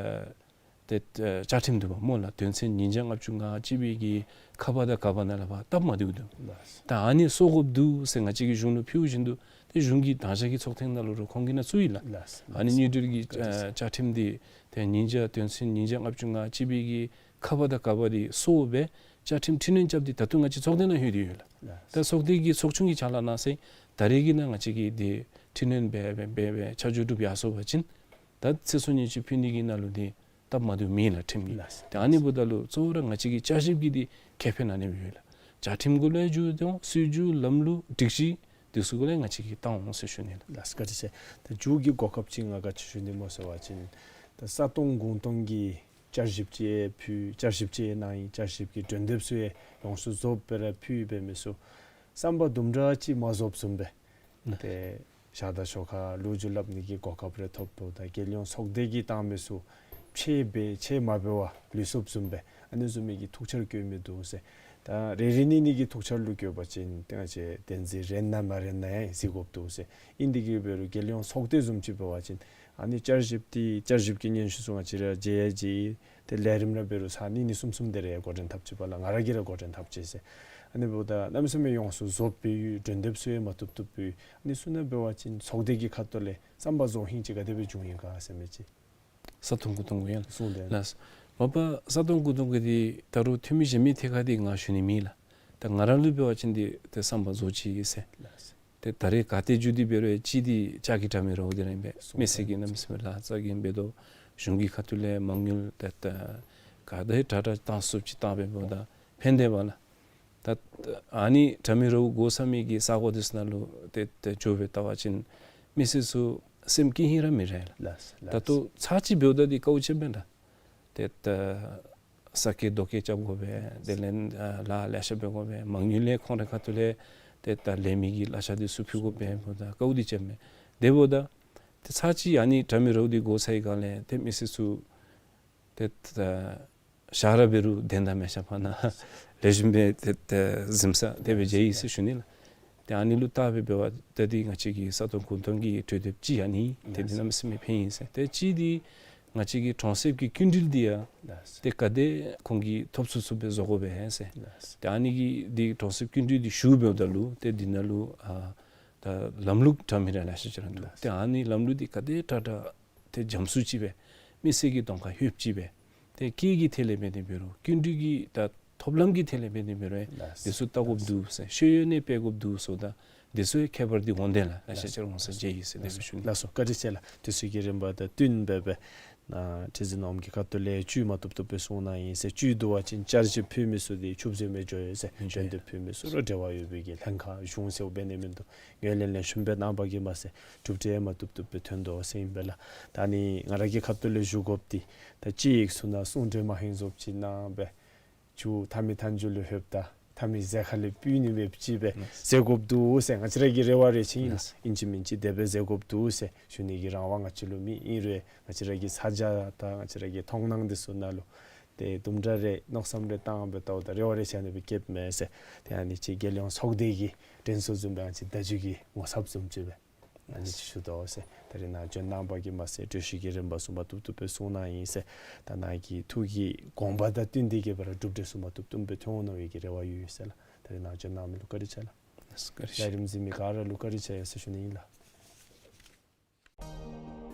ཏེ་ཨ་བཅའ་ཁྲིམས་འདུག་པ་སྨོ་ལགས། དོན་ཚན་ཉིས་བརྒྱ་ལྔ་བཅུ་ང་གཅིག་པའི་གི་ཁ་པར་དང་ག་པར་ནང་ལུ་ཕར་སྟབས་མ་བདེཝ་འདུག། ལགས། ད་ཨ་ནི་བཟོ་དགོཔ་འདུག་ཟེར་ང་བཅས་ཀྱིས་གཞུང་ལུ་ཕུལ་བཞིན་དུ་ཏེ་གཞུང་གིས་དང་ཞག་གི་ཚོགས་ཐེངས་ནང་ལུ་རུང་ཁོང་གི་ནང་བཙུགས་ཡི་ལགས། ལགས། ཨ་ནི་དངུལ་འབྲེལ་གྱི་ཨ་བཅའ་ཁྲིམས་འདི་ཏེ་ཉིས་བརྒྱ་དོན་ཚན་ཉིས་བརྒྱ་ལྔ་བཅུ་ང་གཅིག་པའི་གི་ཁ་པར་དང་ག་པར་འདི་བཟོ་སྦེ་བཅའ་ཁྲིམས་འཕྲི་སྣོན་རྐྱབ་སྟེ་ད་ལྟོ་ང་བཅས་ཚོགས་སྡེ་ནང་ལྷོད་དེ་ཡོད་ལགས། ལགས། ད་ཚོགས་སྡེ་གི་ཚོགས་ཆུང་གིས་ཕྱག་ལཱ་གནང་ཚེ་ད་རེས་ཀྱི་ནང་ང་བཅས་ཀྱིས་འདི་འཕྲི་སྣོན་འབད་འབད་འབད་འབད་ཆ་འཇོག་གྲུབ་ཡར་སོང་པ་ཅིན་ད་ཚེ་སྲོག་ཉེན་བཅོལ་ཕུལ་ནི་གི་ནང་ལུ་འདི་སྟབས་མ་བདེཝ་མེད་ལགས་ཁྲིམས་ཀྱིས། ལགས། ཏེ་ཨ་ནི་འབདཝ་ད་ལུ་གཙོ་བོ་ར་ང་བཅས་ཀྱི་བསྐྱར་ཞིབ་ཀྱི་འདི་ཁེ་ཕན་ཨ་ནི་སྦེ་ཡོད་ལགས། བཅའ་ཁྲིམས་གུ་ལས་འགྱོ་སྟེ་སྲིད་བྱུས་ལམ་ལུགས་སྒྲིག་གཞི་འདི་ཚུ་གུ་ལས་ང་བཅས་ཀྱིས་བཏང་འོང་ཟེར་ཞུ་ནི་ལགས། ལགས་བཀའ་དྲིན་ཆེ། ད་མཇུག་གི་གོ་སྐབས་ཅིག་ང་ག་ཅི་ཞུ་ནི་སྨོ་ཟེར་བ་ཅིན་ད་ས་སྟོང་དགོང་སྟོང་གི་བསྐྱར་ཞིབ་ཅིག་ཕུལ་བསྐྱར་ཞིབ་ཅིག་གནང་ཡི། བསྐྱར་ཞིབ་ཀྱི་གྲོས་འདེབས་ཚུ་ཡང་ཡོངས་སུ་རྫོགསཔ་སྦེ་ར་ཕུལ་ཡི་འབད་མི་ཚུ་བསམ་པ་དུམ་གྲ་ཅིག་མ་རྫོགསཔ་བཟུམ་སྦེ་ཏེ་ཞག་དང་ཞོར་ཁར་ལོ་རྒྱུས་སླབ་ནི་གི་གོ་སྐབས་རེ་ཐོབ་འདུག། ད་རྒྱལ་ཡོངས་ཚོགས་སྡེ་གིས་བཏང་མི་ཚུ་ཕྱེ་འབད་ཕྱེ་མ་འབད་བར་ལུས་སོཔ་བཟུམ་སྦེ་ཨ་ནི་བཟུམ་མའི་གི་ཐུགས་འཆར་བཀོད་མི་འདུག་ཟེར། ད་རེ་རེ་གཉིས་གཉིས་ཀྱི་ཐུགས་འཆར་ལུ་བཀོད་པ་ཅིན་ཏེ་ང་བཅས་བདེན་འཛིན་རན་ན་མ་རན་ན་ཡང་གཟིགས་དགོཔ་འདུག་ཟེར། ཨིན་དེ་གིས་འབད་རུང་རྒྱལ་ཡོངས་ཚོགས་སྡེ་བཟུམ་ཅིག་འབད་བ་ཅིན་ཨ་ནི་བསྐྱར་ཞིབ་འདི་བསྐྱར་ཞིབ་ཀྱི་སྙན་ཞུ་ཚུ་ང་བཅས་ར་མཇལ་ཡང་མཇལ་ཡི། ཏེ་ལས་རིམ་ར་འབད་རུང་ཚར་གཉིས་གཉིས་གསུམ་གསུམ་དེ་རེ་འགོ་འདྲེན་འཐབ་ཅི་པ་ལགས། ང་ར་གིས་ར་འགོ་འདྲེན་འཐབ་ཅི་ཟེར། ཨ་ནི་འབདཝ་ད་གནམ་མེད་ས་མེད་ཡོངས་སུ་རྫོགསཔ་སྦེ་ཡོད། གྲོས་འདེབས་ཚུ་ཡང་མ་བཏུབ་བཏུབ་སྦེ་ཡོད། ཨ་ནི་ཚུ་ནང་འབད་བ་ཅིན་ཚོགས་སྡེ་གི་ཁ་ཐུག་ལས་བསམ་པ་རྫོགས་ཧིང་ཅིག་ག་དེ་སྦེ་བྱུང་ཡི་ག་ཟེར་མི་ཅིག། ས་སྟོང་དགོང་སྟོང་གི་ཡང་གསུངས་ཏེ་ལགས། མ་པ་ས་སྟོང་དགོང་སྟོང་གི་འདི་ད་རུང་འཐུས་མི་གཞན་མི་ཐད་ཁར་འདི་ང་ཞུ་ནི་མེད་ལགས། ད་ང་ར་ལུ་འབད་བ་ཅིན་འདི་ཏེ་བསམ་པ་རྫོགས་ཅི་ཟེར། ལགས། ཏེ་ད་རེས་ག་ཏེ་འགྱོ་སྟེ་འབད་རུང་ཡང་གཅིག་འདི་ལྕགས་ཀྱི་དྲ་མིག་ར་འོ་དེ་ར་ཨིན་པས། མི་སེར་གྱིས་གནམ་མེད་ས་མེད་ལཱ་རྩ་འགེངས་འབད་དོ། གཞུང་གི་ཁ་ཐུག་ལས་མ་དངུལ་ཏེ་ད་ག་དེ་དྲག་དྲག་བཏང་ཚུགསཔ་ཅིག་བཏང་འབདཝ་ད་ཕན་ཏེ་བ་ལགས། ད་ཨ་ནི་དྲ་མིག་ར་འོ་དགོ་ས་མི་གི་ས་གོ་འདི་ཚུ་ནང་ལུ་ཏེ་ཏེ་འགྱོ་སྦེ་བལྟ་བ་ཅིན་མི་སེར་ཚུ་སེམས་སྐྱིད་ཧིང་ར་མི་རེ་ལགས། ལགས། ད་ལྟོ་ཚར་གཅིག་འབདཝ་ད་འདི་དཀའཝ་སྤྱད་མས་ད། ཏེ་ད་ས་སྐྱེལ་རྡོ་སྐྱེལ་རྐྱབ་དགོ་པས། དེ་ལས་ཨ་ལཱ་ལེ་ཤ་འབད་དགོ་པས། མ་དངུལ་ལས་ཁོང་རའི་ཁ་ཐུག་ལས་ཏེ་ད་ལས་མི་གི་གླ་ཆ་འདི་ཚུ་ཕུལ་དགོ་པས། འབདཝ་ད་དཀའཝ་འདི་སྤྱད་མས། དེ་འབདཝ་ད་ཏེ་ཚར་གཅིག་ཨ་ནི་དྲ་མིག་ར་འོ་འདི་དགོ་ཚར་བའི་སྒང་ལས་ཏེ་མི་སེར་ཚུ་ཏེ་ད་ཞག་ར་འབད་རུང་གདན་དང་མལ་ཆ་ཕར་ནང་ལེགས་ཤོམ་སྦེ་ཏེ་ཏེ་གཟིམ་ས་དེ་སྦེ་མཇལ་ཡི་ཟེར་ཞུ་ནི་ལགས། ཏེ་ཨ་ནི་ལུ་བལྟ་སྦེ་འབད་བ་ད་འདི་ང་བཅས་ཀྱི་ས་སྟོང་དགོང་སྟོང་གི་གྲོས་འདེབས་ཅིག་ཨ་ནི་ཏེ་འདི་གནམ་མེད་ས་མེད་ཕན་ཡི་ཟེར། ཏེ་གཅིག་འདི་ང་བཅས་ཀྱི་གྲོང་གསེབ་ཀྱི་སྐྱིན་འགྲུལ་འདི་ཡང་ཏེ་ག་དེ་ཁོང་གིས་ཐོབ་ཚུགས་ཚུགས་སྦེ་བཟོ་དགོ་པས་ཟེར། ཏེ་ཨ་ནི་གི་འདི་གྲོང་གསེབ་སྐྱིན་འགྲུལ་འདི་ཞུ་འབདཝ་ད་ལུ་ཏེ་འདི་ནང་ལུ་ཨ་ ད་ལམ་ལུགས་འདྲ་མིན་འདྲ་ལེ་ཤ་ཅིག་ར་འདུག། ལགས། ཏེ་ཨ་ནི་ལམ་ལུགས་འདི་ག་དེ་དྲག་དྲག་ཏེ་འཇམ་སུ་ཅིག་སྦེ་མི་སེར་གྱི་གདོང་ཁར་ལྷོདཔ་ཅིག་སྦེ་ཏེ་སྐད་ཀྱི་ཐད་ལས་འབད་ནི་འབད་རུང་སྐྱིན་འགྲུལ་གྱི་ད་ཐོབ་ལམ་གྱི་ཐད་ལས་འབད་ནི་འབད་རུང་ལགས། དེ་ཚུ་བལྟ་དགོཔ་འདུག་ཟེར། ཤེས་ཡོན་ནི་སྤེལ་དགོཔ་འདུག་ཟེརཝ་ད་དེ་ཚུ་ཡང་ཁྱད་པར་འདི་འོང་དེས་ལགས། ལེ་ཤ་ཅིག་ར་འོང་ས་མཇལ་ཡི་ཟེར་དེ་སྦེ་ཞུ་ནི། ལགས་སོ། བཀའ་དྲིན་ཆེ་ལགས། དུས་ཚོད་ཀྱི་རིམ་པ་དང་བསྟུན་སྦེ་སྦེ་ཨ་ཁྲི་འཛིན་འོགམ་གྱི་ཁ་ཐུག་ལས་བཅུད་མ་བཏུབ་བཏུབ་སྦེ་གསུང་གནང་ཡི་ཟེར། བཅུད་བསྡུ་བ་ཅིན་བསྐྱར་ཞིབ་ཕུལ་མི་ཚུ་འདི་ཕྱུགཔོ་ཟེར་མི་འགྱོ་ཡོད་ཟེར། མི་འགྱོ་ཡོད། དོན་དུ་ཕུལ་མི་ཚུ་ར་འབྲེལ་བ་ཡོད་པའི་གི་ལྷན་ཁག་གཞུང་ཟེརཝ་འབད་ནི་མིན་འདུག། ངོས་ལེན་ལེགས་ཤོམ་སྦེ་གནང་པ་གིས་མ་ཚད་གྲུབ་འབྲས་མ་བཏུབ་བཏུབ་སྦེ་ཐོན་དོ་ཟེར་ཨིན་པས་ལགས། ད་ནི་ང་ར་གི་ཁ་ཐུག་ལས་ཞུ་དགོཔ་འདི་ད་སྤྱི་ཡིག་ཚུ་ནང་གསུང་གྲོས་མ་ཧིང་བཟོཝ་ཅིག་གནང་སྦེ་མཇུག་མཐའ་མི་མཐའ་མཇུག་ལུ་ལྷོདཔ་ད་མཐའ་མི་ཟེར་ཁ་ལས་སྤུལ་ནི་མེདཔ་ཅིག་སྦེ་ལགས། ཟེར་དགོཔ་འདུག་ཟེར་ང་བཅས་ར་གི་རེ་བ་རེ་ཆེ་ཨིན་ལགས། ལགས། ཨིན་ཅི་མིན་ཅི་དེ་སྦེ་ཟེར་དགོཔ་འདུག་ཟེར་ཞུ་ནི་གི་རང་དབང་ང་བཅས་ལུ་མེད། ཨིན་རུང་ང་བཅས་ར་གི་ཚ་གྱང་དང་ང་བཅས་ར་གི་མཐོང་སྣང་འདི་ཚུ་ནང་ལུ་ཏེ་དུམ་གྲ་རེ་མནོ་བསམ་རེ་བཏང་སྦེ་བལྟཝ་ད་རེ་བ་རེ་ཆེ་ཨ་ནི་སྦེ་བསྐྱེདཔ་མས་ཟེར། ཏེ་ཨ་ནི་ཅིག་རྒྱལ་ཡོངས་ཚོགས་སྡེ་གི་དྲན་གསོ་བཟུམ་སྦེ་ཨ་ནི་ཅིག་ད་ཅི་གི་ངོ་ཚབ་བཟུམ་ཅིག་སྦེ་ཨ་ནི་ཅིག་ཞུ་དོ་ཟེར། ད་རིས་ནཱ་བྱོན་གནང་པ་གིས་མ་ཚད་གྲོས་གཞི་གི་རིམ་པ་ཚུ་མ་བཏུབ་བཏུབ་སྦེ་གསུང་གནང་ཡི་ཟེར། ད་ནཱ་གི་ཐུགས་ཀྱི་དགོངས་པ་དང་བསྟུན་ཏེ་གིས་སྦེ་ར་གྲུབ་འབྲས་ཚུ་མ་བཏུབ་བཏུབ་སྦེ་ཐོན་འོང་ནི་གི་རེ་བ་ཡོད་ཡོད་ཟེར་ལགས། ད་རིས་ནཱ་བྱོན་གནང་མི་ལུ་བཀའ་དྲིན་ཆེ་ལགས། བཀའ་དྲིན་ཆེ། ལས་རིམ་གཟིགས་མི་ག་ར་ལུ་བཀའ་དྲིན་ཆེ་ཡོད་ཟེར་ཞུ་ནི་ཨིན་ལགས།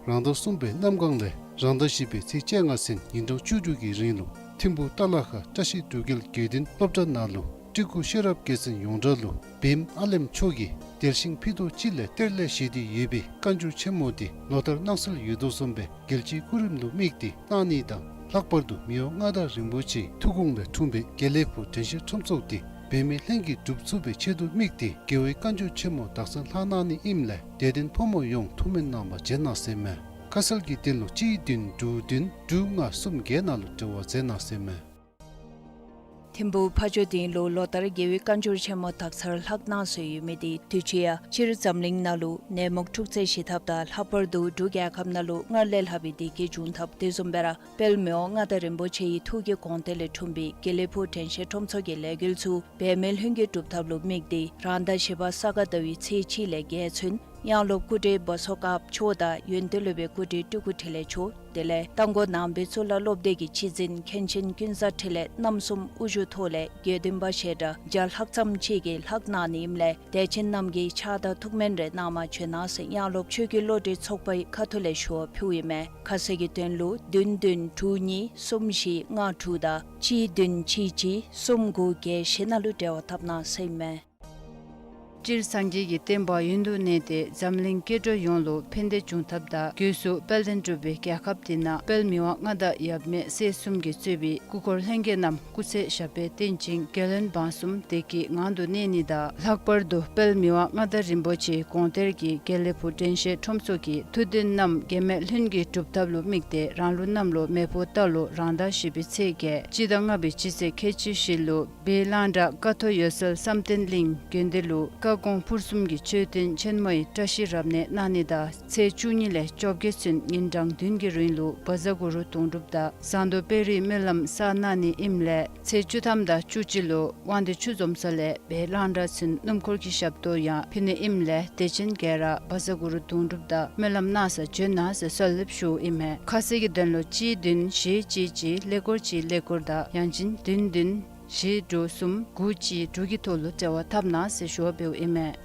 རང་ཟླ་གསུམ་པའི་གནམ་གང་ལས་རང་ཟླ་བཞི་པའི་ཚེས་བཅོ་ལྔ་ཚུན་ཉིན་གྲངས་བཅུ་དྲུག་གི་རིང་ལུ་ཐིམ་ཕུག་ཏ་ལ་ཁ་བཀྲ་ཤིས་འབྲུག་རྒྱལ་དགེ་འདུན་སློབ་གྲྭ་ནང་ལུ་སྤྲུལ་སྐུ་ཤེས་རབ་རྒྱལ་མཚན་ཡོངས་གྲགས་ལུ་བེམ་ཨ་ལེམ་མཆོག་གིས་དལ་ཞིང་ཕུད་རྡོག་གཅིག་ལས་གཏེར་ལས་བཞེས་ཏེ་ཡོད་པའི་བཀའ་འགྱུར་ཆེན་མོ་འདི་ལོ་ལྟར་གནང་སྲོལ་ཡོད་དོ་བཟུམ་སྦེ་རྒྱལ་སྤྱིའི་སྐུ་རིམ་ལུ་དམིགས་ཏེ་གནང་ནི་དང་ལྷག་པར་དུ་མི་དབང་མངའ་བདག་རིན་པོ་ཆེའི་ཐུགས་དགོངས་ལས་འཁྲུངས་པའི་དགེ་ལེགས་ཕུག་དྲན་ཤེས་ཁྲོམ་ཚོགས་འདི་བེམ་ལྷན་རྒྱས་སྒྲུབ་ཚུགས་པའི་ཆེད་དུ་དམིགས་ཏེ་རྒྱལ་བའི་བཀའ་འགྱུར་ཆེན་མོ་དག་ཚར་ལྷག་གནང་ནི་ཨིནམ་ལས་དད་ལྡན་ཕོ་མོ་ཡོངས་ཐུགས་སྨོན་གནང་བར་བྱོན་གནང་ཟེར་མས། ཁ་གསལ་གྱི་དོན་ལུ་གཅིག་བདུན་དྲུག་བདུན་དྲུག་ལྔ་གསུམ་བརྒྱད་ནང་ལུ་འབྲེལ་བ་མཛད་གནང་ཟེར་མས། ཐིམ་ཕུག་ཕ་ཇོ་སྡིངས་ལུ་ལོ་ལྟར་རྒྱལ་བའི་བཀའ་འགྱུར་ཆེན་མོ་དག་ཚར་ལྷག་གནང་སྲོལ་ཡོད་མི་འདི་དུས་ཅི་ཡང་སྤྱིར་འཛམ་གླིང་ནང་ལུ་ནད་མུག་འཁྲུག་རྩོད་ཞི་ཐབས་དང་ལྷག་པར་དུ་འབྲུག་རྒྱལ་ཁབ་ནང་ལུ་སྔར་ལས་ལྷག་པའི་བདེ་སྐྱིད་འབྱུང་ཐབས་དེ་བཟུམ་སྦེ་ར་དཔལ་མི་དབང་མངའ་བདག་རིན་པོ་ཆེའི་ཐུགས་ཀྱི་དགོངས་གཏེར་ལས་འཁྲུངས་པའི་དགེ་ལེགས་ཕུག་དྲན་ཤེས་ཁྲོམ་ཚོགས་ཀྱི་ལས་འགུལ་ཚུ་བེམ་ལྷན་རྒྱས་སྒྲུབ་ཐབས་ལུ་དམིགས་ཏེ་རང་ཟླ་བཞི་པ་ས་ག་ཟླ་བའི་ཚེས་གཅིག་ལས་བརྒྱད་ཚུན་དབྱངས་སློབ་སྐུ་བགྲེས་བ་སོ་དཀར་མཆོག་དང་ཡོན་ཏན་སློབ་དཔོན་སྐུ་བགྲེས་སྤྲུལ་སྐུ་འཕྲིན་ལས་མཆོག་དེ་ལས་རྟ་མགོ་ནང་པའི་གཙུག་ལག་སློབ་སྡེ་གི་སྤྱི་འཛིན་མཁན་ཆེན་ཀུན་བཟང་འཕྲིན་ལས་རྣམ་གསུམ་དབུ་བཞུགས་ཐོག་ལས་དགེ་འདུན་པ་བཤད་གྲྭ་བརྒྱ་ལྷག་ཙམ་ཅིག་གིས་ལྷག་གནང་ནི་ཨིནམ་ལས་དད་ཅན་རྣམས་ཀྱིས་ཕྱག་དང་ཐུགས་སྨོན་རེ་གནང་བར་བྱོན་གནང་ཟེར་དབྱངས་སློབ་ཆོས་ཀྱི་བློ་གྲོས་ཚོགས་པའི་ཁ་ཐུག་ལས་ཞུ་བ་ཕུལཝ་ཨིན་མས། ཁ་གསལ་གྱི་དོན་ལུ་བདུན་བདུན་དྲུག་གཉིས་གསུམ་བཞི་ལྔ་དྲུག་དང་གཅིག་བདུན་གཅིག་གཅིག་གསུམ་དགུ་བརྒྱད་བཞི་ནང་ལུ་འབྲེལ་བ་འཐབ་གནང་ཟེར་ཨིན་མས། སྤྱིར་སངས་རྒྱས་ཀྱི་བསྟན་པ་ཡུན་དུ་གནས་ཏེ་འཛམ་གླིང་སྐྱེ་འགྲོ་ཡོངས་ལུ་ཕན་བདེ་འབྱུང་ཐབས་དང་སྒོས་སུ་དཔལ་ལྡན་འབྲུག་པའི་རྒྱལ་ཁབ་འདི་ནང་དཔལ་མི་དབང་མངའ་བདག་ཡབ་མེས་སྲས་གསུམ་གྱིས་གཙོས་པའི་སྐུ་འཁོར་ལྷན་རྒྱས་རྣམས་སྐུ་ཚེ་ཞབས་པད་བརྟན་ཅིང་རྒྱལ་བློན་འབངས་གསུམ་བདེ་སྐྱིད་ངང་དུ་གནས་ནི་དང་ལྷག་པར་དུ་དཔལ་མི་དབང་མངའ་བདག་རིན་པོ་ཆེའི་དགོངས་གཏེར་གྱི་དགེ་ལེགས་ཕུག་དྲན་ཤེས་ཁྲོམ་ཚོགས་ཀྱི་ཐུགས་འདུན་རྣམས་བེམ་ལྷན་རྒྱས་སྒྲུབ་ཐབས་ལུ་དམིགས་ཏེ་རང་ལུགས་གནམ་ལོ་མེ་ཕོ་རྟ་ལོ་རང་ཟླ་བཞི་པའི་ཚེས་བརྒྱད་སྤྱི་ཟླ་ལྔ་པའི་སྤྱི་ཚེས་ཁལ་གཅིག་བཞི་ལུ་སྦས་གླང་བྲག་ཀ་ཐོག་འོད་གསལ་བསམ་གཏན་གླིང་དགོན་སྡེ་ལུ་བཀའ་དགོངས་ཕུར་གསུམ་གྱི་མཆོད་རྟེན་ཆེན་མོའི་བཀྲ་ཤིས་རབ་གནས་གནང་ནི་དང་ཚེས་བཅུ་གཉིས་ལས་བཅོ་བརྒྱད་ཚུན་ཉིན་གྲངས་བདུན་གྱི་རིང་ལུ་བཛྲ་གུ་རུ་དུང་སྒྲུབ་དང་ཟངས་མདོག་དཔལ་རིའི་སྨོན་ལམ་བསགས་གནང་ནི་ཨིནམ་ལས་ཚེས་བཅུ་ཐམ་དང་བཅུ་གཅིག་ལུ་དབང་འདུས་ཆུ་འཛོམས་ས་ལས་སྦས་གླང་བྲག་ཚུན་སྣུམ་འཁོར་གྱི་ཞབས་ཏོག་ཡང་ཕུལ་ནི་ཨིནམ་ལས་དད་ཅན་ག་ར་བཛྲ་གུ་རུ་དུང་སྒྲུབ་དང་སྨོན་ལམ་གནང་སར་བྱོན་གནང་ཟེར་གསོལ་འདེབས་ཞུཝ་ཨིན་མས། ཁ་གསལ་གྱི་དོན་ལུ་གཅིག་བདུན་བཞི་གཅིག་གཅིག་ཀླད་ཀོར་གཅིག་ཀླད་ཀོར་དང་ཡང་ཅིན་བདུན་བདུན་བཞི་དྲུག་གསུམ་དགུ་གཅིག་དྲུག་གི་ཐོག་ལུ་འབྲེལ་བ་འཐབ་གནང་ཟེར་ཞུ་བ་འབདཝ་ཨིན་མས།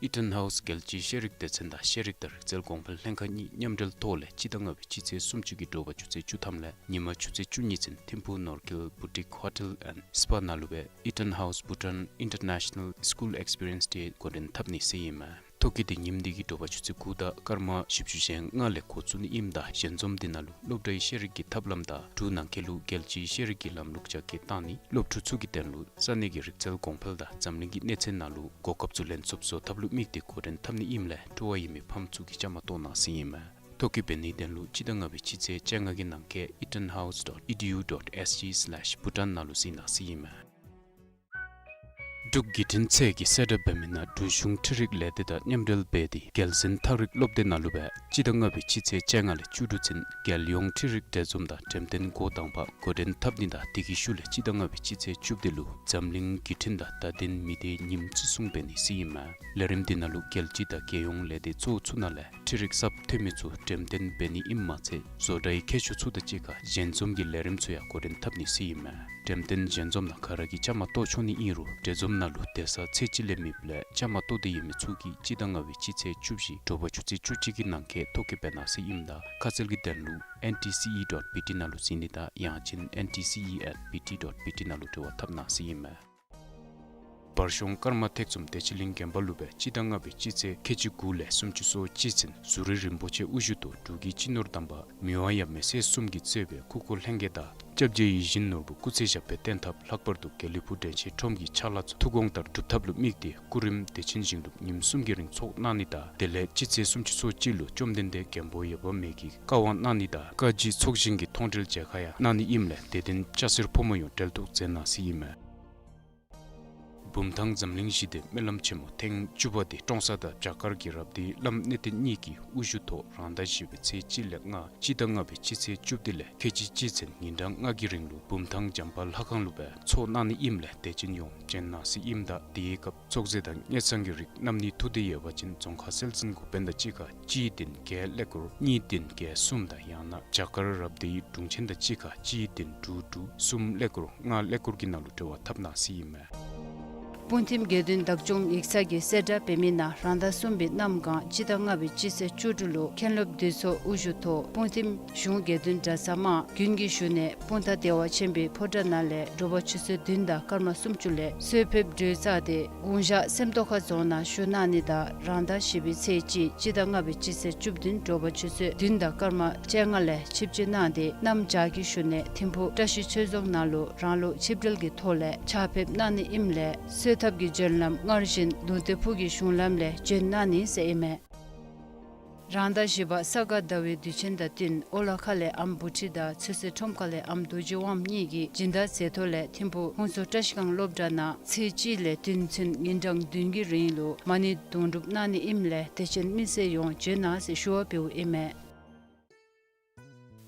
ཨི་ཊཱན་ཧའུ་སི་རྒྱལ་སྤྱིའི་ཤེས་རིག་སྡེ་ཚན་དང་ཤེས་རིག་དང་རིག་རྩལ་གོང་འཕེལ་ལྷན་ཁག་གཉིས་མཉམ་འབྲེལ་ཐོག་ལས་སྤྱི་ཟླ་ལྔ་པའི་སྤྱི་ཚེས་སུམ་ཅུ་གི་དྲོ་པ་ཆུ་ཚོད་བཅུ་ཐམ་ལས་ཉིན་མ་ཆུ་ཚོད་བཅུ་གཉིས་ཚུན་ཐིམ་ཕུག་ནོར་ཁེལ་བུ་ཊིག་ཧོ་ཊེལ་ཨེནཌ་སི་པ་ནང་ལུ་སྦེ་Eaton House Bhutan International School Experience Day འགོ་འདྲེན་འཐབ་ནི་ཟེར་ཨིན་མས། ཐོ་བཀོད་འདི་ཉིནམ་འདི་གི་དྲོ་པ་ཆུ་ཚོད་དགུ་དང་སྐར་མ་བཞི་བཅུ་ཞེ་ལྔ་ལས་འགོ་བཙུགས་ནི་ཨིནམ་ད་ཞལ་འཛོམས་འདི་ནང་ལུ་སློབ་གྲྭའི་ཤེས་རིག་གི་ཐབས་ལམ་དང་འབྲུག་ནང་འཁོད་ལུ་རྒྱལ་སྤྱིའི་ཤེས་རིག་གི་ལམ་ལུགས་རྒྱ་སྐྱེད་བཏང་ནི་སློབ་ཕྲུག་ཚུ་གི་དོན་ལུ་ས་གནས་ཀྱི་རིག་རྩལ་གོང་འཕེལ་དང་འཛམ་གླིང་གི་གནས་ཚད་ནང་ལུ་གོ་སྐབས་ཚུ་ལེན་ཚུགསཔ་བཟོ་ཐབས་ལུ་དམིགས་ཏེ་འགོ་འདྲེན་འཐབ་ནི་ཨིནམ་ལས་སྤྲོ་བ་ཡོད་མི་ཕམ་ཚུ་གིས་བཅའ་མར་གཏོགས་གནང་ཟེར་ཨིན་མས། ཐོ་བཀོད་འབད་ནིའི་དོན་ལུ་སྤྱི་ཟླ་ལྔ་པའི་སྤྱི་ཚེས་བཅོ་ལྔ་གི་ནང་འཁོད་eatonhouse dot edu dot sg slash bhutan ནང་ལུ་གཟིགས་གནང་ཟེར་ཨིན་མས། འབྲུག་བརྒྱུད་འཕྲིན་ཚད་ཀྱིས་གསལ་བསྒྲགས་འབད་མི་ནང་འབྲུག་གཞུང་འཕྲུལ་རིག་ལས་སྡེ་དང་མཉམ་འབྲེལ་འབད་དེ་རྒྱལ་གསུང་ཐག་རིང་སློབ་སྡེ་ནང་ལུ་སྦེ་སྤྱི་ཟླ་ལྔ་པའི་སྤྱི་ཚེས་བཅོ་ལྔ་ལས་བཅུ་དྲུག་ཚུན་རྒྱལ་ཡོངས་འཕྲུལ་རིག་གྲལ་འཛོམས་དང་འགྲེམས་སྟོན་འགོ་དང་པ་འགོ་འདྲེན་འཐབ་ནི་དང་དེ་གི་ཤུལ་ལས་སྤྱི་ཟླ་ལྔ་པའི་སྤྱི་ཚེས་བཅུ་བདུན་ལུ་འཛམ་གླིང་བརྒྱུད་འཕྲིན་དང་བརྡ་དོན་མི་སྡེའི་ཉིནམ་བརྩི་སྲུང་འབད་ནི་ཟེར་ཨིན་མས། ལས་རིམ་འདི་ནང་ལུ་རྒྱལ་སྤྱི་དང་རྒྱལ་ཡོངས་ལས་སྡེ་གཙོ་བོ་ཚུ་ནང་ལས་འཕྲུལ་རིག་གསརཔ་ཐོན་མི་ཚུ་འགྲེམས་སྟོན་འབད་ནི་ཨིནམ་མ་ཚད་བཟོ་གྲྭའི་མཁས་མཆོག་ཚུ་དང་གཅིག་ཁར་ཞལ་འཛོམས་ཀྱི་ལས་རིམ་ཚུ་ཡང་འགོ་འདྲེན་འཐབ་ནི་ཟེར་ཨིན་མས། འགྲེམས་སྟོན་ཞལ་འཛོམས་ནང་ག་ར་གིས་བཅའ་མར་གཏོགས་ཆོག་ནི་ཨིན་རུང་འབྲེལ་འཛོམས་ནང་ལུ་སྡོད་ས་ཚོད་ཅིག་ལས་མེདཔ་ལས་བཅའ་མར་གཏོགས་ཏེ་ཡོད་མི་ཚུ་གིས་སྤྱི་ཟླ་ལྔ་པའི་སྤྱི་ཚེས་བཅུ་བཞི་དྲོ་པ་ཆུ་ཚོད་བཅུ་གཅིག་གི་ནང་འཁོད་ཐོ་བཀོད་འབད་གནང་ཟེར་ཨིནམ་ད་ཁ་གསལ་གྱི་དོན་ལུ་N T C E dot B T ནང་ལུ་གཟིགས་ནི་དང་ཡང་ཅིན N T C E at B T dot B T ནང་ལུ་འབྲེལ་བ་འཐབ་གནང་ཟེར་ཨིན་མས། བར་གཞུང་ཀརྨ་ཐེག་གསུམ་བདེ་ཆེན་གླིང་དགོན་པ་ལུ་སྦེ་སྤྱི་ཟླ་ལྔ་པའི་སྤྱི་ཚེས་ཁལ་གཅིག་དགུ་ལས་སུམ་ཅུ་སོ་གཅིག་ཚུན་ཟུར་རེ་རིན་པོ་ཆེ་དབུ་བཞུགས་ཐོག་འབྲུག་གི་སྤྱི་ནོར་དམ་པ་མི་དབང་ཡབ་མེས་སྲས་གསུམ་གྱིས་གཙོས་པའི་སྐུ་འཁོར་ལྷན་རྒྱས་དང་སྐྱབས་རྗེ་ཡིད་བཞིན་ནོར་བུ་སྐུ་ཚེ་ཞབས་པད་བརྟན་ཐབས། ལྷག་པར་དུ་དགེ་ལེགས་ཕུག་དྲན་ཤེས་ཁྲོམ་གྱི་ཕྱག་ལཱ་ཚུ་ཐུགས་དགོངས་ལྟར་སྒྲུབ་ཐབས་ལུ་དམིགས་ཏེ་སྐུ་རིམ་བདེ་ཆེན་ཞིང་སྒྲུབ་ཉིནམ་གསུམ་གྱི་རིང་ཚོགས་གནང་ནི་དང་དེ་ལས་སྤྱི་ཚེས་སུམ་ཅུ་སོ་གཅིག་ལུ་བཅོམ་ལྡན་འདས་མགོན་པོ་འོད་དཔག་མེད་ཀྱིས་བཀའ་དབང་གནང་ནི་དང་བཀའ་བརྒྱུད་ཚོགས་ཞིང་གི་མཐོང་གྲོལ་མཇལ་ཁ་ཡང་གནང་ནི་ཨིནམ་ལས་དད་ལྡན་སྐྱ་སེར་ཕོ་མོ་ཡོངས་འབྲེལ་གཏུགས་མཛད་གནང་ཟེར་ཨིན་མས། བུམ་ཐང་འཛམ་གླིང་ཞི་བདེའི་སྨོན་ལམ་ཆེན་མོ་ཐེངས་བཅུ་པ་དེ་ཀྲོང་གསར་དང་བྱ་དཀར་གྱི་རབ་སྡེའི་བླམ་གནས་བརྟན་གཉིས་ཀྱི་དབུ་བཞུགས་ཐོག་རང་ཟླ་བཞི་པའི་ཚེས་གཅིག་ལས་ལྔ་སྤྱི་ཟླ་ལྔ་པའི་སྤྱི་ཚེས་བཅུ་བདུན་ལས་ཁལ་གཅིག་གཅིག་ཚུན་ཉིན་གྲངས་ལྔ་གི་རིང་ལུ་བུམ་ཐང་བྱམས་པ་ལྷ་ཁང་ལུ་སྦེ་ཚོགས་གནང་ནི་ཨིནམ་ལས་དད་ཅན་ཡོངས་བྱོན་གནང་ཟེར་ཨིནམ་ད་དེའི་སྐབས་ཚོགས་རྫས་དང་དངུལ་སྲང་གི་རིགས་བསྣམ་ནི་ཐུགས་འདོད་ཡོད་པ་ཅིན་རྫོང་ཁག་སྲོལ་འཛིན་འགོ་དཔོན་དང་གཅིག་ཁར་གཅིག་བདུན་བརྒྱད་ཀླད་ཀོར་གཉིས་བདུན་བརྒྱད་གསུམ་དང་ཡང་ན་བྱ་དཀར་རབ་སྡེའི་དྲུང་ཆེན་དང་གཅིག་ཁར་གཅིག་བདུན་དྲུག་དྲུག་གསུམ་ཀླད་ཀོར་ལྔ་ཀླད་ཀོར་གྱི་ནང་ལུ་འབྲེལ་བ་འཐབ་གནང་ཟེར་ཨིན་མས། སྤུངས་ཐིམ་དགེ་འདུན་བདག་སྐྱོང་ཡིག་ཚང་གིས་གསལ་བསྒྲགས་འབད་མི་ནང་རང་ཟླ་གསུམ་པའི་གནམ་གང་སྤྱི་ཟླ་ལྔ་པའི་སྤྱི་ཚེས་བཅུ་དྲུག་ལུ་མཁན་སློབ་འདུས་ཚོགས་དབུ་བཞུགས་ཐོག་སྤུངས་ཐིམ་གཞུང་དགེ་འདུན་གྲྭ་ཚང་དམངས་རྒྱུན་གྱི་ཞུ་ནས་སྤུངས་ཐང་བདེ་བ་ཆེན་པོའི་ཕོ་བྲང་ནང་ལས་དྲོ་པ་ཆུ་ཚོད་བདུན་དང་སྐར་མ་སུམ་ཅུ་ལས་གསོལ་ཕེབས་གྲོལ་ཚར་ཏེ་དགུང་ཞག་སེམས་རྟོགས་ཁ་རྫོང་ནང་བཞུགས་གནང་ནི་དང་རང་ཟླ་བཞི་པའི་ཚེས་གཅིག་སྤྱི་ཟླ་ལྔ་པའི་སྤྱི་ཚེས་བཅུ་བདུན་དྲོ་པ་ཆུ་ཚོད་བདུན་དང་སྐར་མ་བཅོ་ལྔ་ལས་ཆིབས་བསྐྱོད་གནང་སྟེ་གནམ་བྱཱར་གྱི་ཞུ་ནས་ཐིམ་ཕུག་བཀྲ་ཤིས་ཆོས་རྫོང་ནང་ལུ་རང་ལུགས་ཆིབས་གྲལ་གྱི་ཐོག་ལས་ཕྱག་ཕེབས་གནང་ནི་ཨིནམ་ལས་གསོལ་ཐབ་ཀྱི་བྱོན་ལམ་སྔར་བཞིན་ལུང་བསྟན་ཕུག་གི་གཞུང་ལམ་ལས་བྱོན་གནང་ནི་ཟེར་ཨིན་མས། རང་ཟླ་བཞི་པ་ས་ག་ཟླ་བའི་དུས་ཆེན་དང་བསྟུན་ཨོ་ལ་ཁ་ལས་ཨམ་བུ་ཁྲིད་དང་ཚོད་བསྲེ་ཁྲོམ་ཁ་ལས་ཨམ་རྡོ་རྗེ་དབང་གཉིས་ཀྱིས་སྦྱིན་བདག་མཛད་ཐོག་ལས་ཐིམ་ཕུག་ཧུན་སུར་བཀྲ་ཤིས་སྒང་སློབ་གྲྭ་ནང་ཚེས་གཅིག་ལས་བདུན་ཚུན་ཉིན་གྲངས་བདུན་གྱི་རིང་ལུ་མ་ཎི་དུང་སྒྲུབ་གནང་ནི་ཨིནམ་ལས་དད་ཅན་མི་སེར་ཡོངས་བྱོན་གནང་ཟེར་ཞུ་བ་འབདཝ་ཨིན་མས།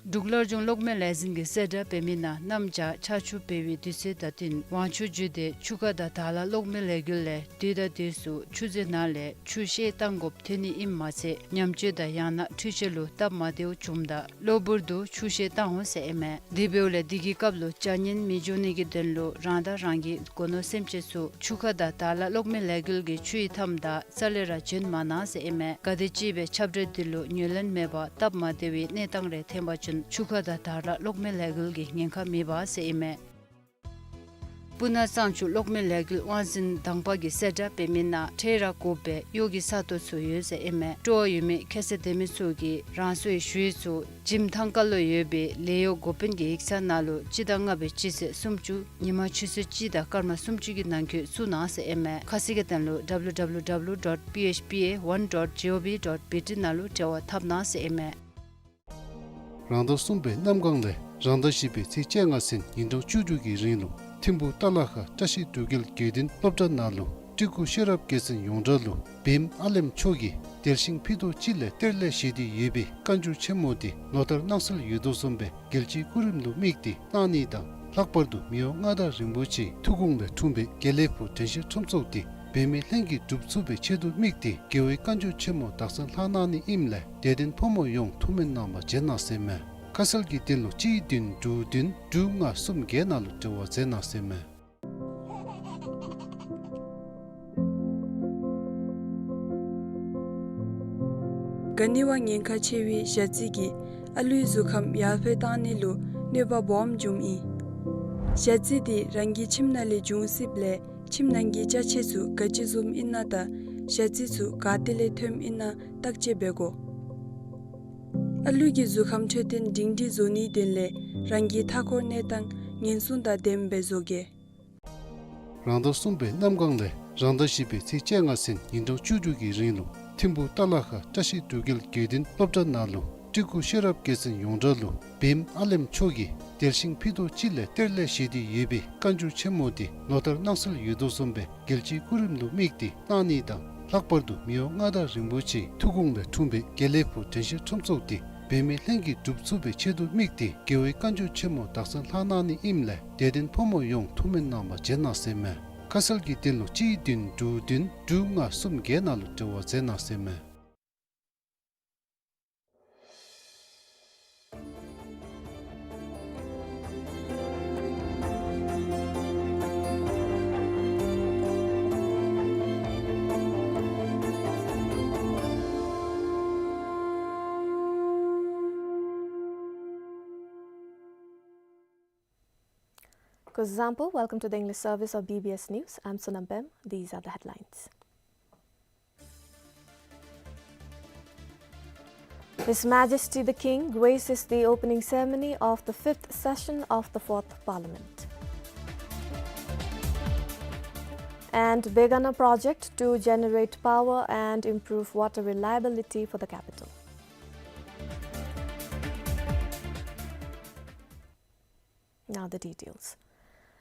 འབྲུག་སླར་འབྱུང་གློག་མེ་ལས་འཛིན་གྱིས་གསལ་བསྒྲགས་འབད་མི་ནང་གནམ་བྱཱར་ཆར་ཆུ་འབེལ་བའི་དུས་ཚོད་དང་བསྟུན་དབང་ཆུ་བརྒྱུད་དེ་ཆུ་ཁ་དང་དྭགས་ལྷ་གློག་མེ་ལས་འགུལ་ལས་དུས་དང་དུས་སུ་ཆུ་མཛོད་ནང་ལས་ཆུ་བཤལ་བཏང་དགོཔ་ཐོན་ནི་ཨིནམ་མ་ཚད་ཉམས་བཅོས་དང་ཡང་ན་འཕྲུལ་ཆས་ལུ་སྟབས་མ་བདེཝ་བྱུངམ་ད་གློ་བུར་དུ་ཆུ་བཤལ་བཏང་འོང་ཟེར་ཨིན་མས། དེ་འབདཝ་ལས་དེ་གི་སྐབས་ལུ་བྱ་ཉེས་མི་འབྱུང་ནི་གི་དོན་ལུ་རང་དང་རང་གི་སྒོ་ནོར་སེམས་ཅན་ཚུ་ཆུ་ཁ་དང་དྭགས་ལྷ་གློག་མེ་ལས་འགུལ་གྱི་ཆུ་ཡི་མཐའམ་དང་རྩ་ལས་ར་བྱོན་མ་གནང་ཟེར་ཨིན་མས། ག་དེ་ཅིག་སྦེ་ཁྱབ་བསྒྲགས་འདི་ལུ་ཉན་ལེན་མེད་པར་སྟབས་མ་བདེ་བའི་གནས་སྟངས་རེ་ཐོན་པ་ཅིན་ཆུ་ཁ་དང་དྭགས་ལྷ་གློག་མེ་ལས་འགུལ་གྱི་ཉེན་ཁ་མེད་པ་ཟེར་ཨིན་མས། སྤུ་ན་གཙང་ཆུ་གློག་མེ་ལས་འགུལ་དབང་འཛིན་དང་པ་གིས་གསལ་བསྒྲགས་འབད་མི་ནང་ཁྲལ་ར་དགོཔ་སྦེ་གཡོག་གི་ས་སྟོང་ཚུ་ཡོད་ཟེར་ཨིན་མས། སྤྲོ་བ་ཡོད་མི་ཁ་གསལ་ལྡན་མི་ཚུ་གིས་རང་སོའི་ཞུ་ཡིག་ཚུ་འཇིམ་ཐང་ཁ་ལུ་ཡོད་པའི་ལས་གཡོག་འགོ་དཔོན་གྱི་ཡིག་ཚང་ནང་ལུ་སྤྱི་ཟླ་ལྔ་པའི་སྤྱི་ཚེས་སུམ་ཅུ་ཉིན་མ་ཆུ་ཚོད་གཅིག་དང་སྐར་མ་སུམ་ཅུ་གི་ནང་འཁོད་བཙུགས་གནང་ཟེར་ཨིན་མས། ཁ་གསལ་གྱི་དོན་ལུ་W W W dot P H P A one dot G O V dot B T ནང་ལུ་འབྲེལ་བ་འཐབ་གནང་ཟེར་ཨིན་མས། རང་ཟླ་གསུམ་པའི་གནམ་གང་ལས་རང་ཟླ་བཞི་པའི་ཚེས་བཅོ་ལྔ་ཚུན་ཉིན་གྲངས་བཅུ་དྲུག་གི་རིང་ལུ་ཐིམ་ཕུག་སྟག་ལ་ཁ་བཀྲ་ཤིས་འབྲུག་རྒྱལ་དགེ་འདུན་སློབ་གྲྭ་ནང་ལུ་སྤྲུལ་སྐུ་ཤེས་རབ་རྒྱལ་མཚན་ཡོངས་གྲགས་ལུ་བིམ་ཨ་ལེམ་མཆོག་གིས་དལ་ཞིང་ཕུད་རྡོག་གཅིག་ལས་གཏེར་ལས་བཞེས་ཏེ་ཡོད་པའི་བཀའ་འགྱུར་ཆེན་མོ་འདི་ལོ་ལྟར་གནང་སྲོལ་ཡོད་དོ་བཟུམ་སྦེ་རྒྱལ་སྤྱིའི་སྐུ་རིམ་ལུ་དམིགས་ཏེ་གནང་ནི་དང་ལྷག་པར་དུ་མི་དབང་མངའ་བདག་རིན་པོ་ཆེའི་ཐུགས་དགོངས་ལས་འཁྲུངས་པའི་དགེ་ལེགས་ཕུག་དྲན་ཤེས་ཁྲོམ་ཚོགས་འདི་འབད་མེད་ལྷུན་གྱིས་འགྲུབ་ཚུགས་པའི་ཆེད་དུ་དམིགས་ཏེ་རྒྱལ་བའི་བཀའ་འགྱུར་ཆེན་མོ་དག་ས་ལྷག་གནང་ནི་ཨིནམ་ལས་དད་ལྡན་ཕོ་མོ་ཡོངས་ཐུགས་སྨོན་གནང་བར་བྱོན་གནང་ཟེར་མས། ཁ་གསལ་གྱི་དོན་ལུ་གཅིག་བདུན་དྲུག་བདུན་དྲུག་ལྔ་གསུམ་བརྒྱད་ནང་ལུ་འབྲེལ་བ་མཛད་གནང་ཟེར་མས། ག་ནི་བ་ཉེན་ཁ་ཆེ་བའི་ཞ་རྩི་གིས་ཨ་ལུའི་གཟུགས་ཁམས་ཡར་འཕེལ་བཏང་ནི་ལུ་གནོད་པ་སྦོམ་འབྱུངམ་ཨིན། ཞ་རྩི་འདི་རང་གི་ཁྱིམ་ནང་ལས་འབྱུང་སྲིདཔ་ལས་ཁྱིམ་ནང་གི་ཅ་ཆས་ཚུ་ག་ཅི་བཟུམ་ཨིན་ན་དང་ཞ་རྩི་ཚུ་ག་ཏེ་ལས་ཐོནམ་ཨིན་ན་བརྟག་དཔྱད་འབད་དགོ། ཨ་ལུ་གི་གཟུགས་ཁམས་འཕྲོད་བསྟེན་སྒྲིང་སྒྲིང་བཟོ་ནིའི་དོན་ལས་རང་གི་མཐའ་འཁོར་གནས་སྟངས་ཉེན་སྲུང་དང་ལྡནམ་སྦེ་བཟོ་གེ། རང་ཟླ་གསུམ་པའི་གནམ་གང་ལས་རང་ཟླ་བཞི་པའི་ཚེས་བཅོ་ལྔ་ཚུན་ཉིན་གྲངས་བཅུ་དྲུག་གི་རིང་ལུ་ཐིམ་ཕུག་སྟག་ལ་ཁ་བཀྲ་ཤིས་འབྲུག་རྒྱལ་དགེ་འདུན་སློབ་གྲྭ་ནང་ལུ་སྤྲུལ་སྐུ་ཤེས་རབ་རྒྱལ་མཚན་ཡོངས་གྲགས་ལུ་བིམ་ཨ་ལེམ་མཆོག་གིས་དལ་ཞིང་ཕུད་རྡོག་གཅིག་ལས་གཏེར་ལས་བཞེས་ཏེ་ཡོད་པའི་བཀའ་འགྱུར་ཆེན་མོ་འདི་ལོ་ལྟར་གནང་སྲོལ་ཡོད་དོ་བཟུམ་སྦེ་རྒྱལ་སྤྱིའི་སྐུ་རིམ་ལུ་དམིགས་ཏེ་གནང་ནི་དང་ལྷག་པར་དུ་མི་དབང་མངའ་བདག་རིན་པོ་ཆེའི་ཐུགས་དགོངས་ལས་འཁྲུངས་པའི་དགེ་ལེགས་ཕུག་དྲན་ཤེས་ཁྲོམ་ཚོགས་འདི་འབད་མེད་ལྷུན་གྱིས་འགྲུབ་ཚུགས་པའི་ཆེད་དུ་དམིགས་ཏེ་རྒྱལ་བའི་བཀའ་འགྱུར་ཆེན་མོ་དག་ས་ལྷག་གནང་ནི་ཨིནམ་ལས་དད་ལྡན་ཕོ་མོ་ཡོངས་ཐུགས་སྨོན་གནང་བར་བྱོན་གནང་ཟེར་མས། ཁ་གསལ་གྱི་དོན་ལུ་གཅིག་བདུན་དྲུག་བདུན་དྲུག་ལྔ་གསུམ་བརྒྱད་ནང་ལུ་འབྲེལ་བ་མཛད་གནང་ཟེར་མས། Kuzuzangpo, welcome to the English service of B B S News. I'm Sonam Pem. These are the headlines. His Majesty the King graces the opening ceremony of the fifth session of the Fourth Parliament. And Begana project to generate power and improve water reliability for the capital. Now the details.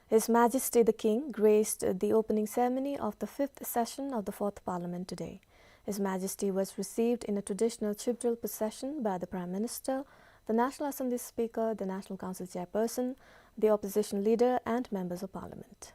His Majesty the King graced the opening ceremony of the fifth session of the Fourth Parliament today. His Majesty was received in a traditional Chibdrel procession by the Prime Minister, the National Assembly Speaker, the National Council Chairperson, the Opposition Leader, and Members of Parliament.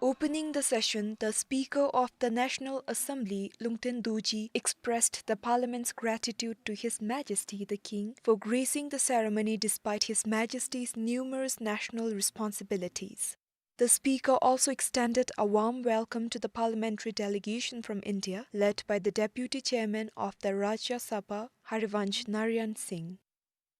Opening the session, the Speaker of the National Assembly, Lungten Dorji, expressed the Parliament's gratitude to His Majesty the King for gracing the ceremony despite His Majesty's numerous national responsibilities. The Speaker also extended a warm welcome to the parliamentary delegation from India, led by the Deputy Chairman of the Rajya Sabha, Harivansh Narayan Singh.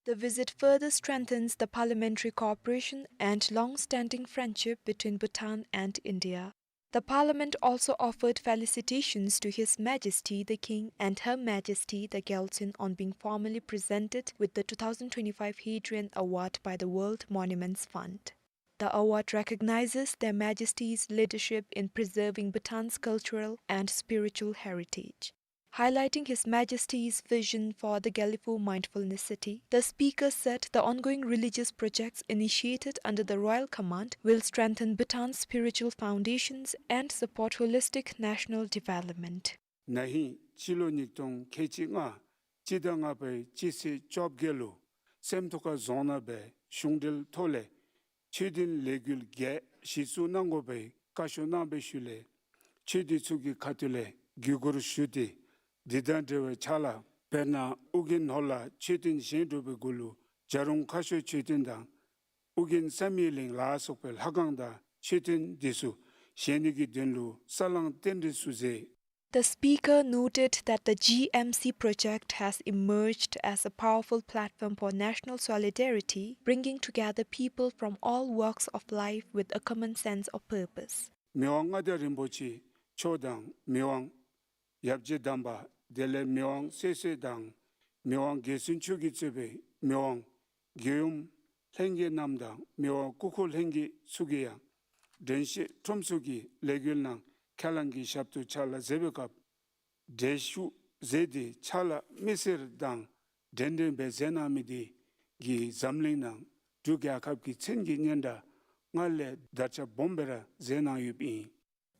The visit further strengthens the parliamentary cooperation and long-standing friendship between Bhutan and India. The Parliament also offered felicitations to His Majesty the King and Her Majesty the Gyaltsuen on being formally presented with the two thousand twenty-five Hadrian Award by the World Monuments Fund. The award recognizes Their Majesties' leadership in preserving Bhutan's cultural and spiritual heritage. Highlighting His Majesty's vision for the Gelephu Mindfulness City, the Speaker said the ongoing religious projects initiated under the Royal Command will strengthen Bhutan's spiritual foundations and support holistic national development. ན་ཧིང་སྤྱི་ལོ་ཉིས་སྟོང་ཁལ་གཅིག་ལྔ་སྤྱི་ཟླ་ལྔ་པའི་སྤྱི་ཚེས་བཅོ་བརྒྱད་ལུ་སེམས་རྟོགས་ཁ་རྫོང་ནང་སྦེ་གཞུང་འབྲེལ་ཐོག་ལས་ཆོས་དོན་ལས་འགུལ་བརྒྱད་གཞི་བཙུགས་གནང་དགོ་པའི་བཀའ་ཤོག་གནང་བའི་ཤུལ་ལས་ཆོས་སྡེ་ཚུ་གི་ཁ་ཐུག་ལས་གུས་བཀུར་ཞུ་སྟེ་དེ་དང་འབྲེལ་བའི་ཕྱག་ལཱ་དཔེར་ན་ཨོ་རྒྱན་ནང་ལུ་མཆོད་རྟེན་བཞེངས་གྲུབ་པའི་གུ་ལུ་བྱ་རུང་ཁ་ཤོར་མཆོད་རྟེན་དང་ཨོ་རྒྱན་བསམ་ཡས་གླིང་ལ་སོགས་པའི་ལྷ་ཁང་དང་མཆོད་རྟེན་དེ་ཚུ་བཞེངས་ནི་གི་དོན་ལུ་ས་བསླང་རྟེན་འབྲེལ་ཚུ་མཛད། The Speaker noted that the G M C project has emerged as a powerful platform for national solidarity, bringing together people from all walks of life with a common sense of purpose. མི་དབང་མངའ་བདག་རིན་པོ་ཆེ་མཆོག་དང་མི་དབང་ཡབ་རྗེ་དམ་པ་དེ་ལས་མི་དབང་སྲས་སྲས་དང་མི་དབང་རྒྱལ་བཙུན་མཆོག་གིས་གཙོས་པའི་མི་དབང་རྒྱལ་ཡུམ་ལྷན་རྒྱས་རྣམས་དང་མི་དབང་སྐུ་འཁོར་ལྷན་རྒྱས་ཚུ་གིས་ཡང་དྲན་ཤེས་ཁྲོམ་ཚོགས་ཀྱི་ལས་འགུལ་ནང་ཁས་བླངས་ཀྱི་ཞབས་ཏོག་ཕྱག་ལཱ་མཛད་པའི་སྐབས་གྲལ་བཞུགས་མཛད་དེ་ཕྱག་ལཱ་མི་སེར་དང་འབྲེལ་འདྲིས་སྦེ་མཛད་གནང་མི་དེ་གིས་འཛམ་གླིང་ནང་འབྲུག་རྒྱལ་ཁབ་ཀྱི་མཚན་གྱི་སྙན་གྲགས་སྔར་ལས་དར་ཁྱབ་སྦོམ་སྦེ་ར་མཛད་གནང་ཡོདཔ་ཨིན།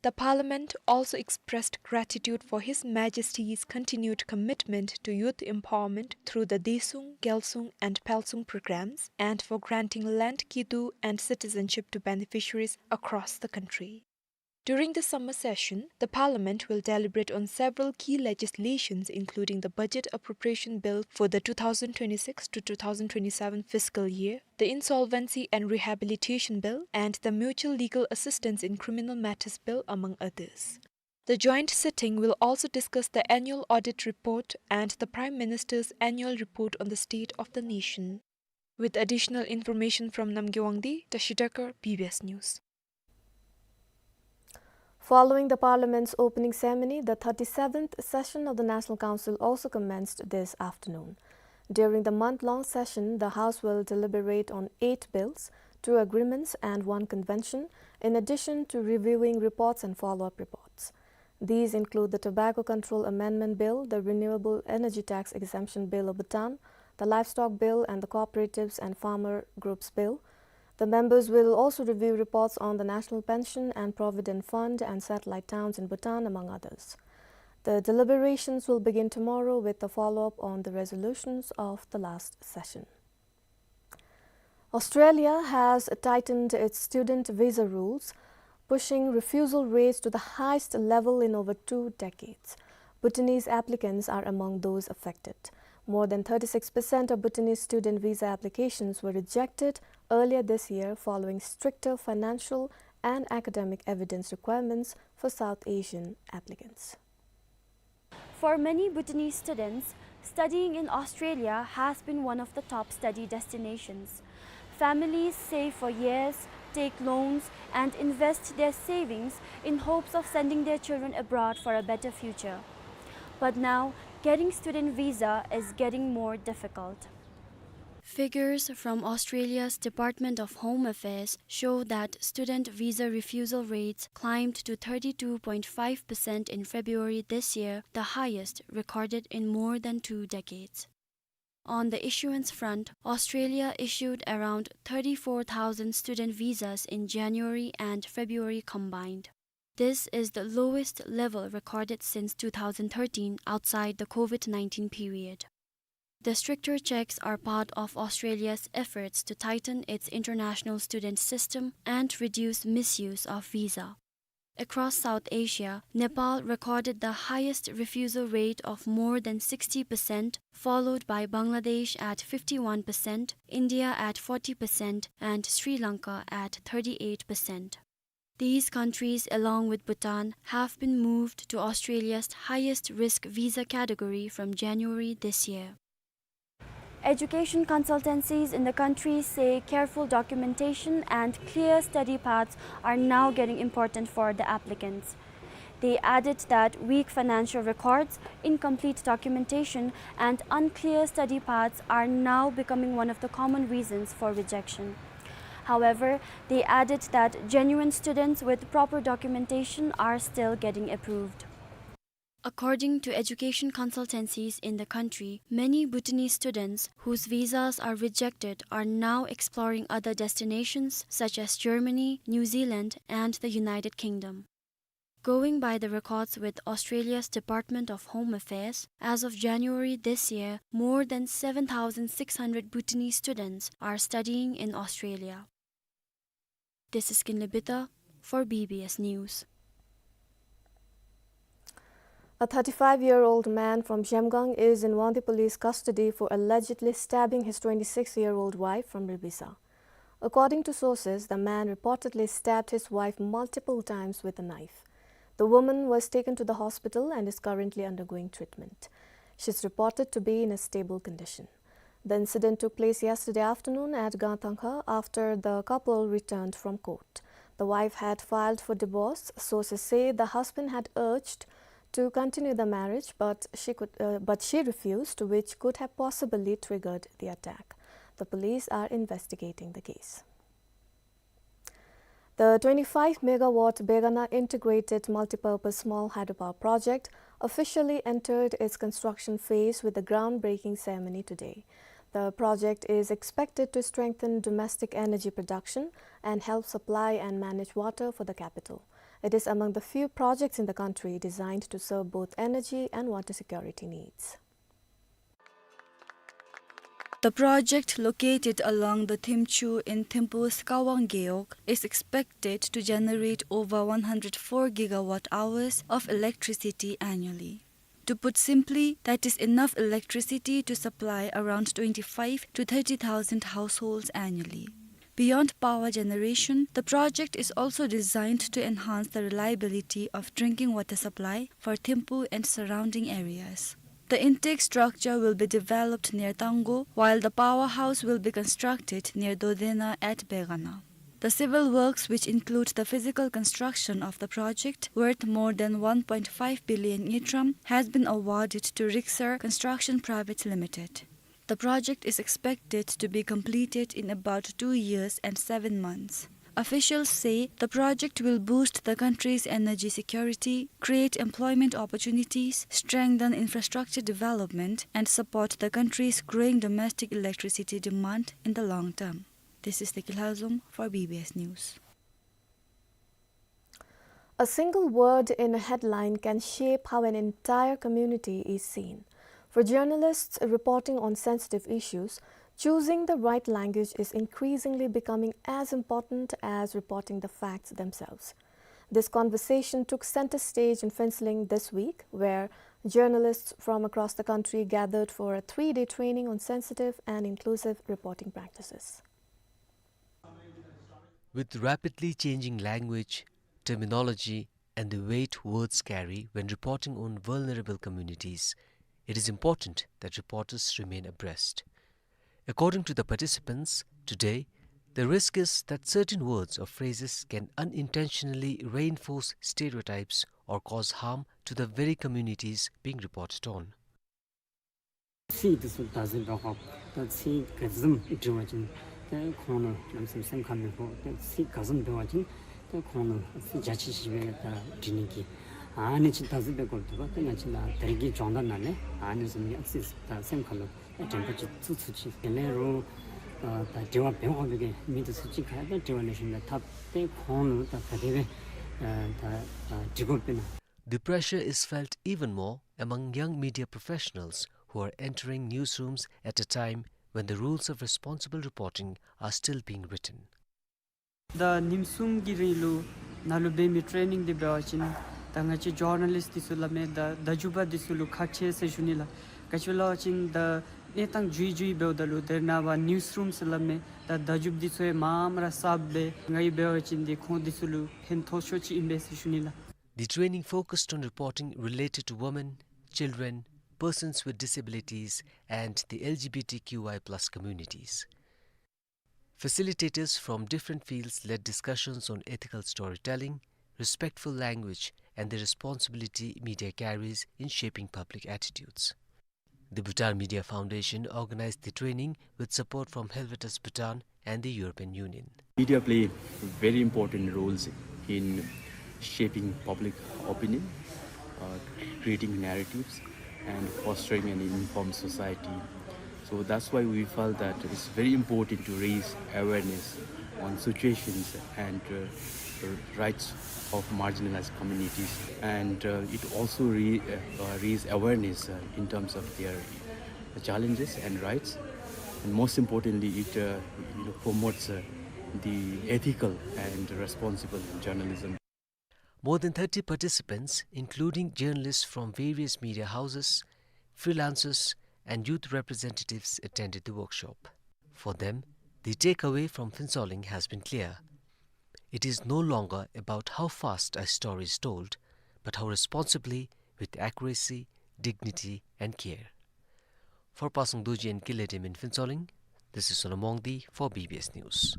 The Parliament also expressed gratitude for His Majesty's continued commitment to youth empowerment through the Dessung, Gyalsung and Phelsung programs and for granting land kidu and citizenship to beneficiaries across the country. During the summer session, the Parliament will deliberate on several key legislations, including the Budget Appropriation Bill for the two thousand twenty-six to two thousand twenty-seven fiscal year, the Insolvency and Rehabilitation Bill, and the Mutual Legal Assistance in Criminal Matters Bill, among others. The joint sitting will also discuss the annual audit report and the Prime Minister's annual report on the state of the nation. With additional information from Namgay Wangdi, Tashi Dekar, B B S News. Following the Parliament's opening ceremony, the thirty-seventh session of the National Council also commenced this afternoon. During the month-long session, the House will deliberate on eight bills, two agreements and one convention, in addition to reviewing reports and follow-up reports. These include the Tobacco Control Amendment Bill, the Renewable Energy Tax Exemption Bill of Bhutan, the Livestock Bill, and the Cooperatives and Farmer Groups Bill. The members will also review reports on the National Pension and Provident Fund and satellite towns in Bhutan, among others. The deliberations will begin tomorrow with a follow-up on the resolutions of the last session. Australia has tightened its student visa rules, pushing refusal rates to the highest level in over two decades. Bhutanese applicants are among those affected. More than thirty-six percent of Bhutanese student visa applications were rejected earlier this year following stricter financial and academic evidence requirements for South Asian applicants. For many Bhutanese students, studying in Australia has been one of the top study destinations. Families save for years, take loans, and invest their savings in hopes of sending their children abroad for a better future. But now, getting student visa is getting more difficult. Figures from Australia's Department of Home Affairs show that student visa refusal rates climbed to thirty-two point five percent in February this year, the highest recorded in more than two decades. On the issuance front, Australia issued around thirty-four thousand student visas in January and February combined. This is the lowest level recorded since two thousand thirteen outside the COVID nineteen period. The stricter checks are part of Australia's efforts to tighten its international student system and reduce misuse of visa. Across South Asia, Nepal recorded the highest refusal rate of more than sixty percent, followed by Bangladesh at fifty-one percent, India at forty percent, and Sri Lanka at thirty-eight percent. These countries, along with Bhutan, have been moved to Australia's highest risk visa category from January this year. Education consultancies in the country say careful documentation and clear study paths are now getting important for the applicants. They added that weak financial records, incomplete documentation, and unclear study paths are now becoming one of the common reasons for rejection. However, they added that genuine students with proper documentation are still getting approved. According to education consultancies in the country, many Bhutanese students whose visas are rejected are now exploring other destinations such as Germany, New Zealand, and the United Kingdom. Going by the records with Australia's Department of Home Affairs, as of January this year, more than seven thousand six hundred Bhutanese students are studying in Australia. This is Kinley Bita for B B S News. A thirty-five-year-old man from Zhemgang is in Wangdue police custody for allegedly stabbing his twenty-six-year-old wife from Ribisa. According to sources, the man reportedly stabbed his wife multiple times with a knife. The woman was taken to the hospital and is currently undergoing treatment. She is reported to be in a stable condition. The incident took place yesterday afternoon at Gangtangkha after the couple returned from court. The wife had filed for divorce. Sources say the husband had urged to continue the marriage, but she could, uh, but she refused, which could have possibly triggered the attack. The police are investigating the case. The twenty-five megawatt Begana Integrated Multipurpose Small Hydropower Project officially entered its construction phase with the groundbreaking ceremony today. The project is expected to strengthen domestic energy production and help supply and manage water for the capital. It is among the few projects in the country designed to serve both energy and water security needs. The project, located along the Thimchu in Thimphu's Kawang Gewog, is expected to generate over one hundred four gigawatt hours of electricity annually. To put simply, that is enough electricity to supply around twenty-five to thirty thousand households annually. Beyond power generation, the project is also designed to enhance the reliability of drinking water supply for Thimphu and surrounding areas. The intake structure will be developed near Tango, while the powerhouse will be constructed near Dodena at Begana. The civil works, which include the physical construction of the project, worth more than one point five billion ngultrum, has been awarded to Rixar Construction Private Limited. The project is expected to be completed in about two years and seven months. Officials say the project will boost the country's energy security, create employment opportunities, strengthen infrastructure development, and support the country's growing domestic electricity demand in the long term. This is Teki Lhazom for B B S News. A single word in a headline can shape how an entire community is seen. For journalists reporting on sensitive issues, Choosing the right language is increasingly becoming as important as reporting the facts themselves. This conversation took center stage in Phuentsholing this week, where journalists from across the country gathered for a three-day training on sensitive and inclusive reporting practices. With rapidly changing language, terminology, and the weight words carry when reporting on vulnerable communities, it is important that reporters remain abreast. According to the participants, today, the risk is that certain words or phrases can unintentionally reinforce stereotypes or cause harm to the very communities being reported on. ཚིག་འདི་ཚུ་བདག་འཛིན་འབད་དགོཔ། ད་ཚིག་ག་ཙམ་འབྲི་བ་ཅིན་ཏེ་ཁོང་ལུ་ལམ་སེང་སེམས་ཁར་མི་ཕོག། ཏེ་ཚིག་ག་ཙམ་འབད་བ་ཅིན་ཏེ་ཁོང་ལུ་ཚིག་འཇའ་ཆི་ཆི་སྦེ་ད་འབྲི་ནི་གི་ཨ་ནི་ཅིག་བདག་འཛིན་འབད་དགོཔ་འདུག་པ། ཏེ་ང་བཅས་ནཱ་ད་རེས་ཀྱི་སྦྱོང་བརྡར་ནང་ལས་ཨ་ནི་བཟུམ་གྱི་ཨ་ཙི་ད་སེམས་ཁར་ལུ་ཨེ་དྲན་པ་ཅིག་བཙུགས་ཚུགས་ཅི། དེ་ལས་རུང་ཨ་ད་དྲི་བ་འབད་དགོ་པའི་གི་མི་འདི་ཚུ་གཅིག་ཁར་ད་དྲི་བ་ལེགས་ཤོམ་སྦེ་འཐབ་སྟེ་ཁོང་ལུ་ད་ག་དེ་སྦེ་ཨ་ད་ཨ་འདྲི་དགོཔ་ཨིན་ན། The pressure is felt even more among young media professionals who are entering newsrooms at a time when the rules of responsible reporting are still being written. ད་ཉིནམ་གསུམ་གྱི་རིང་ལུ་ནཱ་ལུ་འབད་མི་ཊེ་ནིང་འདི་འབད་བ་ཅིན་ད་ང་བཅས་ཇར་ན་ལིསཊ་འདི་ཚུ་སླབ་མི་ད་བརྡ་བརྒྱུདཔ་འདི་ཚུ་ལུ་ཁག་ཆེ་ཟེར་ཞུ་ནི་ལགས། ག་ཅི་སླབ་པ་ཅིན་ད་གནས་སྟངས་འགྱུར་འགྱུར་འབདཝ་ད་ལུ་ད་རེས་ནངས་པ་ཉིནམ་གསུམ་ཟེར་སླབ་མི་ད་བརྡ་བརྒྱུདཔ་འདི་ཚུ་ཡང་མངམ་ར་གསརཔ་སྦེ་ང་གིས་འབད་བ་ཅིན་འདི་ཁོང་འདི་ཚུ་ལུ་ཕན་ཐོགས་ཤོས་ཅིག་ཨིན་པས་ཟེར་ཞུ་ནི་ལགས། The training focused on reporting related to women, children, persons with disabilities, and the L G B T Q I plus communities. Facilitators from different fields led discussions on ethical storytelling, respectful language, and the responsibility media carries in shaping public attitudes. The Bhutan Media Foundation organized the training with support from Helvetas Bhutan and the European Union. Media play very important roles in shaping public opinion, uh, creating narratives, and fostering an informed society. So that's why we felt that it's very important to raise awareness on situations and, uh, rights of marginalized communities. And, uh, it also re-, uh, uh, raise awareness, uh, in terms of their challenges and rights. And most importantly, it, uh, you know, promotes, uh, the ethical and responsible journalism. More than thirty participants, including journalists from various media houses, freelancers, and youth representatives, attended the workshop. For them, the takeaway from Phuentsholing has been clear. It is no longer about how fast a story is told, but how responsibly, with accuracy, dignity, and care. For Pasang Dorji and Kile Dem in Phuentsholing, this is Sonam Wangdi for B B S News.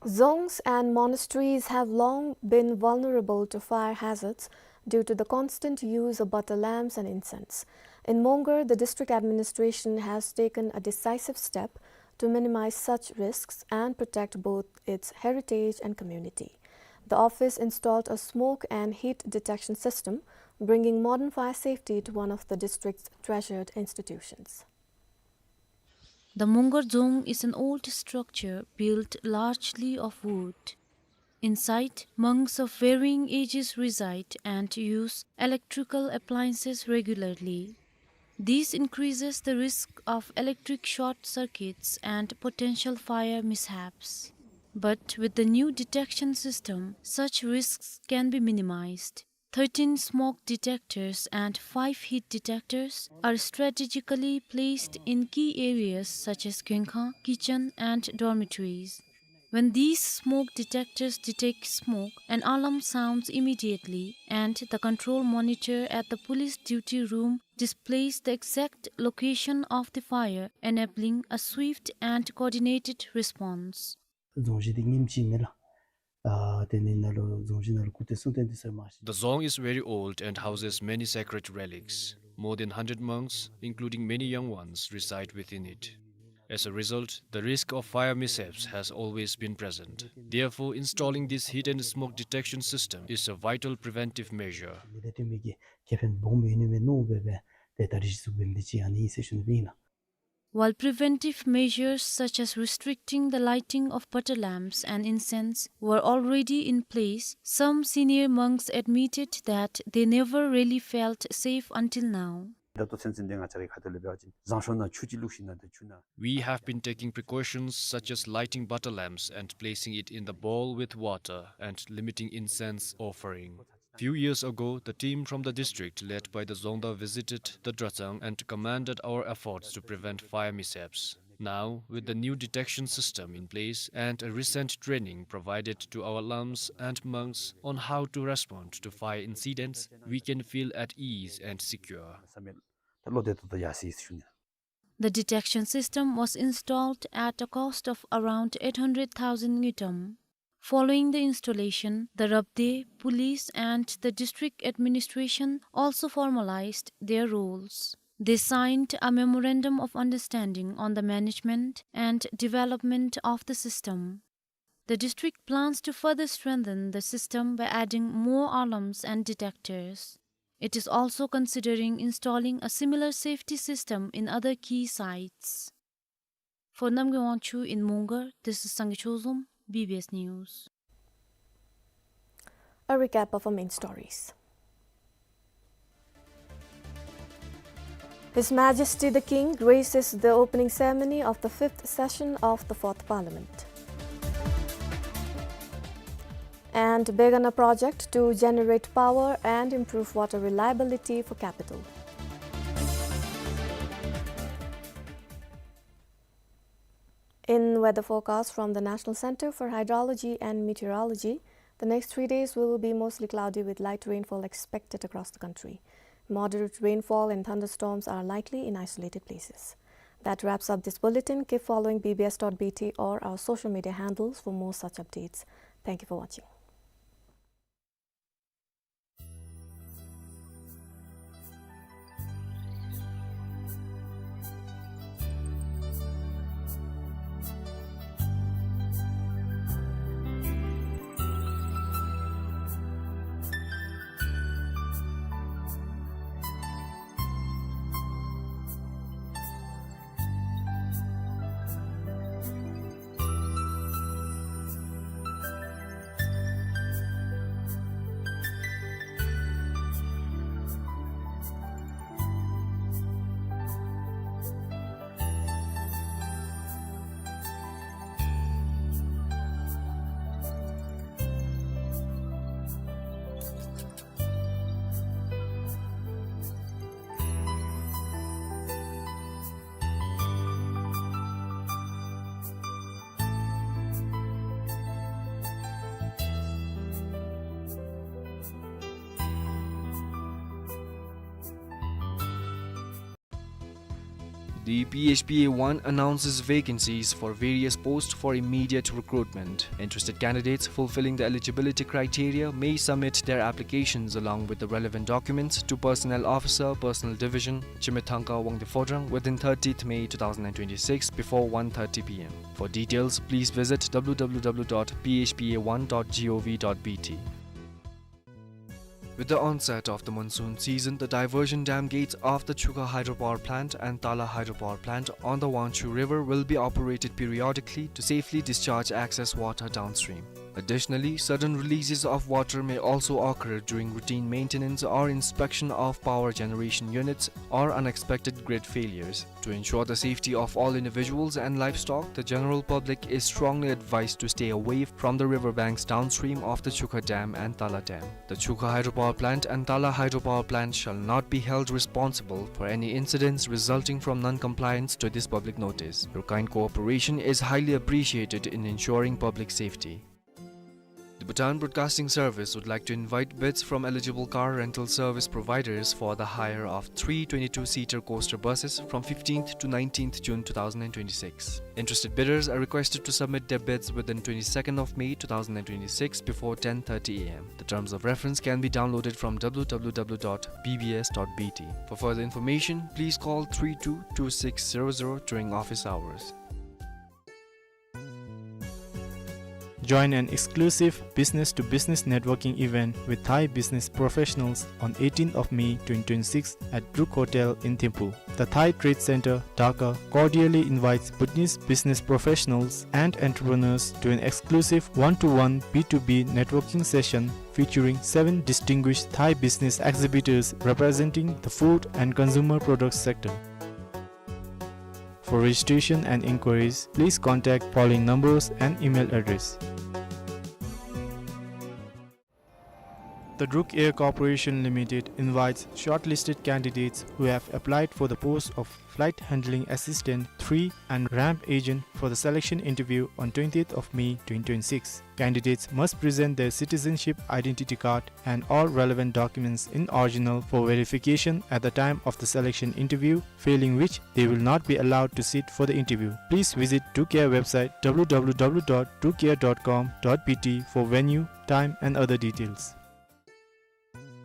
Dzongs and monasteries have long been vulnerable to fire hazards due to the constant use of butter lamps and incense. In Mongar, the district administration has taken a decisive step to minimize such risks and protect both its heritage and community. The office installed a smoke and heat detection system, bringing modern fire safety to one of the district's treasured institutions. The Mongar Dzong is an old structure built largely of wood. Inside, monks of varying ages reside and use electrical appliances regularly. This increases the risk of electric short circuits and potential fire mishaps. But with the new detection system, such risks can be minimized. Thirteen smoke detectors and five heat detectors are strategically placed in key areas such as Guengkhang, kitchen, and dormitories. When these smoke detectors detect smoke, an alarm sounds immediately, and the control monitor at the police duty room displays the exact location of the fire, enabling a swift and coordinated response. རྫོང་གཞི་འདི་ངེམ་ཅིག་མེན་ལགས། ཨ་དེ་ནི་ནཱ་ལུ་རྫོང་གཞི་ནང་ལུ་སྐུ་རྟེན་གསུང་རྟེན་འདི་ཚུ་མ་གཞི། The dzong is very old and houses many sacred relics. More than hundred monks, including many young ones, reside within it. As a result, the risk of fire mishaps has always been present. Therefore, installing this heat and smoke detection system is a vital preventive measure. མི་དང་མཐུན་མི་གི་ཁེ་ཕན་སྦོམ་ཡོད་ནི་མས་མནོ་སྦེ་སྦེ་ཏེ་ད་རེས་ཅིག་བཟོ་བའི་འདི་ཅིག་ཨ་ནི་ཨིན་ཟེར་ཞུ་ནི་སྦེ་ཨིན་ལགས། While preventive measures such as restricting the lighting of butter lamps and incense were already in place, some senior monks admitted that they never really felt safe until now. ད་ལྟོ་ཚུན་ཚོད་འདི་ང་བཅས་རའི་ཁ་ཐུག་ལས་འབད་བ་ཅིན་ཟངས་གཞོང་ནང་ཆུ་ཅིག་བླུགས་ཞིནམ་ལས་ཆུ་ནང། We have been taking precautions such as lighting butter lamps and placing it in the bowl with water and limiting incense offering. Few years ago, the team from the district led by the Dzongda visited the Dratshang and commended our efforts to prevent fire mishaps. Now, with the new detection system in place and a recent training provided to our lams and monks on how to respond to fire incidents, we can feel at ease and secure. The detection system was installed at a cost of around eight hundred thousand ngultrum. Following the installation, the Rabdey police and the district administration also formalized their roles. They signed a memorandum of understanding on the management and development of the system. The district plans to further strengthen the system by adding more alarms and detectors. It is also considering installing a similar safety system in other key sites. For Namgay Wangchuk in Mongar, this is Sangay Chozom, B B S News. A recap of our main stories. His Majesty the King graces the opening ceremony of the fifth session of the Fourth Parliament. And Begana project to generate power and improve water reliability for capital. In weather forecast from the National Center for Hydrology and Meteorology, the next three days will be mostly cloudy with light rainfall expected across the country. Moderate rainfall and thunderstorms are likely in isolated places. That wraps up this bulletin. Keep following B B S dot B T or our social media handles for more such updates. Thank you for watching. The P H P A one announces vacancies for various posts for immediate recruitment. Interested candidates fulfilling the eligibility criteria may submit their applications along with the relevant documents to Personnel Officer, Personnel Division, Chimethangka, Wangdue Phodrang within thirtieth May two thousand and twenty-six before one thirty P M. For details, please visit W W W dot P H P A one dot G O V dot B T. With the onset of the monsoon season, the diversion dam gates of the Chukha hydropower plant and Tala hydropower plant on the Wangchuk River will be operated periodically to safely discharge excess water downstream. Additionally, sudden releases of water may also occur during routine maintenance or inspection of power generation units or unexpected grid failures. To ensure the safety of all individuals and livestock, the general public is strongly advised to stay away from the river banks downstream of the Chukha Dam and Tala Dam. The Chukha Hydropower Plant and Tala Hydropower Plant shall not be held responsible for any incidents resulting from non-compliance to this public notice. Your kind cooperation is highly appreciated in ensuring public safety. The Bhutan Broadcasting Service would like to invite bids from eligible car rental service providers for the hire of three twenty-two seater coaster buses from fifteenth to nineteenth June two thousand and twenty-six. Interested bidders are requested to submit their bids within twenty-second of May two thousand and twenty-six before ten thirty A M. The terms of reference can be downloaded from W W W dot B B S dot B T. For further information, please call three two two six zero zero during office hours. Join an exclusive business-to-business networking event with Thai business professionals on eighteenth of May twenty twenty-six at Druk Hotel in Thimphu. The Thai Trade Center, Dhaka, cordially invites Bhutanese business professionals and entrepreneurs to an exclusive one-to-one B two B networking session featuring seven distinguished Thai business exhibitors representing the food and consumer products sector. For registration and inquiries, please contact following numbers and email address. The Druk Air Corporation Limited invites shortlisted candidates who have applied for the post of flight handling assistant three and ramp agent for the selection interview on twentieth of May twenty twenty-six. Candidates must present their citizenship identity card and all relevant documents in original for verification at the time of the selection interview, failing which they will not be allowed to sit for the interview. Please visit Druk Air website w w w dot druk air dot com dot b t for venue, time and other details.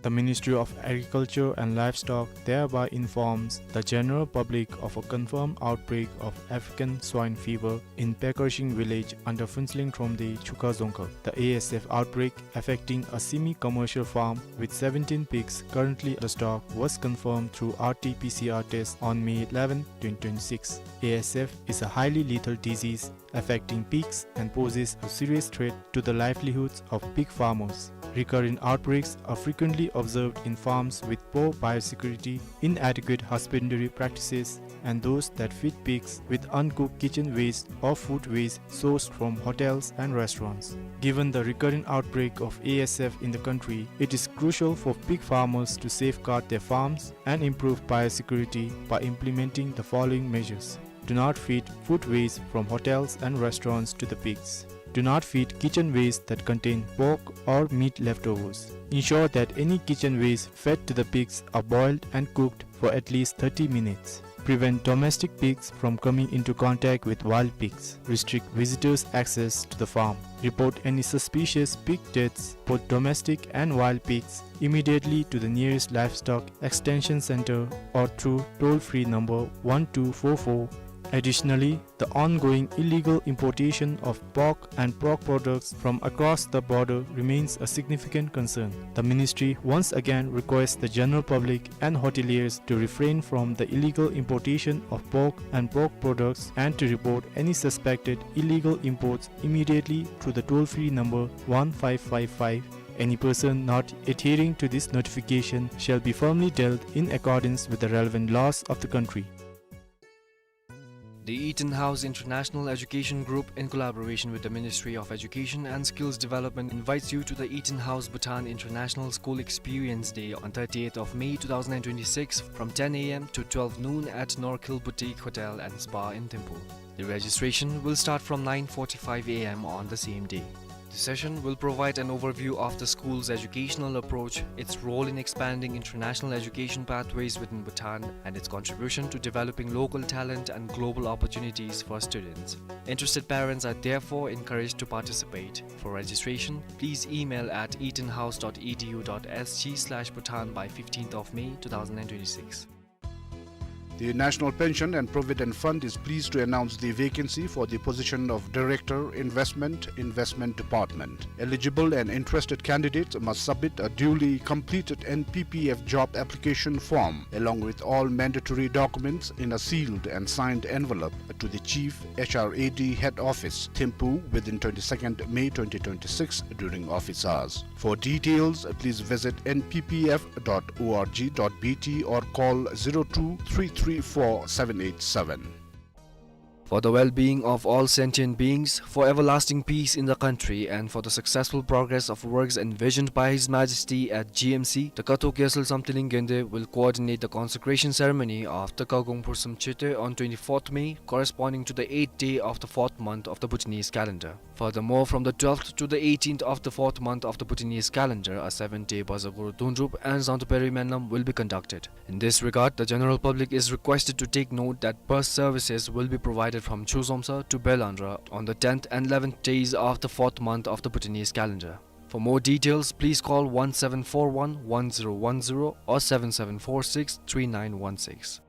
The Ministry of Agriculture and Livestock thereby informs the general public of a confirmed outbreak of African swine fever in Paekreseng village under Phuentsholing Thromde, Chukha Dzongkhag. The A S F outbreak, affecting a semi-commercial farm with seventeen pigs currently under stock, was confirmed through R T P C R test on May eleven, twenty twenty-six. A S F is a highly lethal disease affecting pigs and poses a serious threat to the livelihoods of pig farmers. Recurrent outbreaks are frequently observed in farms with poor biosecurity, inadequate husbandry practices, and those that feed pigs with uncooked kitchen waste or food waste sourced from hotels and restaurants. Given the recurrent outbreak of A S F in the country, it is crucial for pig farmers to safeguard their farms and improve biosecurity by implementing the following measures. Do not feed food waste from hotels and restaurants to the pigs. Do not feed kitchen waste that contain pork or meat leftovers. Ensure that any kitchen waste fed to the pigs are boiled and cooked for at least thirty minutes. Prevent domestic pigs from coming into contact with wild pigs. Restrict visitors' access to the farm. Report any suspicious pig deaths, both domestic and wild pigs, immediately to the nearest livestock extension center or through toll-free number one two four four. Additionally, the ongoing illegal importation of pork and pork products from across the border remains a significant concern. The ministry once again requests the general public and hoteliers to refrain from the illegal importation of pork and pork products and to report any suspected illegal imports immediately through the toll-free number one five five five. Any person not adhering to this notification shall be firmly dealt in accordance with the relevant laws of the country. The Eaton House International Education Group, in collaboration with the Ministry of Education and Skills Development, invites you to the Eaton House Bhutan International School Experience Day on thirtieth of May two thousand twenty-six from ten a m to twelve noon at Norkhill Boutique Hotel and Spa in Thimphu. The registration will start from nine forty-five a m on the same day. The session will provide an overview of the school's educational approach, its role in expanding international education pathways within Bhutan, and its contribution to developing local talent and global opportunities for students. Interested parents are therefore encouraged to participate. For registration, please email at eatonhouse dot e d u dot s g slash bhutan by fifteenth of May two thousand twenty-six. The National Pension and Provident Fund is pleased to announce the vacancy for the position of Director, Investment, Investment Department. Eligible and interested candidates must submit a duly completed N P P F job application form, along with all mandatory documents, in a sealed and signed envelope to the Chief H R A D Head Office, Thimphu, within twenty-second May twenty twenty-six during office hours. For details, please visit N P P F dot org dot B T or call zero two three three four seven eight seven. For the well-being of all sentient beings, for everlasting peace in the country, and for the successful progress of works envisioned by His Majesty at G M C, the Kathok Gyaltsel Samthiling Gende will coordinate the consecration ceremony of the Kagong Phursum Chete on twenty-fourth May, corresponding to the eighth day of the fourth month of the Bhutanese calendar. Furthermore, from the twelfth to the eighteenth of the fourth month of the Bhutanese calendar, a seven-day Bazagur Dundrup and Zangtuperi Menlam will be conducted. In this regard, the general public is requested to take note that bus services will be provided from Chuzomsa to Belandra on the tenth and eleventh days of the fourth month of the Bhutanese calendar. For more details, please call one seven four one, one zero one zero or seven seven four six, three nine one six.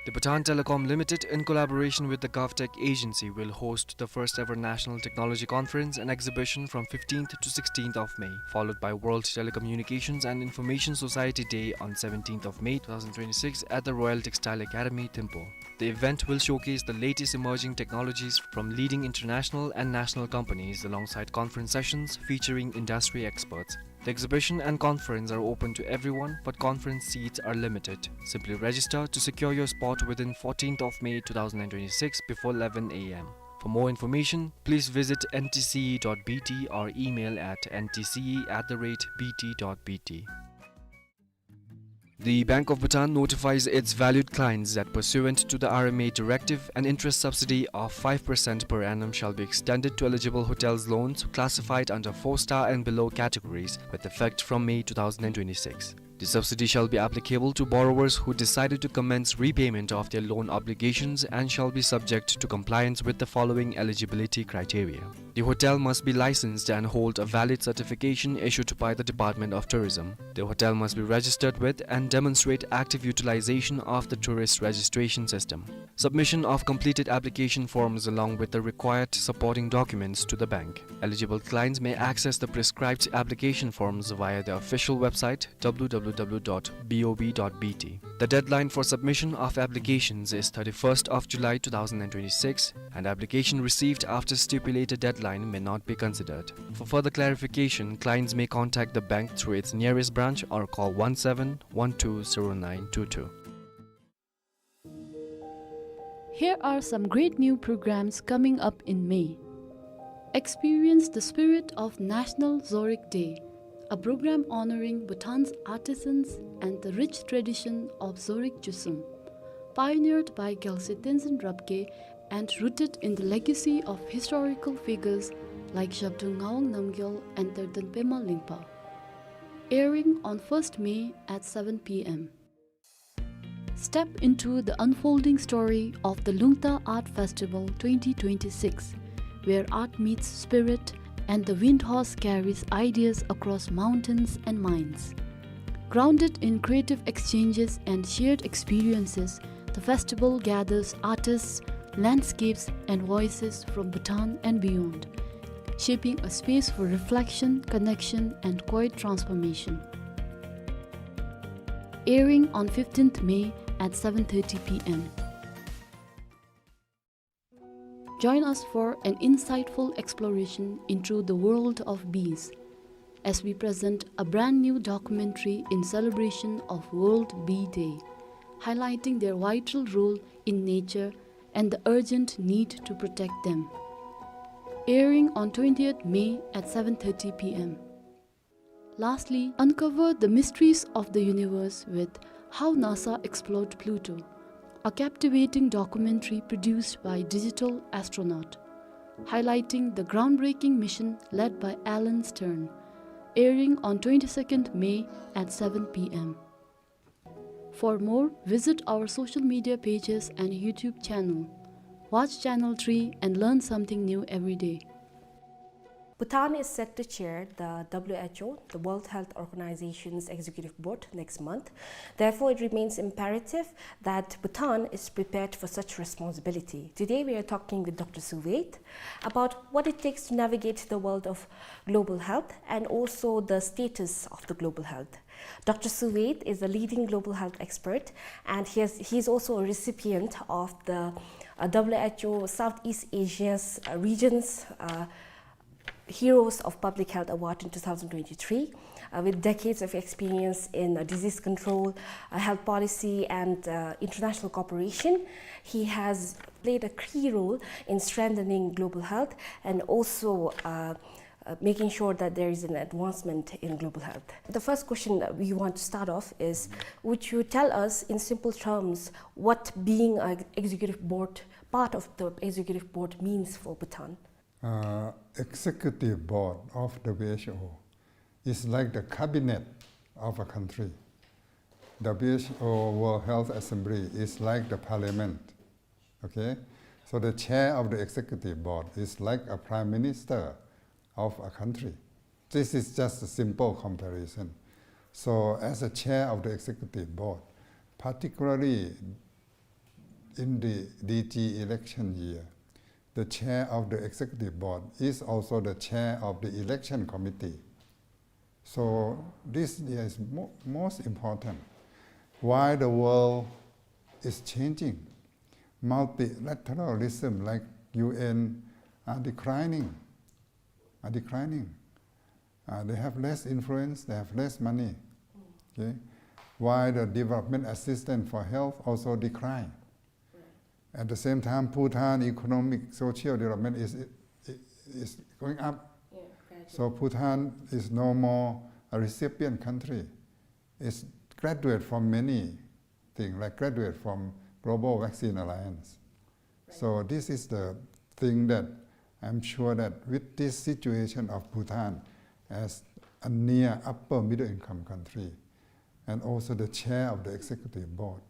The Bhutan Telecom Limited, in collaboration with the GovTech Agency, will host the first ever National Technology Conference and Exhibition from fifteenth to sixteenth of May, followed by World Telecommunications and Information Society Day on seventeenth of May two thousand twenty-six at the Royal Textile Academy, Thimphu. The event will showcase the latest emerging technologies from leading international and national companies, alongside conference sessions featuring industry experts. The exhibition and conference are open to everyone, but conference seats are limited. Simply register to secure your spot within fourteenth of May two thousand twenty-six before eleven a m. For more information, please visit N T C E dot B T or email at N T C E at the rate B T dot B T. The Bank of Bhutan notifies its valued clients that pursuant to the R M A directive, an interest subsidy of five percent per annum shall be extended to eligible hotels loans classified under four-star and below categories with effect from May two thousand twenty-six. The subsidy shall be applicable to borrowers who decided to commence repayment of their loan obligations and shall be subject to compliance with the following eligibility criteria. The hotel must be licensed and hold a valid certification issued by the Department of Tourism. The hotel must be registered with and demonstrate active utilization of the tourist registration system. Submission of completed application forms along with the required supporting documents to the bank. Eligible clients may access the prescribed application forms via the official website, W W W dot B O B dot B T. The deadline for submission of applications is thirty-first of July two thousand twenty-six, and application received after stipulated deadline may not be considered. For further clarification, clients may contact the bank through its nearest branch or call one seven one two zero nine two two. Here are some great new programs coming up in May. Experience the spirit of National Zorig Day, a program honoring Bhutan's artisans and the rich tradition of Zorig Chusum. Pioneered by Gyalse Tenzin Rabgye and rooted in the legacy of historical figures like Zhabdrung Ngawang Namgyal and Terden Pema Lingpa. Airing on first May at seven p m. Step into the unfolding story of the Lungta Art Festival twenty twenty-six, where art meets spirit and the wind horse carries ideas across mountains and minds. Grounded in creative exchanges and shared experiences, the festival gathers artists, landscapes, and voices from Bhutan and beyond, shaping a space for reflection, connection, and quiet transformation. Airing on fifteenth May at seven thirty p m. Join us for an insightful exploration into the world of bees as we present a brand new documentary in celebration of World Bee Day, highlighting their vital role in nature and the urgent need to protect them. Airing on twentieth May at seven thirty p m. Lastly, uncover the mysteries of the universe with How NASA Explored Pluto, a captivating documentary produced by Digital Astronaut, highlighting the groundbreaking mission led by Alan Stern, airing on twenty-second May at seven p m. For more, visit our social media pages and YouTube channel. Watch Channel three and learn something new every day. Bhutan is set to chair the W H O, the World Health Organization's Executive Board next month. Therefore, it remains imperative that Bhutan is prepared for such responsibility. Today, we are talking with Doctor Suvait about what it takes to navigate the world of global health and also the status of the global health. Doctor Suvait is a leading global health expert, and he has, he's also a recipient of the, uh, W H O Southeast Asia's, uh, region's, uh, Heroes of Public Health Award in two thousand twenty-three. Uh, with decades of experience in, uh, disease control, uh, health policy, and, uh, international cooperation, he has played a key role in strengthening global health and also, uh, uh, making sure that there is an advancement in global health. The first question that we want to start off is, would you tell us in simple terms what being an executive board, part of the executive board means for Bhutan? Uh, executive board of W H O is like the cabinet of a country. W H O World Health Assembly is like the parliament. Okay? So the chair of the executive board is like a prime minister of a country. This is just a simple comparison. So as a chair of the executive board, particularly in the D G election year, the chair of the executive board is also the chair of the election committee. So this is mo-, most important. Why the world is changing? Multilateralism like U N are declining, are declining. Uh, they have less influence, they have less money. Okay? Why the development assistance for health also decline. At the same time, Bhutan economic social development is, is going up. Yeah, gradually. So Bhutan is no more a recipient country. It's graduate from many things, like graduate from Global Vaccine Alliance. Right. So this is the thing that I'm sure that with this situation of Bhutan as a near upper middle income country, and also the chair of the executive board,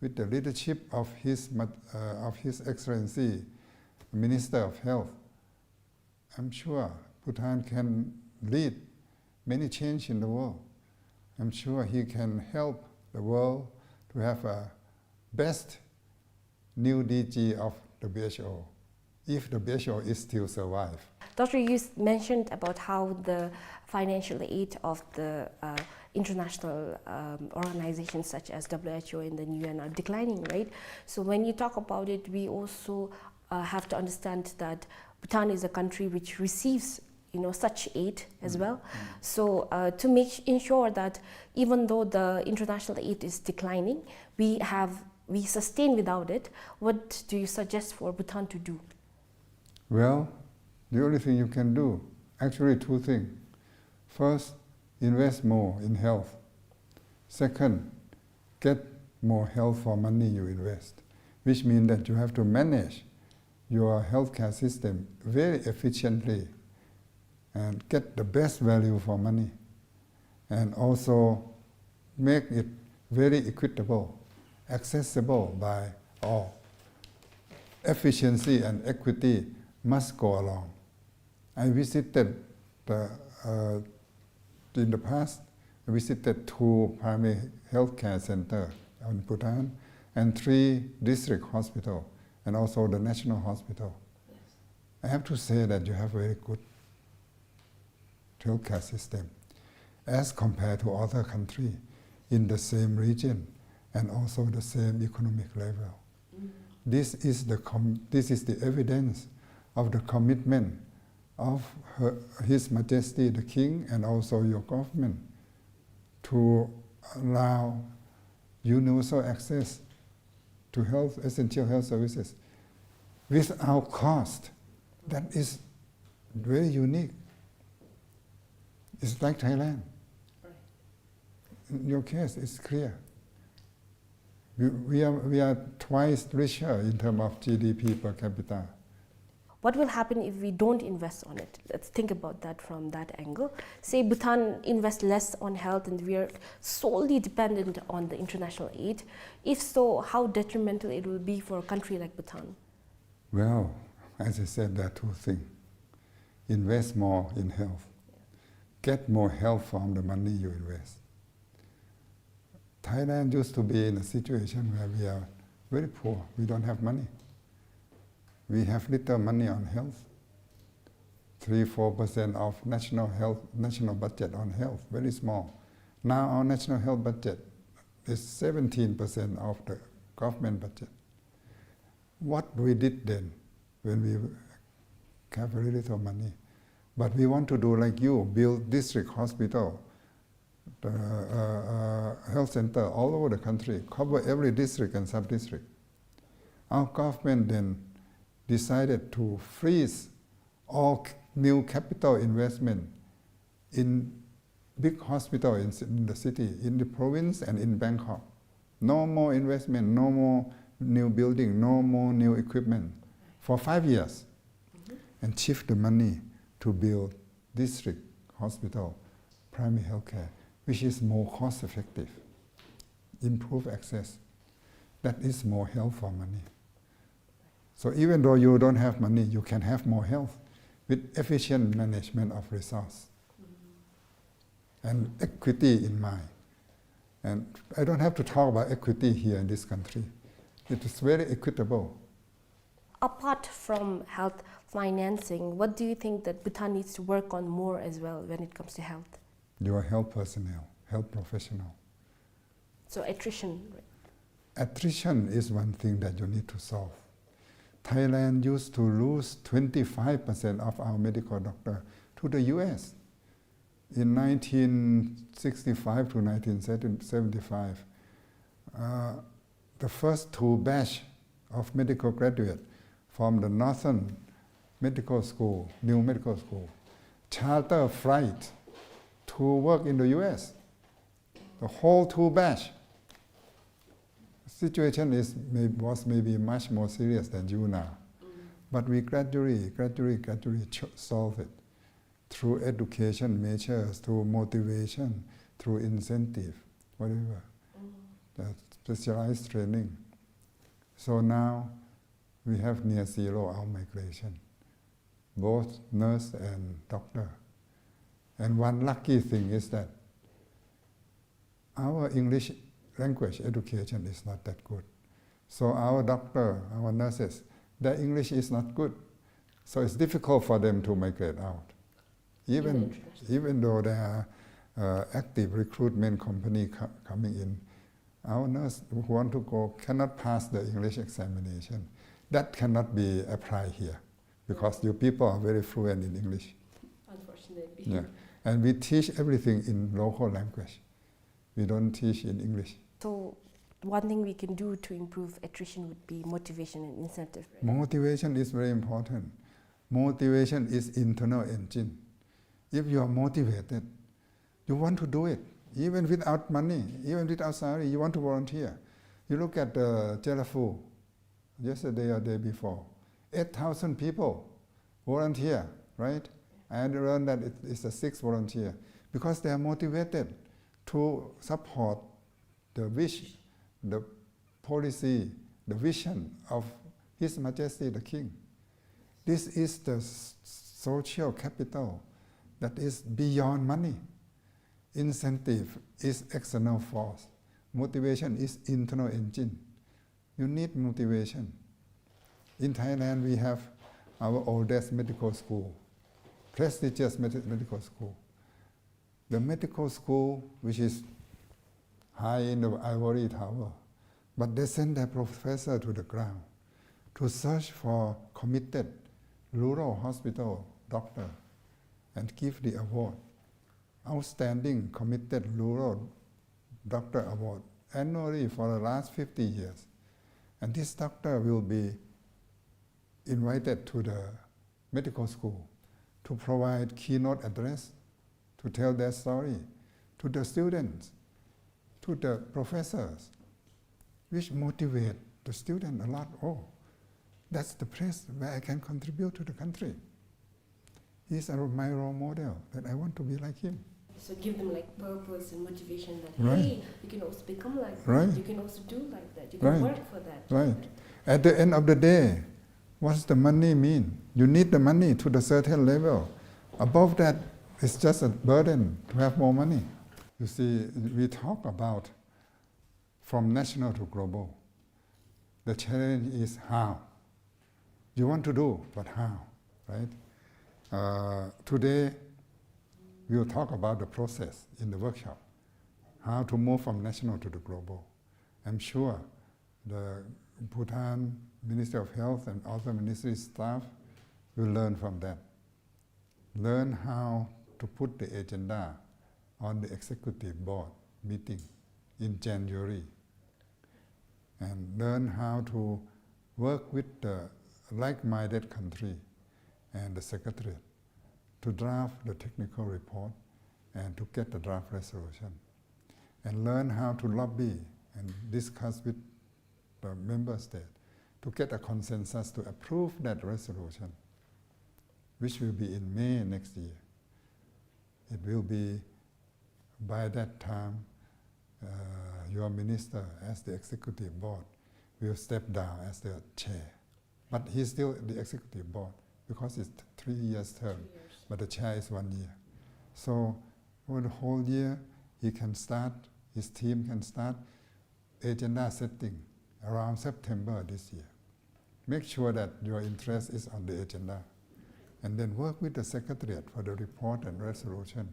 with the leadership of His Mat-, uh, of His Excellency, Minister of Health, I'm sure Bhutan can lead many change in the world. I'm sure he can help the world to have a best new D G of the W H O, if the W H O is still survive. Doctor, you s-, mentioned about how the financial aid of the, uh, international, um, organizations such as W H O and the U N are declining, right? So when you talk about it, we also, uh, have to understand that Bhutan is a country which receives, you know, such aid as well. So, uh, to make, ensure that even though the international aid is declining, we have, we sustain without it, what do you suggest for Bhutan to do? Well, the only thing you can do, actually two things. First, invest more in health. Second, get more health for money you invest, which means that you have to manage your healthcare system very efficiently and get the best value for money, and also make it very equitable, accessible by all. Efficiency and equity must go along. I visited the, uh, in the past, I visited two primary healthcare center in Bhutan and three district hospital and also the national hospital. Yes. I have to say that you have very good healthcare system as compared to other country in the same region and also the same economic level. This is the com-, this is the evidence of the commitment of Her, His Majesty the King and also your government to allow universal access to health, essential health services without cost. That is very unique. It's like Thailand. In your case, it's clear. We, we are, we are twice richer in terms of G D P per capita. What will happen if we don't invest on it? Let's think about that from that angle. Say Bhutan invests less on health and we are solely dependent on the international aid. If so, how detrimental it will be for a country like Bhutan? Well, as I said, there are two things. Invest more in health. Get more health from the money you invest. Thailand used to be in a situation where we are very poor. We don't have money. We have little money on health. Three, four percent of national health, national budget on health, very small. Now our national health budget is seventeen percent of the government budget. What we did then, when we have very little money, but we want to do like you, build district hospital, the, uh, uh, health center all over the country, cover every district and sub-district. Our government then decided to freeze all c-, new capital investment in big hospital in ci-, in the city, in the province and in Bangkok. No more investment, no more new building, no more new equipment for five years. And shift the money to build district hospital, primary healthcare, which is more cost effective, improve access. That is more health for money. So even though you don't have money, you can have more health with efficient management of resource and equity in mind. And I don't have to talk about equity here in this country. It is very equitable. Apart from health financing, what do you think that Bhutan needs to work on more as well when it comes to health? Your health personnel, health professional. So attrition. Attrition is one thing that you need to solve. Thailand used to lose twenty-five percent of our medical doctor to the U S. In nineteen sixty-five to nineteen seventy-five, uh, the first two batch of medical graduate from the Northern Medical School, New Medical School, charter flight to work in the U S. The whole two batch. Situation is, may, was maybe much more serious than you now. But we gradually, gradually, gradually ch- solve it through education measures, through motivation, through incentive, whatever. The specialized training. So now we have near zero outmigration, both nurse and doctor. And one lucky thing is that our English language education is not that good. So our doctor, our nurses, their English is not good. So it's difficult for them to migrate out. Even, even though there are uh, active recruitment company co- coming in, our nurse who want to go cannot pass the English examination. That cannot be applied here because your people are very fluent in English. Unfortunately. Yeah. And we teach everything in local language. We don't teach in English. So one thing we can do to improve attrition would be motivation and incentive. Right? Motivation is very important. Motivation is internal engine. If you are motivated, you want to do it. Even without money, even without salary, you want to volunteer. You look at uh, Chalafu, yesterday or day before. Eight thousand people volunteer, right? I learned that it, it's a six volunteer because they are motivated to support the wish, the policy, the vision of His Majesty the King. This is the s- social capital that is beyond money. Incentive is external force. Motivation is internal engine. You need motivation. In Thailand, we have our oldest medical school, prestigious med- medical school. The medical school, which is high in the ivory tower, but they send their professor to the ground to search for committed rural hospital doctor and give the award. Outstanding committed rural doctor award annually for the last fifty years. And this doctor will be invited to the medical school to provide keynote address, to tell their story to the students, to the professors, which motivate the student a lot. Oh, that's the place where I can contribute to the country. He's a, my role model, that I want to be like him. So give them like purpose and motivation that Right. Hey, you can also become like Right. that. You can also do like that. You can Right. Work for that. Right. At the end of the day, what's the money mean? You need the money to the certain level. Above that, it's just a burden to have more money. You see, we talk about from national to global. The challenge is how. You want to do, but how, right? Uh, today, we will talk about the process in the workshop, how to move from national to the global. I'm sure the Bhutan Ministry of Health and other ministry staff will learn from that. Learn how to put the agenda on the executive board meeting in January, and learn how to work with the like-minded country and the secretariat to draft the technical report and to get the draft resolution, and learn how to lobby and discuss with the member state to get a consensus to approve that resolution, which will be in May next year. It will be by that time, uh, your minister as the executive board will step down as the chair. But he's still the executive board because it's th- three years term, but the chair is one year. So for the whole year, he can start, his team can start agenda setting, around September this year. Make sure that your interest is on the agenda, and then work with the Secretariat for the report and resolution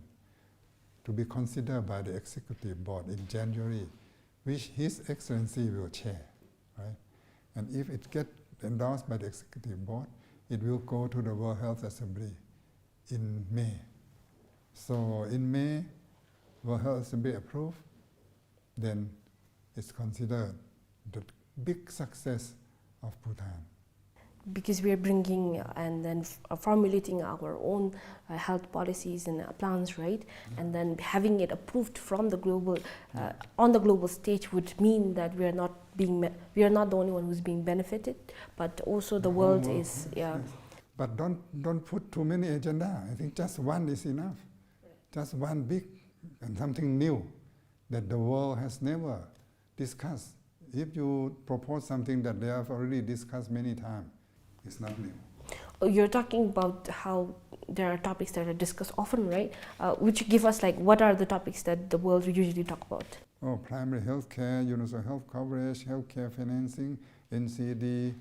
to be considered by the Executive Board in January, which His Excellency will chair, right? And if it get endorsed by the Executive Board, it will go to the World Health Assembly in May. So in May, World Health Assembly approve, then it's considered the big success of Bhutan. Because we are bringing, uh, and then f-, uh, formulating our own, uh, health policies and, uh, plans, right? And then having it approved from the global, uh, on the global stage would mean that we are not being, we are not the only one who's being benefited, but also the world is, yeah. But don't, don't put too many agenda. I think just one is enough. Just one big and something new that the world has never discussed. If you propose something that they have already discussed many times, it's not new. Oh, you're talking about how there are topics that are discussed often, right? Uh, would you give us, like, what are the topics that the world usually talk about? Oh, primary health care, universal health coverage, health care financing, N C D,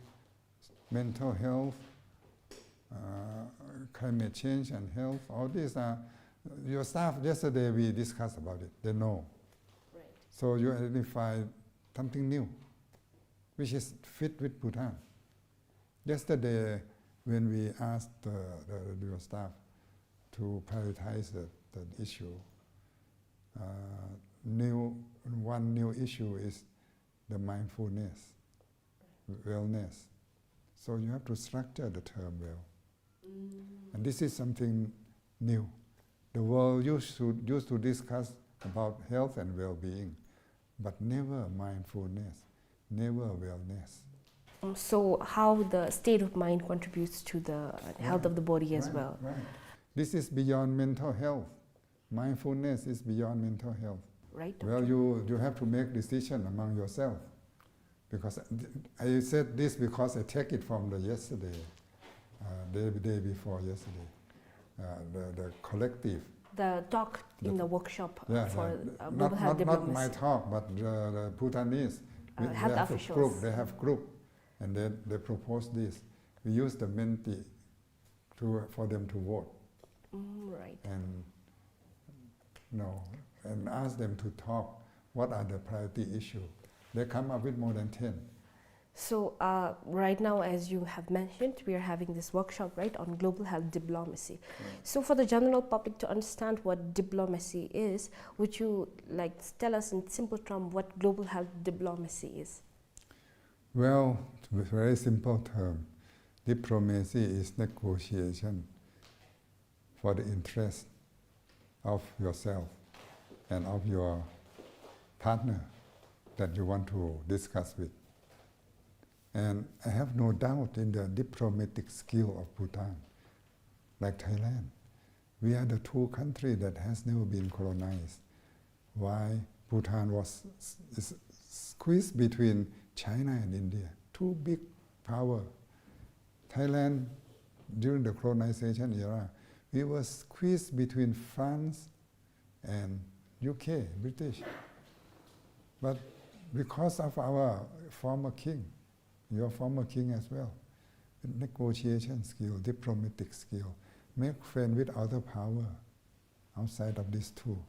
mental health, uh, climate change and health. All these are, your staff, yesterday we discussed about it. They know. Right. So you identify something new, which is fit with Bhutan. Yesterday, when we asked the, the, your staff to prioritize the, the issue, uh, new, one new issue is the mindfulness, wellness. So you have to structure the term well. And this is something new. The world used to, used to discuss about health and well-being, but never mindfulness, never wellness. Um, so how the state of mind contributes to the, uh, health of the body as well. Right. This is beyond mental health. Mindfulness is beyond mental health. Right, well, doctor, you, you have to make decision among yourself. Because I said this because I take it from the yesterday, uh, day, day before yesterday, uh, the, the collective. The talk in the workshop, uh, yeah, for, yeah, uh, global health diplomacy. Not, not, not my talk, but the, the Bhutanese. Uh, health officials. We, they have a group, they have group, and then they propose this. We use the Menti to, for them to vote. Mm, right. And, you know, and ask them to talk, what are the priority issue? They come up with more than ten. So, uh, right now, as you have mentioned, we are having this workshop, right, on global health diplomacy. Right. So, for the general public to understand what diplomacy is, would you, like, tell us in simple term what global health diplomacy is? Well, to be very simple term, diplomacy is negotiation for the interest of yourself and of your partner that you want to discuss with. And I have no doubt in the diplomatic skill of Bhutan, like Thailand. We are the two country that has never been colonized. Why Bhutan was s-, is squeezed between China and India, two big power. Thailand, during the colonization era, we were squeezed between France and U K, British. But because of our former king, your former king as well, negotiation skill, diplomatic skill, make friend with other power outside of these two,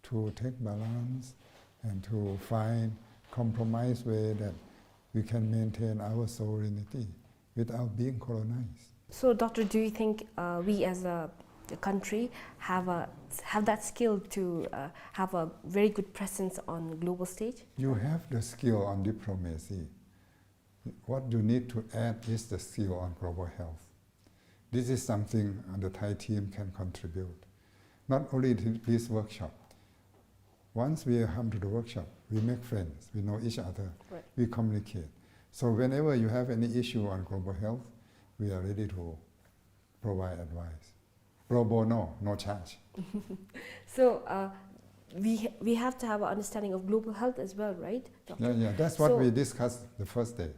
to take balance and to find compromise way that we can maintain our sovereignty without being colonized. So, Doctor, do you think, uh, we as a, a country have a, have that skill to, uh, have a very good presence on global stage? You have the skill on diplomacy. What you need to add is the skill on global health. This is something, uh, the Thai team can contribute. Not only th-, this workshop. Once we come to the workshop, we make friends, we know each other, right, we communicate. So whenever you have any issue on global health, we are ready to provide advice. Pro bono, no charge. So, uh, we ha-, we have to have an understanding of global health as well, right, Doctor? Yeah, yeah, that's what we discussed the first day.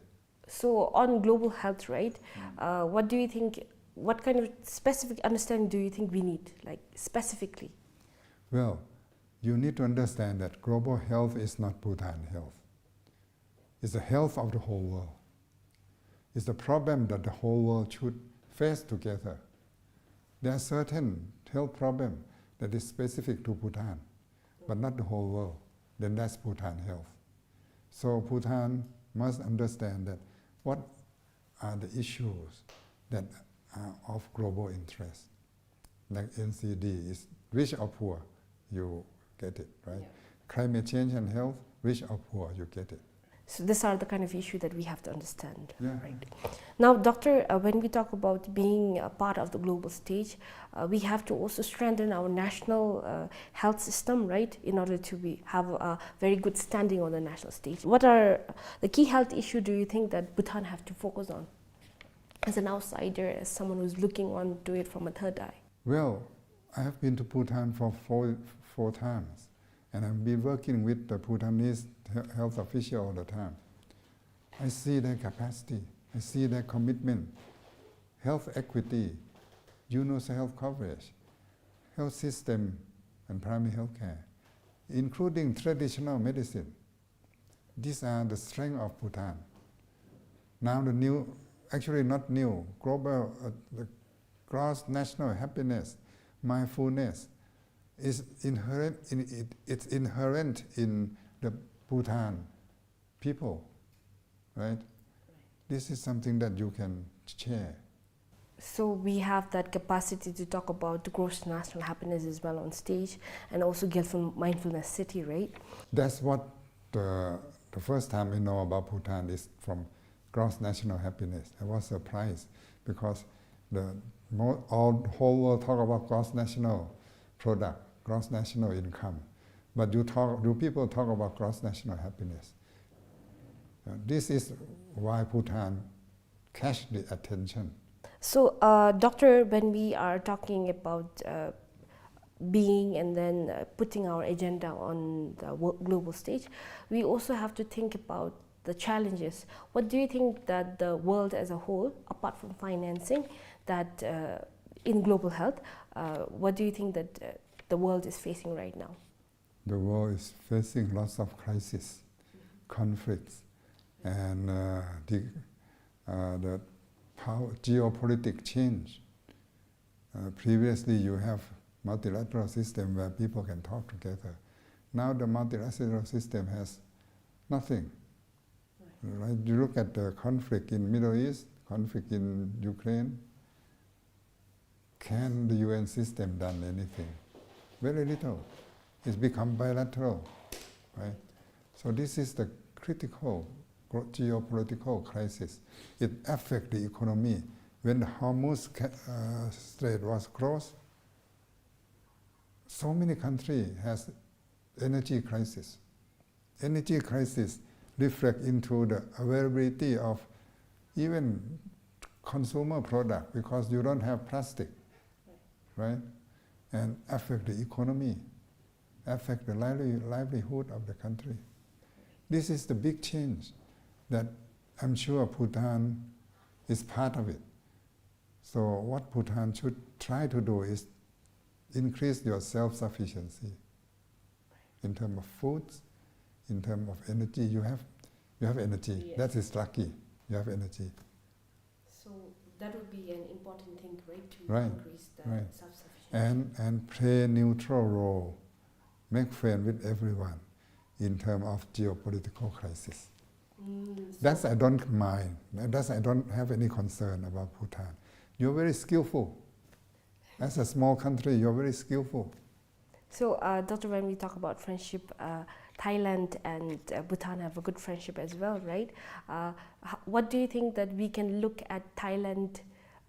So on global health, right, uh, what do you think, what kind of specific understanding do you think we need, like, specifically? Well, you need to understand that global health is not Bhutan health. It's the health of the whole world. It's the problem that the whole world should face together. There are certain health problems that is specific to Bhutan, but not the whole world. Then that's Bhutan health. So Bhutan must understand that what are the issues that are of global interest. Like N C D is rich or poor, you get it, right? Yeah. Climate change and health, rich or poor, you get it. So these are the kind of issue that we have to understand, yeah, right? Now, Doctor, uh, when we talk about being a part of the global stage, uh, we have to also strengthen our national, uh, health system, right, in order to be, have a very good standing on the national stage. What are the key health issue do you think that Bhutan have to focus on? As an outsider, as someone who's looking on to it from a third eye? Well, I have been to Bhutan for four, four times, and I've been working with the Bhutanese he-, health official all the time. I see their capacity, I see their commitment, health equity, universal health coverage, health system, and primary health care, including traditional medicine. These are the strength of Bhutan. Now the new, actually not new, global, uh, the gross national happiness, mindfulness, is inherent in it, it's inherent in the Bhutan people, right? This is something that you can share. So we have that capacity to talk about the gross national happiness as well on stage, and also Gelfand Mindfulness City, right? That's what the, the first time I know about Bhutan is from gross national happiness. I was surprised because the mo-, all whole world talk about gross national product, gross national income. But you talk, you people talk about gross national happiness. Uh, this is why Bhutan catch the attention. So, uh, Doctor, when we are talking about, uh, being and then, uh, putting our agenda on the wo-, global stage, we also have to think about the challenges. What do you think that the world as a whole, apart from financing, that, uh, in global health, uh, what do you think that, uh, the world is facing right now? The world is facing lots of crisis, conflicts, and, uh, the, uh, the power, geopolitic change. Uh, previously, you have multilateral system where people can talk together. Now the multilateral system has nothing. Right? You look at the conflict in Middle East, conflict in Ukraine. Can the U N system done anything? Very little. It's become bilateral, right? So this is the critical gro-, geopolitical crisis. It affect the economy. When the Hormuz ca-, uh, Strait was closed, so many country has energy crisis. Energy crisis reflect into the availability of even consumer product because you don't have plastic, right? And affect the economy, affect the lively-, livelihood of the country. This is the big change that I'm sure Bhutan is part of it. So what Bhutan should try to do is increase your self-sufficiency in terms of foods, in terms of energy. You have, you have energy. Yes. That is lucky. You have energy. So that would be an important thing, right, to, right, increase the, right, self-sufficiency. And, and play neutral role, make friend with everyone in terms of geopolitical crisis. Mm, so that's I don't mind. That's I don't have any concern about Bhutan. You're very skillful. As a small country, you're very skillful. So, uh, Doctor, when we talk about friendship, uh, Thailand and, uh, Bhutan have a good friendship as well, right? Uh, h-, what do you think that we can look at Thailand,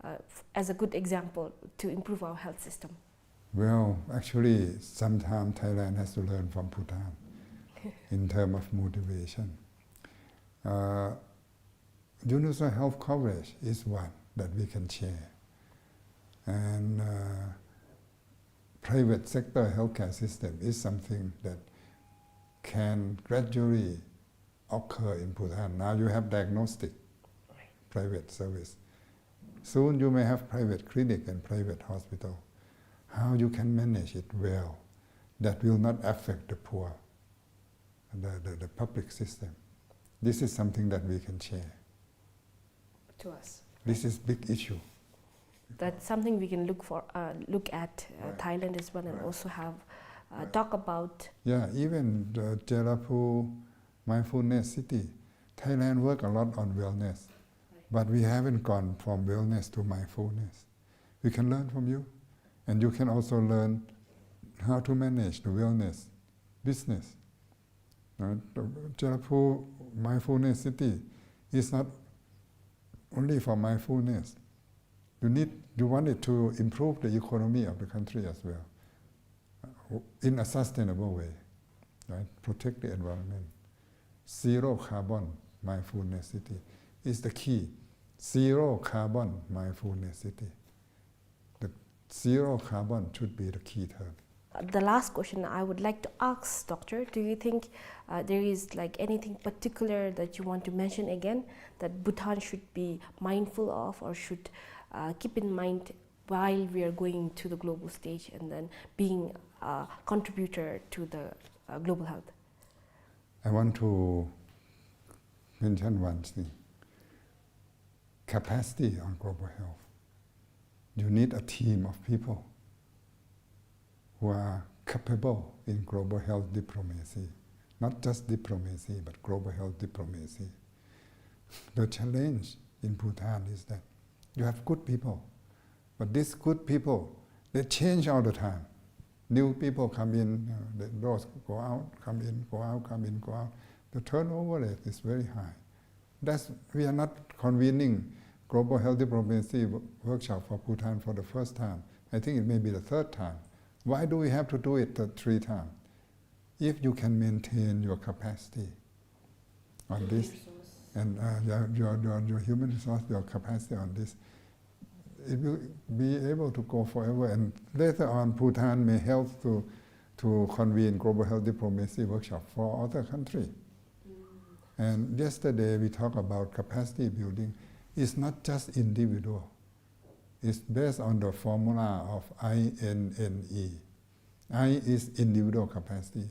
uh, f-, as a good example to improve our health system? Well, actually, sometimes Thailand has to learn from Bhutan in terms of motivation. Uh, universal health coverage is one that we can share. And, uh, private sector healthcare system is something that can gradually occur in Bhutan. Now you have diagnostic, right, private service. Soon you may have private clinic and private hospital. How you can manage it well that will not affect the poor, the, the, the public system. This is something that we can share. To us. This is big issue. That's something we can look for, uh, look at, uh, Thailand as well, and also have, uh, talk about. Yeah, even the Jailapur Mindfulness City, Thailand work a lot on wellness, but we haven't gone from wellness to mindfulness. We can learn from you, and you can also learn how to manage the wellness business. Uh, the Jailapur Mindfulness City is not only for mindfulness. You need, you want it to improve the economy of the country as well, uh, in a sustainable way, right? Protect the environment. Zero carbon mindfulness city is the key. Zero carbon mindfulness city. The zero carbon should be the key term. Uh, the last question I would like to ask, Doctor, do you think, uh, there is, like, anything particular that you want to mention again that Bhutan should be mindful of or should, uh, keep in mind while we are going to the global stage and then being a contributor to the, uh, global health? I want to mention one thing. Capacity on global health. You need a team of people who are capable in global health diplomacy. Not just diplomacy, but global health diplomacy. The challenge in Bhutan is that you have good people, but these good people, they change all the time. New people come in, uh, the, those go out, come in, go out, come in, go out. The turnover rate is very high. That's, we are not convening Global Health Diplomacy wo-, Workshop for Bhutan for the first time. I think it may be the third time. Why do we have to do it the three times? If you can maintain your capacity on this, and, uh, your, your, your, your human resource, your capacity on this, it will be able to go forever. And later on, Bhutan may help to, to convene Global Health Diplomacy Workshop for other country. And yesterday we talked about capacity building. It's not just individual. It's based on the formula of I N N E. I is individual capacity.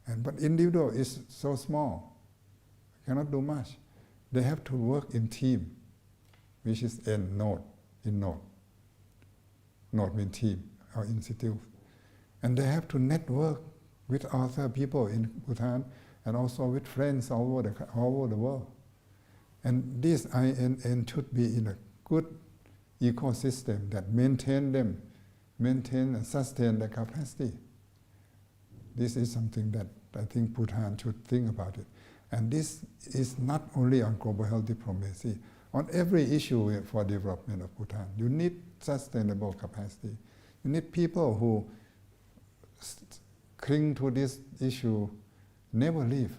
And, but individual is so small, cannot do much. They have to work in team, which is N, node, in node. Node mean team or institute. And they have to network with other people in Bhutan and also with friends all over the co-, all over the world. And this I N N should be in a good ecosystem that maintain them, maintain and sustain the capacity. This is something that I think Bhutan should think about it. And this is not only on global health diplomacy, on every issue for development of Bhutan. You need sustainable capacity. You need people who s-, cling to this issue, never leave.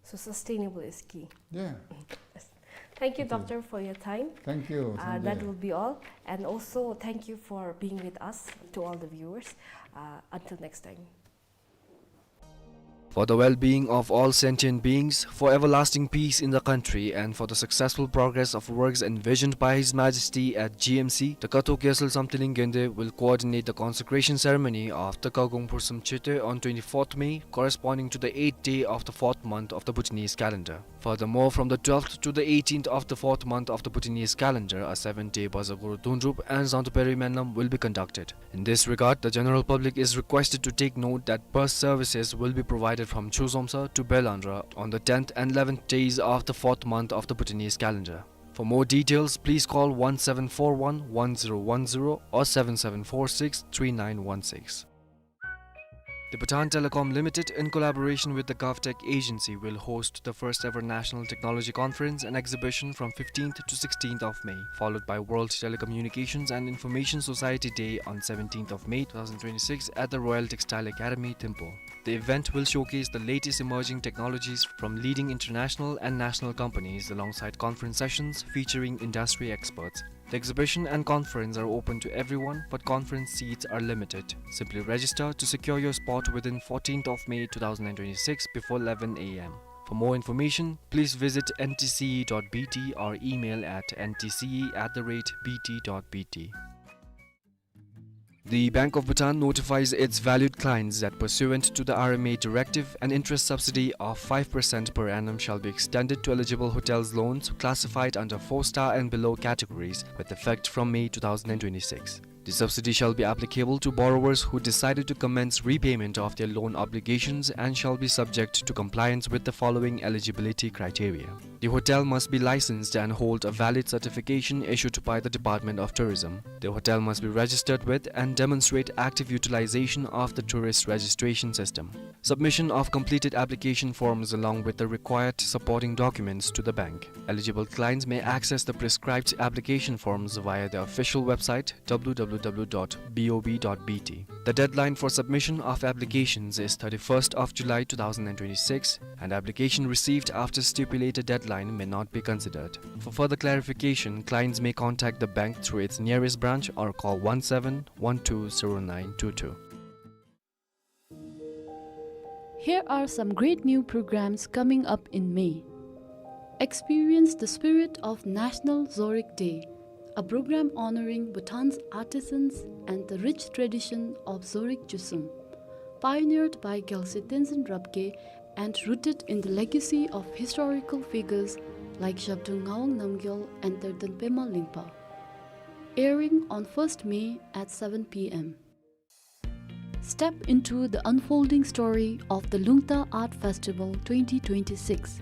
So sustainable is key. Yeah. Yes. Thank you, Doctor, for your time. Thank you, uh, that Sanjay. Will be all. And also, thank you for being with us, to all the viewers. Uh, until next time. For the well-being of all sentient beings, for everlasting peace in the country, and for the successful progress of works envisioned by His Majesty at G M C, the Kato Gyaltsel Samthiling Gende will coordinate the consecration ceremony of the Kagong Pursom Chete on twenty-fourth May, corresponding to the eighth day of the fourth month of the Bhutanese calendar. Furthermore, from the twelfth to the eighteenth of the fourth month of the Bhutanese calendar, a seven-day Bazaguru Dundrup and Zangtuperi Menlam will be conducted. In this regard, the general public is requested to take note that bus services will be provided from Chuzomsa to Belandra on the tenth and eleventh days of the fourth month of the Bhutanese calendar. For more details, please call one seven four one, one zero one zero or seven seven four six, three nine one six. The Bhutan Telecom Limited, in collaboration with the GovTech Agency, will host the first ever National Technology Conference and Exhibition from fifteenth to sixteenth of May, followed by World Telecommunications and Information Society Day on seventeenth of May two thousand twenty-six at the Royal Textile Academy, Thimphu. The event will showcase the latest emerging technologies from leading international and national companies, alongside conference sessions featuring industry experts. The exhibition and conference are open to everyone, but conference seats are limited. Simply register to secure your spot within fourteenth of May two thousand twenty-six before eleven A M. For more information, please visit N T C E dot B T or email at N T C E at the rate B T dot B T. The Bank of Bhutan notifies its valued clients that pursuant to the R M A directive, an interest subsidy of five percent per annum shall be extended to eligible hotels loans classified under four-star and below categories with effect from May two thousand twenty-six. The subsidy shall be applicable to borrowers who decided to commence repayment of their loan obligations and shall be subject to compliance with the following eligibility criteria. The hotel must be licensed and hold a valid certification issued by the Department of Tourism. The hotel must be registered with and demonstrate active utilization of the tourist registration system. Submission of completed application forms along with the required supporting documents to the bank. Eligible clients may access the prescribed application forms via the official website, W W W dot B O B dot B T. The deadline for submission of applications is thirty-first of July two thousand twenty-six, and application received after stipulated deadline may not be considered. For further clarification, clients may contact the bank through its nearest branch or call one seven one two zero nine two two. Here are some great new programs coming up in May. Experience the spirit of National Zorig Day, a program honoring Bhutan's artisans and the rich tradition of Zorig Chusum. Pioneered by Gyalse Tenzin Rabgye and rooted in the legacy of historical figures like Zhabdrung Ngawang Namgyal and Terden Pema Lingpa. Airing on first May at seven P M. Step into the unfolding story of the Lungta Art Festival twenty twenty-six,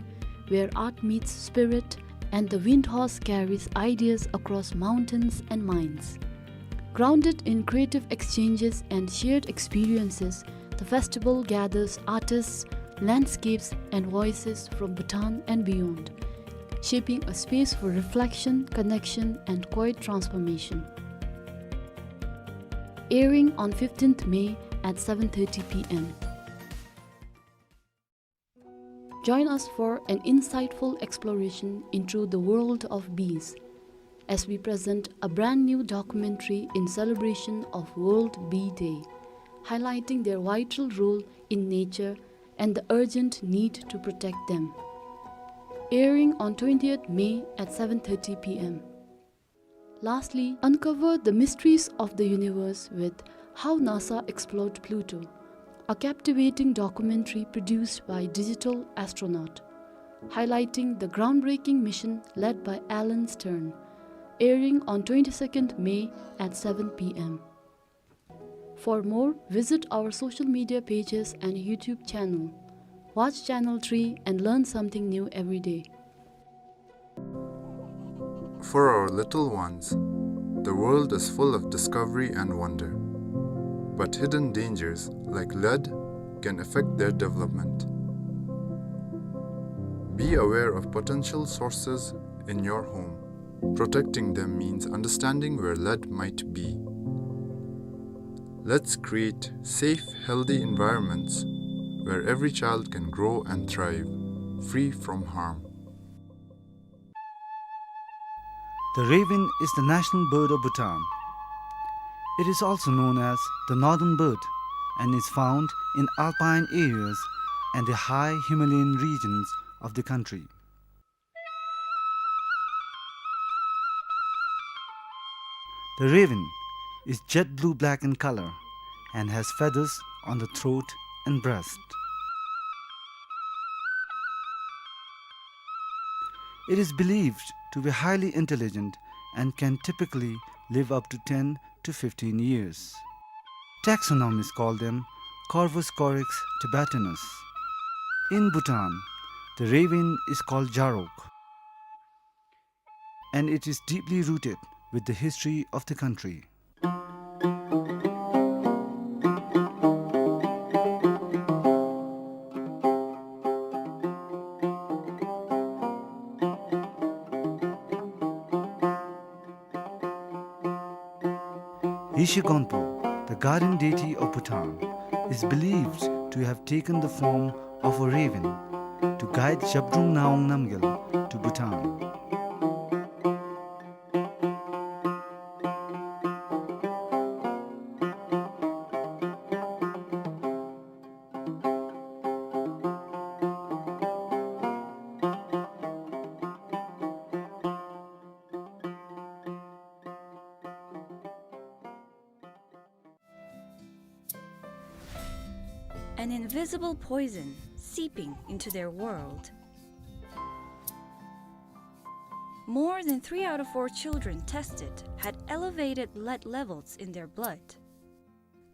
where art meets spirit and the wind horse carries ideas across mountains and minds. Grounded in creative exchanges and shared experiences, the festival gathers artists, landscapes, and voices from Bhutan and beyond, shaping a space for reflection, connection, and quiet transformation. Airing on fifteenth May at seven thirty P M. Join us for an insightful exploration into the world of bees as we present a brand new documentary in celebration of World Bee Day, highlighting their vital role in nature and the urgent need to protect them. Airing on twentieth May at seven thirty P M. Lastly, uncover the mysteries of the universe with How NASA Explored Pluto, a captivating documentary produced by Digital Astronaut, highlighting the groundbreaking mission led by Alan Stern, airing on twenty-second May at seven P M. For more, visit our social media pages and YouTube channel. Watch Channel three and learn something new every day. For our little ones, the world is full of discovery and wonder. But hidden dangers, like lead, can affect their development. Be aware of potential sources in your home. Protecting them means understanding where lead might be. Let's create safe, healthy environments where every child can grow and thrive, free from harm. The raven is the national bird of Bhutan. It is also known as the northern bird and is found in alpine areas and the high Himalayan regions of the country. The raven is jet blue-black in color and has feathers on the throat and breast. It is believed to be highly intelligent and can typically live up to ten to fifteen years. Taxonomists call them Corvus corax tibetanus. In Bhutan, the raven is called Jarok, and it is deeply rooted with the history of the country. Rishi Gonpo, the guardian deity of Bhutan, is believed to have taken the form of a raven to guide Zhabdrung Ngawang Namgyal to Bhutan. An invisible poison seeping into their world. More than three out of four children tested had elevated lead levels in their blood.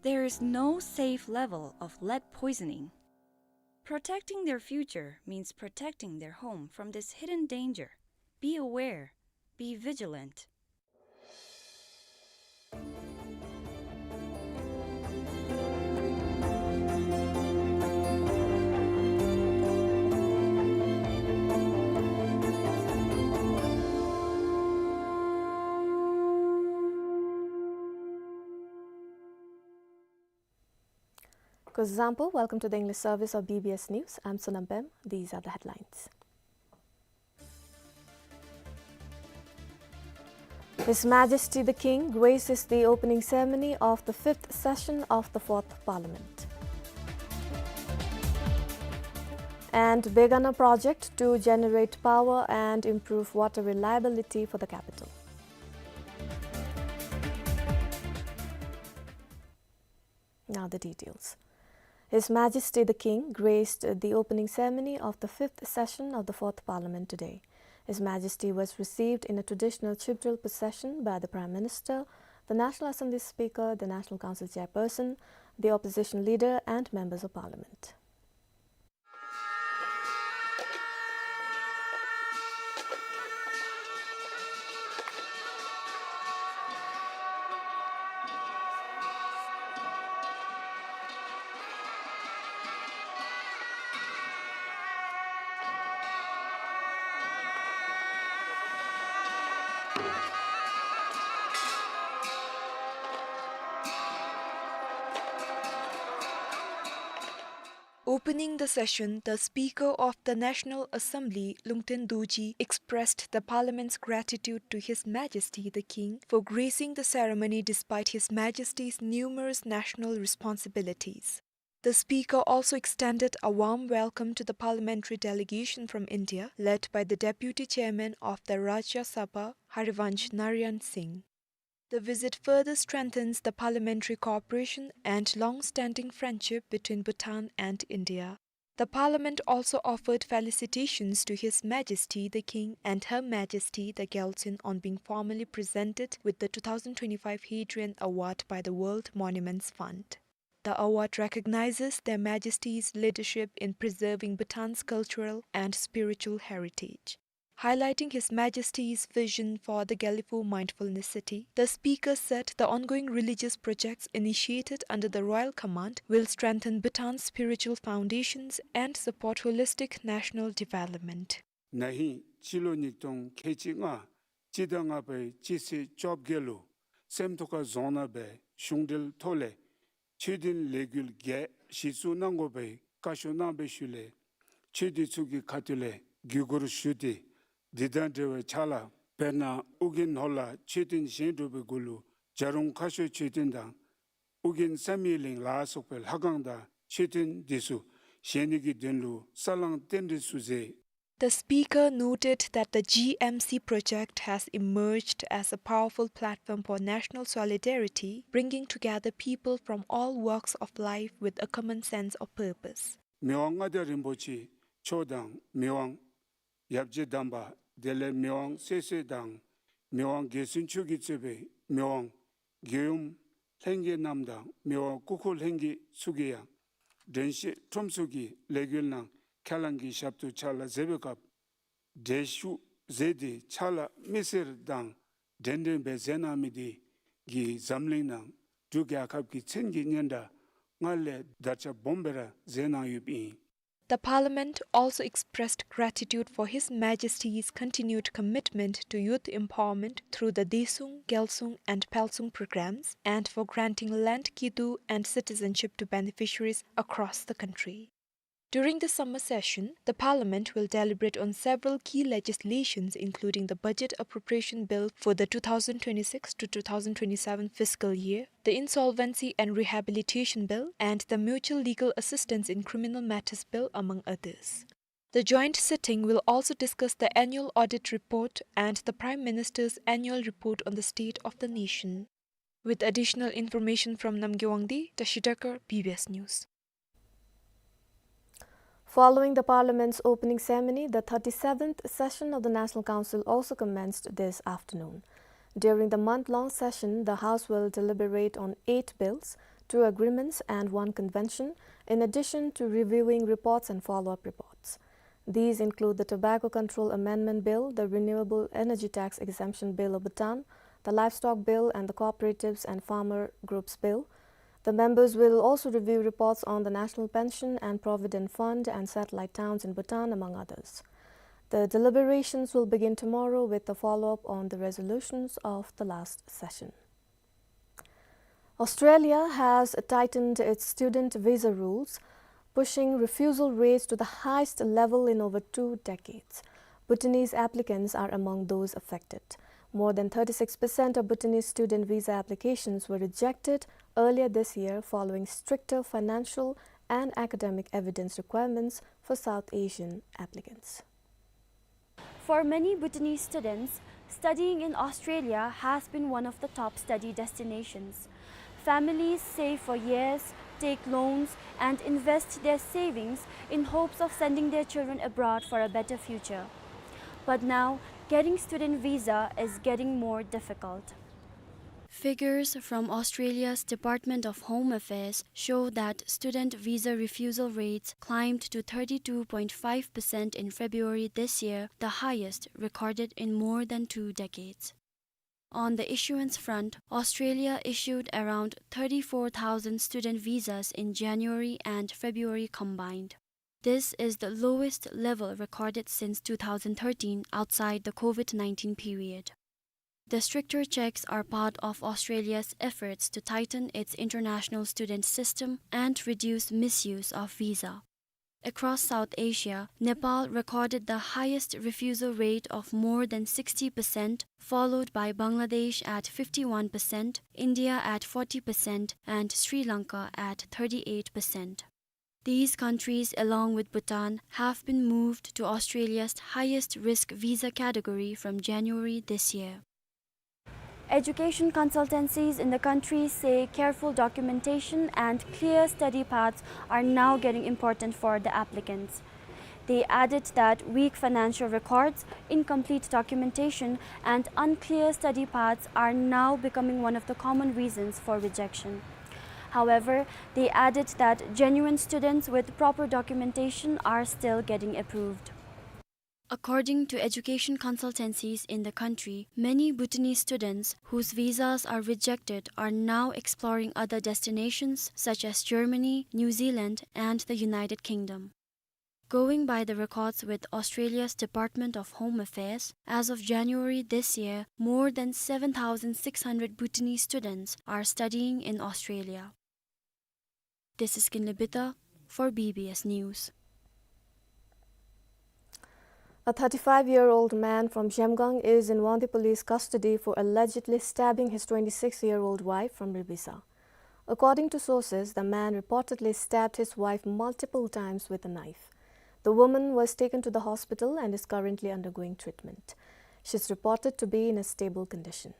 There is no safe level of lead poisoning. Protecting their future means protecting their home from this hidden danger. Be aware. Be vigilant. Kuzuzangpo, welcome to the English service of B B S News. I'm Sonam Pem. These are the headlines. His Majesty the King graces the opening ceremony of the fifth session of the Fourth Parliament. And Begana project to generate power and improve water reliability for the capital. Now the details. His Majesty the King graced the opening ceremony of the fifth session of the Fourth Parliament today. His Majesty was received in a traditional chief drill procession by the Prime Minister, the National Assembly Speaker, the National Council Chairperson, the Opposition Leader, and Members of Parliament. Opening the session, the Speaker of the National Assembly, Lungten Dorji, expressed the Parliament's gratitude to His Majesty the King for gracing the ceremony despite His Majesty's numerous national responsibilities. The Speaker also extended a warm welcome to the parliamentary delegation from India, led by the Deputy Chairman of the Rajya Sabha, Harivansh Narayan Singh. The visit further strengthens the parliamentary cooperation and long-standing friendship between Bhutan and India. The Parliament also offered felicitations to His Majesty the King and Her Majesty the Gyaltsuen on being formally presented with the two thousand twenty-five Hadrian Award by the World Monuments Fund. The award recognizes Their Majesties' leadership in preserving Bhutan's cultural and spiritual heritage. Highlighting His Majesty's vision for the Gelephu Mindfulness City, the Speaker said the ongoing religious projects initiated under the Royal Command will strengthen Bhutan's spiritual foundations and support holistic national development. ན་ཧིང་སྤྱི་ལོ་ཉིས་སྟོང་ཁལ་གཅིག་ལྔ་སྤྱི་ཟླ་ལྔ་པའི་སྤྱི་ཚེས་བཅོ་བརྒྱད་ལུ་སེམས་རྟོགས་ཁ་རྫོང་ནང་སྦེ་གཞུང་འབྲེལ་ཐོག་ལས་ཆོས་ལྡན་ལས་འགུལ་བརྒྱད་གཞི་བཙུགས་གནང་དགོ་པའི་བཀའ་ཤོག་གནང་བའི་ཤུལ་ལས་ཆོས་སྡེ་ཚུ་གི་ཁ་ཐུག་ལས་གུས་བཀུར་ཞུ་སྟེ་འདི་དང་འབྲེལ་བའི་ཕྱག་ལཱ་དཔེར་ན་ཨོ་རྒྱན་ནོར་ལྷ་མཆོད་རྟེན་བཞེངས་གྲུབ་པའི་གུ་ལུ་བྱ་རུང་ཁ་ཤོར་མཆོད་རྟེན་དང་ཨོ་རྒྱན་བསམ་ཡས་གླིང་ལ་སོགས་པའི་ལྷ་ཁང་དང་མཆོད་རྟེན་འདི་ཚུ་བཞེངས་ནི་གི་དོན་ལུ་ས་བསླང་རྟེན་འབྲེལ་ཚུ་མཛད། The Speaker noted that the G M C project has emerged as a powerful platform for national solidarity, bringing together people from all walks of life with a common sense of purpose. མི་དབང་མངའ་བདག་རིན་པོ་ཆེ་མཆོག་དང་མི་དབང་ཡབ་རྗེ་དམ་པ་དེ་ལས་མི་དབང་སྲས་སྲས་དང་མི་དབང་རྒྱལ་བཙུན་མཆོག་གིས་གཙོས་པའི་མི་དབང་རྒྱལ་ཡུམ་ལྷན་རྒྱས་རྣམས་དང་མི་དབང་སྐུ་འཁོར་ལྷན་རྒྱས་ཚུ་གིས་ཡང་དྲན་ཤེས་ཁྲོམ་ཚོགས་ཀྱི་ལས་འགུལ་ནང་ཁས་བླངས་ཀྱི་ཞབས་ཏོག་ཕྱག་ལཱ་མཛད་པའི་སྐབས་འགྲེལ་བཤད་མཛད་དེ་ཕྱག་ལཱ་མི་སེར་དང་འབྲེལ་འདྲིས་སྦེ་མཛད་གནང་མི་དེ་གིས་འཛམ་གླིང་ནང་འབྲུག་རྒྱལ་ཁབ་ཀྱི་མཚན་གྱི་སྙན་གྲགས་སྔར་ལས་དར་ཁྱབ་སྦོམ་སྦེ་ར་མཛད་གནང་ཡོདཔ་ཨིན། The Parliament also expressed gratitude for His Majesty's continued commitment to youth empowerment through the Daesung, Gyalsung and Phalsung programs and for granting land kidu and citizenship to beneficiaries across the country. During the summer session, the Parliament will deliberate on several key legislations, including the Budget Appropriation Bill for the two thousand twenty-six to two thousand twenty-seven fiscal year, the Insolvency and Rehabilitation Bill, and the Mutual Legal Assistance in Criminal Matters Bill, among others. The joint sitting will also discuss the annual audit report and the Prime Minister's annual report on the state of the nation. With additional information from Namgay Wangdi, Tashi Dekar, B B S News. Following the Parliament's opening ceremony, the thirty-seventh session of the National Council also commenced this afternoon. During the month-long session, the House will deliberate on eight bills, two agreements and one convention, in addition to reviewing reports and follow-up reports. These include the Tobacco Control Amendment Bill, the Renewable Energy Tax Exemption Bill of Bhutan, the Livestock Bill, and the Cooperatives and Farmer Groups Bill. The members will also review reports on the National Pension and Provident Fund and satellite towns in Bhutan, among others. The deliberations will begin tomorrow with a follow-up on the resolutions of the last session. Australia has tightened its student visa rules, pushing refusal rates to the highest level in over two decades. Bhutanese applicants are among those affected. More than thirty-six percent of Bhutanese student visa applications were rejected earlier this year following stricter financial and academic evidence requirements for South Asian applicants. For many Bhutanese students, studying in Australia has been one of the top study destinations. Families save for years, take loans, and invest their savings in hopes of sending their children abroad for a better future. But now, getting student visa is getting more difficult. Figures from Australia's Department of Home Affairs show that student visa refusal rates climbed to thirty-two point five percent in February this year, the highest recorded in more than two decades. On the issuance front, Australia issued around thirty-four thousand student visas in January and February combined. This is the lowest level recorded since two thousand thirteen outside the COVID nineteen period. The stricter checks are part of Australia's efforts to tighten its international student system and reduce misuse of visa. Across South Asia, Nepal recorded the highest refusal rate of more than sixty percent, followed by Bangladesh at fifty-one percent, India at forty percent, and Sri Lanka at thirty-eight percent. These countries, along with Bhutan, have been moved to Australia's highest risk visa category from January this year. Education consultancies in the country say careful documentation and clear study paths are now getting important for the applicants. They added that weak financial records, incomplete documentation, and unclear study paths are now becoming one of the common reasons for rejection. However, they added that genuine students with proper documentation are still getting approved. According to education consultancies in the country, many Bhutanese students whose visas are rejected are now exploring other destinations such as Germany, New Zealand, and the United Kingdom. Going by the records with Australia's Department of Home Affairs, as of January this year, more than seven thousand six hundred Bhutanese students are studying in Australia. This is Kinley Bita for B B S News. A thirty-five-year-old man from Zhemgang is in Wangdue police custody for allegedly stabbing his twenty-six-year-old wife from Ribisa. According to sources, the man reportedly stabbed his wife multiple times with a knife. The woman was taken to the hospital and is currently undergoing treatment. She is reported to be in a stable condition.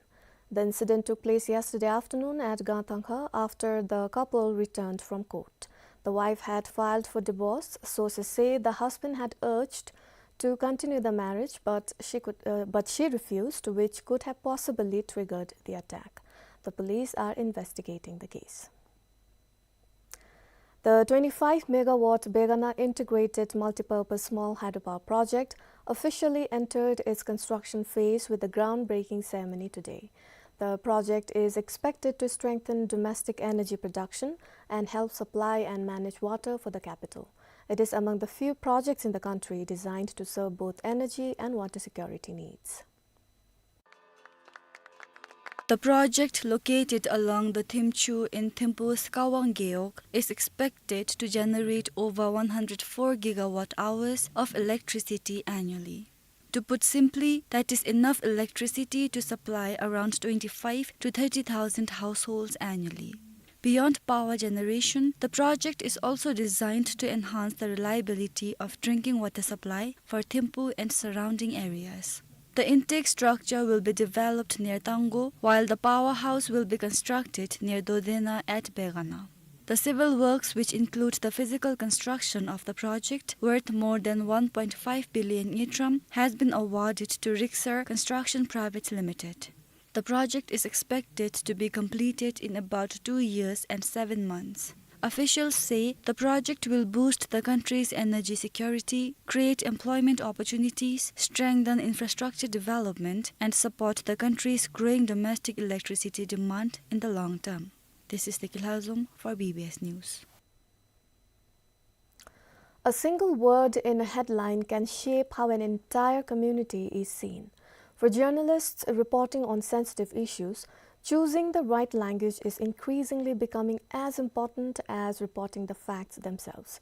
The incident took place yesterday afternoon at Gangtangkha after the couple returned from court. The wife had filed for divorce. Sources say the husband had urged to continue the marriage, but she could, uh, but she refused, which could have possibly triggered the attack. The police are investigating the case. The twenty-five megawatt Begana Integrated Multipurpose Small Hydropower Project officially entered its construction phase with the groundbreaking ceremony today. The project is expected to strengthen domestic energy production and help supply and manage water for the capital. It is among the few projects in the country designed to serve both energy and water security needs. The project, located along the Thimchu in Thimphu's Kawang Gewog, is expected to generate over one hundred four gigawatt hours of electricity annually. To put simply, that is enough electricity to supply around twenty-five to thirty thousand households annually. Beyond power generation, the project is also designed to enhance the reliability of drinking water supply for Thimphu and surrounding areas. The intake structure will be developed near Tango, while the powerhouse will be constructed near Dodena at Begana. The civil works, which include the physical construction of the project, worth more than one point five billion ngultrum, has been awarded to Rixar Construction Private Limited. The project is expected to be completed in about two years and seven months. Officials say the project will boost the country's energy security, create employment opportunities, strengthen infrastructure development, and support the country's growing domestic electricity demand in the long term. This is Teki Lhazom for B B S News. A single word in a headline can shape how an entire community is seen. For journalists reporting on sensitive issues, choosing the right language is increasingly becoming as important as reporting the facts themselves.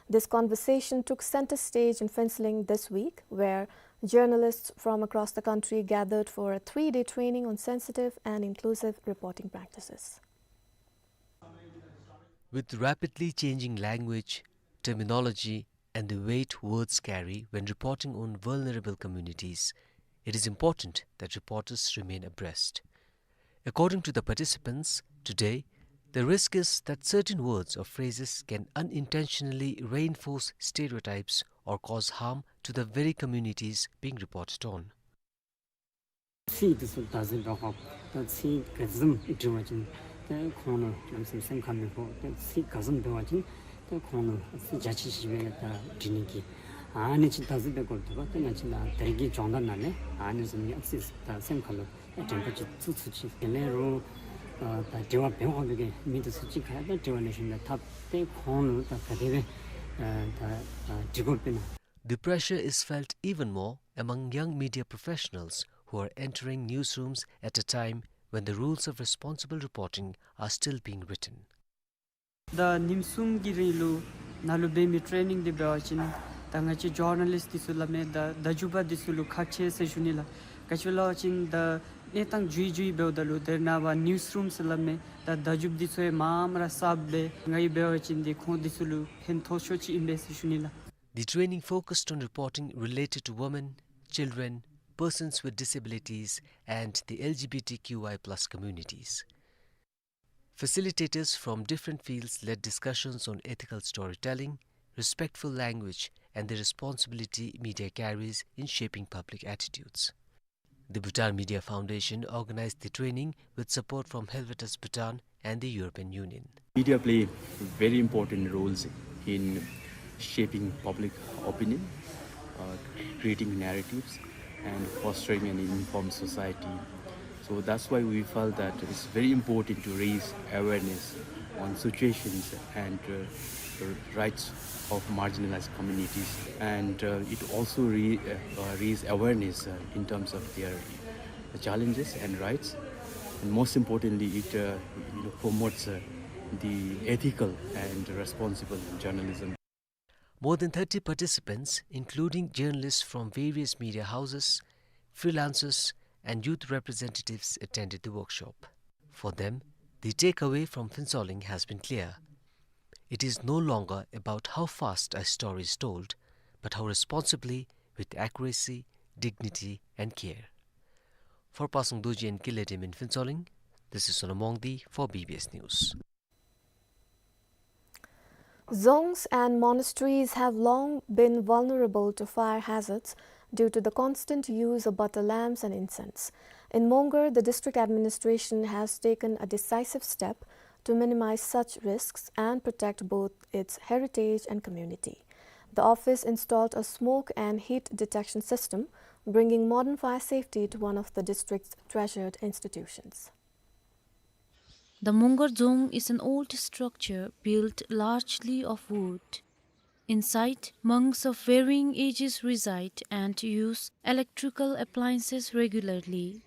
This conversation took center stage in Phuentsholing this week, where journalists from across the country gathered for a three-day training on sensitive and inclusive reporting practices. With rapidly changing language, terminology, and the weight words carry when reporting on vulnerable communities, it is important that reporters remain abreast. According to the participants, today, the risk is that certain words or phrases can unintentionally reinforce stereotypes or cause harm to the very communities being reported on. ཚིག་འདི་ཚུ་བདག་འཛིན་འབད་དགོ། ད་ཚིག་ག་ཙམ་འབྲི་བ་ཅིན་ཏེ་ཁོང་ལུ་ལམ་སེང་སེམས་ཁར་མི་ཁུག། ཏེ་ཚིག་ག་ཙམ་འབད་བ་ཅིན་ཏེ་ཁོང་ལུ་ཚིག་འཇའ་ཆི་ཆི་སྦེ་ད་འབྲི་ནི་གི་ཨ་ནི་ཅིག་བདག་འཛིན་འབད་དགོཔ་འདུག་པ། ཏེ་ང་བཅས་ལུ་དེ་རིང་གི་སྦྱོང་བརྡར་ནང་ལས་ཨ་ནི་བཟུམ་གྱི་ཨ་ཙི་ད་སེམས་ཁར་ལུ་དྲན་པ་ཅིག་བཙུགས་ཚུགས་ཅི། དེ་ལས་རུང་ཨ་ད་དྲི་བ་འབད་དགོ་པའི་གི་མི་འདི་ཚུ་གཅིག་ཁར་ད་དྲི་བ་ལེགས་ཤོམ་སྦེ་འཐབ་སྟེ་ཁོང་ལུ་ད་ག་དེ་སྦེ་ཨ་ད་ཨ་འདྲི་དགོཔ་ཨིན་ན། The pressure is felt even more among young media professionals who are entering newsrooms at a time when the rules of responsible reporting are still being written. ད་ཉིནམ་གསུམ་གྱི་རིང་ལུ་ནཱ་ལུ་འབད་མི་ཊེ་ནིང་འདི་འབད་བ་ཅིན་ད་ང་བཅས་ཇར་ན་ལིསཊ་འདི་ཚུ་སླབ་མི་ད་བརྡ་བརྒྱུདཔ་འདི་ཚུ་ལུ་ཁག་ཆེ་ཟེར་ཞུ་ནི་ལགས། ག་ཅི་སླབ་པ་ཅིན་ད་གནས་སྟངས་འགྱུར་འགྱུར་འབདཝ་ད་ལུ་དེ་ནང་པ་ཉིནམ་གསུམ་ཟེར་སླབ་མི་ད་བརྡ་བརྒྱུདཔ་འདི་ཚུ་ཡང་མངམ་ར་གསརཔ་སྦེ་ང་གིས་འབད་བ་ཅིན་འདི་ཁོང་འདི་ཚུ་ལུ་ཕན་ཐོགས་ཤོས་ཅིག་ཨིན་པས་ཟེར་ཞུ་ནི་ལགས། The training focused on reporting related to women, children, persons with disabilities, and the L G B T Q I plus communities. Facilitators from different fields led discussions on ethical storytelling, respectful language, and the responsibility media carries in shaping public attitudes. The Bhutan Media Foundation organized the training with support from Helvetas Bhutan and the European Union. Media play very important roles in shaping public opinion, uh, creating narratives, and fostering an informed society. So that's why we felt that it's very important to raise awareness on situations and, uh, rights of marginalized communities. And, uh, it also re-, uh, uh, raise awareness, uh, in terms of their challenges and rights. And most importantly, it, uh, you know, promotes, uh, the ethical and responsible journalism. More than thirty participants, including journalists from various media houses, freelancers, and youth representatives, attended the workshop. For them, the takeaway from Phuentsholing has been clear. It is no longer about how fast a story is told, but how responsibly, with accuracy, dignity, and care. For Pasang Dorji and Kile Dem in Phuentsholing, this is Sonam Wangdi for B B S News. Dzongs and monasteries have long been vulnerable to fire hazards due to the constant use of butter lamps and incense. In Mongar, the district administration has taken a decisive step to minimize such risks and protect both its heritage and community. The office installed a smoke and heat detection system, bringing modern fire safety to one of the district's treasured institutions. The Mongar Dzong is an old structure built largely of wood. Inside, monks of varying ages reside and use electrical appliances regularly.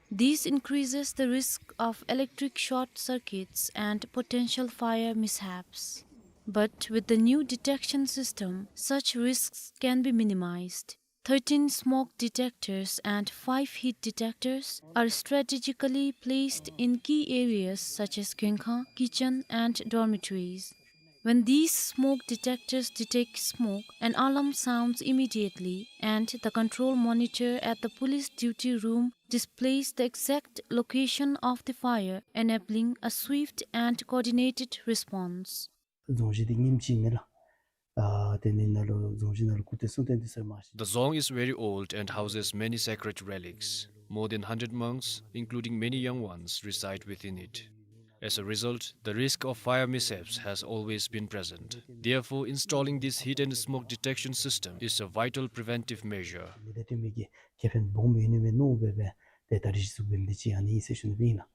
This increases the risk of electric short circuits and potential fire mishaps. But with the new detection system, such risks can be minimized. Thirteen smoke detectors and five heat detectors are strategically placed in key areas such as guengkhang, kitchen, and dormitories. When these smoke detectors detect smoke, an alarm sounds immediately, and the control monitor at the police duty room displays the exact location of the fire, enabling a swift and coordinated response. རྫོང་གཞི་འདི་ཉིནམ་གཅིག་མེན་ལགས། ཨ་དེ་ནི་ནཱ་ལུ་རྫོང་གཞི་ནང་ལུ་སྐུ་ཚེ་སྲུང་སྟེ་འདི་ཟེར་མ་ཤེས། The dzong is very old and houses many sacred relics. More than hundred monks, including many young ones, reside within it. As a result, the risk of fire mishaps has always been present. Therefore, installing this heat and smoke detection system is a vital preventive measure. མི་དེ་དེ་མི་གི་ཁེ་ཕན་སྦོམ་ཡོད་ནི་མས་མནོ་སྦེ་སྦེ་ཏེ་ད་རིས་ཅིག་འབད་མི་འདི་ཅིག་ཨ་ནི་ཨིན་ཟེར་ཞུ་ནི་སྦེ་ཨིན་ལགས།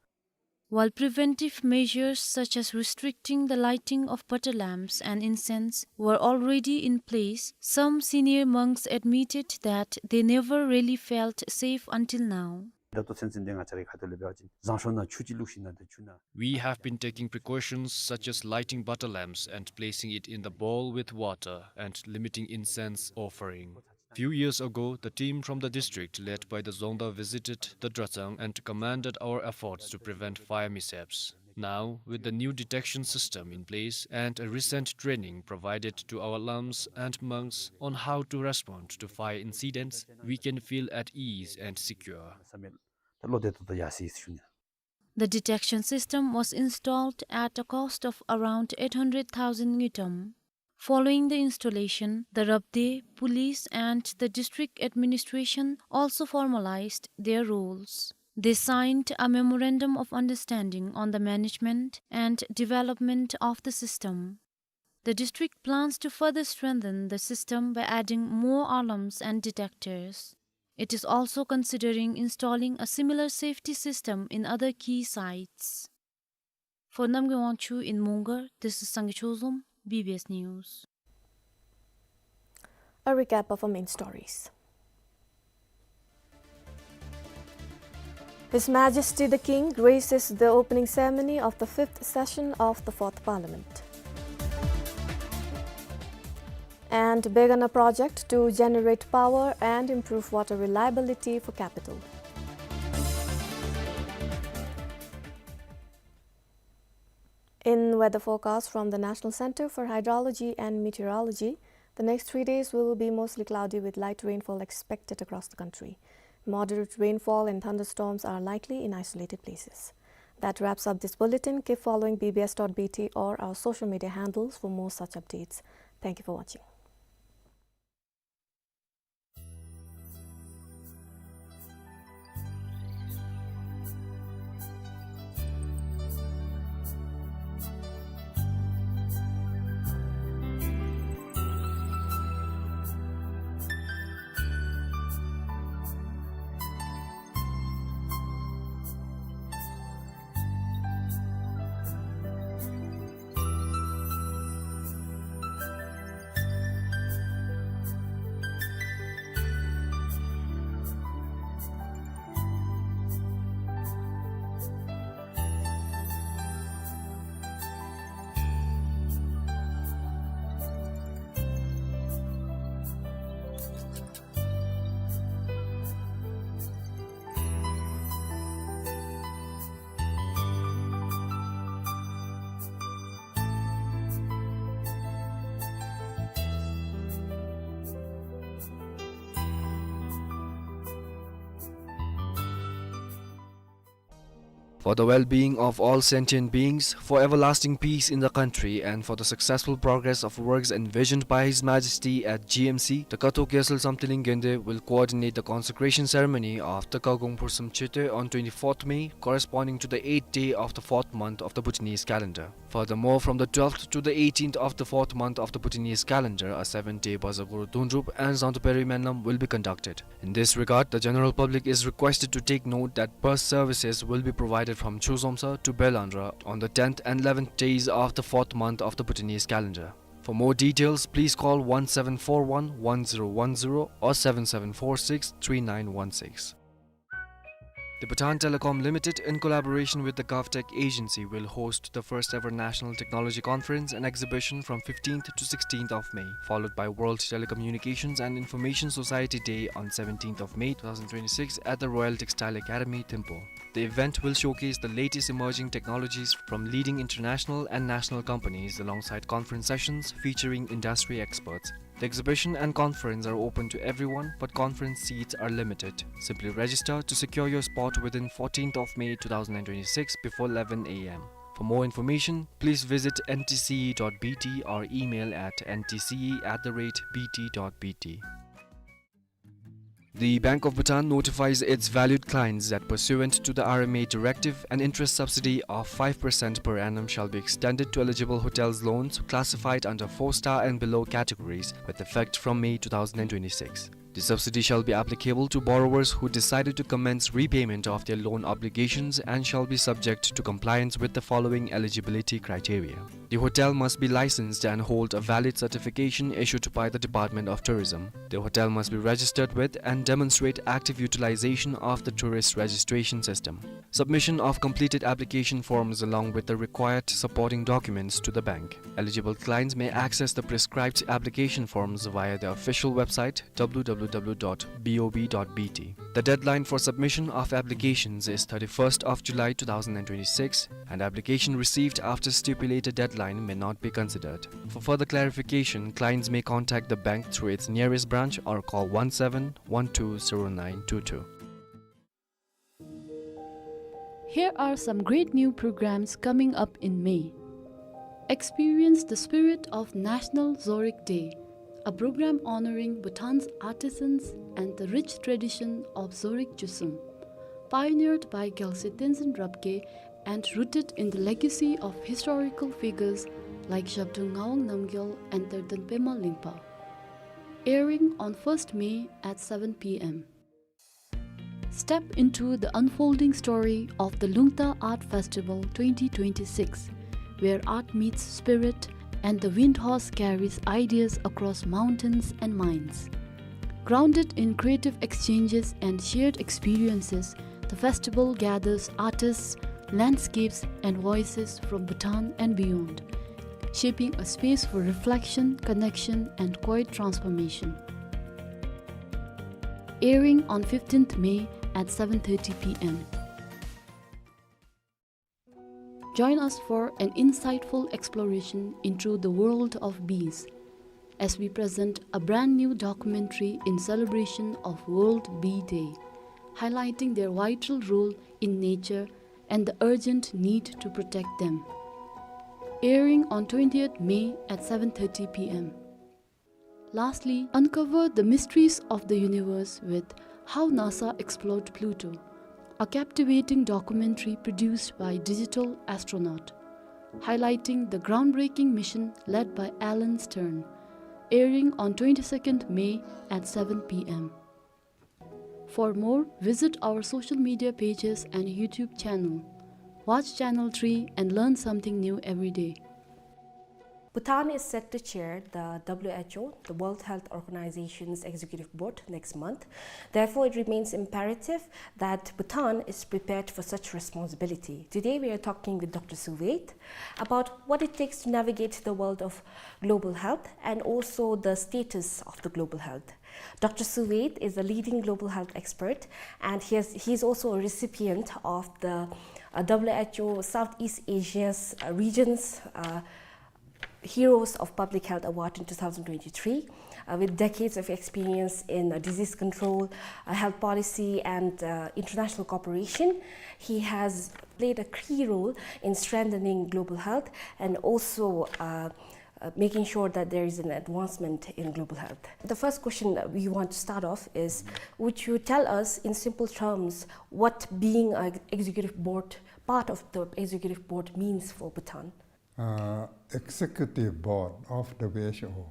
While preventive measures such as restricting the lighting of butter lamps and incense were already in place, some senior monks admitted that they never really felt safe until now. ད་ལྟོ་ཚུན་ཚོད་འདི་ང་བཅས་རའི་ཁ་ཐུག་ལས་འབད་བ་ཅིན་རྫོང་ཤོག་ནང་ཆུ་ཅིག་བླུགས་ཞིནམ་ལས་ཆུ་ནང་། We have been taking precautions such as lighting butter lamps and placing it in the bowl with water and limiting incense offering. Few years ago, the team from the district led by the Dzongda visited the Drachang and commended our efforts to prevent fire mishaps. Now, with the new detection system in place and a recent training provided to our lams and monks on how to respond to fire incidents, we can feel at ease and secure. The detection system was installed at a cost of around eight hundred thousand ngultrum. Following the installation, the Rabdey police and the district administration also formalized their roles. They signed a memorandum of understanding on the management and development of the system. The district plans to further strengthen the system by adding more alarms and detectors. It is also considering installing a similar safety system in other key sites. For Namgay Wangchuk in Mongar, this is Sangay Chozom, B B S News. A recap of our main stories. His Majesty the King graces the opening ceremony of the fifth session of the Fourth Parliament. And Begana project to generate power and improve water reliability for capital. In weather forecast from the National Center for Hydrology and Meteorology, the next three days will be mostly cloudy with light rainfall expected across the country. Moderate rainfall and thunderstorms are likely in isolated places. That wraps up this bulletin. Keep following B B S dot B T or our social media handles for more such updates. Thank you for watching. For the well-being of all sentient beings, for everlasting peace in the country, and for the successful progress of works envisioned by His Majesty at G M C, the Kato Gyaltsel Samthiling Gende will coordinate the consecration ceremony of the Kagong Phursum Chete on twenty-fourth May, corresponding to the eighth day of the fourth month of the Bhutanese calendar. Furthermore, from the twelfth to the eighteenth of the fourth month of the Bhutanese calendar, a seven-day Bazagur Dundrup and Zangtu Peri Menlam will be conducted. In this regard, the general public is requested to take note that bus services will be provided from Chuzomsa to Belandra on the tenth and eleventh days of the fourth month of the Bhutanese calendar. For more details, please call one seven four one, one zero one zero or seven seven four six, three nine one six. The Bhutan Telecom Limited, in collaboration with the GovTech Agency, will host the first ever National Technology Conference and Exhibition from fifteenth to sixteenth of May, followed by World Telecommunications and Information Society Day on seventeenth of May two thousand twenty-six at the Royal Textile Academy, Thimphu. The event will showcase the latest emerging technologies from leading international and national companies, alongside conference sessions featuring industry experts. The exhibition and conference are open to everyone, but conference seats are limited. Simply register to secure your spot within fourteenth of May two thousand twenty-six before eleven a m. For more information, please visit N T C E dot B T or email at N T C E at the rate B T dot B T. The Bank of Bhutan notifies its valued clients that pursuant to the R M A directive, an interest subsidy of five percent per annum shall be extended to eligible hotels loans classified under four-star and below categories with effect from May two thousand twenty-six. The subsidy shall be applicable to borrowers who decided to commence repayment of their loan obligations and shall be subject to compliance with the following eligibility criteria. The hotel must be licensed and hold a valid certification issued by the Department of Tourism. The hotel must be registered with and demonstrate active utilization of the tourist registration system. Submission of completed application forms along with the required supporting documents to the bank. Eligible clients may access the prescribed application forms via the official website, W W W dot B O B dot B T. The deadline for submission of applications is thirty-first of July two thousand twenty-six, and application received after stipulated deadline may not be considered. For further clarification, clients may contact the bank through its nearest branch or call one seven one two zero nine two two. Here are some great new programs coming up in May. Experience the spirit of National Zorig Day, a program honoring Bhutan's artisans and the rich tradition of Zorig Chusum. Pioneered by Gyalse Tenzin Rabgye and rooted in the legacy of historical figures like Zhabdrung Ngawang Namgyal and Terden Pema Lingpa. Airing on first May at seven p m. Step into the unfolding story of the Lungta Art Festival twenty twenty-six, where art meets spirit and the wind horse carries ideas across mountains and minds. Grounded in creative exchanges and shared experiences, the festival gathers artists, landscapes, and voices from Bhutan and beyond, shaping a space for reflection, connection, and quiet transformation. Airing on fifteenth May at seven thirty p m. Join us for an insightful exploration into the world of bees as we present a brand new documentary in celebration of World Bee Day, highlighting their vital role in nature and the urgent need to protect them. Airing on twentieth May at seven thirty p m. Lastly, uncover the mysteries of the universe with How NASA Explored Pluto, a captivating documentary produced by Digital Astronaut, highlighting the groundbreaking mission led by Alan Stern, airing on twenty-second May at seven p m. For more, visit our social media pages and YouTube channel. Watch Channel three and learn something new every day. Bhutan is set to chair the W H O, the World Health Organization's Executive Board next month. Therefore, it remains imperative that Bhutan is prepared for such responsibility. Today, we are talking with Doctor Suvait about what it takes to navigate the world of global health and also the status of the global health. Doctor Suvait is a leading global health expert, and he has, he's also a recipient of the, uh, W H O Southeast Asia's, uh, region's, uh, Heroes of Public Health Award in two thousand twenty-three. Uh, with decades of experience in, uh, disease control, uh, health policy, and, uh, international cooperation, he has played a key role in strengthening global health and also, uh, uh, making sure that there is an advancement in global health. The first question that we want to start off is, would you tell us in simple terms what being an executive board, part of the executive board means for Bhutan? Uh, executive board of W H O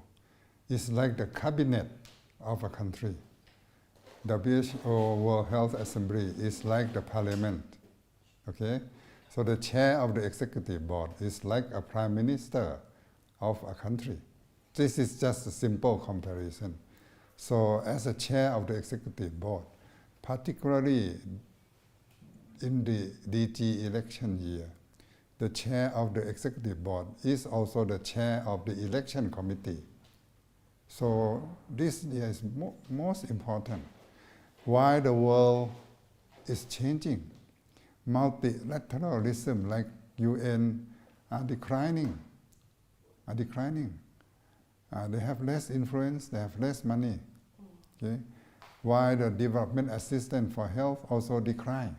is like the cabinet of a country. W H O World Health Assembly is like the parliament. Okay? So the chair of the executive board is like a prime minister of a country. This is just a simple comparison. So as a chair of the executive board, particularly in the D G election year, the chair of the executive board is also the chair of the election committee. So this year is mo-, most important. Why the world is changing? Multilateralism like U N are declining, are declining. Uh, they have less influence, they have less money. Okay? Why the development assistance for health also decline.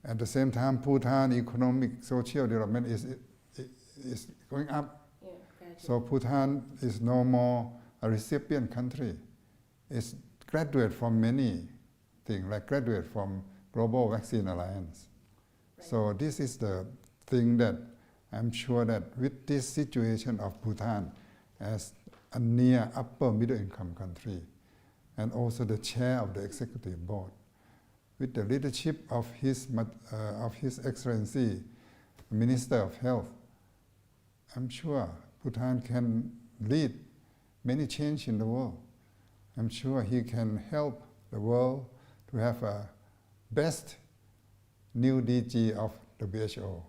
At the same time, Bhutan economic social development is, is going up. Yeah, gradually. So Bhutan is no more a recipient country. It's graduate from many things, like graduate from Global Vaccine Alliance. Right. So this is the thing that I'm sure that with this situation of Bhutan as a near upper middle income country, and also the chair of the executive board, with the leadership of His Mat-, uh, of His Excellency, Minister of Health, I'm sure Bhutan can lead many change in the world. I'm sure he can help the world to have a best new D G of W H O,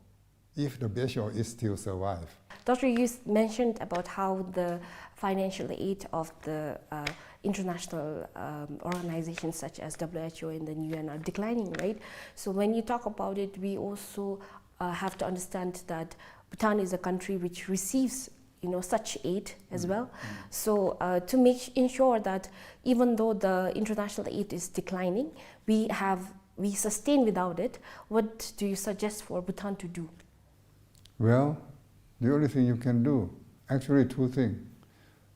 if W H O is still survive. Doctor, you s-, mentioned about how the financial aid of the, uh, international, um, organizations such as W H O and the U N are declining, right? So when you talk about it, we also, uh, have to understand that Bhutan is a country which receives, you know, such aid as well. So, uh, to make, ensure that even though the international aid is declining, we have, we sustain without it, what do you suggest for Bhutan to do? Well, the only thing you can do, actually two things.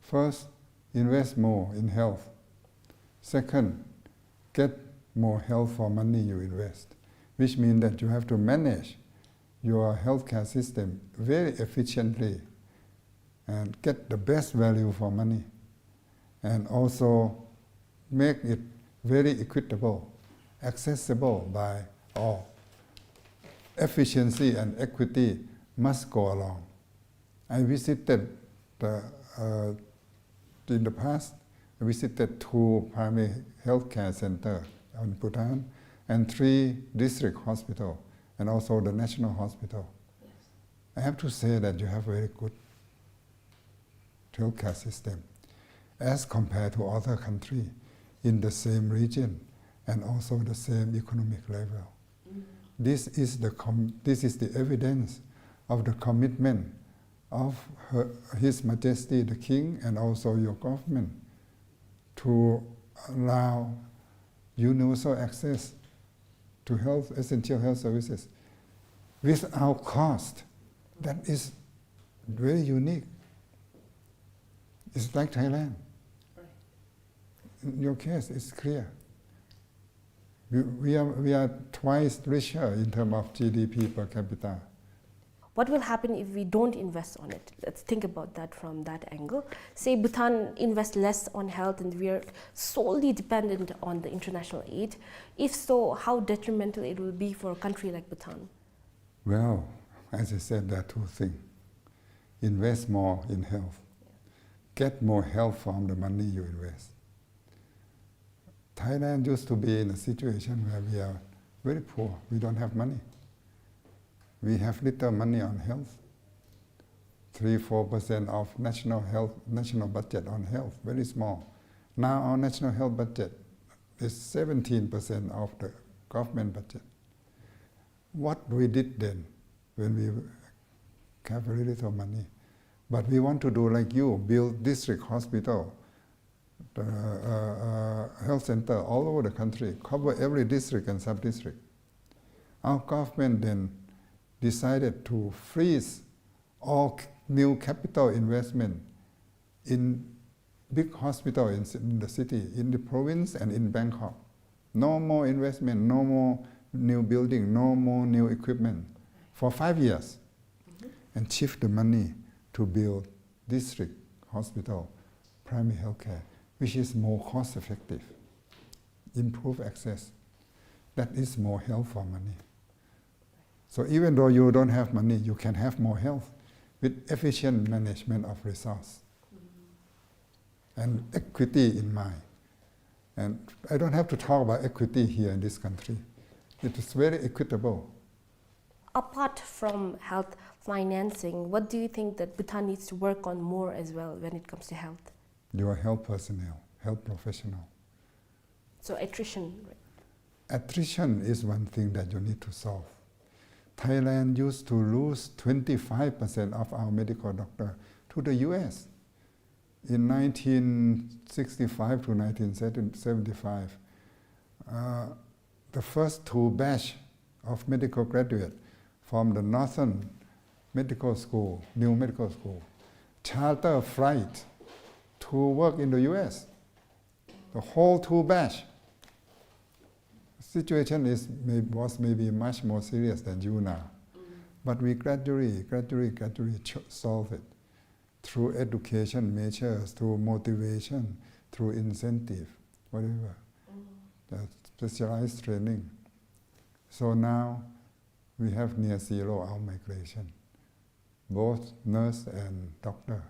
First, invest more in health. Second, get more health for money you invest, which means that you have to manage your healthcare system very efficiently and get the best value for money, and also make it very equitable, accessible by all. Efficiency and equity must go along. I visited the, uh, in the past, I visited two primary healthcare center in Bhutan and three district hospital and also the national hospital. Yes. I have to say that you have very good healthcare system as compared to other country in the same region and also the same economic level. This is the com-, this is the evidence of the commitment of Her, His Majesty the King and also your government to allow universal access to health, essential health services without cost. That is very unique. It's like Thailand. Right. In your case, it's clear. We, we are, we are twice richer in terms of G D P per capita. What will happen if we don't invest on it? Let's think about that from that angle. Say Bhutan invests less on health and we are solely dependent on the international aid. If so, how detrimental it will be for a country like Bhutan? Well, as I said, there are two things. Invest more in health. Get more health from the money you invest. Thailand used to be in a situation where we are very poor. We don't have money. We have little money on health. Three, four percent of national health, national budget on health, very small. Now our national health budget is seventeen percent of the government budget. What we did then, when we have very little money, but we want to do like you, build district hospital, uh, uh, uh, health center all over the country, cover every district and sub-district. Our government then decided to freeze all c-, new capital investment in big hospital in ci-, in the city, in the province and in Bangkok. No more investment, no more new building, no more new equipment for five years. And shift the money to build district hospital, primary healthcare, which is more cost effective, improve access. That is more health for money. So even though you don't have money, you can have more health with efficient management of resource and equity in mind. And I don't have to talk about equity here in this country. It is very equitable. Apart from health financing, what do you think that Bhutan needs to work on more as well when it comes to health? Your health personnel, health professional. So attrition. Attrition is one thing that you need to solve. Thailand used to lose twenty-five percent of our medical doctor to the U S. In nineteen sixty-five to nineteen seventy-five, uh, the first two batch of medical graduate from the Northern Medical School, New Medical School, charter flight to work in the U S. The whole two batch. Situation is, may, was maybe much more serious than you now. But we gradually, gradually, gradually ch- solve it through education measures, through motivation, through incentive, whatever. The specialized training. So now we have near zero outmigration, both nurse and doctor.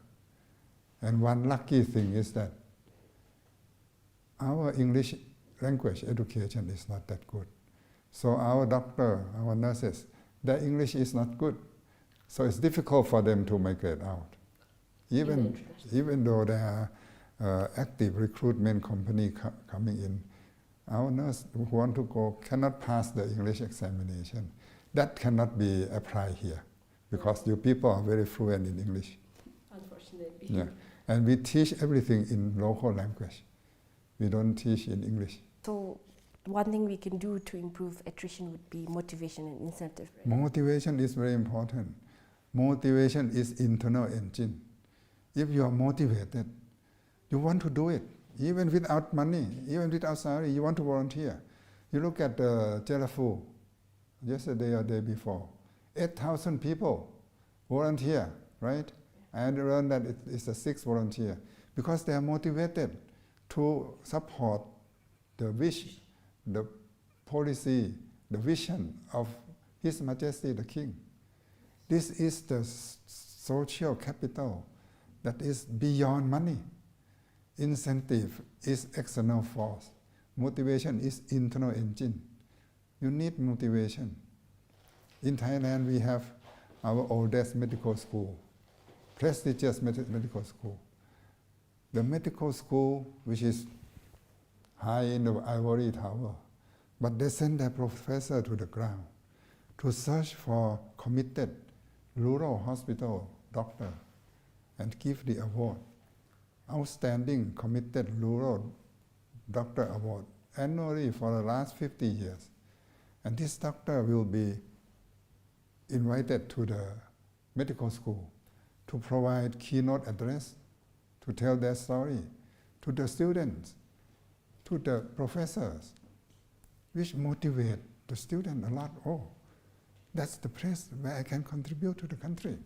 And one lucky thing is that our English language education is not that good. So our doctor, our nurses, their English is not good. So it's difficult for them to migrate out. Even, even though there are uh, active recruitment company co- coming in, our nurse who want to go cannot pass the English examination. That cannot be applied here because your people are very fluent in English. Unfortunately. Yeah. And we teach everything in local language. We don't teach in English. So one thing we can do to improve attrition would be motivation and incentive. Right? Motivation is very important. Motivation is internal engine. If you are motivated, you want to do it, even without money, even without salary, you want to volunteer. You look at uh, Chalafu, yesterday or day before, eight thousand people volunteer, right? I learned that it, it's a six volunteer because they are motivated to support the wish, the policy, the vision of His Majesty the King. This is the s- social capital that is beyond money. Incentive is external force. Motivation is internal engine. You need motivation. In Thailand, we have our oldest medical school, prestigious med- medical school. The medical school, which is high in the ivory tower, but they send their professor to the ground to search for committed rural hospital doctor and give the award, outstanding committed rural doctor award, annually for the last fifty years. And this doctor will be invited to the medical school to provide keynote address, to tell their story to the students, to the professors, which motivate the student a lot. Oh, that's the place where I can contribute to the country.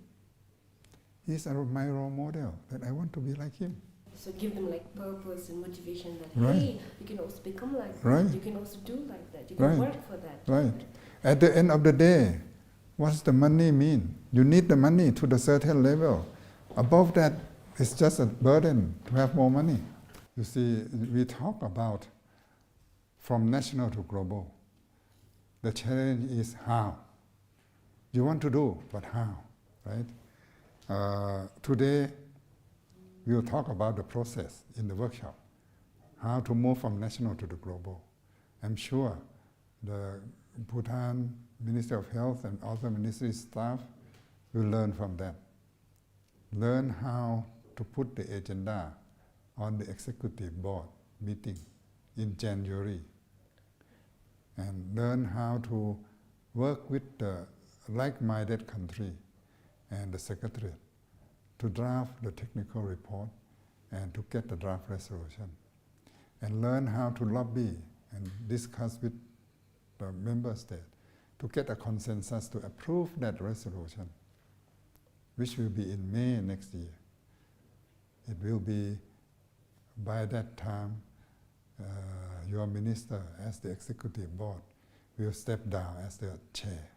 He's a, my role model, that I want to be like him. So give them like purpose and motivation that Right. Hey, you can also become like Right. that. You can also do like that. You can Right. Work for that. Right. At the end of the day, what's the money mean? You need the money to the certain level. Above that, it's just a burden to have more money. You see, we talk about from national to global. The challenge is how. You want to do, but how, right? Uh, today, we will talk about the process in the workshop, how to move from national to the global. I'm sure the Bhutan Ministry of Health and other ministry staff will learn from that. Learn how to put the agenda on the executive board meeting in January, and learn how to work with the like-minded country and the secretariat to draft the technical report and to get the draft resolution, and learn how to lobby and discuss with the member state to get a consensus to approve that resolution, which will be in May next year. It will be by that time, uh, your minister as the executive board will step down as the chair.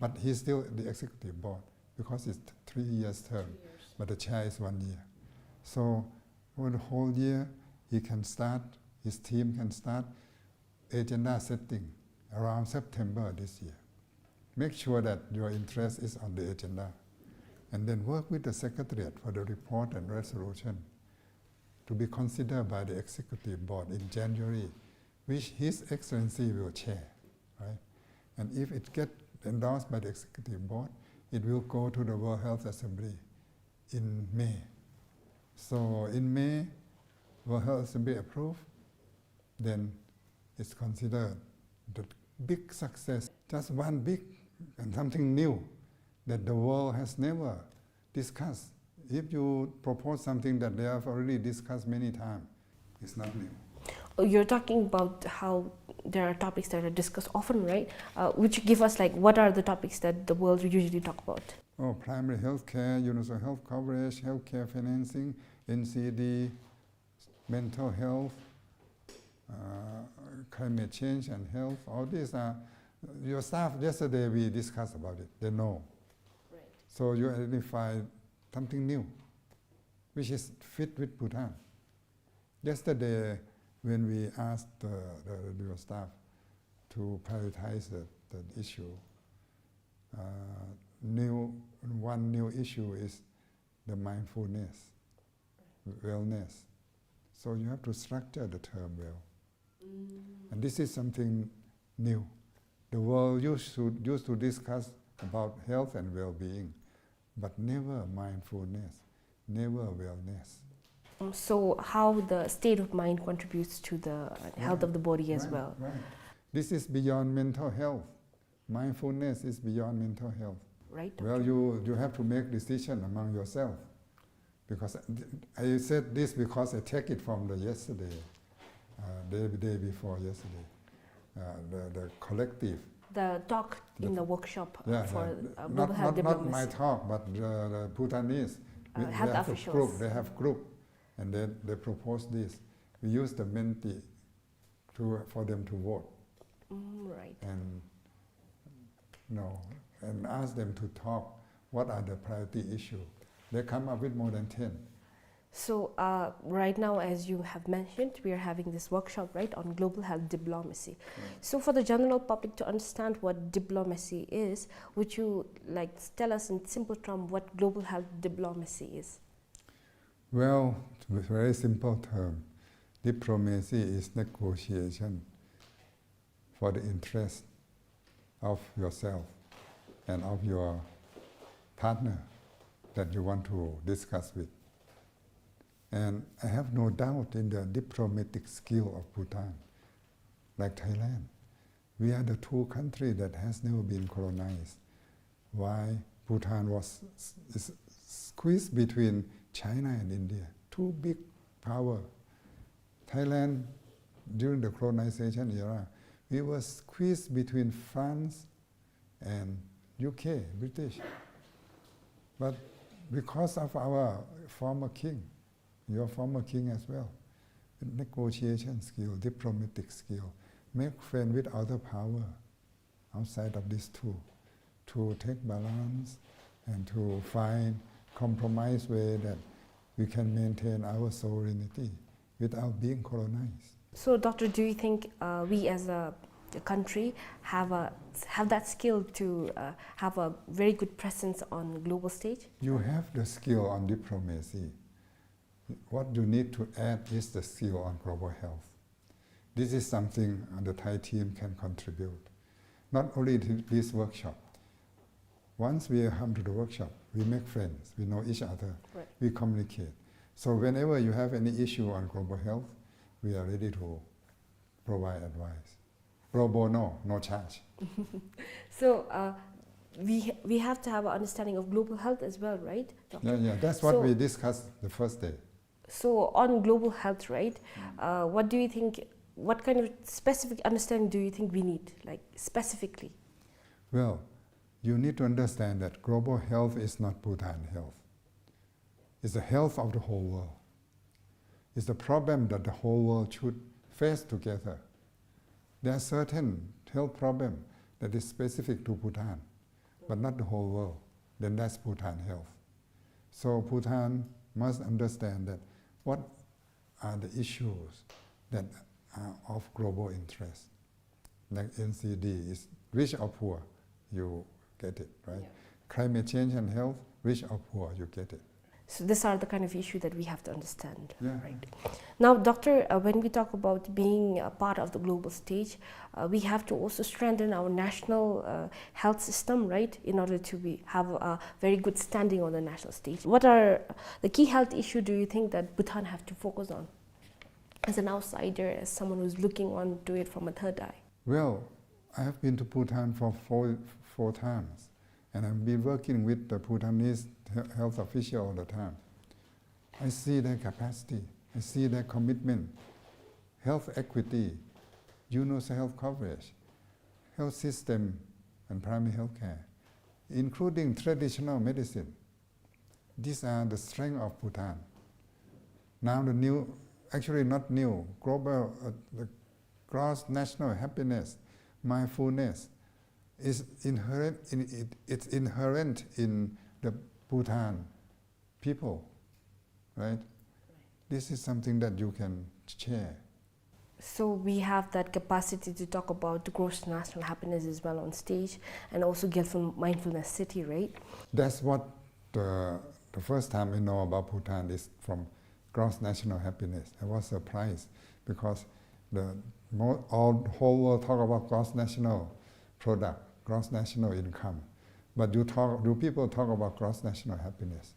But he's still the executive board because it's th- three years term, but the chair is one year. So for the whole year, he can start, his team can start agenda setting, around September this year. Make sure that your interest is on the agenda, and then work with the Secretariat for the report and resolution to be considered by the Executive Board in January, which His Excellency will chair, right? And if it get endorsed by the Executive Board, it will go to the World Health Assembly in May. So in May, World Health Assembly approve, then it's considered the big success. Just one big and something new that the world has never discussed. If you propose something that they have already discussed many times, it's not new. Oh, you're talking about how there are topics that are discussed often, right? Uh, would you give us, like, what are the topics that the world usually talk about? Oh, primary health care, universal health coverage, health care financing, N C D, mental health, uh, climate change and health, all these are, your staff, yesterday we discussed about it, they know. Right. So you identify something new, which is fit with Bhutan. Yesterday, when we asked the, the, your staff to prioritize the, the issue, uh, new, one new issue is the mindfulness, wellness. So you have to structure the term well. And this is something new. The world used to, used to discuss about health and well-being, but never mindfulness, never wellness. Um, so how the state of mind contributes to the health of the body as Right, well. Right. This is beyond mental health. Mindfulness is beyond mental health. Right, Well, doctor? you, you have to make decision among yourself. Because th-, I said this because I take it from the yesterday, uh, day, day before yesterday, uh, the, the collective. The talk in The- the workshop uh, Yeah, for the- uh, not, global health not, not my diplomacy. Talk, but the, the Bhutanese. Uh, We- they health have a officials. Group, they have group, and then they propose this. We use the Menti to, for them to vote. Mm, right. And, no, and ask them to talk. What are the priority issue? They come up with more than ten. So uh, right now, as you have mentioned, we are having this workshop, right, on global health diplomacy. So for the general public to understand what diplomacy is, would you, like, tell us in simple term what global health diplomacy is? Well, it's a very simple term. Diplomacy is negotiation for the interest of yourself and of your partner that you want to discuss with. And I have no doubt in the diplomatic skill of Bhutan, like Thailand. We are the two countries that has never been colonized. Why Bhutan was s-, is squeezed between China and India, two big power. Thailand, during the colonization era, we were squeezed between France and U K, British. But because of our former king, your former king as well, negotiation skill, diplomatic skill, make friend with other power outside of these two, to take balance and to find compromise way that we can maintain our sovereignty without being colonized. So, doctor, do you think uh, we as a, a country have a, have that skill to uh, have a very good presence on global stage? You have the skill on diplomacy. What you need to add is the skill on global health. This is something the Thai team can contribute. Not only th-, this workshop. Once we come to the workshop, we make friends, we know each other, Right. We communicate. So whenever you have any issue on global health, we are ready to provide advice. Pro bono, no charge. So uh, we ha- we have to have an understanding of global health as well, right, doctor? Yeah, yeah. That's what So- we discussed the first day. So on global health, right? Uh, what do you think? What kind of specific understanding do you think we need, like, specifically? Well, you need to understand that global health is not Bhutan health. It's the health of the whole world. It's the problem that the whole world should face together. There are certain health problems that is specific to Bhutan, but not the whole world. Then that's Bhutan health. So Bhutan must understand that what are the issues that are of global interest. Like N C D is rich or poor, you get it, right? Yeah. Climate change and health, rich or poor, you get it. So these are the kind of issue that we have to understand, yeah, right? Now, Doctor, uh, when we talk about being a part of the global stage, uh, we have to also strengthen our national, uh, health system, right, in order to be, have a very good standing on the national stage. What are the key health issue do you think that Bhutan have to focus on? As an outsider, as someone who's looking on to it from a third eye? Well, I have been to Bhutan for four, four times, and I've been working with the Bhutanese he-, health official all the time. I see their capacity, I see their commitment, health equity, universal health coverage, health system, and primary health care, including traditional medicine. These are the strength of Bhutan. Now the new, actually not new, global, uh, the gross national happiness, mindfulness is inherent in it, it's inherent in the Bhutan people, right? This is something that you can share. So we have that capacity to talk about the gross national happiness as well on stage, and also Gelfand Mindfulness City, right? That's what the, the first time I know about Bhutan is from gross national happiness. I was surprised because the mo-, all, whole world talk about gross national product, gross national income. But you talk, you people talk about gross national happiness.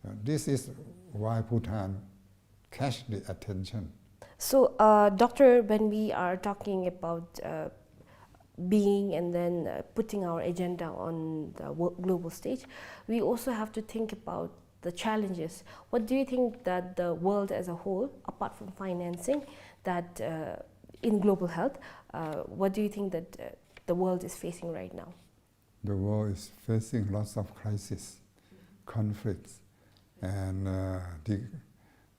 Uh, this is why Bhutan catch the attention. So, uh, Doctor, when we are talking about, uh, being and then, uh, putting our agenda on the wo-, global stage, we also have to think about the challenges. What do you think that the world as a whole, apart from financing, that, uh, in global health, uh, what do you think that, uh, the world is facing right now? The world is facing lots of crisis, conflicts, and, uh, the,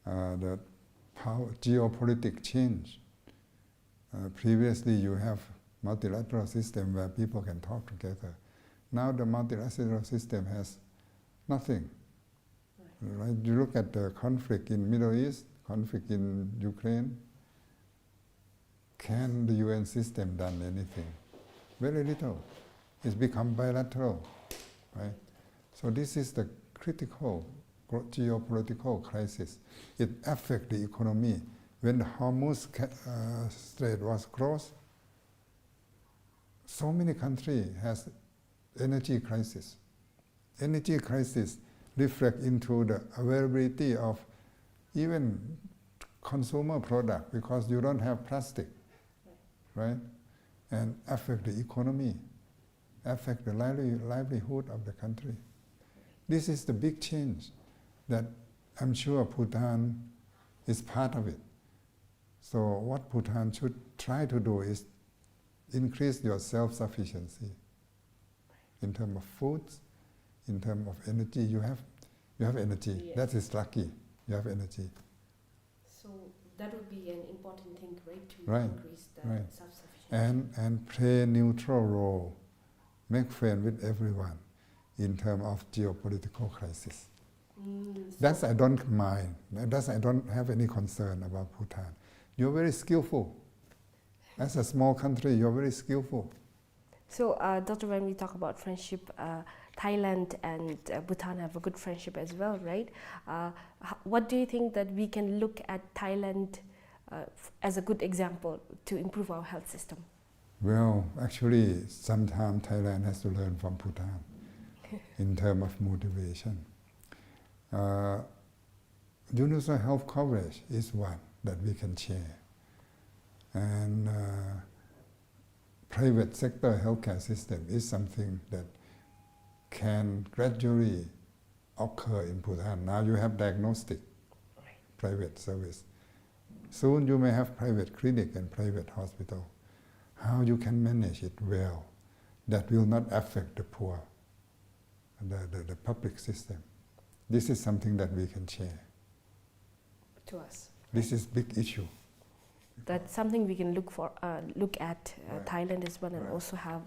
uh, the power, geopolitical change. Uh, previously, you have multilateral system where people can talk together. Now the multilateral system has nothing. Right? You look at the conflict in Middle East, conflict in Ukraine. Can the U N system done anything? Very little. It's become bilateral, right? So this is the critical gro-, geopolitical crisis. It affects the economy. When the Hormuz ca-, uh, Strait was closed, so many countries has energy crisis. Energy crisis reflect into the availability of even consumer product because you don't have plastic, right? And affect the economy, affect the lively-, livelihood of the country. This is the big change that I'm sure Bhutan is part of it. So what Bhutan should try to do is increase your self-sufficiency in terms of foods, in terms of energy. You have, you have energy. Yes. That is lucky. You have energy. So that would be an important thing, right, to, right, increase the, right, self-sufficiency. And, and play neutral role, make friend with everyone in terms of geopolitical crisis. Mm, so that's I don't mind. That's I don't have any concern about Bhutan. You're very skillful. As a small country, you're very skillful. So, uh, Doctor, when we talk about friendship, uh, Thailand and, uh, Bhutan have a good friendship as well, right? Uh, h-, what do you think that we can look at Thailand, uh, f-, as a good example to improve our health system? Well, actually, sometimes Thailand has to learn from Bhutan in terms of motivation. Uh, universal health coverage is one that we can share. And, uh, private sector healthcare system is something that can gradually occur in Bhutan. Now you have diagnostic, right, private service. Soon you may have private clinic and private hospital. How you can manage it well that will not affect the poor, the, the, the public system. This is something that we can share. To us. This is big issue. That's something we can look for, uh, look at, uh, right, Thailand as well, and, right, also have,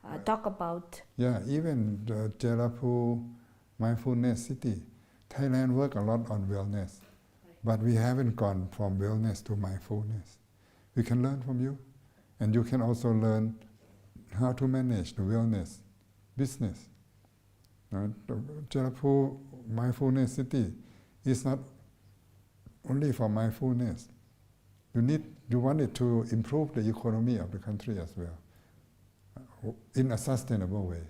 uh, right, talk about. Yeah, even the Jailabhoo Mindfulness City, Thailand work a lot on wellness, right, but we haven't gone from wellness to mindfulness. We can learn from you. And you can also learn how to manage the wellness business. Right? The Chelaphu Mindfulness City is not only for mindfulness. You need, you want it to improve the economy of the country as well, uh, in a sustainable way,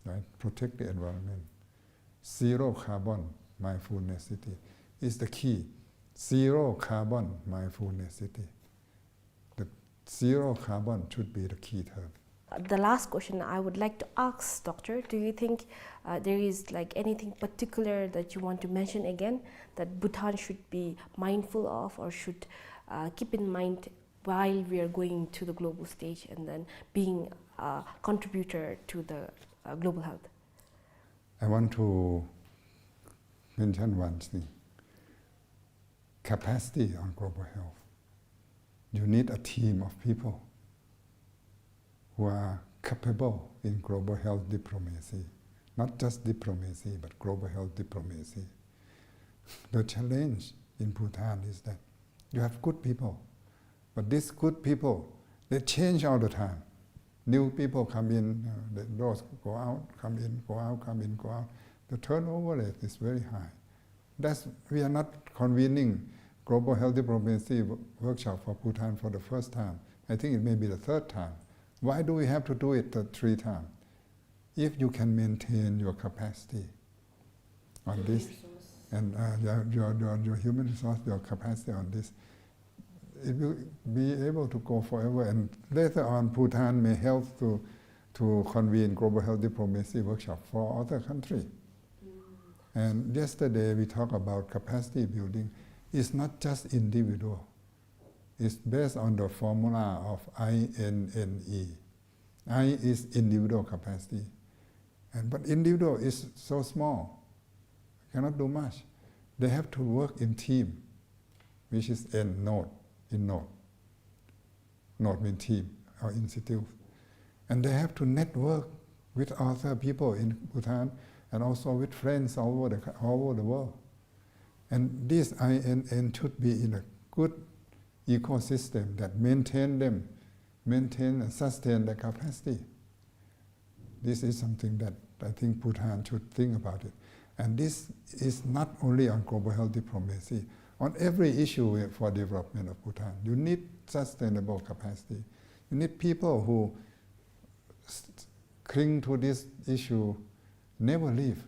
right? Protect the environment. Zero carbon mindfulness city is the key. Zero carbon mindfulness city. The zero carbon should be the key term. Uh, the last question I would like to ask, Doctor, do you think, uh, there is, like, anything particular that you want to mention again that Bhutan should be mindful of or should, uh, keep in mind while we are going to the global stage and then being a contributor to the, uh, global health? I want to mention one thing. Capacity on global health. You need a team of people who are capable in global health diplomacy. Not just diplomacy, but global health diplomacy. The challenge in Bhutan is that you have good people, but these good people, they change all the time. New people come in, uh, the, those go out, come in, go out, come in, go out. The turnover rate is very high. That's, we are not convening Global Health Diplomacy wo-, Workshop for Bhutan for the first time. I think it may be the third time. Why do we have to do it the three times? If you can maintain your capacity on this, and, uh, your, your, your, your human resource, your capacity on this, it will be able to go forever. And later on, Bhutan may help to, to convene Global Health Diplomacy Workshop for other country. And yesterday we talked about capacity building. It's not just individual. It's based on the formula of I N N E. I is individual capacity. And, but individual is so small, cannot do much. They have to work in team, which is N, node, in node. Node mean team or institute. And they have to network with other people in Bhutan and also with friends all over the co-, all over the world. And this I N N should be in a good ecosystem that maintain them, maintain and sustain the capacity. This is something that I think Bhutan should think about it. And this is not only on global health diplomacy, on every issue for development of Bhutan. You need sustainable capacity. You need people who s-, cling to this issue, never leave.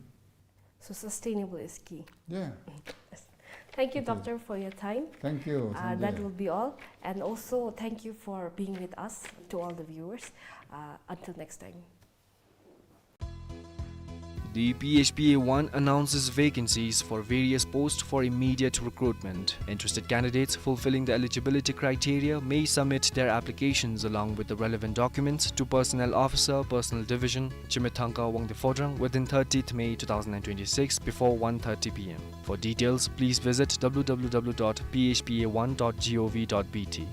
So sustainable is key. Yeah. Yes. Thank you, Doctor, for your time. Thank you, uh, Sanjay. That will be all. And also, thank you for being with us, to all the viewers. Uh, until next time. The P H P A one announces vacancies for various posts for immediate recruitment. Interested candidates fulfilling the eligibility criteria may submit their applications along with the relevant documents to Personnel Officer, Personnel Division, Chimiwthangka Wangdue Phodrang within thirtieth May two thousand and twenty-six before one thirty P M. For details, please visit W W W dot P H P A one dot G O V dot B T.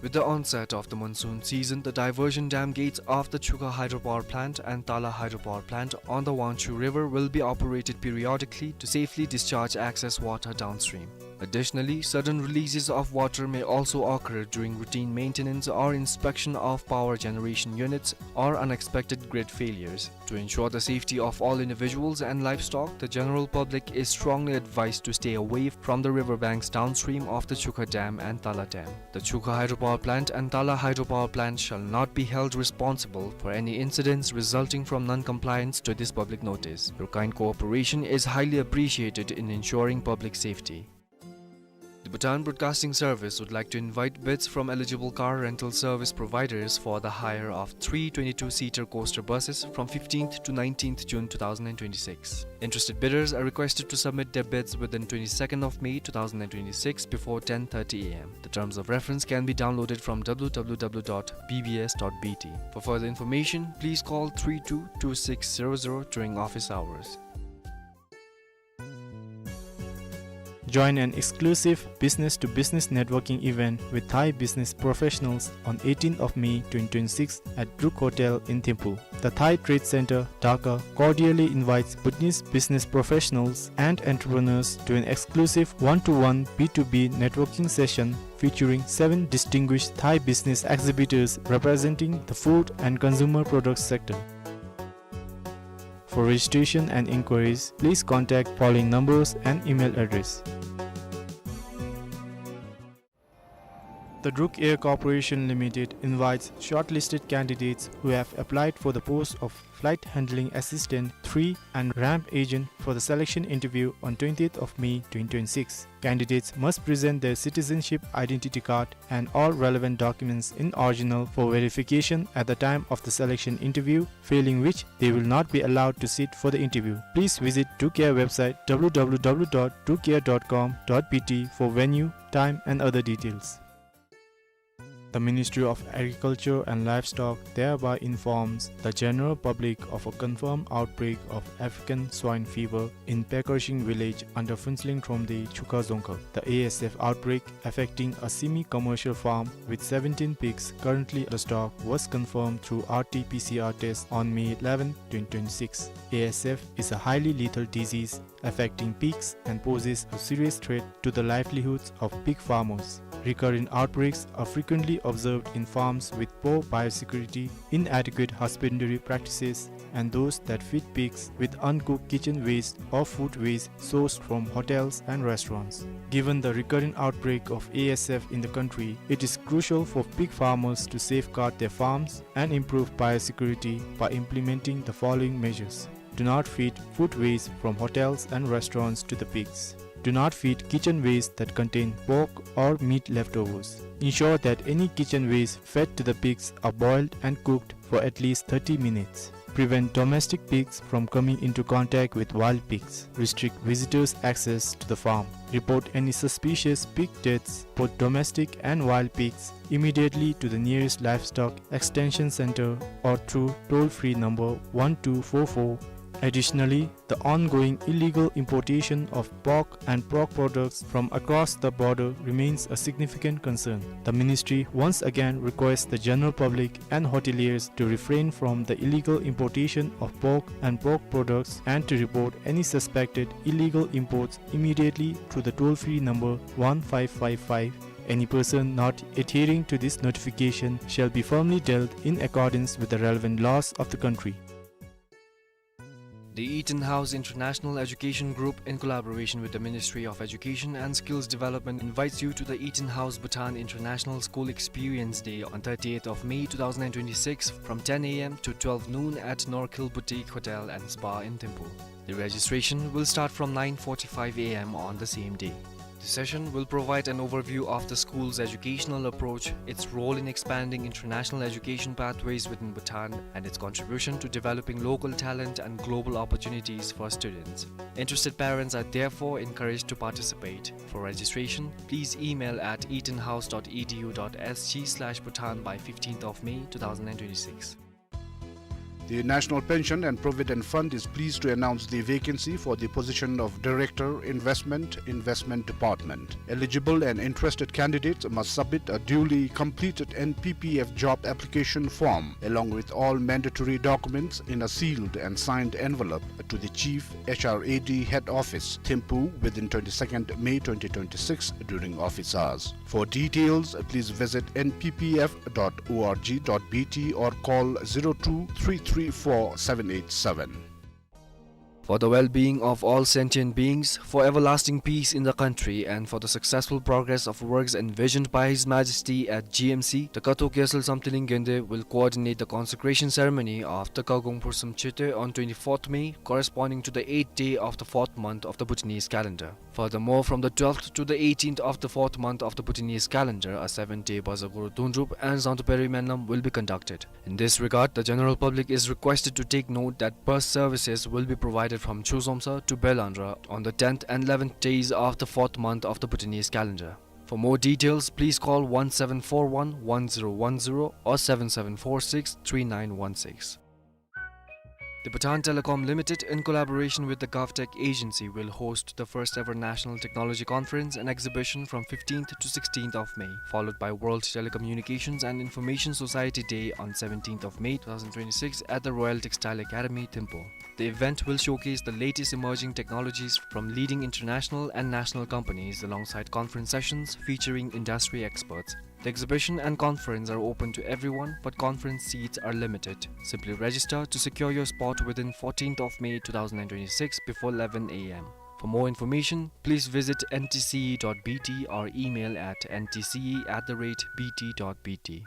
With the onset of the monsoon season, the diversion dam gates of the Chukha hydropower plant and Tala hydropower plant on the Wangchhu River will be operated periodically to safely discharge excess water downstream. Additionally, sudden releases of water may also occur during routine maintenance or inspection of power generation units or unexpected grid failures. To ensure the safety of all individuals and livestock, the general public is strongly advised to stay away from the riverbanks downstream of the Chukha Dam and Tala Dam. The Chukha hydropower plant and Tala hydropower plant shall not be held responsible for any incidents resulting from non-compliance to this public notice. Your kind cooperation is highly appreciated in ensuring public safety. The Bhutan Broadcasting Service would like to invite bids from eligible car rental service providers for the hire of three twenty-two seater coaster buses from fifteenth to nineteenth June two thousand and twenty-six. Interested bidders are requested to submit their bids within twenty-second of May two thousand and twenty-six before ten thirty A M. The terms of reference can be downloaded from W W W dot B B S dot B T. For further information, please call three two two six zero zero during office hours. Join an exclusive business-to-business networking event with Thai business professionals on eighteenth of May twenty twenty-six at Druk Hotel in Thimphu. The Thai Trade Center, Dhaka, cordially invites Bhutanese business professionals and entrepreneurs to an exclusive one-to-one B two B networking session featuring seven distinguished Thai business exhibitors representing the food and consumer products sector. For registration and inquiries, please contact following numbers and email address. The Druk Air Corporation Limited invites shortlisted candidates who have applied for the post of Flight Handling Assistant three and ramp agent for the selection interview on twentieth of May twenty twenty-six. Candidates must present their citizenship identity card and all relevant documents in original for verification at the time of the selection interview, failing which they will not be allowed to sit for the interview. Please visit Druk Air website w w w dot druk air dot com dot b t for venue, time and other details. The Ministry of Agriculture and Livestock thereby informs the general public of a confirmed outbreak of African swine fever in Paekreseng village under Phuentsholing Thromde, Chukha Dzongkhag. The A S F outbreak, affecting a semi-commercial farm with seventeen pigs currently under stock, was confirmed through R T P C R test on May eleventh, twenty twenty-six. A S F is a highly lethal disease affecting pigs and poses a serious threat to the livelihoods of pig farmers. Recurrent outbreaks are frequently observed in farms with poor biosecurity, inadequate husbandry practices, and those that feed pigs with uncooked kitchen waste or food waste sourced from hotels and restaurants. Given the recurrent outbreak of A S F in the country, it is crucial for pig farmers to safeguard their farms and improve biosecurity by implementing the following measures. Do not feed food waste from hotels and restaurants to the pigs. Do not feed kitchen waste that contain pork or meat leftovers. Ensure that any kitchen waste fed to the pigs are boiled and cooked for at least thirty minutes. Prevent domestic pigs from coming into contact with wild pigs. Restrict visitors' access to the farm. Report any suspicious pig deaths, both domestic and wild pigs, immediately to the nearest livestock extension center or through toll-free number one two four four. Additionally, the ongoing illegal importation of pork and pork products from across the border remains a significant concern. The ministry once again requests the general public and hoteliers to refrain from the illegal importation of pork and pork products and to report any suspected illegal imports immediately through the toll-free number one five five five. Any person not adhering to this notification shall be firmly dealt in accordance with the relevant laws of the country. The Eaton House International Education Group, in collaboration with the Ministry of Education and Skills Development, invites you to the Eaton House Bhutan International School Experience Day on thirtieth of May two thousand and twenty-six from ten A M to twelve noon at Norkhill Boutique Hotel and Spa in Thimphu. The registration will start from nine forty-five A M on the same day. The session will provide an overview of the school's educational approach, its role in expanding international education pathways within Bhutan, and its contribution to developing local talent and global opportunities for students. Interested parents are therefore encouraged to participate. For registration, please email at eatonhouse dot e d u dot s g slash bhutan by fifteenth of May two thousand and twenty-six. The National Pension and Provident Fund is pleased to announce the vacancy for the position of Director, Investment, Investment Department. Eligible and interested candidates must submit a duly completed N P P F job application form, along with all mandatory documents, in a sealed and signed envelope to the Chief H R A D Head Office, Thimphu, within twenty-second May twenty twenty-six during office hours. For details, please visit N P P F dot org dot B T or call zero two three three four seven eight seven. For the well-being of all sentient beings, for everlasting peace in the country, and for the successful progress of works envisioned by His Majesty at G M C, the Kato Gyaltsel Samthiling Gende will coordinate the consecration ceremony of the Kagong Phursum Chete on twenty-fourth May, corresponding to the eighth day of the fourth month of the Bhutanese calendar. Furthermore, from the twelfth to the eighteenth of the fourth month of the Bhutanese calendar, a seven-day Baza Guru Dundrup and Zangtu Peri Menlam will be conducted. In this regard, the general public is requested to take note that bus services will be provided from Chuzomsa to Belandra on the tenth and eleventh days of the fourth month of the Bhutanese calendar. For more details, please call one seven four one, one zero one zero or seven seven four six, three nine one six. The Bhutan Telecom Limited, in collaboration with the GovTech Agency, will host the first ever National Technology Conference and Exhibition from fifteenth to sixteenth of May, followed by World Telecommunications and Information Society Day on seventeenth of May two thousand twenty-six at the Royal Textile Academy, Thimphu. The event will showcase the latest emerging technologies from leading international and national companies, alongside conference sessions featuring industry experts. The exhibition and conference are open to everyone, but conference seats are limited. Simply register to secure your spot within fourteenth of May two thousand twenty-six before eleven a m. For more information, please visit N T C E dot B T or email at N T C E at the rate B T dot B T.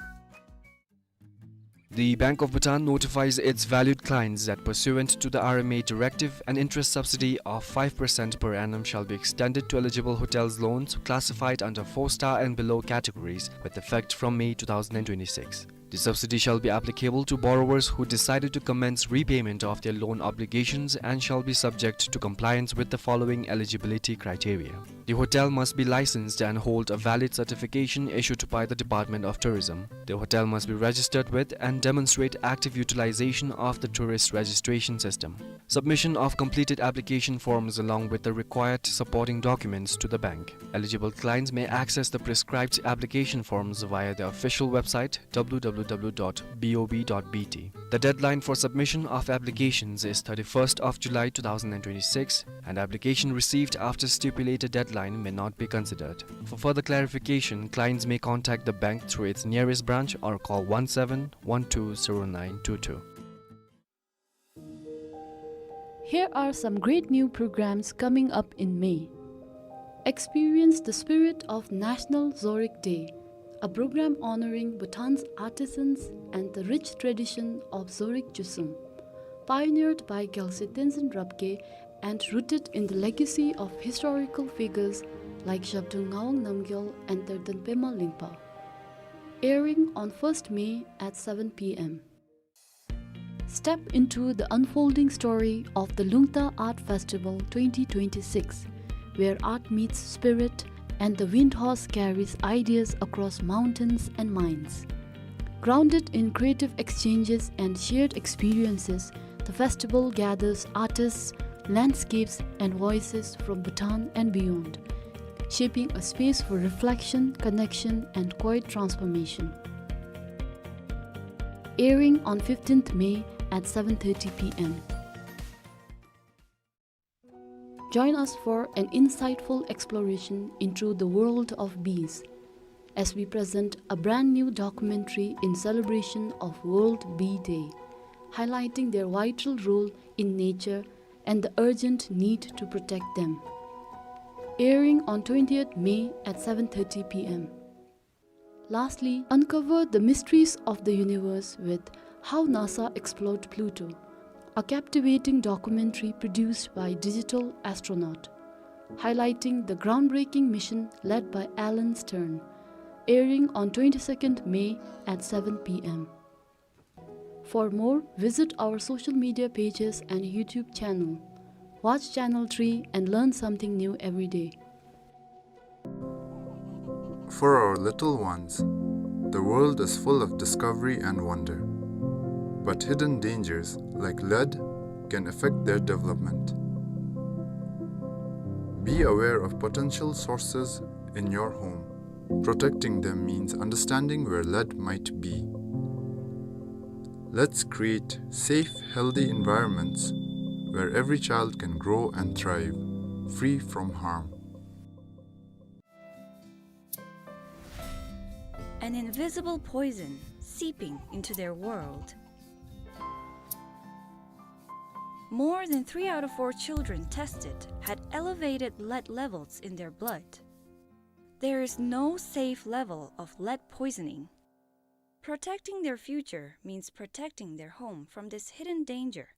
The Bank of Bhutan notifies its valued clients that pursuant to the R M A directive, an interest subsidy of five percent per annum shall be extended to eligible hotels loans classified under four-star and below categories with effect from May two thousand twenty-six. The subsidy shall be applicable to borrowers who decided to commence repayment of their loan obligations and shall be subject to compliance with the following eligibility criteria. The hotel must be licensed and hold a valid certification issued by the Department of Tourism. The hotel must be registered with and demonstrate active utilization of the tourist registration system. Submission of completed application forms along with the required supporting documents to the bank. Eligible clients may access the prescribed application forms via the official website, W W W dot B O B dot B T. The deadline for submission of applications is thirty-first of July two thousand twenty-six, and application received after stipulated deadline may not be considered. For further clarification, clients may contact the bank through its nearest branch or call one seven one two zero nine two two. Here are some great new programs coming up in May. Experience the spirit of National Zorig Day, a program honoring Bhutan's artisans and the rich tradition of Zorig Chusum. Pioneered by Gyalse Tenzin Rabgye and rooted in the legacy of historical figures like Zhabdrung Ngawang Namgyal and Terden Pema Lingpa. Airing on first May at seven p m. Step into the unfolding story of the Lungta Art Festival twenty twenty-six, where art meets spirit and the wind horse carries ideas across mountains and minds. Grounded in creative exchanges and shared experiences, the festival gathers artists, landscapes, and voices from Bhutan and beyond, shaping a space for reflection, connection, and quiet transformation. Airing on fifteenth May at seven thirty p m. Join us for an insightful exploration into the world of bees as we present a brand new documentary in celebration of World Bee Day, highlighting their vital role in nature and the urgent need to protect them. Airing on twentieth May at seven thirty p m. Lastly, uncover the mysteries of the universe with How NASA Explored Pluto, a captivating documentary produced by Digital Astronaut, highlighting the groundbreaking mission led by Alan Stern, airing on twenty-second May at seven p m. For more, visit our social media pages and YouTube channel. Watch Channel three and learn something new every day. For our little ones, the world is full of discovery and wonder. But hidden dangers, like lead, can affect their development. Be aware of potential sources in your home. Protecting them means understanding where lead might be. Let's create safe, healthy environments where every child can grow and thrive, free from harm. An invisible poison seeping into their world. More than three out of four children tested had elevated lead levels in their blood. There is no safe level of lead poisoning. Protecting their future means protecting their home from this hidden danger.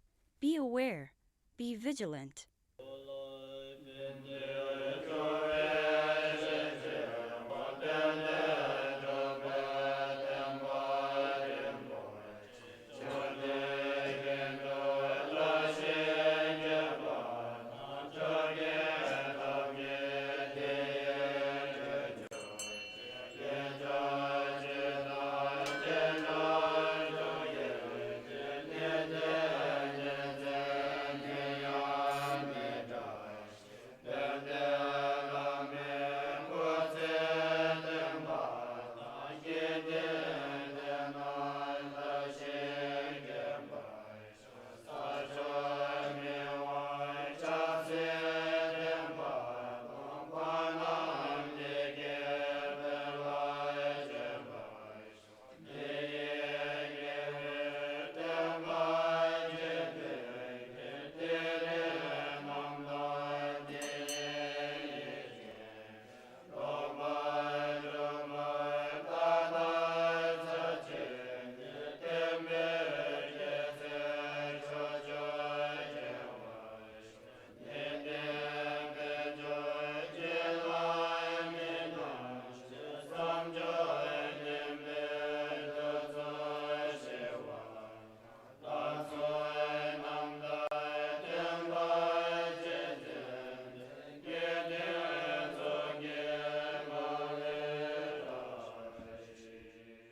Be aware, be vigilant,